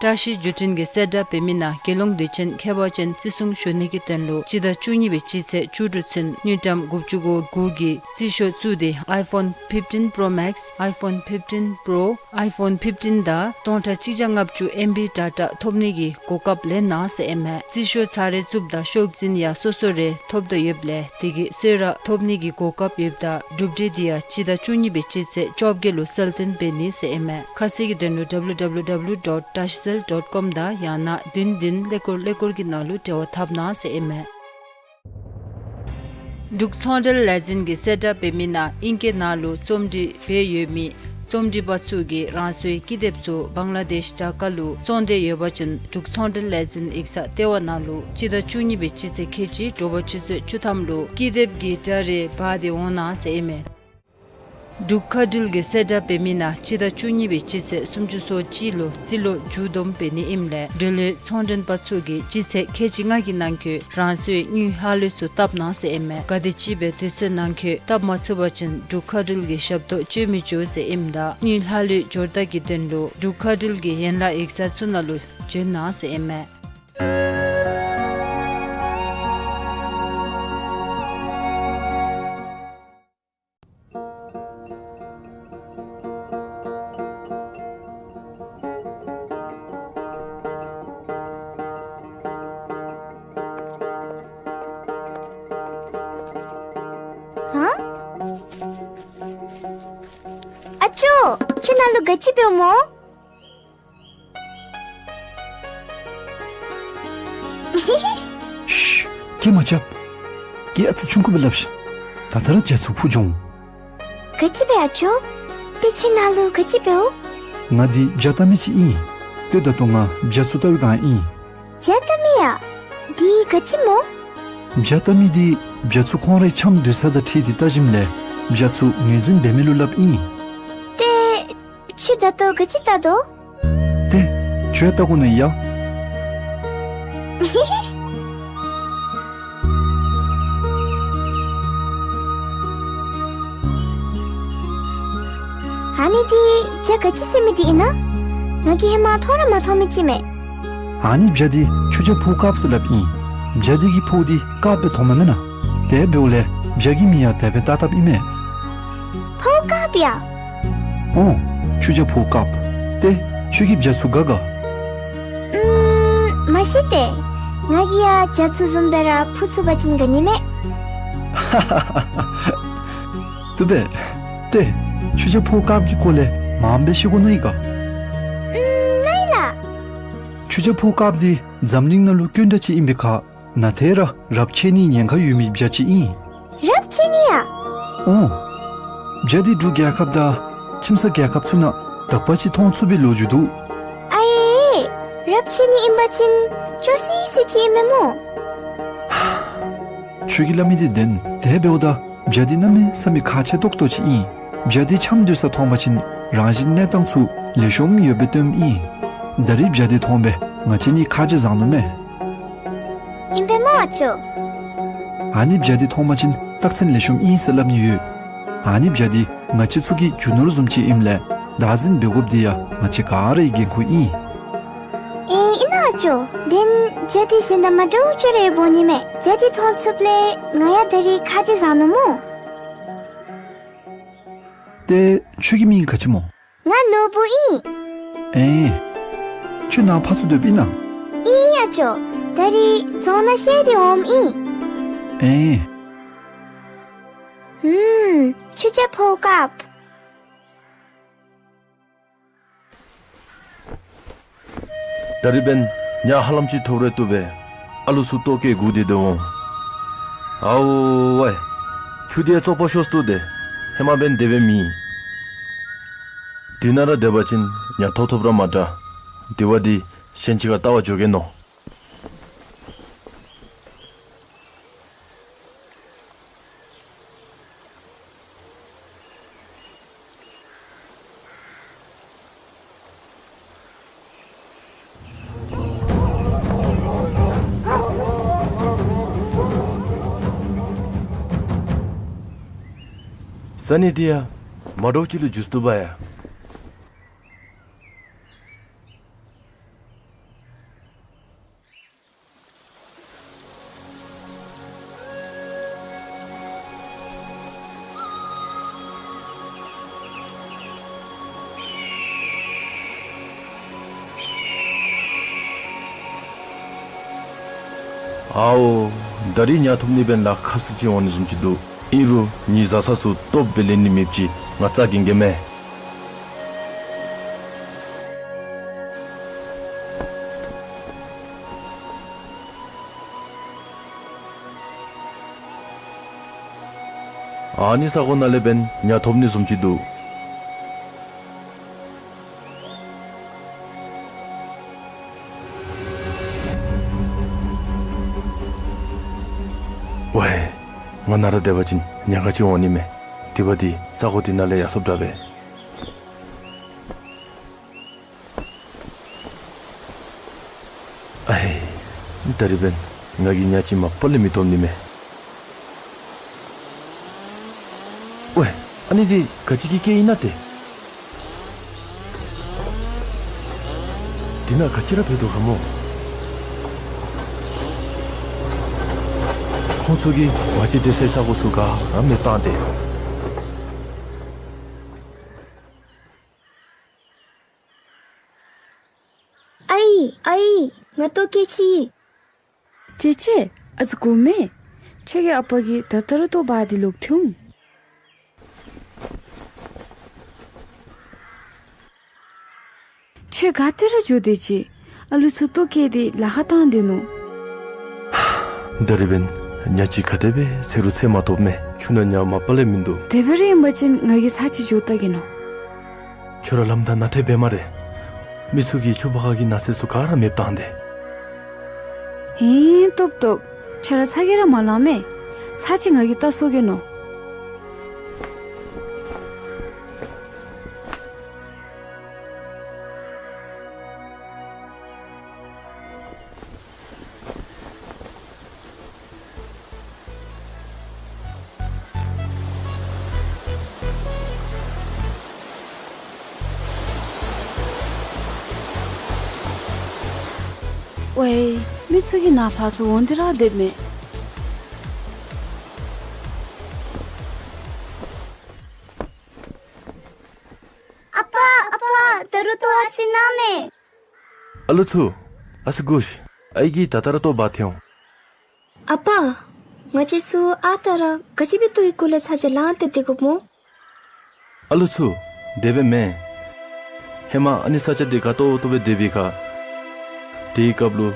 བཀྲ་ཤིས་བརྒྱུད་འཕྲིན་གྱིས་གསལ་བསྒྲགས་འབད་མི་ནང་རྒྱལ་ཡོངས་དུས་ཆེན་ཁྱད་པར་ཅན་བརྩི་སྲུང་ཞུ་ནི་གི་དོན་ལུ་སྤྱི་ཟླ་བཅུ་གཉིས་པའི་སྤྱི་ཚེས་བཅུ་དྲུག་ཚུན་དངུལ་ཀྲམ་དགུ་བཅུ་གོ་དགུ་གི་རྩིས་ཤོག་བཙུགས་ཏེ་ཨའི་ཕོན་ཕིཕ་ཊིན་པྲོ་མེགསི་ཨའི་ཕོན་ཕིཕ་ཊིན་པྲོ་ཨའི་ཕོན་ཕིཕ་ཊིན་དང་སྟོང་ཕྲག་གཅིག་བརྒྱ་ལྔ་བཅུ་ཨེམ་བི་ཌེ་ཊ་ཐོབ་ནི་གི་གོ་སྐབས་ལེན་གནང་ཟེར་ཨིན་མས། རྩིས་ཤོག་ཚར་རེ་བཙུགསཔ་ད་ཤོག་འཛིན་ཡང་སོ་སོ་རེ་ཐོབ་དོ་ཡོདཔ་ལས་དེ་གིས་གསོལ་རས་ཐོབ་ནི་གི་གོ་སྐབས་ཡོདཔ་ད་གྲུབ་འབྲས་འདི་ཡང་སྤྱི་ཟླ་བཅུ་གཉིས་པའི་སྤྱི་ཚེས་བཅོ་བརྒྱད་ལུ་གསལ་སྟོན་འབད་ནི་ཟེར་ཨིན་མས། ཁ་གསལ་གྱི་དོན་ལུ་ཌབ་ལུ་ཌབ་ལུ་ཌབ་ལུ་ཌོཊ་ཊ་ཤི་སེལ་ཌོཊ་ཀོམ་དང་ཡང་ན་བདུན་བདུན་ཀླད་ཀོར་ཀླད་ཀོར་གྱི་ནང་ལུ་འབྲེལ་བ་འཐབ་གནང་ཟེར་ཨིན་མས། འབྲུག་ཚོང་འབྲེལ་ལས་འཛིན་གྱིས་གསལ་བསྒྲགས་འབད་མི་ནང་ཨིང་སྐད་ནང་ལུ་རྩོམ་སྒྲིག་འབད་ཡོད་མི་རྩོམ་སྒྲིག་པ་ཚུ་གིས་རང་སོའི་ཀི་དེབ་ཚུ་བང་ལ་དེཤ་ཌ་ཀ་ལུ་བཙོང་འདོད་ཡོད་པ་ཅིན་འབྲུག་ཚོང་འབྲེལ་ལས་འཛིན་ཡིག་ཚང་ལྟེ་བ་ནང་ལུ་སྤྱི་ཟླ་བཅུ་གཉིས་པའི་སྤྱི་ཚེས་ཁལ་གཅིག་དྲོ་པ་ཆུ་ཚོད་བཅུ་ཐམ་ལུ་ཀི་དེབ་ཀྱི་གྲ་རེ་འབག་སྟེ་འོང་གནང་ཟེར་ཨིན་མས། འབྲུག་མཁའ་འགྲུལ་གྱིས་གསལ་བསྒྲགས་འབད་མི་ནང་སྤྱི་ཟླ་བཅུ་གཉིས་པའི་སྤྱི་ཚེས་སུམ་ཅུ་སོ་གཅིག་ལུ་རྩིས་ལོ་མཇུག་བསྡོམས་འབད་ནི་ཨིནམ་ལས་འགྲོ་ལུགས་ཚོང་མགྲོན་པ་ཚུ་གིས་སྤྱི་ཚེས་ཁལ་གཅིག་ལྔ་གི་ནང་འཁོད་རང་སོའི་དངུལ་ལྷག་ལུས་ཚུ་བཏབ་གནང་ཟེར་ཨིན་མས། ག་དེམ་ཅིག་སྦེ་དུས་ཚོད་ནང་འཁོད་བཏབ་མ་ཚུགས་པ་ཅིན་འབྲུག་མཁའ་འགྲུལ་གྱིས་ཞབས་ཏོག་སྤྱོད་མི་ཆོག་ཟེར་ཨིནམ་ད་དངུལ་ལྷག་ལུས་འབྱོར་ཐངས་ཀྱི་དོན་ལུ་འབྲུག་མཁའ་འགྲུལ་གྱི་ཡན་ལག་ཡིག་ཚང་ཚུ་ནང་ལུ་འབྱོན་གནང་ཟེར་ཨིན་མས། ཨ་ཅོ། ཁྱེད་ནཱ་ལུ་ག་ཅི་འབདཝ་སྨོ། ཤ། སྐད་མ་རྐྱབ། ཁྱེད་ཨ་ཙི་ཆུང་ཀུ་སྦེ་སླབ་ཤིག། ད་ལྟོ་ར་རྒྱ་ཚུ་འཕུར་འགྱོ་འོང་། ག་ཅི་འབད་ཨ་ཅོ། ཏེ་ཁྱོད་ནཱ་ལུ་ག་ཅི་འབདཝ། ང་འདི་བྱ་བལྟ་མི་ཅིག་ཨིན། ཏེ་ད་ལྟོ་ང་བྱ་ཚུ་བལྟ་བའི་བསྒང་ཨིན། བྱ་བལྟ་མི་ཡ། འདི་ག་ཅི་སྨོ། བྱ་བལྟ་མི་འདི་བྱ་ཚུ་ཁོང་རའི་འཆམ་སྡོད་ས་དང་འཁྲིལ་ཏེ་བལྟ་ཞིནམ་ལས་བྱ་ཚུ་ངོས་འཛིན་འབད་མི་ལུ་སླབ་ཨིན། ཏེ་ཁྱོད་ད་ལྟོ་ག་ཅི་བལྟ་དོ། ཏེ་ཁྱོད་བལྟ་དགོ་ནི་ཡ། ཨ་ནི་འདི་བྱ་ག་ཅི་ཟེར་མི་འདི་ཨིན་ན། ང་གིས་ཧེ་མ་མཐོང་ར་མ་མཐོང་མི་ཅིག་མས། ཨ་ནི་བྱ་འདི་ཆུ་བྱ་ཕོཝ་དཀརཔོ་ཟེར་སླབ་ཨིན། བྱ་འདི་གི་ཕོཝ་འདི་དཀརཔོ་སྦེ་མཐོངམ་མེན་ན། དེ་འབདཝ་ལས་བྱ་གི་མིང་ཡང་དེ་སྦེ་བཏགས་བཏགསཔ་ཨིན་མས། ཕོཝ་དཀརཔོ་ཡ། ཨོ། ཆུ་བྱ་ཕོཝ་དཀརཔོ། ཏེ་ཁྱོད་ཀྱིས་བྱ་ཚུ་དགའ་ག། ཨུམ། མ་ཤེས་ཏེ། ང་གིས་ཡང་བྱ་ཚུ་བཟུམ་སྦེ་ར་འཕུར་ཚུགས་པ་ཅིན་དགའ་ནི་མས། བཏུབ་པས། ཏེ་ཆུ་བྱ་ཕོཝ་དཀརཔོ་གི་སྐོར་ལས་མངམ་སྦེ་ཤེས་དགོ་ནི་ཨིན་ག། ཨུམ། ནཱ་ཨིན་ལགས། ཆུ་བྱ་ཕོཝ་དཀརཔོ་འདི་འཛམ་གླིང་ནང་ལུ་དཀོན་དྲགས་ཅིག་ཨིན་པའི་ཁར་ནཱ་ཐད་ར་རབས་ཆད་ནིའི་ཉེན་ཁ་ཡོད་མི་བྱ་ཅིག་ཨིན། རབས་ཆད་ནི་ཡ། ཨོ། བྱ་འདི་འབྲུག་རྒྱལ་ཁབ་དང་ཁྱིམ་ཚང་རྒྱལ་ཁབ་ཚུ་ནང་དག་པ་ཅིག་མཐོང་ཚུགས་པའི་ལོ་རྒྱུས་འདུག། ཨའེ། རབས་ཆད་ནི་ཨིན་པ་ཅིན་སྐྱོ་སི་སི་ཅིག་ཨིན་མས་སྨོ། ཁྱོད་ཀྱིས་སླབ་མི་འདི་བདེན། དེ་འབདཝ་ད་བྱ་འདི་གནམ་མེད་ས་མེད་ཁག་ཆེ་ཏོག་ཏོ་ཅིག་ཨིན། བྱ་འདི་འཆམ་སྡོད་ས་མཐོང་པ་ཅིན་རང་བཞིན་གནས་སྟངས་ཚུ་ལེགས་ཤོམ་ཡོདཔ་སྦེ་སྟོནམ་ཨིན། ད་རིས་བྱ་འདི་མཐོང་སྦེ་ང་བཅས་གཉིས་ཁ་རྗེ་བཟང་ནུག་མས། ཨིན་པས་སྨོ་ཨ་ཅོ། ཨ་ནི་བྱ་འདི་མཐོང་པ་ཅིན་རྟགས་མཚན་ལེགས་ཤོམ་ཨིན་ཟེར་སླབ་ནི་ཡོད། ཨ་ནི་བྱ་འདི་ང་བཅས་ཚུ་གི་རྒྱུ་ནོར་བཟུམ་ཅིག་ཨིནམ་ལས་བདག་འཛིན་འབད་དགོཔ་འདི་ཡང་ང་བཅས་ག་རའི་འགན་ཁུར་ཨིན། ཨེ་ཨིན་ན་ཨ་ཅོ། དེ་ན་བྱ་འདི་གཞན་དང་མ་འདྲཝ་ཅིག་ར་འབོ་ནི་མས། བྱ་འདི་མཐོང་ཚུགསཔ་ལས་ང་ཡང་ད་རིས་ཁ་རྗེ་བཟང་ནུག་སྨོ། ཏེ་ཁྱོད་ཀྱི་མིང་ག་ཅི་སྨོ། ང་ནོར་བུ་ཨིན། ཨེ། ཁྱོད་ནཱ་ཕར་ཚུར་སྡོདཔ་ཨིན་ན། ཨིན་ཨ་ཅོ། ད་རིས་རྫོང་ནང་བཤལ་ཏེ་འོངམ་ཨིན། ཨེ། ཨུམ། ཆུ་བྱ་ཕོཝ་དཀརཔོ། ད་རིས་འབདན་ཉ་ཧ་ལམ་ཅིག་ཐོབ་རན་བཏུབ་པས། ཨ་ལུ་ཚུ་ལྟོ་བཀལ་སྒུག་སྟེ་སྡོད་འོང་། ཨའོ་ཝའེ། ཆུ་འདི་བཙོག་པ་ཤོས་ཏེ་ཧེ་མ་འབདན་དེ་སྦེ་མེན། འདི་ནང་ར་སྡོད་པ་ཅིན་ཉ་ཐོབ་ཐོབ་ར་མ་འདྲ། དེ་བ་འདི་གཞན་ཅིག་ཁར་བལྟ་བར་འགྱོ་གེ་མནོ། ས་གནས་འདི་ཡང་མ་འདྲཝ་ཅིག་ལུ་འགྱུར་བཏུབ་པ་ཡ། ཨའོ། ད་རིས་ཉ་ཐོབ་ནི་འབདན་ལཱ་ཁག་སུ་ཅིག་འོང་ནི་བཟུམ་ཅིག་འདུག། ཨིན་རུང་ངེའི་བཟའ་ཚང་ཚུ་སྟོབས་སྦེ་ལེན་ནི་མེདཔ་ཅིག་ང་རྩ་འགེངས་གེ་མས། ཨ་ནི་ས་གོ་ནང་ལས་འབདན་ཉ་ཐོབ་ནི་བཟུམ་ཅིག་འདུག། ཝའེ། ང་ནཱ་ར་སྡོད་པ་ཅིན་ཉ་ག་ཅི་འོང་ནི་མས། དེ་བ་འདི་ས་གོ་འདི་ནང་ལས་ཡར་སོངམ་དྲག་པས། ཨའེ། ད་རིས་འབདན་ང་གིས་ཉ་ཅིག་མ་པ་ལས་མི་ཐོབ་ནི་མས། ཝའེ། ཨ་ནི་འདི་ག་ཅི་གི་སྐད་ཨིན་ན་ཏེ། འདི་ནང་ག་ཅི་ར་འབད་དོ་ག་སྨོ། ཁོང་ཚུ་གིས་ང་བཅས་སྡོད་སའི་ས་གོ་ཚུ་ག་ར་མེདཔ་བཏང་སྟེ། ཨའི་ཨའི། ང་ལྟོ་བཀལ་ཅི། ཅེ་ཅེ། ཨ་ཙི་གོ་མེ། ཁྱོད་ཀྱི་ཨ་པ་གིས་ད་ལྟོ་ར་ལྟོ་འབག་སྟེ་ལོག་འཐོན། ཁྱོད་ག་ཏེ་ར་འགྱོ་དེས་ཅི། ཨ་ལུ་ཚུ་ལྟོ་བཀལ་ཏེ་ལཱ་ཁག་བཏང་སྡོད་ནུག། ད་རིས་འབདན་ ཉ་ཅིག་ག་དེ་སྦེ་འཚོལ་རུང་འཚོལ་མ་ཐོབ་མས། ཆུ་ནང་ཉ་མ་པ་ལས་མིན་འདུག། དེ་སྦེ་ར་ཨིན་པ་ཅིན་ང་གིས་ཚར་ཅིག་འགྱོ་བལྟ་གེ་ནོ། ཁྱོད་ར་ལམ་བདའ་ནཱ་ཐལ་འབད་སྨ་རེ། མི་ཚུ་གིས་ཆུ་བ་ཁ་གི་ནགས་ཚལ་ཚུ་ག་ར་མེདཔ་བཏང་སྟེ། ཧིང་སྟོབ་སྟོབ། ཁྱོད་ར་ཚ་གྱང་ར་མ་ལང་མས། ཚར་ཅིག་ང་གིས་བལྟ་སོང་གེ་ནོ། ཝའེ། མི་ཚུ་གིས་ནཱ་ཕར་ཚུར་འོང་སྟེ་ར་སྡོདཔ་མས། ཨ་པ། ཨ་པ། ད་རུང་ལྟོ་ཨ་ཙི་གནང་མས། ཨ་ལུ་ཚུ། ཨ་ཙི་སྒུག་ཤིག། ཨའི་གིས་ད་ལྟོ་ར་ལྟོ་འབག་སྟེ་འོང་། ཨ་པ། ང་བཅས་ཚུ་ཨ་རྟག་ར་ག་ཅི་སྦེ་ལྟོའི་སྐོར་ལས་ཚ་གྱང་ལངས་ཏེ་སྡོད་དགོཔ་སྨོ། ཨ་ལུ་ཚུ། དེ་སྦེ་མེན། ཧེ་མ་ཨ་ནི་ས་ཆ་འདི་དགའ་ཏོག་ཏོ་སྦེ་སྡོད་པའི་ཁར། དེའི་སྐབས་ལུ་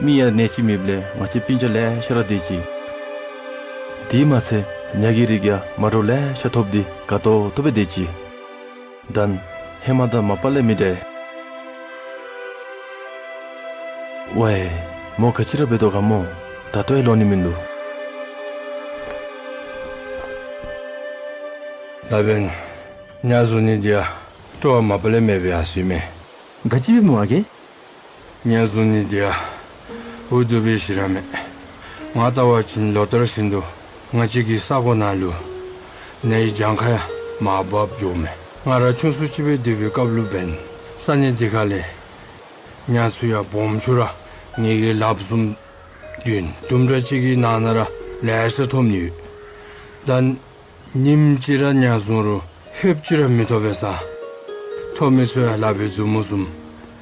མི་ཡང་གནས་ཅིག་མེདཔ་ལས་ང་བཅས་སྤུན་ཆ་ལེ་ཤ་ར་སྡོད་ཅི། དེ་མ་ཚད་ཉ་གི་རིགས་ཡང་མ་འདྲཝ་ལེ་ཤ་ཐོབ་སྟེ་དགའ་ཏོག་ཏོ་སྦེ་སྡོད་ཅི། ད་ཧེ་མ་དང་མ་པ་ལས་མི་འདྲ། ཝའེ། མོ་ག་ཅི་ར་འབད་དོ་ག་སྨོ། ད་ལྟོ་ཡང་ལོག་ནི་མིན་འདུག། ད་འབདན་ཉ་བཟུང་ནི་འདི་ཡང་སྤྲོ་བ་མ་པ་ལས་མེད་པའི་ཡང་སྲིད་མས། ག་ཅི་སྦེ་སྨོ་ཨ་རྒས། ཉ་བཟུང་ནི་འདི་ཡང་འུ་སྡུག་པའི་ཞིག་ར་མས། ང་བལྟ་བ་ཅིན་ལོ་ལྟར་བཞིན་དུ་ང་བཅས་ཀྱི་ས་གོ་ནང་ལུ་ནའི་གྱངས་ཁ་ཡང་མར་བབས་འགྱོཝ་མས། ང་ར་ཆུང་སུ་ཅིག་སྦེ་སྡོད་པའི་སྐབས་ལུ་འབདན་ས་གནས་འདི་ཁ་ལས་ཉ་ཚུ་ཡང་སྦོམ་ཆུང་ར་ངེ་གི་ལགཔ་བཟུམ་བདུན་དུམ་གྲ་ཅིག་གི་ནང་ན་ར་ལེ་ཤ་ཐོབ་ནི་ཡོད། ད་ཉིནམ་གཅིག་ར་ཉ་བཟུང་རུང་ལྷོདཔ་ཅིག་ར་མི་ཐོབ་པས་ས། ཐོབ་མི་ཚུ་ཡང་ལག་པའི་མཛུབ་མོ་བཟུམ་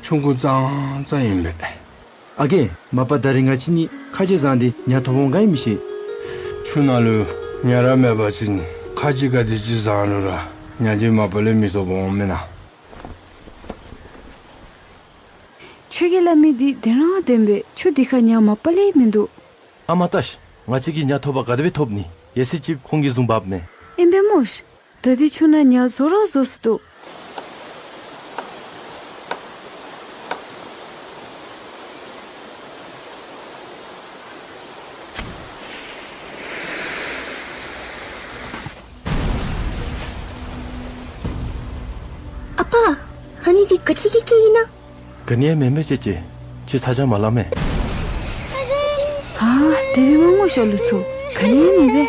ཆུང་ཀུ་ཙང་ཙང་ཨིན་པས། ཨ་རྒས། མ་པ་ད་རིས་ང་བཅས་གཉིས་ཁ་རྗེ་བཟང་སྟེ་ཉ་ཐོབ་འོང་ག་ཨིན་མི་ཤེས། ཆུ་ནང་ལུ་ཉ་ར་མེད་པ་ཅིན་ཁ་རྗེ་ག་དེ་ཅིག་བཟང་རུང་ར་ཉ་འདི་མ་པ་ལས་མི་ཐོབ་འོང་མེན་ན། ཁྱོད་ཀྱིས་སླབ་མི་འདི་བདེན་ར་བདེན་པས། ཆུ་འདི་ཁར་ཉ་མ་པ་ལས་མིན་འདུག། ཨ་མ་ལྟ་ཤིག། ང་བཅས་ཀྱིས་ཉ་ཐོབ་པ་ག་དེ་སྦེ་ཐོབ་ནི། ཡེ་སི་ཅིག་ཁོང་གིས་བཟུང་འབགཔ་མས། ཨིན་པས་སྨོ་ཤིག། ད་འདི་ཆུ་ནང་ཉ་བཟོ་ར་བཟོ་སོ་འདུག། ཨ་པ། ཨ་ནི་འདི་ག་ཅི་གི་སྐད་ཨིན་ན། ག་ནི་ཡང་མེན་མས་ཅེ་ཅེ། ཁྱོད་ཚ་གྱང་མ་ལང་མས། ཨ་དེ་སྦེ་མ་སྨོ་ཤིག་ཨ་ལུ་ཚུ། ག་ནི་ཡང་མེད་པས།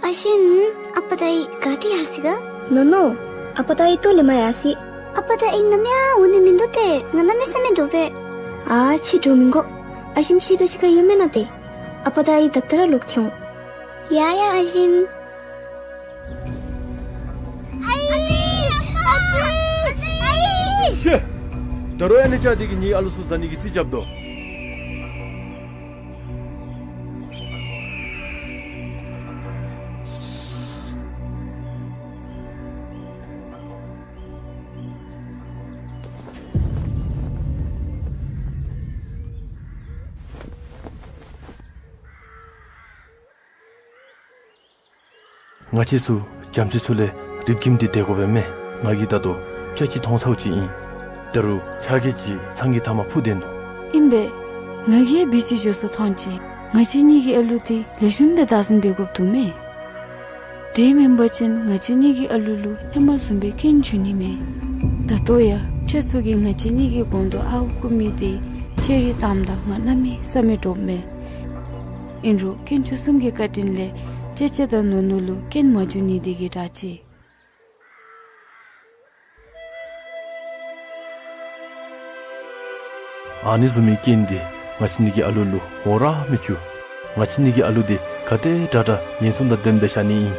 ཨ་ཞིམ། ཨ་པ་དང་ཨའི་ག་ཏེ་ཡར་སོ་ཡི་ག། ནོ་ནོ། ཨ་པ་དང་ཨའི་ལྟོ་ལེན་པར་ཡར་སོ་ཡི། ཨ་པ་དང་ཨའི་ནམ་ཡང་འོང་ནི་མིན་འདུག་ཏེ། ང་གནམ་མེད་ས་མེད་འདྲོག་པས། ཨ་ཁྱོད་འདྲོག་མི་དགོ། ཨ་ཞིམ་ཁྱོད་དང་གཅིག་ཁར་ཡོད་མེན་ན་ཏེ། ཨ་པ་དང་ཨའི་ད་ལྟོ་ར་ལོག་སྟེ་འོང་། ཡ་ཡ་ཨ་ཞིམ། ཨའི། ཨ་ཙི། ཨའི། ཤེ། ད་རུང་ཡང་ནི་ཅ་འདི་གིས་ངེའི་ཨ་ལུ་ཚུ་བཟའ་ནི་གི་རྩིས་རྐྱབ་དོ། ང་བཅས་ཚུ་རྒྱ་མཚོའི་ཚུ་ལས་རིབ་ཀྱིམ་སྟེ་སྡོད་དགོ་པས་མས། ང་གིས་ད་ལྟོ་ཅ་ཅིག་མཐོང་ཚརཝ་ཅིག་ཨིན། ད་རུང་ཆ་གི་ཅིག་ཚང་གི་ཐ་མ་ཕུ་སྡོད་ནུག། ཨིན་པས། ང་གིས་ཡང་སྦེ་ཅིག་འགྱོ་སོ་མཐོང་ཅི། ང་བཅས་གཉིས་ཀྱི་ཨ་ལུ་འདི་ལེགས་ཤོམ་སྦེ་བདག་འཛིན་འབད་དགོཔ་འདུག་མས། དེ་མེན་པ་ཅིན་ང་བཅས་གཉིས་ཀྱི་ཨ་ལུ་ལུ་ཧེ་མ་བཟུམ་སྦེ་རྐྱེན་འབྱུང་ནི་མས། ད་ལྟོ་ཡང་ཁྱེད་ཚུ་གིས་ང་བཅས་གཉིས་ཀྱི་གོང་དུ་ཨརཝ་རྐུ་མི་འདི་ཅེ་རི་བཏངམ་ད་ང་གནམ་མེད་ས་མེད་འདྲོག་མས། ཨིན་རུང་དཀོན་མཆོག་གསུམ་གྱི་བཀའ་དྲིན་ལས་ཅེ་ཅེ་དང་ནུ་ནུ་ལུ་རྐྱེན་མ་འབྱུང་ནི་འདི་གིས་དྲག་ཅི། ཨ་ནི་བཟུམ་མའི་རྐྱེན་འདི་ང་བཅས་གཉིས་ཀྱི་ཨ་ལུ་ལུ་འོང་ར་མི་བཅུག། ང་བཅས་གཉིས་ཀྱི་ཨ་ལུ་འདི་ག་དེ་དྲག་དྲག་ཉེན་སྲུང་དང་ལྡནམ་སྦེ་བཞག་ནི་ཨིན།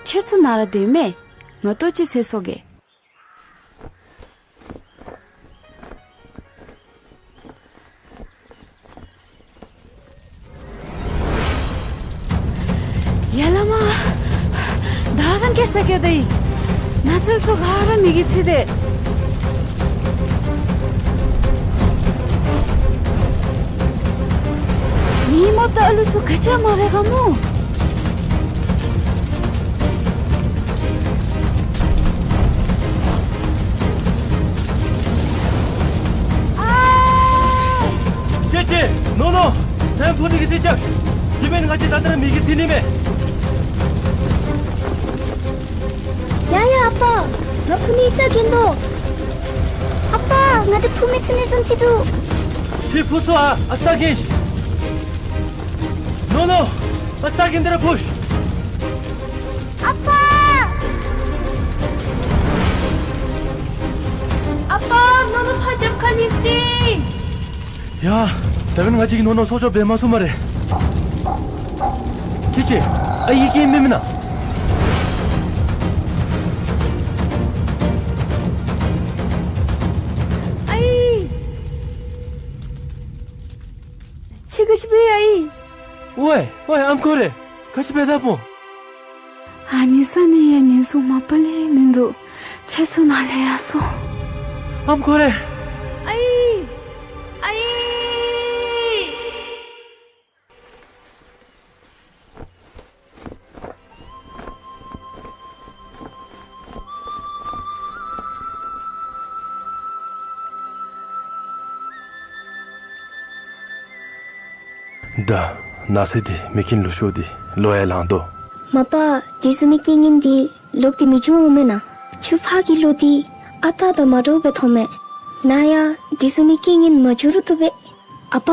ཁྱེད་ཚུ་ནཱ་ར་སྡོད་མས། ང་ལྟོ་ཅིག་འཚོལ་སོང་གེ། སྐྱེ་ས་སྐྱེ་དེ་ཡི། ནགས་ཚལ་ཚུ་ག་ར་མེ་གིས་འཚིག་སྟེ། མི་མོ་དང་ཨ་ལུ་ཚུ་ག་ཅི་མ་རེ་ག་མོ། ཨ། ཅེ་ཅེ། ནོ་ནོ། ལྷན་ཕུ་ནི་གི་སི་ཅག། དེ་མེན་ང་བཅས་ད་ལྟ་ར་མེ་གིས་འཚིག་ནི་མས། ཡ་ཡ་ཨ་པ། ང་ཕུ་ནི་ཅ་གིན་དོ། ཨ་པ། ང་དེ་ཕུ་མི་ཚུགས་ནི་ཙམ་ཅིག་འདུག། ཁྱོད་ཕུ་ཚུགས་ཨ། ཨ་ཙ་གིན། ནོ་ནོ། ཨ་ཙ་གིན་དེ་ར་ཕུ་ཤིག། ཨ་པ། ཨ་པ། ནོ་ནོ་ཕར་རྒྱབ་ཁར་ལྷོད་ཅི། ཡ། ད་མེན་ང་བཅས་ཀྱིས་ནོ་ནོ་སྲོག་སྐྱོབ་འབད་མ་ཚུགས་སྨ་རེ། ཅེ་ཅེ། ཨའི་སྐྱེ་མི་མེན་ན། ཨའི། ཁྱོད་ག་ཅི་འབད་ཡི་ཨའི། ཝའེ་ཝའེ་ཨམ་ཁོ་རེ། ག་ཅི་འབད་དཔ་འོང་། ཨ་ནི་ས་ནི་ཡ་ཉེན་སྲུང་མ་པ་ལས་མིན་འདུག། ཁྱེད་ཚུ་ནཱ་ལས་ཡར་སོང་། ཨམ་ཁོ་རེ། ཨའི། ཨའི། ད་ནགས་ཚལ་འདི་མེ་རྐྱེན་ལུ་ཤོར་ཏེ་ལོག་ཡར་ལངས་དོ། མ་པ། དེ་བཟུམ་མའི་རྐྱེན་ངན་འདི་ལོག་སྟེ་མི་འབྱུང་འོང་མེན་ན། ཆུ་ཕག་གི་ལོ་འདི་ཨ་རྟག་དང་མ་འདྲཝ་སྦེ་མཐོངམ་མས། ནཱ་ཡང་དེ་བཟུམ་མའི་རྐྱེན་ངན་མ་འབྱུང་རུང་བཏུབ་པས། ཨ་པ།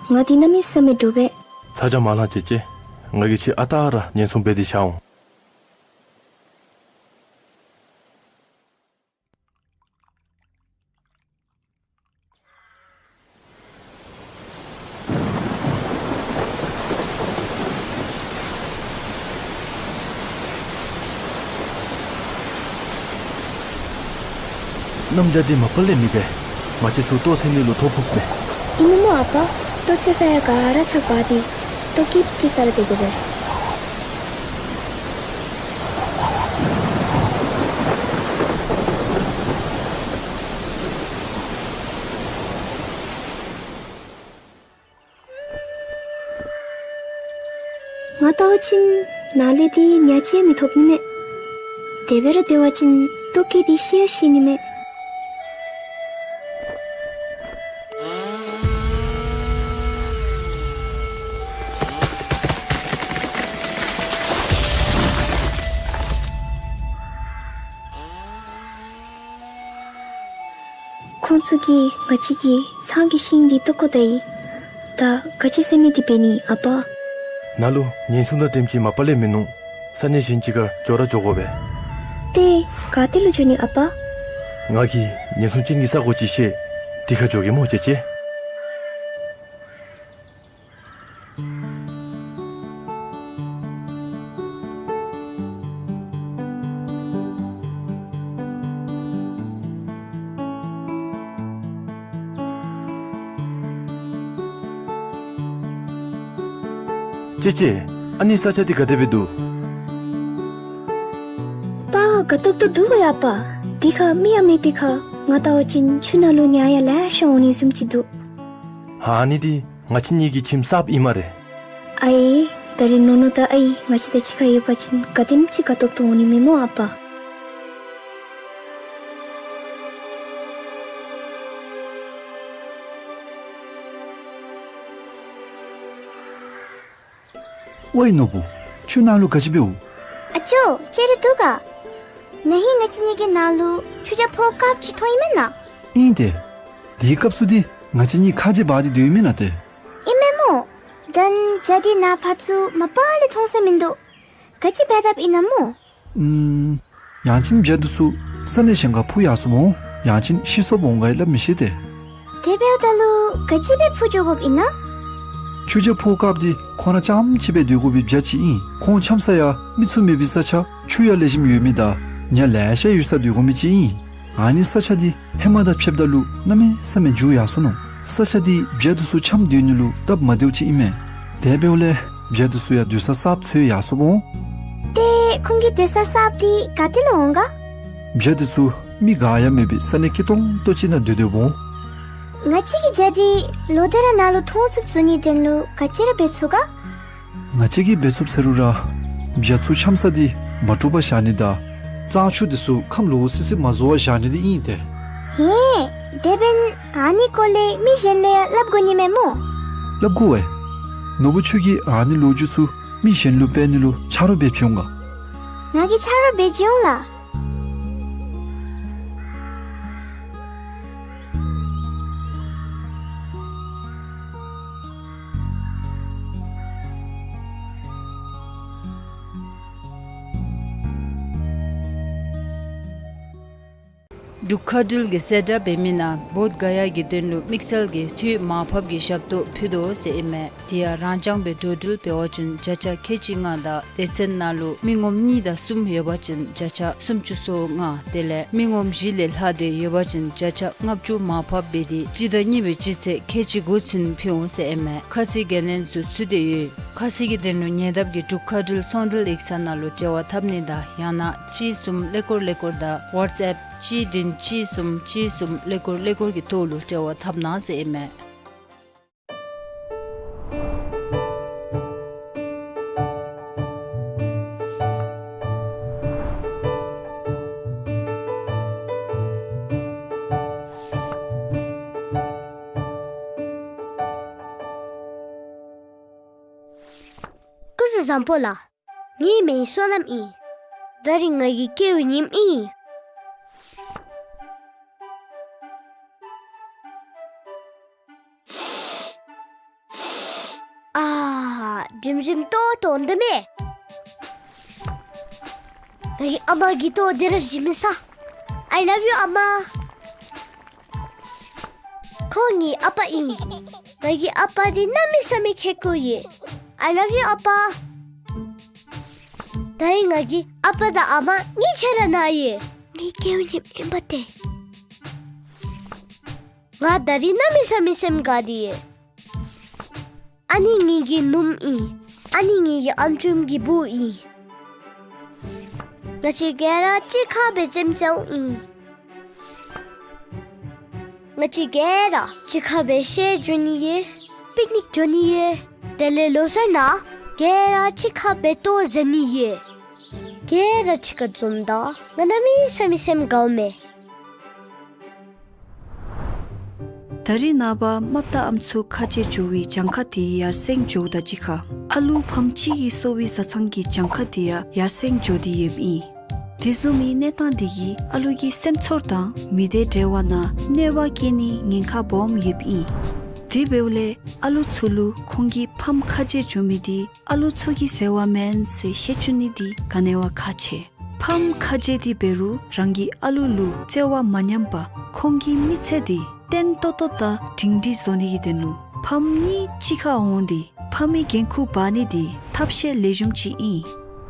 ང་འདི་གནམ་མེད་ས་མེད་འདྲོག་པས། ཚ་གྱང་མ་ལང་ཅེ་ཅེ། ང་གིས་ཁྱོད་ཨ་རྟག་ར་ཉེན་སྲུང་འབད་དེ་བཞག་འོང་། གནམ་བྱཱར་འདི་མ་པ་ལས་མི་འབད། ང་བཅས་ཚུ་ལྟོ་འཚོལ་ནི་ལུ་ཐོ་ཕོགཔ་མས། ཨིན་མས་མོ་ཨ་པ། ལྟོ་འཚོལ་ས་ཡང་ག་ར་ཆག་པ་འདི། ལྟོ་སྐྱིད་སྐྱིད་ས་ར་སྡོད་དགོ་པས། ང་བལྟ་བ་ཅིན་ནཱ་ལས་འདི་ཉ་ཅིག་མི་ཐོབ་ནི་མས། དེ་སྦེ་ར་སྡོད་པ་ཅིན་ལྟོ་སྐྱིད་འདི་ཤི་ཡང་ཤི་ནི་མས། ཁོང་ཚུ་གིས་ང་བཅས་ཀྱི་ཚང་གི་ཤིང་འདི་བཏོག་བཀོ་ད་ཡི། ད་ག་ཅི་ཟེར་མི་འདི་འབད་ནི་ཨ་པ། ནཱ་ལུ་ཉེན་སྲུང་དང་དེམ་ཅིག་མ་པ་ལས་མིན་ནུག། ས་གནས་གཞན་ཅིག་ཁར་འགྱོ་ར་འགྱོ་དགོ་པས། ཏེ་ག་ཏེ་ལུ་འགྱོ་ནི་ཨ་པ། ང་གིས་ཉེན་སྲུང་ཅན་གྱི་ས་གོ་ཅིག་ཤེས། དེ་ཁར་འགྱོ་གེ་མོ་ཅེ་ཅེ། ཅེ་ཅེ། ཨ་ནི་ས་ཆ་འདི་ག་དེ་སྦེ་འདུག། པ་དགའ་ཏོག་ཏོ་འདུག་ག་ཡ་པ། དེ་ཁར་མི་ཡང་མེད་པའི་ཁར་ང་བལྟ་བ་ཅིན་ཆུ་ནང་ལུ་ཉ་ཡང་ལེ་ཤ་འོང་ནི་བཟུམ་ཅིག་འདུག། ཨ་ནི་འདི་ང་བཅས་གཉིས་ཀྱི་ཁྱིམ་གསརཔ་ཨིན་སྨ་རེ། ཨའི། ད་རིས་ནོ་ནོ་དང་ཨའི་ང་བཅས་དང་གཅིག་ཁར་ཡོད་པ་ཅིན་ག་དེམ་ཅིག་དགའ་ཏོག་ཏོ་འོང་ནི་མས་མོ་ཨ་པ། ཝའི་ནོར་བུ། ཆུ་ནང་ལུ་ག་ཅི་འབདཝ། ཨ་ཅོ། ཅིག་ར་འདུག་ག། ན་ཧིང་ང་བཅས་གཉིས་ཀྱི་ནང་ལུ་ཆུ་རྐྱབ་ཕོཝ་དཀརཔོ་ཅིག་མཐོང་ཡི་མེན་ན། ཨིན་ཏེ། དེའི་སྐབས་སུ་འདི་ང་བཅས་གཉིས་ཁ་རྗེ་འབག་སྟེ་སྡོད་ཡི་མེན་ན་ཏེ། ཨིན་མས་མོ། ད་བྱཱར་འདི་ནཱ་ཕར་ཚུར་མ་པ་ལས་མཐོང་ས་མིན་འདུག། ག་ཅི་འབད་དཔ་ཨིན་ན་མོ། ཨུམ། ཡང་ཅིན་བྱཱར་འདི་ཚུ་ས་གནས་གཞན་ཁར་འཕུར་ཡར་སོཔ་འོང་། ཡང་ཅིན་ཤི་སོཔ་འོང་ག་ཡང་སླབ་མི་ཤེས་ཏེ། དེ་འབདཝ་ད་ལུ་ག་ཅི་སྦེ་འཕུར་འགྱོ་དགོཔ་ཨིན་ན། ཆུ་རྐྱབ་ཕོཝ་དཀརཔོ་འདི་ཁོང་ར་རྐྱངམ་གཅིག་སྦེ་སྡོད་དགོ་པའི་བྱཱར་ཅིག་ཨིན། ཁོང་འཁྱམ་ས་ཡང་མི་ཚུ་མེད་པའི་ས་ཆ་ཆུ་ཡང་ལེགས་ཤོམ་ཡོད་མི་དང་ཉ་ལེ་ཤ་ཡོད་སར་སྡོད་དགོ་མི་ཅིག་ཨིན། ཨ་ནི་ས་ཆ་འདི་ཧེ་མ་དང་ཕྱདཔ་ད་ལུ་གནམ་མེད་ས་མེད་འགྱུར་ཡར་སོ་ནུག། ས་ཆ་འདི་བྱཱར་འདི་ཚུ་འཁྱམ་སྡོད་ནི་ལུ་སྟབས་མ་བདེཝ་ཅིག་ཨིན་མས། དེ་འབདཝ་ལས་བྱཱར་འདི་ཚུ་ཡང་སྡོད་ས་གསརཔ་འཚོལ་ཡར་སོཔ་འོང་། ཏེ་ ཁོང་གི་སྡོད་ས་གསརཔ་འདི་ག་ཏེ་ལུ་འོང་ག། བྱ་འདི་ཚུ་མི་ག་ཡང་མེད་པའི་ས་གནས་སྐྱིད་ཏོང་ཏོ་ཅིག་ནང་སྡོད་སྡོདཔ་འོང་། ང་བཅས་ཀྱི་བྱ་འདི་ལོ་ཟླ་ར་ནང་ལུ་མཐོང་ཚུགསཔ་བཟོ་ནིའི་དོན་ལུ་ག་ཅི་ར་འབད་ཚུགས་ག། ང་བཅས་ཀྱིས་འབད་ཚུགསཔ་ཟེར་རུང་ར་བྱ་ཚུ་འཁྱམ་ས་འདི་མ་དཀྲུགས་པར་བཞག་ནི་དང་གཙང་ཆུ་འདི་ཚུ་ཁམས་ལོག་སི་སི་མ་བཟོ་བར་བཞག་ནི་འདི་ཨིན་ཏེ། ཧེ། དེ་འབདན་ཨ་ནི་སྐོར་ལས་མི་གཞན་ལུ་ཡང་སླབ་དགོ་ནི་མས་སྨོ། སླབ་དགོ་པས། ནོར་བུ་ཁྱོད་ཀྱིས་ཨ་ནི་ལོ་རྒྱུས་ཚུ་མི་གཞན་ལུ་སྤེལ་ནི་ལུ་ཆ་རོགས་འབད་བྱོན་ག། ང་གིས་ཆ་རོགས་འབད་བྱོན་ལགས། འབྲུག་མཁའ་འགྲུལ་གྱི་གསལ་བསྒྲགས་འབད་མི་ནང་བོདྷ་ག་ཡ་གི་དོན་ལུ་དམིགས་བསལ་གྱི་འཐུས་མར་ཕབ་ཀྱི་ཞབས་ཏོག་ཕུལ་དོ་ཟེར་ཨིན་མས། དེ་ཡང་རང་རྐྱང་སྦེ་འགྲོ་འགྲུལ་འབད་བ་ཅིན་བརྒྱ་ཆ་ཁལ་གཅིག་ལྔ་དང་སྡེ་ཚན་ནང་ལུ་མི་ངོམ་གཉིས་དང་གསུམ་ཡོད་པ་ཅིན་བརྒྱ་ཆ་སུམ་ཅུ་སོ་ལྔ། དེ་ལས་མི་ངོམ་བཞི་ལས་ལྷག་སྟེ་ཡོད་པ་ཅིན་བརྒྱ་ཆ་ལྔ་བཅུ་མར་ཕབ་འབད་དེ་སྤྱི་ཟླ་གཉིས་པའི་སྤྱི་ཚེས་ཁལ་གཅིག་དགུ་ཚུན་ཕུལ་འོང་ཟེར་ཨིན་མས། ཁ་གསལ་འགན་ལེན་ཚུ་ཚུད་དེ་ཡོད། ཁ་གསལ་གྱི་དོན་ལུ་ཉེ་འདབས་ཀྱི་འབྲུག་མཁའ་འགྲུལ་ཚོང་འབྲེལ་ཡིག་ཚང་ནང་ལུ་འབྲེལ་བ་འཐབ་ནི་དང་ཡང་ན་གཅིག་གསུམ་ཀླད་ཀོར་ཀླད་ཀོར་དང་ཝཊས་ཨེཔ་གཅིག་བདུན་གཅིག་གསུམ་གཅིག་གསུམ་ཀླད་ཀོར་ཀླད་ཀོར་གྱི་ཐོག་ལུ་འབྲེལ་བ་འཐབ་གནང་ཟེར་ཨིན་མས། སྐུ་གཟུགས་བཟང་པོ་ལགས། ངེའི་མིང་བསོད་ནམས་ཨིན། ད་རིས་ང་གི་སྐྱེ་བའི་ཉིནམ་ཨིན། ཨ། རིམ་རིམ་ཏོག་ཏོ་འདི་མས། ང་གི་ཨ་མ་གི་ལྟོ་འདི་ར་བཞེས་མི་ས། I love you ཨ་མ། ཁོང་ངེའི་ཨ་པ་ཨིན། ང་གི་ཨ་པ་འདི་གནམ་མེད་ས་མེད་ཁེ་ཀོ་ཡོད། I love you ཨ་པ། ད་རིས་ང་གིས་ཨ་པ་དང་ཨ་མ་གཉིས་ཆ་ར་ན་ཡི། ངེའི་སྐྱེ་བའི་ཉིནམ་ཨིན་པ་ཏེ། ང་ད་རིས་གནམ་མེད་ས་མེད་སེམས་དགའ་སྟེ་ཡོད། ཨ་ནི་ངེ་གི་ནུམོ་ཨིན། ཨ་ནི་ངེ་གི་ཨམ་ཅུང་གི་བུ་ཨིན། ང་བཅས་ག་ར་གཅིག་ཁར་སྦེ་རྩེདམོ་རྩེཝ་ཨིན། ང་བཅས་ག་ར་གཅིག་ཁར་སྦེ་བཤལ་འགྱོ་ནི་ཡོད། པིཀ་ནིཀ་འགྱོ་ནི་ཡོད། དེ་ལས་ལོ་གསར་ནང་ག་ར་གཅིག་ཁར་སྦེ་ལྟོ་བཟའ་ནི་ཡོད། ག་ར་གཅིག་ཁར་འཛོམས་ད་ང་གནམ་མེད་ས་མེད་སེམས་དགའཝ་མས། ད་རིས་ནངས་པ་རྨགཔ་དང་ཨམ་སྲུ་ཁ་རྗེ་འགྱོ་བའི་གྱངས་ཁ་དེ་ཡར་སེང་འགྱོཝ་དང་གཅིག་ཁར་ཨ་ལུ་ཕམ་གཅིག་གིས་གསོ་བའི་བཟའ་ཚང་གི་གྱངས་ཁ་དེ་ཡང་ཡར་སེང་འགྱོ་སྟེ་ཡོདཔ་ཨིན། དེ་བཟུམ་མའི་གནས་སྟངས་དེ་གིས་ཨ་ལུ་གི་སེམས་ཚོར་དང་མི་སྡེ་འབྲེལ་བ་ནང་གནོད་པ་བསྐྱལ་ནིའི་ཉེན་ཁ་སྦོམ་ཡོདཔ་ཨིན། དེ་འབདཝ་ལས་ཨ་ལུ་ཚུ་ལུ་ཁོང་གི་ཕམ་ཁ་རྗེ་འགྱོ་མི་དེ་ཨ་ལུ་ཚུ་གི་ཟེར་བ་མེན་ཟེར་ཤེས་བཅུག་ནི་དེ་ག་ནི་བ་ཁག་ཆེ། ཕམ་ཁ་རྗེ་དེ་འབད་རུང་རང་གི་ཨ་ལུ་ལུ་བརྩེ་བ་མ་ཉམས་པར་ཁོང་གི་མི་ཚེ་དེ་བརྟན་ཏོག་ཏོ་དང་སྒྲིང་སྒྲིང་བཟོ་ནི་གི་དོན་ལུ་ཕམ་གཉིས་གཅིག་ཁར་འོང་སྟེ་ཕམ་གྱི་འགན་ཁུར་འབག་ནི་དེ་ཐབས་ཤེས་ལེགས་ཤོམ་ཅིག་ཨིན།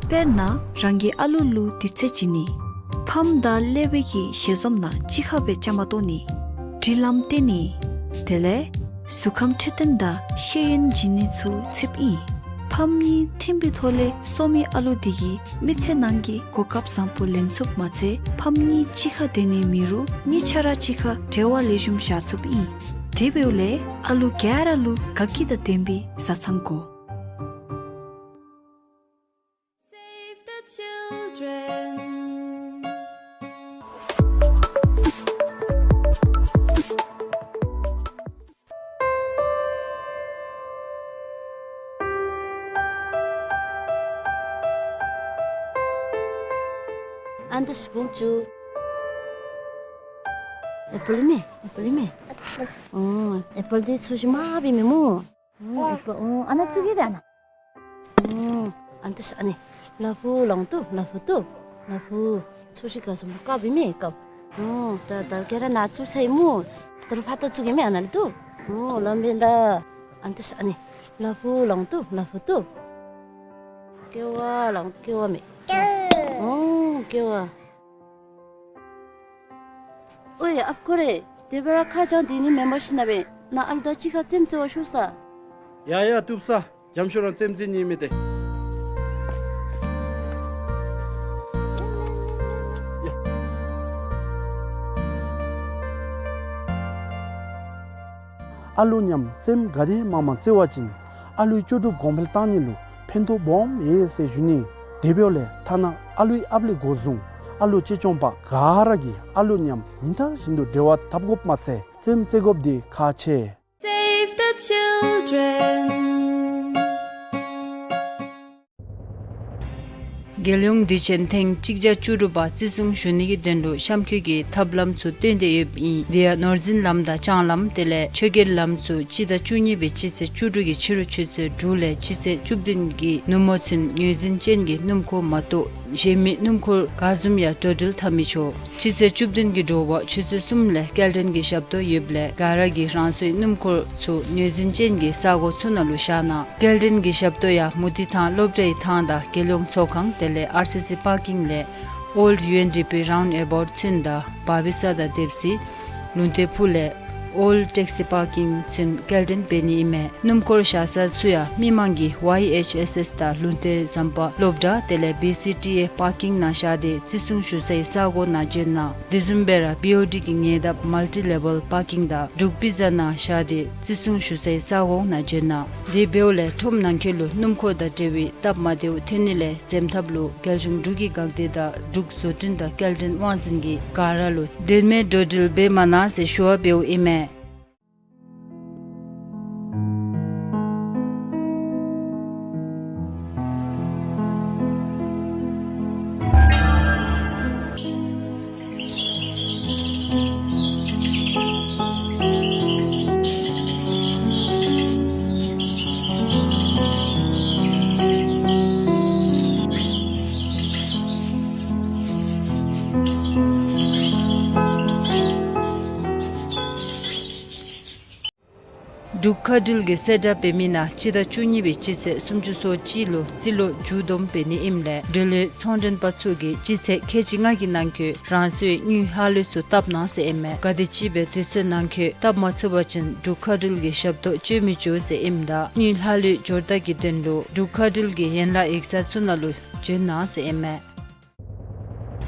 དཔེར་ན་རང་གི་ཨ་ལུ་ལུ་དུས་ཚོད་བྱིན་ནི། ཕམ་དང་ཀླད་པའི་གི་ཞལ་འཛོམས་ནང་གཅིག་ཁར་སྦེ་བཅའ་མར་གཏོགས་ནི། སྒྲིག་ལམ་བསྟན་ནི། དེ་ལས་གཟུགས་ཁམས་འཕྲོད་བསྟེན་དང་ཤེས་ཡོན་བྱིན་ནི་ཚུ་ཚུདཔ་ཨིན། ཕམ་གཉིས་ཐིམ་པའི་ཐོག་ལས་གསོ་མི་ཨ་ལུ་དེ་གིས་མི་ཚེ་ནང་གི་གོ་སྐབས་བཟང་པོ་ལེན་ཚུགསཔ་མ་ཚད་ཕམ་གཉིས་གཅིག་ཁར་སྡོད་ནི་མེད་རུང་གཉིས་ཆ་ར་གཅིག་ཁར་འབྲེལ་བ་ལེགས་ཤོམ་བཞག་ཚུགསཔ་ཨིན། དེ་འབདཝ་ལས་ཨ་ལུ་ག་ར་ལུ་དགའ་སྐྱིད་དང་ལྡན་པའི་བཟའ་ཚང་དགོ། Save the children. ཨ་ནི་ད་ཤི་བུམ་ཅུ། ཨེ་པཱལ་མེ། ཨེ་པཱལ་མེ། ཨོ་ཨེ་པཱལ་འདི་ཚོས་ཤིག་མ་བི་མེ་སྨོ། ཨོ་ཨེ་པཱལ། ཨོ་ཨ་ནཱ་བཙུགས་གེ་ད་ཨ་ནཱ། ཨོ་ཨ་ནི་ད་ཤི་ཨ་ནི་ལ་ཕུག་ལོང་ཏོ་ལ་ཕུག་ཏོ་ལ་ཕུག། ཚོས་ཤིག་ག་སོང་བཀབ་བི་མེ་བཀབ། ཨོ་ད་ད་ག་ར་ནཱ་བཙུགས་ཚར་ཡི་སྨོ། ད་རུང་ཕར་ད་བཙུགས་གེ་མེ་ཨ་ནཱ་ལུ་ཏོ། ཨོ་ལམ་བེན་ད། ཨ་ནི་ད་ཤི་ཨ་ནི་ལ་ཕུག་ལོང་ཏོ་ལ་ཕུག་ཏོ། ཀེ་བ་ལོང་ཀེ་བ་མེ། ཨོ་ཀེ་བ། ཨོའི་ཨཔ་ཁོ་རེ། དེ་སྦེ་ར་ཁ་བྱང་དེ་ནི་མེན་པར་ཤེས་ན་སྦེ་ནཱ་ཨ་ལུ་དང་གཅིག་ཁར་རྩེདམོ་རྩེ་བར་ཞུགས་ས། ཡ་ཡ་བཏུབ་ས། འཇམ་ཤོས་རང་རྩེདམོ་རྩེ་ནི་མེད་དེ། ཨ་ལུ་མཉམ་རྩེདམོ་ག་དེ་མང་མང་རྩེ་བ་ཅིན་ཨ་ལུའི་ལྕོགས་གྲུབ་གོང་འཕེལ་གཏང་ནི་ལུ་ཕན་ཐོགས་སྦོམ་ཡོད་ཟེར་ཞུ་ནི། དེ་འབདཝ་ལས་ཐ་ན་ཨ་ལུའི་ཨཔ་ལས་འགོ་བཟུང་ཨ་ལུ་གཅེས་སྐྱོང་པ་ག་ར་གིས་ཨ་ལུ་མཉམ་ཉིན་ལྟར་བཞིན་དུ་འབྲེལ་བ་འཐབ་དགོཔ་མ་ཚད་རྩེདམོ་རྩེ་དགོཔ་འདི་ཁག་ཆེ། Save the children. རྒྱལ་ཡོངས་དུས་ཆེན་ཐེངས་གཅིག་བརྒྱ་བཅུ་དྲུག་པ་བརྩི་སྲུང་ཞུ་ནི་གི་དོན་ལུ་གཤམ་འཁོད་ཀྱི་ཐབས་ལམ་ཚུ་སྟོན་ཏེ་ཡོདཔ་ཨིན། དེ་ཡང་ནོར་འཛིན་ལམ་དང་ལྕང་ལམ་དེ་ལས་ཆོས་རྒྱལ་ལམ་ཚུ་སྤྱི་ཟླ་བཅུ་གཉིས་པའི་སྤྱི་ཚེས་བཅུ་དྲུག་གི་ཕྱི་རུ་ཆུ་ཚོད་དྲུག་ལས་སྤྱི་ཚེས་བཅུ་བདུན་གྱི་ནུབ་མོ་ཚུན་ངོས་འཛིན་ཅན་གྱི་སྣུམ་འཁོར་མ་གཏོགས་གཞན་མི་སྣུམ་འཁོར་ག་བཟུམ་ཡང་འགྲོ་འགྲུལ་འཐབ་མི་ཆོག། སྤྱི་ཚེས་བཅུ་བདུན་གྱི་དྲོ་པ་ཆུ་ཚོད་གསུམ་ལས་སྐྱེལ་འདྲེན་གྱི་ཞབས་ཏོག་ཡོདཔ་ལས་ག་ར་གིས་རང་སོའི་སྣུམ་འཁོར་ཚུ་ངོས་འཛིན་ཅན་གྱི་ས་གོ་ཚུ་ནང་ལུ་བཞག་གནང་། སྐྱེལ་འདྲེན་གྱི་ཞབས་ཏོག་ཡང་མུ་ཏིག་ཐང་སློབ་གྲྭའི་ཐང་དང་རྒྱལ་ཡོངས་ཚོགས་ཁང་དེ་ལས་ཨར་སི་སི་པར་ཀིང་ལས་ཨོལཌ་ཡུ་ཨེན་ཌི་པི་རའུནཌ་ཨ་བའུཊ་ཚུན་དང་བ་བི་ས་དང་དེབ་སི་ལུང་བསྟན་ཕུག་ལས་ཨོལཌ་ཊེག་སི་པར་ཀིང་ཚུན་སྐྱེལ་འདྲེན་འབད་ནི་ཨིན་མས། སྣུམ་འཁོར་བཞག་ས་ཚུ་ཡང་མི་མང་གིས་ཝའི་ཨེཆ་ཨེསི་ཨེསི་དང་ལུང་བསྟན་ཟམ་པ་སློབ་གྲྭ་དེ་ལས་བི་སི་ཊི་ཨེ་པར་ཀིང་ནང་བཞག་སྟེ་བརྩི་སྲུང་ཞུ་སའི་ས་གོ་ནང་བྱོན་གནང་། དེ་བཟུམ་སྦེ་ར་བི་ཨོ་ཌི་གི་ཉེ་འདབས་མལ་ཊི་ལེ་བཱལ་པར་ཀིང་དང་འབྲུག་པི་ཛ་ནང་བཞག་སྟེ་བརྩི་སྲུང་ཞུ་སའི་ས་གོ་ནང་བྱོན་གནང་། དེ་འབདཝ་ལས་ཁྲོམ་ནང་འཁོད་ལུ་སྣུམ་འཁོར་དང་འབྲེལ་བའི་སྟབས་མ་བདེཝ་ཐོན་ནི་ལས་འཛེམ་ཐབས་ལུ་རྒྱལ་གཞུང་འབྲུག་གི་འགག་སྡེ་དང་འབྲུག་བཟོ་སྐྲུན་དང་སྐྱེལ་འདྲེན་དབང་འཛིན་གྱིས་ག་ར་ལུ་དོན་མེད་འགྲོ་འགྲུལ་འབད་མ་གནང་ཟེར་ཞུ་བ་འབདཝ་ཨིན་མས། འབྲུག་མཁའ་འགྲུལ་གྱི་གསལ་བསྒྲགས་འབད་མི་ནང་སྤྱི་ཟླ་བཅུ་གཉིས་པའི་སྤྱི་ཚེས་སུམ་ཅུ་སོ་གཅིག་ལུ་རྩིས་ལོ་མཇུག་བསྡོམས་འབད་ནི་ཨིནམ་ལས་འགྲུལ་ལས་ཚོང་མགྲོན་པ་ཚུ་གིས་སྤྱི་ཚེས་ཁལ་གཅིག་ལྔ་གི་ནང་འཁོད་རང་སོའི་དངུལ་ལྷག་ལུས་ཚུ་བཏབ་གནང་ཟེར་ཨིན་མས། ག་དེ་ཅིག་སྦེ་དུས་ཚོད་ནང་འཁོད་བཏབ་མ་ཚུགས་པ་ཅིན་འབྲུག་མཁའ་འགྲུལ་གྱི་ཞབས་ཏོག་སྤྱོད་མི་ཆོག་ཟེར་ཨིནམ་ད་དངུལ་ལྷག་ལུས་འབྱོར་རྟགས་ཀྱི་དོན་ལུ་འབྲུག་མཁའ་འགྲུལ་གྱི་ཡན་ལག་ཡིག་ཚང་ཚུ་ནང་ལུ་བྱོན་གནང་ཟེར་ཨིན་མས།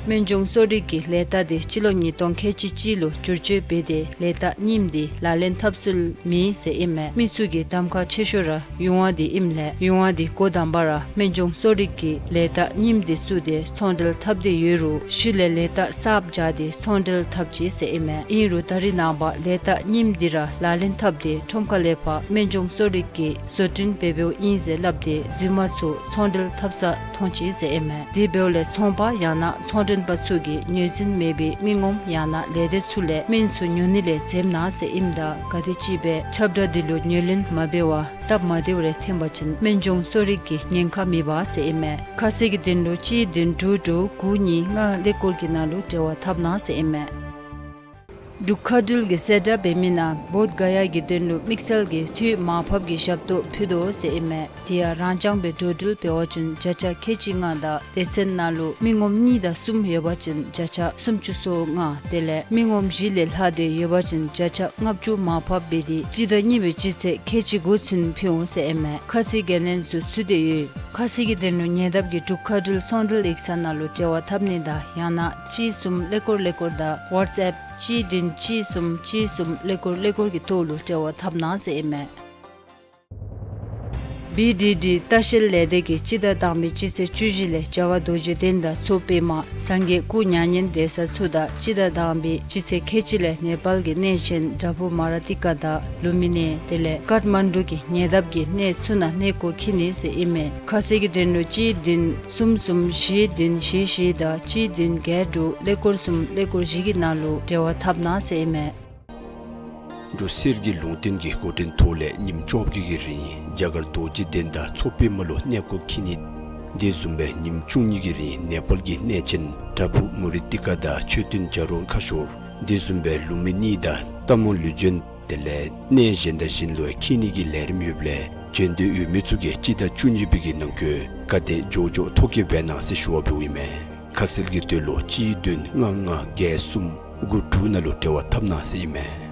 སྨན་ལྗོངས་གསོ་རིག་གི་ལས་རྟགས་དེ་སྤྱི་ལོ་ཉིས་སྟོང་ཁལ་གཅིག་གཅིག་ལུ་བསྒྱུར་བཅོས་འབད་དེ་ལས་རྟགས་རྙིངམ་དེ་ལག་ལེན་འཐབ་སྲོལ་མེད་ཟེར་ཨིན་མས། མི་ཚུ་གི་གདམ་ཁ་ཆེ་ཤོས་ར་ཡུང་བ་དེ་ཨིནམ་ལས་ཡུང་བ་དེ་འགོ་དང་པ་ར་སྨན་ལྗོངས་གསོ་རིག་གི་ལས་རྟགས་རྙིངམ་དེ་བཙུགས་ཏེ་ཚོང་འབྲེལ་འཐབ་སྟེ་ཡོད་རུང་ཤུལ་ལས་ལས་རྟགས་གསརཔ་སྦྱར་ཏེ་ཚོང་འབྲེལ་འཐབ་ཅི་ཟེར་ཨིན་མས། ཨིན་རུང་ད་རེས་ནངས་པ་ལས་རྟགས་རྙིངམ་དེ་ར་ལག་ལེན་འཐབ་སྟེ་ཁྲོམ་ཁ་ལས་ཕར་སྨན་ལྗོངས་གསོ་རིག་གི་བཟོ་སྐྲུན་འབད་འབདཝ་ཨིན་ཟེར་སླབ་སྟེ་རྫུན་མ་ཚུ་ཚོང་འབྲེལ་འཐབ་ས་མཐོང་ཅི་ཟེར་ཨིན་མས། དེ་འབདཝ་ལས་ཚོང་པ་ཡང་ན་ཚོང་མགྲོན་པ་ཚུ་གིས་ངོས་འཛིན་མེད་པའི་མི་ངོམ་ཡང་ན་ལས་སྡེ་ཚུ་ལས་སྨན་ཚུ་ཉོ་ནི་ལས་འཛེམ་གནང་ཟེར་ཨིནམ་ད་ག་དེ་ཅིག་སྦེ་ཁྱབ་བསྒྲགས་འདི་ལུ་ཉན་ལེན་མ་འབད་བར་སྟབས་མ་བདེཝ་རེ་ཐོན་པ་ཅིན་སྨན་ལྗོངས་གསོ་རིག་གི་ཉེན་ཁ་མེད་པ་ཟེར་ཨིན་མས། ཁ་གསལ་གྱི་དོན་ལུ་གཅིག་བདུན་དྲུག་དྲུག་དགུ་གཉིས་ལྔ་ཀླད་ཀོར་གྱི་ནང་ལུ་འབྲེལ་བ་འཐབ་གནང་ཟེར་ཨིན་མས། འབྲུག་མཁའ་འགྲུལ་གྱི་གསལ་བསྒྲགས་འབད་མི་ནང་བོདྷ་ག་ཡ་གི་དོན་ལུ་དམིགས་བསལ་གྱི་འཐུས་མར་ཕབ་ཀྱི་ཞབས་ཏོག་ཕུལ་དོ་ཟེར་ཨིན་མས། དེ་ཡང་རང་རྐྱང་སྦེ་འགྲོ་འགྲུལ་འབད་བ་ཅིན་བརྒྱ་ཆ་ཁལ་གཅིག་ལྔ་དང་སྡེ་ཚན་ནང་ལུ་མི་ངོམ་གཉིས་དང་གསུམ་ཡོད་པ་ཅིན་བརྒྱ་ཆ་སུམ་ཅུ་སོ་ལྔ་དེ་ལས་མི་ངོམ་བཞི་ལས་ལྷག་སྟེ་ཡོད་པ་ཅིན་བརྒྱ་ཆ་ལྔ་བཅུ་མར་ཕབ་འབད་དེ་སྤྱི་ཟླ་གཉིས་པའི་སྤྱི་ཚེས་ཁལ་གཅིག་དགུ་ཚུན་ཕུལ་འོང་ཟེར་ཨིན་མས། ཁ་གསལ་འགན་ལེན་ཚུ་ཚུད་དེ་ཡོད། ཁ་གསལ་གྱི་དོན་ལུ་ཉེ་འདབས་ཀྱི་འབྲུག་མཁའ་འགྲུལ་ཚོང་འབྲེལ་ཡིག་ཚང་ནང་ལུ་འབྲེལ་བ་འཐབ་ནི་དང་ཡང་ན་གཅིག་གསུམ་ཀླད་ཀོར་ཀླད་ཀོར་དང་ཝཊས་ཨེཔ་གཅིག་བདུན་གཅིག་གསུམ་གཅིག་གསུམ་ཀླད་ཀོར་ཀླད་ཀོར་གྱི་ཐོག་ལུ་འབྲེལ་བ་འཐབ་གནང་ཟེར་ཨིན་མས། བི་ཌི་ཌི་ལྟ་བཤལ་ལས་སྡེ་གིས་སྤྱི་ཟླ་དང་པའི་སྤྱི་ཚེས་བཅུ་བཞི་ལས་རྒྱ་གར་རྡོ་རྗེ་གདན་དང་མཚོ་པདྨ་སངས་རྒྱས་སྐུ་མྱ་ངན་འདས་ས་ཚུ་དང་སྤྱི་ཟླ་དང་པའི་སྤྱི་ཚེས་ཁལ་གཅིག་ལས་ནེ་པཱལ་གྱི་གནས་ཆེན་བྲག་ཕུག་མ་ར་ཏི་ཀ་དང་ལུམ་བི་ནི་དེ་ལས་ཀཱཐ་མན་གྲུ་གི་ཉེ་འདབས་ཀྱི་གནས་ཚུ་ནང་གནས་སྐོར་འཁྱིད་ནི་ཟེར་ཨིན་མས། ཁ་གསལ་གྱི་དོན་ལུ་གཅིག་བདུན་གསུམ་གསུམ་བཞི་བདུན་བཞི་བཞི་དང་གཅིག་བདུན་བརྒྱད་དྲུག་ཀླད་ཀོར་གསུམ་ཀླད་ཀོར་བཞི་གི་ནང་ལུ་འབྲེལ་བ་འཐབ་གནང་ཟེར་ཨིན་མས། འབྲུག་གསེར་གྱི་ལུང་བསྟན་གྱི་འགོ་འདྲེན་ཐོག་ལས་ཉིནམ་བཅོ་བརྒྱད་ཀྱི་རིང་རྒྱ་གར་རྡོ་རྗེ་གདན་དང་མཚོ་པདྨ་ལུ་གནས་སྐོར་འཁྱིད་ནི། དེ་བཟུམ་སྦེ་ཉིནམ་བཅུ་གཉིས་ཀྱི་རིང་ནེ་པཱལ་གྱི་གནས་ཆེན་བྲག་ཕུག་མུ་རི་ཏི་ཀ་དང་མཆོད་རྟེན་བྱ་རུང་ཁ་ཤོར། དེ་བཟུམ་སྦེ་ལུམ་བི་ནི་དང་རྟ་མོ་ལུས་སྦྱིན་དེ་ལས་གནས་གཞན་དང་གཞན་ལུ་འཁྱིད་ནི་གི་ལས་རིམ་ཡོདཔ་ལས་བྱོན་འདོད་ཡོད་མི་ཚུ་གིས་སྤྱི་ཟླ་བཅུ་གཉིས་པའི་གི་ནང་འཁོད་ག་དེ་མགྱོགས་མགྱོགས་ཐོ་བཀོད་འབད་གནང་ཟེར་ཞུ་བ་འབདཝ་ཨིན་མས། ཁ་གསལ་གྱི་དོན་ལུ་གཅིག་བདུན་ལྔ་ལྔ་བརྒྱད་གསུམ་དགུ་དྲུག་ནང་ལུ་འབྲེལ་བ་འཐབ་གནང་ཟེར་ཨིན་མས།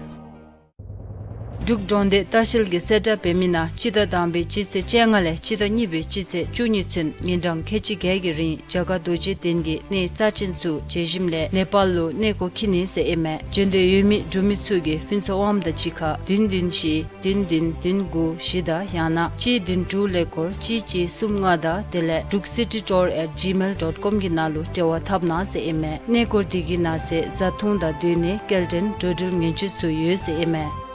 འབྲུག་འབྲོག་སྡེ་ལྟ་བཤལ་གྱིས་གསལ་བསྒྲགས་འབད་མི་ནང་སྤྱི་ཟླ་དང་པའི་སྤྱི་ཚེས་བཅོ་ལྔ་ལས་སྤྱི་ཟླ་གཉིས་པའི་སྤྱི་ཚེས་བཅུ་གཉིས་ཚུན་ཉིན་གྲངས་ཁལ་གཅིག་བརྒྱད་ཀྱི་རིང་རྒྱ་གར་རྡོ་རྗེ་གདན་གྱི་གནས་རྩ་ཅན་ཚུ་མཇལ་ཞིནམ་ལས་ནེ་པཱལ་ལུ་གནས་སྐོར་འཁྱིད་ནི་ཟེར་ཨིན་མས། འབྱོན་འདོད་ཡོད་མི་འབྲུག་མི་ཚུ་གིས་ཕུན་ཚོགས་དབང་དང་གཅིག་ཁར་བདུན་བདུན་བཞི་བདུན་བདུན་བདུན་དགུ་བཞི་དང་ཡང་ན་གཅིག་བདུན་དྲུག་ཀླད་ཀོར་གཅིག་གཅིག་གསུམ་ལྔ་དང་དེ་ལས Druk City Tour at gmail dot com གི་ནང་ལུ་འབྲེལ་བ་འཐབ་གནང་ཟེར་ཨིན་མས། གནས་སྐོར་དེ་གི་ནང་གསེས་བཟའ་འཐུང་དང་སྡོད་གནས་སྐྱེལ་འདྲེན་འགྲོ་འགྲུལ་ཉེན་བཅོལ་ཚུ་ཡོད་ཟེར་ཨིན་མས།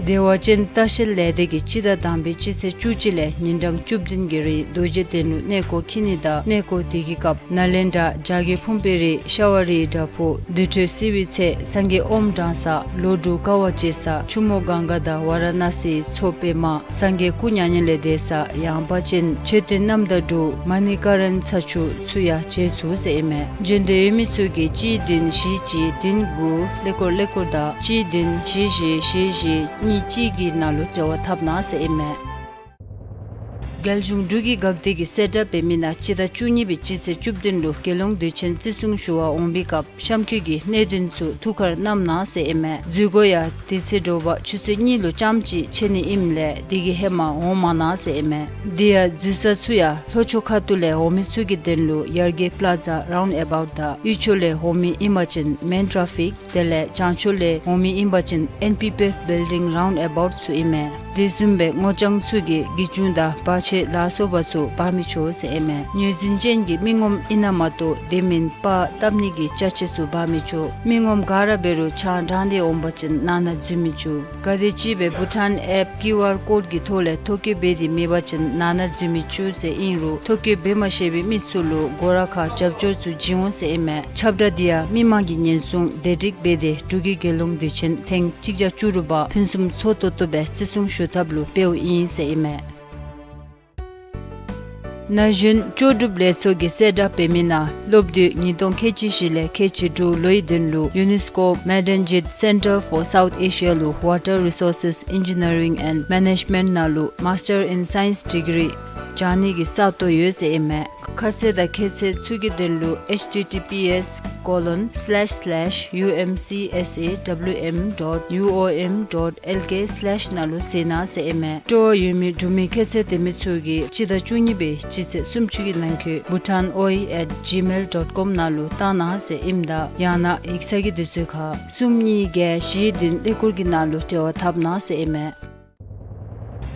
བདེ་བ་ཅན་ལྟ་བཤལ་ལས་སྡེ་གིས་སྤྱི་ཟླ་དང་པའི་སྤྱི་ཚེས་བཅུ་གཅིག་ལས་ཉིན་གྲངས་བཅུ་བདུན་གྱི་རིང་རྡོ་རྗེ་གདན་ལུ་གནས་སྐོར་འཁྱིད་ནི་དང་གནས་སྐོར་དེ་གི་སྐབས་ནཱ་ལེནྡྲ་རྒྱ་རྒོད་ཕུང་པོའི་རི་ཤྭ་བ་རིའི་བྲག་ཕུག་བདུད་འཕྲུལ་བསིལ་བའི་ཚལ་སངས་རྒྱས་ཨོམ་བགྲང་ས་ལོ་དྲུག་དཀའ་བ་སྤྱད་ས་ཆུ་མོ་གངྒཱ་དང་ཝཱ་ར་ཎཱ་སིའི་མཚོ་པདྨ་སངས་རྒྱས་སྐུ་མྱ་ངན་ལས་འདས་ས་ཡངས་པ་ཅན་མཆོད་རྟེན་རྣམ་དག་དྲུག་མ་ཎི་ཀ་རཎྜི་ཚ་ཆུ་ཚུ་ཡང་མཇལ་ཚུགས་ཟེར་ཨིན་མས། འབྱོན་འདོད་ཡོད་མི་ཚུ་གིས་གཅིག་བདུན་བཞི་གཅིག་བདུན་དགུ་ཀླད་ཀོར་ཀླད་ཀོར་དང་གཅིག་བདུན་བཞི་བཞི་བཞི་བཞི་གཉིས་གཅིག་གི་ནང་ལུ་འབྲེལ་བ་འཐབ་གནང་ཟེར་ཨིན་མས། རྒྱལ་གཞུང་འབྲུག་གི་འགག་སྡེ་གིས་གསལ་བསྒྲགས་འབད་མི་ནང་སྤྱི་ཟླ་བཅུ་གཉིས་པའི་སྤྱི་ཚེས་བཅུ་བདུན་ལུ་རྒྱལ་ཡོངས་དུས་ཆེན་བརྩི་སྲུང་ཞུ་བར་འོང་པའི་སྐབས་གཤམ་འཁོད་ཀྱི་གནད་དོན་ཚུ་ཐུགས་ཁར་བསྣམས་གནང་ཟེར་ཨིན་མས། འཛུལ་སྒོ་ཡང་དེ་ཚེ་དྲོ་པ་ཆུ་ཚོད་གཉིས་ལུ་ཙམ་ཅིག་ཕྱེ་ནི་ཨིནམ་ལས་དེ་གི་ཧེ་མ་འོང་མ་གནང་ཟེར་ཨིན་མས། དེ་ཡང་འཛུལ་ས་ཚུ་ཡང་ལྷོ་ཕྱོགས་ཁ་ཐུག་ལས་འོང་མི་ཚུ་གི་དོན་ལུ་ཡར་རྒྱས་པླ་ཛ་རའུནཌ་ཨེ་བའུཊ་དང་དབུས་ཕྱོགས་ལས་འོང་མི་ཨིན་པ་ཅིན་མེན་ཊ་རེ་ཕིག་དེ་ལས་བྱང་ཕྱོགས་ལས་འོང་མི་ཨིན་པ་ཅིན་ཨེན་པི་པི་ཨེཕ་བིལ་ཌིང་རའུནཌ་ཨེ་བའུཊ་ཚུ་ཨིན་མས། དེ་བཟུམ་སྦེ་སྔོ་ལྗང་ཚུ་གིས་གི་ཅུང་དང་བར་ཆད་ལ་སོགས་པ་ཚུ་འབག་མི་ཆོག་ཟེར་ཨིན་མས། ངོས་འཛིན་ཅན་གྱི་མི་ངོམ་ཨིན་ན་མ་གཏོགས་དེ་མིན་པར་བཏབ་ནི་གི་ཅ་ཆས་ཚུ་འབག་མི་ཆོག། མི་ངོམ་ག་ར་འབད་རུང་ཆང་དྲངས་ཏེ་འོང་པ་ཅིན་ནང་ན་འཛུལ་མི་ཆོག། ག་དེམ་ཅིག་སྦེ་བྷུ་ཊཱན་ཨེཕ་ཀིའུ་ཨར་ཀོཌ་ཀྱི་ཐོག་ལས་ཐོ་བཀོད་འབད་དེ་མེད་པ་ཅིན་ནང་ན་འཛུལ་མི་ཆོག་ཟེར་ཨིན་རུང་ཐོ་བཀོད་འབད་མ་ཤེས་པའི་མི་ཚུ་ལུ་སྒོ་ར་ཁར་རྒྱབ་སྐྱོར་ཚུ་བྱིན་འོང་ཟེར་ཨིན་མས། ཁྱབ་བསྒྲགས་འདི་ཡང་མི་མང་གིས་ཉེན་སྲུང་བདེ་སྒྲིག་འབད་དེ་འབྲུག་གི་རྒྱལ་ཡོངས་དུས་ཆེན་ཐེངས་གཅིག་བརྒྱ་བཅུ་དྲུག་པ་ཕུན་སུམ་ཚོགས་ཏོག་ཏོ་སྦེ་བརྩི་སྲུང་ཞུ་ཐབས་ལུ་འབདཝ་ཨིན་ཟེར་ཨིན་མས། ན་གཞོན་ལྕོགས་གྲུབ་ལས་ཚོགས་ཀྱིས་གསལ་བསྒྲགས་འབད་མི་ནང་སློབ་དུས་ཉིས་སྟོང་ཁལ་གཅིག་བཞི་ལས་ཁལ་གཅིག་དྲུག་ལོའི་དོན་ལུ་ཡུ་ནེས་ཀོ་མེ་ཌན་ཇིཊ་སེན་ཊར་ཕོར་སའུཐ་ཨེ་ཤི་ཡ་ལུ་ཝ་ཊར་རི་སོར་སེས་ཨིན་ཇི་ནི་ཡ་རིང་ཨེནཌ་མེ་ནེཇ་མེནཊ་ནང་ལུ་མཱས་ཊར་ཨིན་སའེནསི་ཌིག་རི་སྦྱང་ནི་གི་ས་སྟོང་ཡོད་ཟེར་ཨིན་མས། ཁ་གསལ་དང་ཁྱད་ཚད་ཚུ་གི་དོན་ལུ་ཨེཆ་ཊི་ཊི་པི་ཨེསི་ཀོ་ལོན་སི་ལེཤ་སི་ལེཤ་ཡུ་ཨེམ་སི་ཨེསི་ཨེ་ཌབ་ལུ་ཨེམ་ཌོཊ་ཡུ་ཨོ་ཨེམ་ཌོཊ་ཨེལ་ཀེ་སི་ལེཤ་ནང་ལུ་གཟིགས་གནང་ཟེར་ཨིན་མས། སྤྲོ་བ་ཡོད་མི་འབྲུག་མི་ཁྱད་ཚད་ལྡན་མི་ཚུ་གིས་སྤྱི་ཟླ་བཅུ་གཉིས་པའི་སྤྱི་ཚེས་སུམ་ཅུ་གི་ནང་འཁོད་bhutanoi at gmail dot com ནང་ལུ་བཏང་གནང་ཟེར་ཨིནམ་ད་ཡང་ན་ཡིག་ཚང་གི་དུས་ཚོད་ཁར་གསུམ་གཉིས་བརྒྱད་བཞི་བདུན་ཀླད་ཀོར་གྱི་ནང་ལུ་འབྲེལ་བ་འཐབ་གནང་ཟེར་ཨིན་མས།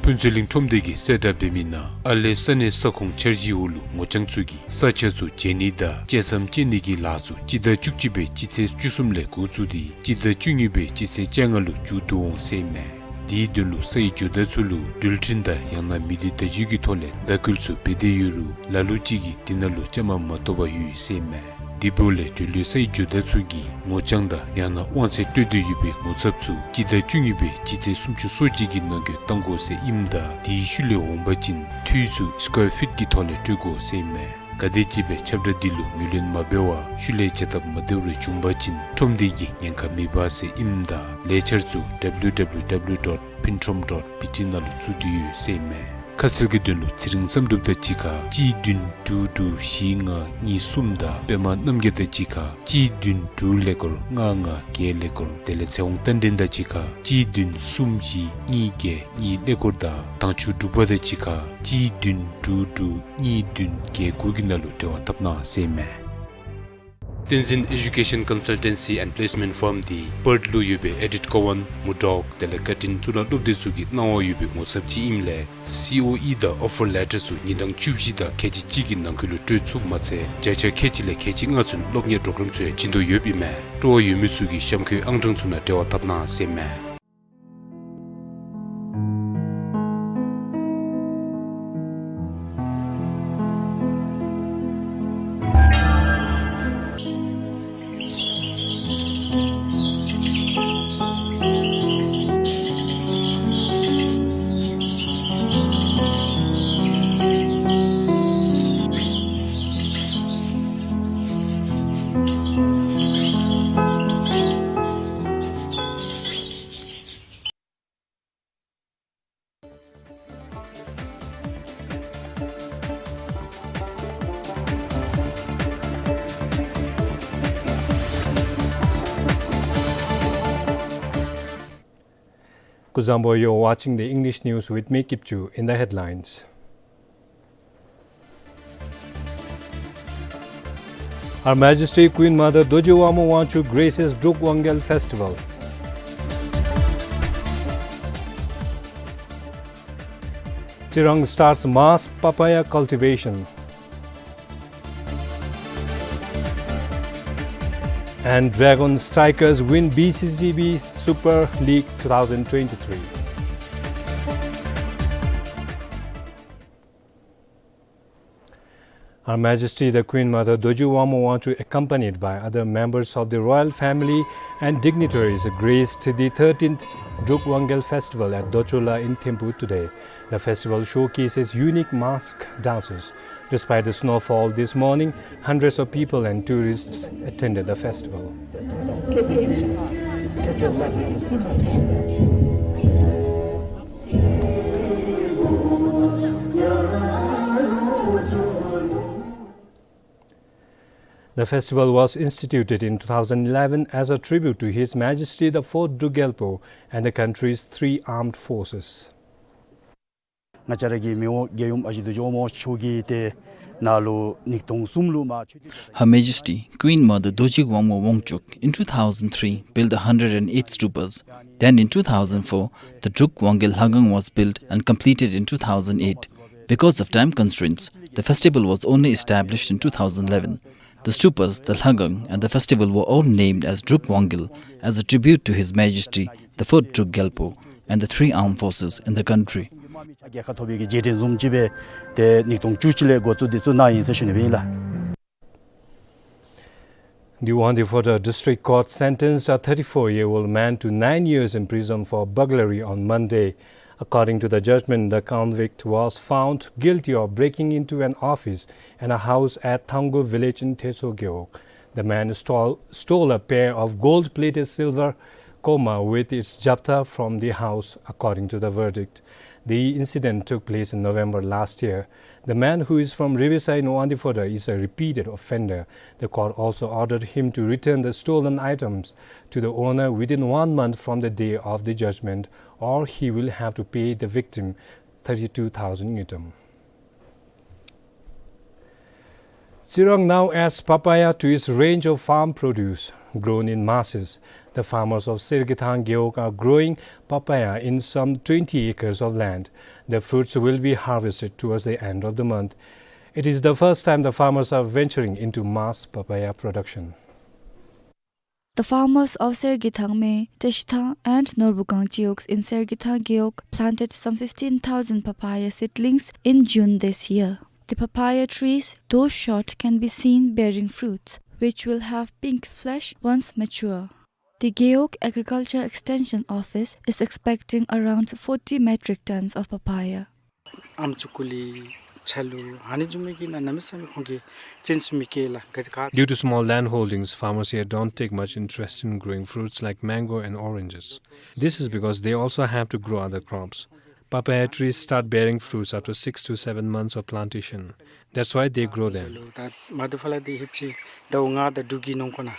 ཕུན་ཚོགས་གླིང་ཁྲོམ་སྡེ་གིས་གསལ་བསྒྲགས་འབད་མི་ནང་ཨ་ལེ་ས་གནས་ས་ཁོངས་འཆར་གཞིའི་འོག་ལུ་ངོ་རྐྱང་ཚུ་གིས་ས་ཆ་ཚུ་བརྗེ་ནི་དང་བཅད་མཚམས་བཅད་ནི་གི་ལཱ་ཚུ་སྤྱི་ཟླ་བཅུ་གཅིག་པའི་སྤྱི་ཚེས་བཅུ་གསུམ་ལས་འགོ་བཙུགས་ཏེ་སྤྱི་ཟླ་བཅུ་གཉིས་པའི་སྤྱི་ཚེས་བཅོ་ལྔ་ལུ་མཇུག་བསྡུ་འོང་ཟེར་ཨིན་མས། དེའི་དོན་ལུ་སའི་ཇོ་བདག་ཚུ་ལུ་འགྲུལ་འཕྲིན་དང་ཡང་ན་མི་སྡེ་བརྡ་བརྒྱུད་ཀྱི་ཐོག་ལས་བརྡ་སྐུལ་ཚུ་འབད་དེ་ཡོད་རུང་ལ་ལུ་ཅིག་གིས་དེ་ནང་ལུ་བཅའ་མར་མ་གཏོགས་པར་ཡོད་ཟེར་ཨིན་མས། དེ་འབདཝ་ལས་འགྲུལ་ལུགས་སའི་ཇོ་བདག་ཚུ་གིས་ངོ་རྐྱང་དང་ཡང་ན་དབང་ཚད་སྤྲོད་འདོད་ཡོད་པའི་ངོ་ཚབ་ཚུ་སྤྱི་ཟླ་བཅུ་གཉིས་པའི་སྤྱི་ཚེས་སུམ་ཅུ་སོ་གཅིག་གི་ནང་འཁོད་བཏང་དགོ་ཟེར་ཨིནམ་ད་དེའི་ཤུལ་ལས་འོང་པ་ཅིན་འཐུས་ཚུ་སི་ཀོར་ཕིཊ་ཀྱི་ཐོག་ལས་སྤྲོད་དགོ་ཟེར་ཨིན་མས། ག་དེམ་ཅིག་སྦེ་ཁྱབ་བསྒྲགས་འདི་ལུ་ངོས་ལེན་མ་འབད་བར་ཤུལ་ལས་བྱ་སྟབས་མ་བདེཝ་རེ་བྱུང་པ་ཅིན་ཁྲོམ་སྡེ་གིས་ཉེན་ཁ་མི་འབག་ཟེར་ཨིནམ་ད་ལས་འཆར་ཚུ་W W W dot pintrom dot B T ནང་ལུ་བཙུགས་ཏེ་ཡོད་ཟེར་ཨིན་མས། ཁ་གསལ་གྱི་དོན་ལུ་ཚེ་རིང་བསམ་གྲུབ་དང་གཅིག་ཁར་གཅིག་བདུན་དྲུག་དྲུག་བཞི་ལྔ་གཉིས་གསུམ་དང་པདྨ་རྣམ་རྒྱལ་དང་གཅིག་ཁར་གཅིག་བདུན་དྲུག་ཀླད་ཀོར་ལྔ་ལྔ་བརྒྱད་ཀླད་ཀོར། དེ་ལས་ཚེ་དབང་རྟ་མགྲིན་དང་གཅིག་ཁར་གཅིག་བདུན་གསུམ་བཞི་གཉིས་བརྒྱད་གཉིས་ཀླད་ཀོར་དང་དྭངས་ཆུ་འབྲུག་པ་དང་གཅིག་ཁར་གཅིག་བདུན་དྲུག་དྲུག་གཉིས་བདུན་བརྒྱད་དགུ་གི་ནང་ལུ་འབྲེལ་བ་འཐབ་གནང་ཟེར་ཨིན་མས། བསྟན་འཛིན་ཨེ་ཌུ་ཀེ་ཤཱན་ཀོན་སལ་ཊེན་སི་ཨེནཌ་པེ་ལེསི་མེནཊ་ཕརམ་འདི་པརཐ་ལུ་ཡོད་པའི་ཨེ་ཌིཊ་ཀོ་ཝཱན་མུར་ཌོག་དེ་ལས་ཀར་ཊིན་གཙུག་ལག་སློབ་སྡེ་ཚུ་གི་གནང་བ་ཡོད་པའི་ངོ་ཚབ་ཅིག་ཨིནམ་ལས་སི་ཨོ་ཨི་དང་ཨོ་ཕར་ལེ་ཊར་ཚུ་ཉིན་གྲངས་བཅུ་བཞི་དང་ཁལ་གཅིག་གཅིག་གི་ནང་འཁོད་ལུ་སྤྲོད་ཚུགསཔ་མ་ཚད་བརྒྱ་ཆ་ཁལ་གཅིག་ལས་ཁལ་གཅིག་ལྔ་ཚུན་སློབ་གཉེར་གྲོགས་རམ་ཚུ་ཡང་བྱིན་དོ་ཡོདཔ་ཨིན་མས། སྤྲོ་བ་ཡོད་མི་ཚུ་གིས་གཤམ་འཁོད་ཨང་གྲངས་ཚུ་ནང་འབྲེལ་བ་འཐབ་གནང་ཟེར་ཨིན་མས། Zamboi, you're watching the English news with me, Kipchu. In the headlines, Her Majesty Queen Mother Dorji Wangmo Wangchuck graces Druk Wangel Festival. Tsirang starts mass papaya cultivation. And Dragon Strikers win B C C B Super League two thousand twenty-three. Her Majesty the Queen Mother Dorji Wangmo Wangchuck, accompanied by other members of the royal family and dignitaries, graced the thirteenth Druk Wangel Festival at Dochola in Thimphu today. The festival showcases unique mask dances. Despite the snowfall this morning, hundreds of people and tourists attended the festival. The festival was instituted in two thousand eleven as a tribute to His Majesty the Fourth Druk Gyalpo and the country's three armed forces. ང་བཅས་ར་གི་མི་དབང་རྒྱལ་ཡུམ་ཨ་ཞེ་རྡོ་རྗེ་དབང་མོ་མཆོག་གིས་ཏེ་ནཱ་ལུ་ཉིས་སྟོང་གསུམ་ལུ་མ་ཆོས་སྡེ། Her Majesty Queen Mother Dorji Wangmo Wangchuck in two thousand three built the hundred and eight stupas. Then in two thousand four, the Druk Wangel Lhagang was built and completed in two thousand eight. Because of time constraints, the festival was only established in two thousand eleven. The stupas, the lhagang, and the festival were all named as Druk Wangel as a tribute to His Majesty the Fourth Druk Gyalpo and the three armed forces in the country. རྒྱལ་ཁ་ཐོབ་པའི་གི་རྗེས་དྲན་བཟུམ་ཅིག་སྦེ་ཏེ་ཉིས་སྟོང་བཅུ་གཅིག་ལས་འགོ་བཙུགས་ཏེ་བཙུགས་གནང་ཡི་ཟེར་ཞུ་ནི་སྦེ་ཨིན་ལགས། The Wangdue Phodrang District Court sentenced a thirty-four-year-old man to nine years in prison for burglary on Monday. According to the judgment, the convict was found guilty of breaking into an office and a house at Thanggo village in Teso Gewog. The man stole, stole a pair of gold-plated silver comma with its japtha from the house, according to the verdict. The incident took place in November last year. The man, who is from Ribisai in Wangdue Phodrang, is a repeated offender. The court also ordered him to return the stolen items to the owner within one month from the day of the judgment, or he will have to pay the victim thirty-two thousand ngultrum. Tsirang now adds papaya to its range of farm produce. Grown in masses, the farmers of Sergithang Gewog are growing papaya in some twenty acres of land. The fruits will be harvested towards the end of the month. It is the first time the farmers are venturing into mass papaya production. The farmers of Sergithang Mae, Teshithang and Norbugang Geogs in Sergithang Gewog planted some fifteen thousand papaya seedlings in June this year. The papaya trees, though short, can be seen bearing fruits, which will have pink flesh once mature. The Gewog Agriculture Extension Office is expecting around forty metric tons of papaya. ཨམ་ཅུ་ཀུ་ལི་ཆ་ལུ་ཨ་ནི་བཟུམ་མའི་གི་ནང་གནམ་མེད་ས་མེད་ཁོང་གིས་བཙིར་ཚུགས་མི་བཀལ་ལགས། ག་ཅི་ག། Due to small land holdings, farmers here don't take much interest in growing fruits like mango and oranges. This is because they also have to grow other crops. Papaya trees start bearing fruits after six to seven months of plantation. That's why they grow them. ད་མ་དུ་ཕ་ལ་འདི་ཧིབ་ཅི་ཟླཝ་ལྔ་དང་དྲུག་གི་ནང་ཁོ་ན།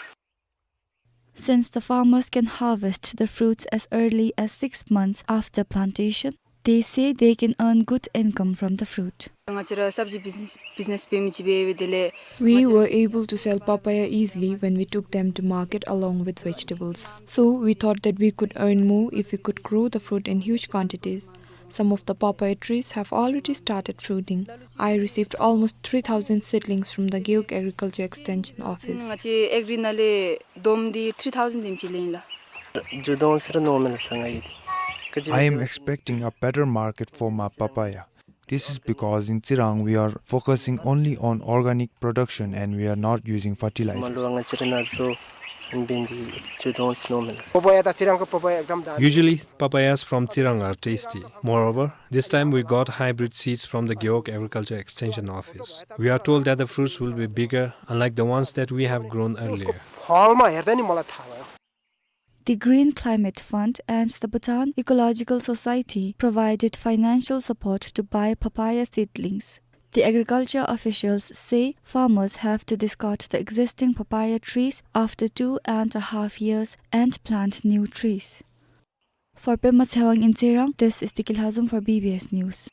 Since the farmers can harvest the fruits as early as six months after plantation, they say they can earn good income from the fruit. ང་བཅས་ར་སབ་ཇི་བིཛ་ནེས་བིཛ་ནེས་འབད་མི་ཅིག་འབད་བའི་དེ་ལས། We were able to sell papaya easily when we took them to market along with vegetables. So we thought that we could earn more if we could grow the fruit in huge quantities. Some of the papaya trees have already started fruiting. I received almost three thousand seedlings from the Gewog Agriculture Extension Office. ང་བཅས་ཨེག་རི་ནང་ལས་བསྡོམས་ཏེ་three thousand དེམ་ཅིག་ལེན་ལགས། ཇུ་དོང་སི་ར་ནོར་མེད་ལགས་ང་ཡི། I am expecting a better market for my papaya. This is because in Tsirang we are focusing only on organic production and we are not using fertilizer. Usually, papayas from Tsirang are tasty. Moreover, this time we got hybrid seeds from the Gewog Agriculture Extension Office. We are told that the fruits will be bigger, unlike the ones that we have grown earlier. The Green Climate Fund and the Bhutan Ecological Society provided financial support to buy papaya seedlings. The agriculture officials say farmers have to discard the existing papaya trees after two and a half years and plant new trees. For Pema Tshewang in Tseram, this is Tiki Lhazom for B B S News.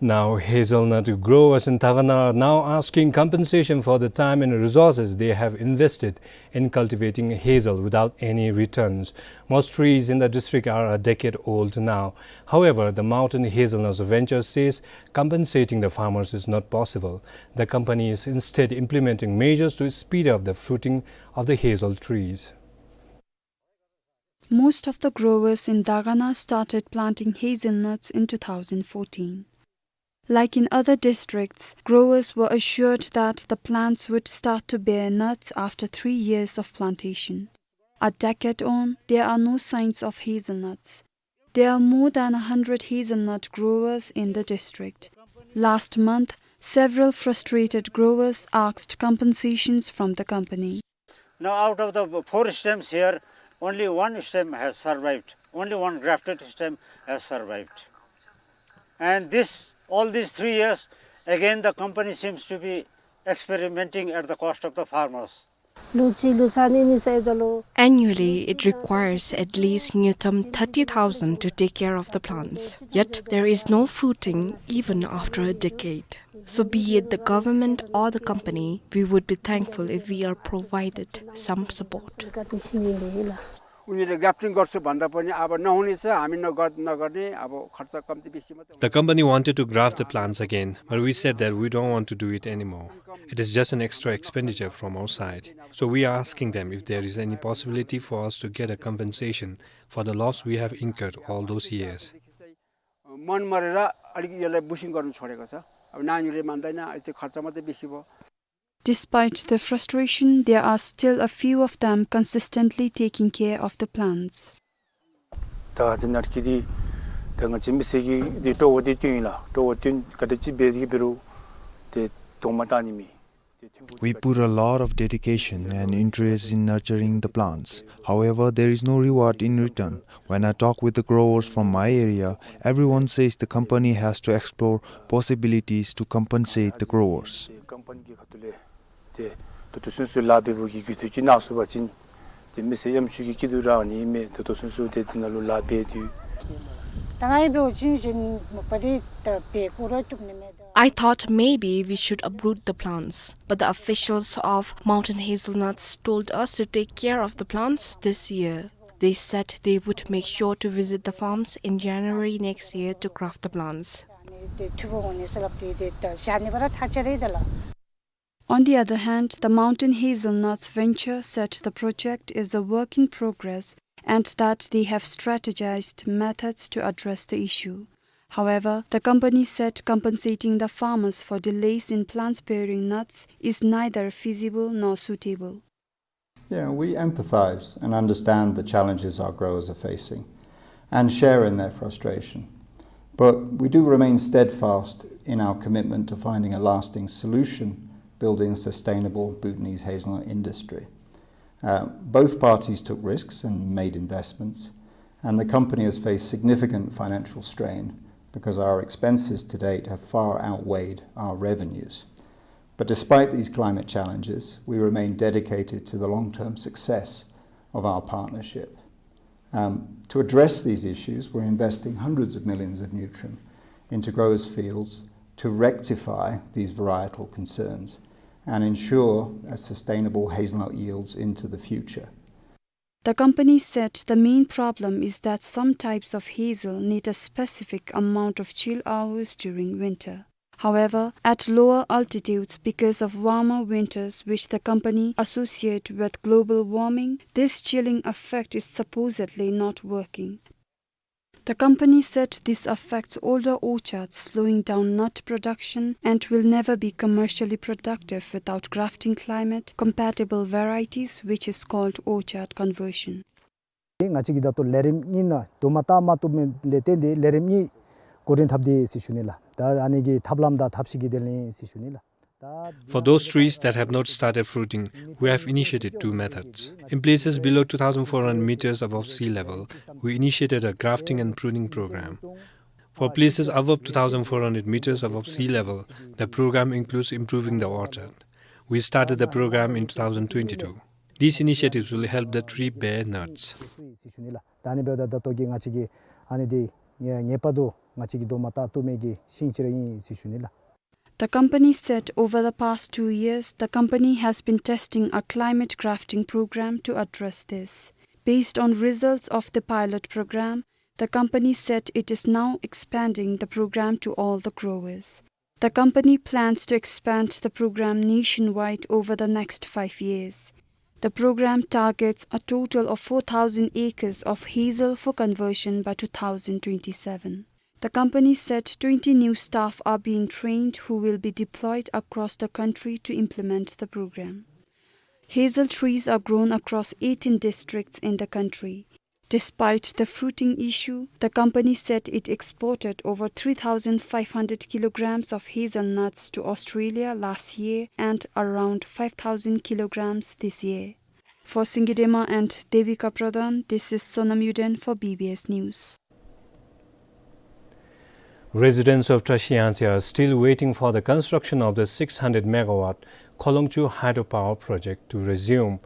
Now, hazelnut growers in Dagana are now asking compensation for the time and resources they have invested in cultivating hazel without any returns. Most trees in the district are a decade old now. However, the Mountain Hazelnuts Venture says compensating the farmers is not possible. The company is instead implementing measures to speed up the fruiting of the hazel trees. Most of the growers in Dagana started planting hazelnuts in two thousand fourteen. Like in other districts, growers were assured that the plants would start to bear nuts after three years of plantation. A decade on, there are no signs of hazelnuts. There are more than a hundred hazelnut growers in the district. Last month, several frustrated growers asked compensations from the company. Now, out of the four stems here, only one stem has survived. Only one grafted stem has survived. And this, all these three years, again the company seems to be experimenting at the cost of the farmers. Annually, it requires at least ཉུང་མཐའམ་thirty thousand to take care of the plants. Yet, there is no fruiting even after a decade. So be it the government or the company, we would be thankful if we are provided some support. उनीहरूले ग्राफ्टिङ गर्छु भन्दा पनि अब नहुने छ, हामी नगर-, नगर्ने, अब खर्च कम्ती बेसी मात्रै हुन्छ। The company wanted to graft the plants again, but we said that we don't want to do it anymore. It is just an extra expenditure from our side. So we are asking them if there is any possibility for us to get a compensation for the loss we have incurred all those years. मन मरेर अलिक यसलाई बुसिङ गर्नु छोडेको छ। अब नानीहरूले मान्दैन, त्यो खर्च मात्रै बेसी भयो। Despite the frustration, there are still a few of them consistently taking care of the plants. ད་ཧ་ཅང་ནར་གི་འདི་ད་ང་བཅས་མི་སེར་གྱིས་འདི་སྤྲོ་བ་འདི་བཏོན་ཡི་ལགས། སྤྲོ་བ་བཏོན་ག་དེ་ཅིག་འབད་དེ་གི་འབད་རུང་ཏེ་གདོང་མ་བལྟ་ནི་མེད། We put a lot of dedication and interest in nurturing the plants. However, there is no reward in return. When I talk with the growers from my area, everyone says the company has to explore possibilities to compensate the growers. ཏེ་ད་ལྟོ་ཚུན་ཚོད་ལཱ་འབད་བའི་གི་རྒུད་འཐུས་ཅིག་གནང་ཚུགས་པ་ཅིན་ཏེ་མི་སེར་ཡང་མཆོག་གི་སྐྱིད་སྡུག་ར་ཨ་ནི་ཨིན་མས། ད་ལྟོ་ཚུན་ཚོད་ཏེ་དེ་ནང་ལུ་ལཱ་འབད་དེ། ད་ང་ཡང་འབད་བ་ཅིན་གཞན་མ་པ་འདི་ད་འབད་དགོ་ར་བཏུབ་ནི་མས་ད། I thought maybe we should uproot the plants, but the officials of Mountain Hazelnuts told us to take care of the plants this year. They said they would make sure to visit the farms in January next year to graft the plants. On the other hand, the Mountain Hazelnuts Venture said the project is a work in progress and that they have strategized methods to address the issue. However, the company said compensating the farmers for delays in plants bearing nuts is neither feasible nor suitable. Yeah, we empathize and understand the challenges our growers are facing and share in their frustration. But we do remain steadfast in our commitment to finding a lasting solution, building a sustainable Bhutanese hazelnut industry. Uh, both parties took risks and made investments, and the company has faced significant financial strain because our expenses to date have far outweighed our revenues. But despite these climate challenges, we remain dedicated to the long-term success of our partnership. Um, to address these issues, we're investing hundreds of millions of ngultrum into growers' fields to rectify these varietal concerns and ensure a sustainable hazelnut yields into the future. The company said the main problem is that some types of hazel need a specific amount of chill hours during winter. However, at lower altitudes, because of warmer winters which the company associate with global warming, this chilling effect is supposedly not working. The company said this affects older orchards, slowing down nut production, and will never be commercially productive without grafting climate-compatible varieties, which is called orchard conversion. ང་བཅས་ཀྱིས་ད་ལྟོ་ལས་རིམ་གཉིས་ནང་དུ་མ་བལྟ་མ་བཏུབ་མི་ལས་བརྟེན་ཏེ་ལས་རིམ་གཉིས་འགོ་འདྲེན་འཐབ་སྟེ་ཟེར་ཞུ་ནི་ལགས། ད་ཨ་ནི་གི་ཐབས་ལམ་དང་ཐབས་ཤེས་ཀྱི་དོན་ལས་ཟེར་ཞུ་ནི་ལགས། For those trees that have not started fruiting, we have initiated two methods. In places below two thousand four hundred meters above sea level, we initiated a grafting and pruning program. For places above two thousand four hundred meters above sea level, the program includes improving the orchard. We started the program in two thousand twenty-two. These initiatives will help the tree bear nuts. ཟེར་ཞུ་ནི་ལགས། ད་ཨ་ནི་འབདཝ་ད་ད་ལྟོ་གི་ང་བཅས་ཀྱི་ཨ་ནི་འདི་ངེས་པར་དུ་ང་བཅས་ཀྱི་རྡོག་མ་བཏགས་བཏུབ་མི་གི་ཤིང་ཅིག་ར་ཨིན་ཟེར་ཞུ་ནི་ལགས། The company said over the past two years, the company has been testing a climate grafting program to address this. Based on results of the pilot program, the company said it is now expanding the program to all the growers. The company plans to expand the program nationwide over the next five years. The program targets a total of four thousand acres of hazel for conversion by two thousand twenty-seven. The company said twenty new staff are being trained who will be deployed across the country to implement the program. Hazel trees are grown across eighteen districts in the country. Despite the fruiting issue, the company said it exported over three thousand five hundred kilograms of hazelnuts to Australia last year and around five thousand kilograms this year. For Singye Dema and Devika Pradhan, this is Sonam Yuden for B B S News. Residents of Trashiyangtse are still waiting for the construction of the six hundred megawatt Kholongchu hydropower project to resume.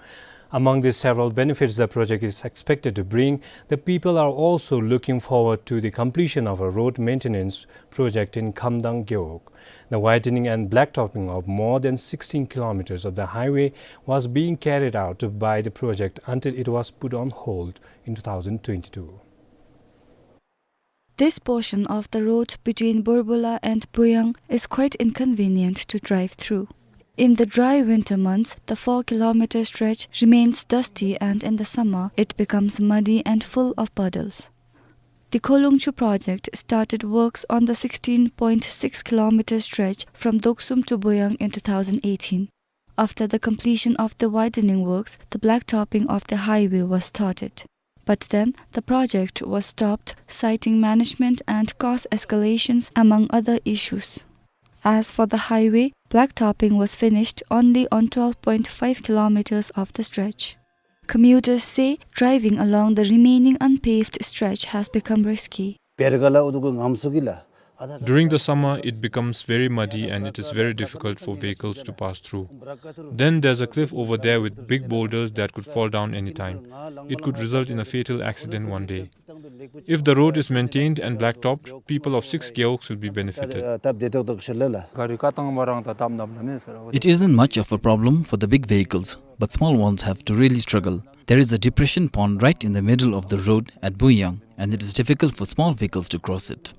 Among the several benefits the project is expected to bring, the people are also looking forward to the completion of a road maintenance project in Khamdang Gewog. The widening and blacktopping of more than sixteen kilometers of the highway was being carried out by the project until it was put on hold in two thousand twenty-two. This portion of the road between Borbola and Buyang is quite inconvenient to drive through. In the dry winter months, the four kilometer stretch remains dusty, and in the summer, it becomes muddy and full of puddles. The Kholongchu project started works on the sixteen point six kilometer stretch from Doksum to Buyang in two thousand eighteen. After the completion of the widening works, the blacktopping of the highway was started. But then, the project was stopped, citing management and cost escalations, among other issues. As for the highway, blacktopping was finished only on twelve point five kilometers of the stretch. Commuters say driving along the remaining unpaved stretch has become risky. During the summer, it becomes very muddy and it is very difficult for vehicles to pass through. Then there's a cliff over there with big boulders that could fall down anytime. It could result in a fatal accident one day. If the road is maintained and blacktopped, people of six gewogs will be benefited. It isn't much of a problem for the big vehicles, but small ones have to really struggle. There is a depression pond right in the middle of the road at Buyang, and it is difficult for small vehicles to cross it.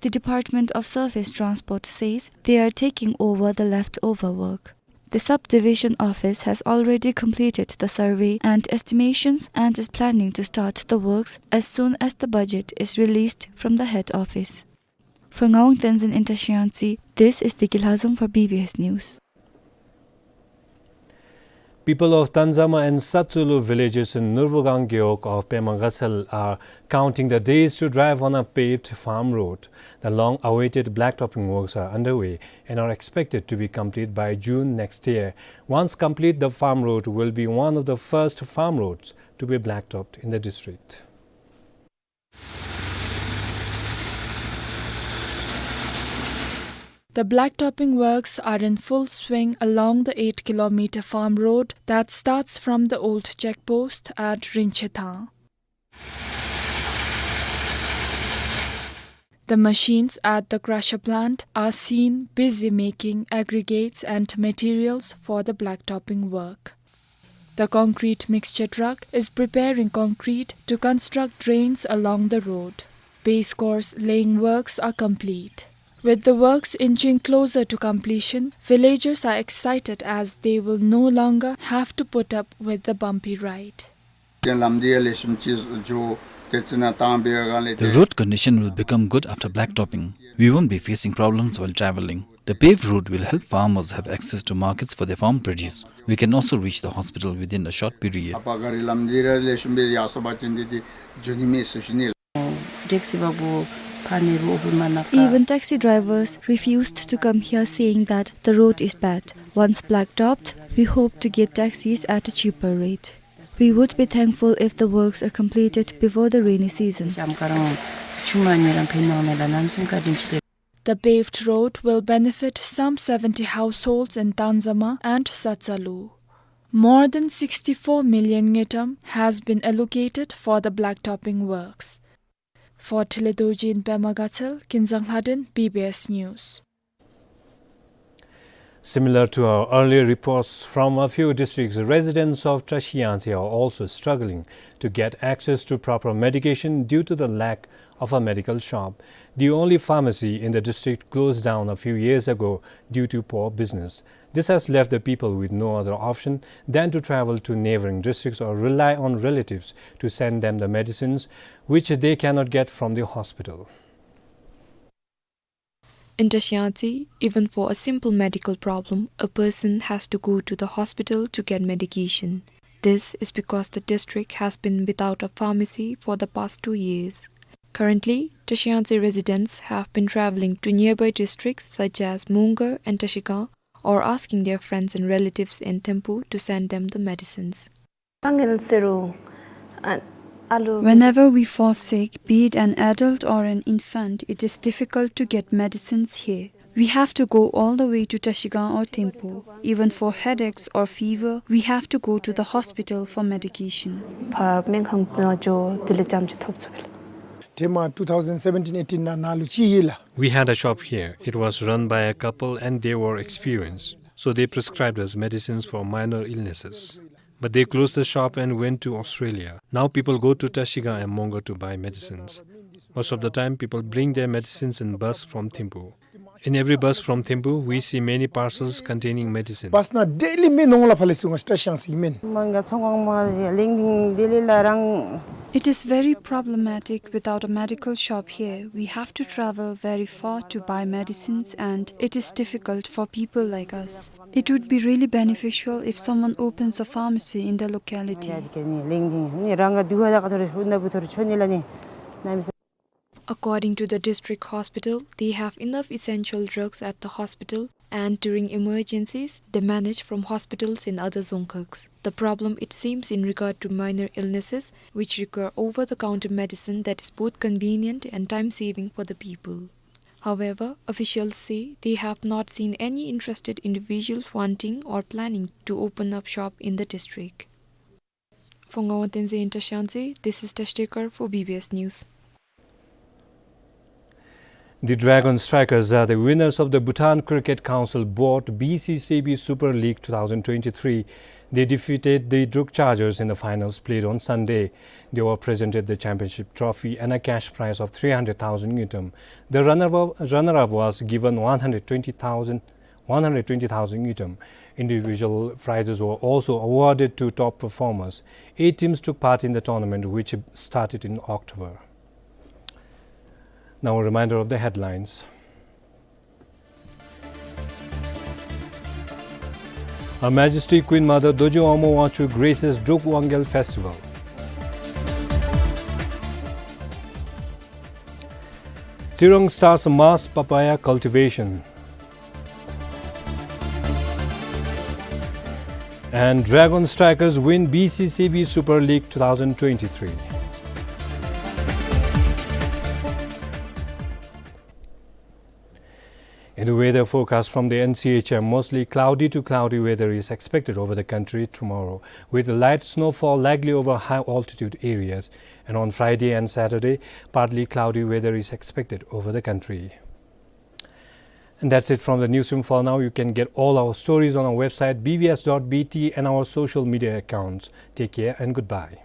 The Department of Surface Transport says they are taking over the leftover work. The subdivision office has already completed the survey and estimations and is planning to start the works as soon as the budget is released from the head office. For Ngawang Tenzin in Trashiyangtse, this is Deki Lhazom for B B S News. People of Tanzama and Satsulu villages in Nurbugang Gewog of Pema Gatshel are counting the days to drive on a paved farm road. The long-awaited blacktopping works are underway and are expected to be complete by June next year. Once complete, the farm road will be one of the first farm roads to be blacktopped in the district. The blacktopping works are in full swing along the eight kilometer farm road that starts from the old check post at Rinchethang. The machines at the crusher plant are seen busy making aggregates and materials for the blacktopping work. The concrete mixture truck is preparing concrete to construct drains along the road. Base course laying works are complete. With the works inching closer to completion, villagers are excited as they will no longer have to put up with the bumpy ride. The road condition will become good after blacktopping. We won't be facing problems while traveling. The paved road will help farmers have access to markets for their farm produce. We can also reach the hospital within a short period. Even taxi drivers refused to come here, saying that the road is bad. Once blacktopped, we hope to get taxis at a cheaper rate. We would be thankful if the works are completed before the rainy season. The paved road will benefit some seventy households in Tanzama and Satsalu. More than sixty-four million ngultrum has been allocated for the blacktopping works. For Thilidorji in Pema Gatshel, Kinzang Lhaden, B B S News. Similar to our earlier reports from a few districts, residents of Tashi Yangtse are also struggling to get access to proper medication due to the lack of a medical shop. The only pharmacy in the district closed down a few years ago due to poor business. This has left the people with no other option than to travel to neighboring districts or rely on relatives to send them the medicines which they cannot get from the hospital. In Tashi Yangtse, even for a simple medical problem, a person has to go to the hospital to get medication. This is because the district has been without a pharmacy for the past two years. Currently, Tashi Yangtse residents have been traveling to nearby districts such as Mongar and Tashigang, or asking their friends and relatives in Thimphu to send them the medicines. Angel seru, a-, alu. Whenever we fall sick, be it an adult or an infant, it is difficult to get medicines here. We have to go all the way to Tashigang or Thimphu. Even for headaches or fever, we have to go to the hospital for medication. Pha mengkhang na jo dile jam chi thop chubel. Tema two thousand seventeen eighteen na nalu chi yila. We had a shop here. It was run by a couple and they were experienced. So they prescribed us medicines for minor illnesses. But they closed the shop and went to Australia. Now people go to Tashigang and Mongar to buy medicines. Most of the time, people bring their medicines in bus from Thimphu. In every bus from Thimphu, we see many parcels containing medicine. Bus na daily me nongla phale sunga station si men. Manga chongwang ma lengding daily la rang. It is very problematic without a medical shop here. We have to travel very far to buy medicines, and it is difficult for people like us. It would be really beneficial if someone opens a pharmacy in the locality. According to the district hospital, they have enough essential drugs at the hospital, and during emergencies, they manage from hospitals in other dzongkhags. The problem, it seems, in regard to minor illnesses, which require over-the-counter medicine that is both convenient and time-saving for the people. However, officials say they have not seen any interested individuals wanting or planning to open up shop in the district. For Ngawang Tenzin in Tashi Yangtse, this is Tashi Tekar for B B S News. The Dragon Strikers are the winners of the Bhutan Cricket Council Board B C C B Super League two thousand twenty-three. They defeated the Druk Chargers in the finals played on Sunday. They were presented the championship trophy and a cash prize of three hundred thousand ngultrum. The runner-up, runner-up was given one hundred twenty thousand, one hundred twenty thousand ngultrum. Individual prizes were also awarded to top performers. Eight teams took part in the tournament, which started in October. Now a reminder of the headlines. Her Majesty Queen Mother Dorji Wangmo Wangchuck graces Druk Wangyal Festival. Tsirang starts mass papaya cultivation. And Dragon Strikers win B C C B Super League two thousand twenty-three. In the weather forecast from the N C H M, mostly cloudy to cloudy weather is expected over the country tomorrow, with light snowfall likely over high altitude areas. And on Friday and Saturday, partly cloudy weather is expected over the country. And that's it from the newsroom for now. You can get all our stories on our website, B B S dot B T, and our social media accounts. Take care and goodbye.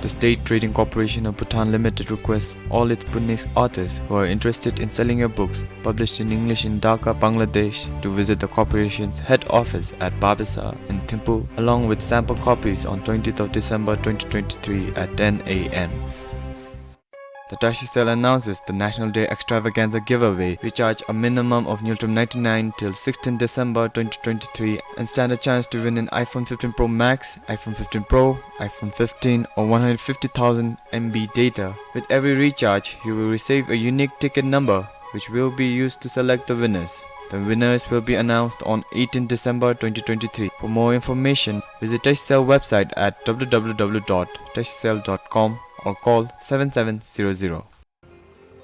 The State Trading Corporation of Bhutan Limited requests all its Bhutanese authors who are interested in selling your books published in English in Dhaka, Bangladesh, to visit the corporation's head office at Babesa in Thimphu, along with sample copies on twentieth of December twenty twenty-three at ten a m. The Tashi Cell announces the National Day Extravaganza Giveaway. Recharge a minimum of Ngultrum ninety-nine till sixteenth December twenty twenty-three and stand a chance to win an iPhone fifteen Pro Max, iPhone fifteen Pro, iPhone fifteen, or one hundred fifty thousand M B data. With every recharge, you will receive a unique ticket number, which will be used to select the winners. The winners will be announced on eighteenth December twenty twenty-three. For more information, visit Tashi Cell website at w w w dot tashi cell dot com or call seven seven zero zero.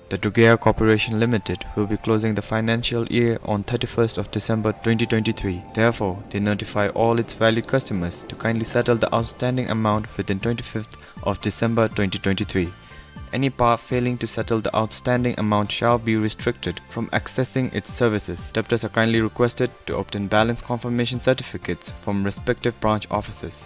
The Dugeia Corporation Limited will be closing the financial year on thirty-first of December twenty twenty-three. Therefore, they notify all its valued customers to kindly settle the outstanding amount within twenty-fifth of December twenty twenty-three. Any party failing to settle the outstanding amount shall be restricted from accessing its services. Debtors are kindly requested to obtain balance confirmation certificates from respective branch offices.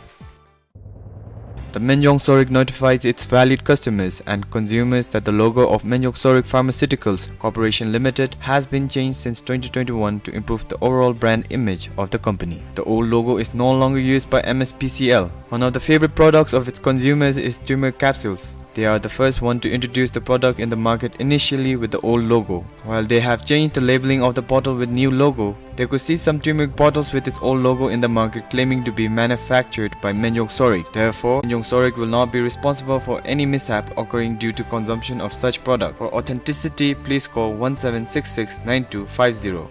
The Menjong Sorik notifies its valued customers and consumers that the logo of Menjong Sorik Pharmaceuticals Corporation Limited has been changed since twenty twenty-one to improve the overall brand image of the company. The old logo is no longer used by M S P C L. One of the favorite products of its consumers is turmeric capsules. They are the first one to introduce the product in the market, initially with the old logo. While they have changed the labeling of the bottle with new logo, they could see some turmeric bottles with its old logo in the market claiming to be manufactured by Menjong Sorik. Therefore, Menjong Sorik will not be responsible for any mishap occurring due to consumption of such product. For authenticity, please call one seven six six nine two five zero.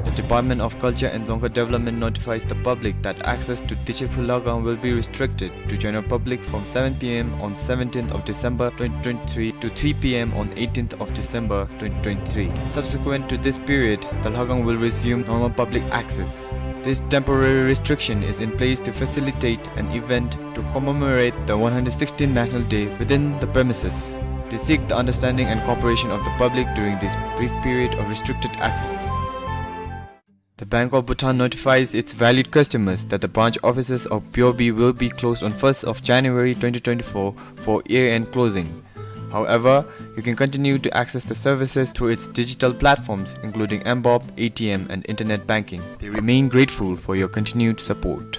The Department of Culture and Dzongkha Development notifies the public that access to Diche Phuhlagang will be restricted to general public from seven p m on seventeenth of December twenty twenty-three to three p m on eighteenth of December twenty twenty-three. Subsequent to this period, the Lhagang will resume normal public access. This temporary restriction is in place to facilitate an event to commemorate the one hundred sixteenth National Day within the premises. They seek the understanding and cooperation of the public during this brief period of restricted access. The Bank of Bhutan notifies its valued customers that the branch offices of B O B will be closed on first of January twenty twenty-four for year-end closing. However, you can continue to access the services through its digital platforms, including mBoB, A T M, and internet banking. They remain grateful for your continued support.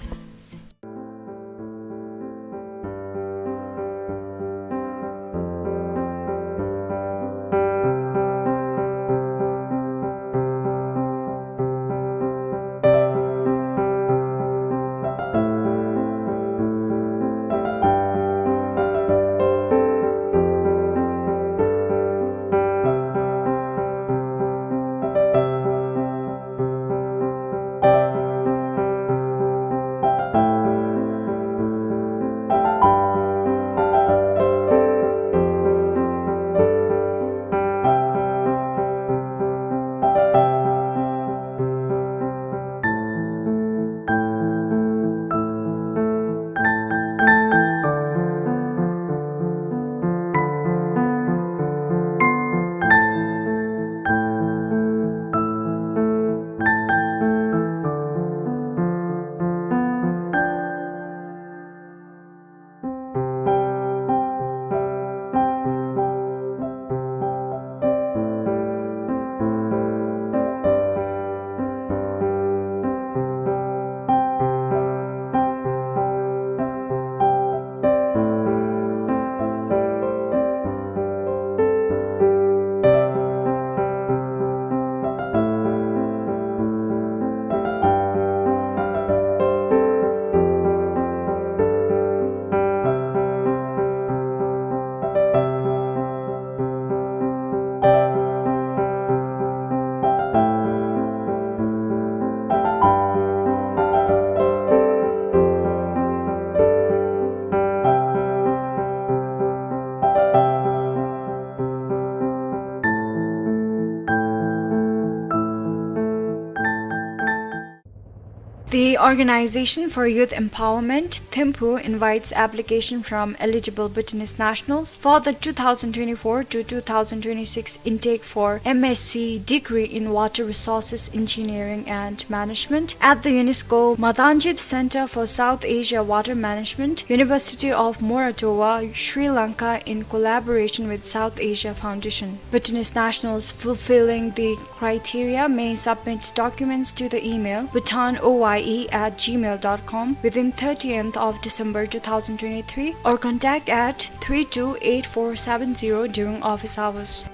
The Organization for Youth Empowerment, Thimphu, invites application from eligible Bhutanese nationals for the two thousand twenty-four to two thousand twenty-six intake for M S c degree in Water Resources Engineering and Management at the UNESCO Madanjit Center for South Asia Water Management, University of Moratuwa, Sri Lanka, in collaboration with South Asia Foundation. Bhutanese nationals fulfilling the criteria may submit documents to the email bhutanoye at gmail dot com within thirtieth of December two thousand twenty-three or contact at three two eight four seven zero during office hours.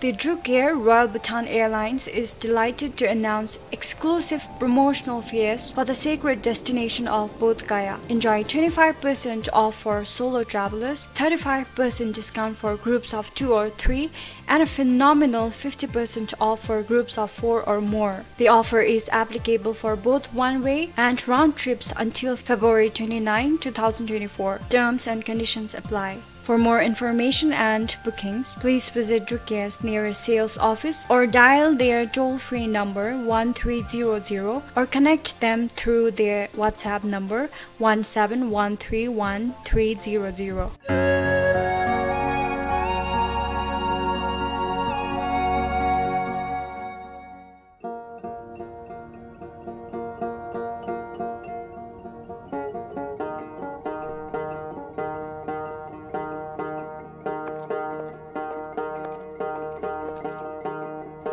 The Druk Air Royal Bhutan Airlines is delighted to announce exclusive promotional fares for the sacred destination of Bodh Gaya. Enjoy twenty-five percent off for solo travelers, thirty-five percent discount for groups of two or three, and a phenomenal fifty percent off for groups of four or more. The offer is applicable for both one-way and round trips until February twenty-ninth, two thousand twenty-four. Terms and conditions apply. For more information and bookings, please visit Druk Air's nearest sales office or dial their toll-free number one three zero zero or connect them through their WhatsApp number one seven one three one three zero zero.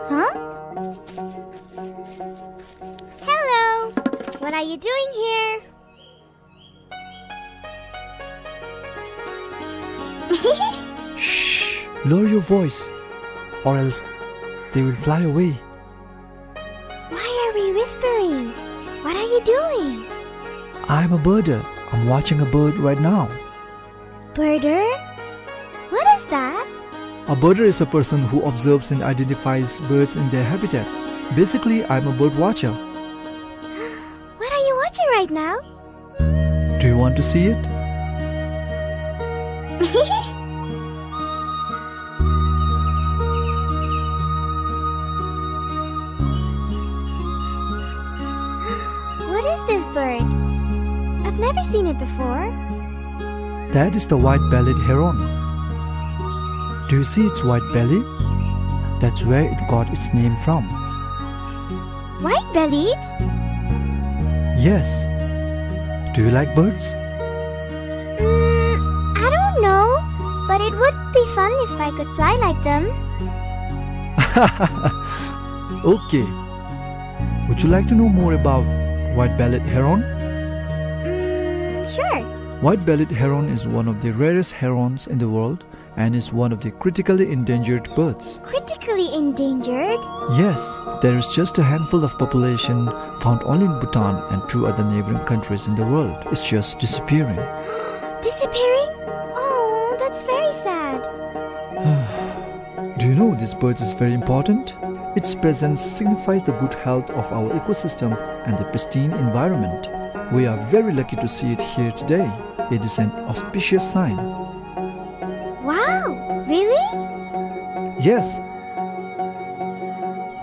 Huh? Hello! What are you doing here? Shh! Lower your voice, or else they will fly away. Why are we whispering? What are you doing? I'm a birder. I'm watching a bird right now. Birder? What is that? A birder is a person who observes and identifies birds in their habitat. Basically, I'm a bird watcher. What are you watching right now? Do you want to see it? What is this bird? I've never seen it before. That is the white-bellied heron. Do you see its white belly? That's where it got its name from. White-bellied? Yes. Do you like birds? Mm, I don't know, but it would be fun if I could fly like them. Okay. Would you like to know more about white-bellied heron? Mm, sure. White-bellied heron is one of the rarest herons in the world and is one of the critically endangered birds. Critically endangered? Yes, there is just a handful of population found only in Bhutan and two other neighboring countries in the world. It's just disappearing. Disappearing? Oh, that's very sad. Do you know this bird is very important? Its presence signifies the good health of our ecosystem and the pristine environment. We are very lucky to see it here today. It is an auspicious sign. Wow, really? Yes.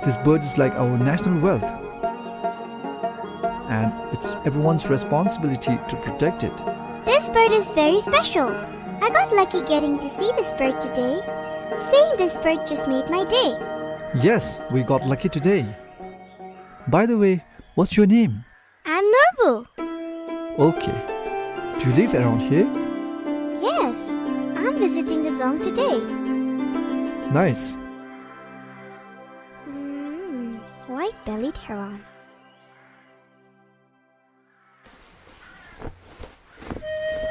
This bird is like our national wealth. And it's everyone's responsibility to protect it. This bird is very special. I got lucky getting to see this bird today. Seeing this bird just made my day. Yes, we got lucky today. By the way, what's your name? I'm Norbu. Okay. Do you live around here? Yes, I'm visiting the dzong today. Nice. Mm, white-bellied heron.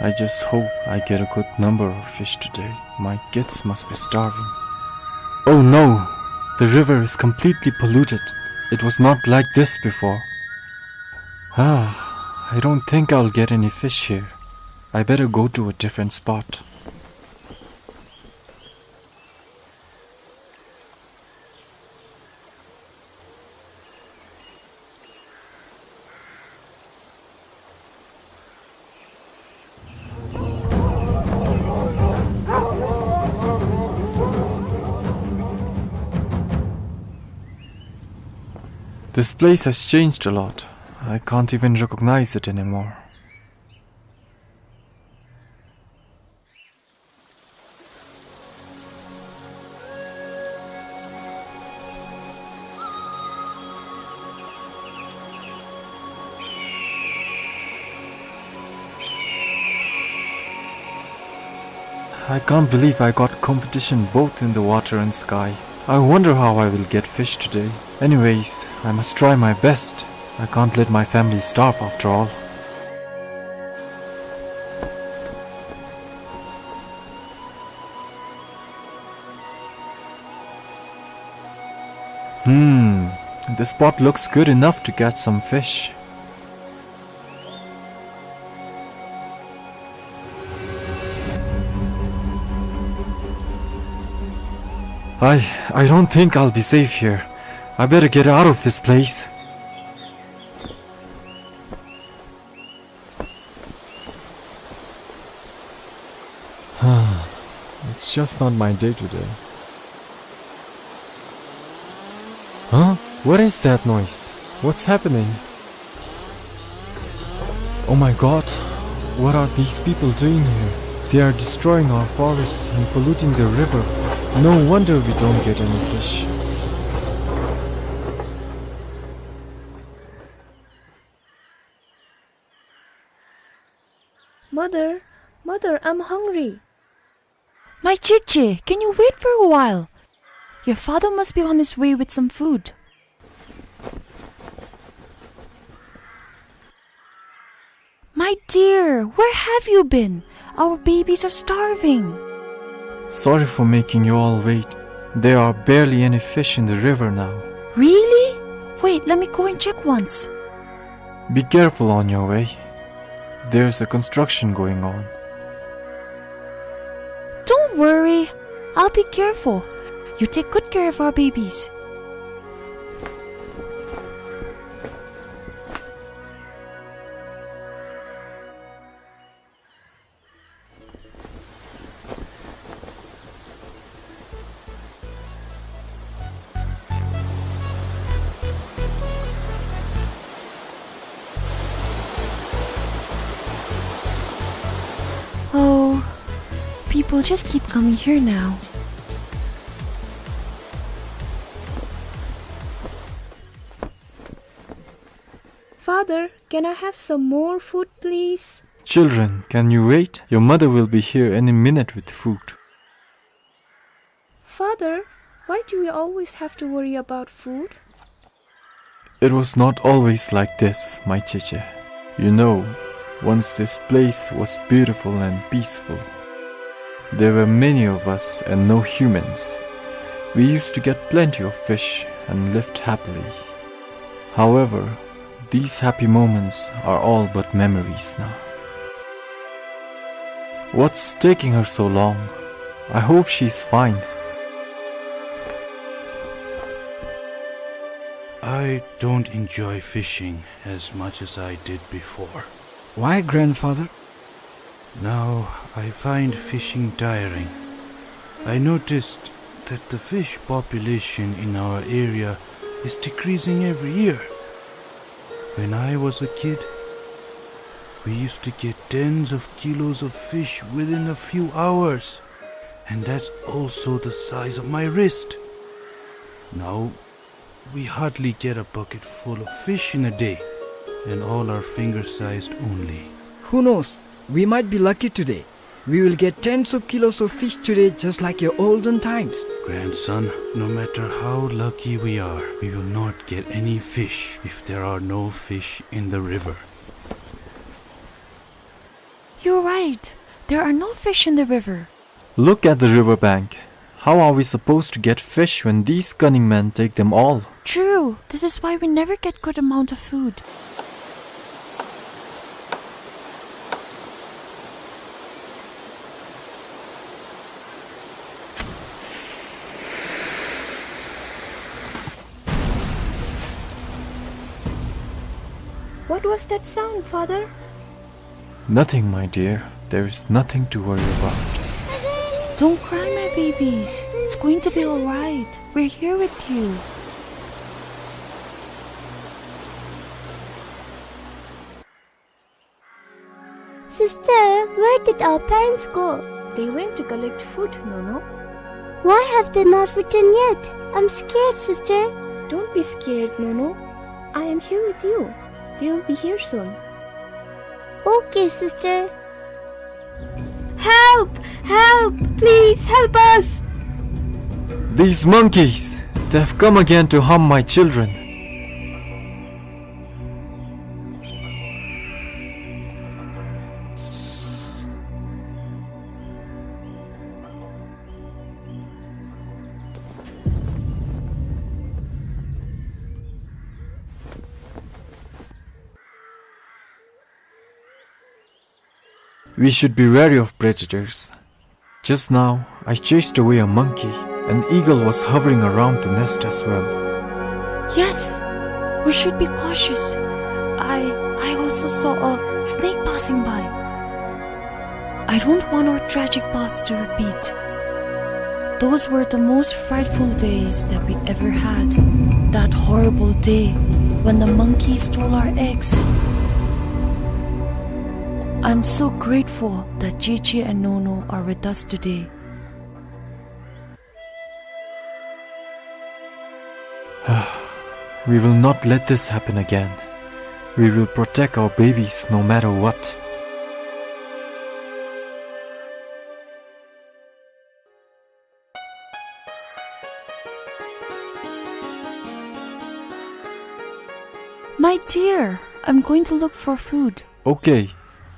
I just hope I get a good number of fish today. My kids must be starving. Oh no! The river is completely polluted. It was not like this before. Ah, I don't think I'll get any fish here. I better go to a different spot. This place has changed a lot. I can't even recognize it anymore. I can't believe I got competition both in the water and sky. I wonder how I will get fish today. Anyways, I must try my best. I can't let my family starve after all. Hmm, this spot looks good enough to catch some fish. I, I don't think I'll be safe here. I better get out of this place. It's just not my day today. Huh? What is that noise? What's happening? Oh my God, what are these people doing here? They are destroying our forests and polluting the river. No wonder we don't get any fish. Mother, mother, I'm hungry. My Cheche, can you wait for a while? Your father must be on his way with some food. My dear, where have you been? Our babies are starving. Sorry for making you all wait. There are barely any fish in the river now. Really? Wait, let me go and check once. Be careful on your way. There's a construction going on. Don't worry. I'll be careful. You take good care of our babies. Oh, people just keep coming here now. Father, can I have some more food, please? Children, can you wait? Your mother will be here any minute with food. Father, why do we always have to worry about food? It was not always like this, my Cheche. You know, once this place was beautiful and peaceful. There were many of us and no humans. We used to get plenty of fish and lived happily. However, these happy moments are all but memories now. What's taking her so long? I hope she's fine. I don't enjoy fishing as much as I did before. Why, grandfather? Now I find fishing tiring. I noticed that the fish population in our area is decreasing every year. When I was a kid, we used to get tens of kilos of fish within a few hours, and that's also the size of my wrist. Now, we hardly get a bucket full of fish in a day, and all are finger-sized only. Who knows? We might be lucky today. We will get tens of kilos of fish today, just like your olden times. Grandson, no matter how lucky we are, we will not get any fish if there are no fish in the river. You're right. There are no fish in the river. Look at the river bank. How are we supposed to get fish when these cunning men take them all? True. This is why we never get good amount of food. What was that sound, Father? Nothing, my dear. There is nothing to worry about. Don't cry, my babies. It's going to be all right. We're here with you. Sister, where did our parents go? They went to collect food, Nono. Why have they not returned yet? I'm scared, sister. Don't be scared, Nono. I am here with you. They will be here soon. Okay, sister. Help! Help! Please help us! These monkeys, they have come again to harm my children. We should be wary of predators. Just now, I chased away a monkey. An eagle was hovering around the nest as well. Yes, we should be cautious. I, I also saw a snake passing by. I don't want our tragic past to repeat. Those were the most frightful days that we ever had. That horrible day when the monkey stole our eggs. I'm so grateful that Cheche and Nono are with us today. We will not let this happen again. We will protect our babies no matter what. My dear, I'm going to look for food. Okay,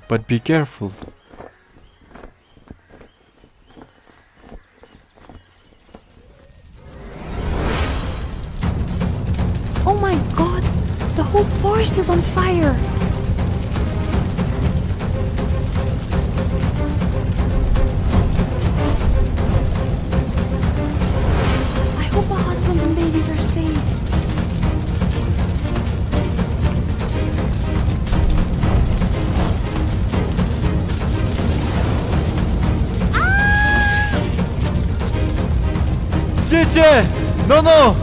but be careful. Oh my God! The whole forest is on fire! I hope my husband and babies are safe. Cheche! Nono!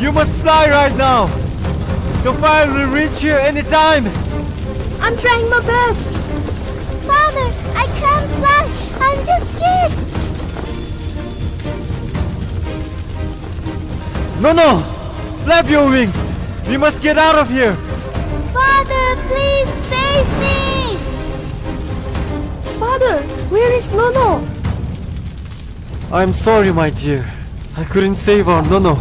You must fly right now! The fire will reach here anytime! I'm trying my best! Father, I can't fly! I'm just scared! Nono! Flap your wings! We must get out of here! Father, please save me! Father, where is Nono? I'm sorry, my dear. I couldn't save our Nono.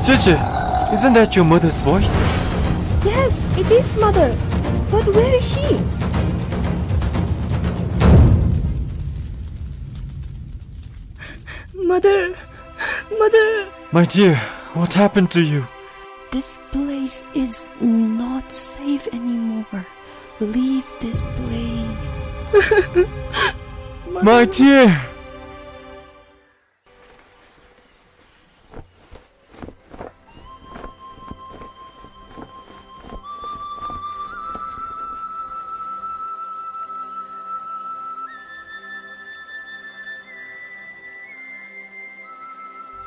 Cheche, isn't that your mother's voice? Yes, it is, Mother. But where is she? Mother, Mother. My dear, what happened to you? This place is not safe anymore. Leave this place. My dear!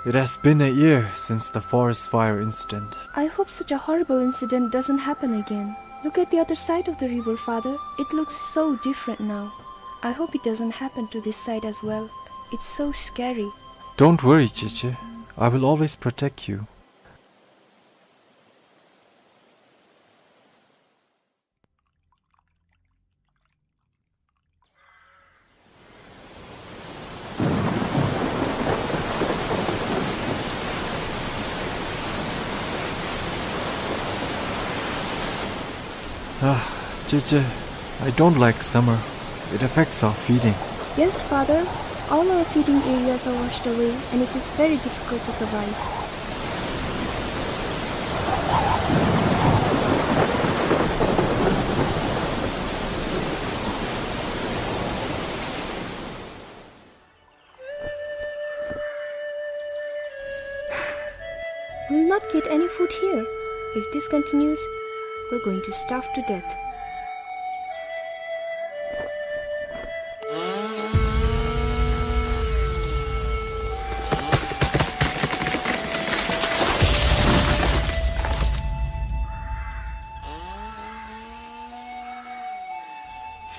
It has been a year since the forest fire incident. I hope such a horrible incident doesn't happen again. Look at the other side of the river, Father. It looks so different now. I hope it doesn't happen to this side as well. It's so scary. Don't worry, Cheche. I will always protect you. Ah, Cheche, I don't like summer. It affects our feeding. Yes, Father. All our feeding areas are washed away, and it is very difficult to survive. We'll not get any food here. If this continues, we're going to starve to death.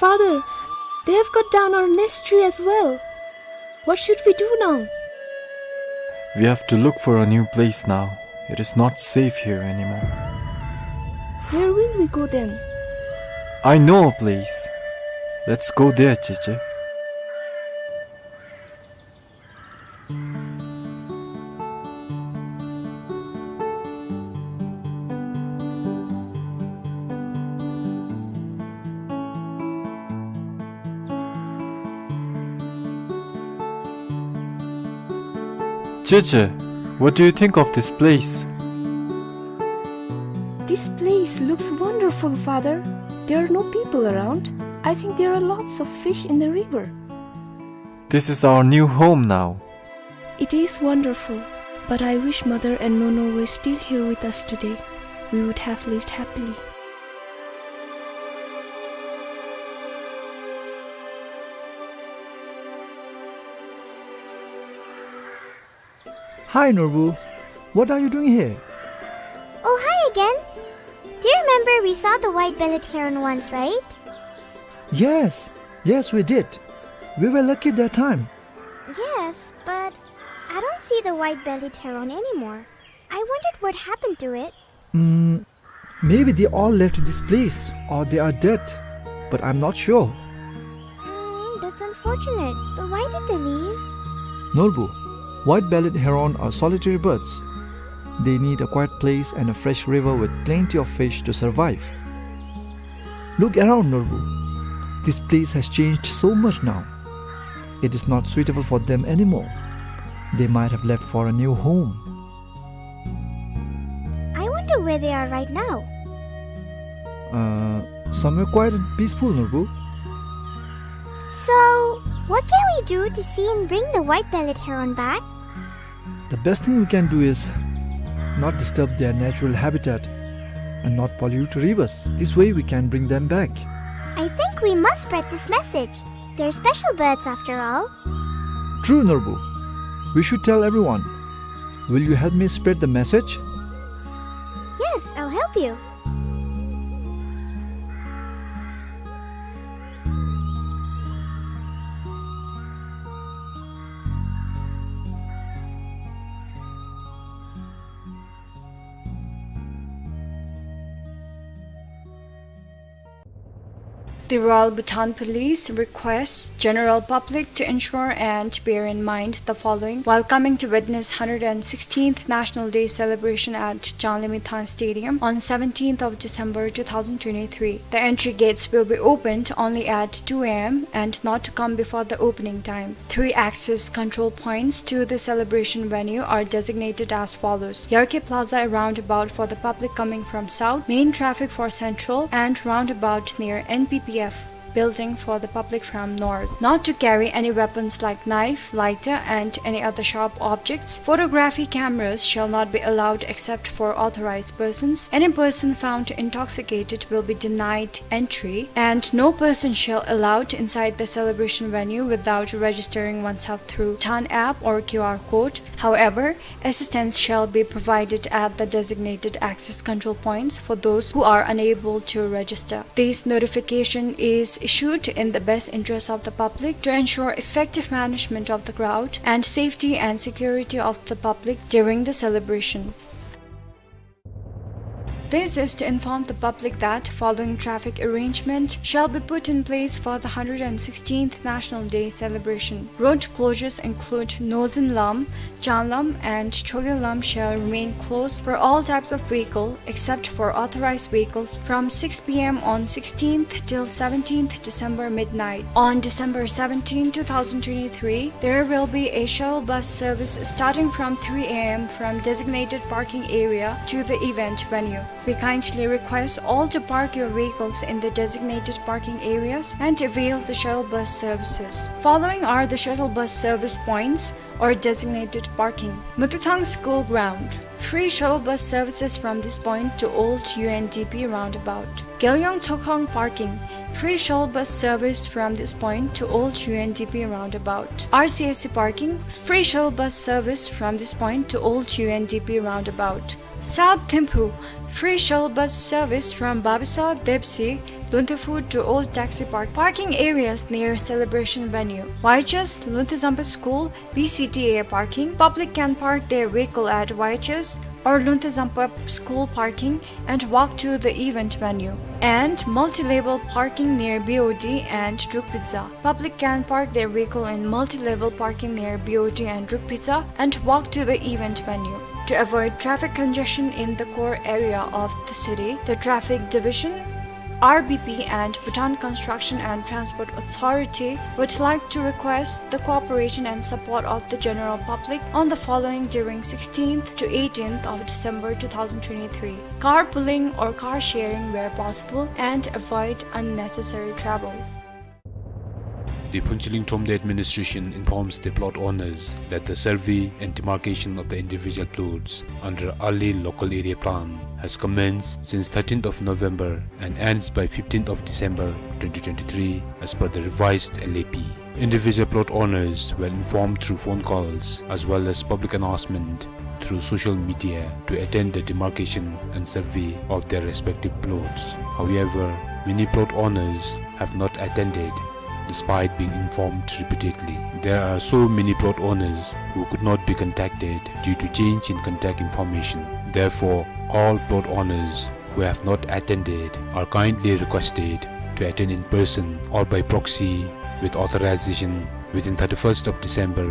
Father, they have cut down our nest tree as well. What should we do now? We have to look for a new place now. It is not safe here anymore. Where will we go then? I know a place. Let's go there, ཅེ་ཅེ། ཅེ་ཅེ། What do you think of this place? This place looks wonderful, Father. There are no people around. I think there are lots of fish in the river. This is our new home now. It is wonderful, but I wish Mother and Nono were still here with us today. We would have lived happily. Hi, Norbu. What are you doing here? Oh, hi again. Do you remember we saw the white-bellied heron once, right? Yes, yes, we did. We were lucky that time. Yes, but I don't see the white-bellied heron anymore. I wondered what happened to it. Mm, maybe they all left this place or they are dead, but I'm not sure. Mm, that's unfortunate. But why did they leave? Norbu, white-bellied heron are solitary birds. They need a quiet place and a fresh river with plenty of fish to survive. Look around, Norbu. This place has changed so much now. It is not suitable for them anymore. They might have left for a new home. I wonder where they are right now. Uh, somewhere quiet and peaceful, Norbu. So, what can we do to see and bring the white-bellied heron back? The best thing we can do is not disturb their natural habitat and not pollute rivers. This way we can bring them back. I think we must spread this message. They're special birds after all. True, Norbu. We should tell everyone. Will you help me spread the message? Yes, I'll help you. The Royal Bhutan Police requests general public to ensure and bear in mind the following while coming to witness hundred and sixteenth National Day celebration at Changlimithang Stadium on seventeenth of December two thousand twenty-three. The entry gates will be opened only at two A M and not to come before the opening time. Three access control points to the celebration venue are designated as follows: Yarkhe Plaza roundabout for the public coming from south, main traffic for central, and roundabout near N P P F building for the public from north. Not to carry any weapons like knife, lighter, and any other sharp objects. Photography cameras shall not be allowed except for authorized persons. Any person found intoxicated will be denied entry, and no person shall allowed inside the celebration venue without registering oneself through Bhutan app or Q R code. However, assistance shall be provided at the designated access control points for those who are unable to register. This notification is issued in the best interest of the public to ensure effective management of the crowd and safety and security of the public during the celebration. This is to inform the public that following traffic arrangement shall be put in place for the hundred and sixteenth National Day celebration. Road closures include Nozin Lam, Chan Lam and Chogel Lam shall remain closed for all types of vehicle except for authorized vehicles from six P M on sixteenth till seventeenth December midnight. On December seventeenth, two thousand twenty-three, there will be a shuttle bus service starting from three A M from designated parking area to the event venue. We kindly request all to park your vehicles in the designated parking areas and avail the shuttle bus services. Following are the shuttle bus service points or designated parking. Mututhang School Ground. Free shuttle bus services from this point to old U N D P roundabout. Gelyong Tsokhang Parking. Free shuttle bus service from this point to old U N D P roundabout. R C S C Parking. Free shuttle bus service from this point to old U N D P roundabout. South Thimphu. Free shuttle bus service from Babasa, Depsi, Lungte Food to Old Taxi Park. Parking areas near celebration venue. Y H S, Lungte Zampa School, P C T A parking. Public can park their vehicle at Y H S or Lungte Zampa School parking and walk to the event venue. And multi-level parking near B O D and Druk Pizza. Public can park their vehicle in multi-level parking near B O D and Druk Pizza and walk to the event venue. To avoid traffic congestion in the core area of the city, the Traffic Division, R B P, and Bhutan Construction and Transport Authority would like to request the cooperation and support of the general public on the following during sixteenth to eighteenth of December two thousand twenty-three. Carpooling or car sharing where possible and avoid unnecessary travel. The Phuentsholing Thromde administration informs the plot owners that the survey and demarcation of the individual plots under early local area plan has commenced since thirteenth of November and ends by fifteenth of December twenty twenty-three, as per the revised L A P. Individual plot owners were informed through phone calls as well as public announcement through social media to attend the demarcation and survey of their respective plots. However, many plot owners have not attended despite being informed repeatedly. There are so many plot owners who could not be contacted due to change in contact information. Therefore, all plot owners who have not attended are kindly requested to attend in person or by proxy with authorization within thirty-first of December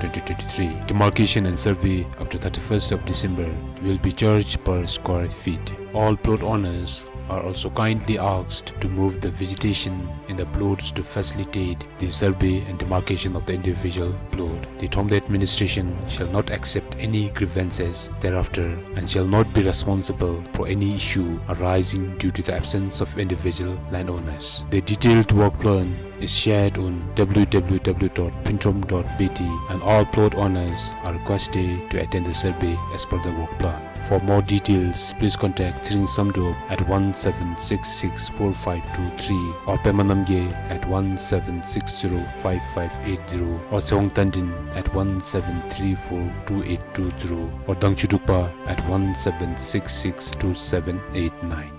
twenty twenty-three. Demarcation and survey up to thirty-first of December will be charged per square feet. All plot owners are also kindly asked to move the vegetation in the plots to facilitate the survey and demarcation of the individual plot. The Thromde administration shall not accept any grievances thereafter and shall not be responsible for any issue arising due to the absence of individual landowners. The detailed work plan is shared on W W W dot phuentrom dot B T, and all plot owners are requested to attend the survey as per the work plan. For more details, please contact Tshering Samdrup at one seven six six four five two three or Pema Namgay at one seven six zero five five eight zero or Tshewang Tandin at one seven three four two eight two zero or Dangchu Drukpa at one seven six six two seven eight nine.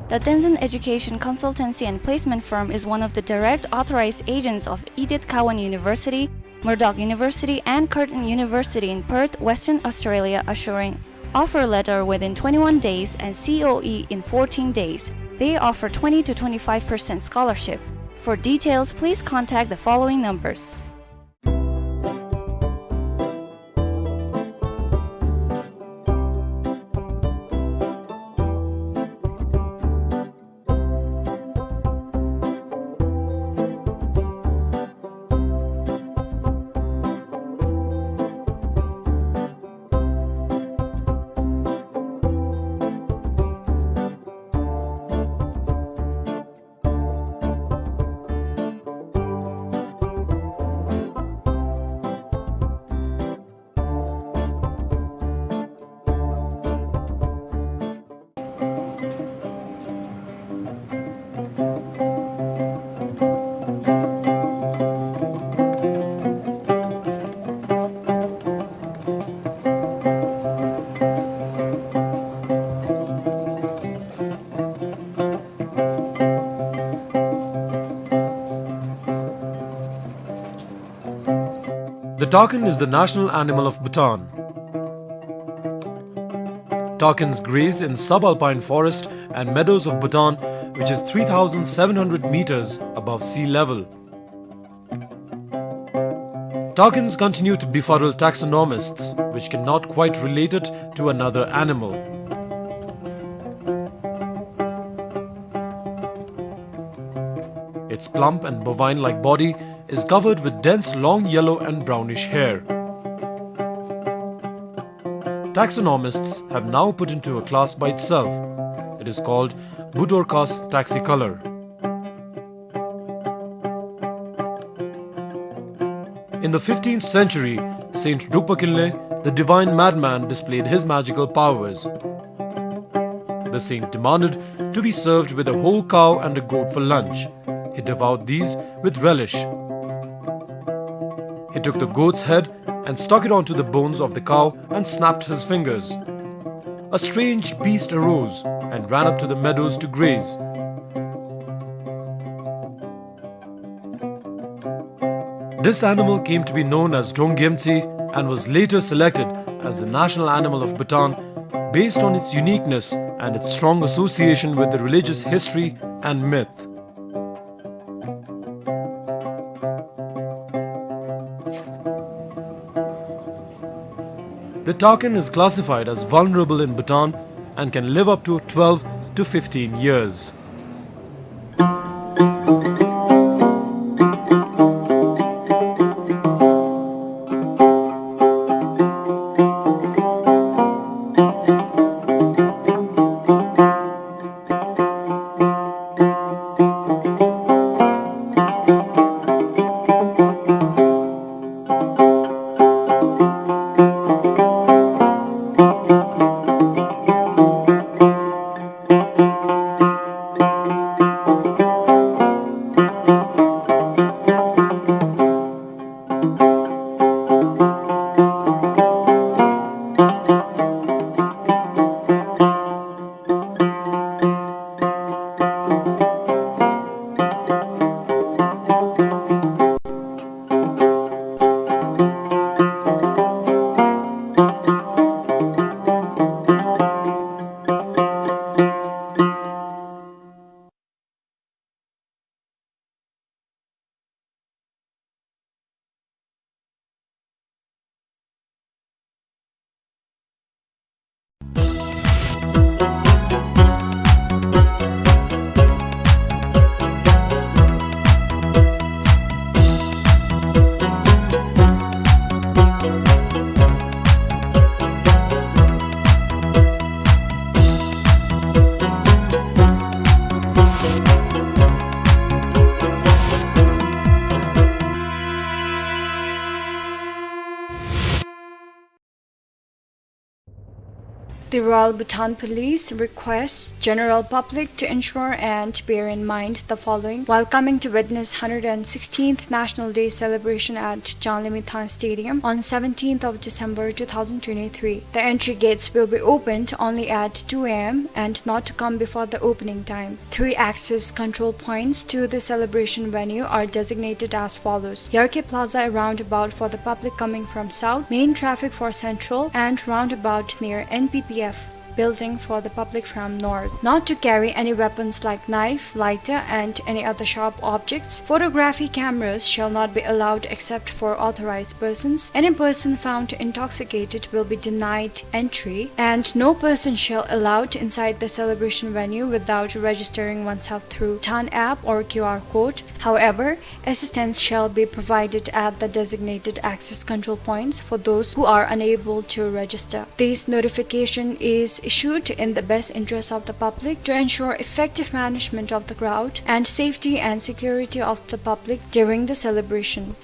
The Tenzin Education Consultancy and Placement Firm is one of the direct authorized agents of Edith Cowan University, Murdoch University, and Curtin University in Perth, Western Australia, assuring offer letter within twenty-one days and C O E in fourteen days. They offer twenty to twenty-five percent scholarship. For details, please contact the following numbers. The takin is the national animal of Bhutan. Takins graze in subalpine forest and meadows of Bhutan, which is three thousand seven hundred meters above sea level. Takins continue to befuddle taxonomists, which cannot quite relate it to another animal. Its plump and bovine-like body is covered with dense long yellow and brownish hair. Taxonomists have now put into a class by itself. It is called Budorcas taxicolor. In the fifteenth century, Saint Drukpa Kinley, the divine madman, displayed his magical powers. The saint demanded to be served with a whole cow and a goat for lunch. He devoured these with relish. He took the goat's head and stuck it onto the bones of the cow and snapped his fingers. A strange beast arose and ran up to the meadows to graze. This animal came to be known as Drong Gyemtse and was later selected as the national animal of Bhutan based on its uniqueness and its strong association with the religious history and myth. The takin is classified as vulnerable in Bhutan and can live up to twelve to fifteen years. The Royal Bhutan Police requests general public to ensure and bear in mind the following while coming to witness hundred sixteenth National Day celebration at Janglamithang Stadium on seventeenth of December two thousand twenty-three. The entry gates will be opened only at two A M and not to come before the opening time. Three access control points to the celebration venue are designated as follows: Yarkhe Plaza roundabout for the public coming from south, main traffic for central, and roundabout near N P P F building for the public from north. Not to carry any weapons like knife, lighter, and any other sharp objects. Photography cameras shall not be allowed except for authorized persons. Any person found intoxicated will be denied entry, and no person shall allowed inside the celebration venue without registering oneself through Bhutan app or Q R code. However, assistance shall be provided at the designated access control points for those who are unable to register. This notification is issued in the best interest of the public to ensure effective management of the crowd and safety and security of the public during the celebration.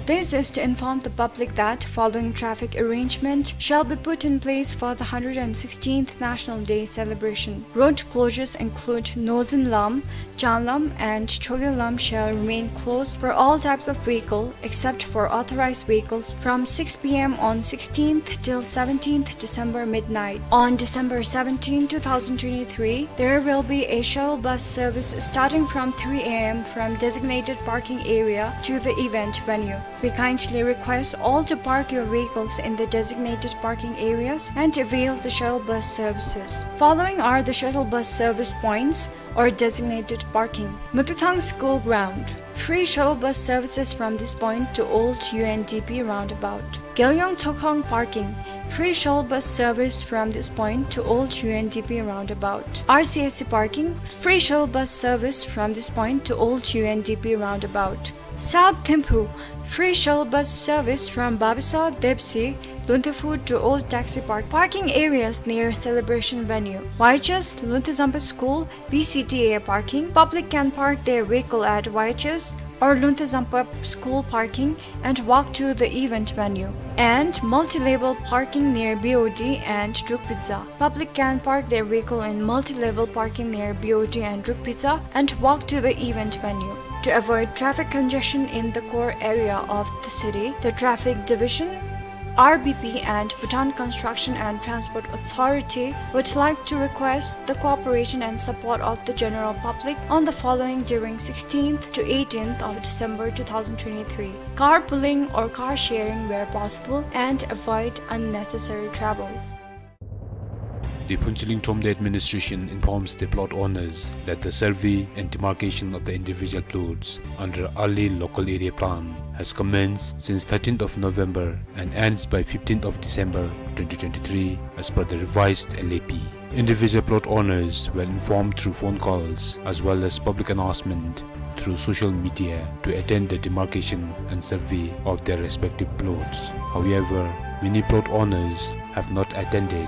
This is to inform the public that following traffic arrangement shall be put in place for the hundred sixteenth National Day celebration. Road closures include Nozin Lam, Changlam and Chogil Lam shall remain closed for all types of vehicle except for authorized vehicles from six P M on sixteenth till seventeenth December midnight. On December seventeenth, two thousand twenty-three, there will be a shuttle bus service starting from three A M from designated parking area to the event venue. We kindly request all to park your vehicles in the designated parking areas and avail the shuttle bus services. Following are the shuttle bus service points or designated parking. Mutithang School Ground. Free shuttle bus services from this point to Old U N D P roundabout. Gelyong Tsokhong Parking. Free shuttle bus service from this point to Old U N D P roundabout. R C S C Parking. Free shuttle bus service from this point to Old U N D P roundabout. South Thimphu, free shuttle bus service from Babisa, Depsi, Lunthe Phu to Old Taxi Park. Parking areas near celebration venue. Y H S, Lunthe Zampa School, B C D A parking. Public can park their vehicle at Y H S or Lunthe Zampa School parking and walk to the event venue. And multi-level parking near B O D and Druk Pizza. Public can park their vehicle in multi-level parking near B O D and Druk Pizza and walk to the event venue. To avoid traffic congestion in the core area of the city, the traffic division R B P and Bhutan Construction and Transport Authority would like to request the cooperation and support of the general public on the following during sixteenth to eighteenth of December two thousand twenty-three. Carpooling or car sharing where possible and avoid unnecessary travel. The Phuentsholing Thromde administration informs the plot owners that the survey and demarcation of the individual plots under early local area plan has commenced since thirteenth of November and ends by fifteenth of December twenty twenty-three, as per the revised L A P. Individual plot owners were informed through phone calls as well as public announcement through social media to attend the demarcation and survey of their respective plots. However, many plot owners have not attended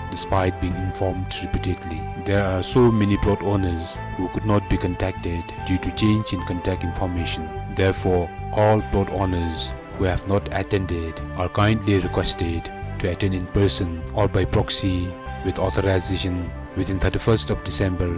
despite being informed repeatedly. There are so many plot owners who could not be contacted due to change in contact information. Therefore, all plot owners who have not attended are kindly requested to attend in person or by proxy with authorization within thirty-first of December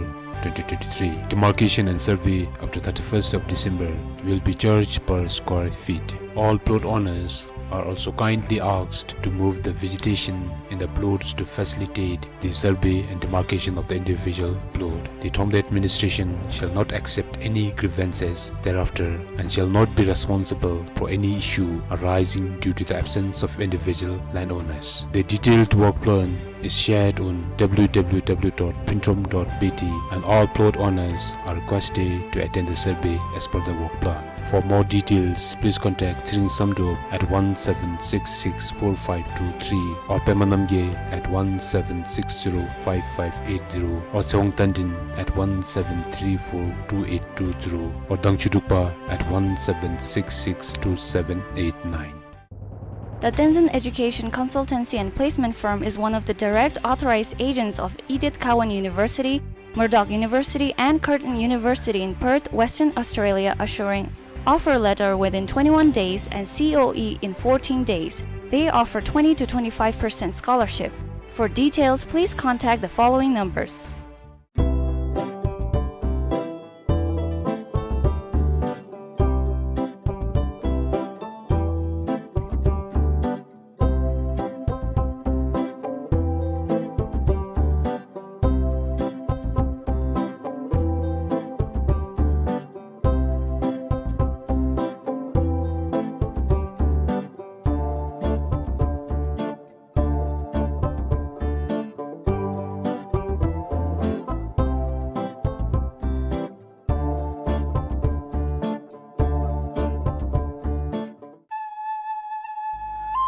twenty twenty-three. Demarcation and survey up to thirty-first of December will be charged per square feet. All plot owners are also kindly asked to move the vegetation in the plots to facilitate the survey and demarcation of the individual plot. The Thromde administration shall not accept any grievances thereafter and shall not be responsible for any issue arising due to the absence of individual landowners. The detailed work plan is shared on W W W dot phuenthromb dot B T, and all plot owners are requested to attend the survey as per the work plan. For more details, please contact Tshering Samdrup at one seven six six four five two three or Pema Namgay at one seven six zero five five eight zero or Tshewang Tandin at one seven three four two eight two zero or Dangchu Drukpa at one seven six six two seven eight nine. The Tenzin Education Consultancy and Placement Firm is one of the direct authorized agents of Edith Cowan University, Murdoch University, and Curtin University in Perth, Western Australia, assuring offer letter within twenty-one days and C O E in fourteen days. They offer twenty to twenty-five percent scholarship. For details, please contact the following numbers.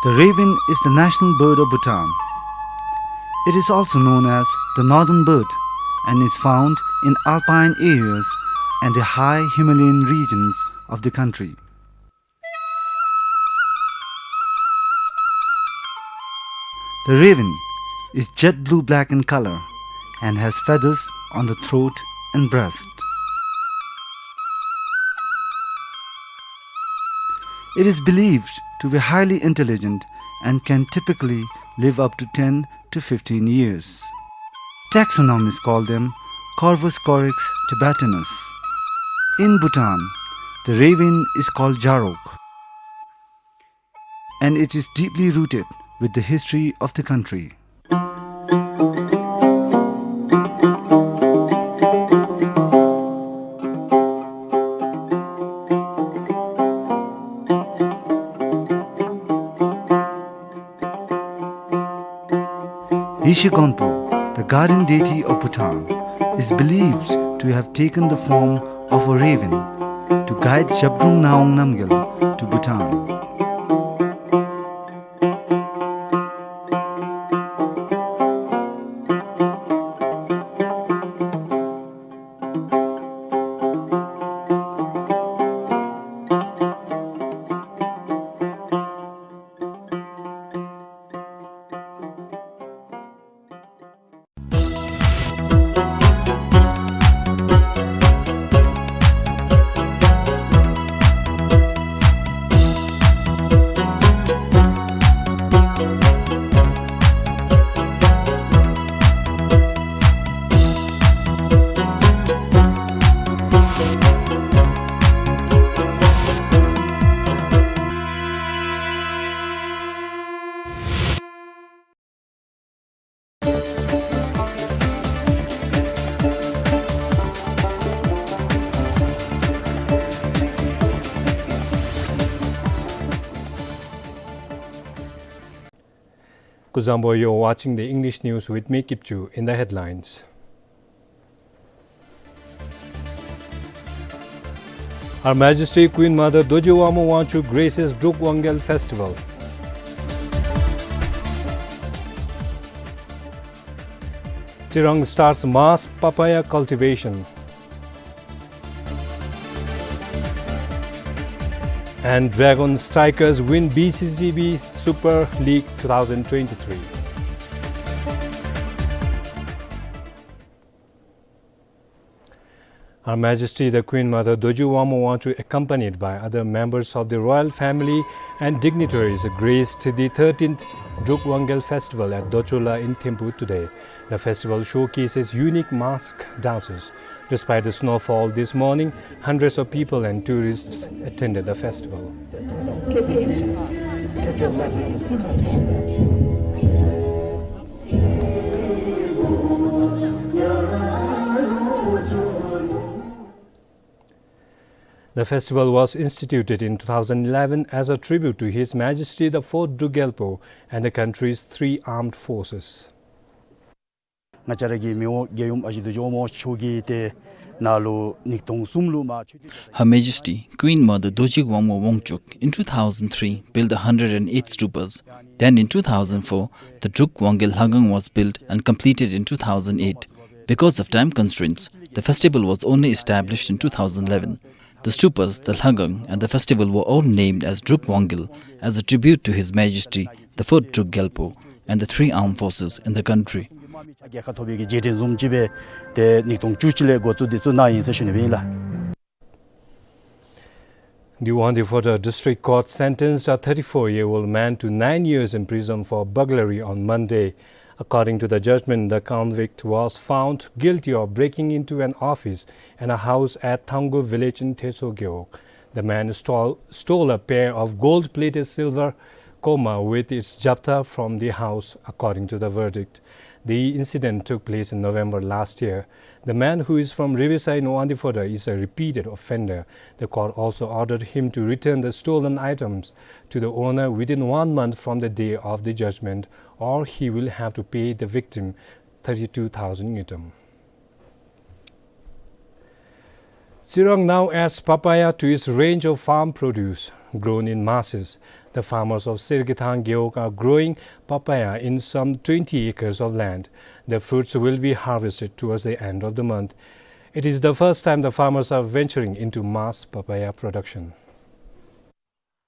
The raven is the national bird of Bhutan. It is also known as the northern bird and is found in alpine areas and the high Himalayan regions of the country. The raven is jet blue-black in color and has feathers on the throat and breast. It is believed to be highly intelligent and can typically live up to ten to fifteen years. Taxonomists call them Corvus corax tibetanus. In Bhutan, the raven is called Jarok, and it is deeply rooted with the history of the country. Yeshe Gonpo, the guardian deity of Bhutan, is believed to have taken the form of a raven to guide Zhabdrung Ngawang Namgyal to Bhutan. Kuzuzangpo, you're watching the English news with me, Kipchu. In the headlines, Her Majesty Queen Mother Dorji Wangmo Wangchuck graces Druk Wangel Festival. Chirang starts mass papaya cultivation. And Dragon Strikers win B C C B Super League two thousand twenty-three. Her Majesty the Queen Mother Dorji Wangmo Wangchuck, accompanied by other members of the royal family and dignitaries, graced the thirteenth Druk Wangel Festival at Dochola in Thimphu today. The festival showcases unique mask dances. Despite the snowfall this morning, hundreds of people and tourists attended the festival. The festival was instituted in two thousand eleven as a tribute to His Majesty the Fourth Druk Gyalpo and the country's three armed forces. ང་བཅས་ར་གི་མི་དབང་རྒྱལ་ཡུམ་ཨ་ཞེ་རྡོ་རྗེ་དབང་མོ་མཆོག་གིས་ཏེ་ནཱ་ལུ་ཉིས་སྟོང་གསུམ་ལུ་མ་ཆོས་རྒྱལ། Her Majesty Queen Mother Dorji Wangmo Wangchuck in two thousand three built the hundred and eighth stupas. Then in two thousand four, the Druk Wangel Lhangang was built and completed in two thousand eight. Because of time constraints, the festival was only established in two thousand eleven. The stupas, the lhangang, and the festival were all named as Druk Wangel as a tribute to His Majesty the Fourth Druk Gyalpo and the three armed forces in the country. རྒྱལ་ཁ་ཐོབ་པའི་གི་རྗེས་དྲན་བཟུམ་ཅིག་སྦེ་ཏེ་ཉིས་སྟོང་བཅུ་གཅིག་ལས་འགོ་བཙུགས་ཏེ་བཙུགས་གནང་ཡི་ཟེར་ཞུ་ནི་སྦེ་ཨིན་ལགས། The Wangdue Phodrang District Court sentenced a thirty-four-year-old man to nine years in prison for burglary on Monday. According to the judgment, the convict was found guilty of breaking into an office and a house at Thanggu village in Teso Gewog. The man stole, stole a pair of gold-plated silver komma with its japtha from the house, according to the verdict. The incident took place in November last year. The man, who is from Ribesai in Wangdue Phodrang, is a repeated offender. The court also ordered him to return the stolen items to the owner within one month from the day of the judgment, or he will have to pay the victim thirty-two thousand ngultrum. Chirang now adds papaya to its range of farm produce grown in masses. The farmers of Sergithang Gewog are growing papaya in some twenty acres of land. The fruits will be harvested towards the end of the month. It is the first time the farmers are venturing into mass papaya production.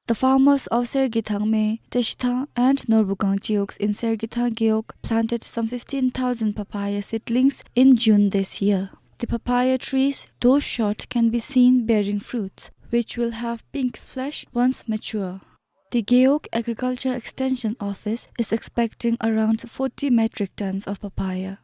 The farmers of Sergithang Mae, Teshithang and Norbugang Geogs in Sergithang Gewog planted some fifteen thousand papaya seedlings in June this year. The papaya trees, though short, can be seen bearing fruits, which will have pink flesh once mature. The Gewog Agriculture Extension Office is expecting around forty metric tons of papaya.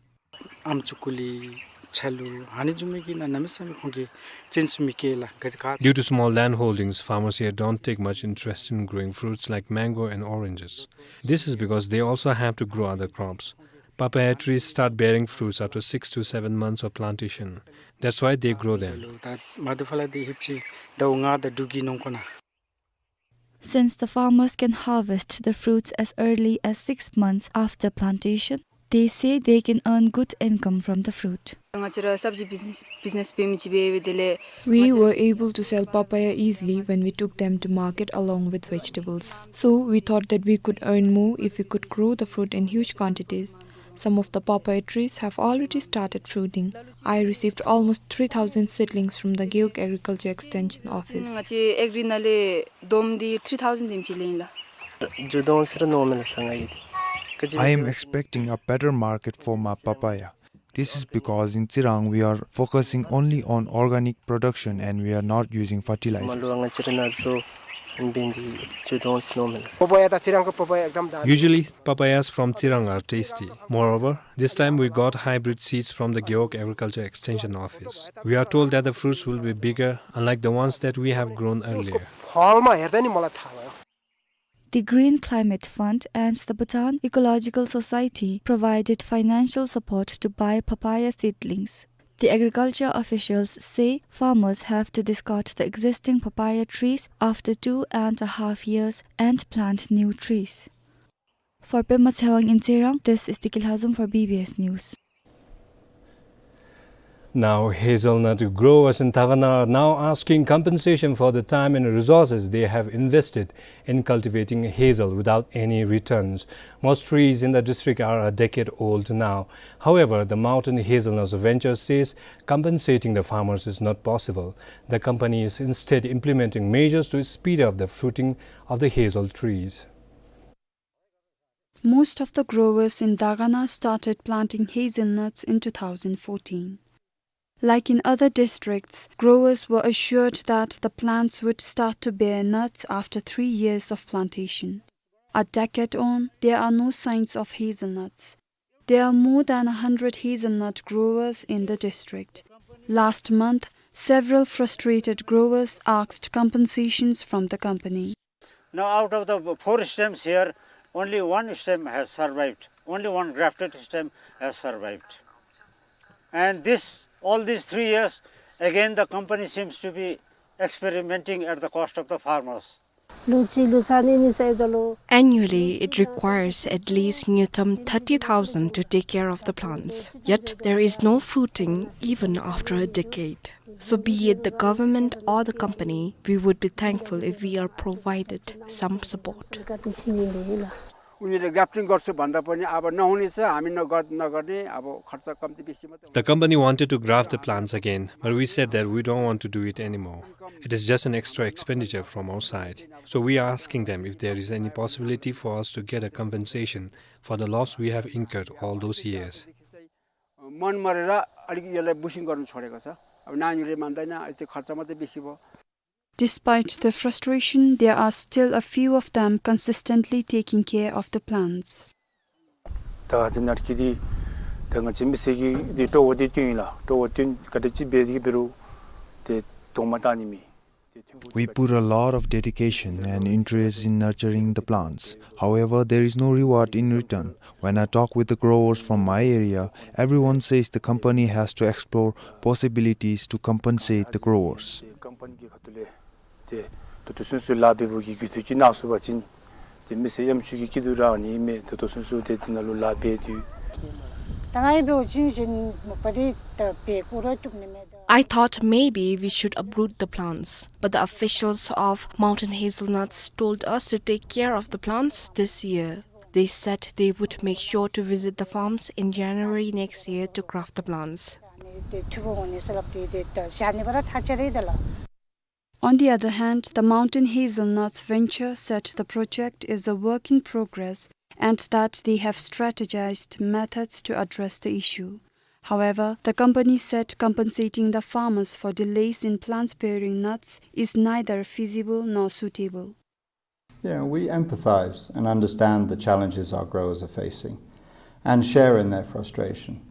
ཨམ་ཅུ་ཀུ་ལི་ཆ་ལུ་ཨ་ནི་བཟུམ་མའི་གི་ནང་གནམ་མེད་ས་མེད་ཁོང་གིས་བཙན་ཤུགས་མི་བཀལ་ལགས། ག་ཅི་ག། Due to small land holdings, farmers here don't take much interest in growing fruits like mango and oranges. This is because they also have to grow other crops. Papaya trees start bearing fruits after six to seven months of plantation. That's why they grow them. ད་མ་དུ་ཕ་ལ་དེ་ཧིབ་ཅི་ཟླཝ་ལྔ་དང་དྲུག་གི་ནང་འཁོད་ནང་། Since the farmers can harvest the fruits as early as six months after plantation, they say they can earn good income from the fruit. ང་བཅས་ར་སབ་ཇི་བིཛ་ནེས་བིཛ་ནེས་འབད་མི་ཅིག་འབད་འབདཝ་ད་ལས། We were able to sell papaya easily when we took them to market along with vegetables. So we thought that we could earn more if we could grow the fruit in huge quantities. Some of the papaya trees have already started fruiting. I received almost three thousand seedlings from the Gewog Agriculture Extension Office. ང་བཅས་ཨེག་རི་ནང་ལས་བསྡོམས་ཏེ་three thousand དེམ་ཅིག་ལེན་ལགས། ཇུ་དོང་སི་ར་ནོར་མེད་ལགས་ང་གིས། I am expecting a better market for my papaya. This is because in Chirang we are focusing only on organic production and we are not using fertilizer. Usually, papayas from Chirang are tasty. Moreover, this time we got hybrid seeds from the Gewog Agriculture Extension Office. We are told that the fruits will be bigger, unlike the ones that we have grown earlier. The Green Climate Fund and the Bhutan Ecological Society provided financial support to buy papaya seedlings. The agriculture officials say farmers have to discard the existing papaya trees after two and a half years and plant new trees. For Pema Tshewang in Tseram, this is Tikil Hazum for B B S News. Now, hazelnut growers in Dagana are now asking compensation for the time and resources they have invested in cultivating hazel without any returns. Most trees in the district are a decade old now. However, the Mountain Hazelnuts Venture says compensating the farmers is not possible. The company is instead implementing measures to speed up the fruiting of the hazel trees. Most of the growers in Dagana started planting hazelnuts in two thousand fourteen. Like in other districts, growers were assured that the plants would start to bear nuts after three years of plantation. A decade on, there are no signs of hazelnuts. There are more than a hundred hazelnut growers in the district. Last month, several frustrated growers asked compensations from the company. Now, out of the four stems here, only one stem has survived. Only one grafted stem has survived. And this, all these three years, again the company seems to be experimenting at the cost of the farmers. Annually, it requires at least ཉུང་མཐའམ་thirty thousand to take care of the plants. Yet, there is no fruiting even after a decade. So be it the government or the company, we would be thankful if we are provided some support. उनीहरूले ग्राफ्टिङ गर्छु भन्दा पनि अब नहुने छ, हामी नगर-, नगर्ने, अब खर्च कम्ती बेसी मात्रै हुन्छ। The company wanted to graft the plants again, but we said that we don't want to do it anymore. It is just an extra expenditure from our side. So we are asking them if there is any possibility for us to get a compensation for the loss we have incurred all those years. मन मरेर अलिक यसलाई बुसिङ गर्नु छोडेको छ। अब नानीहरूले मान्दैन, त्यो खर्च मात्रै बेसी भयो। Despite the frustration, there are still a few of them consistently taking care of the plants. ད་ང་བཅས་ནཱ་གི་འདི་ད་ང་བཅས་མི་སེར་གྱིས་འདི་སྤྲོ་བ་འདི་བཏོན་ཡི་ལགས། སྤྲོ་བ་བཏོན་ག་དེ་ཅིག་འབད་དེ་གི་འབད་རུང་ཏེ་གདོང་མ་བལྟ་ནི་མེད། We put a lot of dedication and interest in nurturing the plants. However, there is no reward in return. When I talk with the growers from my area, everyone says the company has to explore possibilities to compensate the growers. ཏེ་ད་ལྟོ་ཚུན་ཚོད་ལཱ་འབད་བའི་གི་རྒུད་འཐུས་ཅིག་གནང་ཚུགས་པ་ཅིན་ཏེ་མི་སེར་ཡང་ཤུགས་ཀྱིས་སྐྱིད་སྡུག་ར་ནི་མས། ད་ལྟོ་ཚུན་ཚོད་ཏེ་འདི་ནང་ལུ་ལཱ་འབད་དེ། ད་ང་ཡང་འབད་བ་ཅིན་གཞན་མ་པ་འདི་ད་འབད་དགོ་ར་བཏུབ་ནི་མས་ད། I thought maybe we should uproot the plants, but the officials of Mountain Hazelnuts told us to take care of the plants this year. They said they would make sure to visit the farms in January next year to graft the plants. On the other hand, the Mountain Hazelnuts Venture said the project is a work in progress and that they have strategized methods to address the issue. However, the company said compensating the farmers for delays in plants bearing nuts is neither feasible nor suitable. Yeah, we empathize and understand the challenges our growers are facing and share in their frustration.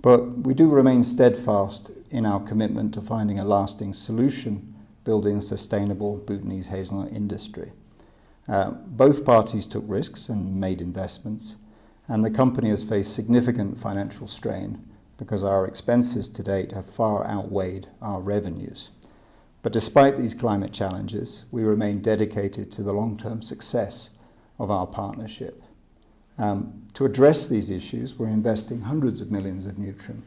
But we do remain steadfast in our commitment to finding a lasting solution, building a sustainable Bhutanese hazelnut industry. Uh, both parties took risks and made investments, and the company has faced significant financial strain because our expenses to date have far outweighed our revenues. But despite these climate challenges, we remain dedicated to the long-term success of our partnership. Um, to address these issues, we're investing hundreds of millions of ngultrum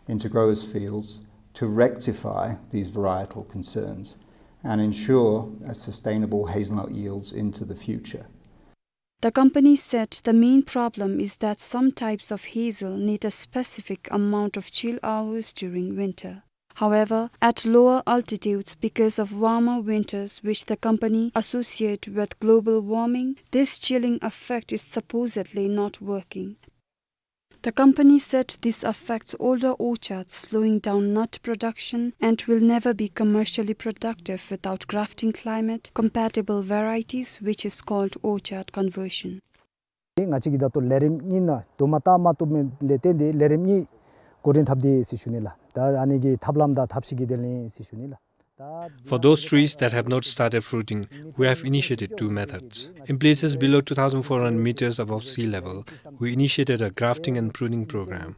into growers' fields to rectify these varietal concerns and ensure a sustainable hazelnut yields into the future. The company said the main problem is that some types of hazel need a specific amount of chill hours during winter. However, at lower altitudes, because of warmer winters which the company associate with global warming, this chilling effect is supposedly not working. The company said this affects older orchards, slowing down nut production, and will never be commercially productive without grafting climate-compatible varieties, which is called orchard conversion. ང་བཅས་ཀྱིས་ད་ལྟོ་ལས་རིམ་གཉིས་ནང་དོ་མ་བལྟ་མ་བཏུབ་མི་ལས་བརྟེན་ཏེ་ལས་རིམ་གཉིས་འགོ་འདྲེན་འཐབ་སྟེ་ཟེར་ཞུ་ནི་ལགས། ད་ཨ་ནི་གི་ཐབས་ལམ་དང་ཐབས་ཤེས་ཀྱི་དོན་ལས་ཟེར་ཞུ་ནི་ལགས། For those trees that have not started fruiting, we have initiated two methods. In places below two thousand four hundred meters above sea level, we initiated a grafting and pruning program.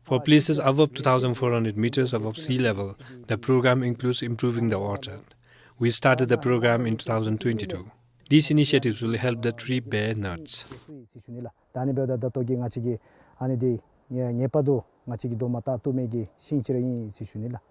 For places above two thousand four hundred meters above sea level, the program includes improving the orchard. We started the program in two thousand twenty-two. These initiatives will help the tree bear nuts. ཟེར་ཞུ་ནི་ལགས། ད་ཨ་ནི་འབདཝ་ད་ད་ལྟོ་གི་ང་བཅས་ཀྱི་ཨ་ནི་འདི་ངེས་པར་དུ་ང་བཅས་ཀྱི་རྡོག་མ་བཏགས་བཏུབ་མི་གི་ཤིང་ཅིག་ར་ཨིན་ཟེར་ཞུ་ནི་ལགས།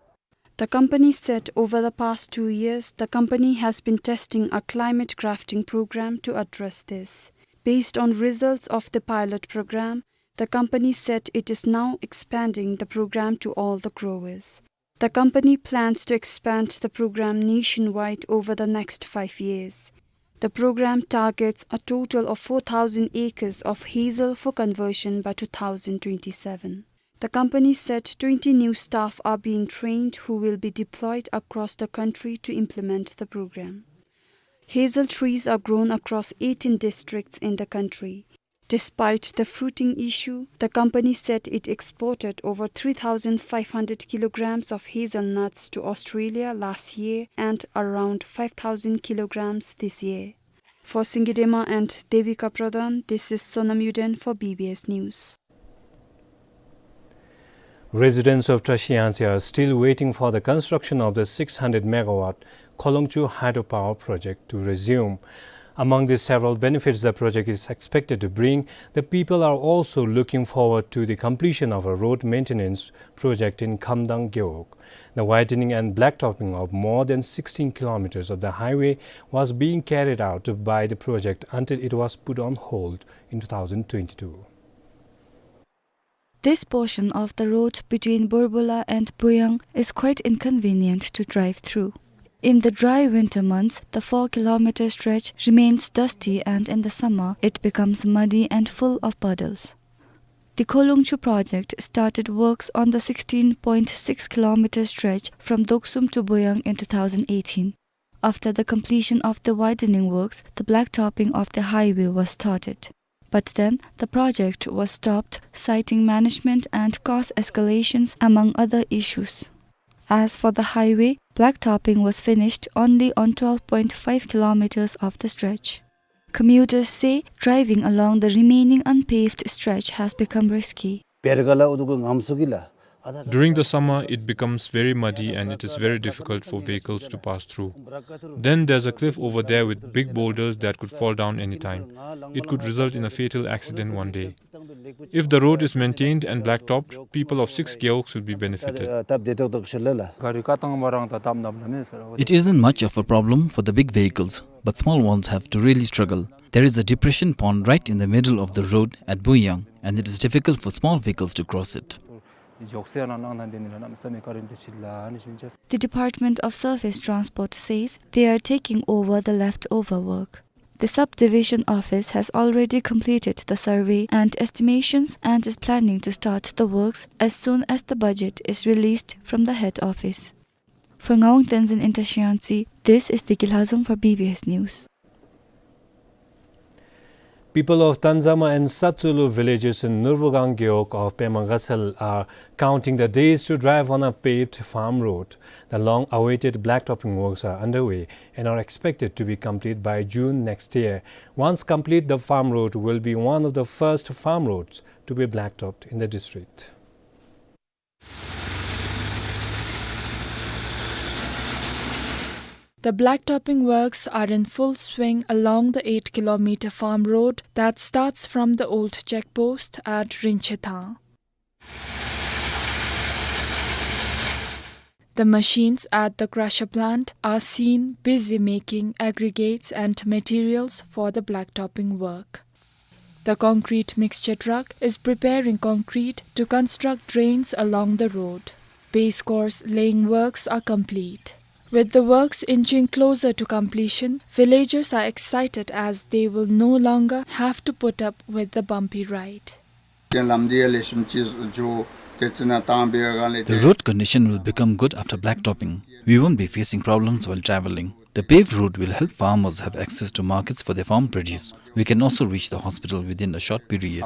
The company said over the past two years, the company has been testing a climate grafting program to address this. Based on results of the pilot program, the company said it is now expanding the program to all the growers. The company plans to expand the program nationwide over the next five years. The program targets a total of four thousand acres of hazel for conversion by two thousand twenty-seven. The company said twenty new staff are being trained who will be deployed across the country to implement the program. Hazel trees are grown across eighteen districts in the country. Despite the fruiting issue, the company said it exported over three thousand five hundred kilograms of hazelnuts to Australia last year and around five thousand kilograms this year. For Singidema and Devika Pradhan, this is Sonam Yuden for B B S News. Residents of Trashiyangtse are still waiting for the construction of the six hundred megawatt Kholongchu hydropower project to resume. Among the several benefits the project is expected to bring, the people are also looking forward to the completion of a road maintenance project in Khamdang Gewog. The widening and blacktopping of more than sixteen kilometers of the highway was being carried out by the project until it was put on hold in two thousand twenty-two. This portion of the road between Borbola and Buyang is quite inconvenient to drive through. In the dry winter months, the four kilometer stretch remains dusty, and in the summer, it becomes muddy and full of puddles. The Kholongchu project started works on the sixteen point six kilometer stretch from Doksum to Buyang in two thousand eighteen. After the completion of the widening works, the blacktopping of the highway was started. But then the project was stopped, citing management and cost escalations, among other issues. As for the highway, blacktopping was finished only on twelve point five kilometers of the stretch. Commuters say driving along the remaining unpaved stretch has become risky. During the summer, it becomes very muddy and it is very difficult for vehicles to pass through. Then there's a cliff over there with big boulders that could fall down anytime. It could result in a fatal accident one day. If the road is maintained and blacktopped, people of six gewogs will be benefited. It isn't much of a problem for the big vehicles, but small ones have to really struggle. There is a depression pond right in the middle of the road at Buyang, and it is difficult for small vehicles to cross it. The Department of Surface Transport says they are taking over the leftover work. The subdivision office has already completed the survey and estimations and is planning to start the works as soon as the budget is released from the head office. For Ngawang Tenzin in Trashiyangtse, this is Deki Lhazom for B B S News. People of Tanzama and Satsulu villages in Nurbugang Gewog of Pema Gatshel are counting the days to drive on a paved farm road. The long-awaited blacktopping works are underway and are expected to be complete by June next year. Once complete, the farm road will be one of the first farm roads to be blacktopped in the district. The blacktopping works are in full swing along the eight kilometer farm road that starts from the old check post at Rinchethang. The machines at the crusher plant are seen busy making aggregates and materials for the blacktopping work. The concrete mixture truck is preparing concrete to construct drains along the road. Base course laying works are complete. With the works inching closer to completion, villagers are excited as they will no longer have to put up with the bumpy ride. The road condition will become good after blacktopping. We won't be facing problems while traveling. The paved road will help farmers have access to markets for their farm produce. We can also reach the hospital within a short period.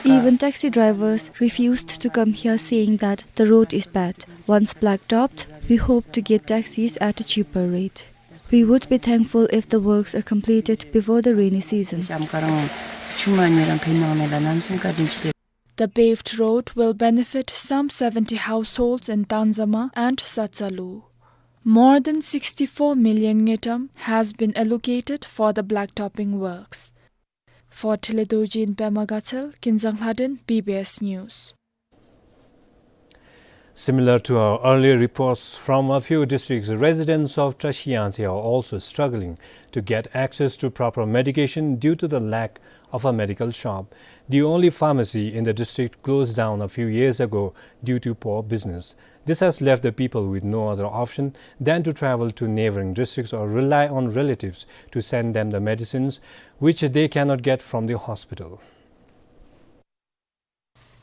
Even taxi drivers refused to come here, saying that the road is bad. Once blacktopped, we hope to get taxis at a cheaper rate. We would be thankful if the works are completed before the rainy season. The paved road will benefit some seventy households in Tanzama and Satsalu. More than sixty-four million ngultrum has been allocated for the blacktopping works. For Thelledorji in Pema Gatshel, Kinzang Lhaden, B B S News. Similar to our earlier reports from a few districts, residents of Tashi Yangtse are also struggling to get access to proper medication due to the lack of a medical shop. The only pharmacy in the district closed down a few years ago due to poor business. This has left the people with no other option than to travel to neighboring districts or rely on relatives to send them the medicines which they cannot get from the hospital.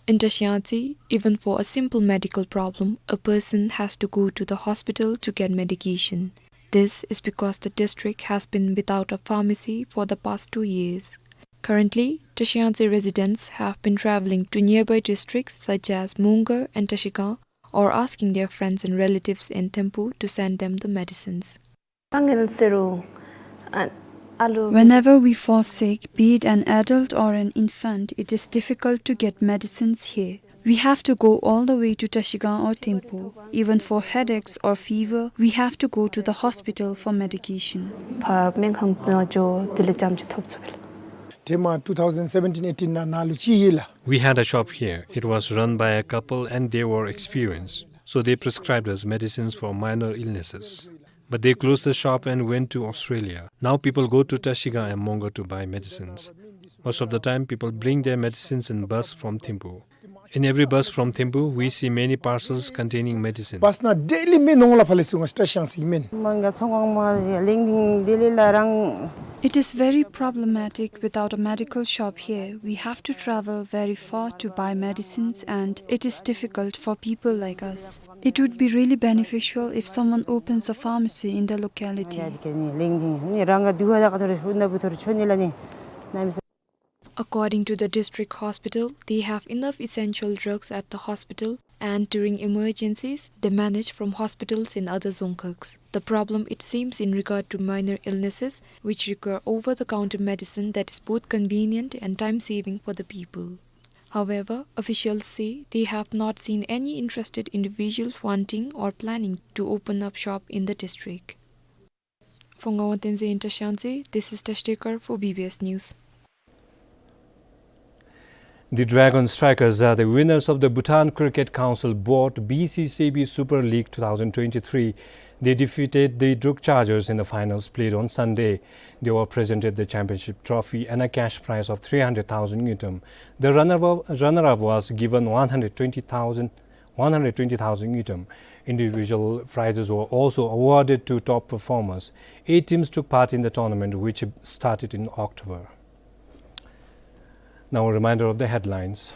In Tashi Yangtse, even for a simple medical problem, a person has to go to the hospital to get medication. This is because the district has been without a pharmacy for the past two years. Currently, Tashi Yangtse residents have been traveling to nearby districts such as Mongar and Tashigang, or asking their friends and relatives in Thimphu to send them the medicines. Whenever we fall sick, be it an adult or an infant, it is difficult to get medicines here. We have to go all the way to Tashigang or Thimphu. Even for headaches or fever, we have to go to the hospital for medication. ཕར་སྨན་ཁང་ནང་འགྱོ་དེ་ལས་ཙམ་ཅིག་ཐོབ་ཚུགས་པས་ལགས། ཐེངས་མ་two thousand seventeen eighteen ནང་ནང་ལུ་ཅིག་ཡོད་ལགས། We had a shop here. It was run by a couple and they were experienced. So they prescribed us medicines for minor illnesses. But they closed the shop and went to Australia. Now people go to Tashigang and Mongar to buy medicines. Most of the time, people bring their medicines in bus from Thimphu. In every bus from Thimphu, we see many parcels containing medicine. Bus ནང་daily སྨན་ནང་ལས་ཕར་ལས་ཚུར་ང་བཀྲ་ཤིས་གཡང་རྩེ་གི་སྨན། མང་ག་ཚོང་ཁང་མ་གླིང་སྡིང་དེ་ལས་ལ་རང་། It is very problematic without a medical shop here. We have to travel very far to buy medicines and it is difficult for people like us. It would be really beneficial if someone opens a pharmacy in the locality. གླིང་སྡིང་ནི་རང་ག་དུས་ཧ་ལ་ག་ཐོར་ཧུན་ད་བུ་ཐོར་ཆོ་ནི་ལ་ནི་ནམ་ས། According to the district hospital, they have enough essential drugs at the hospital, and during emergencies, they manage from hospitals in other dzongkhags. The problem, it seems, in regard to minor illnesses, which require over-the-counter medicine that is both convenient and time-saving for the people. However, officials say they have not seen any interested individuals wanting or planning to open up shop in the district. For Ngawang Tenzin in Tashi Yangtse, this is Tashi Dekar for B B S News. The Dragon Strikers are the winners of the Bhutan Cricket Council Board B C C B Super League two thousand twenty-three. They defeated the Druk Chargers in the finals played on Sunday. They were presented the championship trophy and a cash prize of three hundred thousand ngultrum. The runner-up, runner-up was given one hundred twenty thousand one hundred twenty thousand ngultrum. Individual prizes were also awarded to top performers. Eight teams took part in the tournament, which started in October. Now a reminder of the headlines.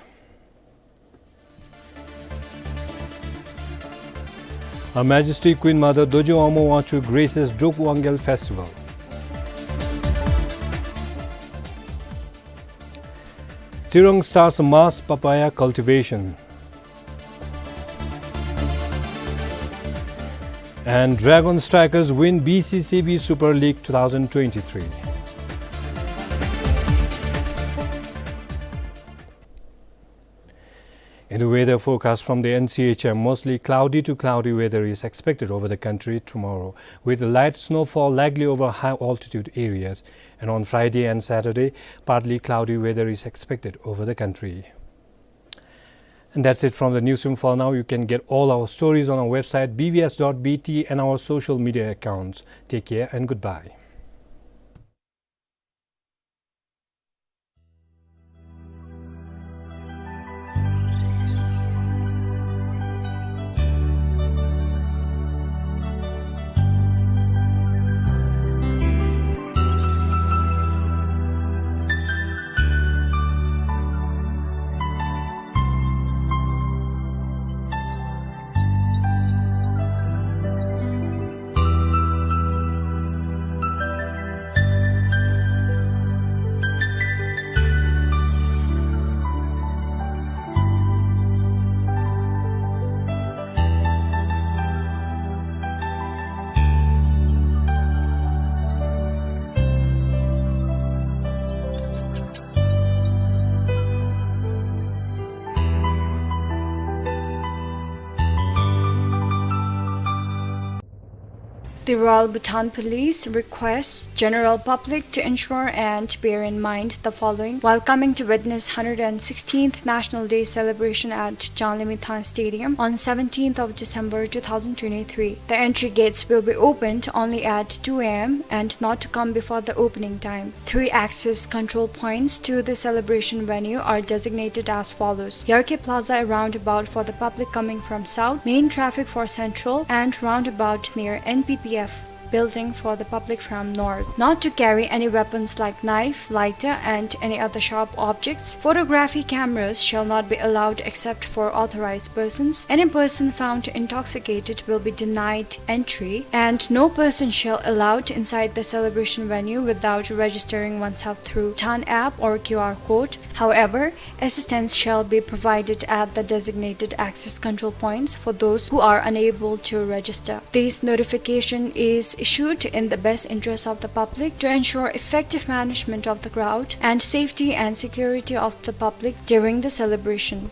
Her Majesty Queen Mother Dorji Awangmo Wangchuck graces Druk Wangyal Festival. Tsirang starts mass papaya cultivation. And Dragon Strikers win B C C B Super League two thousand twenty-three. In the weather forecast from the N C H M, mostly cloudy to cloudy weather is expected over the country tomorrow, with light snowfall likely over high altitude areas. And on Friday and Saturday, partly cloudy weather is expected over the country. And that's it from the newsroom for now. You can get all our stories on our website, B B S dot B T, and our social media accounts. Take care and goodbye. The Royal Bhutan Police requests general public to ensure and bear in mind the following while coming to witness hundred and sixteenth National Day celebration at Janglamithang Stadium on seventeenth of December two thousand twenty-three. The entry gates will be opened only at two A M and not to come before the opening time. Three access control points to the celebration venue are designated as follows: Yarkhe Plaza, a roundabout for the public coming from south, main traffic for central, and roundabout near N P P F building for the public from north. Not to carry any weapons like knife, lighter, and any other sharp objects. Photography cameras shall not be allowed except for authorized persons. Any person found intoxicated will be denied entry, and no person shall allowed inside the celebration venue without registering oneself through Bhutan app or Q R code. However, assistance shall be provided at the designated access control points for those who are unable to register. This notification is issued in the best interest of the public to ensure effective management of the crowd and safety and security of the public during the celebration.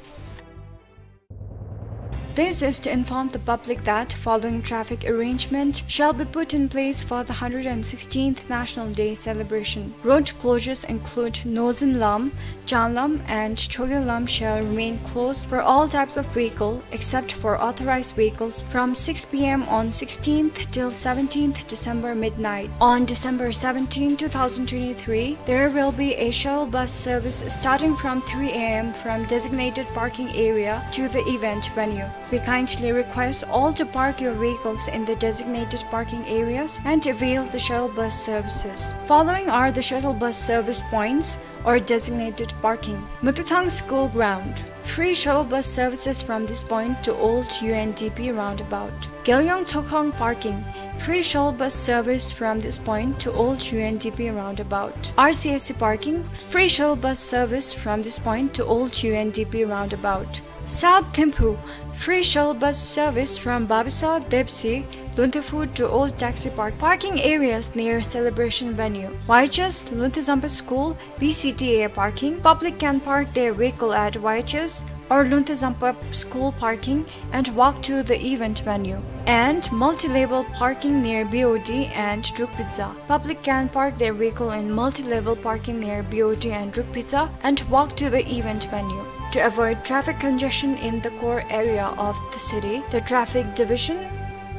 This is to inform the public that following traffic arrangement shall be put in place for the hundred and sixteenth National Day celebration. Road closures include Nozin Lam, Janlam and Chogyo Lam shall remain closed for all types of vehicle except for authorized vehicles from six P M on sixteenth till seventeenth December midnight. On December seventeenth, two thousand twenty-three, there will be a shuttle bus service starting from three A M from designated parking area to the event venue. We kindly request all to park your vehicles in the designated parking areas and avail the shuttle bus services. Following are the shuttle bus service points or designated parking. Mutithang School Ground. Free shuttle bus services from this point to Old U N D P roundabout. Gelyong Tsokhang Parking. Free shuttle bus service from this point to Old U N D P roundabout. R C S C Parking. Free shuttle bus service from this point to Old U N D P roundabout. South Thimphu, free shuttle bus service from Babisa, Depsi, Lunthe Phu to Old Taxi Park. Parking areas near celebration venue. Y H S, Lunthe Zampa School, B C D A parking. Public can park their vehicle at Y H S or Lunthe Zampa School parking and walk to the event venue. And multi-level parking near B O D and Druk Pizza. Public can park their vehicle in multi-level parking near B O D and Druk Pizza and walk to the event venue. To avoid traffic congestion in the core area of the city, the Traffic Division,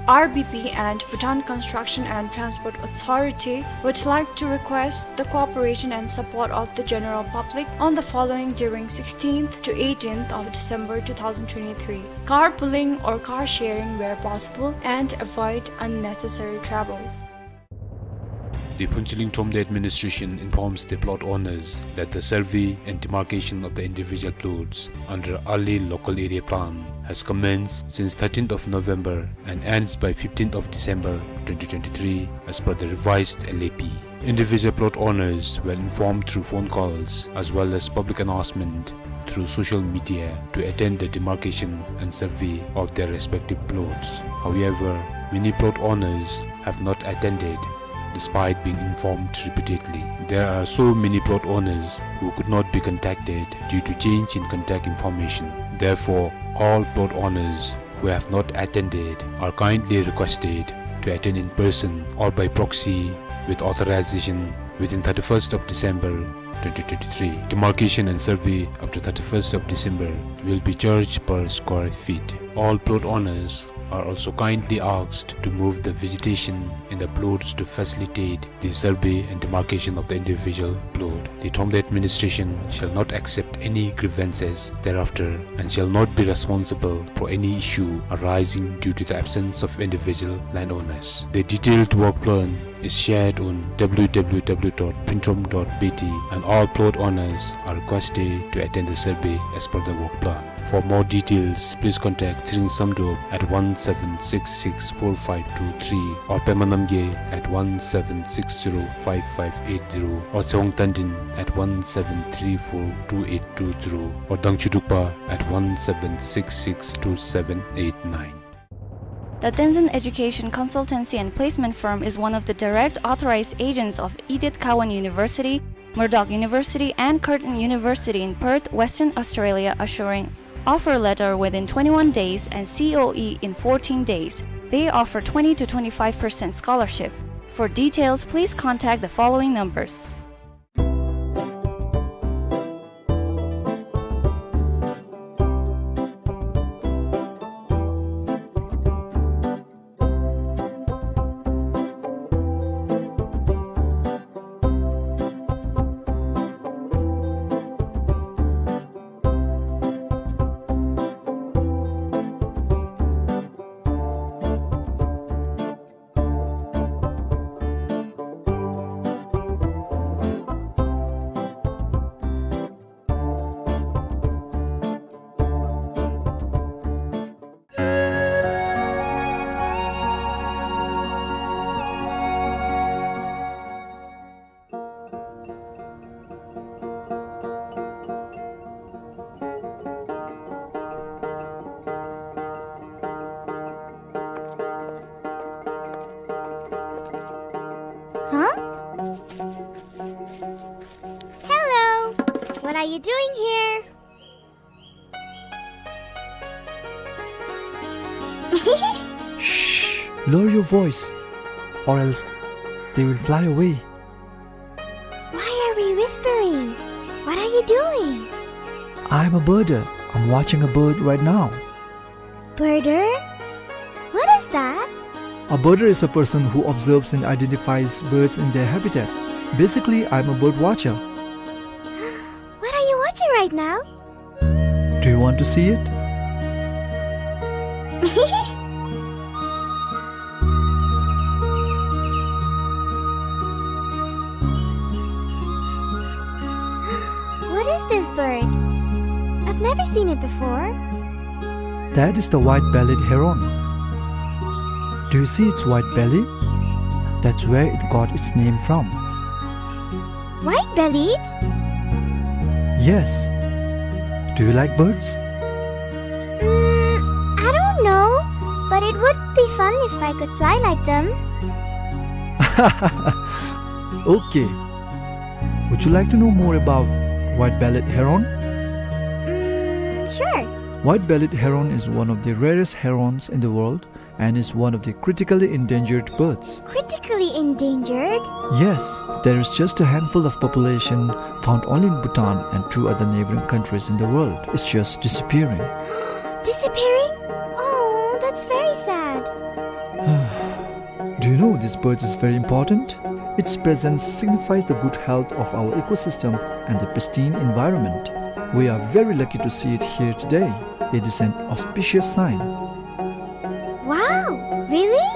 R B P, and Bhutan Construction and Transport Authority would like to request the cooperation and support of the general public on the following during sixteenth to eighteenth of December two thousand twenty-three. Carpooling or car sharing where possible and avoid unnecessary travel. The Phuentsholing Thromde Administration informs the plot owners that the survey and demarcation of the individual plots under Alih Local Area Plan has commenced since thirteenth of November and ends by fifteenth of December twenty twenty-three as per the revised L A P. Individual plot owners were informed through phone calls as well as public announcement through social media to attend the demarcation and survey of their respective plots. However, many plot owners have not attended despite being informed repeatedly. There are so many plot owners who could not be contacted due to change in contact information. Therefore, all plot owners who have not attended are kindly requested to attend in person or by proxy with authorization within thirty-first of December twenty twenty-three. Demarcation and survey up to thirty-first of December will be charged per square feet. All plot owners are also kindly asked to move the vegetation in the plots to facilitate the survey and demarcation of the individual plot. The Thromde Administration shall not accept any grievances thereafter and shall not be responsible for any issue arising due to the absence of individual landowners. The detailed work plan is shared on W W W dot phuenthromb dot B T, and all plot owners are requested to attend the survey as per the work plan. For more details, please contact Tshering Samdrup at one seven six six four five two three or Pema Namgay at one seven six zero five five eight zero or Tshewang Tandin at one seven three four two eight two zero or Dangchu Drukpa at one seven six six two seven eight nine. The Tenzin Education Consultancy and Placement Firm is one of the direct authorized agents of Edith Cowan University, Murdoch University, and Curtin University in Perth, Western Australia, assuring offer letter within twenty-one days and C O E in fourteen days. They offer twenty to twenty-five percent scholarship. For details, please contact the following numbers. Huh? Hello! What are you doing here? Shh! Lower your voice, or else they will fly away. Why are we whispering? What are you doing? I'm a birder. I'm watching a bird right now. Birder? What is that? A birder is a person who observes and identifies birds in their habitat. Basically, I'm a bird watcher. What are you watching right now? Do you want to see it? What is this bird? I've never seen it before. That is the white-bellied heron. Do you see its white belly? That's where it got its name from. White-bellied? Yes. Do you like birds? Mm, I don't know, but it would be fun if I could fly like them. Okay. Would you like to know more about white-bellied heron? Mm, sure. White-bellied heron is one of the rarest herons in the world and is one of the critically endangered birds. Critically endangered? Yes, there is just a handful of population found only in Bhutan and two other neighboring countries in the world. It's just disappearing. Disappearing? Oh, that's very sad. Do you know this bird is very important? Its presence signifies the good health of our ecosystem and the pristine environment. We are very lucky to see it here today. It is an auspicious sign. Wow, really?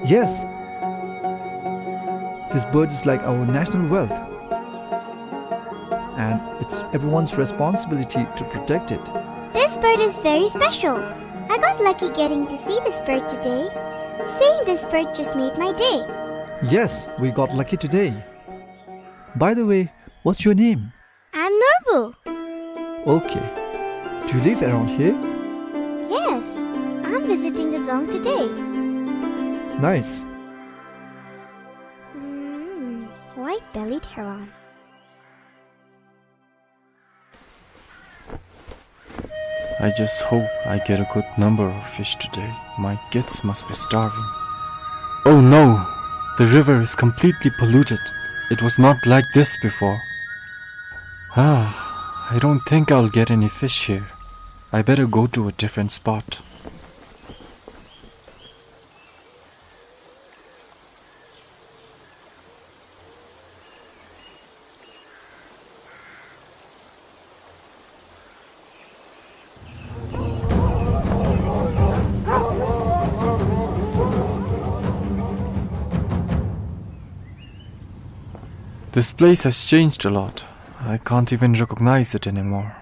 Yes. This bird is like our national wealth. And it's everyone's responsibility to protect it. This bird is very special. I got lucky getting to see this bird today. Seeing this bird just made my day. Yes, we got lucky today. By the way, what's your name? I'm Norbu. Okay. Do you live around here? Yes, I'm visiting the dzong today. Nice. Mm, white-bellied heron. I just hope I get a good number of fish today. My kids must be starving. Oh no! The river is completely polluted. It was not like this before. Ah, I don't think I'll get any fish here. I better go to a different spot. This place has changed a lot. I can't even recognize it anymore.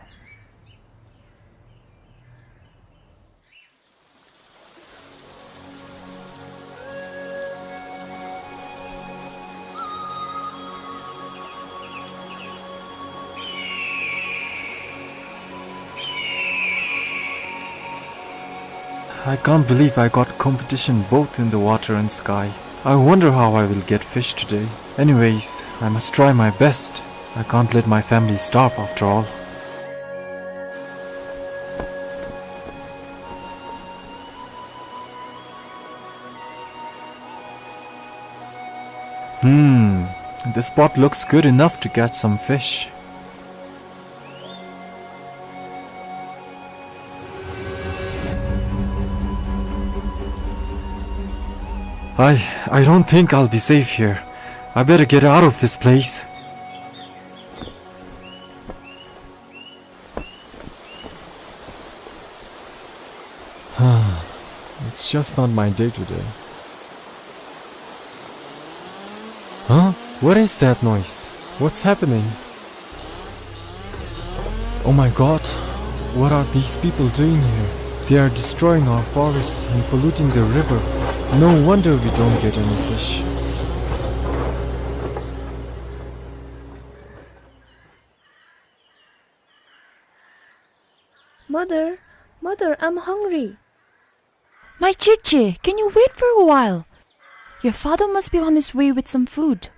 I can't believe I got competition both in the water and sky. I wonder how I will get fish today. Anyways, I must try my best. I can't let my family starve after all. Hmm, this spot looks good enough to catch some fish. I, I don't think I'll be safe here. I better get out of this place. It's just not my day today. Huh? What is that noise? What's happening? Oh my God, what are these people doing here? They are destroying our forests and polluting the river. No wonder we don't get any fish. Mother, mother, I'm hungry. My Cheche, can you wait for a while? Your father must be on his way with some food.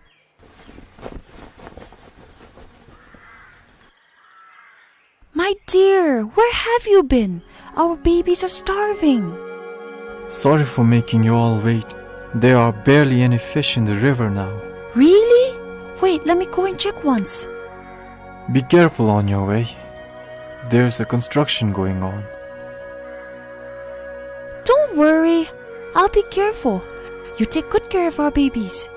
My dear, where have you been? Our babies are starving. Sorry for making you all wait. There are barely any fish in the river now. Really? Wait, let me go and check once. Be careful on your way. There's a construction going on. Don't worry. I'll be careful. You take good care of our babies.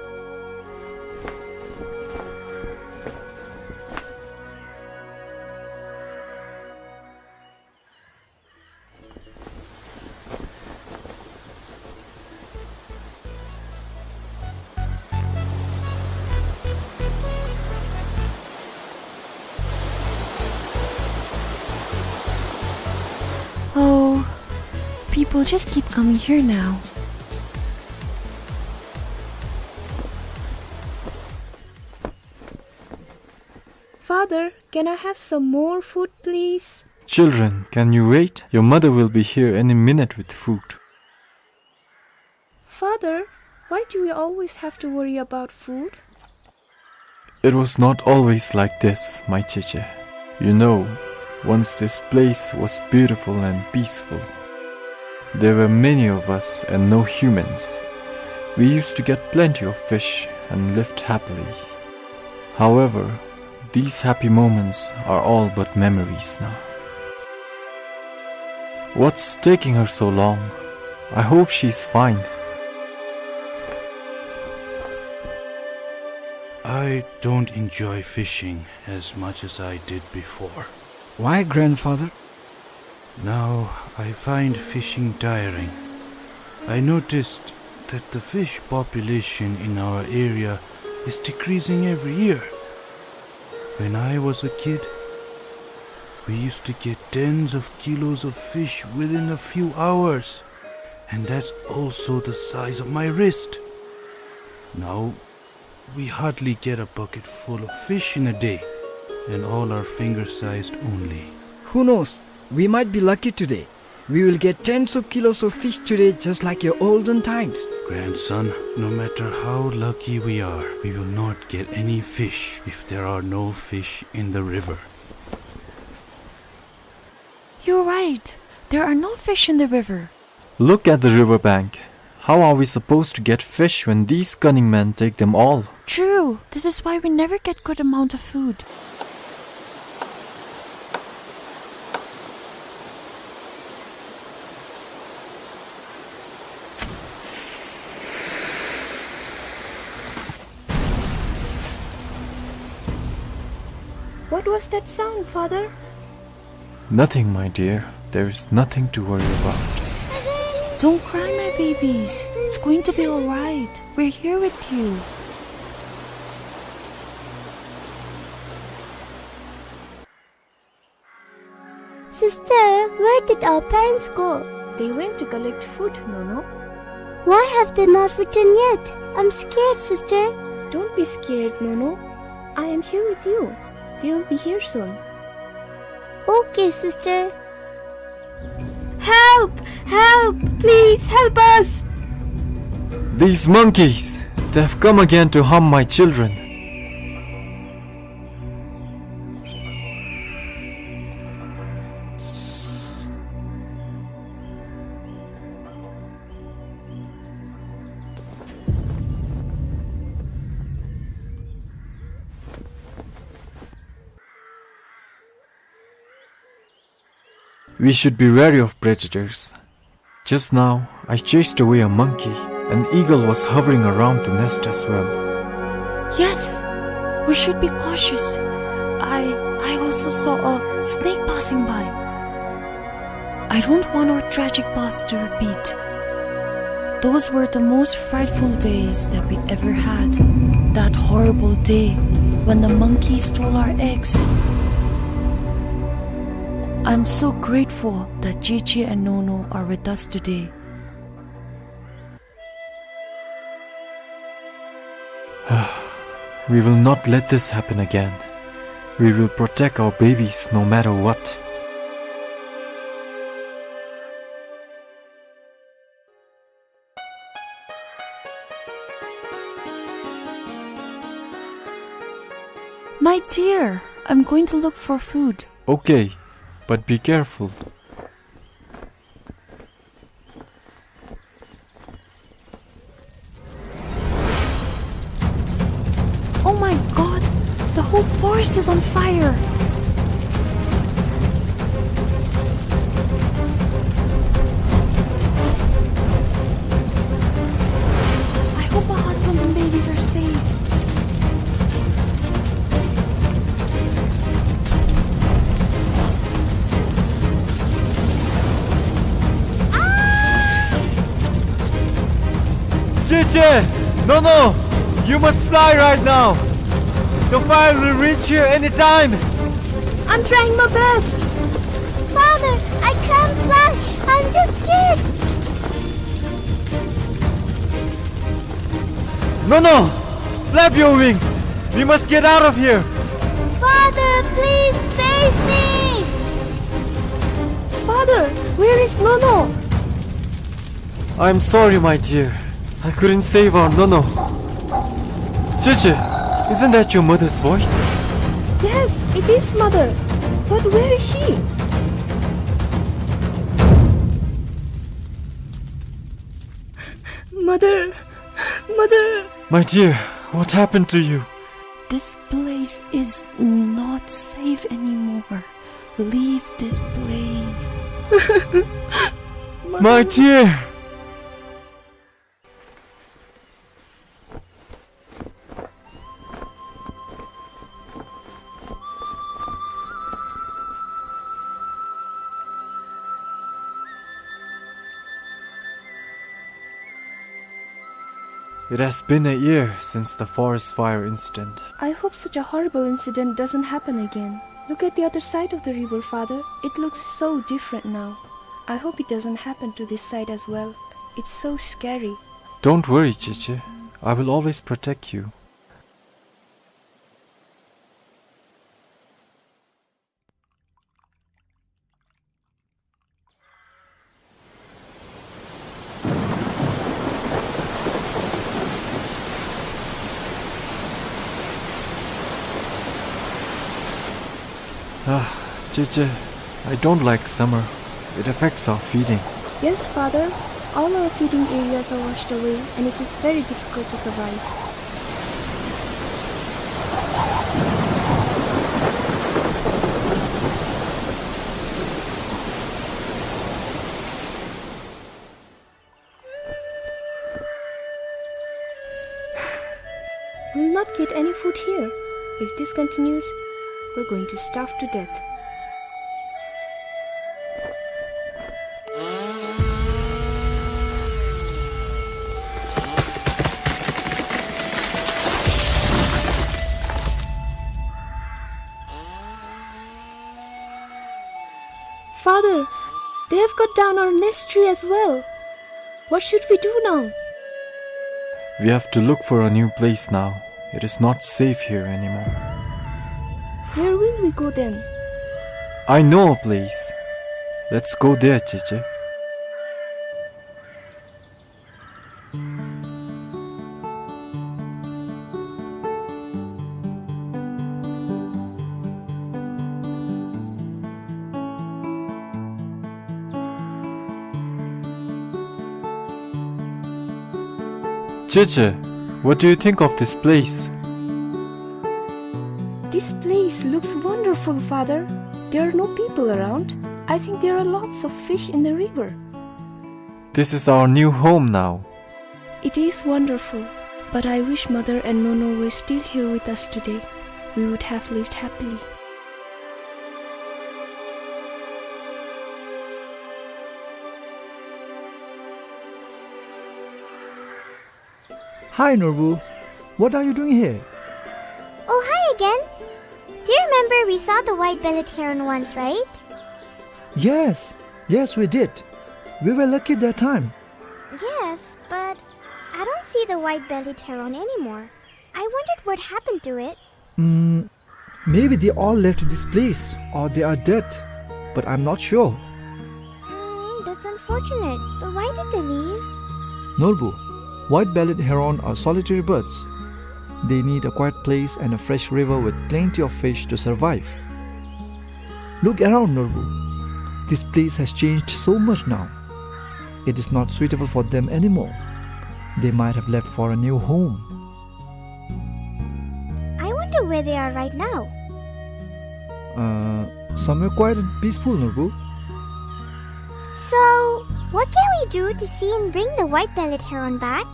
Oh, people just keep coming here now. Father, can I have some more food, please? Children, can you wait? Your mother will be here any minute with food. Father, why do we always have to worry about food? It was not always like this, my Cheche. You know, once this place was beautiful and peaceful. There were many of us and no humans. We used to get plenty of fish and lived happily. However, these happy moments are all but memories now. What's taking her so long? I hope she's fine. I don't enjoy fishing as much as I did before. Why, grandfather? Now I find fishing tiring. I noticed that the fish population in our area is decreasing every year. When I was a kid, we used to get tens of kilos of fish within a few hours, and that's also the size of my wrist. Now, we hardly get a bucket full of fish in a day, and all are finger-sized only. Who knows? We might be lucky today. We will get tens of kilos of fish today, just like your olden times. Grandson, no matter how lucky we are, we will not get any fish if there are no fish in the river. You're right. There are no fish in the river. Look at the river bank. How are we supposed to get fish when these cunning men take them all? True. This is why we never get good amount of food. What was that sound, Father? Nothing, my dear. There is nothing to worry about. Don't cry, my babies. It's going to be all right. We're here with you. Sister, where did our parents go? They went to collect food, Nono. Why have they not returned yet? I'm scared, sister. Don't be scared, Nono. I am here with you. They will be here soon. Okay, sister. Help! Help! Please help us! These monkeys! They have come again to harm my children. We should be wary of predators. Just now, I chased away a monkey. An eagle was hovering around the nest as well. Yes, we should be cautious. I, I also saw a snake passing by. I don't want our tragic past to repeat. Those were the most frightful days that we ever had. That horrible day when the monkey stole our eggs. I'm so grateful that Cheche and Nono are with us today. We will not let this happen again. We will protect our babies no matter what. My dear, I'm going to look for food. Okay, but be careful. Oh my God! The whole forest is on fire! I hope my husband and babies are safe. Cheche! Nono! You must fly right now! The fire will reach here anytime! I'm trying my best! Father, I can't fly! I'm too scared! Nono! Flap your wings! We must get out of here! Father, please save me! Father, where is Nono? I'm sorry, my dear. I couldn't save our Nono. Cheche, isn't that your mother's voice? Yes, it is, Mother. But where is she? Mother, Mother. My dear, what happened to you? This place is not safe anymore. Leave this place. My dear! It has been a year since the forest fire incident. I hope such a horrible incident doesn't happen again. Look at the other side of the river, Father. It looks so different now. I hope it doesn't happen to this side as well. It's so scary. Don't worry, Cheche. I will always protect you. Ah, Cheche, I don't like summer. It affects our feeding. Yes, Father. All our feeding areas are washed away, and it is very difficult to survive. We'll not get any food here. If this continues, we're going to starve to death. Father, they have cut down our nest tree as well. What should we do now? We have to look for a new place now. It is not safe here anymore. Where will we go then? I know a place. Let's go there, Cheche. Cheche, what do you think of this place? This place looks wonderful, Father. There are no people around. I think there are lots of fish in the river. This is our new home now. It is wonderful, but I wish Mother and Nono were still here with us today. We would have lived happily. Hi, Norbu. What are you doing here? Oh, hi again. Do you remember we saw the white-bellied heron once, right? Yes, yes, we did. We were lucky that time. Yes, but I don't see the white-bellied heron anymore. I wondered what happened to it. Mm, maybe they all left this place or they are dead, but I'm not sure. Mm, that's unfortunate. But why did they leave? Norbu, white-bellied heron are solitary birds. They need a quiet place and a fresh river with plenty of fish to survive. Look around, Norbu. This place has changed so much now. It is not suitable for them anymore. They might have left for a new home. I wonder where they are right now. Uh, somewhere quiet and peaceful, Norbu. So, what can we do to see and bring the white-bellied heron back?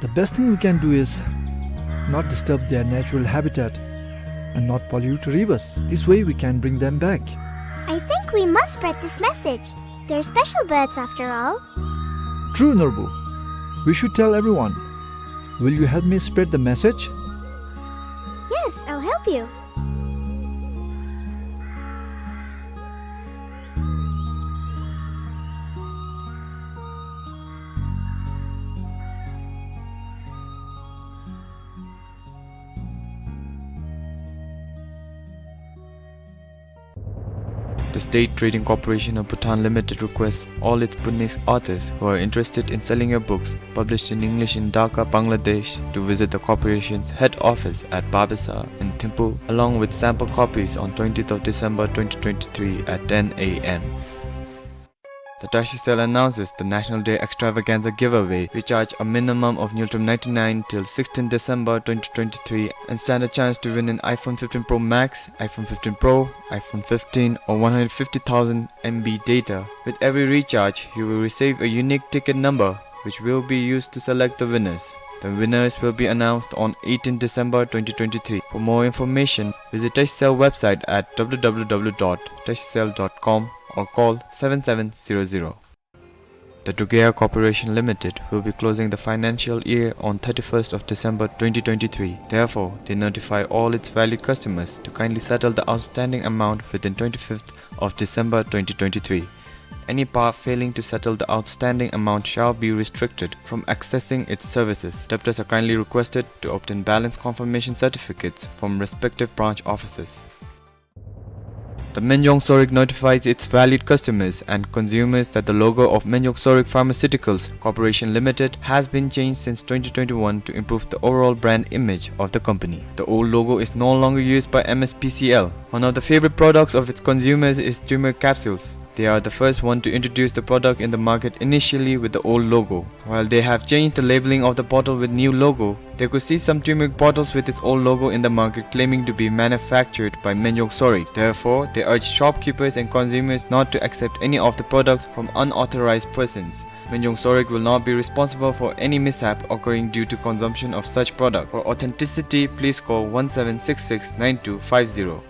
The best thing we can do is not disturb their natural habitat and not pollute rivers. This way we can bring them back. I think we must spread this message. They're special birds after all. True, Norbu. We should tell everyone. Will you help me spread the message? Yes, I'll help you. The State Trading Corporation of Bhutan Limited requests all its Bhutanese authors who are interested in selling your books published in English in Dhaka, Bangladesh, to visit the corporation's head office at Babasa in Thimphu, along with sample copies on twentieth of December twenty twenty-three at ten A M. The Tashi Cell announces the National Day Extravaganza Giveaway. Recharge a minimum of Ngultrum ninety-nine till sixteenth December twenty twenty-three and stand a chance to win an iPhone fifteen Pro Max, iPhone fifteen Pro, iPhone fifteen, or one hundred fifty thousand M B data. With every recharge, you will receive a unique ticket number, which will be used to select the winners. The winners will be announced on eighteenth December twenty twenty-three. For more information, visit Tashi Cell website at W W W dot tashi cell dot com or call seven seven zero zero. The Dugea Corporation Limited will be closing the financial year on thirty-first of December twenty twenty-three. Therefore, they notify all its valued customers to kindly settle the outstanding amount within twenty-fifth of December twenty twenty-three. Any party failing to settle the outstanding amount shall be restricted from accessing its services. Debtors are kindly requested to obtain balance confirmation certificates from respective branch offices. The Minjong Sorik notifies its valued customers and consumers that the logo of Minjong Sorik Pharmaceuticals Corporation Limited has been changed since twenty twenty-one to improve the overall brand image of the company. The old logo is no longer used by M S P C L. One of the favorite products of its consumers is turmeric capsules. They are the first one to introduce the product in the market, initially with the old logo. While they have changed the labeling of the bottle with new logo, they could see some turmeric bottles with its old logo in the market, claiming to be manufactured by Minjong Sorik. Therefore, they urge shopkeepers and consumers not to accept any of the products from unauthorized persons. Minjong Sorik will not be responsible for any mishap occurring due to consumption of such product. For authenticity, please call one seven six six nine two five zero.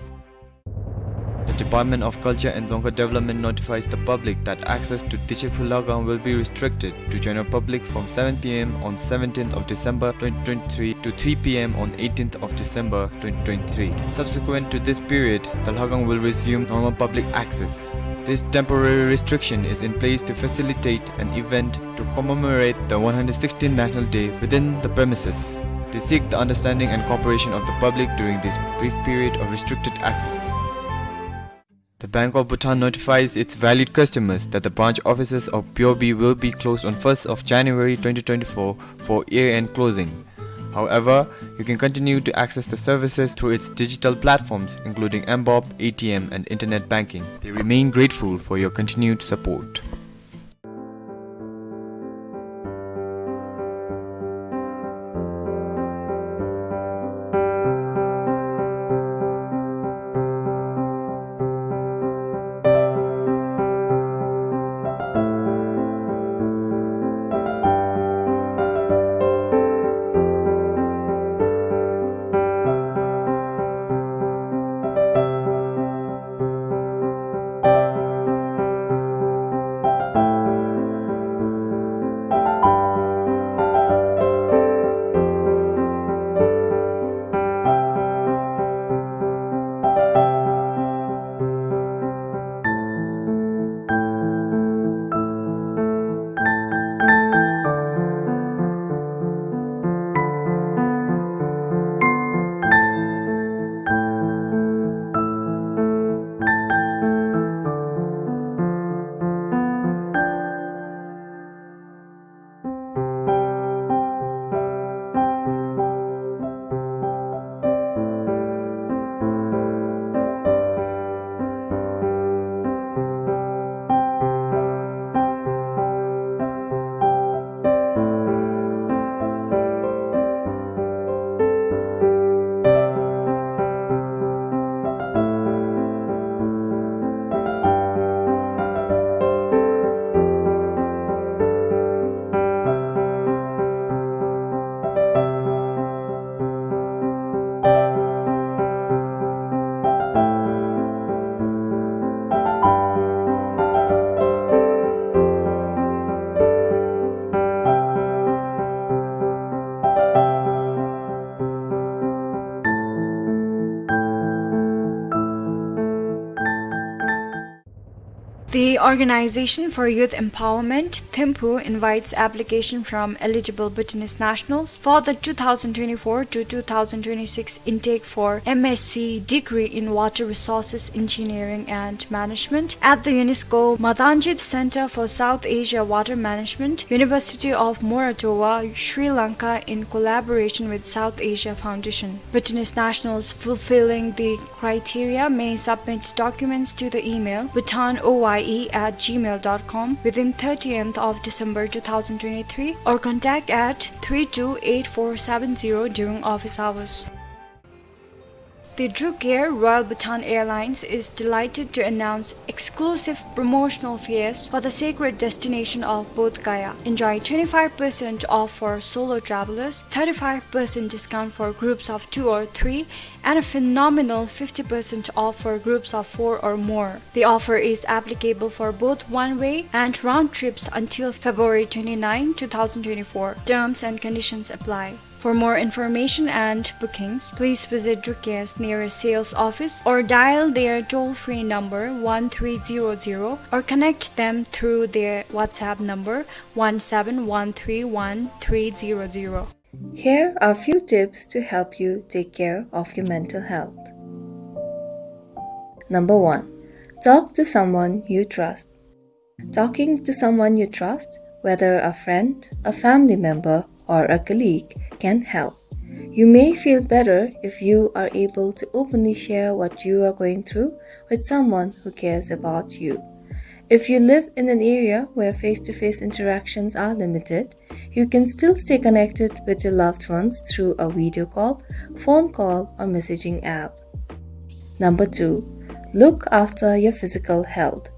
The Department of Culture and Dzongkha Development notifies the public that access to Dichephu Lhagang will be restricted to general public from seven P M on seventeenth of December twenty twenty-three to three P M on eighteenth of December twenty twenty-three. Subsequent to this period, the Lhagang will resume normal public access. This temporary restriction is in place to facilitate an event to commemorate the one hundred sixteenth National Day within the premises. They seek the understanding and cooperation of the public during this brief period of restricted access. The Bank of Bhutan notifies its valued customers that the branch offices of B O B will be closed on first of January twenty twenty-four for year-end closing. However, you can continue to access the services through its digital platforms, including M BOB, A T M, and internet banking. They remain grateful for your continued support. The Organization for Youth Empowerment, Thimphu, invites application from eligible Bhutanese nationals for the two thousand twenty-four to two thousand twenty-six intake for M S c degree in Water Resources Engineering and Management at the UNESCO Madanjit Center for South Asia Water Management, University of Moratuwa, Sri Lanka, in collaboration with South Asia Foundation. Bhutanese nationals fulfilling the criteria may submit documents to the email bhutanoye at gmail dot com within thirtieth of December two thousand twenty-three or contact at three two eight four seven zero during office hours. The Drukair Royal Bhutan Airlines is delighted to announce exclusive promotional fares for the sacred destination of Bodh Gaya. Enjoy twenty-five percent off for solo travelers, thirty-five percent discount for groups of two or three, and a phenomenal fifty percent off for groups of four or more. The offer is applicable for both one-way and round trips until February twenty-ninth, two thousand twenty-four. Terms and conditions apply. For more information and bookings, please visit Drukair's nearest sales office or dial their toll-free number one three zero zero or connect them through their WhatsApp number one seven one three one three zero zero. Here are few tips to help you take care of your mental health. Number one, talk to someone you trust. Talking to someone you trust, whether a friend, a family member, or a colleague, can help. You may feel better if you are able to openly share what you are going through with someone who cares about you. If you live in an area where face-to-face interactions are limited, you can still stay connected with your loved ones through a video call, phone call, or messaging app. Number two, look after your physical health.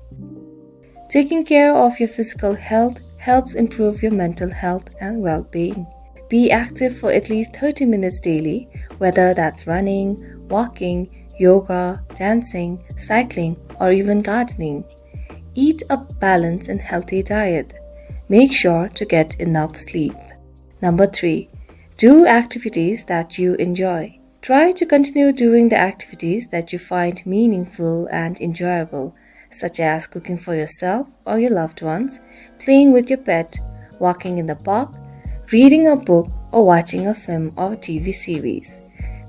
Taking care of your physical health helps improve your mental health and well-being. Be active for at least thirty minutes daily, whether that's running, walking, yoga, dancing, cycling, or even gardening. Eat a balanced and healthy diet. Make sure to get enough sleep. Number three, do activities that you enjoy. Try to continue doing the activities that you find meaningful and enjoyable, such as cooking for yourself or your loved ones, playing with your pet, walking in the park, reading a book, or watching a film or T V series.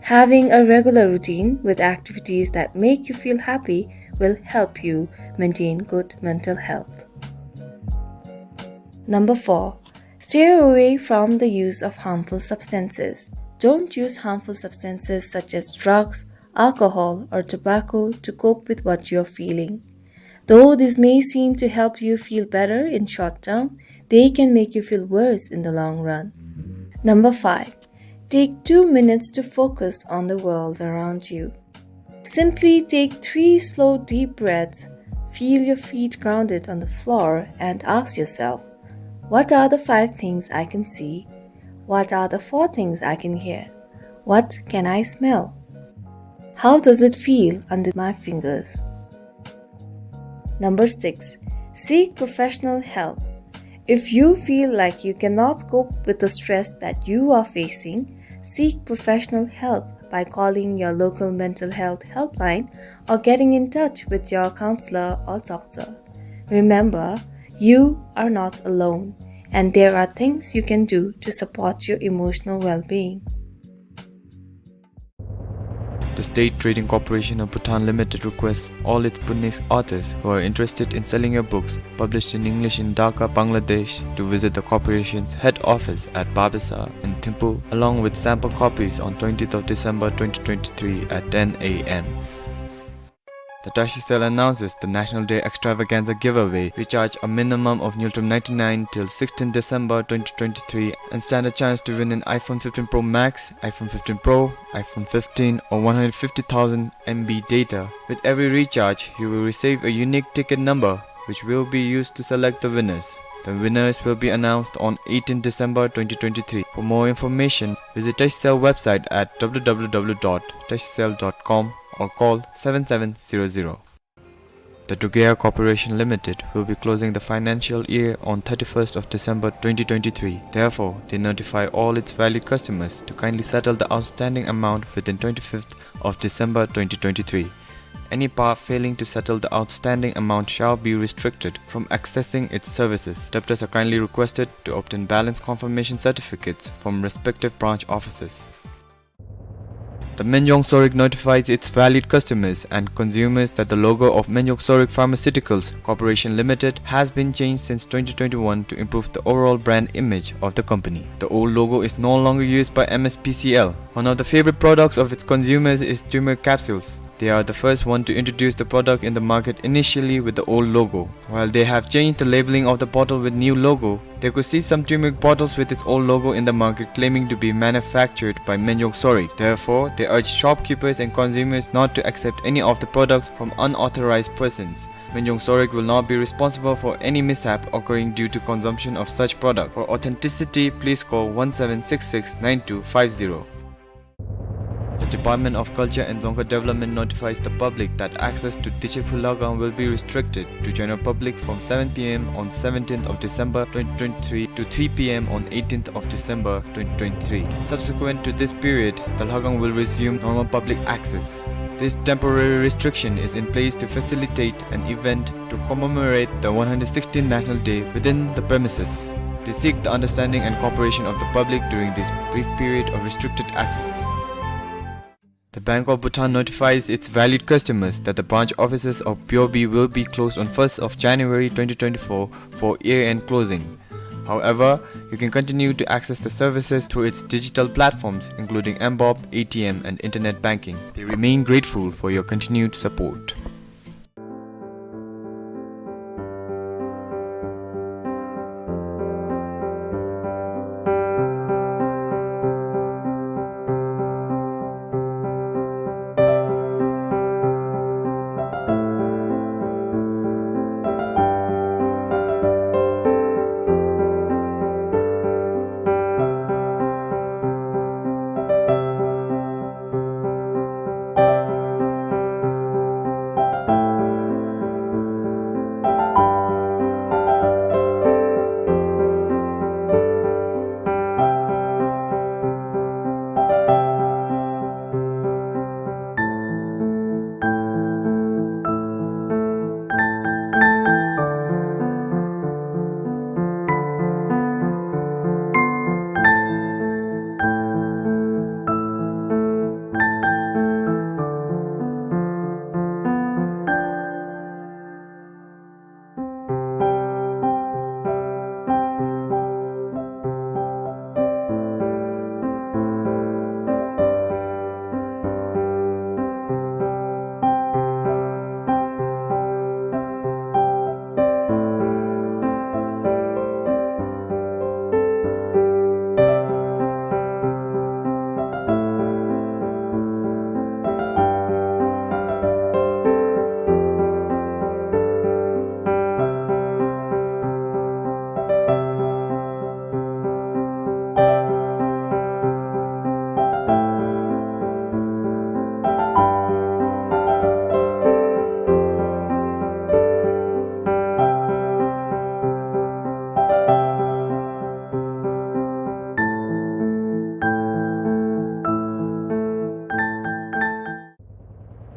Having a regular routine with activities that make you feel happy will help you maintain good mental health. Number four, stay away from the use of harmful substances. Don't use harmful substances such as drugs, alcohol, or tobacco to cope with what you're feeling. Though these may seem to help you feel better in short term, they can make you feel worse in the long run. Number five, take two minutes to focus on the world around you. Simply take three slow, deep breaths, feel your feet grounded on the floor, and ask yourself, "What are the five things I can see? What are the four things I can hear? What can I smell? How does it feel under my fingers?" Number six, seek professional help. If you feel like you cannot cope with the stress that you are facing, seek professional help by calling your local mental health helpline or getting in touch with your counselor or doctor. Remember, you are not alone, and there are things you can do to support your emotional well-being. The State Trading Corporation of Bhutan Limited requests all its Bhutanese authors who are interested in selling your books published in English in Dhaka, Bangladesh, to visit the corporation's head office at Babasa in Thimphu, along with sample copies on twentieth of December twenty twenty-three at ten A M. The Tashi Cell announces the National Day Extravaganza Giveaway. Recharge a minimum of Ngultrum ninety-nine till sixteenth December twenty twenty-three and stand a chance to win an iPhone fifteen Pro Max, iPhone fifteen Pro, iPhone fifteen, or one hundred fifty thousand M B data. With every recharge, you will receive a unique ticket number, which will be used to select the winners. The winners will be announced on eighteenth December twenty twenty-three. For more information, visit Tashi Cell website at W W W dot tashi cell dot com or call seven seven zero zero. The Drukair Corporation Limited will be closing the financial year on thirty-first of December twenty twenty-three. Therefore, they notify all its valued customers to kindly settle the outstanding amount within twenty-fifth of December twenty twenty-three. Any party failing to settle the outstanding amount shall be restricted from accessing its services. Debtors are kindly requested to obtain balance confirmation certificates from respective branch offices. The Minjong Sorik notifies its valued customers and consumers that the logo of Minjong Sorik Pharmaceuticals Corporation Limited has been changed since twenty twenty-one to improve the overall brand image of the company. The old logo is no longer used by M S P C L. One of the favorite products of its consumers is turmeric capsules. They are the first one to introduce the product in the market, initially with the old logo. While they have changed the labeling of the bottle with new logo, they could see some turmeric bottles with its old logo in the market claiming to be manufactured by Minjong Sorik. Therefore, they urge shopkeepers and consumers not to accept any of the products from unauthorized persons. Minjong Sorik will not be responsible for any mishap occurring due to consumption of such product. For authenticity, please call one seven six six nine two five zero. The Department of Culture and Dzongkha Development notifies the public that access to Diche Phulhagang will be restricted to general public from seven P M on seventeenth of December twenty twenty-three to three P M on eighteenth of December twenty twenty-three. Subsequent to this period, the Lhagang will resume normal public access. This temporary restriction is in place to facilitate an event to commemorate the one hundred sixteenth National Day within the premises. They seek the understanding and cooperation of the public during this brief period of restricted access. The Bank of Bhutan notifies its valued customers that the branch offices of B O B will be closed on first of January twenty twenty-four for year-end closing. However, you can continue to access the services through its digital platforms, including M-BOB, A T M, and internet banking. They remain grateful for your continued support.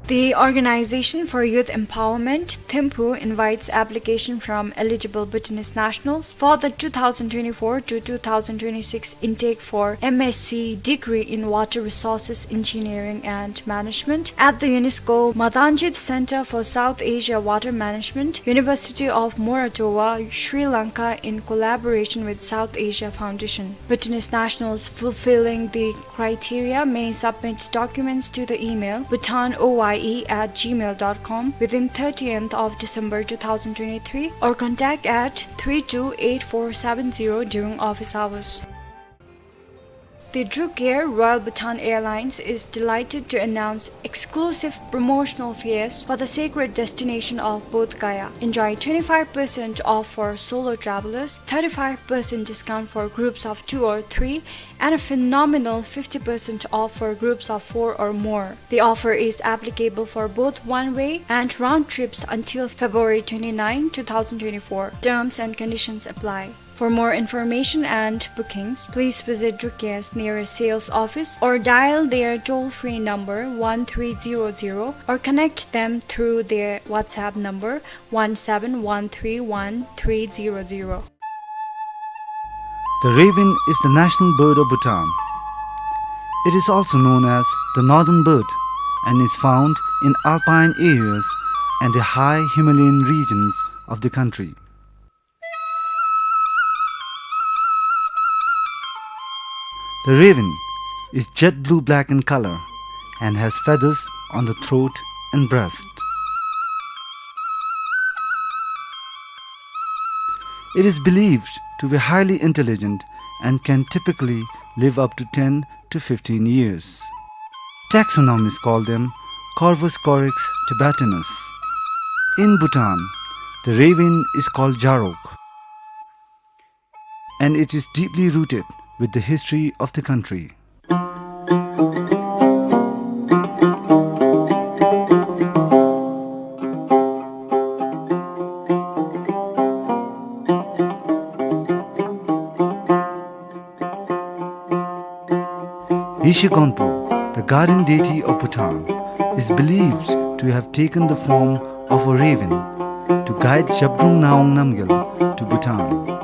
The Organization for Youth Empowerment, Thimphu, invites application from eligible Bhutanese nationals for the two thousand twenty-four to two thousand twenty-six intake for M S c degree in Water Resources Engineering and Management at the UNESCO Madanjit Center for South Asia Water Management, University of Moratuwa, Sri Lanka, in collaboration with South Asia Foundation. Bhutanese nationals fulfilling the criteria may submit documents to the email bhutan O Y E at gmail dot com within thirtieth of December two thousand twenty-three or contact at three two eight four seven zero during office hours. The Druk Air, Royal Bhutan Airlines, is delighted to announce exclusive promotional fares for the sacred destination of Bodh Gaya. Enjoy twenty-five percent off for solo travelers, thirty-five percent discount for groups of two or three, and a phenomenal fifty percent off for groups of four or more. The offer is applicable for both one-way and round trips until February twenty-ninth, two thousand twenty-four. Terms and conditions apply. For more information and bookings, please visit Drukia's nearest sales office or dial their toll-free number one three zero zero or connect them through their WhatsApp number one seven one three one three zero zero. The raven is the national bird of Bhutan. It is also known as the northern bird and is found in alpine areas and the high Himalayan regions of the country. The raven is jet blue-black in color and has feathers on the throat and breast. It is believed to be highly intelligent and can typically live up to ten to fifteen years. Taxonomists call them Corvus corax tibetanus. In Bhutan, the raven is called jarok, and it is deeply rooted with the history of the country. Yeshe Gonpo, the guardian deity of Bhutan, is believed to have taken the form of a raven to guide Zhabdrung Ngawang Namgyal to Bhutan.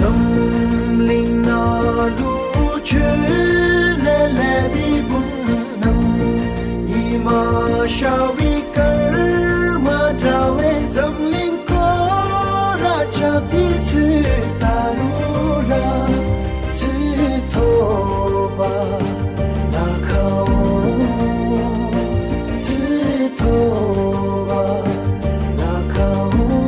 འཛམ་གླིང་ནང་ལུ་ཆོས་ལས་ལེགས་པའི་བུམོ་རྣམས་ཉི་མ་ཤར་བའི་སྐར་མ་འདྲ་བས་འཛམ་གླིང་སྐོར་ར་ཁྱབ་སྟེ་ཚུར་ད་རུང་ར་ཚུར་ཐོབ་པར་ལཱ་ཁག་འོང་། ཚུར་ཐོབ་པར་ལཱ་ཁག་འོང་།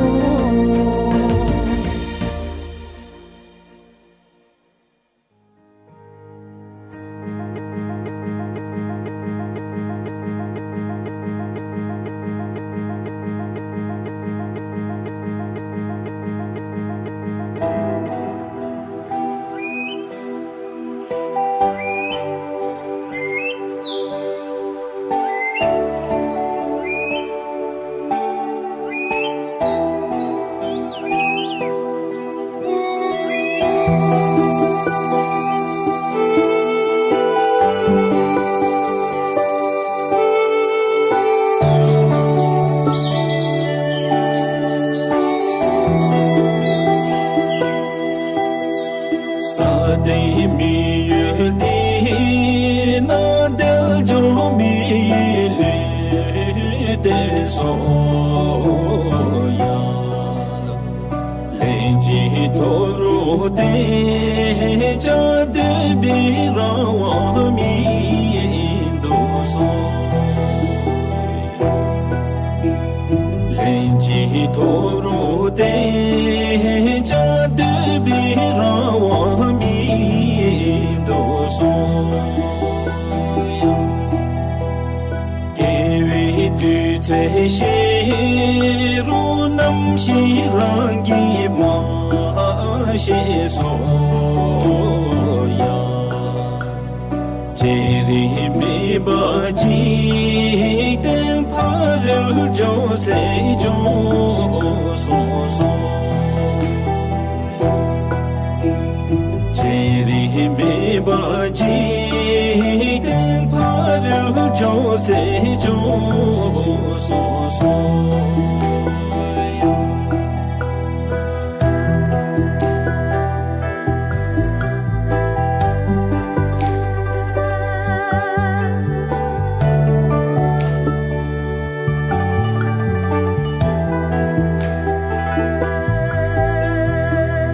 ལན་གཅིག་ཐོབ་རུང་བདེ་ཆེན་བདེན་པའི་རང་དབང་མིན་འདུག་གསུངས། ལན་གཅིག་ཐོབ་རུང་བདེ་ཆེན་བདེན་པའི་རང་དབང་མིན་འདུག་གསུངས། སྐྱེ་བའི་དུས་ཚེ་ཤེས་རུང་ནམ་ཤི་རང་གིས་མ་ཤེས་སོ་ཡ། བྱེད་རིགས་མེད་པ་འཇིག་རྟེན་ཕ་རོལ་ཕྱོགས་ཟེར་བྱུང་སོང་སོང་། བྱེད་རིགས་མེད་པ་འཇིག་རྟེན་ཕ་རོལ་ཕྱོགས་ཟེར་བྱུང་སོང་སོང་།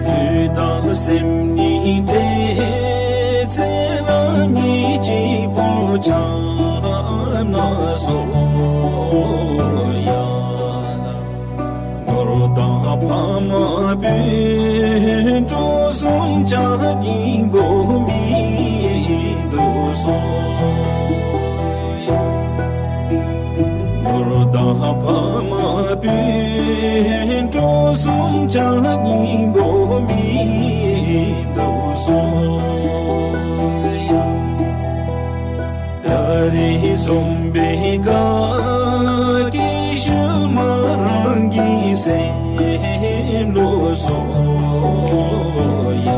ལུས་དང་སེམས་གཉིས་འབྲེལ་ཚེ་རབས་གཉིས་གཅིག་པུར་འཆར་ན་སོ་ཡ། ནོར་དང་ཕ་མ་སྤུན་གྲོགས་གསུམ་ཆ་སྙིང་པོ་མིན་འདུག་གསུངས། ནོར་དང་ཕ་མ་སྤུན་གྲོགས་གསུམ་ཆ་སྙིང་པོ་མིན་འདུག་གསུངས། ད་རེས་བཟུམ་སྦེ་དཀའ་སྐད་ཤུལ་མ་རང་གི་སེམས་ལུ་སོ་ཡ།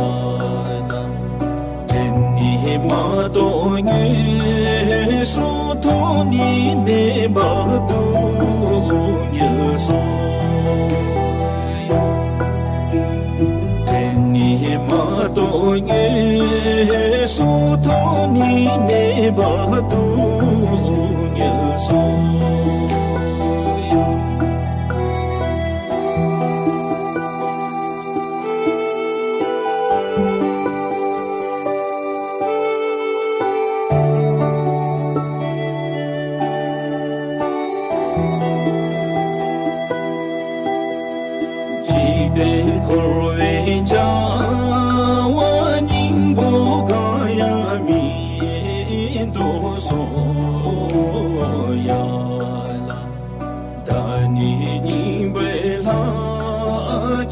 དྲན་ནི་མ་གཏོགས་དངོས་སུ་མཐོང་ནི་མེད་པར་སྡུག་བསྔལ་སོ། དྲན་ནི་མ་གཏོགས་དངོས་སུ་མཐོང་ནི་མེད་པར་སྡུག་བསྔལ་སོ། འཇིག་རྟེན་འཁོར་བའི་བྱ་བ་སྙིང་པོ་གང་ཡང་མིན་འདུག་གསུངས་ཡ། ད་ནི་སྙིང་པོའི་ལྷ་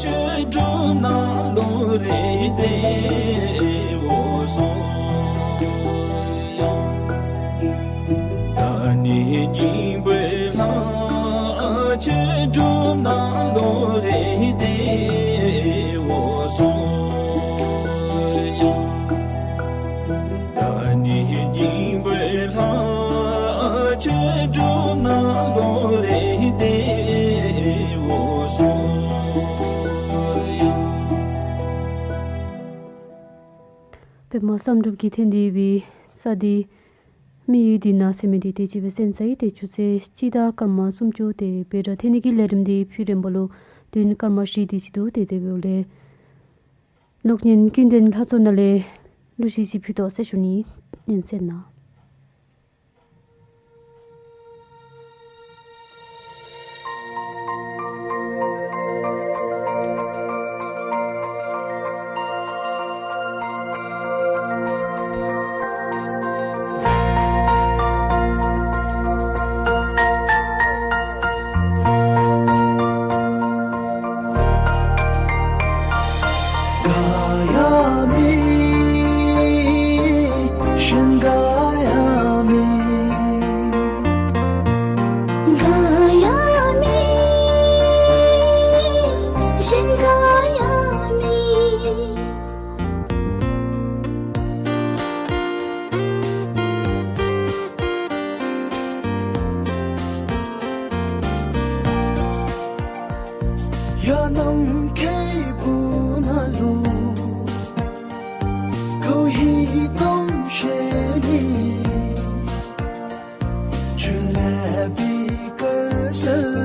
ཆོས་སྒྲུབ་ནང་ལུ་རེ་བདེ་འོ་གསུངས། ད་ནི་སྙིང་པོའི་ལྷ་ཆོས་སྒྲུབ་ནང་ལུ་རེ་བདེ་འོ་གསུངས། ད་ནི་སྙིང་པོའི་ལྷ་ཆོས་སྒྲུབ་ནང་ལུ་རེ་བདེ་འོ་གསུངས། པདྨ་བསམ་གྲུབ་ཀྱིས་འཐེན་ཏེ་ཡོད་པའི་ས་འདི་མི་ཡུལ་འདི་ན་ཟེར་མི་འདི་དེ་ཅིག་སྦེ་གསན་ཚར་ཡི། ཏེ་ཆུ་ཚོད་གཅིག་དང་སྐར་མ་སུམ་ཅུ་དེ་སྦེ་ར་འཐེན་ནི་གི་ལས་རིམ་འདི་ཕུལ་རན་པ་ལུ་དུས་སྐར་མ་བཞི་དེ་ཅིག་འདུག། ཏེ་དེ་འབདཝ་ལས་གློག་བརྙན་ཀུན་ལྡན་ལྷ་མཚོ་ནང་ལས་གླུ་གཞས་ཅིག་ཕུལ་དོ་ཟེར་ཞུ་ནི། ཉན་གསན་གནང་། ག་ཡང་མེད། གཞན་ག་ཡང་མེད། ག་ཡང་མེད། གཞན་ག་ཡང་མེད། ཡ་ནམ་མཁའི་སྦུག་ན་ལུ་ཀོ་ཧི་ཏོམ་ཤེ་ནི། ཆུ་ལས་པི་དཀར་གསལ་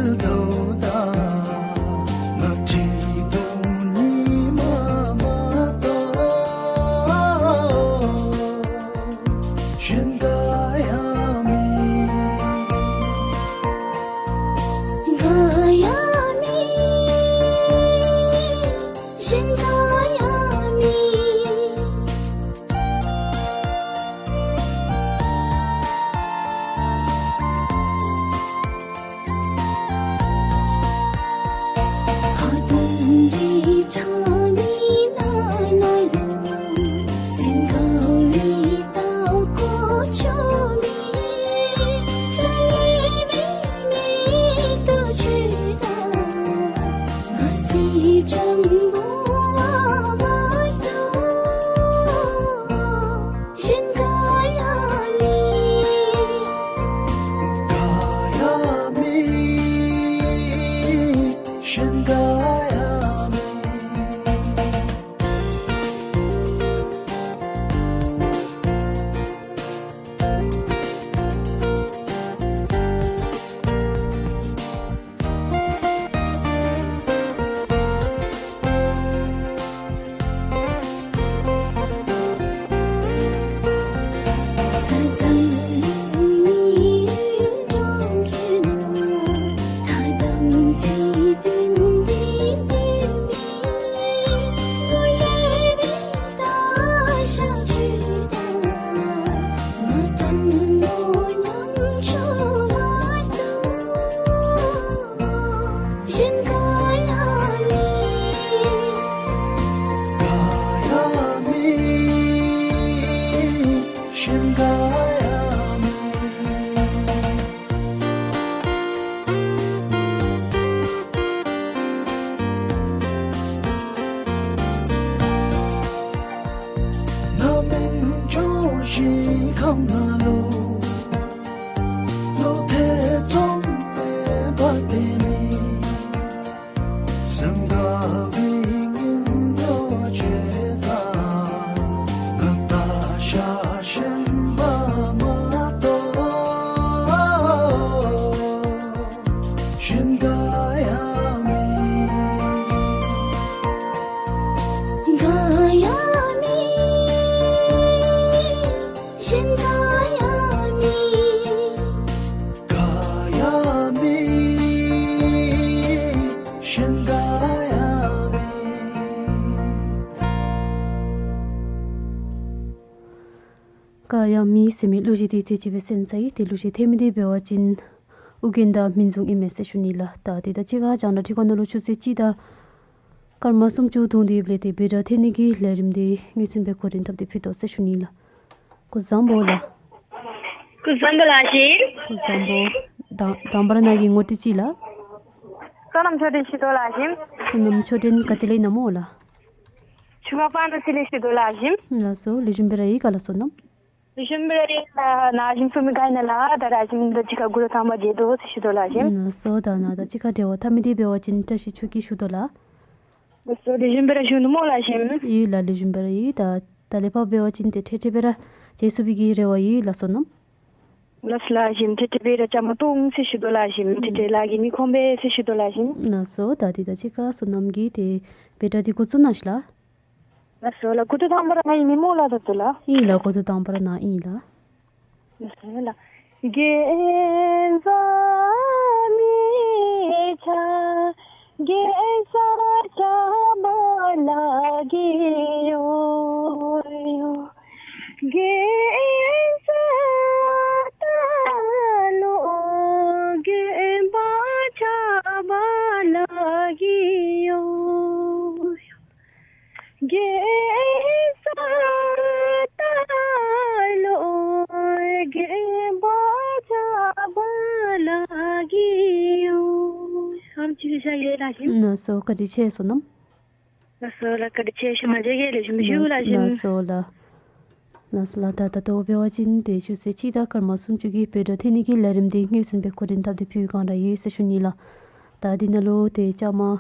ཡང་མི་ཟེར་མི་གླུ་གཞས་འདི་དེ་ཅིག་སྦེ་གསན་ཚར་ཡི། ཏེ་གླུ་གཞས་འཐེན་མི་འདི་འབད་བ་ཅིན་ཨོ་རྒྱན་དང་སྨིན་བྱུང་ཨིན་མས་ཟེར་ཞུ་ནི་ལགས། ད་དེ་དང་གཅིག་ཁར་རྒྱང་བསྒྲགས་འཕྲུལ་ཁང་ནང་ལུ་ཆུ་ཚོད་གཅིག་དང་སྐར་མ་སུམ་ཅུ་ཐུང་དེ་ལས་ཏེ་བེ་ཊ་འཐེན་ནི་གི་ལས་རིམ་འདི་ངེས་ཤེས་སྦེ་འགོ་འདྲེན་འཐབ་སྟེ་ཕུལ་དོ་ཟེར་ཞུ་ནི་ལགས། སྐུ་གཟུགས་བཟང་པོ་ལགས། སྐུ་གཟུགས་བཟང་པོ་ལགས་ཞེས། སྐུ་གཟུགས་བཟང་པོ། དང་དང་པ་ར་ནཱ་གི་ངོ་སྤྲོད་ཅིག་ལགས། བསོད་ནམས་མཆོག་ལྡན་ཞུ་དོ་ལགས་ཞེས། བསོད་ནམས་མཆོག་ལྡན་ག་ཏེ་ལས་ཨིན་ན་སྨོ་ལགས། ཆུ་ཁ་པ་ན་སི་ལས་ཞུ་དོ་ལགས་ཞེས། ལགས་སོ། ལེགས་ཤོམ་སྦེ་ར་ཡོད་ག་ལགས་བསོད་ནམས། ལེགས་ཤོམ་སྦེ་ར་ཡོད་ལགས། ནཱ་གཞི་བཙུགས་མི་ག་ཨིན་ན་ལགས། ད་ར་གཞི་བཙུགས་མི་དང་གཅིག་ཁར་གུ་རུ་དང་པ་མཇལ་དོ་ཟེར་ཞུ་དོ་ལགས་ཞེས། ལགས་སོ། ད་ནཱ་དང་གཅིག་ཁར་འབྲེལ་བ་འཐབ་མི་འདི་འབད་བ་ཅིན་བཀྲ་ཤིས་ཆོས་སྐྱིད་ཞུ་དོ་ལགས། ལགས་སོ། ལེགས་ཤོམ་སྦེ་ར་བཞུགས་ནུག་སྨོ་ལགས་ཞེས། ཡོད་ལགས། ལེགས་ཤོམ་སྦེ་ར་ཡོད། ད་ད་ལས་ཕར་འབད་བ་ཅིན་ཏེ་འཕྲལ་འཕྲལ་སྦེ་ར་མཇལ་ཚུགས་པའི་གི་རེ་བ་ཡོད་ལགས་བསོད་ནམས། ལགས་སོ་ལགས་ཞེས། འཕྲལ་འཕྲལ་སྦེ་ར་བཅའ་མར་གཏོགས་འོང་ཟེར་ཞུ་དོ་ལགས་ཞེས། འཕྲལ་འཕྲལ་ལཱ་གིས་མི་ཁོམ་པས་ཟེར་ཞུ་དོ་ལགས་ཞེས། ལགས་སོ། ད་དེ་དང་གཅིག་ཁར་བསོད་ནམས་ཀྱིས་ཏེ་བེ་ཊ་འདི་འགོ་བཙུགས་གནང་ཞིག་ལགས། ལགས་སོ་ལགས། འགོ་ཐོག་དང་པ་ར་ནཱ་ཨིན་ནི་སྨོ་ལགས་ད་ལྟོ་ལགས། ཨིན་ལགས། འགོ་ཐོག་དང་པ་ར་ནཱ་ཨིན་ལགས། ལགས་སོ་ལགས། ལགས་སོ། བཀའ་དྲིན་ཆེ་བསོད་ནམས། ལགས་སོ་ལགས། བཀའ་དྲིན་ཆེ། ཞུ་མ་བྱེད་ཀྱི་ལེགས་ཤོམ་ཞུ་ལགས་ཞེས། ལགས་སོ་ལགས། ལགས་སོ་ལགས། ད་ད་ལྟོ་འབད་བ་ཅིན་ཏེ་ཆུ་ཚོད་གཅིག་དང་སྐར་མ་སུམ་ཅུ་གི་བེ་ཊ་འཐེན་ནི་གི་ལས་རིམ་འདི་ངེས་ཤེས་སྦེ་འགོ་འདྲེན་འཐབ་སྟེ་ཕུལ་བསྒང་ར་ཡོད་ཟེར་ཞུ་ནི་ལགས། ད་འདི་ནང་ལུ་ཏེ་བཅའ་མར་